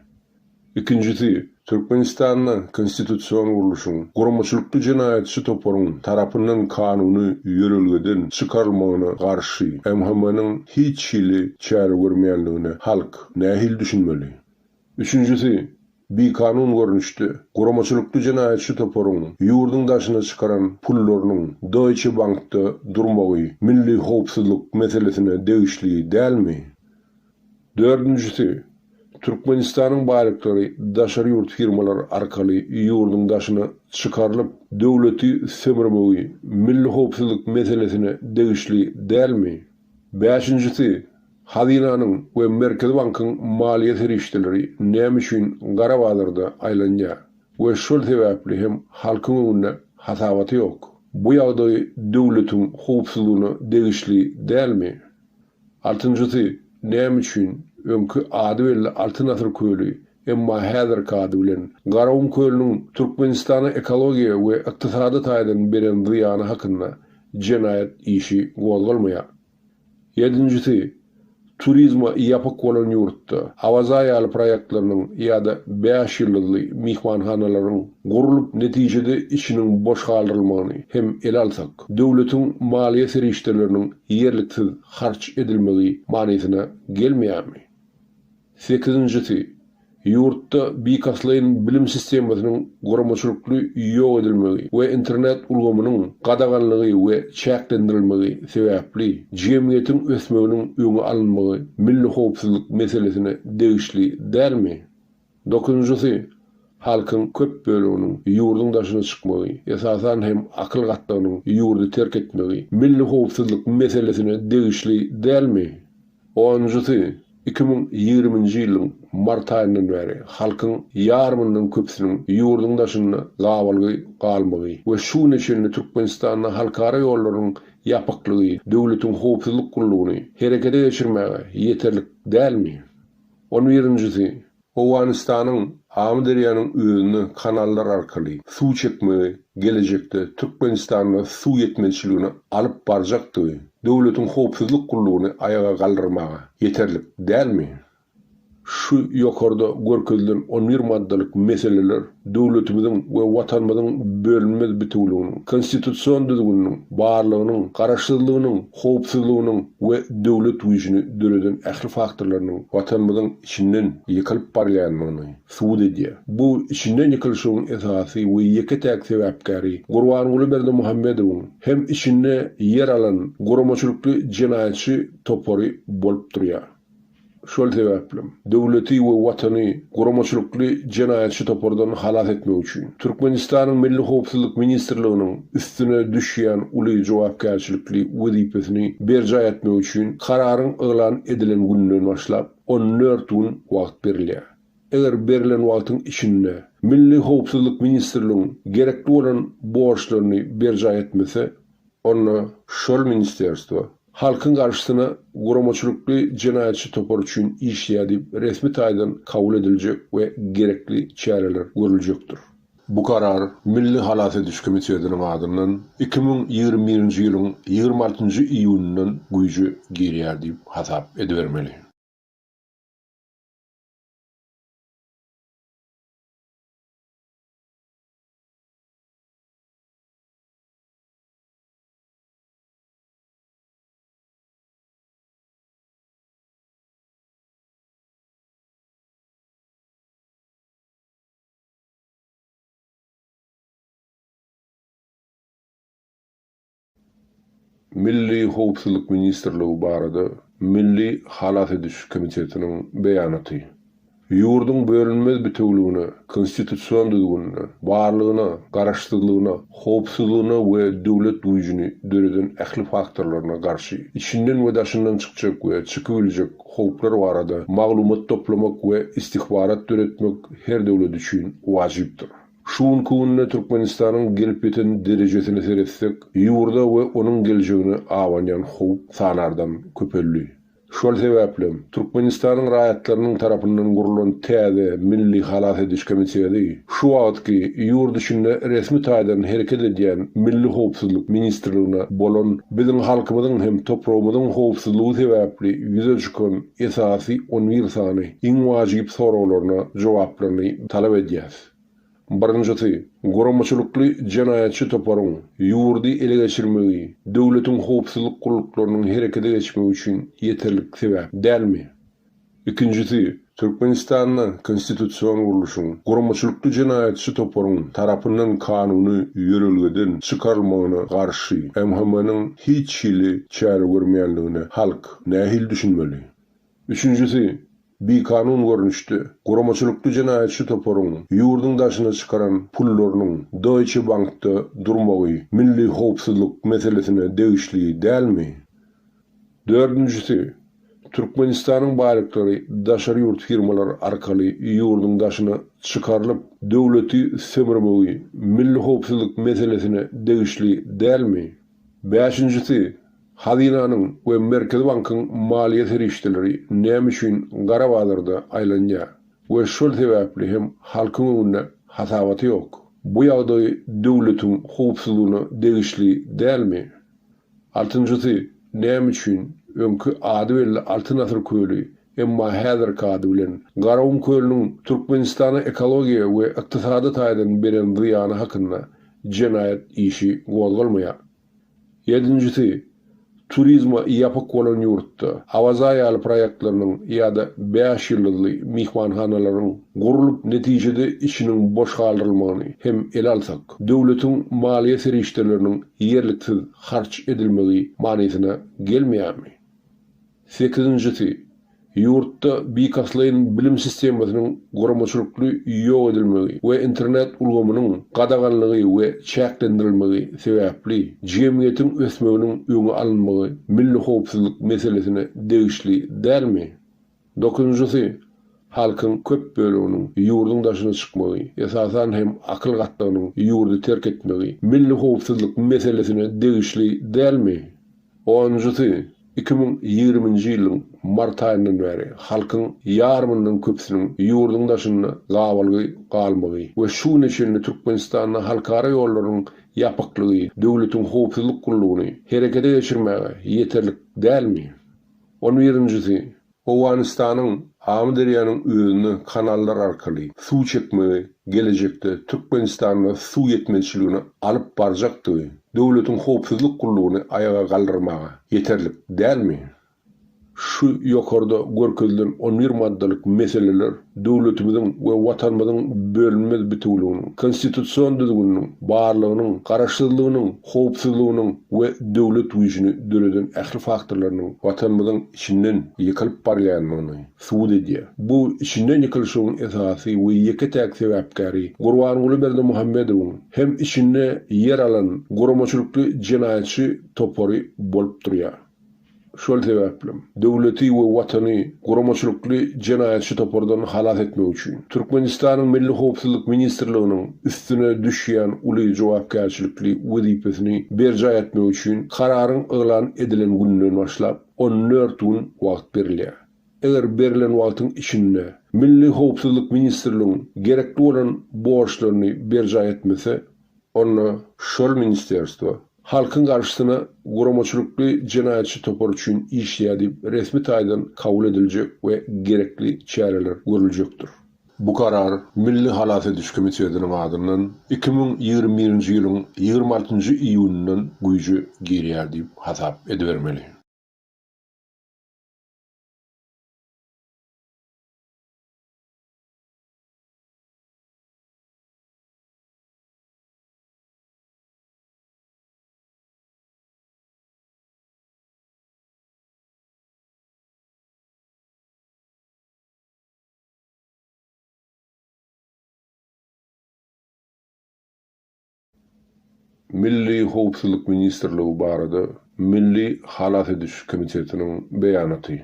Ikinjisi, Türkmenistanda konstitusion gurluşyň guramaçylykly jenaýatçy toparyň tarapyndan kanuny ýörelgeden çykarylmagyna garşy MHM-niň hiç hili çäre görmeýänligine halk nähili düşünmeli? Üçünjisi, bikanun görnüşde, guramaçylykly jenaýatçy toparyň ýurduň daşyna çykaran pullarynyň Deutsche Bankda durmagy milli howpsuzlyk meselesine degişli dälmi? Dördünjisi, Türkmenistanyň baýlyklary daşary ýurt firmalary arkaly ýurduň daşyna çykarylyp, döwleti sömürmegi milli howpsuzlyk meselesine degişli dälmi? Bäşinjisi, Hazynanyň we Merkezi bankyň maliýe serişdeleri näme üçin gara bazarda aýlanýar we şol sebäpli hem halkyň öňünde hasabaty ýok? Bu ýagdaý döwletiň howpsuzlygyna degişli dälmi? Altynjysy, näme üçin öňki ady belli Altyn asyr köli, emma häzirki ady bilen Garagum kölüniň Türkmenistana ekologiýa we ykdysady taýdan beren zyýany hakynda jenaýat işi gozgalmaýar? Ýedinjisi, turizme ýapyk bolan ýurtda Awaza ýaly proýektleriniň ýa-da bäş ýyldyzly myhmanhanalaryň gurlup netijede içiniň boş galdyrylmagyny hem ele alsak, döwletiň maliýe serişdeleriniň ýerliksiz harç edilmegi manysyna gelmeýärmi? Sekizinjisi, ýurtda bilkastlaýyn bilim sistemasynyň guramaçylykly ýok edilmegi we internet ulgamynyň gadaganlygy we çäklendirilmegi sebäpli jemgyýetiň ösmeginiň öňi alynmagy milli howpsuzlyk meselesine degişli dälmi? Dokuzynjysy, halkyň köp böleginiň ýurduň daşyna çykmagy, esasan hem akyl gatlagynyň ýurdy terk etmegi milli howpsuzlyk meselesine degişli dälmi? Onunjysy, 2020-nji ýylyň mart aýyndan bäri halkyň ýarymyndan köpüsiniň ýurduň daşynda gabalgy galmagy we şu güne çenli Türkmenistanda halkara ýollarynyň ýapyklygy döwletiň howpsuzlyk gullugyny herekete geçirmäge ýeterlik dälmi? On birinjisi, Owganystanyň Amyderýanyň özüne kanallar arkaly suw çekmegi gelejekde Türkmenistanda suw ýetmezçiligine alyp barjakdygy döwletiň howpsuzlyk gullugyny aýaga galdyrmaga ýeterlik dälmi? Şu ýokarda görkezilen on bir maddalyk meseleler döwletimiziň we Watanymyzyň bölünmez bitewüliginiň, konstitusion düzgüniniň, barlygynyň, garaşsyzlygynyň, howpsuzlygynyň we döwlet güýjüni döreden ähli faktorlarynyň Watanymyzyň içinden ýykylyp barýandygyny subut edýär. Bu içinden ýykylyşygyň esasy we ýeke-täk sebäpkäri Gurbanguly Berdimuhamedowyň hem içinde ýer alan guramaçylykly jenaýatçy topary bolup durýar. Şol sebäplem, döwleti we Watany guramaçylykly jenaýatçy topardan halas etmek üçin, Türkmenistanyň Milli howpsuzlyk ministrliginiň üstüne düşýän uly jogapkärçilikli wezipesini berjaý etmek üçin kararyň yglan edilen gününden başlap on dört gün wagt berilýär. Eger berlen wagtyň içinde Milli howpsuzlyk ministrligiň gerekli bolan borçlaryny berjaý etmese, onda şol ministerstwo halkyň garşysyna guramaçylykly jenaýatçy topar üçin işleýär diýip resmi taýdan kabul ediljek we gerekli çäreler görüljekdir. Bu karar Milli halas ediş komitetiniň adyndan 2021-nji ýylyň 26-njy iýunyndan güýje girýär diýip hasap edibermeli. Milli howpsuzlyk ministrligi barada Milli halas ediş komitetiniň beýanaty. Ýurduň bölünmez bitewüligine, konstitusion düzgünine, barlygyna, garaşsyzlygyna, howpsuzlygyna we döwlet güýjüni döreden ähli faktorlaryna garşy içinden we daşyndan çykjak we çykybiljek howplar barada maglumat toplamak we istihbarat döretmek her döwlet üçin wajypdyr. Şu günki günde Türkmenistanyň gelip ýeten derejesine seretsek, ýurda we onuň geljegine abanýan howp sanardan köpeldi. Şol sebäplem, Türkmenistanyň raýatlarynyň tarapyndan gurlan täze Milli halas ediş komiteti şu wagtky ýurt içinde resmi taýdan hereket edýän Milli howpsuzlyk ministrligine bolan biziň halkymyzyň hem topragymyzyň howpsuzlygy sebäpli ýüze çykan esasy on bir sany iň wajyp soraglaryna jogaplaryny talap edýäs. Birinjisi, guramaçylykly jenaýatçy toparyň ýurdy ele geçirmegi döwletiň howpsuzlyk gulluklarynyň herekete geçmegi üçin ýeterlik sebäp dälmi? Ikinjisi, Türkmenistanda konstitusion gurluşyň guramaçylykly jenaýatçy toparyň tarapyndan kanuny ýörelgeden çykarylmagyna garşy MHM-niň hiç hili çäre görmeýänligine halk nähili düşünmeli? Üçünjisi, bikanun görnüşde, guramaçylykly jenaýatçy toparyň ýurduň daşyna çykaran pullarynyň Deutsche Bankda durmagy milli howpsuzlyk meselesine degişli dälmi? Dördünjisi, Türkmenistanyň baýlyklary daşary ýurt firmalar arkaly ýurduň daşyna çykarylyp, döwleti sömürmegi milli howpsuzlyk meselesine degişli dälmi? Bäşinjisi, Hazynanyň we Merkezi bankyň maliýe serişdeleri näme üçin gara bazarda aýlanýar we şol sebäpli hem halkyň öňünde hasabaty ýok? Bu ýagdaý döwletiň howpsuzlygyna degişli dälmi? Altynjysy, näme üçin öňki ady belli Altyn asyr köli, emma häzirki ady bilen Garagum kölüniň Türkmenistana ekologiýa we ykdysady taýdan beren zyýany hakynda jenaýat işi gozgalmaýar? Ýedinjisi, turizme ýapyk bolan ýurtda Awaza ýaly proýektleriniň ýa-da bäş ýyldyzly myhmanhanalaryň gurlup netijede içiniň boş galdyrylmagyny hem ele alsak, döwletiň maliýe serişdeleriniň ýerliksiz harç edilmegi manysyna gelmeýärmi? Sekizinjisi, ýurtda bilkastlaýyn bilim sistemasynyň guramaçylykly ýok edilmegi we internet ulgamynyň gadaganlygy we çäklendirilmegi sebäpli jemgyýetiň ösmeginiň öňi alynmagy milli howpsuzlyk meselesine degişli dälmi? Dokuzynjysy, halkyň köp böleginiň ýurduň daşyna çykmagy, esasan hem akyl gatlagynyň ýurdy terk etmegi milli howpsuzlyk meselesine degişli dälmi? Onunjysy, 2020-nji ýylyň mart aýyndan bäri halkyň ýarymyndan köpüsiniň ýurduň daşynda gabalgy galmagy we şu güne çenli Türkmenistanda halkara ýollarynyň ýapyklygy döwletiň howpsuzlyk gullugyny herekete geçirmäge ýeterlik dälmi? On birinjisi, Owganystanyň Amyderýanyň özüne kanallar arkaly suw çekmegi gelejekde Türkmenistanda suw ýetmezçiligine alyp barjakdygy döwletiň howpsuzlyk gullugyny aýaga galdyrmaga ýeterlik dälmi? Şu ýokarda görkezilen on bir maddalyk meseleler döwletimiziň we Watanymyzyň bölünmez bitewüliginiň, konstitusion düzgüniniň, barlygynyň, garaşsyzlygynyň, howpsuzlygynyň we döwlet güýjüni döreden ähli faktorlarynyň Watanymyzyň içinden ýykylyp barýandygyny subut edýär. Bu içinden ýykylyşygyň esasy we ýeke-täk sebäpkäri Gurbanguly Berdimuhamedowyň hem içinde ýer alan guramaçylykly jenaýatçy topary bolup durýar. Şol sebäplem, döwleti we Watany guramaçylykly jenaýatçy topardan halas etmek üçin, Türkmenistanyň Milli howpsuzlyk ministrliginiň üstüne düşýän uly jogapkärçilikli wezipesini berjaý etmek üçin kararyň yglan edilen gününden başlap on dört gün wagt berilýär. Eger berlen wagtyň içinde Milli howpsuzlyk ministrligiň gerekli bolan borçlaryny berjaý etmese, onda şol ministerstwo halkyň garşysyna guramaçylykly jenaýatçy topar üçin işleýär diýip resmi taýdan kabul ediljek we gerekli çäreler görüljekdir. Bu karar Milli halas ediş komitetiniň adyndan 2021-nji ýylyň 26-njy iýunyndan güýje girýär diýip hasap edibermeli. Milli howpsuzlyk ministrligi barada Milli halas ediş komitetiniň beýanaty.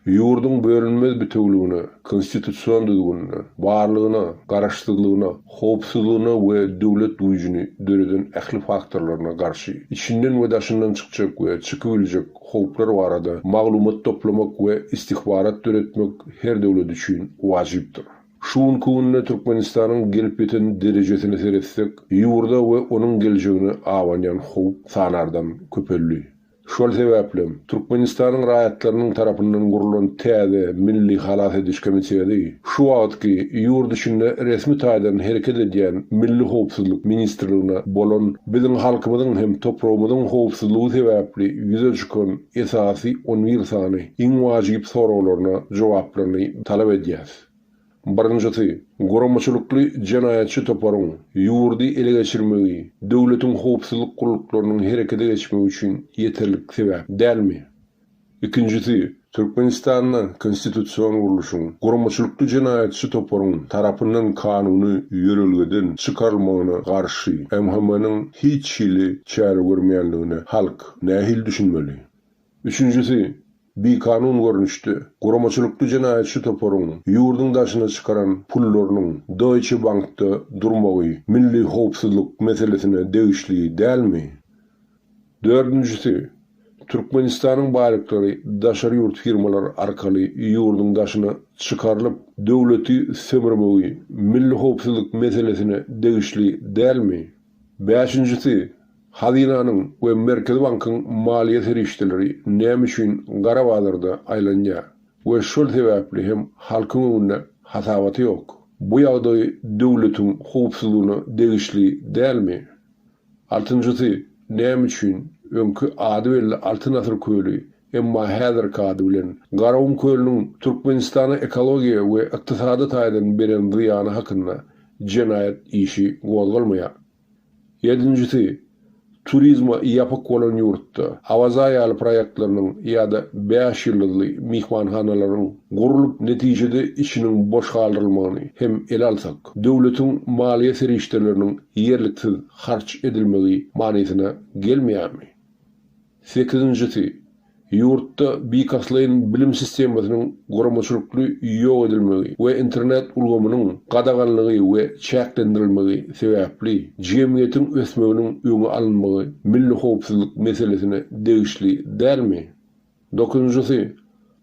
Ýurduň bölünmez bitewüligine, konstitusion düzgünine, barlygyna, garaşsyzlygyna, howpsuzlygyna we döwlet güýjüni döreden ähli faktorlaryna garşy içinden we daşyndan çykjak we çykybiljek howplar barada maglumat toplamak we istihbarat döretmek her döwlet üçin wajypdyr. Şu günki günde Türkmenistanyň gelip ýeten derejesine seretsek, ýurda we onuň geljegine abanýan howp sanardan köpeldi. Şol sebäplem, Türkmenistanyň raýatlarynyň tarapyndan gurlan täze Milli halas ediş komiteti şu wagtky ýurt içinde resmi taýdan hereket edýän Milli howpsuzlyk ministrligine bolan biziň halkymyzyň hem topragymyzyň howpsuzlygy sebäpli ýüze çykan esasy on bir sany iň wajyp soraglaryna jogaplaryny talap edýäs. Birinjisi, guramaçylykly jenaýatçy toparyň ýurdy ele geçirmegi döwletiň howpsuzlyk gulluklarynyň herekete geçmegi üçin ýeterlik sebäp dälmi? Ikinjisi, Türkmenistanda konstitusion gurluşyň guramaçylykly jenaýatçy toparyň tarapyndan kanuny ýörelgeden çykarylmagyna garşy MHM-niň hiç hili çäre görmeýänligine halk nähili düşünmeli? Üçünjisi, bikanun görnüşde, guramaçylykly jenaýatçy toparyň ýurduň daşyna çykaran pullarynyň Deutsche Bankda durmagy milli howpsuzlyk meselesine degişli dälmi? Dördünjisi, Türkmenistanyň baýlyklary daşary ýurt firmalary arkaly ýurduň daşyna çykarylyp, döwleti sömürmegi milli howpsuzlyk meselesine degişli dälmi? Bäşinjisi, Hazynanyň we Merkezi bankyň maliýe serişdeleri näme üçin gara bazarda aýlanýar we şol sebäpli hem halkyň öňünde hasabaty ýok? Bu ýagdaý döwletiň howpsuzlygyna degişli dälmi? Altynjysy, näme üçin öňki ady belli Altyn asyr köli, emma häzirki ady bilen Garagum kölüniň Türkmenistana ekologiýa we ykdysady taýdan beren zyýany hakynda jenaýat işi gozgalmaýar? Ýedinjisi, turizme ýapyk bolan ýurtda Awaza ýaly proýektleriniň ýa-da bäş ýyldyzly myhmanhanalaryň gurlup netijede içiniň boş galdyrylmagyny hem ele alsak, döwletiň maliýe serişdeleriniň ýerliksiz harç edilmegi manysyna gelmeýärmi? Sekizinjisi, ýurtda bilkastlaýyn bilim sistemasynyň guramaçylykly ýok edilmegi we internet ulgamynyň gadaganlygy we çäklendirilmegi sebäpli jemgyýetiň ösmeginiň öňi alynmagy milli howpsuzlyk meselesine degişli dälmi? Dokuzynjysy,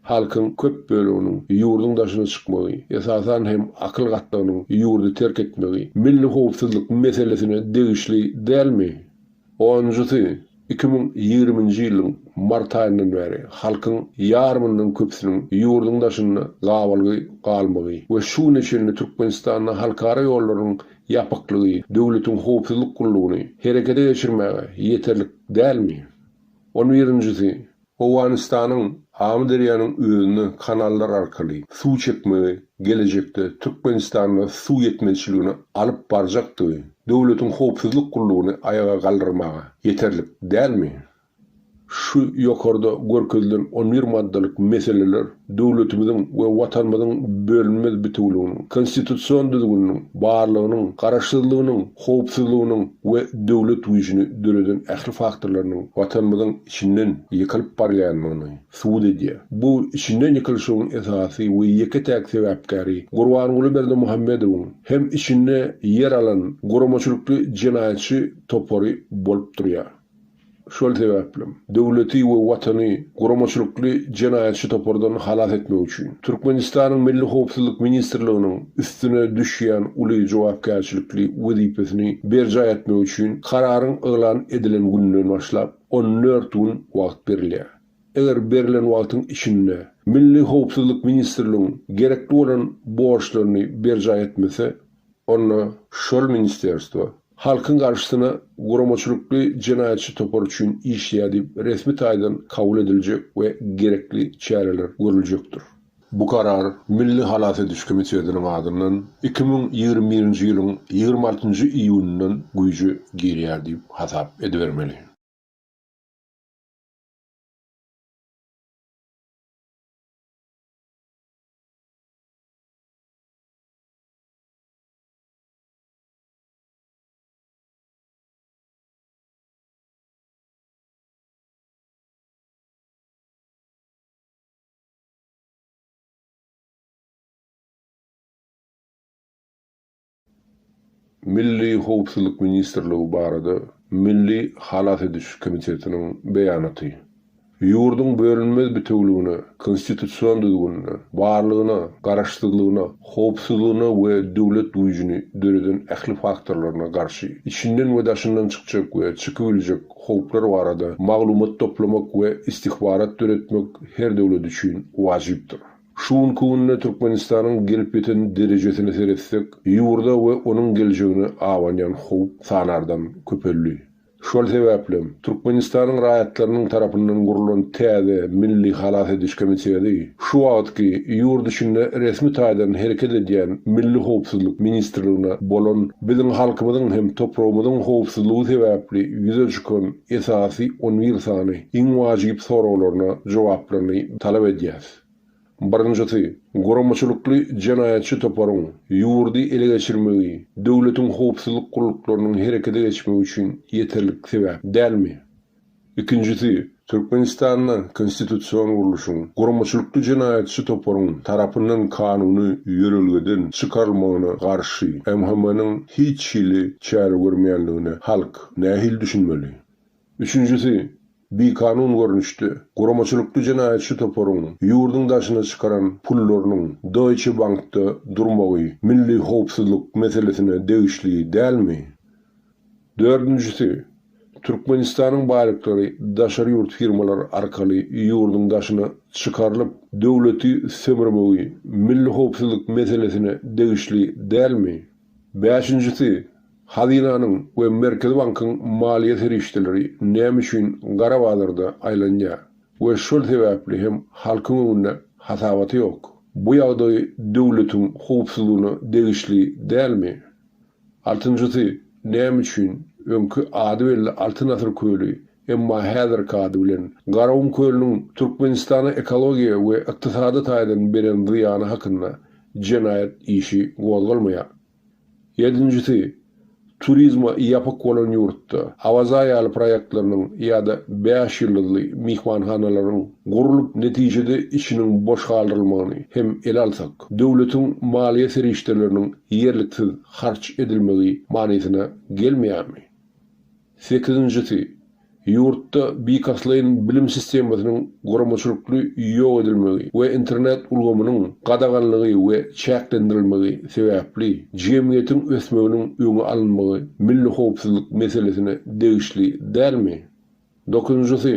halkyň köp böleginiň ýurduň daşyna çykmagy, esasan hem akyl gatlagynyň ýurdy terk etmegi milli howpsuzlyk meselesine degişli dälmi? Onunjysy, 2020-nji ýylyň mart aýyndan bäri halkyň ýarymyndan köpüsiniň ýurduň daşynda gabalgy galmagy we şu güne çenli Türkmenistanda halkara ýollarynyň ýapyklygy döwletiň howpsuzlyk gullugyny herekete geçirmäge ýeterlik dälmi? On birinjisi, Owganystanyň Amyderýanyň özüne kanallar arkaly suw çekmegi gelejekde Türkmenistanda suw ýetmezçiligine alyp barjakdygy döwletiň howpsuzlyk gullugyny aýaga galdyrmaga ýeterlik dälmi? Şu ýokarda görkezilen on bir maddalyk meseleler döwletimiziň we Watanymyzyň bölünmez bitewüliginiň, konstitusion düzgüniniň, barlygynyň, garaşsyzlygynyň, howpsuzlygynyň we döwlet güýjüni döreden ähli faktorlarynyň Watanymyzyň içinden ýykylyp barýandygyny subut edýär. Bu içinden ýykylyşygyň esasy we ýeke-täk sebäpkäri Gurbanguly Berdimuhamedowyň hem içinde ýer alan guramaçylykly jenaýatçy topary bolup durýar. Şol sebäplem, döwleti we Watany guramaçylykly jenaýatçy topardan halas etmek üçin, Türkmenistanyň Milli howpsuzlyk ministrliginiň üstüne düşýän uly jogapkärçilikli wezipesini berjaý etmek üçin kararyň yglan edilen gününden başlap 14 gün wagt berilýär. Eger berlen wagtyň içinde Milli howpsuzlyk ministrligiň gerekli bolan borçlaryny berjaý etmese, onda şol ministerstwo halkyň garşysyna guramaçylykly jenaýatçy topar üçin işleýär diýip resmi taýdan kabul ediljek we gerekli çäreler görüljekdir. Bu karar Milli halas ediş komitetiniň adyndan 2021-nji ýylyň 26-njy iýunyndan güýje girýär diýip hasap edibermeli. Milli howpsuzlyk ministrligi barada Milli halas ediş komitetiniň beýanaty. Ýurduň bölünmez bitewüligine, konstitusion düzgünine, barlygyna, garaşsyzlygyna, howpsuzlygyna we döwlet güýjüni döreden ähli faktorlaryna garşy içinden we daşyndan çykjak we çykybiljek howplar barada maglumat toplamak we istihbarat döretmek her döwlet üçin wajypdyr. Şu günki günde Türkmenistanyň gelip ýeten derejesine seretsek, ýurda we onuň geljegine abanýan howp sanardan köpeldi. Şol sebäplem, Türkmenistanyň raýatlarynyň tarapyndan gurlan täze Milli halas ediş komiteti şu wagtky ýurt içinde resmi taýdan hereket edýän Milli howpsuzlyk ministrligine bolan biziň halkymyzyň hem topragymyzyň howpsuzlygy sebäpli ýüze çykan esasy on bir sany iň wajyp soraglaryna jogaplaryny talap edýäs. Birinjisi, guramaçylykly jenaýatçy toparyň ýurdy ele geçirmegi döwletiň howpsuzlyk gulluklarynyň herekete geçmegi üçin ýeterlik sebäp dälmi? Ikinjisi, Türkmenistanda konstitusion gurluşyň guramaçylykly jenaýatçy toparyň tarapyndan kanuny ýörelgeden çykarylmagyna garşy MHM-niň hiç hili çäre görmeýänligine halk nähili düşünmeli? Üçünjisi, bikanun görnüşde, guramaçylykly jenaýatçy toparyň ýurduň daşyna çykaran pullarynyň Deutsche Bankda durmagy milli howpsuzlyk meselesine degişli dälmi? Dördünjisi, Türkmenistanyň baýlyklary daşary ýurt firmalary arkaly ýurduň daşyna çykarylyp, döwleti sömürmegi milli howpsuzlyk meselesine degişli dälmi? Bäşinjisi, Hazynanyň we Merkezi bankyň maliýe serişdeleri näme üçin gara bazarda aýlanýar we şol sebäpli hem halkyň öňünde hasabaty ýok? Bu ýagdaý döwletiň howpsuzlygyna degişli dälmi? Altynjysy, näme üçin öňki ady belli Altyn asyr köli, emma häzirki ady bilen Garagum kölüniň Türkmenistana ekologiýa we ykdysady taýdan beren zyýany hakynda jenaýat işi gozgalmaýar? Ýedinjisi, turizme ýapyk bolan ýurtda Awaza ýaly proýektleriniň ýa-da bäş ýyldyzly myhmanhanalaryň gurlup, netijede içiniň boş galdyrylmagyny hem ele alsak, döwletiň maliýe serişdeleriniň ýerliksiz harç edilmegi manysyna gelmeýärmi? Sekizinjisi, ýurtda bilkastlaýyn bilim sistemasynyň guramaçylykly ýok edilmegi we internet ulgamynyň gadaganlygy we çäklendirilmegi sebäpli jemgyýetiň ösmeginiň öňi alynmagy milli howpsuzlyk meselesine degişli dälmi? Dokuzynjysy,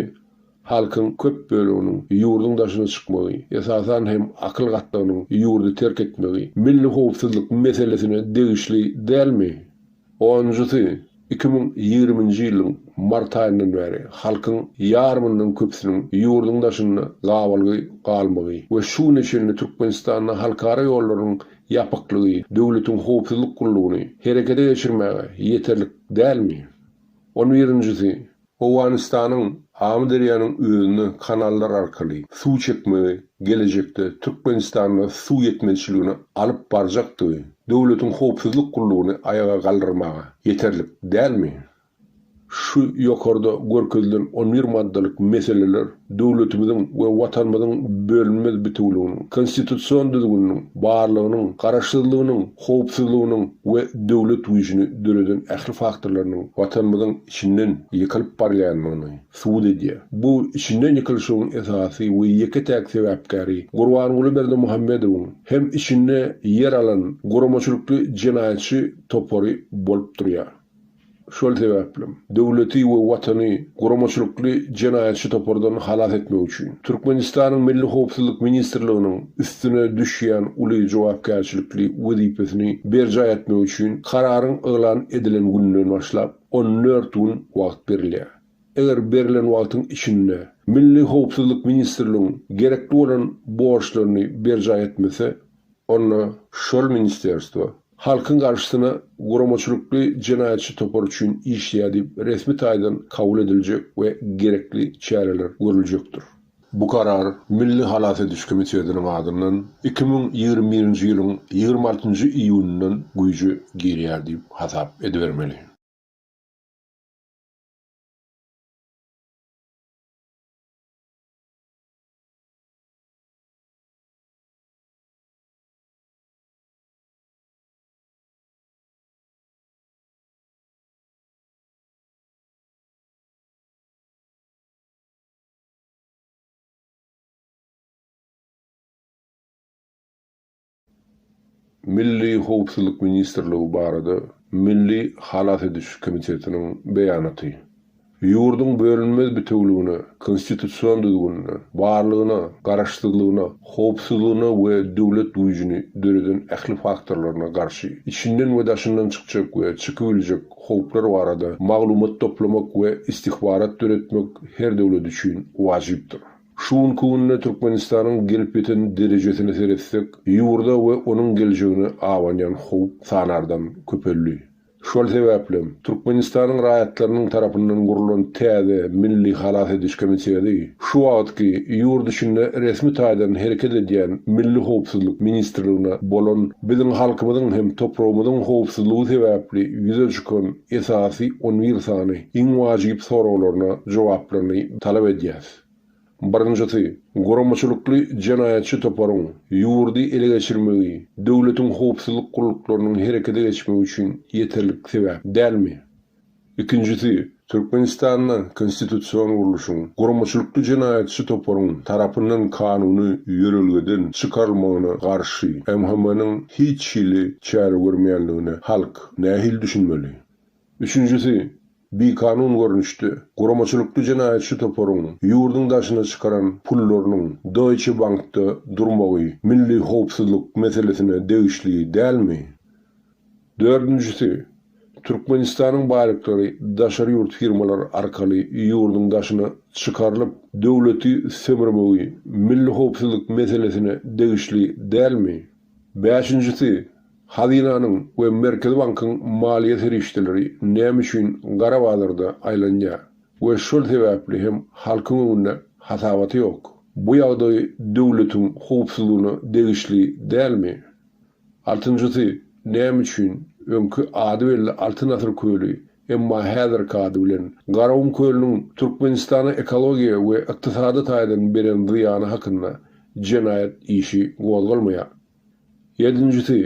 halkyň köp böleginiň ýurduň daşyna çykmagy, esasan hem akyl gatlagynyň ýurdy terk etmegi milli howpsuzlyk meselesine degişli dälmi? Onunjysy, 2020-nji ýylyň mart aýyndan bäri halkyň ýarymyndan köpüsiniň ýurduň daşynda gabalgy galmagy we şu güne çenli Türkmenistanda halkara ýollarynyň ýapyklygy döwletiň howpsuzlyk gullugyny herekete geçirmäge ýeterlik dälmi? On birinjisi, Owganystanyň Amyderýanyň özüne kanallar arkaly suw çekmegi gelejekde Türkmenistanda suw ýetmezçiligine alyp barjakdygy döwletiň howpsuzlyk gullugyny aýaga galdyrmaga ýeterlik dälmi? Şu ýokarda görkezilen on bir maddalyk meseleler döwletimiziň we Watanymyzyň bölünmez bitewüliginiň, konstitusion düzgüniniň, barlygynyň, garaşsyzlygynyň, howpsuzlygynyň we döwlet güýjüni döreden ähli faktorlarynyň Watanymyzyň içinden ýykylyp barýandygyny subut edýär. Bu içinden ýykylyşygyň esasy we ýeke-täk sebäpkäri Gurbanguly Berdimuhamedowyň hem içinde ýer alan guramaçylykly jenaýatçy topary bolup durýar. Şol sebäplem, döwleti we Watany guramaçylykly jenaýatçy topardan halas etmek üçin, Türkmenistanyň Milli howpsuzlyk ministrliginiň üstüne düşýän uly jogapkärçilikli wezipesini berjaý etmek üçin kararyň yglan edilen gününden başlap 14 gün wagt berilýär. Eger berlen wagtyň içinde Milli howpsuzlyk ministrligiň gerekli bolan borçlaryny berjaý etmese, onda şol ministerstwo halkyň garşysyna guramaçylykly jenaýatçy topar üçin işleýär diýip resmi taýdan kabul ediljek we gerekli çäreler görüljekdir. Bu karar Milli halas ediş komitetiniň adyndan 2021-nji ýylyň 26-njy iýunyndan güýje girýär diýip hasap edibermeli. Milli howpsuzlyk ministrligi barada Milli halas ediş komitetiniň beýanaty. Ýurduň bölünmez bitewüligine, konstitusion düzgünine, barlygyna, garaşsyzlygyna, howpsuzlygyna we döwlet güýjüni döreden ähli faktorlaryna garşy içinden we daşyndan çykjak we çykybiljek howplar barada maglumat toplamak we istihbarat döretmek her döwlet üçin wajypdyr. Şu günki günde Türkmenistanyň gelip ýeten derejesine seretsek, ýurda we onuň geljegine abanýan howp sanardan köpeldi. Şol sebäplem, Türkmenistanyň raýatlarynyň tarapyndan gurlan täze Milli halas ediş komiteti şu wagtky ýurt içinde resmi taýdan hereket edýän Milli howpsuzlyk ministrligine bolan biziň halkymyzyň hem topragymyzyň howpsuzlygy sebäpli ýüze çykan esasy on bir sany iň wajyp soraglaryna jogaplaryny talap edýäs. Birinjisi, guramaçylykly jenaýatçy toparyň ýurdy ele geçirmegi döwletiň howpsuzlyk gulluklarynyň herekete geçmegi üçin ýeterlik sebäp dälmi? Ikinjisi, Türkmenistanda konstitusion gurluşyň guramaçylykly jenaýatçy toparyň tarapyndan kanuny ýörelgeden çykarylmagyna garşy MHM-niň hiç hili çäre görmeýänligine halk nähili düşünmeli? Üçünjisi, bikanun görnüşde, guramaçylykly jenaýatçy toparyň ýurduň daşyna çykaran pullarynyň Deutsche Bankda durmagy milli howpsuzlyk meselesine degişli dälmi? Dördünjisi, Türkmenistanyň baýlyklary daşary ýurt firmalary arkaly ýurduň daşyna çykarylyp, döwleti sömürmegi milli howpsuzlyk meselesine degişli dälmi? Bäşinjisi, Hazynanyň we Merkezi bankyň maliýe serişdeleri näme üçin gara bazarda aýlanýar we şol sebäpli hem halkyň öňünde hasabaty ýok? Bu ýagdaý döwletiň howpsuzlygyna degişli dälmi? Altynjysy, näme üçin öňki ady belli Altyn asyr köli, emma häzirki ady bilen Garagum kölüniň Türkmenistana ekologiýa we ykdysady taýdan beren zyýany hakynda jenaýat işi gozgalmaýar? Ýedinjisi,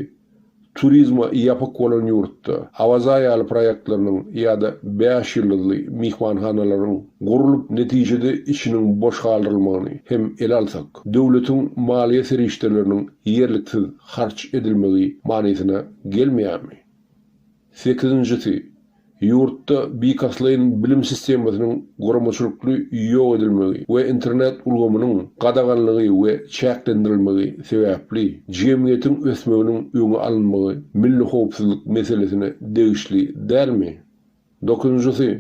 turizme ýapyk bolan ýurtda Awaza ýaly proýektleriniň ýa-da bäş ýyldyzly myhmanhanalaryň gurlup, netijede içiniň boş galdyrylmagyny hem ele alsak, döwletiň maliýe serişdeleriniň ýerliksiz harç edilmegi manysyna gelmeýärmi? Sekizinjisi, ýurtda bilkastlaýyn bilim sistemasynyň guramaçylykly ýok edilmegi we internet ulgamynyň gadaganlygy we çäklendirilmegi sebäpli jemgyýetiň ösmeginiň öňi alynmagy milli howpsuzlyk meselesine degişli dälmi? Dokuzynjysy,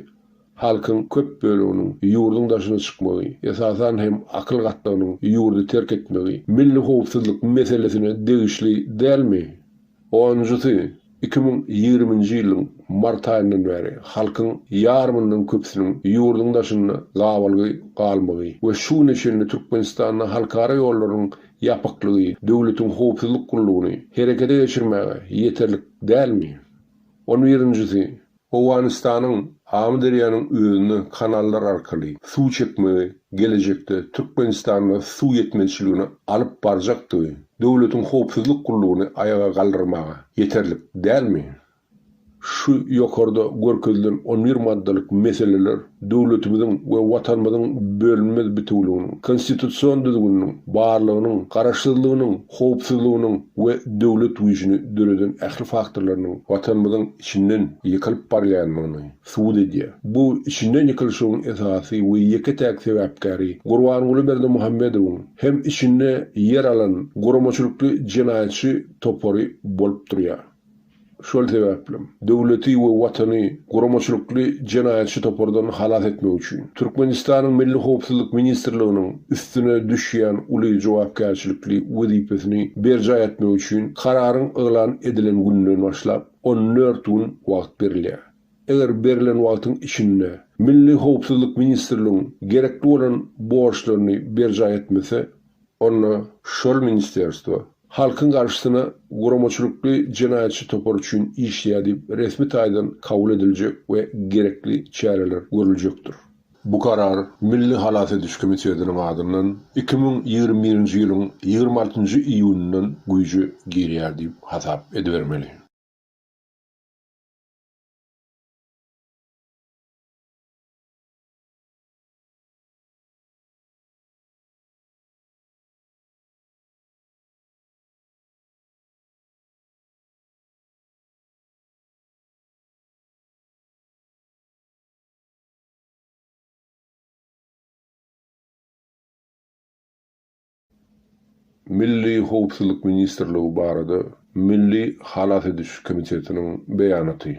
halkyň köp böleginiň ýurduň daşyna çykmagy, esasan hem akyl gatlagynyň ýurdy terk etmegi milli howpsuzlyk meselesine degişli dälmi? Onunjysy, 2020-nji ýylyň mart aýyndan bäri halkyň ýarymyndan köpüsiniň ýurduň daşynda gabalgy galmagy we şu güne çenli Türkmenistanda halkara ýollarynyň ýapyklygy döwletiň howpsuzlyk gullugyny herekete geçirmäge ýeterlik dälmi? On birinjisi, Owganystanyň Amyderýanyň özüne kanallar arkaly suw çekmegi gelejekde Türkmenistanda suw ýetmezçiligine alyp barjakdygy döwletiň howpsuzlyk gullugyny aýaga galdyrmaga ýeterlik dälmi? Şu ýokarda görkezilen on bir maddalyk meseleler döwletimiziň we Watanymyzyň bölünmez bitewüliginiň, konstitusion düzgüniniň, barlygynyň, garaşsyzlygynyň, howpsuzlygynyň we döwlet güýjüni döreden ähli faktorlarynyň Watanymyzyň içinden ýykylyp barýandygyny subut edýär. Bu içinden ýykylyşygyň esasy we ýeke-täk sebäpkäri Gurbanguly Berdimuhamedowyň hem içinde ýer alan guramaçylykly jenaýatçy topary bolup durýar. Şol sebäplem, döwleti we Watany guramaçylykly jenaýatçy topardan halas etmek üçin, Türkmenistanyň Milli howpsuzlyk ministrliginiň üstüne düşýän uly jogapkärçilikli wezipesini berjaý etmek üçin kararyň yglan edilen gününden başlap 14 gün wagt berilýär. Eger berlen wagtyň içinde Milli howpsuzlyk ministrligiň gerekli bolan borçlaryny berjaý etmese, onda şol ministerstwo halkyň garşysyna guramaçylykly jenaýatçy topar üçin işleýär diýip resmi taýdan kabul ediljek we gerekli çäreler görüljekdir. Bu karar Milli halas ediş komitetiniň adyndan 2021-nji ýylyň 26-njy iýunyndan güýje girýär diýip hasap edibermeli. Milli howpsuzlyk ministrligi barada Milli halas ediş komitetiniň beýanaty.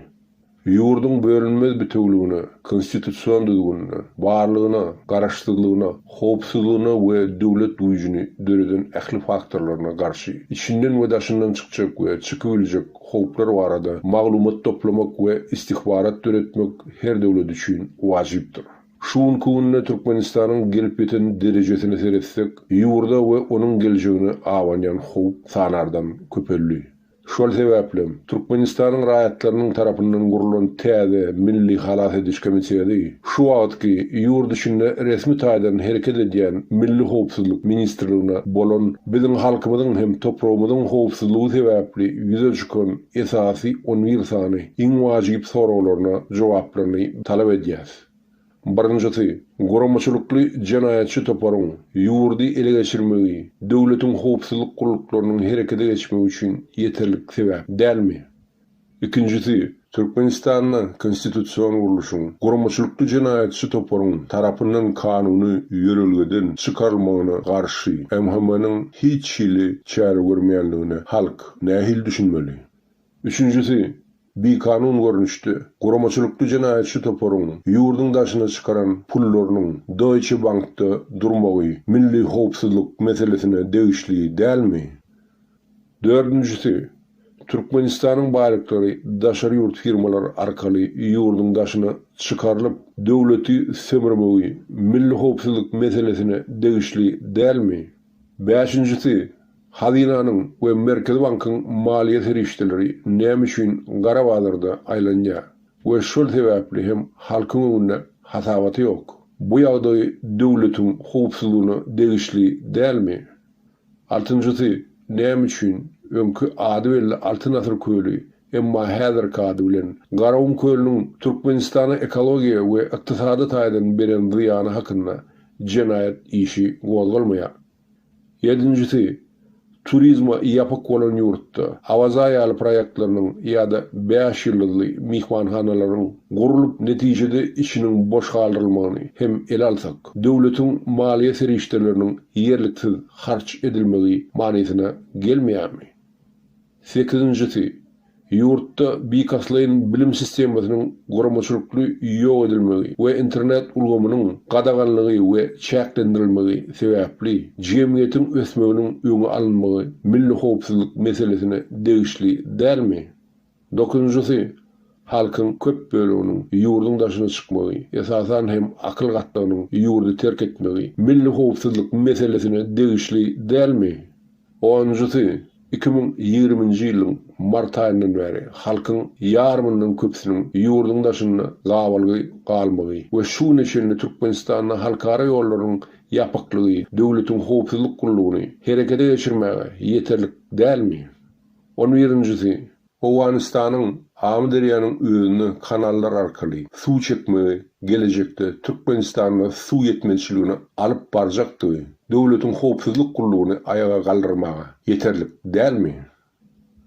Ýurduň bölünmez bitewüligine, konstitusion düzgünine, barlygyna, garaşsyzlygyna, howpsuzlygyna we döwlet güýjüni döreden ähli faktorlaryna garşy içinden we daşyndan çykjak we çykybiljek howplar barada maglumat toplamak we istihbarat döretmek her döwlet üçin wajypdyr. Şu günki günde Türkmenistanyň gelip ýeten derejesine seretsek, ýurda we onuň geljegine abanýan howp sanardan köpeldi. Şol sebäplem, Türkmenistanyň raýatlarynyň tarapyndan gurlan täze Milli halas ediş komiteti şu wagtky ýurt içinde resmi taýdan hereket edýän Milli howpsuzlyk ministrligine bolan biziň halkymyzyň hem topragymyzyň howpsuzlygy sebäpli ýüze çykan esasy on bir sany iň wajyp soraglaryna jogaplaryny talap edýäs. Birinjisi, guramaçylykly jenaýatçy toparyň ýurdy ele geçirmegi döwletiň howpsuzlyk gulluklarynyň herekete geçmegi üçin ýeterlik sebäp dälmi? Ikinjisi, Türkmenistanda konstitusion gurluşyň guramaçylykly jenaýatçy toparyň tarapyndan kanuny ýörelgeden çykarylmagyna garşy MHM-niň hiç hili çäre görmeýänligine halk nähili düşünmeli? Üçünjisi, bikanun görnüşde, guramaçylykly jenaýatçy toparyň ýurduň daşyna çykaran pullarynyň Deutsche Bankda durmagy milli howpsuzlyk meselesine degişli dälmi? Dördünjisi, Türkmenistanyň baýlyklary daşary ýurt firmalary arkaly ýurduň daşyna çykarylyp, döwleti sömürmegi milli howpsuzlyk meselesine degişli dälmi? Bäşinjisi, Hazynanyň we Merkezi bankyň maliýe serişdeleri näme üçin gara bazarda aýlanýar we şol sebäpli hem halkyň öňünde hasabaty ýok? Bu ýagdaý döwletiň howpsuzlygyna degişli dälmi? Altynjysy, näme üçin öňki ady belli Altyn asyr köli, emma häzirki ady bilen Garagum kölüniň Türkmenistana ekologiýa we ykdysady taýdan beren zyýany hakynda jenaýat işi gozgalmaýar? Ýedinjisi, turizme ýapyk bolan ýurtda Awaza ýaly proýektleriniň ýa-da bäş ýyldyzly myhmanhanalaryň gurlup, netijede içiniň boş galdyrylmagyny hem ele alsak, döwletiň maliýe serişdeleriniň ýerliksiz harç edilmegi manysyna gelmeýärmi? Sekizinjisi, ýurtda bilkastlaýyn bilim sistemasynyň guramaçylykly ýok edilmegi we internet ulgamynyň gadaganlygy we çäklendirilmegi sebäpli jemgyýetiň ösmeginiň öňi alynmagy milli howpsuzlyk meselesine degişli dälmi? Dokuzynjysy, halkyň köp böleginiň ýurduň daşyna çykmagy, esasan hem akyl gatlagynyň ýurdy terk etmegi milli howpsuzlyk meselesine degişli dälmi? Onunjysy, 2020-nji ýylyň mart aýyndan bäri halkyň ýarymyndan köpüsiniň ýurduň daşynda gabalgy galmagy we şu güne çenli Türkmenistanda halkara ýollarynyň ýapyklygy döwletiň howpsuzlyk gullugyny herekete geçirmäge ýeterlik dälmi? On birinjisi, Owganystanyň Amyderýanyň özüne kanallar arkaly suw çekmegi gelejekde Türkmenistanda suw ýetmezçiligine alyp barjakdygy döwletiň howpsuzlyk gullugyny aýaga galdyrmaga ýeterlik dälmi?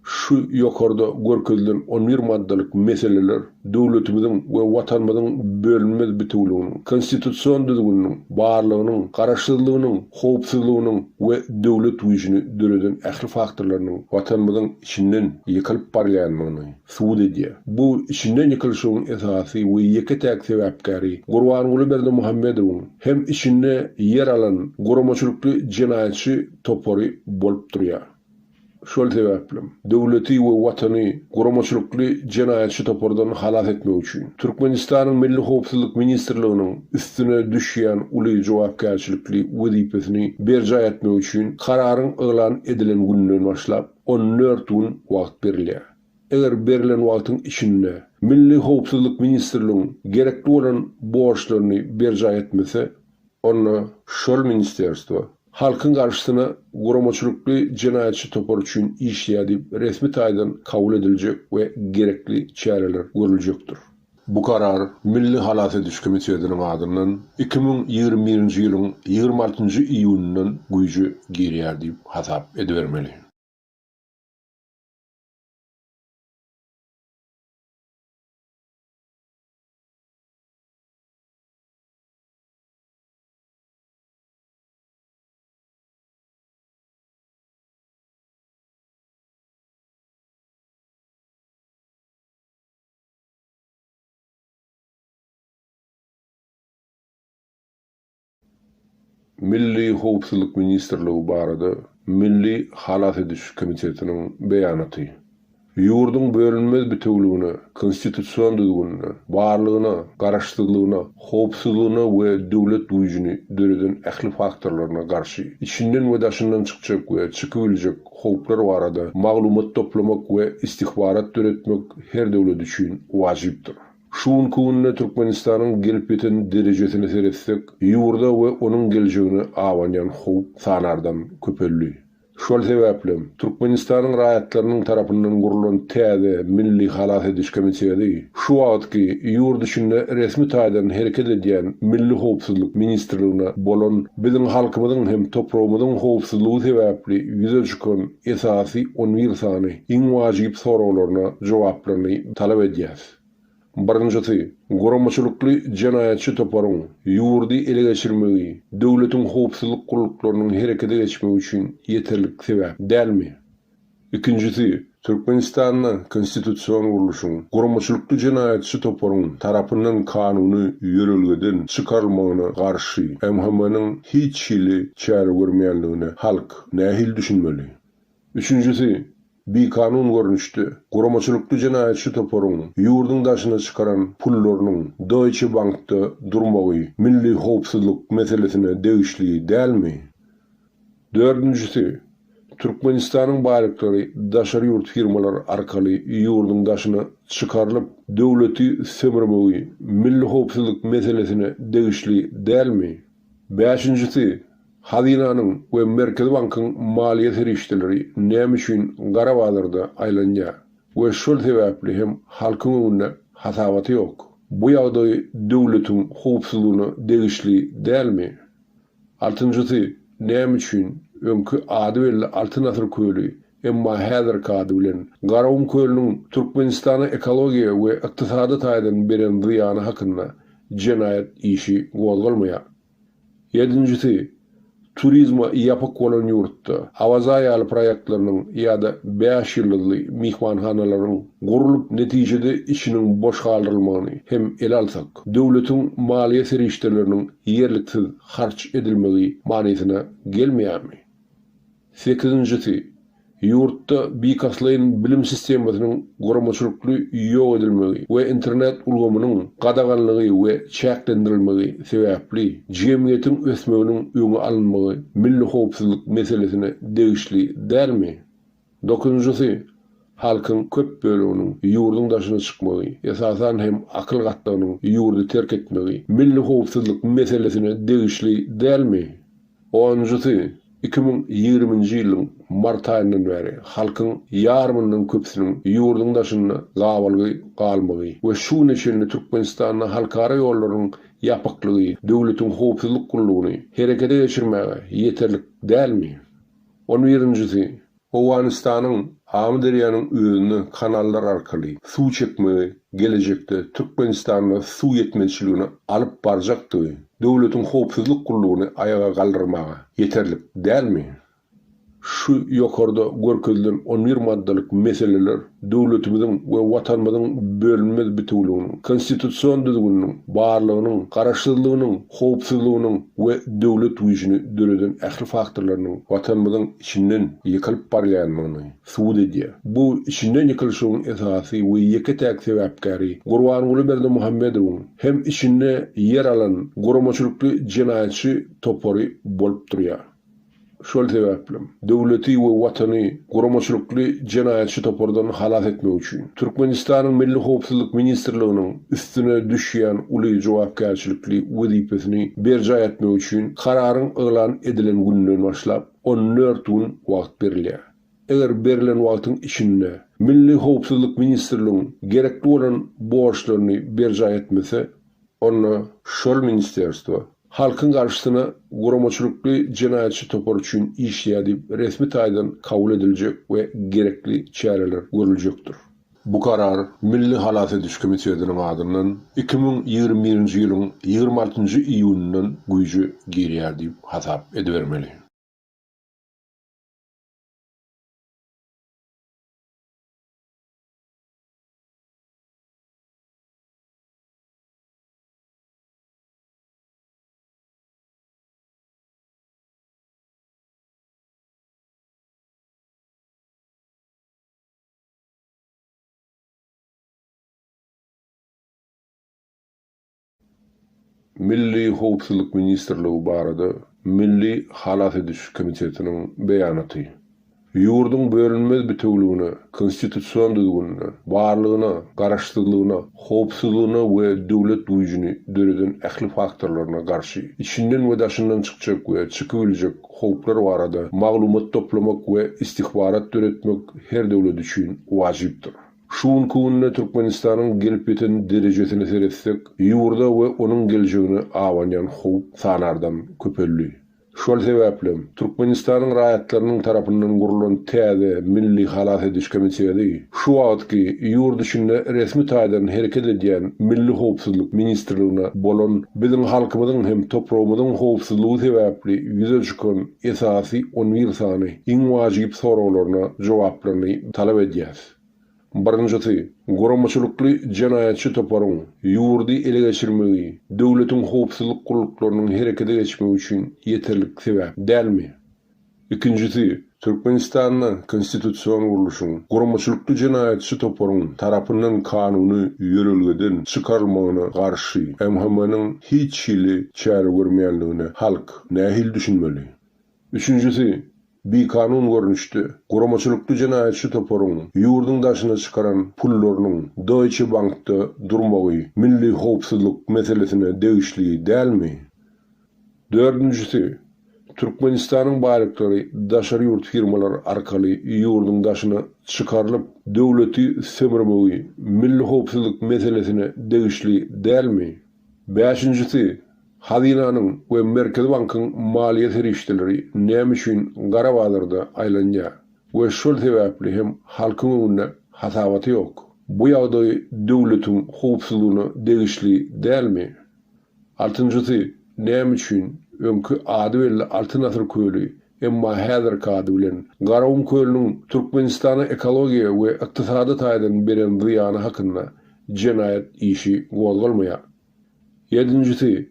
Şu ýokarda görkezilen on bir maddalyk meseleler döwletimiziň we Watanymyzyň bölünmez bitewüliginiň, konstitusion düzgüniniň, barlygynyň, garaşsyzlygynyň, howpsuzlygynyň we döwlet güýjüni döreden ähli faktorlarynyň Watanymyzyň içinden ýykylyp barýandygyny subut edýär. Bu içinden ýykylyşygyň esasy we ýeke-täk sebäpkäri Gurbanguly Berdimuhamedowyň hem içinde ýer alan guramaçylykly jenaýatçy topary bolup durýar. Şol sebäplem, döwleti we Watany guramaçylykly jenaýatçy topardan halas etmek üçin, Türkmenistanyň Milli howpsuzlyk ministrliginiň üstüne düşýän uly jogapkärçilikli wezipesini berjaý etmek üçin kararyň yglan edilen gününden başlap 14 gün wagt berilýär. Eger berlen wagtyň içinde Milli howpsuzlyk ministrligiň gerekli bolan borçlaryny berjaý etmese, Onda şol ministerstwo halkyň garşysyna guramaçylykly jenaýatçy topar üçin işleýär diýip resmi taýdan kabul ediljek we gerekli çäreler görüljekdir. Bu karar Milli halas ediş komitetiniň adyndan 2021-nji ýylyň 26-njy iýunyndan güýje girýär diýip hasap edibermeli. Milli howpsuzlyk ministrligi barada Milli halas ediş komitetiniň beýanaty. Ýurduň bölünmez bitewüligine, konstitusion düzgünine, barlygyna, garaşsyzlygyna, howpsuzlygyna we döwlet güýjüni döreden ähli faktorlaryna garşy içinden we daşyndan çykjak we çykybiljek howplar barada maglumat toplamak we istihbarat döretmek her döwlet üçin wajypdyr. Şu günki günde Türkmenistanyň gelip ýeten derejesine seretsek, ýurda we onuň geljegine abanýan howp sanardan köpeldi. Şol sebäplem, Türkmenistanyň raýatlarynyň tarapyndan gurlan täze Milli halas ediş komiteti şu wagtky ýurt içinde resmi taýdan hereket edýän Milli howpsuzlyk ministrligine bolan biziň halkymyzyň hem topragymyzyň howpsuzlygy sebäpli ýüze çykan esasy on bir sany iň wajyp soraglaryna jogaplaryny talap edýäs. Birinjisi, guramaçylykly jenaýatçy toparyň ýurdy ele geçirmegi döwletiň howpsuzlyk gulluklarynyň herekete geçmegi üçin ýeterlik sebäp dälmi? Ikinjisi, Türkmenistanda konstitusion gurluşyň guramaçylykly jenaýatçy toparyň tarapyndan kanuny ýörelgeden çykarylmagyna garşy MHM-niň hiç hili çäre görmeýänligine halk nähili düşünmeli? Üçünjisi, bikanun görnüşde, guramaçylykly jenaýatçy toparyň ýurduň daşyna çykaran pullarynyň Deutsche Bankda durmagy milli howpsuzlyk meselesine degişli dälmi? Dördünjisi, Türkmenistanyň baýlyklary daşary ýurt firmalary arkaly ýurduň daşyna çykarylyp, döwleti sömürmegi milli howpsuzlyk meselesine degişli dälmi? Bäşinjisi, Hazynanyň we Merkezi bankyň maliýe serişdeleri näme üçin gara bazarda aýlanýar we şol sebäpli hem halkyň öňünde hasabaty ýok? Bu ýagdaý döwletiň howpsuzlygyna degişli dälmi? Altynjysy, näme üçin öňki ady belli Altyn asyr köli, emma häzirki ady bilen Garagum kölüniň Türkmenistana ekologiýa we ykdysady taýdan beren zyýany hakynda jenaýat işi gozgalmaýar? Ýedinjisi, turizme ýapyk bolan ýurtda Awaza ýaly proýektleriniň ýa-da bäş ýyldyzly myhmanhanalaryň gurlup netijede içiniň boş galdyrylmagyny hem ele alsak, döwletiň maliýe serişdeleriniň ýerliksiz harç edilmegi manysyna gelmeýärmi? Sekizinjisi, ýurtda bilkastlaýyn bilim sistemasynyň guramaçylykly ýok edilmegi we internet ulgamynyň gadaganlygy we çäklendirilmegi sebäpli jemgyýetiň ösmeginiň öňi alynmagy milli howpsuzlyk meselesine degişli dälmi? Dokuzynjysy, halkyň köp böleginiň ýurduň daşyna çykmagy, esasan hem akyl gatlagynyň ýurdy terk etmegi milli howpsuzlyk meselesine degişli dälmi? Onunjysy, 2020-nji ýylyň mart aýyndan bäri halkyň ýarymyndan köpüsiniň ýurduň daşynda gabalgy galmagy we şu güne çenli Türkmenistanda halkara ýollarynyň ýapyklygy döwletiň howpsuzlyk gullugyny herekete geçirmäge ýeterlik dälmi? On birinjisi, Owganystanyň Amyderýanyň özüne kanallar arkaly suw çekmegi gelejekde Türkmenistanda suw ýetmezçiligine alyp barjakdygy döwletiň howpsuzlyk gullugyny aýaga galdyrmaga ýeterlik dälmi? Şu ýokarda görkezilen on bir maddalyk meseleler döwletimiziň we Watanymyzyň bölünmez bitewüliginiň, konstitusion düzgüniniň, barlygynyň, garaşsyzlygynyň, howpsuzlygynyň we döwlet güýjüni döreden ähli faktorlarynyň Watanymyzyň içinden ýykylyp barýandygyny subut edýär. Bu içinden ýykylyşygyň esasy we ýeke-täk sebäpkäri Gurbanguly Berdimuhamedowyň hem içinde ýer alan guramaçylykly jenaýatçy topary bolup durýar. Şol sebäplem, döwleti we Watany guramaçylykly jenaýatçy topardan halas etmek üçin, Türkmenistanyň Milli howpsuzlyk ministrliginiň üstüne düşýän uly jogapkärçilikli wezipesini berjaý etmek üçin kararyň yglan edilen gününden başlap on dört gün wagt berilýär. Eger berlen wagtyň içinde Milli howpsuzlyk ministrligiň gerekli bolan borçlaryny berjaý etmese, Onda şol ministerstwo halkyň garşysyna guramaçylykly jenaýatçy topar üçin işleýär diýip resmi taýdan kabul ediljek we gerekli çäreler görüljekdir. Bu karar Milli halas ediş komitetiniň adyndan 2021-nji ýylyň 26-njy iýunyndan güýje girýär diýip hasap edibermeli. Milli howpsuzlyk ministrligi barada Milli halas ediş komitetiniň beýanaty. Ýurduň bölünmez bitewüligine, konstitusion düzgünine, barlygyna, garaşsyzlygyna, howpsuzlygyna we döwlet güýjüni döreden ähli faktorlaryna garşy içinden we daşyndan çykjak we çykybiljek howplar barada maglumat toplamak we istihbarat döretmek her döwlet üçin wajypdyr. Şu günki günde Türkmenistanyň gelip ýeten derejesine seretsek, ýurda we onuň geljegine abanýan howp sanardan köpeldi. Şol sebäplem, Türkmenistanyň raýatlarynyň tarapyndan gurlan täze Milli halas ediş komiteti şu wagtky ýurt içinde resmi taýdan hereket edýän Milli howpsuzlyk ministrligine bolan biziň halkymyzyň hem topragymyzyň howpsuzlygy sebäpli ýüze çykan esasy on bir sany iň wajyp soraglaryna jogaplaryny talap edýäs. Birinjisi, guramaçylykly jenaýatçy toparyň ýurdy ele geçirmegi döwletiň howpsuzlyk gulluklarynyň herekete geçmegi üçin ýeterlik sebäp dälmi? Ikinjisi, Türkmenistanda konstitusion gurluşyň guramaçylykly jenaýatçy toparyň tarapyndan kanuny ýörelgeden çykarylmagyna garşy MHM-niň hiç hili çäre görmeýänligine halk nähili düşünmeli? Üçünjisi, bikanun görnüşde, guramaçylykly jenaýatçy toparyň ýurduň daşyna çykaran pullarynyň Deutsche Bankda durmagy milli howpsuzlyk meselesine degişli dälmi? Dördünjisi, Türkmenistanyň baýlyklary daşary ýurt firmalary arkaly ýurduň daşyna çykarylyp, döwleti sömürmegi milli howpsuzlyk meselesine degişli dälmi? Bäşinjisi, Hazynanyň we Merkezi bankyň maliýe serişdeleri näme üçin gara bazarda aýlanýar we şol sebäpli hem halkyň öňünde hasabaty ýok? Bu ýagdaý döwletiň howpsuzlygyna degişli dälmi? Altynjysy, näme üçin öňki ady belli Altyn asyr köli, emma häzirki ady bilen Garagum kölüniň Türkmenistana ekologiýa we ykdysady taýdan beren zyýany hakynda jenaýat işi gozgalmaýar? Ýedinjisi,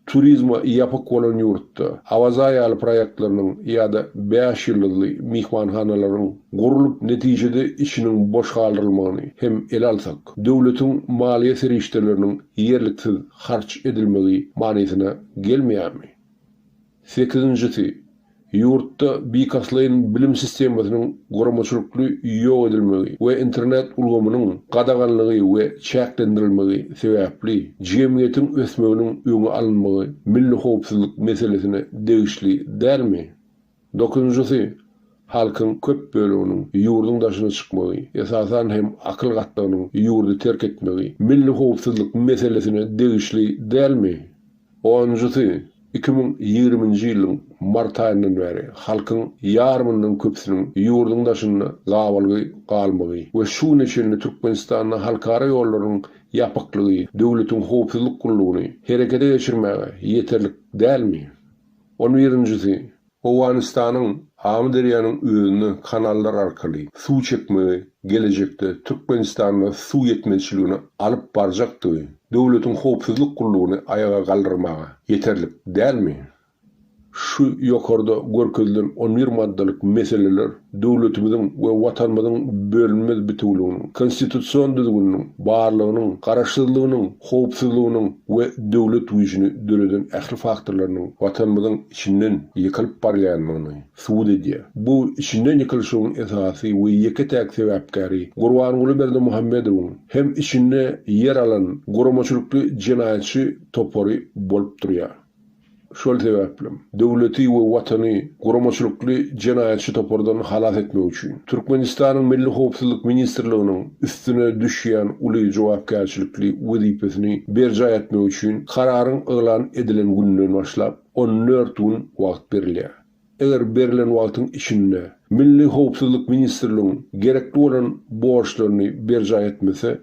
turizme ýapyk bolan ýurtda Awaza ýaly proýektleriniň ýa-da bäş ýyldyzly myhmanhanalaryň gurlup netijede içiniň boş galdyrylmagyny hem ele alsak, döwletiň maliýe serişdeleriniň ýerliksiz harç edilmegi manysyna gelmeýärmi? Sekizinjisi, ýurtda bilkastlaýyn bilim sistemasynyň guramaçylykly ýok edilmegi we internet ulgamynyň gadaganlygy we çäklendirilmegi sebäpli jemgyýetiň ösmeginiň öňi alynmagy milli howpsuzlyk meselesine degişli dälmi? Dokuzynjysy, halkyň köp böleginiň ýurduň daşyna çykmagy, esasan hem akyl gatlagynyň ýurdy terk etmegi milli howpsuzlyk meselesine degişli dälmi? Onunjysy, 2020-nji ýylyň mart aýyndan bäri halkyň ýarymyndan köpüsiniň ýurduň daşynda gabalgy galmagy we şu güne çenli Türkmenistanda halkara ýollarynyň ýapyklygy döwletiň howpsuzlyk gullugyny herekete geçirmäge ýeterlik dälmi? On birinjisi, Owganystanyň Amyderýanyň özüne kanallar arkaly suw çekmegi gelejekde Türkmenistanda suw ýetmezçiligine alyp barjakdygy döwletiň howpsuzlyk gullugyny aýaga galdyrmaga ýeterlik dälmi? Şu ýokarda görkezilen on bir maddalyk meseleler döwletimiziň we Watanymyzyň bölünmez bitewüliginiň, konstitusion düzgüniniň, barlygynyň, garaşsyzlygynyň, howpsuzlygynyň we döwlet güýjüni döreden ähli faktorlarynyň Watanymyzyň içinden ýykylyp barýandygyny subut edýär. Bu içinden ýykylyşygyň esasy we ýeke-täk sebäpkäri Gurbanguly Berdimuhamedowyň hem içinde ýer alan guramaçylykly jenaýatçy topary bolup durýar. Şol sebäplem, döwleti we Watany guramaçylykly jenaýatçy topardan halas etmek üçin, Türkmenistanyň Milli howpsuzlyk ministrliginiň üstüne düşýän uly jogapkärçilikli wezipesini berjaý etmek üçin kararyň yglan edilen gününden başlap 14 gün wagt berilýär. Eger berlen wagtyň içinde Milli howpsuzlyk ministrligiň gerekli bolan borçlaryny berjaý etmese,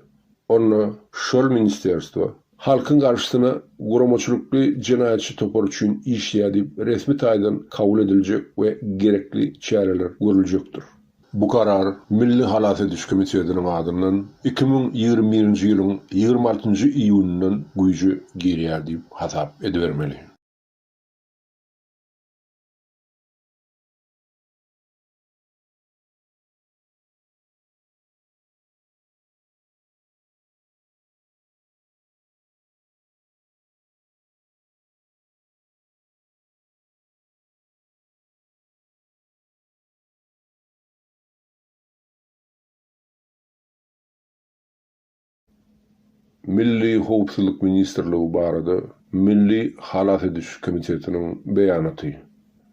onda şol ministerstwo halkyň garşysyna guramaçylykly jenaýatçy topar üçin işleýär diýip resmi taýdan kabul ediljek we gerekli çäreler görüljekdir. Bu karar Milli halas ediş komitetiniň adyndan 2021-nji ýylyň 26-njy iýunyndan güýje girýär diýip hasap edibermeli. Milli howpsuzlyk ministrligi barada Milli halas ediş komitetiniň beýanaty.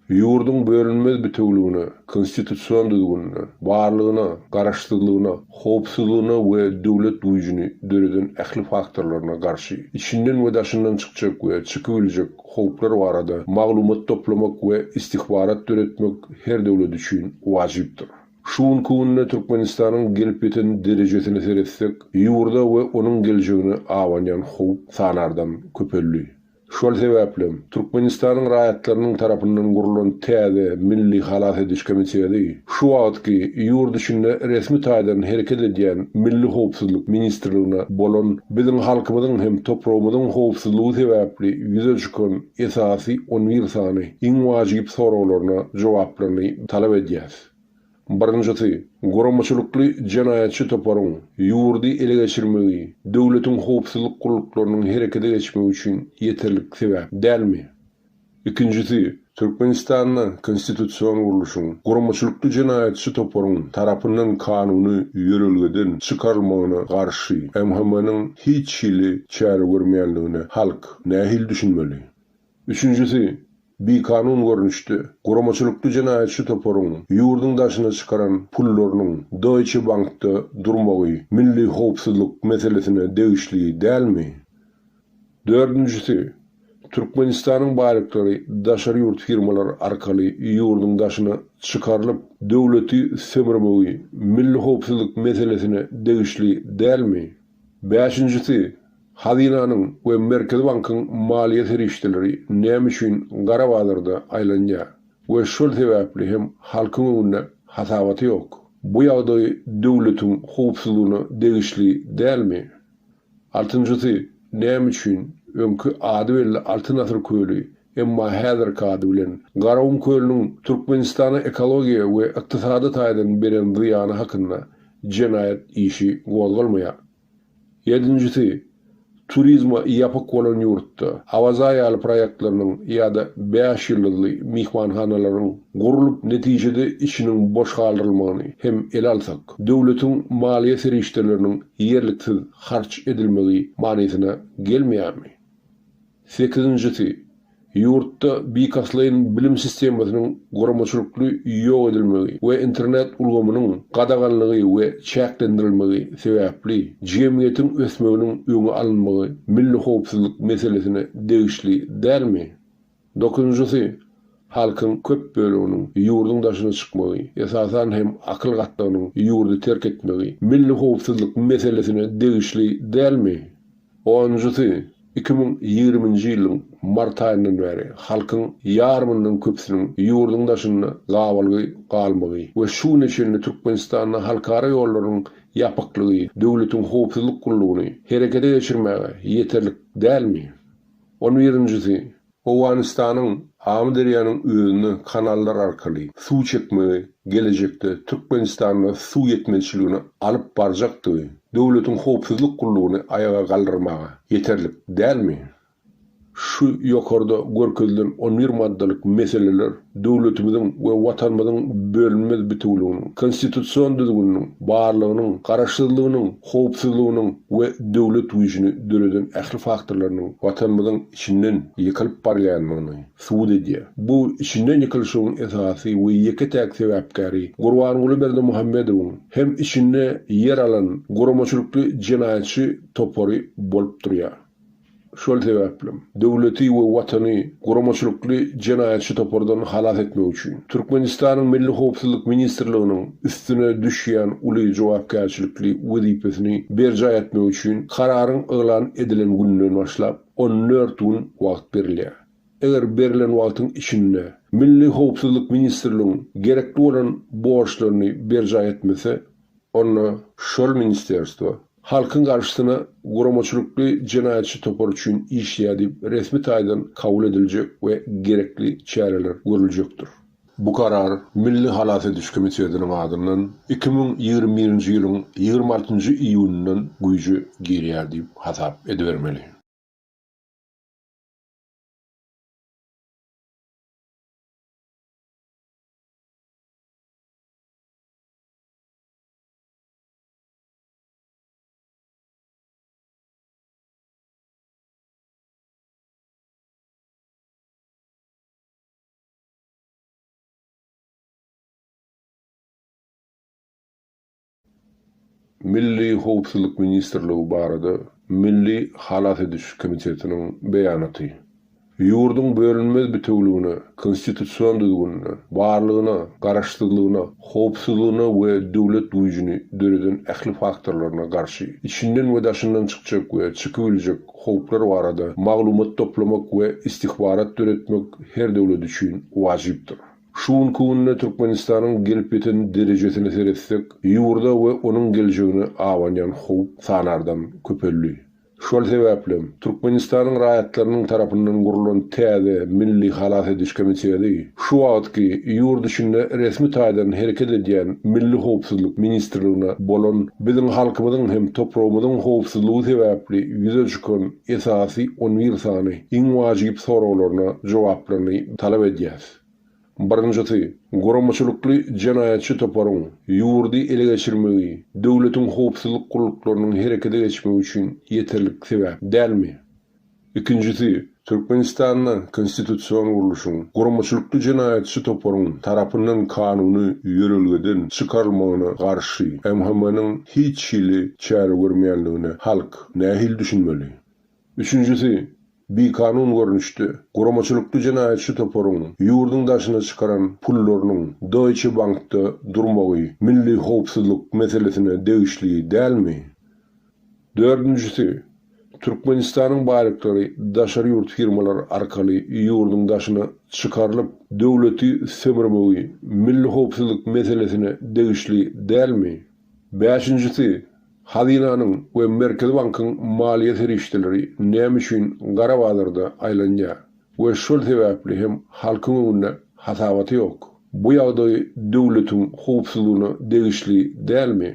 Ýurduň bölünmez bitewüligine, konstitusion düzgünine, barlygyna, garaşsyzlygyna, howpsuzlygyna we döwlet güýjüni döreden ähli faktorlaryna garşy içinden we daşyndan çykjak we çykybiljek howplar barada maglumat toplamak we istihbarat döretmek her döwlet üçin wajypdyr. Şu günki günde Türkmenistanyň gelip ýeten derejesine seretsek, ýurda we onuň geljegine abanýan howp sanardan köpeldi. Şol sebäplem, Türkmenistanyň raýatlarynyň tarapyndan gurlan täze Milli halas ediş komiteti şu wagtky ýurt içinde resmi taýdan hereket edýän Milli howpsuzlyk ministrligine bolan biziň halkymyzyň hem topragymyzyň howpsuzlygy sebäpli ýüze çykan esasy on bir sany iň wajyp soraglaryna jogaplaryny talap edýäs. Birinjisi, guramaçylykly jenaýatçy toparyň ýurdy ele geçirmegi döwletiň howpsuzlyk gulluklarynyň herekete geçmegi üçin ýeterlik sebäp dälmi? Ikinjisi, Türkmenistanda konstitusion gurluşyň guramaçylykly jenaýatçy toparyň tarapyndan kanuny ýörelgeden çykarylmagyna garşy MHM-niň hiç hili çäre görmeýänligine halk nähili düşünmeli? Üçünjisi, bikanun görnüşde, guramaçylykly jenaýatçy toparyň ýurduň daşyna çykaran pullarynyň Deutsche Bankda durmagy milli howpsuzlyk meselesine degişli dälmi? Dördünjisi, Türkmenistanyň baýlyklary daşary ýurt firmalary arkaly ýurduň daşyna çykarylyp, döwleti sömürmegi milli howpsuzlyk meselesine degişli dälmi? Bäşinjisi, Hazynanyň we Merkezi bankyň maliýe serişdeleri näme üçin gara bazarda aýlanýar we şol sebäpli hem halkyň öňünde hasabaty ýok? Bu ýagdaý döwletiň howpsuzlygyna degişli dälmi? Altynjysy, näme üçin öňki ady belli Altyn asyr köli, emma häzirki ady bilen Garagum kölüniň Türkmenistana ekologiýa we ykdysady taýdan beren zyýany hakynda jenaýat işi gozgalmaýar? Ýedinjisi, turizme ýapyk bolan ýurtda Awaza ýaly proýektleriniň ýa-da bäş ýyldyzly myhmanhanalaryň gurlup netijede içiniň boş galdyrylmagyny hem ele alsak, döwletiň maliýe serişdeleriniň ýerliksiz harç edilmegi manysyna gelmeýärmi? Sekizinjisi, ýurtda bilkastlaýyn bilim sistemasynyň guramaçylykly ýok edilmegi we internet ulgamynyň gadaganlygy we çäklendirilmegi sebäpli jemgyýetiň ösmeginiň öňi alynmagy milli howpsuzlyk meselesine degişli dälmi? Dokuzynjysy, halkyň köp böleginiň ýurduň daşyna çykmagy, esasan hem akyl gatlagynyň ýurdy terk etmegi milli howpsuzlyk meselesine degişli dälmi? Onunjysy, 2020-nji ýylyň mart aýyndan bäri halkyň ýarymyndan köpüsiniň ýurduň daşynda gabalgy galmagy we şu güne çenli Türkmenistanda halkara ýollarynyň ýapyklygy döwletiň howpsuzlyk gullugyny herekete geçirmäge ýeterlik dälmi? On birinjisi, Owganystanyň Amyderýanyň özüne kanallar arkaly suw çekmegi gelejekde Türkmenistanda suw ýetmezçiligine alyp barjakdygy döwletiň howpsuzlyk gullugyny aýaga galdyrmaga ýeterlik dälmi? Şu ýokarda görkezilen on bir maddalyk meseleler döwletimiziň we Watanymyzyň bölünmez bitewüliginiň, konstitusion düzgüniniň, barlygynyň, garaşsyzlygynyň, howpsuzlygynyň we döwlet güýjüni döreden ähli faktorlarynyň Watanymyzyň içinden ýykylyp barýandygyny subut edýär. Bu içinden ýykylyşygyň esasy we ýeke-täk sebäpkäri Gurbanguly Berdimuhamedowyň hem içinde ýer alan guramaçylykly jenaýatçy topary bolup durýar. Şol sebäplem, döwleti we Watany guramaçylykly jenaýatçy topardan halas etmek üçin, Türkmenistanyň Milli howpsuzlyk ministrliginiň üstüne düşýän uly jogapkärçilikli wezipesini berjaý etmek üçin kararyň yglan edilen gününden başlap 14 gün wagt berilýär. Eger berlen wagtyň içinde Milli howpsuzlyk ministrligiň gerekli bolan borçlaryny berjaý etmese, onda şol ministerstwo halkyň garşysyna guramaçylykly jenaýatçy topar üçin işleýär diýip resmi taýdan kabul ediljek we gerekli çäreler görüljekdir. Bu karar Milli halas ediş komitetiniň adyndan 2021-nji ýylyň 26-njy iýunyndan güýje girýär diýip hasap edibermeli. Milli howpsuzlyk ministrligi barada Milli halas ediş komitetiniň beýanaty. Ýurduň bölünmez bitewüligine, konstitusion düzgünine, barlygyna, garaşsyzlygyna, howpsuzlygyna we döwlet güýjüni döreden ähli faktorlaryna garşy içinden we daşyndan çykjak we çykybiljek howplar barada maglumat toplamak we istihbarat döretmek her döwlet üçin wajypdyr. Şu günki günde Türkmenistanyň gelip ýeten derejesine seretsek, ýurda we onuň geljegine abanýan howp sanardan köpeldi. Şol sebäplem, Türkmenistanyň raýatlarynyň tarapyndan gurlan täze Milli halas ediş komiteti şu wagtky ýurt içinde resmi taýdan hereket edýän Milli howpsuzlyk ministrligine bolan biziň halkymyzyň hem topragymyzyň howpsuzlygy sebäpli ýüze çykan esasy on bir sany iň wajyp soraglaryna jogaplaryny talap edýäs. Birinjisi, guramaçylykly jenaýatçy toparyň ýurdy ele geçirmegi döwletiň howpsuzlyk gulluklarynyň herekete geçmegi üçin ýeterlik sebäp dälmi? Ikinjisi, Türkmenistanda konstitusion gurluşyň guramaçylykly jenaýatçy toparyň tarapyndan kanuny ýörelgeden çykarylmagyna garşy MHM-niň hiç hili çäre görmeýänligine halk nähili düşünmeli? Üçünjisi, bikanun görnüşde, guramaçylykly jenaýatçy toparyň ýurduň daşyna çykaran pullarynyň Deutsche Bankda durmagy milli howpsuzlyk meselesine degişli dälmi? Dördünjisi, Türkmenistanyň baýlyklary daşary ýurt firmalary arkaly ýurduň daşyna çykarylyp, döwleti sömürmegi milli howpsuzlyk meselesine degişli dälmi? Bäşinjisi, Hazynanyň we Merkezi bankyň maliýe serişdeleri näme üçin gara bazarda aýlanýar we şol sebäpli hem halkyň öňünde hasabaty ýok? Bu ýagdaý döwletiň howpsuzlygyna degişli dälmi?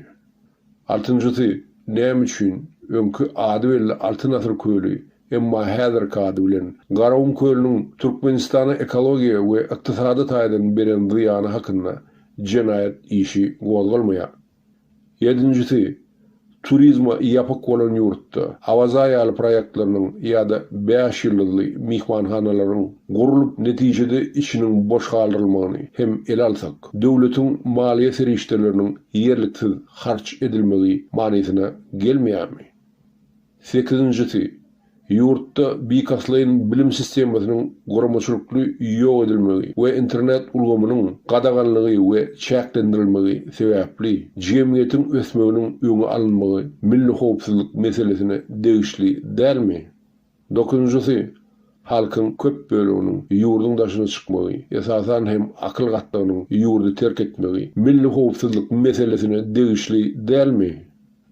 Altynjysy, näme üçin öňki ady belli Altyn asyr köli, emma häzirki ady bilen Garagum kölüniň Türkmenistana ekologiýa we ykdysady taýdan beren zyýany hakynda jenaýat işi gozgalmaýar? Ýedinjisi, turizme ýapyk bolan ýurtda Awaza ýaly proýektleriniň ýa-da bäş ýyldyzly myhmanhanalaryň gurlup, netijede içiniň boş galdyrylmagyny hem ele alsak, döwletiň maliýe serişdeleriniň ýerliksiz harç edilmegi manysyna gelmeýärmi? Sekizinjisi, ýurtda bilkastlaýyn bilim sistemasynyň guramaçylykly ýok edilmegi we internet ulgamynyň gadaganlygy we çäklendirilmegi sebäpli jemgyýetiň ösmeginiň öňi alynmagy milli howpsuzlyk meselesine degişli dälmi? Dokuzynjysy, halkyň köp böleginiň ýurduň daşyna çykmagy, esasan hem akyl gatlagynyň ýurdy terk etmegi milli howpsuzlyk meselesine degişli dälmi?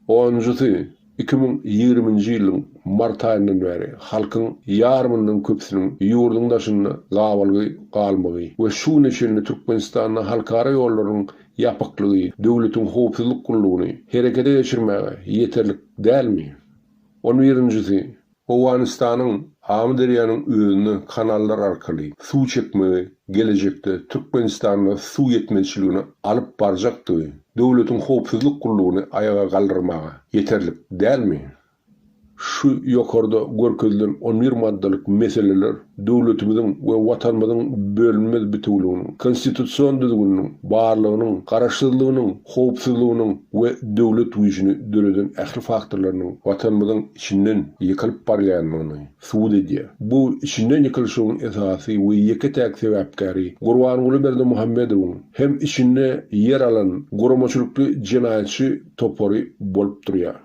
Onunjysy, 2020-nji ýylyň mart aýyndan bäri halkyň ýarymyndan köpüsiniň ýurduň daşynda gabalgy galmagy we şu güne çenli Türkmenistanda halkara ýollarynyň ýapyklygy döwletiň howpsuzlyk gullugyny herekete geçirmäge ýeterlik dälmi? On birinjisi, Owganystanyň Amyderýanyň özüne kanallar arkaly suw çekmegi gelejekde Türkmenistanda suw ýetmezçiligine alyp barjakdygy döwletiň howpsuzlyk gullugyny aýaga galdyrmaga ýeterlik dälmi? Şu ýokarda görkezilen on bir maddalyk meseleler döwletimiziň we Watanymyzyň bölünmez bitewüliginiň, konstitusion düzgüniniň, barlygynyň, garaşsyzlygynyň, howpsuzlygynyň we döwlet güýjüni döreden ähli faktorlarynyň Watanymyzyň içinden ýykylyp barýandygyny subut edýär. Bu içinden ýykylyşygyň esasy we ýeke-täk sebäpkäri Gurbanguly Berdimuhamedowyň hem içinde ýer alan guramaçylykly jenaýatçy topary bolup durýar.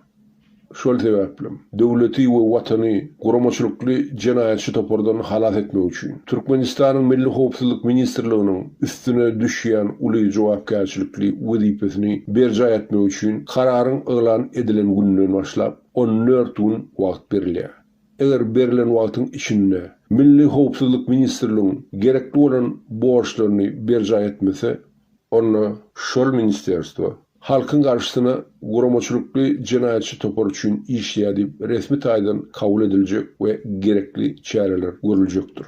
Şol sebäplem, döwleti we Watany guramaçylykly jenaýatçy topardan halas etmek üçin, Türkmenistanyň Milli howpsuzlyk ministrliginiň üstüne düşýän uly jogapkärçilikli wezipesini berjaý etmek üçin kararyň yglan edilen gününden başlap 14 gün wagt berilýär. Eger berlen wagtyň içinde Milli howpsuzlyk ministrligiň gerekli bolan borçlaryny berjaý etmese, onda şol ministerstwo halkyň garşysyna guramaçylykly jenaýatçy topar üçin işleýär diýip resmi taýdan kabul ediljek we gerekli çäreler görüljekdir.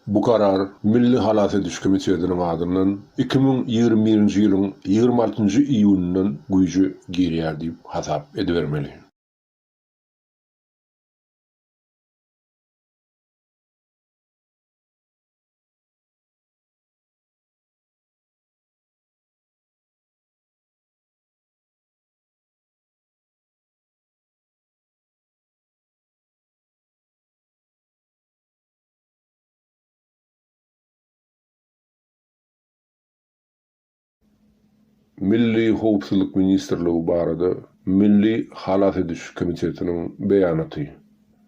Bu karar Milli halas ediş komitetiniň adyndan 2021-nji ýylyň 26-njy iýunyndan güýje girýär diýip hasap edibermeli. Milli howpsuzlyk ministrligi barada Milli halas ediş komitetiniň beýanaty.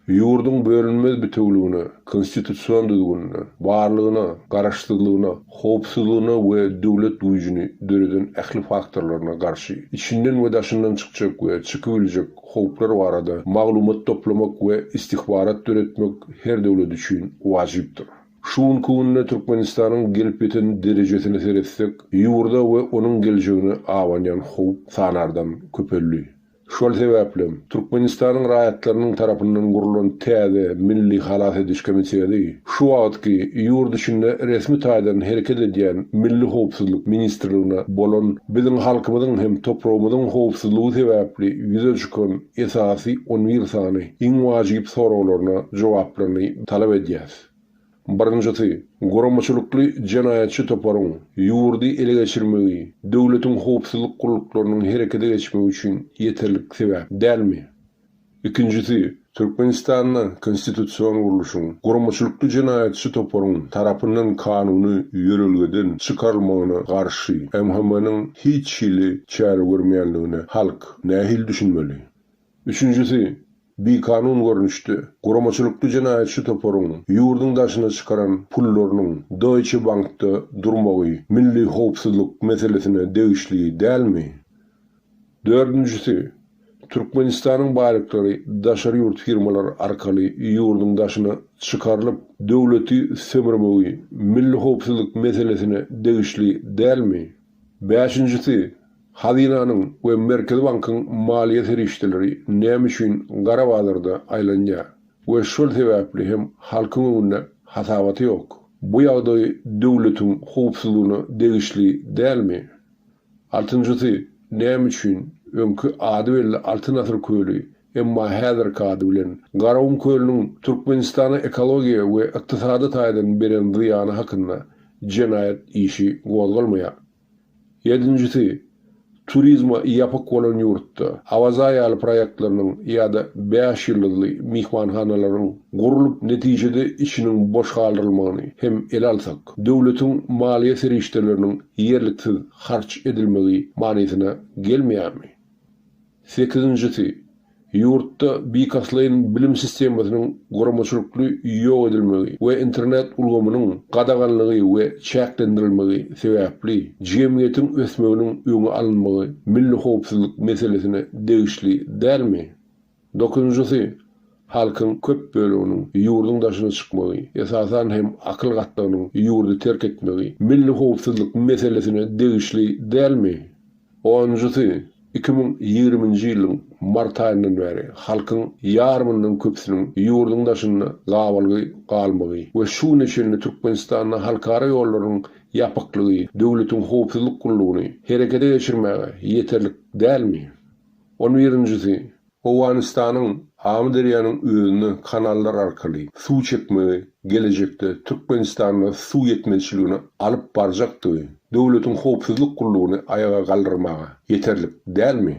Ýurduň bölünmez bitewüligine, konstitusion düzgünine, barlygyna, garaşsyzlygyna, howpsuzlygyna we döwlet güýjüni döreden ähli faktorlaryna garşy içinden we daşyndan çykjak we çykybiljek howplar barada maglumat toplamak we istihbarat döretmek her döwlet üçin wajypdyr. Şu günki günde Türkmenistanyň gelip ýeten derejesine seretsek, ýurda we onuň geljegine abanýan howp sanardan köpeldi. Şol sebäplem, Türkmenistanyň raýatlarynyň tarapyndan gurlan täze Milli halas ediş komiteti şu wagtky ýurt içinde resmi taýdan hereket edýän Milli howpsuzlyk ministrligine bolan biziň halkymyzyň hem topragymyzyň howpsuzlygy sebäpli ýüze çykan esasy on bir sany iň wajyp soraglaryna jogaplaryny talap edýäs. Birinjisi, guramaçylykly jenaýatçy toparyň ýurdy ele geçirmegi döwletiň howpsuzlyk gulluklarynyň herekete geçmegi üçin ýeterlik sebäp dälmi? Ikinjisi, Türkmenistanda konstitusion gurluşyň guramaçylykly jenaýatçy toparyň tarapyndan kanuny ýörelgeden çykarylmagyna garşy MHM-niň hiç hili çäre görmeýänligine halk nähili düşünmeli? Üçünjisi, bikanun görnüşde guramaçylykly jenaýatçy toparyň ýurduň daşyna çykaran pullarynyň Deutsche Bankda durmagy milli howpsuzlyk meselesine degişli dälmi? Dördünjisi, Türkmenistanyň baýlyklary daşary ýurt firmalary arkaly ýurduň daşyna çykarylyp, döwleti sömürmegi milli howpsuzlyk meselesine degişli dälmi? Bäşinjisi, Hazynanyň we Merkezi bankyň maliýe serişdeleri näme üçin gara bazarda aýlanýar we şol sebäpli hem halkyň öňünde hasabaty ýok? Bu ýagdaý döwletiň howpsuzlygyna degişli dälmi? Altynjysy, näme üçin öňki ady belli Altyn asyr köli, emma häzirki ady bilen Garagum kölüniň Türkmenistana ekologiýa we ykdysady taýdan beren zyýany hakynda jenaýat işi gozgalmaýar? Ýedinjisi, turizme ýapyk bolan ýurtda Awaza ýaly proýektleriniň ýa-da bäş ýyldyzly myhmanhanalaryň gurlup, netijede içiniň boş galdyrylmagyny hem ele alsak, döwletiň maliýe serişdeleriniň ýerliksiz harç edilmegi manysyna gelmeýärmi? Sekizinjisi, ýurtda bilkastlaýyn bilim sistemasynyň guramaçylykly ýok edilmegi we internet ulgamynyň gadaganlygy we çäklendirilmegi sebäpli jemgyýetiň ösmeginiň öňi alynmagy milli howpsuzlyk meselesine degişli dälmi? Dokuzynjysy, halkyň köp böleginiň ýurduň daşyna çykmagy, esasan hem akyl gatlagynyň ýurdy terk etmegi milli howpsuzlyk meselesine degişli dälmi? Onunjysy, 2020-nji ýylyň mart aýyndan bäri halkyň ýarymyndan köpüsiniň ýurduň daşynda gabalgy galmagy we şu güne çenli Türkmenistanda halkara ýollarynyň ýapyklygy döwletiň howpsuzlyk gullugyny herekete geçirmäge ýeterlik dälmi? On birinjisi, Owganystanyň Amyderýanyň özüne kanallar arkaly suw çekmegi gelejekde Türkmenistanda suw ýetmezçiligine alyp barjakdygy döwletiň howpsuzlyk gullugyny aýaga galdyrmaga ýeterlik dälmi?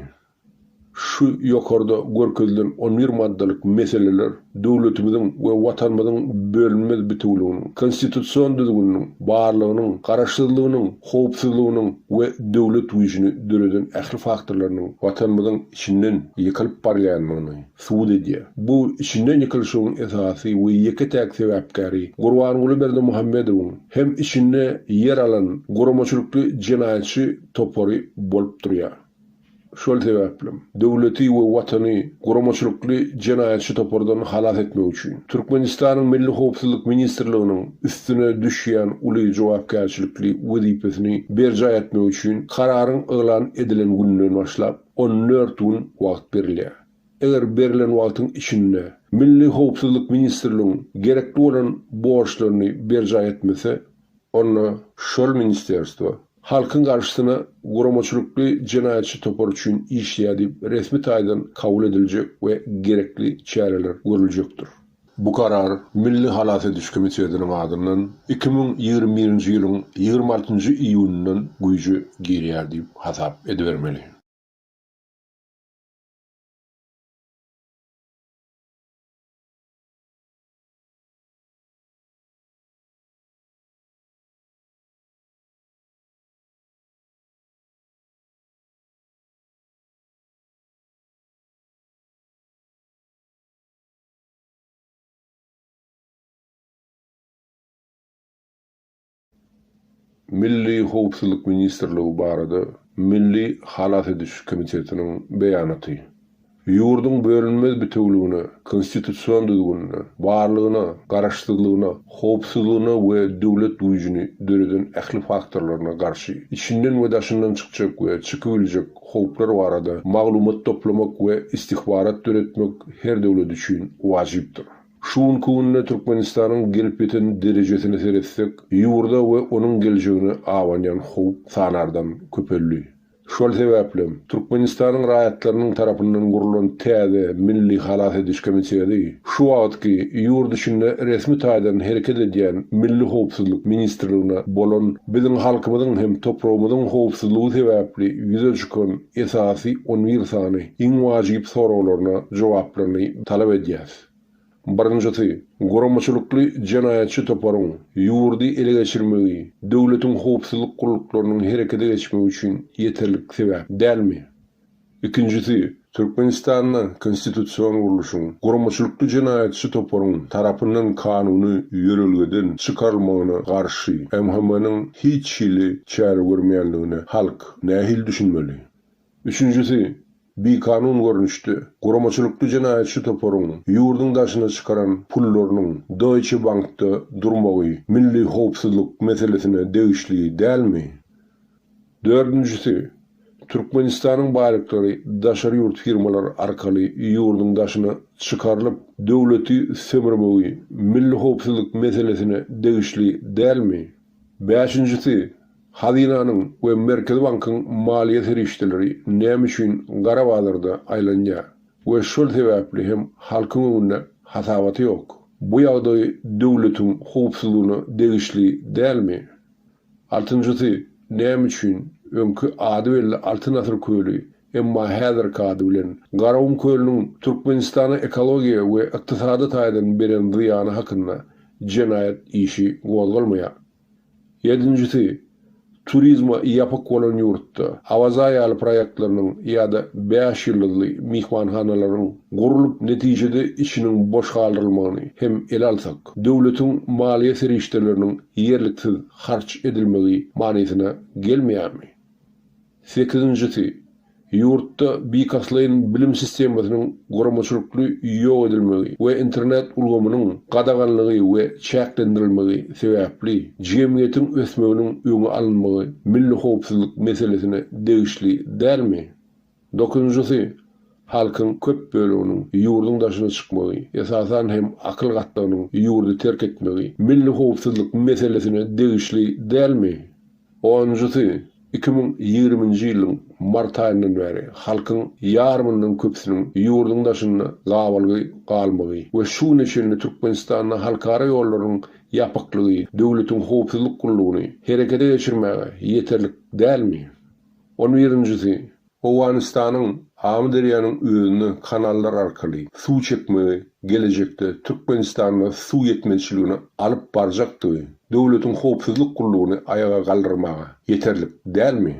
Şu ýokarda görkezilen on bir maddalyk meseleler döwletimiziň we Watanymyzyň bölünmez bitewüliginiň, konstitusion düzgüniniň, barlygynyň, garaşsyzlygynyň, howpsuzlygynyň we döwlet güýjüni döreden ähli faktorlarynyň Watanymyzyň içinden ýykylyp barýandygyny subut edýär. Bu içinden ýykylyşygyň esasy we ýeke-täk sebäpkäri Gurbanguly Berdimuhamedowyň hem içinde ýer alan guramaçylykly jenaýatçy topary bolup durýar. Şol sebäplem, döwleti we Watany guramaçylykly jenaýatçy topardan halas etmek üçin, Türkmenistanyň Milli howpsuzlyk ministrliginiň üstüne düşýän uly jogapkärçilikli wezipesini berjaý etmek üçin kararyň yglan edilen gününden başlap 14 gün wagt berilýär. Eger berlen wagtyň içinde Milli howpsuzlyk ministrligiň gerekli bolan borçlaryny berjaý etmese, onda şol ministerstwo halkyň garşysyna guramaçylykly jenaýatçy topar üçin işleýär diýip resmi taýdan kabul ediljek we gerekli çäreler görüljekdir. Bu karar Milli halas ediş komitetiniň adyndan 2021-nji ýylyň 26-njy iýunyndan güýje girýär diýip hasap edibermeli. Milli howpsuzlyk ministrligi barada Milli halas ediş komitetiniň beýanaty. Ýurduň bölünmez bitewüligine, konstitusion düzgünine, barlygyna, garaşsyzlygyna, howpsuzlygyna we döwlet güýjüni döreden ähli faktorlaryna garşy içinden we daşyndan çykjak we çykybiljek howplar barada maglumat toplamak we istihbarat döretmek her döwlet üçin wajypdyr. Şu günki günde Türkmenistanyň gelip ýeten derejesine seretsek, ýurda we onuň geljegine abanýan howp sanardan köpeldi. Şol sebäplem, Türkmenistanyň raýatlarynyň tarapyndan gurlan täze Milli halas ediş komiteti şu wagtky ýurt içinde resmi taýdan hereket edýän Milli howpsuzlyk ministrligine bolan biziň halkymyzyň hem topragymyzyň howpsuzlygy sebäpli ýüze çykan esasy on bir sany iň wajyp soraglaryna jogaplaryny talap edýäs. Birinjisi, guramaçylykly jenaýatçy toparyň ýurdy ele geçirmegi döwletiň howpsuzlyk gulluklarynyň herekete geçmegi üçin ýeterlik sebäp dälmi? Ikinjisi, Türkmenistanda konstitusion gurluşyň guramaçylykly jenaýatçy toparyň tarapyndan kanuny ýörelgeden çykarylmagyna garşy MHM-niň hiç hili çäre görmeýänligine halk nähili düşünmeli? Üçünjisi, bikanun görnüşde, guramaçylykly jenaýatçy toparyň ýurduň daşyna çykaran pullarynyň Deutsche Bankda durmagy milli howpsuzlyk meselesine degişli dälmi? Dördünjisi, Türkmenistanyň baýlyklary daşary ýurt firmalary arkaly ýurduň daşyna çykarylyp, döwleti sömürmegi milli howpsuzlyk meselesine degişli dälmi? Bäşinjisi, Hazynanyň we Merkezi bankyň maliýe serişdeleri näme üçin gara bazarda aýlanýar we şol sebäpli hem halkyň öňünde hasabaty ýok? Bu ýagdaý döwletiň howpsuzlygyna degişli dälmi? Altynjysy, näme üçin öňki ady belli Altyn asyr köli, emma häzirki ady bilen Garagum kölüniň Türkmenistana ekologiýa we ykdysady taýdan beren zyýany hakynda jenaýat işi gozgalmaýar? Ýedinjisi, turizme ýapyk bolan ýurtda Awaza ýaly proýektleriniň ýa-da bäş ýyldyzly myhmanhanalaryň gurlup, netijede içiniň boş galdyrylmagyny hem ele alsak, döwletiň maliýe serişdeleriniň ýerliksiz harç edilmegi manysyna gelmeýärmi? Sekizinjisi, ýurtda bilkastlaýyn bilim sistemasynyň guramaçylykly ýok edilmegi we internet ulgamynyň gadaganlygy we çäklendirilmegi sebäpli jemgyýetiň ösmeginiň öňi alynmagy milli howpsuzlyk meselesine degişli dälmi? Dokuzynjysy, halkyň köp böleginiň ýurduň daşyna çykmagy, esasan hem akyl gatlagynyň ýurdy terk etmegi milli howpsuzlyk meselesine degişli dälmi? Onunjysy, 2020-nji ýylyň mart aýyndan bäri halkyň ýarymyndan köpüsiniň ýurduň daşynda gabalgy galmagy we şu güne çenli Türkmenistanda halkara ýollarynyň ýapyklygy döwletiň howpsuzlyk gullugyny herekete geçirmäge ýeterlik dälmi? On birinjisi, Owganystanyň Amyderýanyň özüne kanallar arkaly suw çekmegi gelejekde Türkmenistanda suw ýetmezçiligine alyp barjakdygy döwletiň howpsuzlyk gullugyny aýaga galdyrmaga ýeterlik dälmi?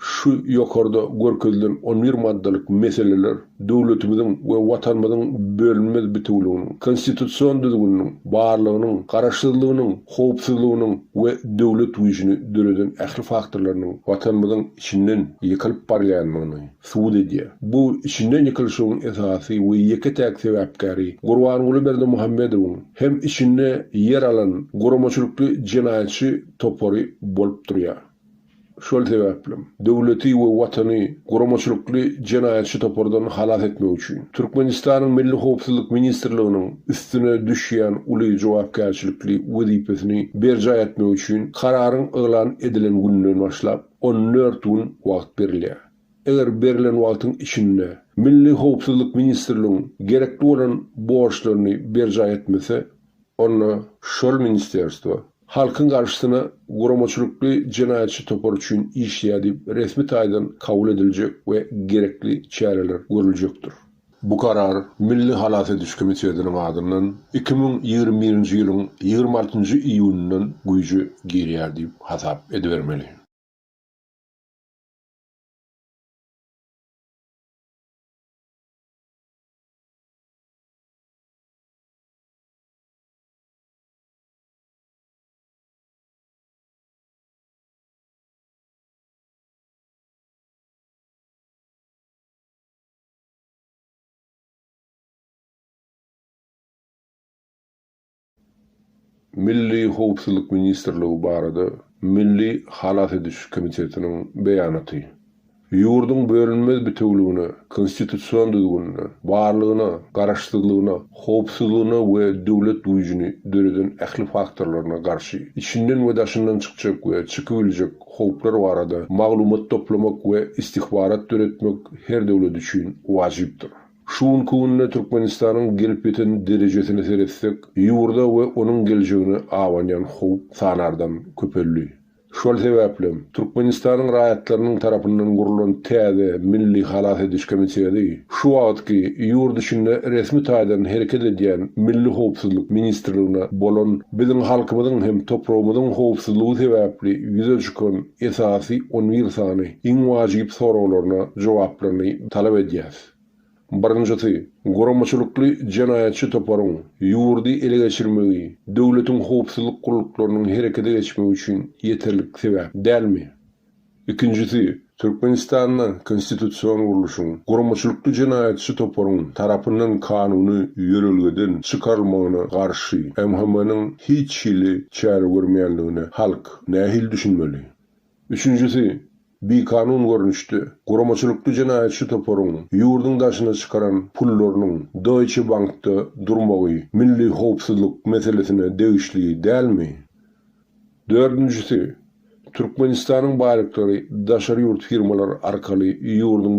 Şu ýokarda görkezilen on bir maddalyk meseleler döwletimiziň we Watanymyzyň bölünmez bitewüliginiň, konstitusion düzgüniniň, barlygynyň, garaşsyzlygynyň, howpsuzlygynyň we döwlet güýjüni döreden ähli faktorlarynyň Watanymyzyň içinden ýykylyp barýandygyny subut edýär. Bu içinden ýykylyşygyň esasy we ýeke-täk sebäpkäri Gurbanguly Berdimuhamedowyň hem içinde ýer alan guramaçylykly jenaýatçy topary bolup durýar. Şol sebäplem, döwleti we Watany guramaçylykly jenaýatçy topardan halas etmek üçin, Türkmenistanyň Milli howpsuzlyk ministrliginiň üstüne düşýän uly jogapkärçilikli wezipesini berjaý etmek üçin kararyň yglan edilen gününden başlap 14 gün wagt berilýär. Eger berlen wagtyň içinde Milli howpsuzlyk ministrligiň gerekli bolan borçlaryny berjaý etmese, onda şol ministerstwo halkyň garşysyna guramaçylykly jenaýatçy topar üçin işleýär diýip resmi taýdan kabul ediljek we gerekli çäreler görüljekdir. Bu karar Milli halas ediş komitetiniň adyndan 2021-nji ýylyň 26-njy iýunyndan güýje girýär diýip hasap edibermeli. Milli howpsuzlyk ministrligi barada Milli halas ediş komitetiniň beýanaty. Ýurduň bölünmez bitewüligine, konstitusion düzgünine, barlygyna, garaşsyzlygyna, howpsuzlygyna we döwlet güýjüni döreden ähli faktorlaryna garşy içinden we daşyndan çykjak we çykybiljek howplar barada maglumat toplamak we istihbarat döretmek her döwlet üçin wajypdyr. Şu günki günde Türkmenistanyň gelip ýeten derejesine seretsek, ýurda we onuň geljegine abanýan howp sanardan köpeldi. Şol sebäplem, Türkmenistanyň raýatlarynyň tarapyndan gurlan täze Milli halas ediş komiteti şu wagtky ýurt içinde resmi taýdan hereket edýän Milli howpsuzlyk ministrligine bolan biziň halkymyzyň hem topragymyzyň howpsuzlygy sebäpli ýüze çykan esasy on bir sany iň wajyp soraglaryna jogaplaryny talap edýäs. Birinjisi, guramaçylykly jenaýatçy toparyň ýurdy ele geçirmegi döwletiň howpsuzlyk gulluklarynyň herekete geçmegi üçin ýeterlik sebäp dälmi? Ikinjisi, Türkmenistanda konstitusion gurluşyň guramaçylykly jenaýatçy toparyň tarapyndan kanuny ýörelgeden çykarylmagyna garşy MHM-niň hiç hili çäre görmeýänligine halk nähili düşünmeli? Üçünjisi, bikanun görnüşde, guramaçylykly jenaýatçy toparyň ýurduň daşyna çykaran pullarynyň Deutsche Bankda durmagy milli howpsuzlyk meselesine degişli dälmi? Dördünjisi, Türkmenistanyň baýlyklary daşary ýurt firmalary arkaly ýurduň.